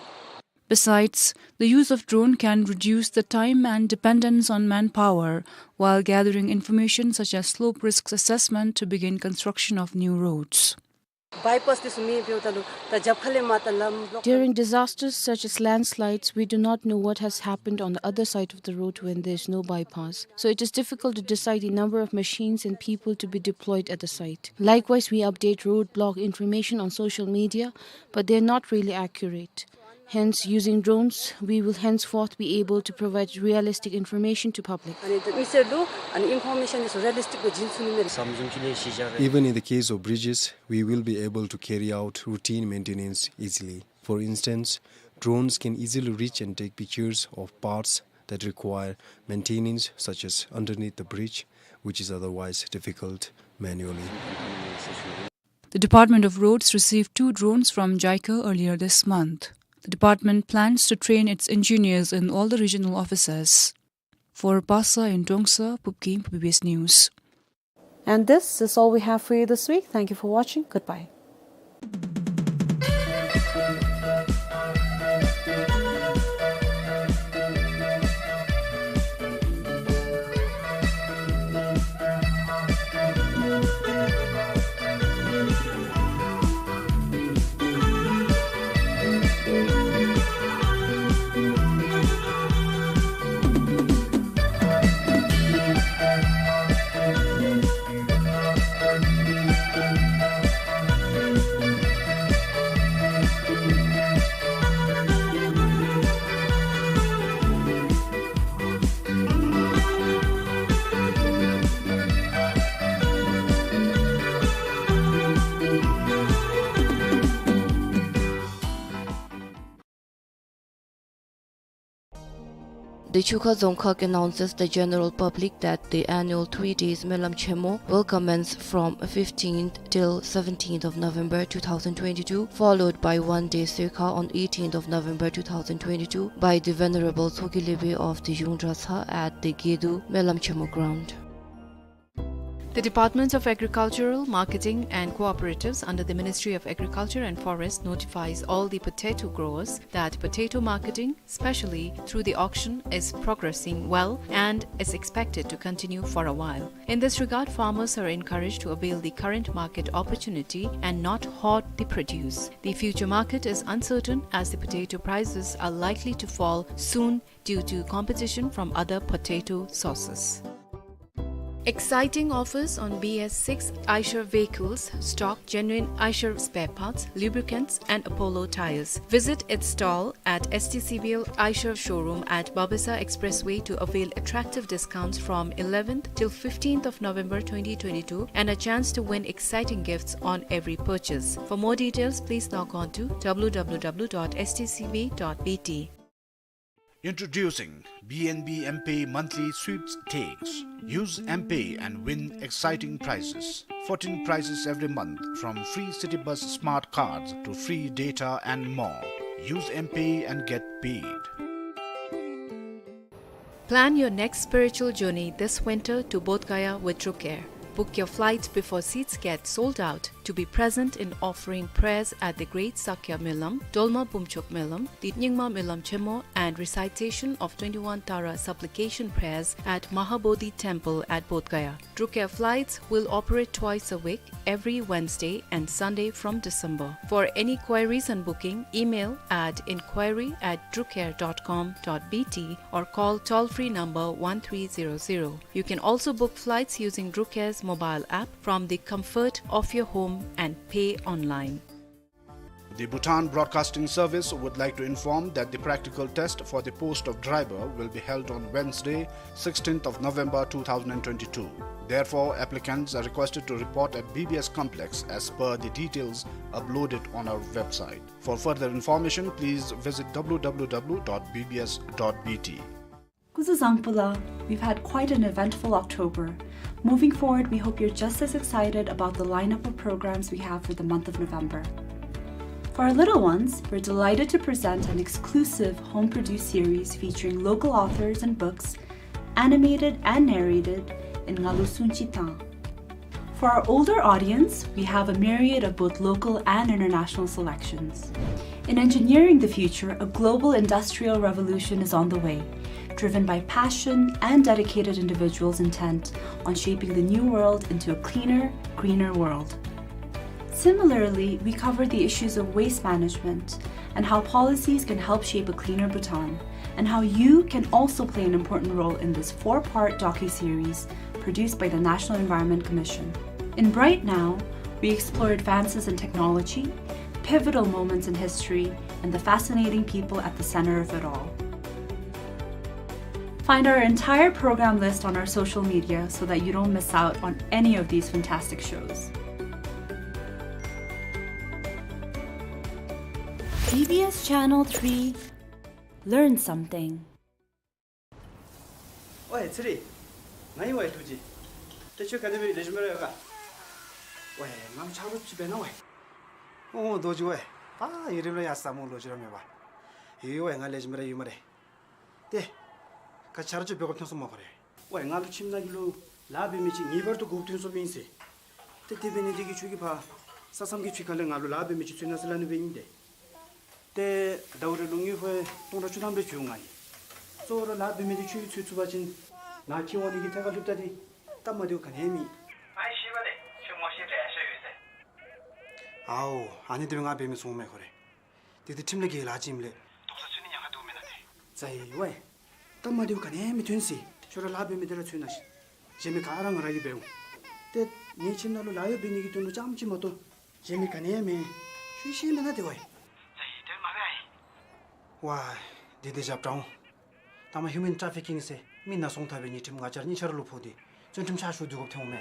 Besides, the use of drone can reduce the time and dependence on manpower while gathering information such as slope risks assessment to begin construction of new roads. Bypass this me be talu, the Japkhale Mata lam block. During disasters such as landslides, we do not know what has happened on the other side of the road when there is no bypass. So it is difficult to decide the number of machines and people to be deployed at the site. Likewise, we update roadblock information on social media, but they are not really accurate. Hence, using drones, we will henceforth be able to provide realistic information to public. Even in the case of bridges, we will be able to carry out routine maintenance easily. For instance, drones can easily reach and take pictures of parts that require maintenance, such as underneath the bridge, which is otherwise difficult manually. The Department of Roads received two drones from JICA earlier this month. The department plans to train its engineers in all the regional offices. For Basa in Trongsa, Pupkim, B B S News. And this is all we have for you this week. Thank you for watching. Goodbye. The Chukha Dzongkhag announces the general public that the annual three days Melam Chemo will commence from fifteenth till seventeenth of November two thousand twenty-two, followed by one day Sekha on eighteenth of November two thousand twenty-two by the Venerable Tsoki Lepe of the Yungdratsa at the Gedu Melam Chemo ground. The Department of Agricultural Marketing and Cooperatives under the Ministry of Agriculture and Forest notifies all the potato growers that potato marketing, especially through the auction, is progressing well and is expected to continue for a while. In this regard, farmers are encouraged to avail the current market opportunity and not hoard the produce. The future market is uncertain as the potato prices are likely to fall soon due to competition from other potato sources. Exciting offers on B S six Eicher vehicles, stock genuine Eicher spare parts, lubricants, and Apollo tires. Visit its stall at S T C V L Eicher showroom at Babasa Expressway to avail attractive discounts from eleventh till fifteenth of November twenty twenty-two and a chance to win exciting gifts on every purchase. For more details, please log on to W W W dot S T C V dot B T. Introducing B N B M-Pay monthly sweepstakes. Use M-Pay and win exciting prizes. Fourteen prizes every month, from free city bus smart cards to free data and more. Use M-Pay and get paid. Plan your next spiritual journey this winter to Bodh Gaya with Truk Air. Book your flight before seats get sold out. to be present in offering prayers at the Great Sakya Milam, Dolma Bumchuk Milam, the Nyingma Milam Chemo, and recitation of twenty-one Tara supplication prayers at Mahabodhi Temple at Bodh Gaya. Druk Air flights will operate twice a week, every Wednesday and Sunday from December. For any queries and booking, email at inquiry at drukair dot com dot B T or call toll-free number one three zero zero. You can also book flights using Druk Air's mobile app from the comfort of your home and pay online. The Bhutan Broadcasting Service would like to inform that the practical test for the post of driver will be held on Wednesday, sixteenth of November two thousand and twenty-two. Therefore, applicants are requested to report at B B S complex as per the details uploaded on our website. For further information, please visit W W W dot B B S dot B T. Kuzuzangpula, we've had quite an eventful October. Moving forward, we hope you're just as excited about the lineup of programs we have for the month of November. For our little ones, we're delighted to present an exclusive home-produced series featuring local authors and books, animated and narrated in Ngalu Sunchi Tang. For our older audience, we have a myriad of both local and international selections. In engineering the future, a global industrial revolution is on the way, driven by passion and dedicated individuals intent on shaping the new world into a cleaner, greener world. Similarly, we cover the issues of waste management and how policies can help shape a cleaner Bhutan, and how you can also play an important role in this four-part docu-series produced by the National Environment Commission. In Bright Now, we explore advances in technology, pivotal moments in history, and the fascinating people at the center of it all. Find our entire program list on our social media so that you don't miss out on any of these fantastic shows. B B S Channel three, learn something. ཝའེ་ཚེ་རིང་། ང་ཨིན་ཝའེ་རྡོ་རྗེ། ཏེ་ཁྱོད་ག་དེ་སྦེ་ལེགས་ཤོམ་ར་ཡོད་ག། ཝའེ་ང་ལུ་ཆ་རོགས་ཅིག་འབད་གནང་ཝའེ། ཨོ་རྡོ་རྗེ་ཝའེ། ད་ཡུན་རིངམོ་ར་ཡར་ས་མོ་ལོ་རྒྱུས་ར་མེད་པ། ཡོད་ཝའེ་ང་ལེགས་ཤོམ་ར་ཡོད་སྨ་རེ། ཏེ་ག་ཆ་རོགས་ཅིག་འབད་དགོཔ་ཐོན་སོང་སྨ་ཁོ་རེ། ཝའེ་ང་ལུ་ཁྱིམ་ནང་གི་ལུ་ལཱ་འབད་མི་ཅིག་ངེས་པར་དུ་དགོཔ་ཐོན་སོངམ་ཨིན་ཟེར། ཏེ་དེ་འབད་ནི་དེ་གིས་ཁྱོད་ཀྱིས་ཕར་ས་མཚམས་ཀྱི་ཕྱི་ཁ་ལས་ང་ལུ་ལཱ་འབད་མི་ཅིག་འཚོལ་གནང་ཟེར་སླབ་ནི་སྦེ་ཨིན་ཏེ། ཏེ་ཟླཝ་རེ་ལུ་དངུལ་ཕོན་སྟོང་ཕྲག་བཅུ་ཐམ་རེ་འབྱོར་འོང་ཡི། གཙོ་བོ་ར་ལཱ་འབད་མི་དེ་ཁྱོད་ཀྱིས་འཚོལ་ཚུགས་པ་ཅིན་ང་ཁྱེད་འོང་ནི་གི་ཐད་ཁར་ལྷོདཔ་ད་དེ་སྟབས་མ་བདེཝ་ག་ནི་ཡང་མེད། ཨའི་ཤེས་པ་ལས་ཁྱོད་ངོ་ཤེས་འདྲ་ཡང་ཤ་ཡོད་ཟེར། ཨའོ་ཨ་ནི་དེ་སྦེ་ང་འབད་མི་ཚུགས་སྨ་ཁོ་རེ། དེ་དེ་ཁྲིམས་ལས་འགལ་ལཱ་ཅིག་ཨིནམ་ལས། རྡོག་རྩ་འཚོལ་ནི་ཉེན་ཁ་འདུག་མེན་ན་ཏེ། ཙ་ཡི་ཝའེ། སྟབས་མ་བདེཝ་ག་ནི་ཡང་མི་ཐོན་ཟེར། ཁྱོད་ར་ལཱ་འབད་མི་དེ་ར་འཚོལ་གནང་ཤིག། གཞན་མི་ག་ར་ང་ར་གིས་འབད་འོང་། ཏེ་ངེའི་ཁྱིམ་ནང་ལུ་ལཱ་གཡོག་འབད་ནི་གི་དོན་ལུ་རྐྱངམ་ཅིག་མ་གཏོགས་གཞན་མི་ག་ནི་ཡང་མེད། ཁྱོད་ཤེས་མེན་ན་ཏེ་ཝའེ། ཙ་ཡི་དོན་མ་འབད་ཨའི། ཝའེ། དེ་དེ་རྒྱབ་དྲངས་འོང་། ད་མ་ཧིའུ་མེན་ཊ་ཕི་ཀིང་ཟེར་མི་ནང་སོང་ཐབས་འབད་ནི་ཁྲིམས་ང་བཅས་ར་གཉིས་ཆ་ར་ལུ་ཕོག་སྟེ་བཙོན་ཁྲིམས་ཕྱག་ཞུ་སྡོད་དགོཔ་ཐོན་འོང་མས།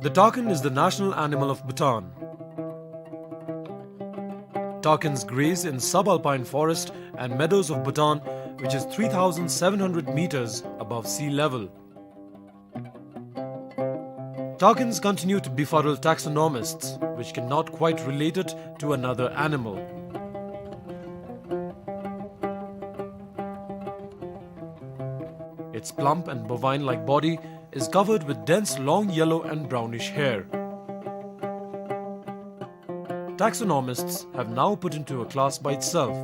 The takin is the national animal of Bhutan. Takins graze in subalpine forest and meadows of Bhutan, which is three thousand seven hundred meters above sea level. Takins continue to befuddle taxonomists, which cannot quite relate it to another animal. Its plump and bovine-like body is covered with dense long yellow and brownish hair. Taxonomists have now put into a class by itself.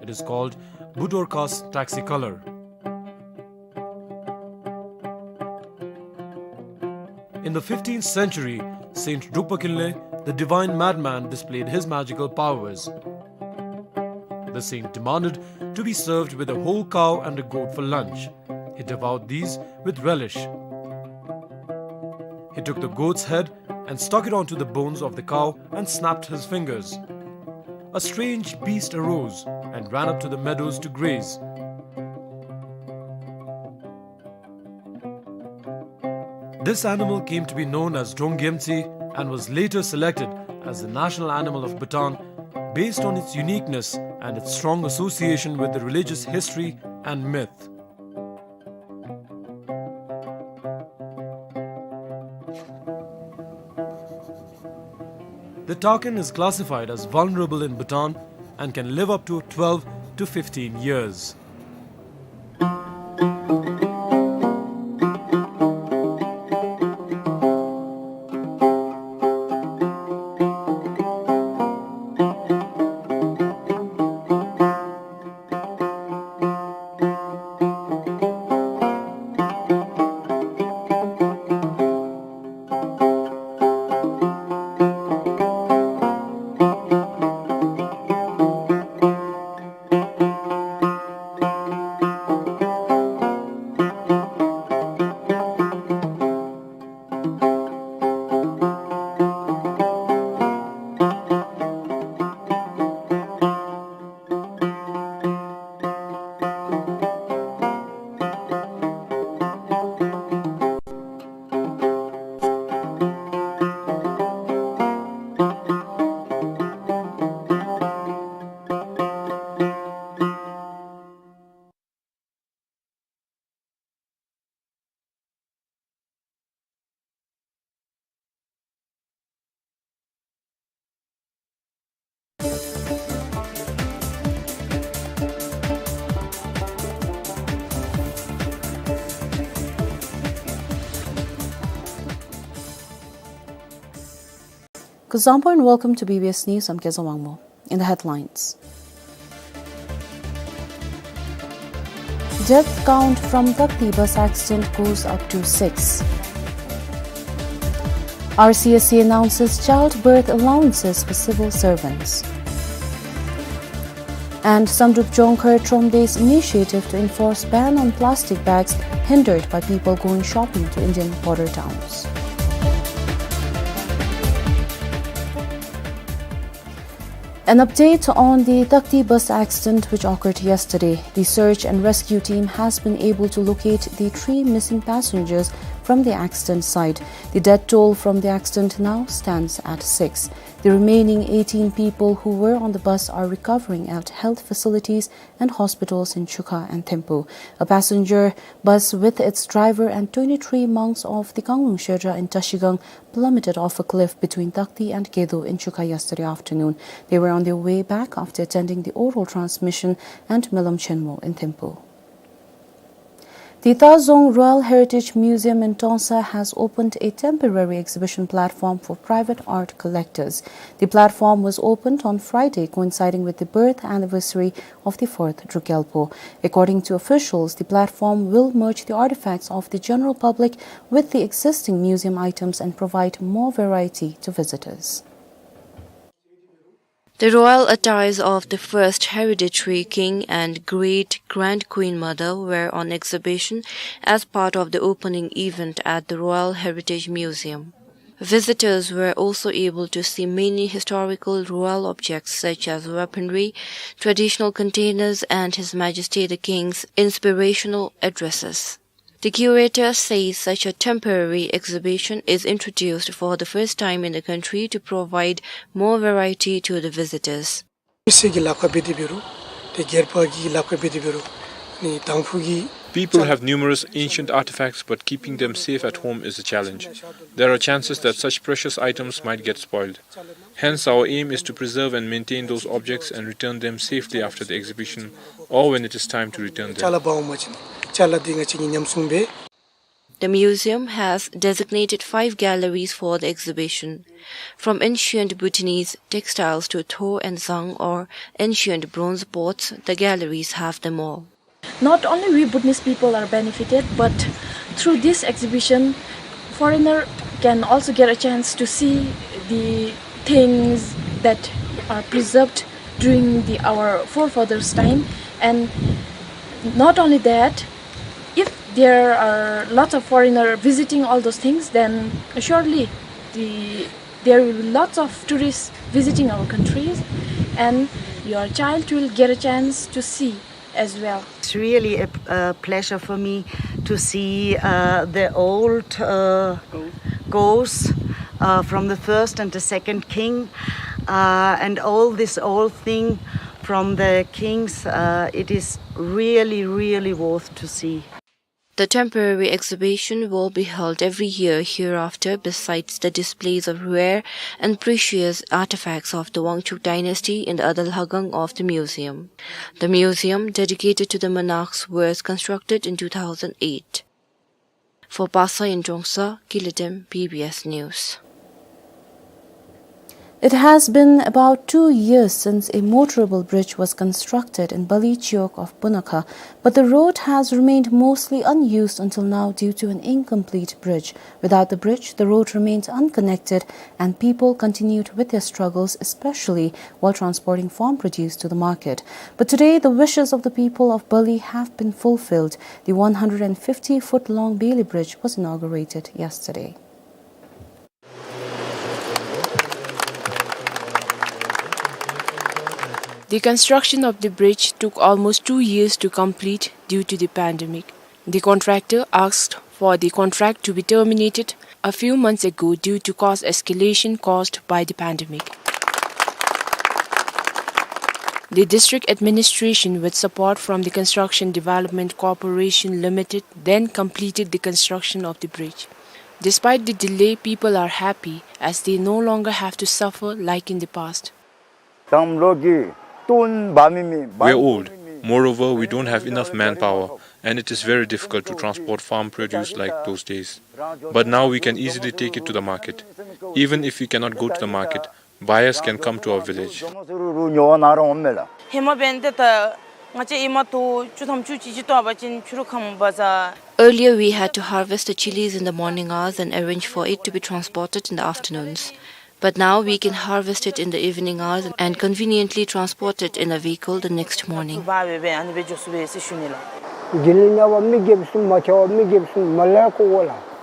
It is called Budorcas taxicolor. In the fifteenth century, Saint Drukpa Kinley, the divine madman, displayed his magical powers. The saint demanded to be served with a whole cow and a goat for lunch. He devoured these with relish. He took the goat's head and stuck it onto the bones of the cow and snapped his fingers. A strange beast arose and ran up to the meadows to graze. This animal came to be known as Drong Gyemtse and was later selected as the national animal of Bhutan based on its uniqueness and its strong association with the religious history and myth. The takin is classified as vulnerable in Bhutan and can live up to twelve to fifteen years. Kuzuzangpo and welcome to B B S News. I'm Keza Wangmo. In the headlines, death count from Takti bus accident goes up to six. R C S C announces childbirth allowances for civil servants. And Samdrup Jongkhar Tromde's initiative to enforce ban on plastic bags hindered by people going shopping to Indian border towns. An update on the Takti bus accident which occurred yesterday. The search and rescue team has been able to locate the three missing passengers from the accident site. The death toll from the accident now stands at six. The remaining eighteen people who were on the bus are recovering at health facilities and hospitals in Chukha and Thimphu. A passenger bus with its driver and twenty-three monks of the Kanglung Shedra in Trashigang plummeted off a cliff between Takti and Gedo in Chukha yesterday afternoon. They were on their way back after attending the oral transmission and Melam Chenmo in Thimphu. The Tazong Royal Heritage Museum in Tonsa has opened a temporary exhibition platform for private art collectors. The platform was opened on Friday, coinciding with the birth anniversary of the fourth Druk Gyalpo. According to officials, the platform will merge the artifacts of the general public with the existing museum items and provide more variety to visitors. The royal attires of the first hereditary king and great grand queen mother were on exhibition as part of the opening event at the Royal Heritage Museum. Visitors were also able to see many historical royal objects such as weaponry, traditional containers, and His Majesty the King's inspirational addresses. The curator says such a temporary exhibition is introduced for the first time in the country to provide more variety to the visitors. མི་སེར་གྱི་ལག་པར་འབད་དེ་འབད་རུང་ཏེ་སྒེར་པ་གི་ལག་པར་འབད་དེ་འབད་རུང་ནི་དང་ཕུ་གི People have numerous ancient artifacts, but keeping them safe at home is a challenge. There are chances that such precious items might get spoiled. Hence, our aim is to preserve and maintain those objects and return them safely after the exhibition or when it is time to return them. ཅ་ལ་འབག་འོང་པ་ཅིན་ཅ་ལ་འདི་ང་བཅས་ཀྱིས་ཉམས་སྲུང་འབད། The museum has designated five galleries for the exhibition. From ancient Bhutanese textiles to tho and zang or ancient bronze pots, the galleries have them all. Not only we Bhutanese people are benefited, but through this exhibition, foreigner can also get a chance to see the things that are preserved during the, our forefathers' time. And not only that, if there are lots of foreigner visiting all those things, then surely the, there will be lots of tourists visiting our countries, and your child will get a chance to see as well. It's really a, a pleasure for me to see, uh, the old, uh, ghosts, uh, from the first and the second king, uh, and all this old thing from the kings. Uh, it is really, really worth to see. The temporary exhibition will be held every year hereafter, besides the displays of rare and precious artifacts of the Wangchuck dynasty in the Adalhagang of the museum. The museum, dedicated to the monarchs, was constructed in two thousand eight. For Basa in Drongsa, Kiledem, B B S News. It has been about two years since a motorable bridge was constructed in Bali Chiwog of Punakha, but the road has remained mostly unused until now due to an incomplete bridge. Without the bridge, the road remains unconnected and people continued with their struggles, especially while transporting farm produce to the market. But today, the wishes of the people of Bali have been fulfilled. The one hundred and fifty foot long Beli Bridge was inaugurated yesterday. The construction of the bridge took almost two years to complete due to the pandemic. The contractor asked for the contract to be terminated a few months ago due to cost escalation caused by the pandemic. The district administration, with support from the Construction Development Corporation Limited, then completed the construction of the bridge. Despite the delay, people are happy as they no longer have to suffer like in the past. We're old. Moreover, we don't have enough manpower, and it is very difficult to transport farm produce like those days. But now we can easily take it to the market. Even if we cannot go to the market, buyers can come to our village. ཧེ་མ་འབདན་ཏེ་ད་ང་བཅས་ཨེ་མ་ཏོ་བཅུ་ཐམ་བཅུ་གཅིག་ཅིག་བཏོག་པ་ཅིན་ཕྱི་རུ་ཁམས་བ་ཛ། Earlier, we had to harvest the chilies in the morning hours and arrange for it to be transported in the afternoons. But now we can harvest it in the evening hours and conveniently transport it in a vehicle the next morning.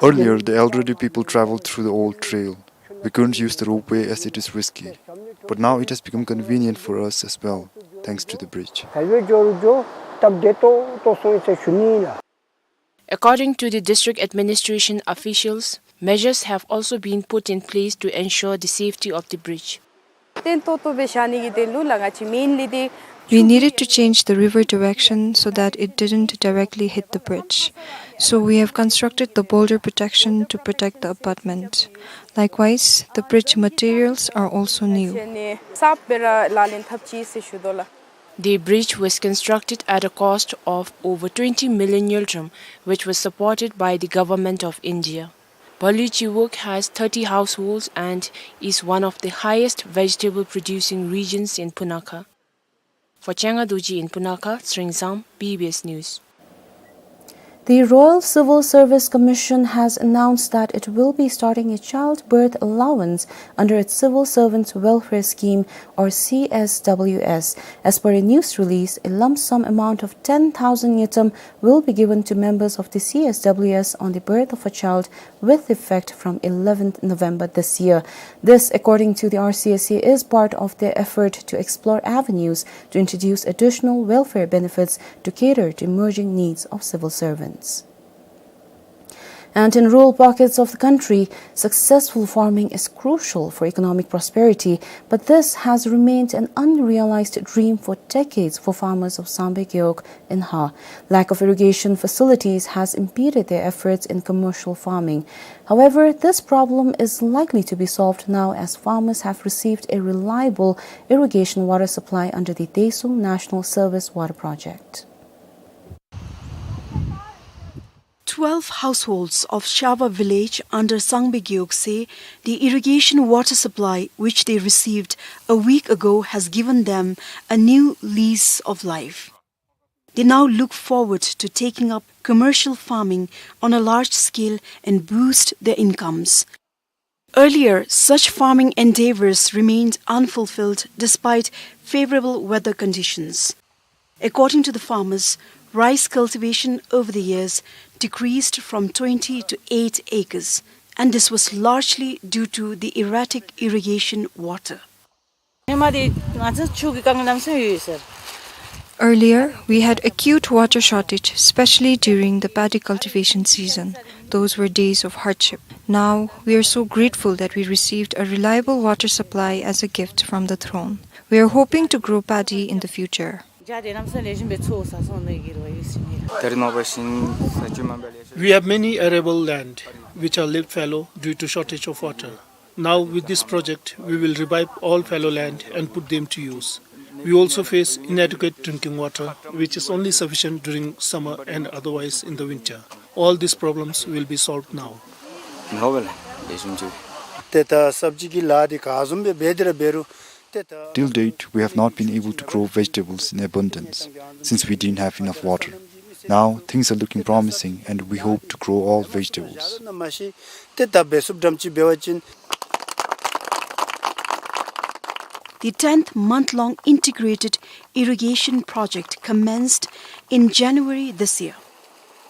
Earlier, the elderly people traveled through the old trail. We couldn't use the ropeway as it is risky. But now it has become convenient for us as well, thanks to the bridge. According to the district administration officials, measures have also been put in place to ensure the safety of the bridge. We needed to change the river direction so that it didn't directly hit the bridge. So we have constructed the boulder protection to protect the abutment. Likewise, the bridge materials are also new. The bridge was constructed at a cost of over twenty million ngultrum, which was supported by the Government of India. Bali Chiwog has thirty households and is one of the highest vegetable producing regions in Punakha. For Chenga Dorji in Punakha, Sringsam, B B S News. The Royal Civil Service Commission has announced that it will be starting a childbirth allowance under its Civil Servants Welfare Scheme, or C S W S. As per a news release, a lump sum amount of ten thousand ngultrum will be given to members of the C S W S on the birth of a child with effect from eleventh November this year. This, according to the R C S C, is part of their effort to explore avenues to introduce additional welfare benefits to cater to emerging needs of civil servants. And in rural pockets of the country, successful farming is crucial for economic prosperity, but this has remained an unrealized dream for decades for farmers of Sangbe Gewog in Ha. Lack of irrigation facilities has impeded their efforts in commercial farming. However, this problem is likely to be solved now as farmers have received a reliable irrigation water supply under the Deisung National Service Water Project. Twelve households of Shava village under Sangbe Gewog say the irrigation water supply which they received a week ago has given them a new lease of life. They now look forward to taking up commercial farming on a large scale and boost their incomes. Earlier, such farming endeavors remained unfulfilled despite favorable weather conditions. According to the farmers, rice cultivation over the years decreased from twenty to eight acres, and this was largely due to the erratic irrigation water. ཧེ་མ་འདི་ང་ཚོ་ཆུ་གི་དཀའ་ངལ་གནམ་ས་ཡོད་ཟེར། Earlier, we had acute water shortage, especially during the paddy cultivation season. Those were days of hardship. Now, we are so grateful that we received a reliable water supply as a gift from the throne. We are hoping to grow paddy in the future. We have many arable land which are left fallow due to shortage of water. Now, with this project, we will revive all fallow land and put them to use. We also face inadequate drinking water, which is only sufficient during summer and otherwise in the winter. All these problems will be solved now. ཏེ་ད་སབ་ཇི་གི་ལཱ་འདི་ག་བཟུམ་སྦེ་འབད་དེ་ར་འབད་རུང་ཏེ་ད། Till date, we have not been able to grow vegetables in abundance since we didn't have enough water. Now, things are looking promising and we hope to grow all vegetables. ཏེ་ད་འབད་ཚུགསཔ་འདྲཝ་ཅིག་འབད་བ་ཅིན། The tenth month-long integrated irrigation project commenced in January this year.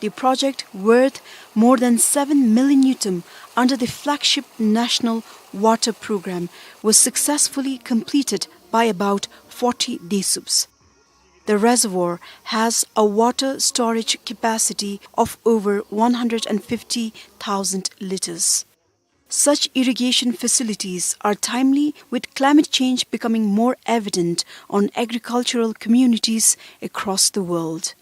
The project, worth more than seven million ngultrum under the flagship National Water Programme, was successfully completed by about forty desups. The reservoir has a water storage capacity of over one hundred and fifty thousand litres. Such irrigation facilities are timely, with climate change becoming more evident on agricultural communities across the world.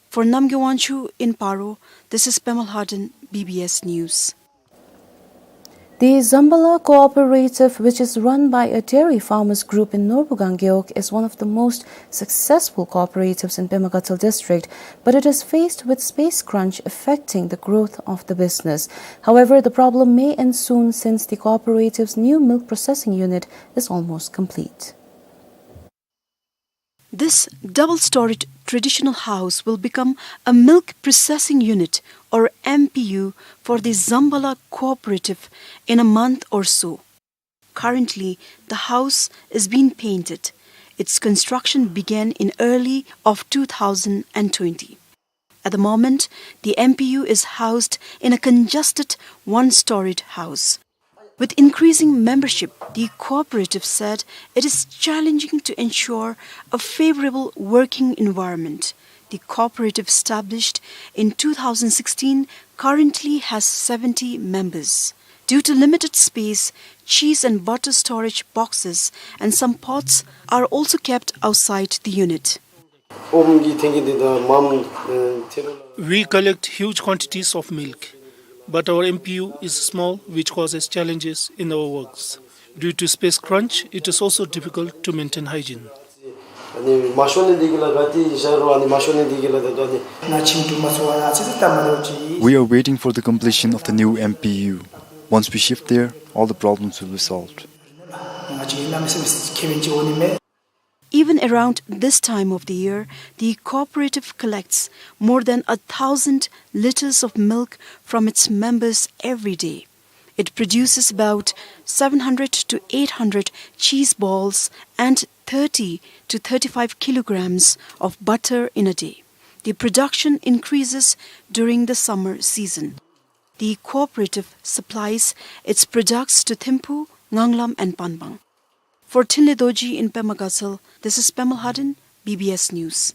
For Namgay Wangchuk in Paro, this is Pema Lhaden, B B S News. The Zambala Cooperative, which is run by a dairy farmers group in Norbu Ganggeok, is one of the most successful cooperatives in Pema Gatshel district, but it is faced with space crunch affecting the growth of the business. However, the problem may end soon since the cooperative's new milk processing unit is almost complete. This double-storied traditional house will become a milk processing unit, or M P U, for the Zambala Cooperative in a month or so. Currently, the house is being painted. Its construction began in early of two thousand and twenty. At the moment, the M P U is housed in a congested one-storied house. With increasing membership, the cooperative said it is challenging to ensure a favorable working environment. The cooperative, established in two thousand sixteen, currently has seventy members. Due to limited space, cheese and butter storage boxes and some pots are also kept outside the unit. We collect huge quantities of milk, but our M P U is small, which causes challenges in our works. Due to space crunch, it is also difficult to maintain hygiene. We are waiting for the completion of the new M P U. Once we shift there, all the problems will be solved. Even around this time of the year, the cooperative collects more than a thousand litres of milk from its members every day. It produces about seven hundred to eight hundred cheese balls and thirty to thirty-five kilograms of butter in a day. The production increases during the summer season. The cooperative supplies its products to Thimphu, Nganglam and Panbang. For Thinley Dorji in Pema Gatshel, this is Pema Lhaden, B B S News.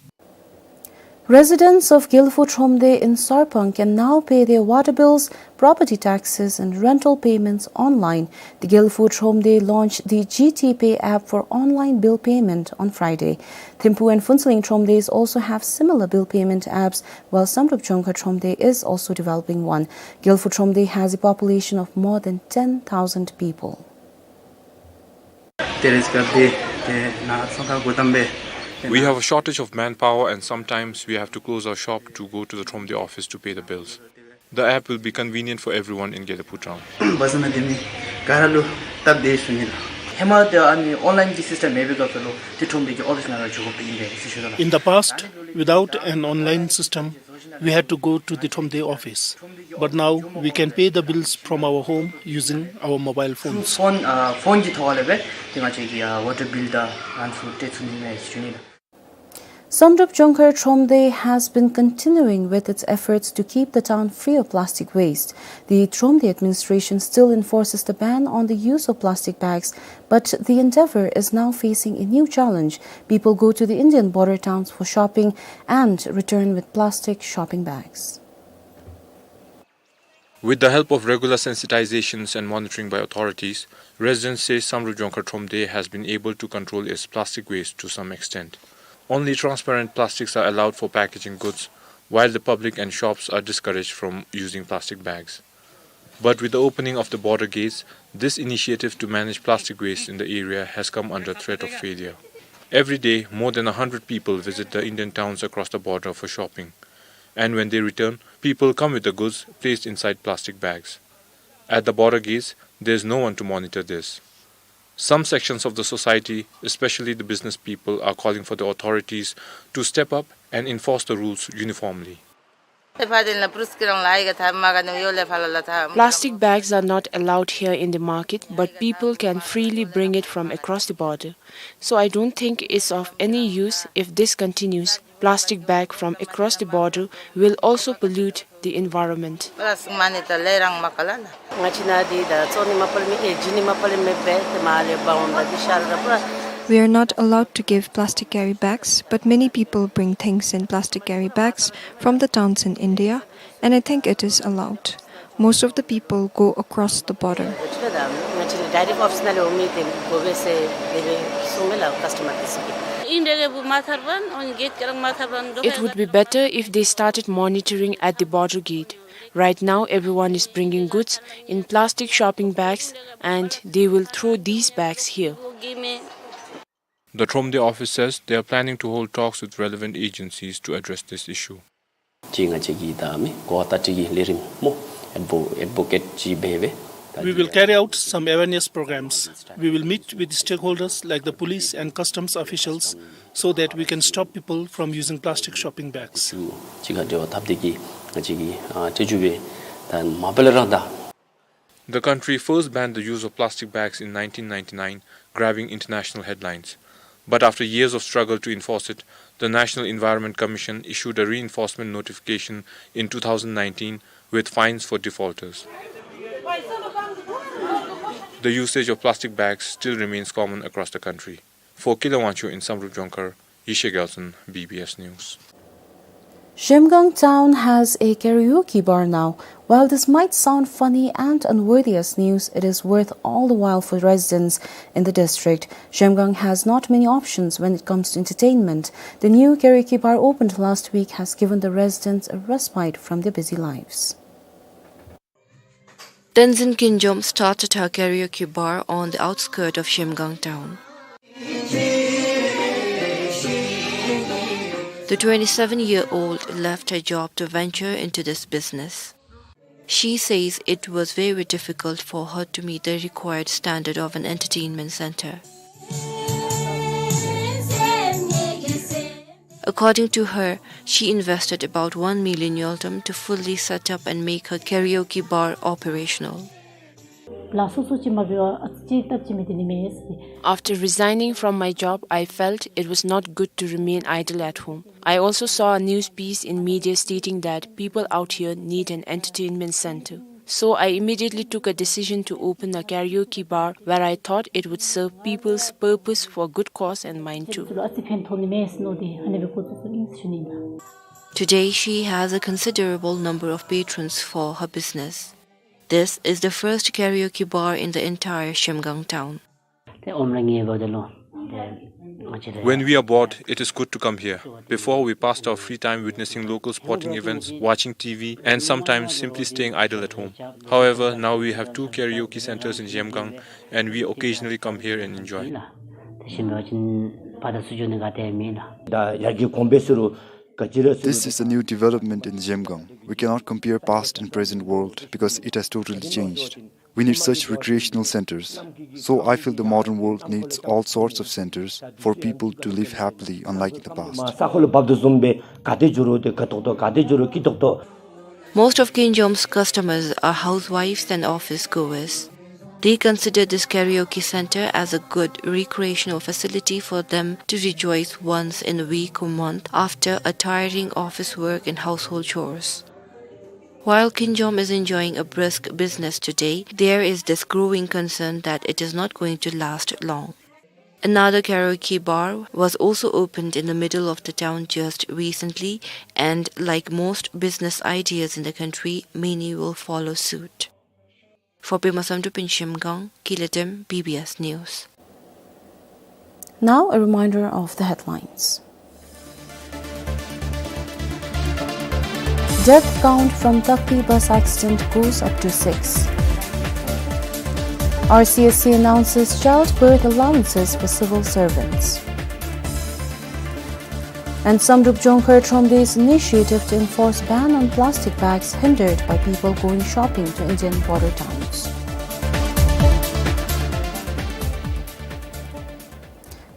Residents of Gelphu Thromde in Sarpang can now pay their water bills, property taxes and rental payments online. The Gelphu Thromde launched the G T Pay app for online bill payment on Friday. Thimphu and Phuentsholing Thromdes also have similar bill payment apps, while Samdrup Jongkha Thromde is also developing one. Gelphu Thromde has a population of more than ten thousand people. We have a shortage of manpower and sometimes we have to close our shop to go to the Thromde office to pay the bills. The app will be convenient for everyone in Gelphu Town. In the past, without an online system, we had to go to the Thromde office. But now we can pay the bills from our home using our mobile phones. Phone, uh, phone གི་ཐོག་ལས་སྦེ་ཏེ་ང་བཅས་ཀྱི་ཨ་water bill དང་ཨ་ནི་ཚུ་སྤྲོད་ཚུགས་ནི་ཨིན་མས་ཟེར་ཞུ་ནི་ལགས། Samdrup Jongkhar Thromde has been continuing with its efforts to keep the town free of plastic waste. The Thromde administration still enforces the ban on the use of plastic bags, but the endeavor is now facing a new challenge. People go to the Indian border towns for shopping and return with plastic shopping bags. With the help of regular sensitizations and monitoring by authorities, residents say Samdrup Jongkhar Thromde has been able to control its plastic waste to some extent. Only transparent plastics are allowed for packaging goods, while the public and shops are discouraged from using plastic bags. But with the opening of the border gates, this initiative to manage plastic waste in the area has come under threat of failure. Every day, more than a hundred people visit the Indian towns across the border for shopping. And when they return, people come with the goods placed inside plastic bags. At the border gates, there is no one to monitor this. Some sections of the society, especially the business people, are calling for the authorities to step up and enforce the rules uniformly. Plastic bags are not allowed here in the market, but people can freely bring it from across the border. So I don't think it's of any use if this continues. Plastic bag from across the border will also pollute the environment. ང་བཅས་ནང་འདི་ད་བཙོང་ནི་མ་པ་ལས་མེད། ཨེ་བྱིན་ནི་མ་པ་ལས་མེད་པས། དེ་མ་ལས་འབག་འོང་ད་འདི་ཤར་ར་པ། We are not allowed to give plastic carry bags, but many people bring things in plastic carry bags from the towns in India, and I think it is allowed. Most of the people go across the border. ང་བཅས་ལུ་ཌའི་རེཀཊ་ཨོ་ཕིསི་ནང་ལས་འོང་མི་དེ་དགོ་པས་ཟེར་དེ་སྦེ་གསུངམ་མས་ལགས་ཀཱསི་ཊ་མར་དེ་ཚུ་གིས། It would be better if they started monitoring at the border gate. Right now, everyone is bringing goods in plastic shopping bags and they will throw these bags here. The Thromde office says they are planning to hold talks with relevant agencies to address this issue. ཅིག་ང་བཅས་ཀྱིས་ད་མི་གོ་བ་བརྡ་སྤྲོད་ཀྱི་ལས་རིམ་སྨོ་ཨེཌ་བོ་ཨེཌ་བོ་ཀེཊ་ཅིག་འབད་སྦེ། We will carry out some awareness programs. We will meet with stakeholders like the police and customs officials so that we can stop people from using plastic shopping bags. ཅིག་ཁར་འབྲེལ་བ་འཐབ་སྟེ་གིས་ང་བཅས་ཀྱིས་ཨ་ཏེ་ཅིག་སྦེ་ད་མ་པ་ལས་ར་ད། The country first banned the use of plastic bags in nineteen ninety-nine, grabbing international headlines. But after years of struggle to enforce it, the National Environment Commission issued a reinforcement notification in two thousand nineteen with fines for defaulters. The usage of plastic bags still remains common across the country. For Kila Wangchuk in Samdrup Jongkhar, Yeshe Gyaltsen, B B S News. Zhemgang town has a karaoke bar now. While this might sound funny and unworthy as news, it is worth all the while for residents in the district. Zhemgang has not many options when it comes to entertainment. The new karaoke bar opened last week has given the residents a respite from their busy lives. Tenzin Kinjom started her karaoke bar on the outskirts of Zhemgang town. The twenty-seven-year-old left her job to venture into this business. She says it was very difficult for her to meet the required standard of an entertainment center. According to her, she invested about one million ngultrum to fully set up and make her karaoke bar operational. ལཱ་སོ་སོ་ཅིག་མ་འབད་བར་ཨ་ཙི་ཅིག་སྟབས་ཅིག་མེད་དེ་ནི་མེད་ཟེར། After resigning from my job, I felt it was not good to remain idle at home. I also saw a news piece in media stating that people out here need an entertainment center. So I immediately took a decision to open a karaoke bar where I thought it would serve people's purpose for good cause and mine too. ཨ་ཙི་ཕན་ཐོགས་ནི་མས་ཟེར་མནོ་སྟེ་ཨ་ནི་སྦེ་འགོ་བཙུགས་བཙུགསཔ་ཨིན་ཟེར་ཞུ་ནི་ཨིན་ལགས། Today, she has a considerable number of patrons for her business. This is the first karaoke bar in the entire Zhemgang town. ཏེ་ཨོམ་ར་ངེ་བ་དེ་ལོ། ཏེ་ང་བཅས་ར། When we are bored, it is good to come here. Before, we passed our free time witnessing local sporting events, watching T V, and sometimes simply staying idle at home. However, now we have two karaoke centers in Zhemgang, and we occasionally come here and enjoy. ཏེ་ཤེས་མི་བ་ཅིན་པ་ད་སུ་འགྱོ་ནི་ག་ཏེ་མེད་ལགས། ད་ཡར་གྱི་གོང་འཕེལ་ཟེར་རུང་ག་ཅི་ར་ཟེར་རུང་། This is a new development in Zhemgang. We cannot compare past and present world because it has totally changed. We need such recreational centers. So I feel the modern world needs all sorts of centers for people to live happily, unlike in the past. ས་ཁོ་ལུ་བབ་དོ་བཟུམ་སྦེ་ག་ཏེ་འགྱོ་རུང་ཏེ་དགའ་ཏོག་ཏོ། ག་ཏེ་འགྱོ་རུང་སྐྱིད་ཏོག་ཏོ། Most of Kinjom's customers are housewives and office goers. They consider this karaoke center as a good recreational facility for them to rejoice once in a week or month after a tiring office work and household chores. While Kinjom is enjoying a brisk business today, there is this growing concern that it is not going to last long. Another karaoke bar was also opened in the middle of the town just recently, and like most business ideas in the country, many will follow suit. For Pema Samdrup in Shemgang, Kiletem, B B S News. Now, a reminder of the headlines. Death count from Takpi bus accident goes up to six. R C S C announces childbirth allowances for civil servants. And Samdrup Jongkhar Thromde's initiative to enforce ban on plastic bags hindered by people going shopping to Indian border towns.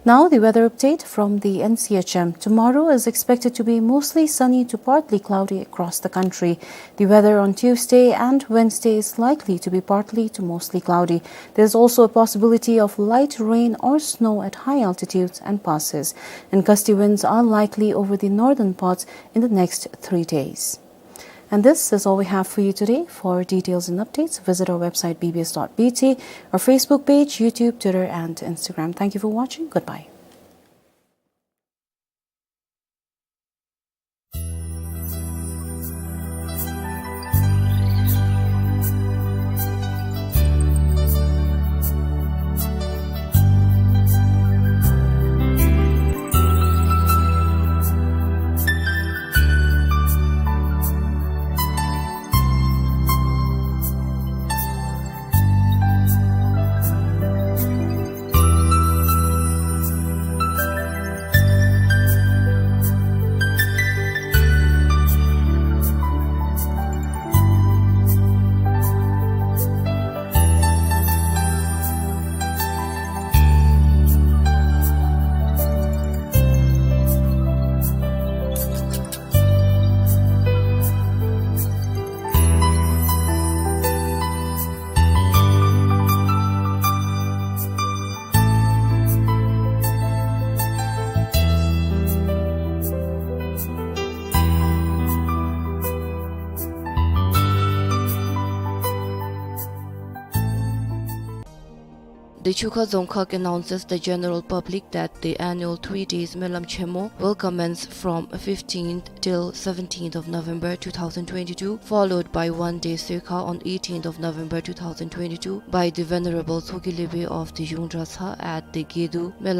Now the weather update from the N C H M. Tomorrow is expected to be mostly sunny to partly cloudy across the country. The weather on Tuesday and Wednesday is likely to be partly to mostly cloudy. There's also a possibility of light rain or snow at high altitudes and passes, and gusty winds are likely over the northern parts in the next three days. And this is all we have for you today. For details and updates, visit our website B B S dot B T, our Facebook page, YouTube, Twitter, and Instagram. Thank you for watching. Goodbye. The Chukha Dzongkhag announces the general public that the annual three days Melam Chemo will commence from fifteenth till seventeenth of November two thousand twenty-two, followed by one day Sekha on eighteenth of November two thousand twenty-two by the Venerable Tsoki Lepe of the Yungdra Tsa at the Gedu Melam